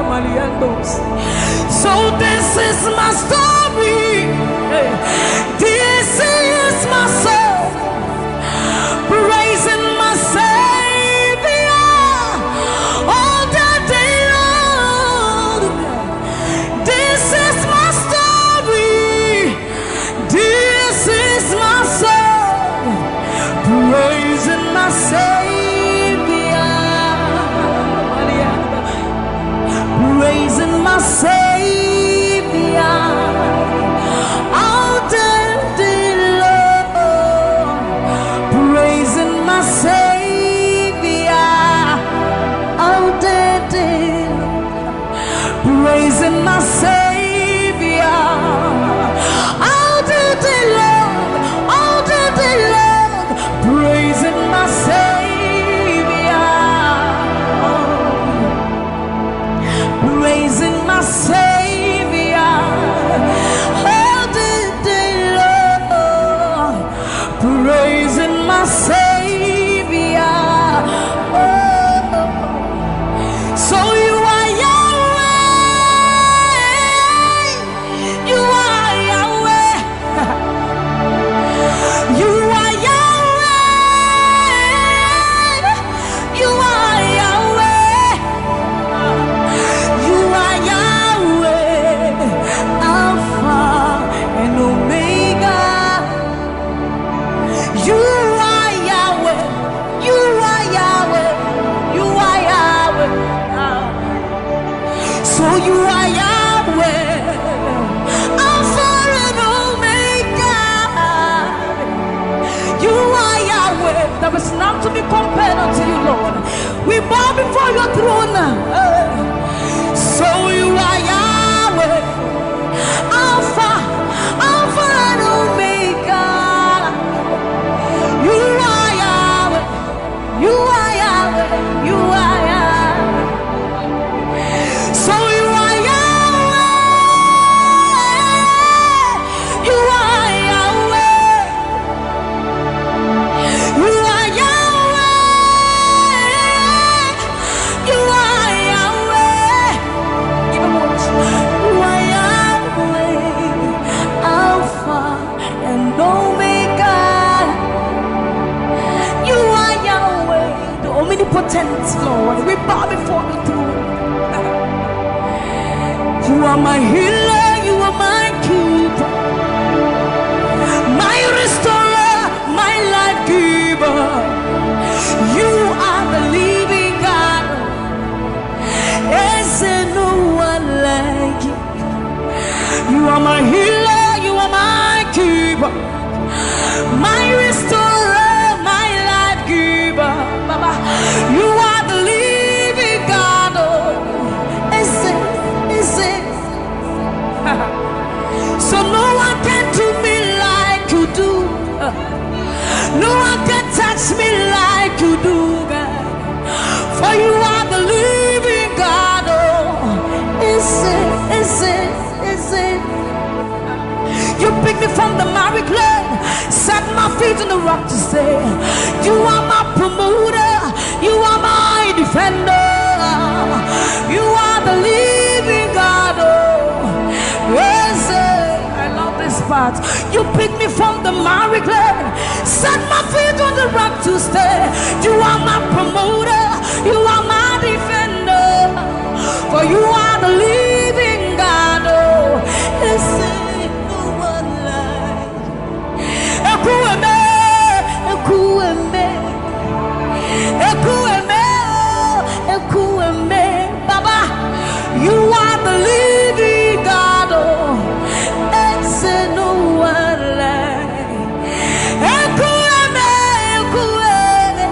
Maliandos. So this is my story. Hey. This is my song. Praising my Savior all the day long. This is my story. This is my song, praising my Savior. Praising my Savior. All the day long, praising my Savior. All the day long, praising my Savior. All the day long, all the day long, praising my Savior. Praising my Savior. All the day long, praising my Savior. Oh. So you are Yahweh. You are Yahweh. You are Yahweh. You are Yahweh. You are Yahweh. Alpha and Omega. You are Yahweh. You are Yahweh. You are Yahweh. Ah. So you are Yahweh. Alpha and Omega. You are Yahweh. There is none to be compared unto you, Lord. We bow before your throne. Eh. So you are Yahweh. Alpha, Alpha and Omega. You are Yahweh. You are Yahweh. You are Yahweh. So you are Yahweh. You are Yahweh. You are Yahweh. You are Yahweh. Give him worship. You are Yahweh, Alpha and Omega. You are Yahweh, the omnipotent Lord. We bow before the throne. You are my healer, you are my keeper, my restorer, my life giver. You are the living God. Is there no one like you? You are my healer, you are my keeper, my restorer, my life giver. Baba, you are the living God. Oh, is it, is it? So no one can do me like you do. No one can touch me like you do, God. For you are the living God. Oh, is it, is it, is it? You pick me from the miry clay, set my feet on the rock to stay. You are my promoter, you are my defender. You are the living God. Oh, yes, eh. I love this part. You pick me from the miry clay, set my feet on the rock to stay. You are my promoter, you are my defender. For you are the living God. Oh, is there no one like Ekwueme, Ekwueme, Ekwueme, oh, Ekwueme. Baba, you are the living God. Oh, is there no one like Ekwueme, Ekwueme.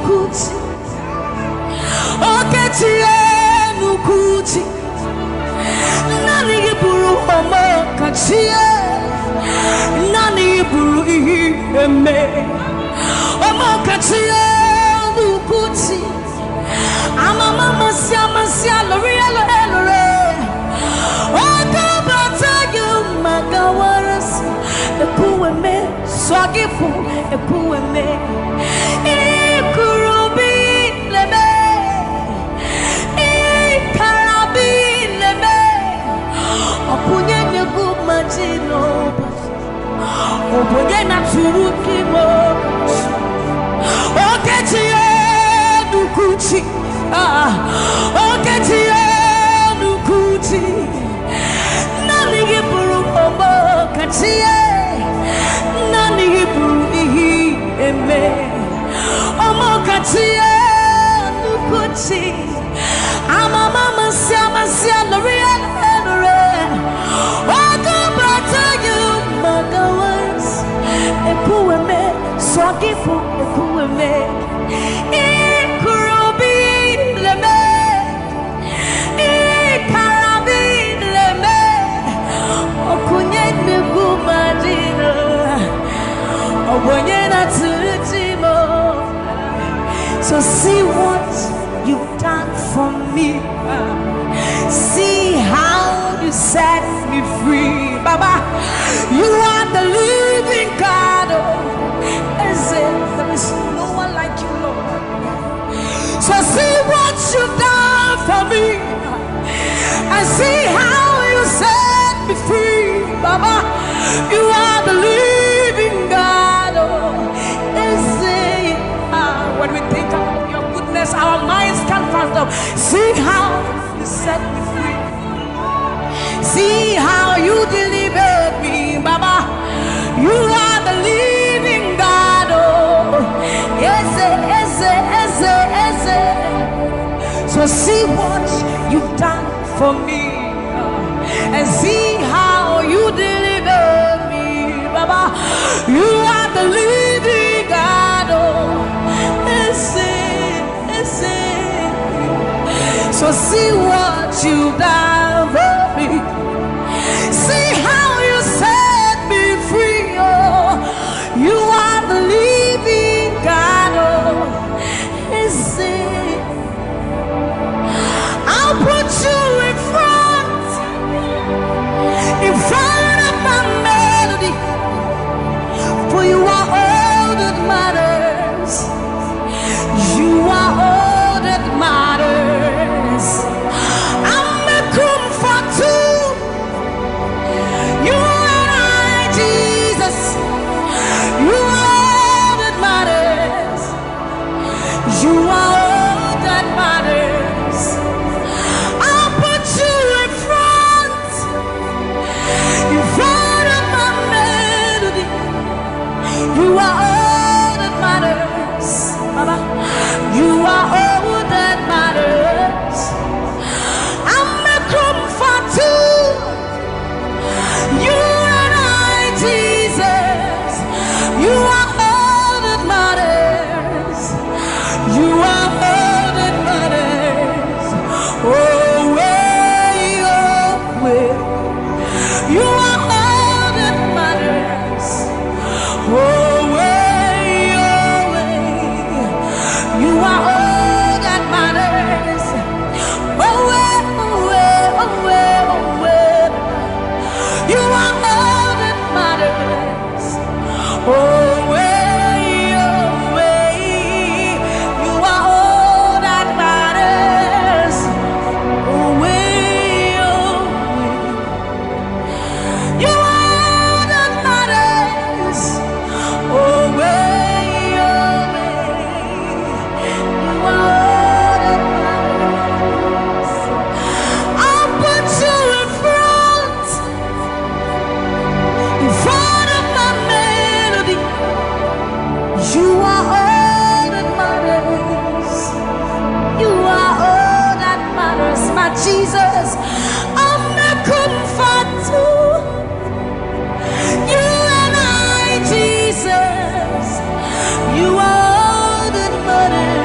Kuti. Okechi enu kuti. Nani gị bụrụ ọmọ kachie. Nani gị bụrụ ihe eme. Ọmọ kachie enu kuti. Amama masị amasị alụrị alụrị alụrị. Oke bata gị maka warasị. Ekwuwe mee, sọ gị fụ, ekwuwe mee. Ikuru bi leme. Ikara bi leme. Ọ bụ onye na-egbu mmadụ n'ụbọchị. Ọ bụ onye na-atụrụ gị ime ụbọchị. Okechi enu kuti. Ah, Okechi enu kuti. Nani gị bụrụ ọmọ kachie. Nani gị bụrụ ihe eme. Ọmọ kachie enu kuti. Amama masị amasị alụrị alụrị. Oke bata gị maka warasị. Ekwuwe mee, sọ gị fụ, ekwuwe mee. Ikuru bi leme. Ikara bi leme. Ọ bụ onye na-egbu mmadụ. Ọ bụ onye na-atụrụ gị ime. So see what you've done for me. See how you set me free. Baba, you are the living God. Oh, is it? There is no one like you, Lord. So see what you've done for me. And see how you set me free. Baba, you are the living God. Oh, is it? Ah, when we think about your goodness, our minds can't fathom. See how you set me free. See how you delivered me, Baba. You are the living God. Oh, eze, eze, eze, eze. So see what you've done for me, and see how you deliver me, Baba. You are the living God. Oh, ese, ese. So see what you done for me. See how you set me free. Oh, you are the living God. Oh, ese. I'll put you in front, in front of my melody, for you are all that matters. You are all that matters. I'm a comfort to you and I, Jesus. You are all that matters. You are all that matters. I'll put you in front, in front of my melody. You are all that matters, Baba. You are all that matters. I'm a comfort to you and I, Jesus. You are all that matters. You are all that matters. Oh, way, oh, way. You are all that matters. Oh, way, oh, way. You are all that matters. Oh, way, oh, way, oh, way, oh, way. You are all that matters. Oh, way, oh, way. You are all that matters. Oh, way, oh, way. You are all that matters. Oh, way, oh, way. You are all that matters. I'll put you in front, in front of my melody. You are all that matters. You are all that matters, my Jesus. I'm a comfort to you and I, Jesus. You are all that matters.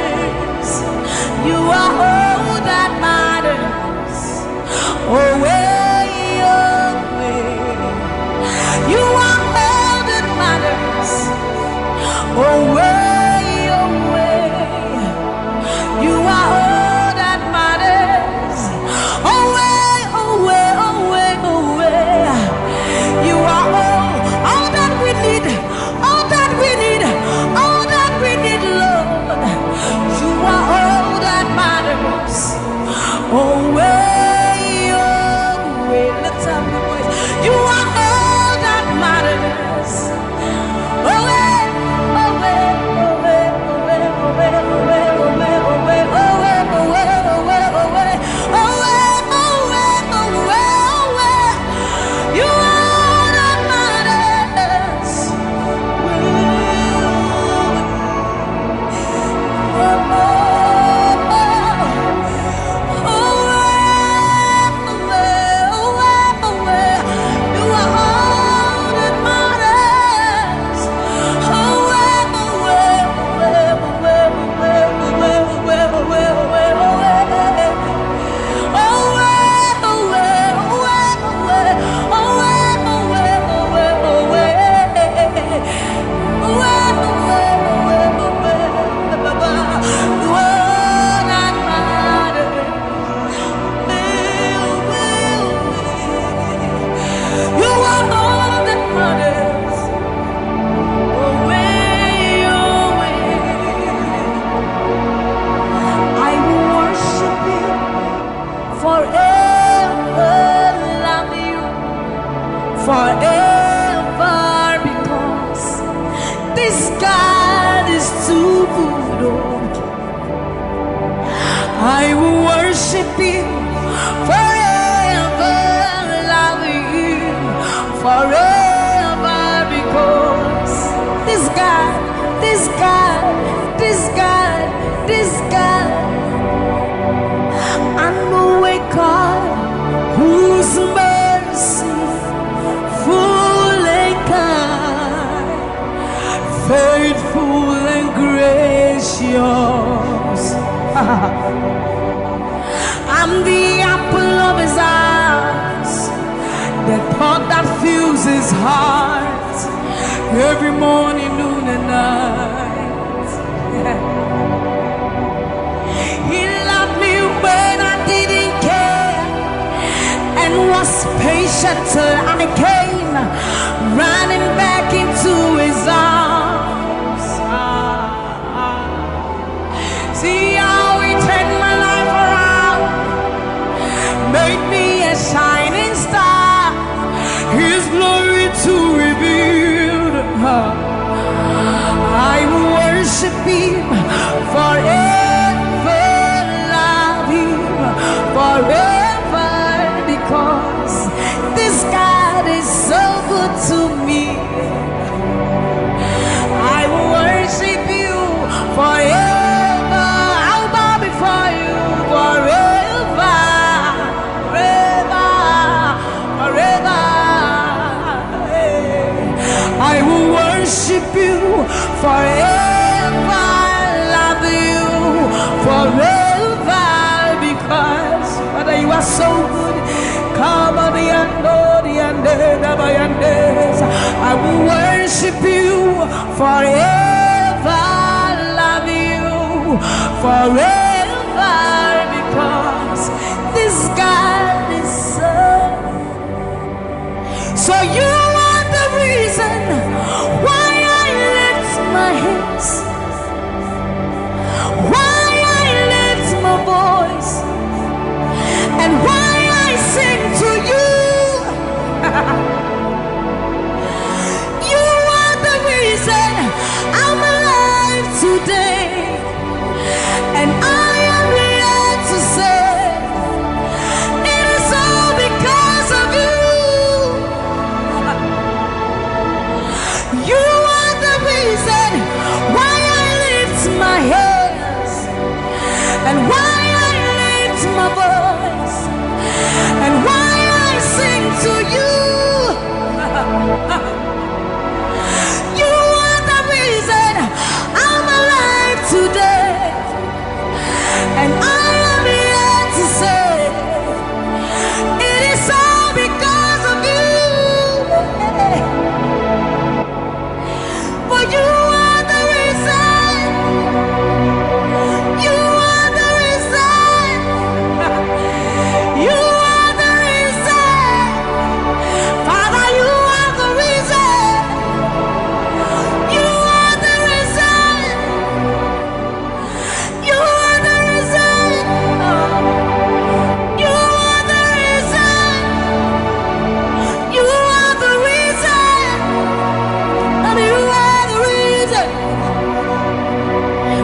Forever loving, forever, because this God, this God, this God, this God, I know a God whose mercy full and kind, faithful and gracious. I'm the apple of his eyes, the thought that fills his heart every morning, noon, and night. He loved me when I didn't care and was patient till I came running back into his arms. See how he turned my life around, made me a shining star, his glory to reveal. I will worship him forever, love him forever, because this God is so good to me. I will worship you forever. I'll bow before you forever, forever, forever. I will worship you forever, love you forever, because Father, you are so good. Come on, the end, oh, the end, eh, the end, eh. I will worship you forever, love you forever, because this God is so. So you are the reason why I lift my hands, why I lift my voice, and why I sing to you. You are the reason I'm alive today, and I am here to say it is all because of you. You are the reason why I lift my hands and why I lift my voice and why I sing to you. You are the reason I'm alive today, and I am here to say it is all because of you. For you are the reason. You are the reason. You are the reason. Father, you are the reason. You are the reason. You are the reason. You are the reason. You are the reason. And you are the reason.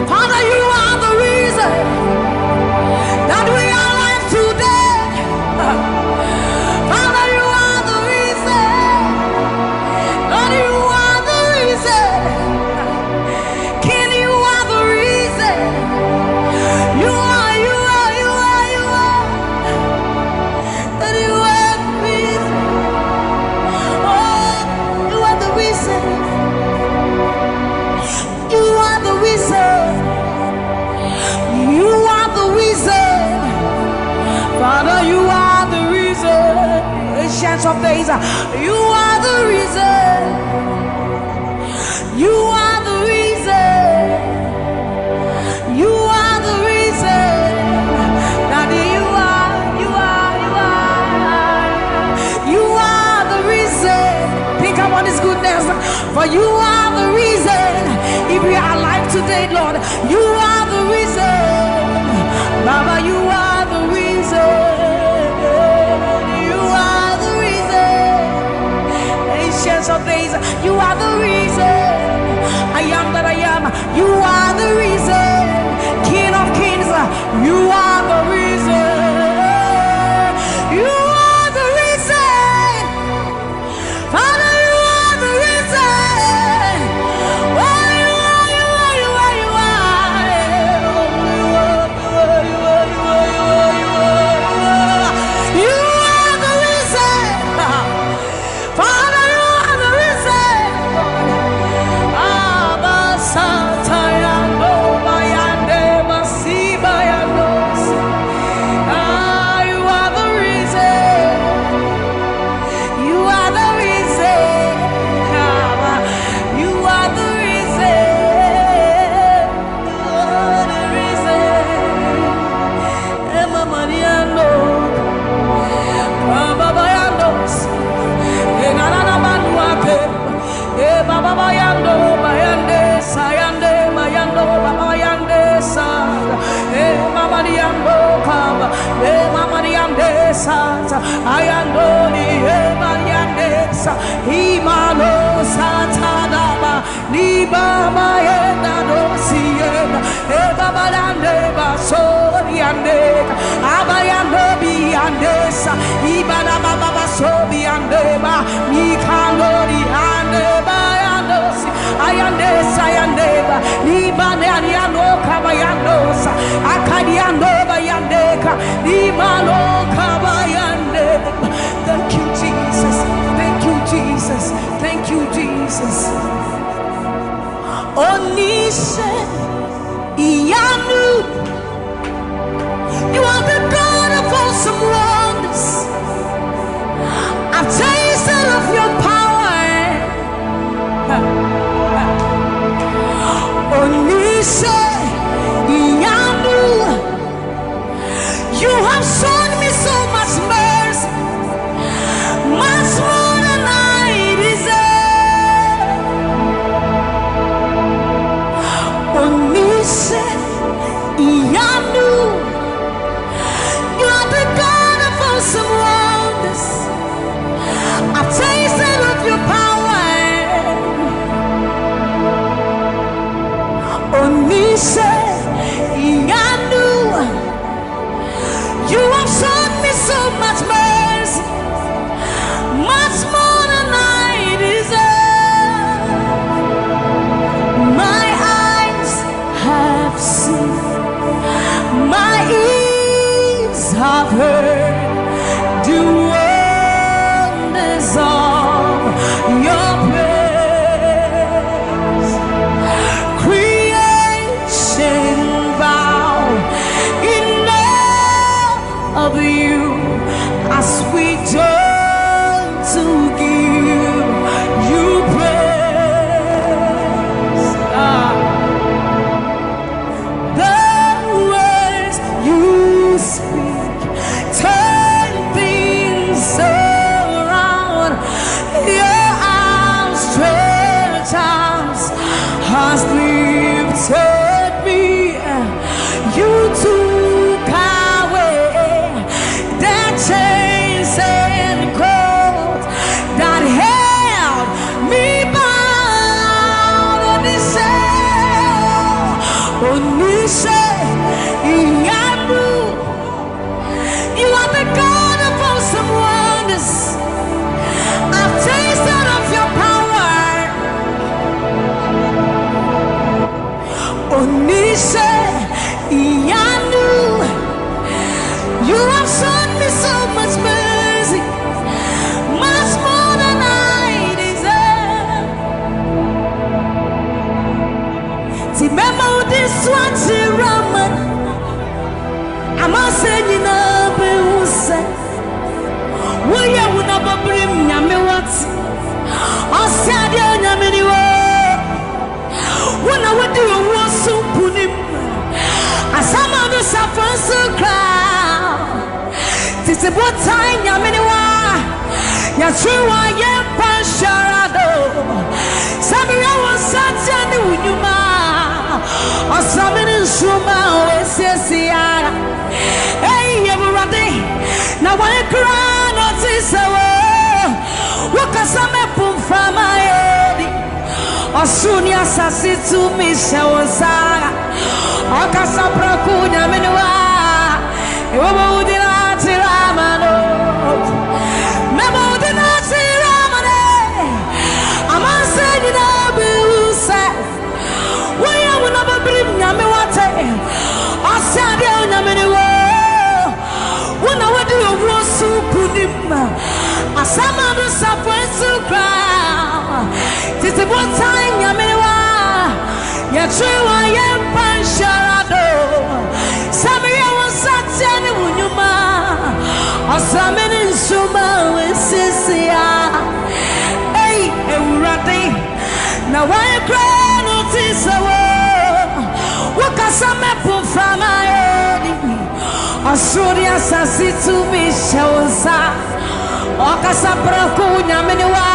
Father, you are the reason that we are alive today. Father, you are the reason. Lord, you are the reason. King, you are the reason. You are, you are, you are, you are. That you are the reason. Oh, you are the reason. You are the reason. You are the reason. Father, you are the reason. Ancients of days, you are the reason. You are the reason. You are the reason. Daddy, you are, you are, you are. You are the reason. Think about his goodness. For you are the reason. If we are alive today, Lord, you are the reason. Baba, you are the reason. You are the reason. Ancients of days, you are the reason. I am that I am. You are the reason. King of kings, you are the reason. Sata, ayandori, ebariandesa, imano, sata, daba, libama, yenda, dosi, yenda, ebabalande, basori, andeka, abayando, biandesa, ibana, baba, basobi, andeba, mikandori, andeba, yandosi, ayandesa, yandeba, libane, ariano, kabayandosa, akadiando, bayandeka, imano, kabayandeba. Thank you, Jesus. Thank you, Jesus. Thank you, Jesus. Onise Iyanu, you are the God of awesome wonders. I've tasted of your power. Onise Iyanu, you have shown me so much mercy, much more than I deserve. Onise Iyanu, you are the God of awesome wonders. I've tasted of your power. Onise Iyanu, you have shown me so much mercy, much more than I deserve. My eyes have seen, my ears have heard the wonders of your praise. Creation bow in awe of you as we join to give you praise. Ah. The words you speak turn things around. Your outstretched arms has lifted me. You took away the chains and cords that held me bound. Onise, Onise Iyanu, you are the God of awesome wonders. I've tasted of your power. Onise Iyanu, you have shown me so much mercy, much more than I deserve. Ti mema udiswa ti raman, amase nyina bewuse. Woyɛ wo na bɔbrim nyame wate. Ɔsɛ adeɛ onyame ni wo. Wo na wodi owuo so nkonim. Asama no safo nso kra. Tete botan nyame ne wa. Yɛtwe wa yɛmpa nhyɛra do. Sɛ meyɛ wo nsateɛ ne wo nnwuma. Ɔsame ne nsoroma a wɔasiesie ara. Ei, Awurade, na wɔn kra na ɔte sɛ wo. Wokasa mɛpo mframa yɛ di. Ɔsoro ne asase tumi hyɛ wo nsa. Ɔkasa prɛko nyame ne wa. Ewɔbɔ wo din ate rama no. Mɛbɔ wo din ate rama no. Amansa nyinaa bɛhu sɛ woyɛ wo na bɛbirim nyame wate. Ɔsɛ adeɛ onyame ne wo. Wo na wode owuo so nkonim. Asɛm a no safo nso koraa. Tete botan nyame ne wa. Yɛtwe wa yɛmpa nhyɛra do. Sɛ meyɛ wo nsateɛ ne wo nnwuma. Ɔsame ne nsoma wɔasiesie a. Ei, Awurade, na wɔn koraa no te sɛ wo. Wokasa mɛpo mframa ɛdi. Ɔsoro ne asase tumi hyɛ wo nsa. Ɔkasa prɛko nyame ne wa.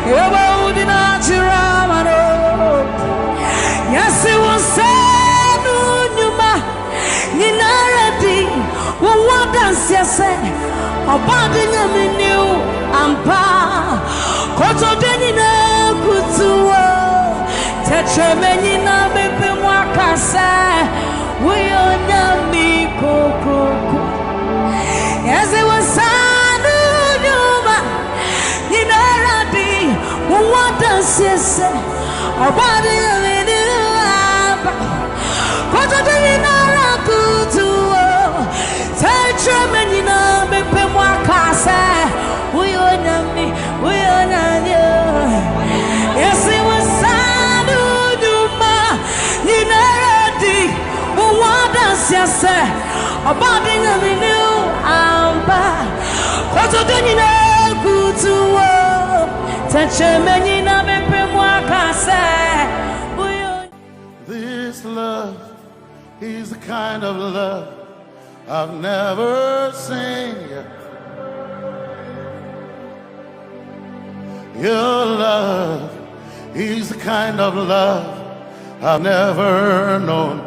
Ɛwɔ wo din ate rama no. Yɛse wo nsa no nnwuma nyinara di. Wo wa Danseɛ sɛ ɔbaa de nyame ni wo ampa. Kotodwe nyinaa kutu wo. Tɛkyerɛma nyinaa bɛpɛ mu aka sɛ woyɛ onyame kokroko. Yɛse wo saa no nnwuma nyinara de wo ho adanseɛ sɛ ɔbaa de nyame ni wo ampa. Kotodwe nyinara kutu wo. Tɛkyerɛma nyinaa bɛpɛ mu aka sɛ woyɛ onyame, woyɛ onyame o. Yɛse wo saa no nnwuma nyinara de wo ho adanseɛ sɛ ɔbaa de nyame ni wo ampa. Kotodwe nyinaa kutu wo. Tɛkyerɛma nyinaa bɛpɛ mu aka sɛ woyɛ onyame. This love is the kind of love I've never seen yet. Your love is the kind of love I've never known.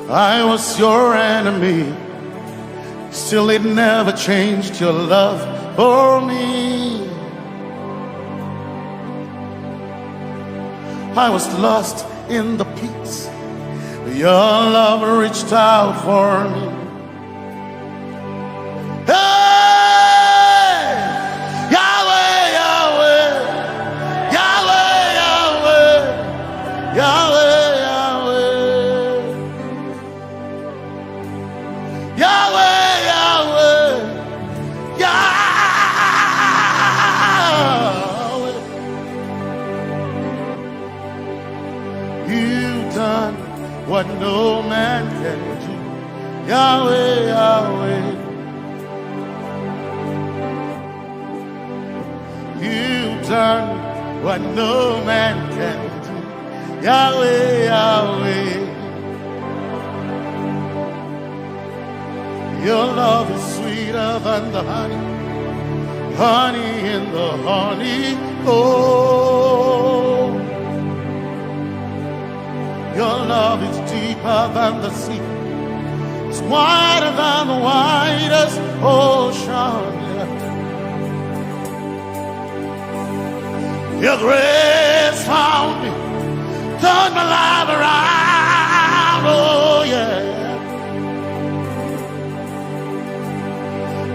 I was your enemy, still it never changed your love for me. I was lost in the pits, but your love reached out for me. Hey! Yahweh, Yahweh, Yahweh, Yahweh, Yahweh, Yahweh. Yahweh, Yahweh, Yahweh. You've done what no man can do. Yahweh, Yahweh. You've done what no man can do. Yahweh, Yahweh. Your love is sweeter than the honey, honey in the honey. Oh, your love is deeper than the sea. It's wider than the widest ocean. Your grace found me, turned my life around. Oh, yeah.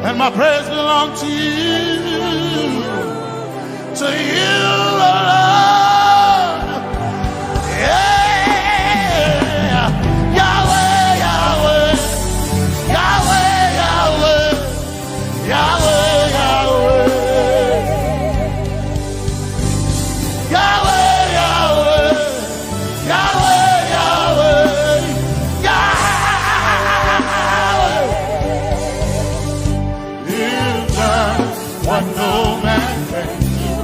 And my praise belongs to you, to you alone. Yeah. Yahweh, Yahweh, Yahweh, Yahweh. Yahweh, Yahweh. Yahweh, Yahweh. Yahweh, Yahweh. Yahweh. You've done what no man can do.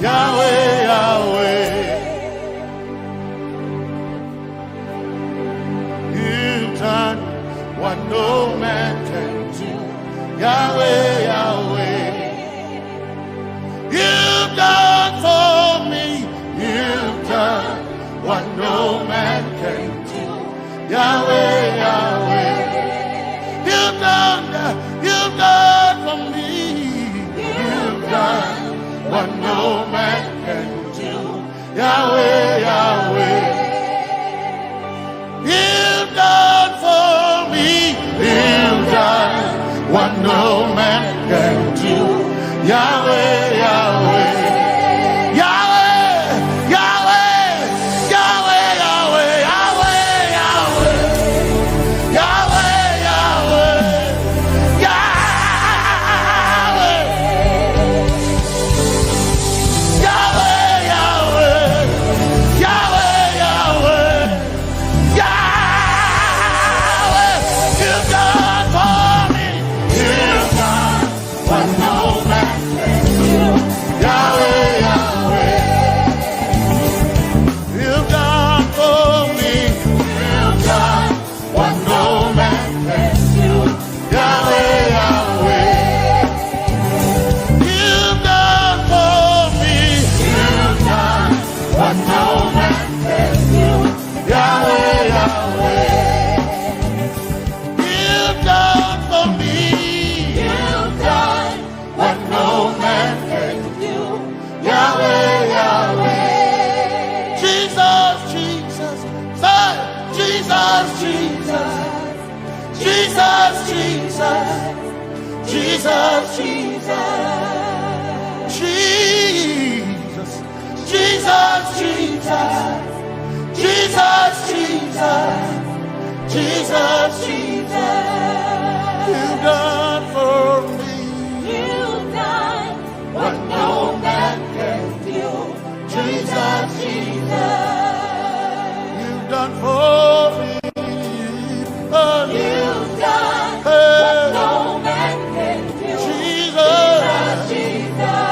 Yahweh, Yahweh. You've done what no man can do. Yahweh, Yahweh. You've done for me. You've done what no man can do. Yahweh, Yahweh. You've done, you've done for me. You've done what no man can do. Yahweh, Yahweh. You've done for me. You've done what no man can do. Yahweh, Yahweh. Yahweh, Yahweh. Yahweh, Yahweh, Yahweh. Yahweh, Yahweh. Yahweh, Yahweh. Yahweh, Yahweh. Yahweh, Yahweh. Yahweh, you've done for me. You've done what no man can do. Jesus, Jesus, Jesus, Jesus, Jesus, Jesus, Jesus, Jesus, Jesus, Jesus. You died for me. You died what no man can do. Jesus, Jesus. You died for me. Oh, you died what no man can do. Jesus, Jesus.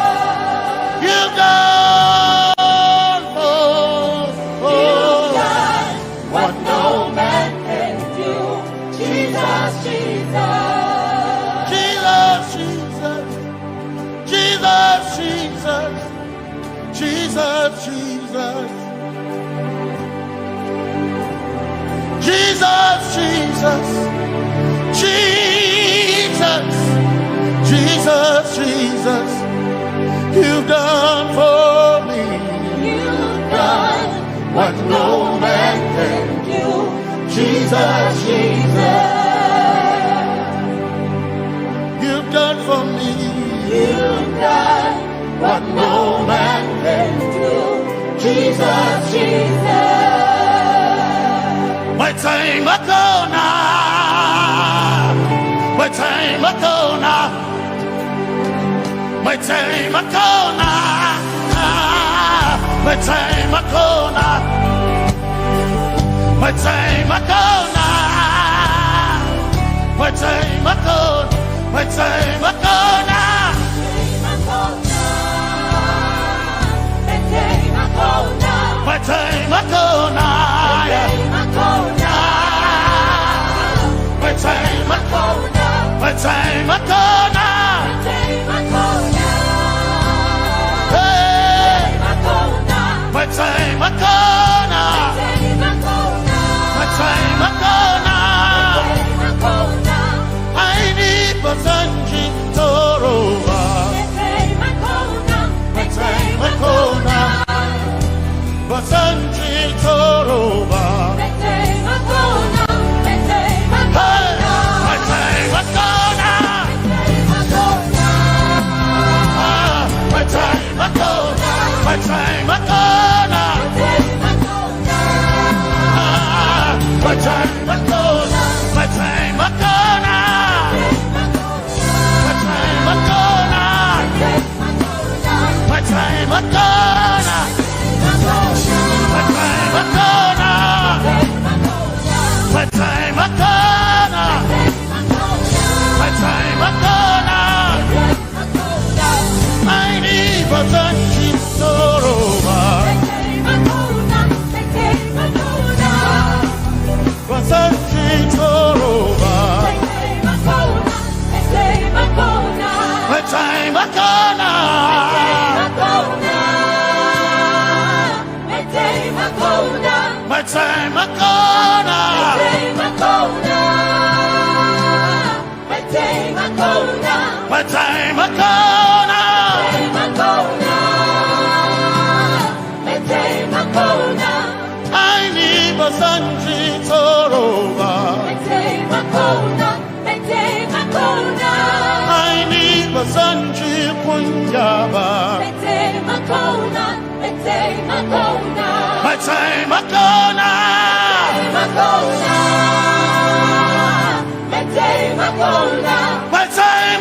You died for, you died what no man can do. Jesus, Jesus. Jesus, Jesus. Jesus, Jesus. Jesus, Jesus. Jesus, Jesus. Jesus, Jesus, Jesus. You've done for me. You've done what no man can do. Jesus, Jesus. You've done for me. You've done what no man can do. Jesus, Jesus. My time I go now. My time I go now. My time I go now. My time I go now. My time I go now. My time I go. My time I go now. My time I go now. My time I go now. My time I go now. Hey. My time I go now. My time I go now. I need for sunshine to roll over. My time I go now. Basanji Toroba. Hey, my time I go now. Ah, my time I go now. My time I go now. Ah, my time I go now. My time I go now. My time I go now. My time I go now. My time I go now. My time I go now. My time I go now. I need for sunshine to roll over. Basanji Toroba. My time I go now. My time I go now. My time I go now. My time I go now. I need for Sanji Toroba. I need for Sanji Kunyaba. My time I go now. My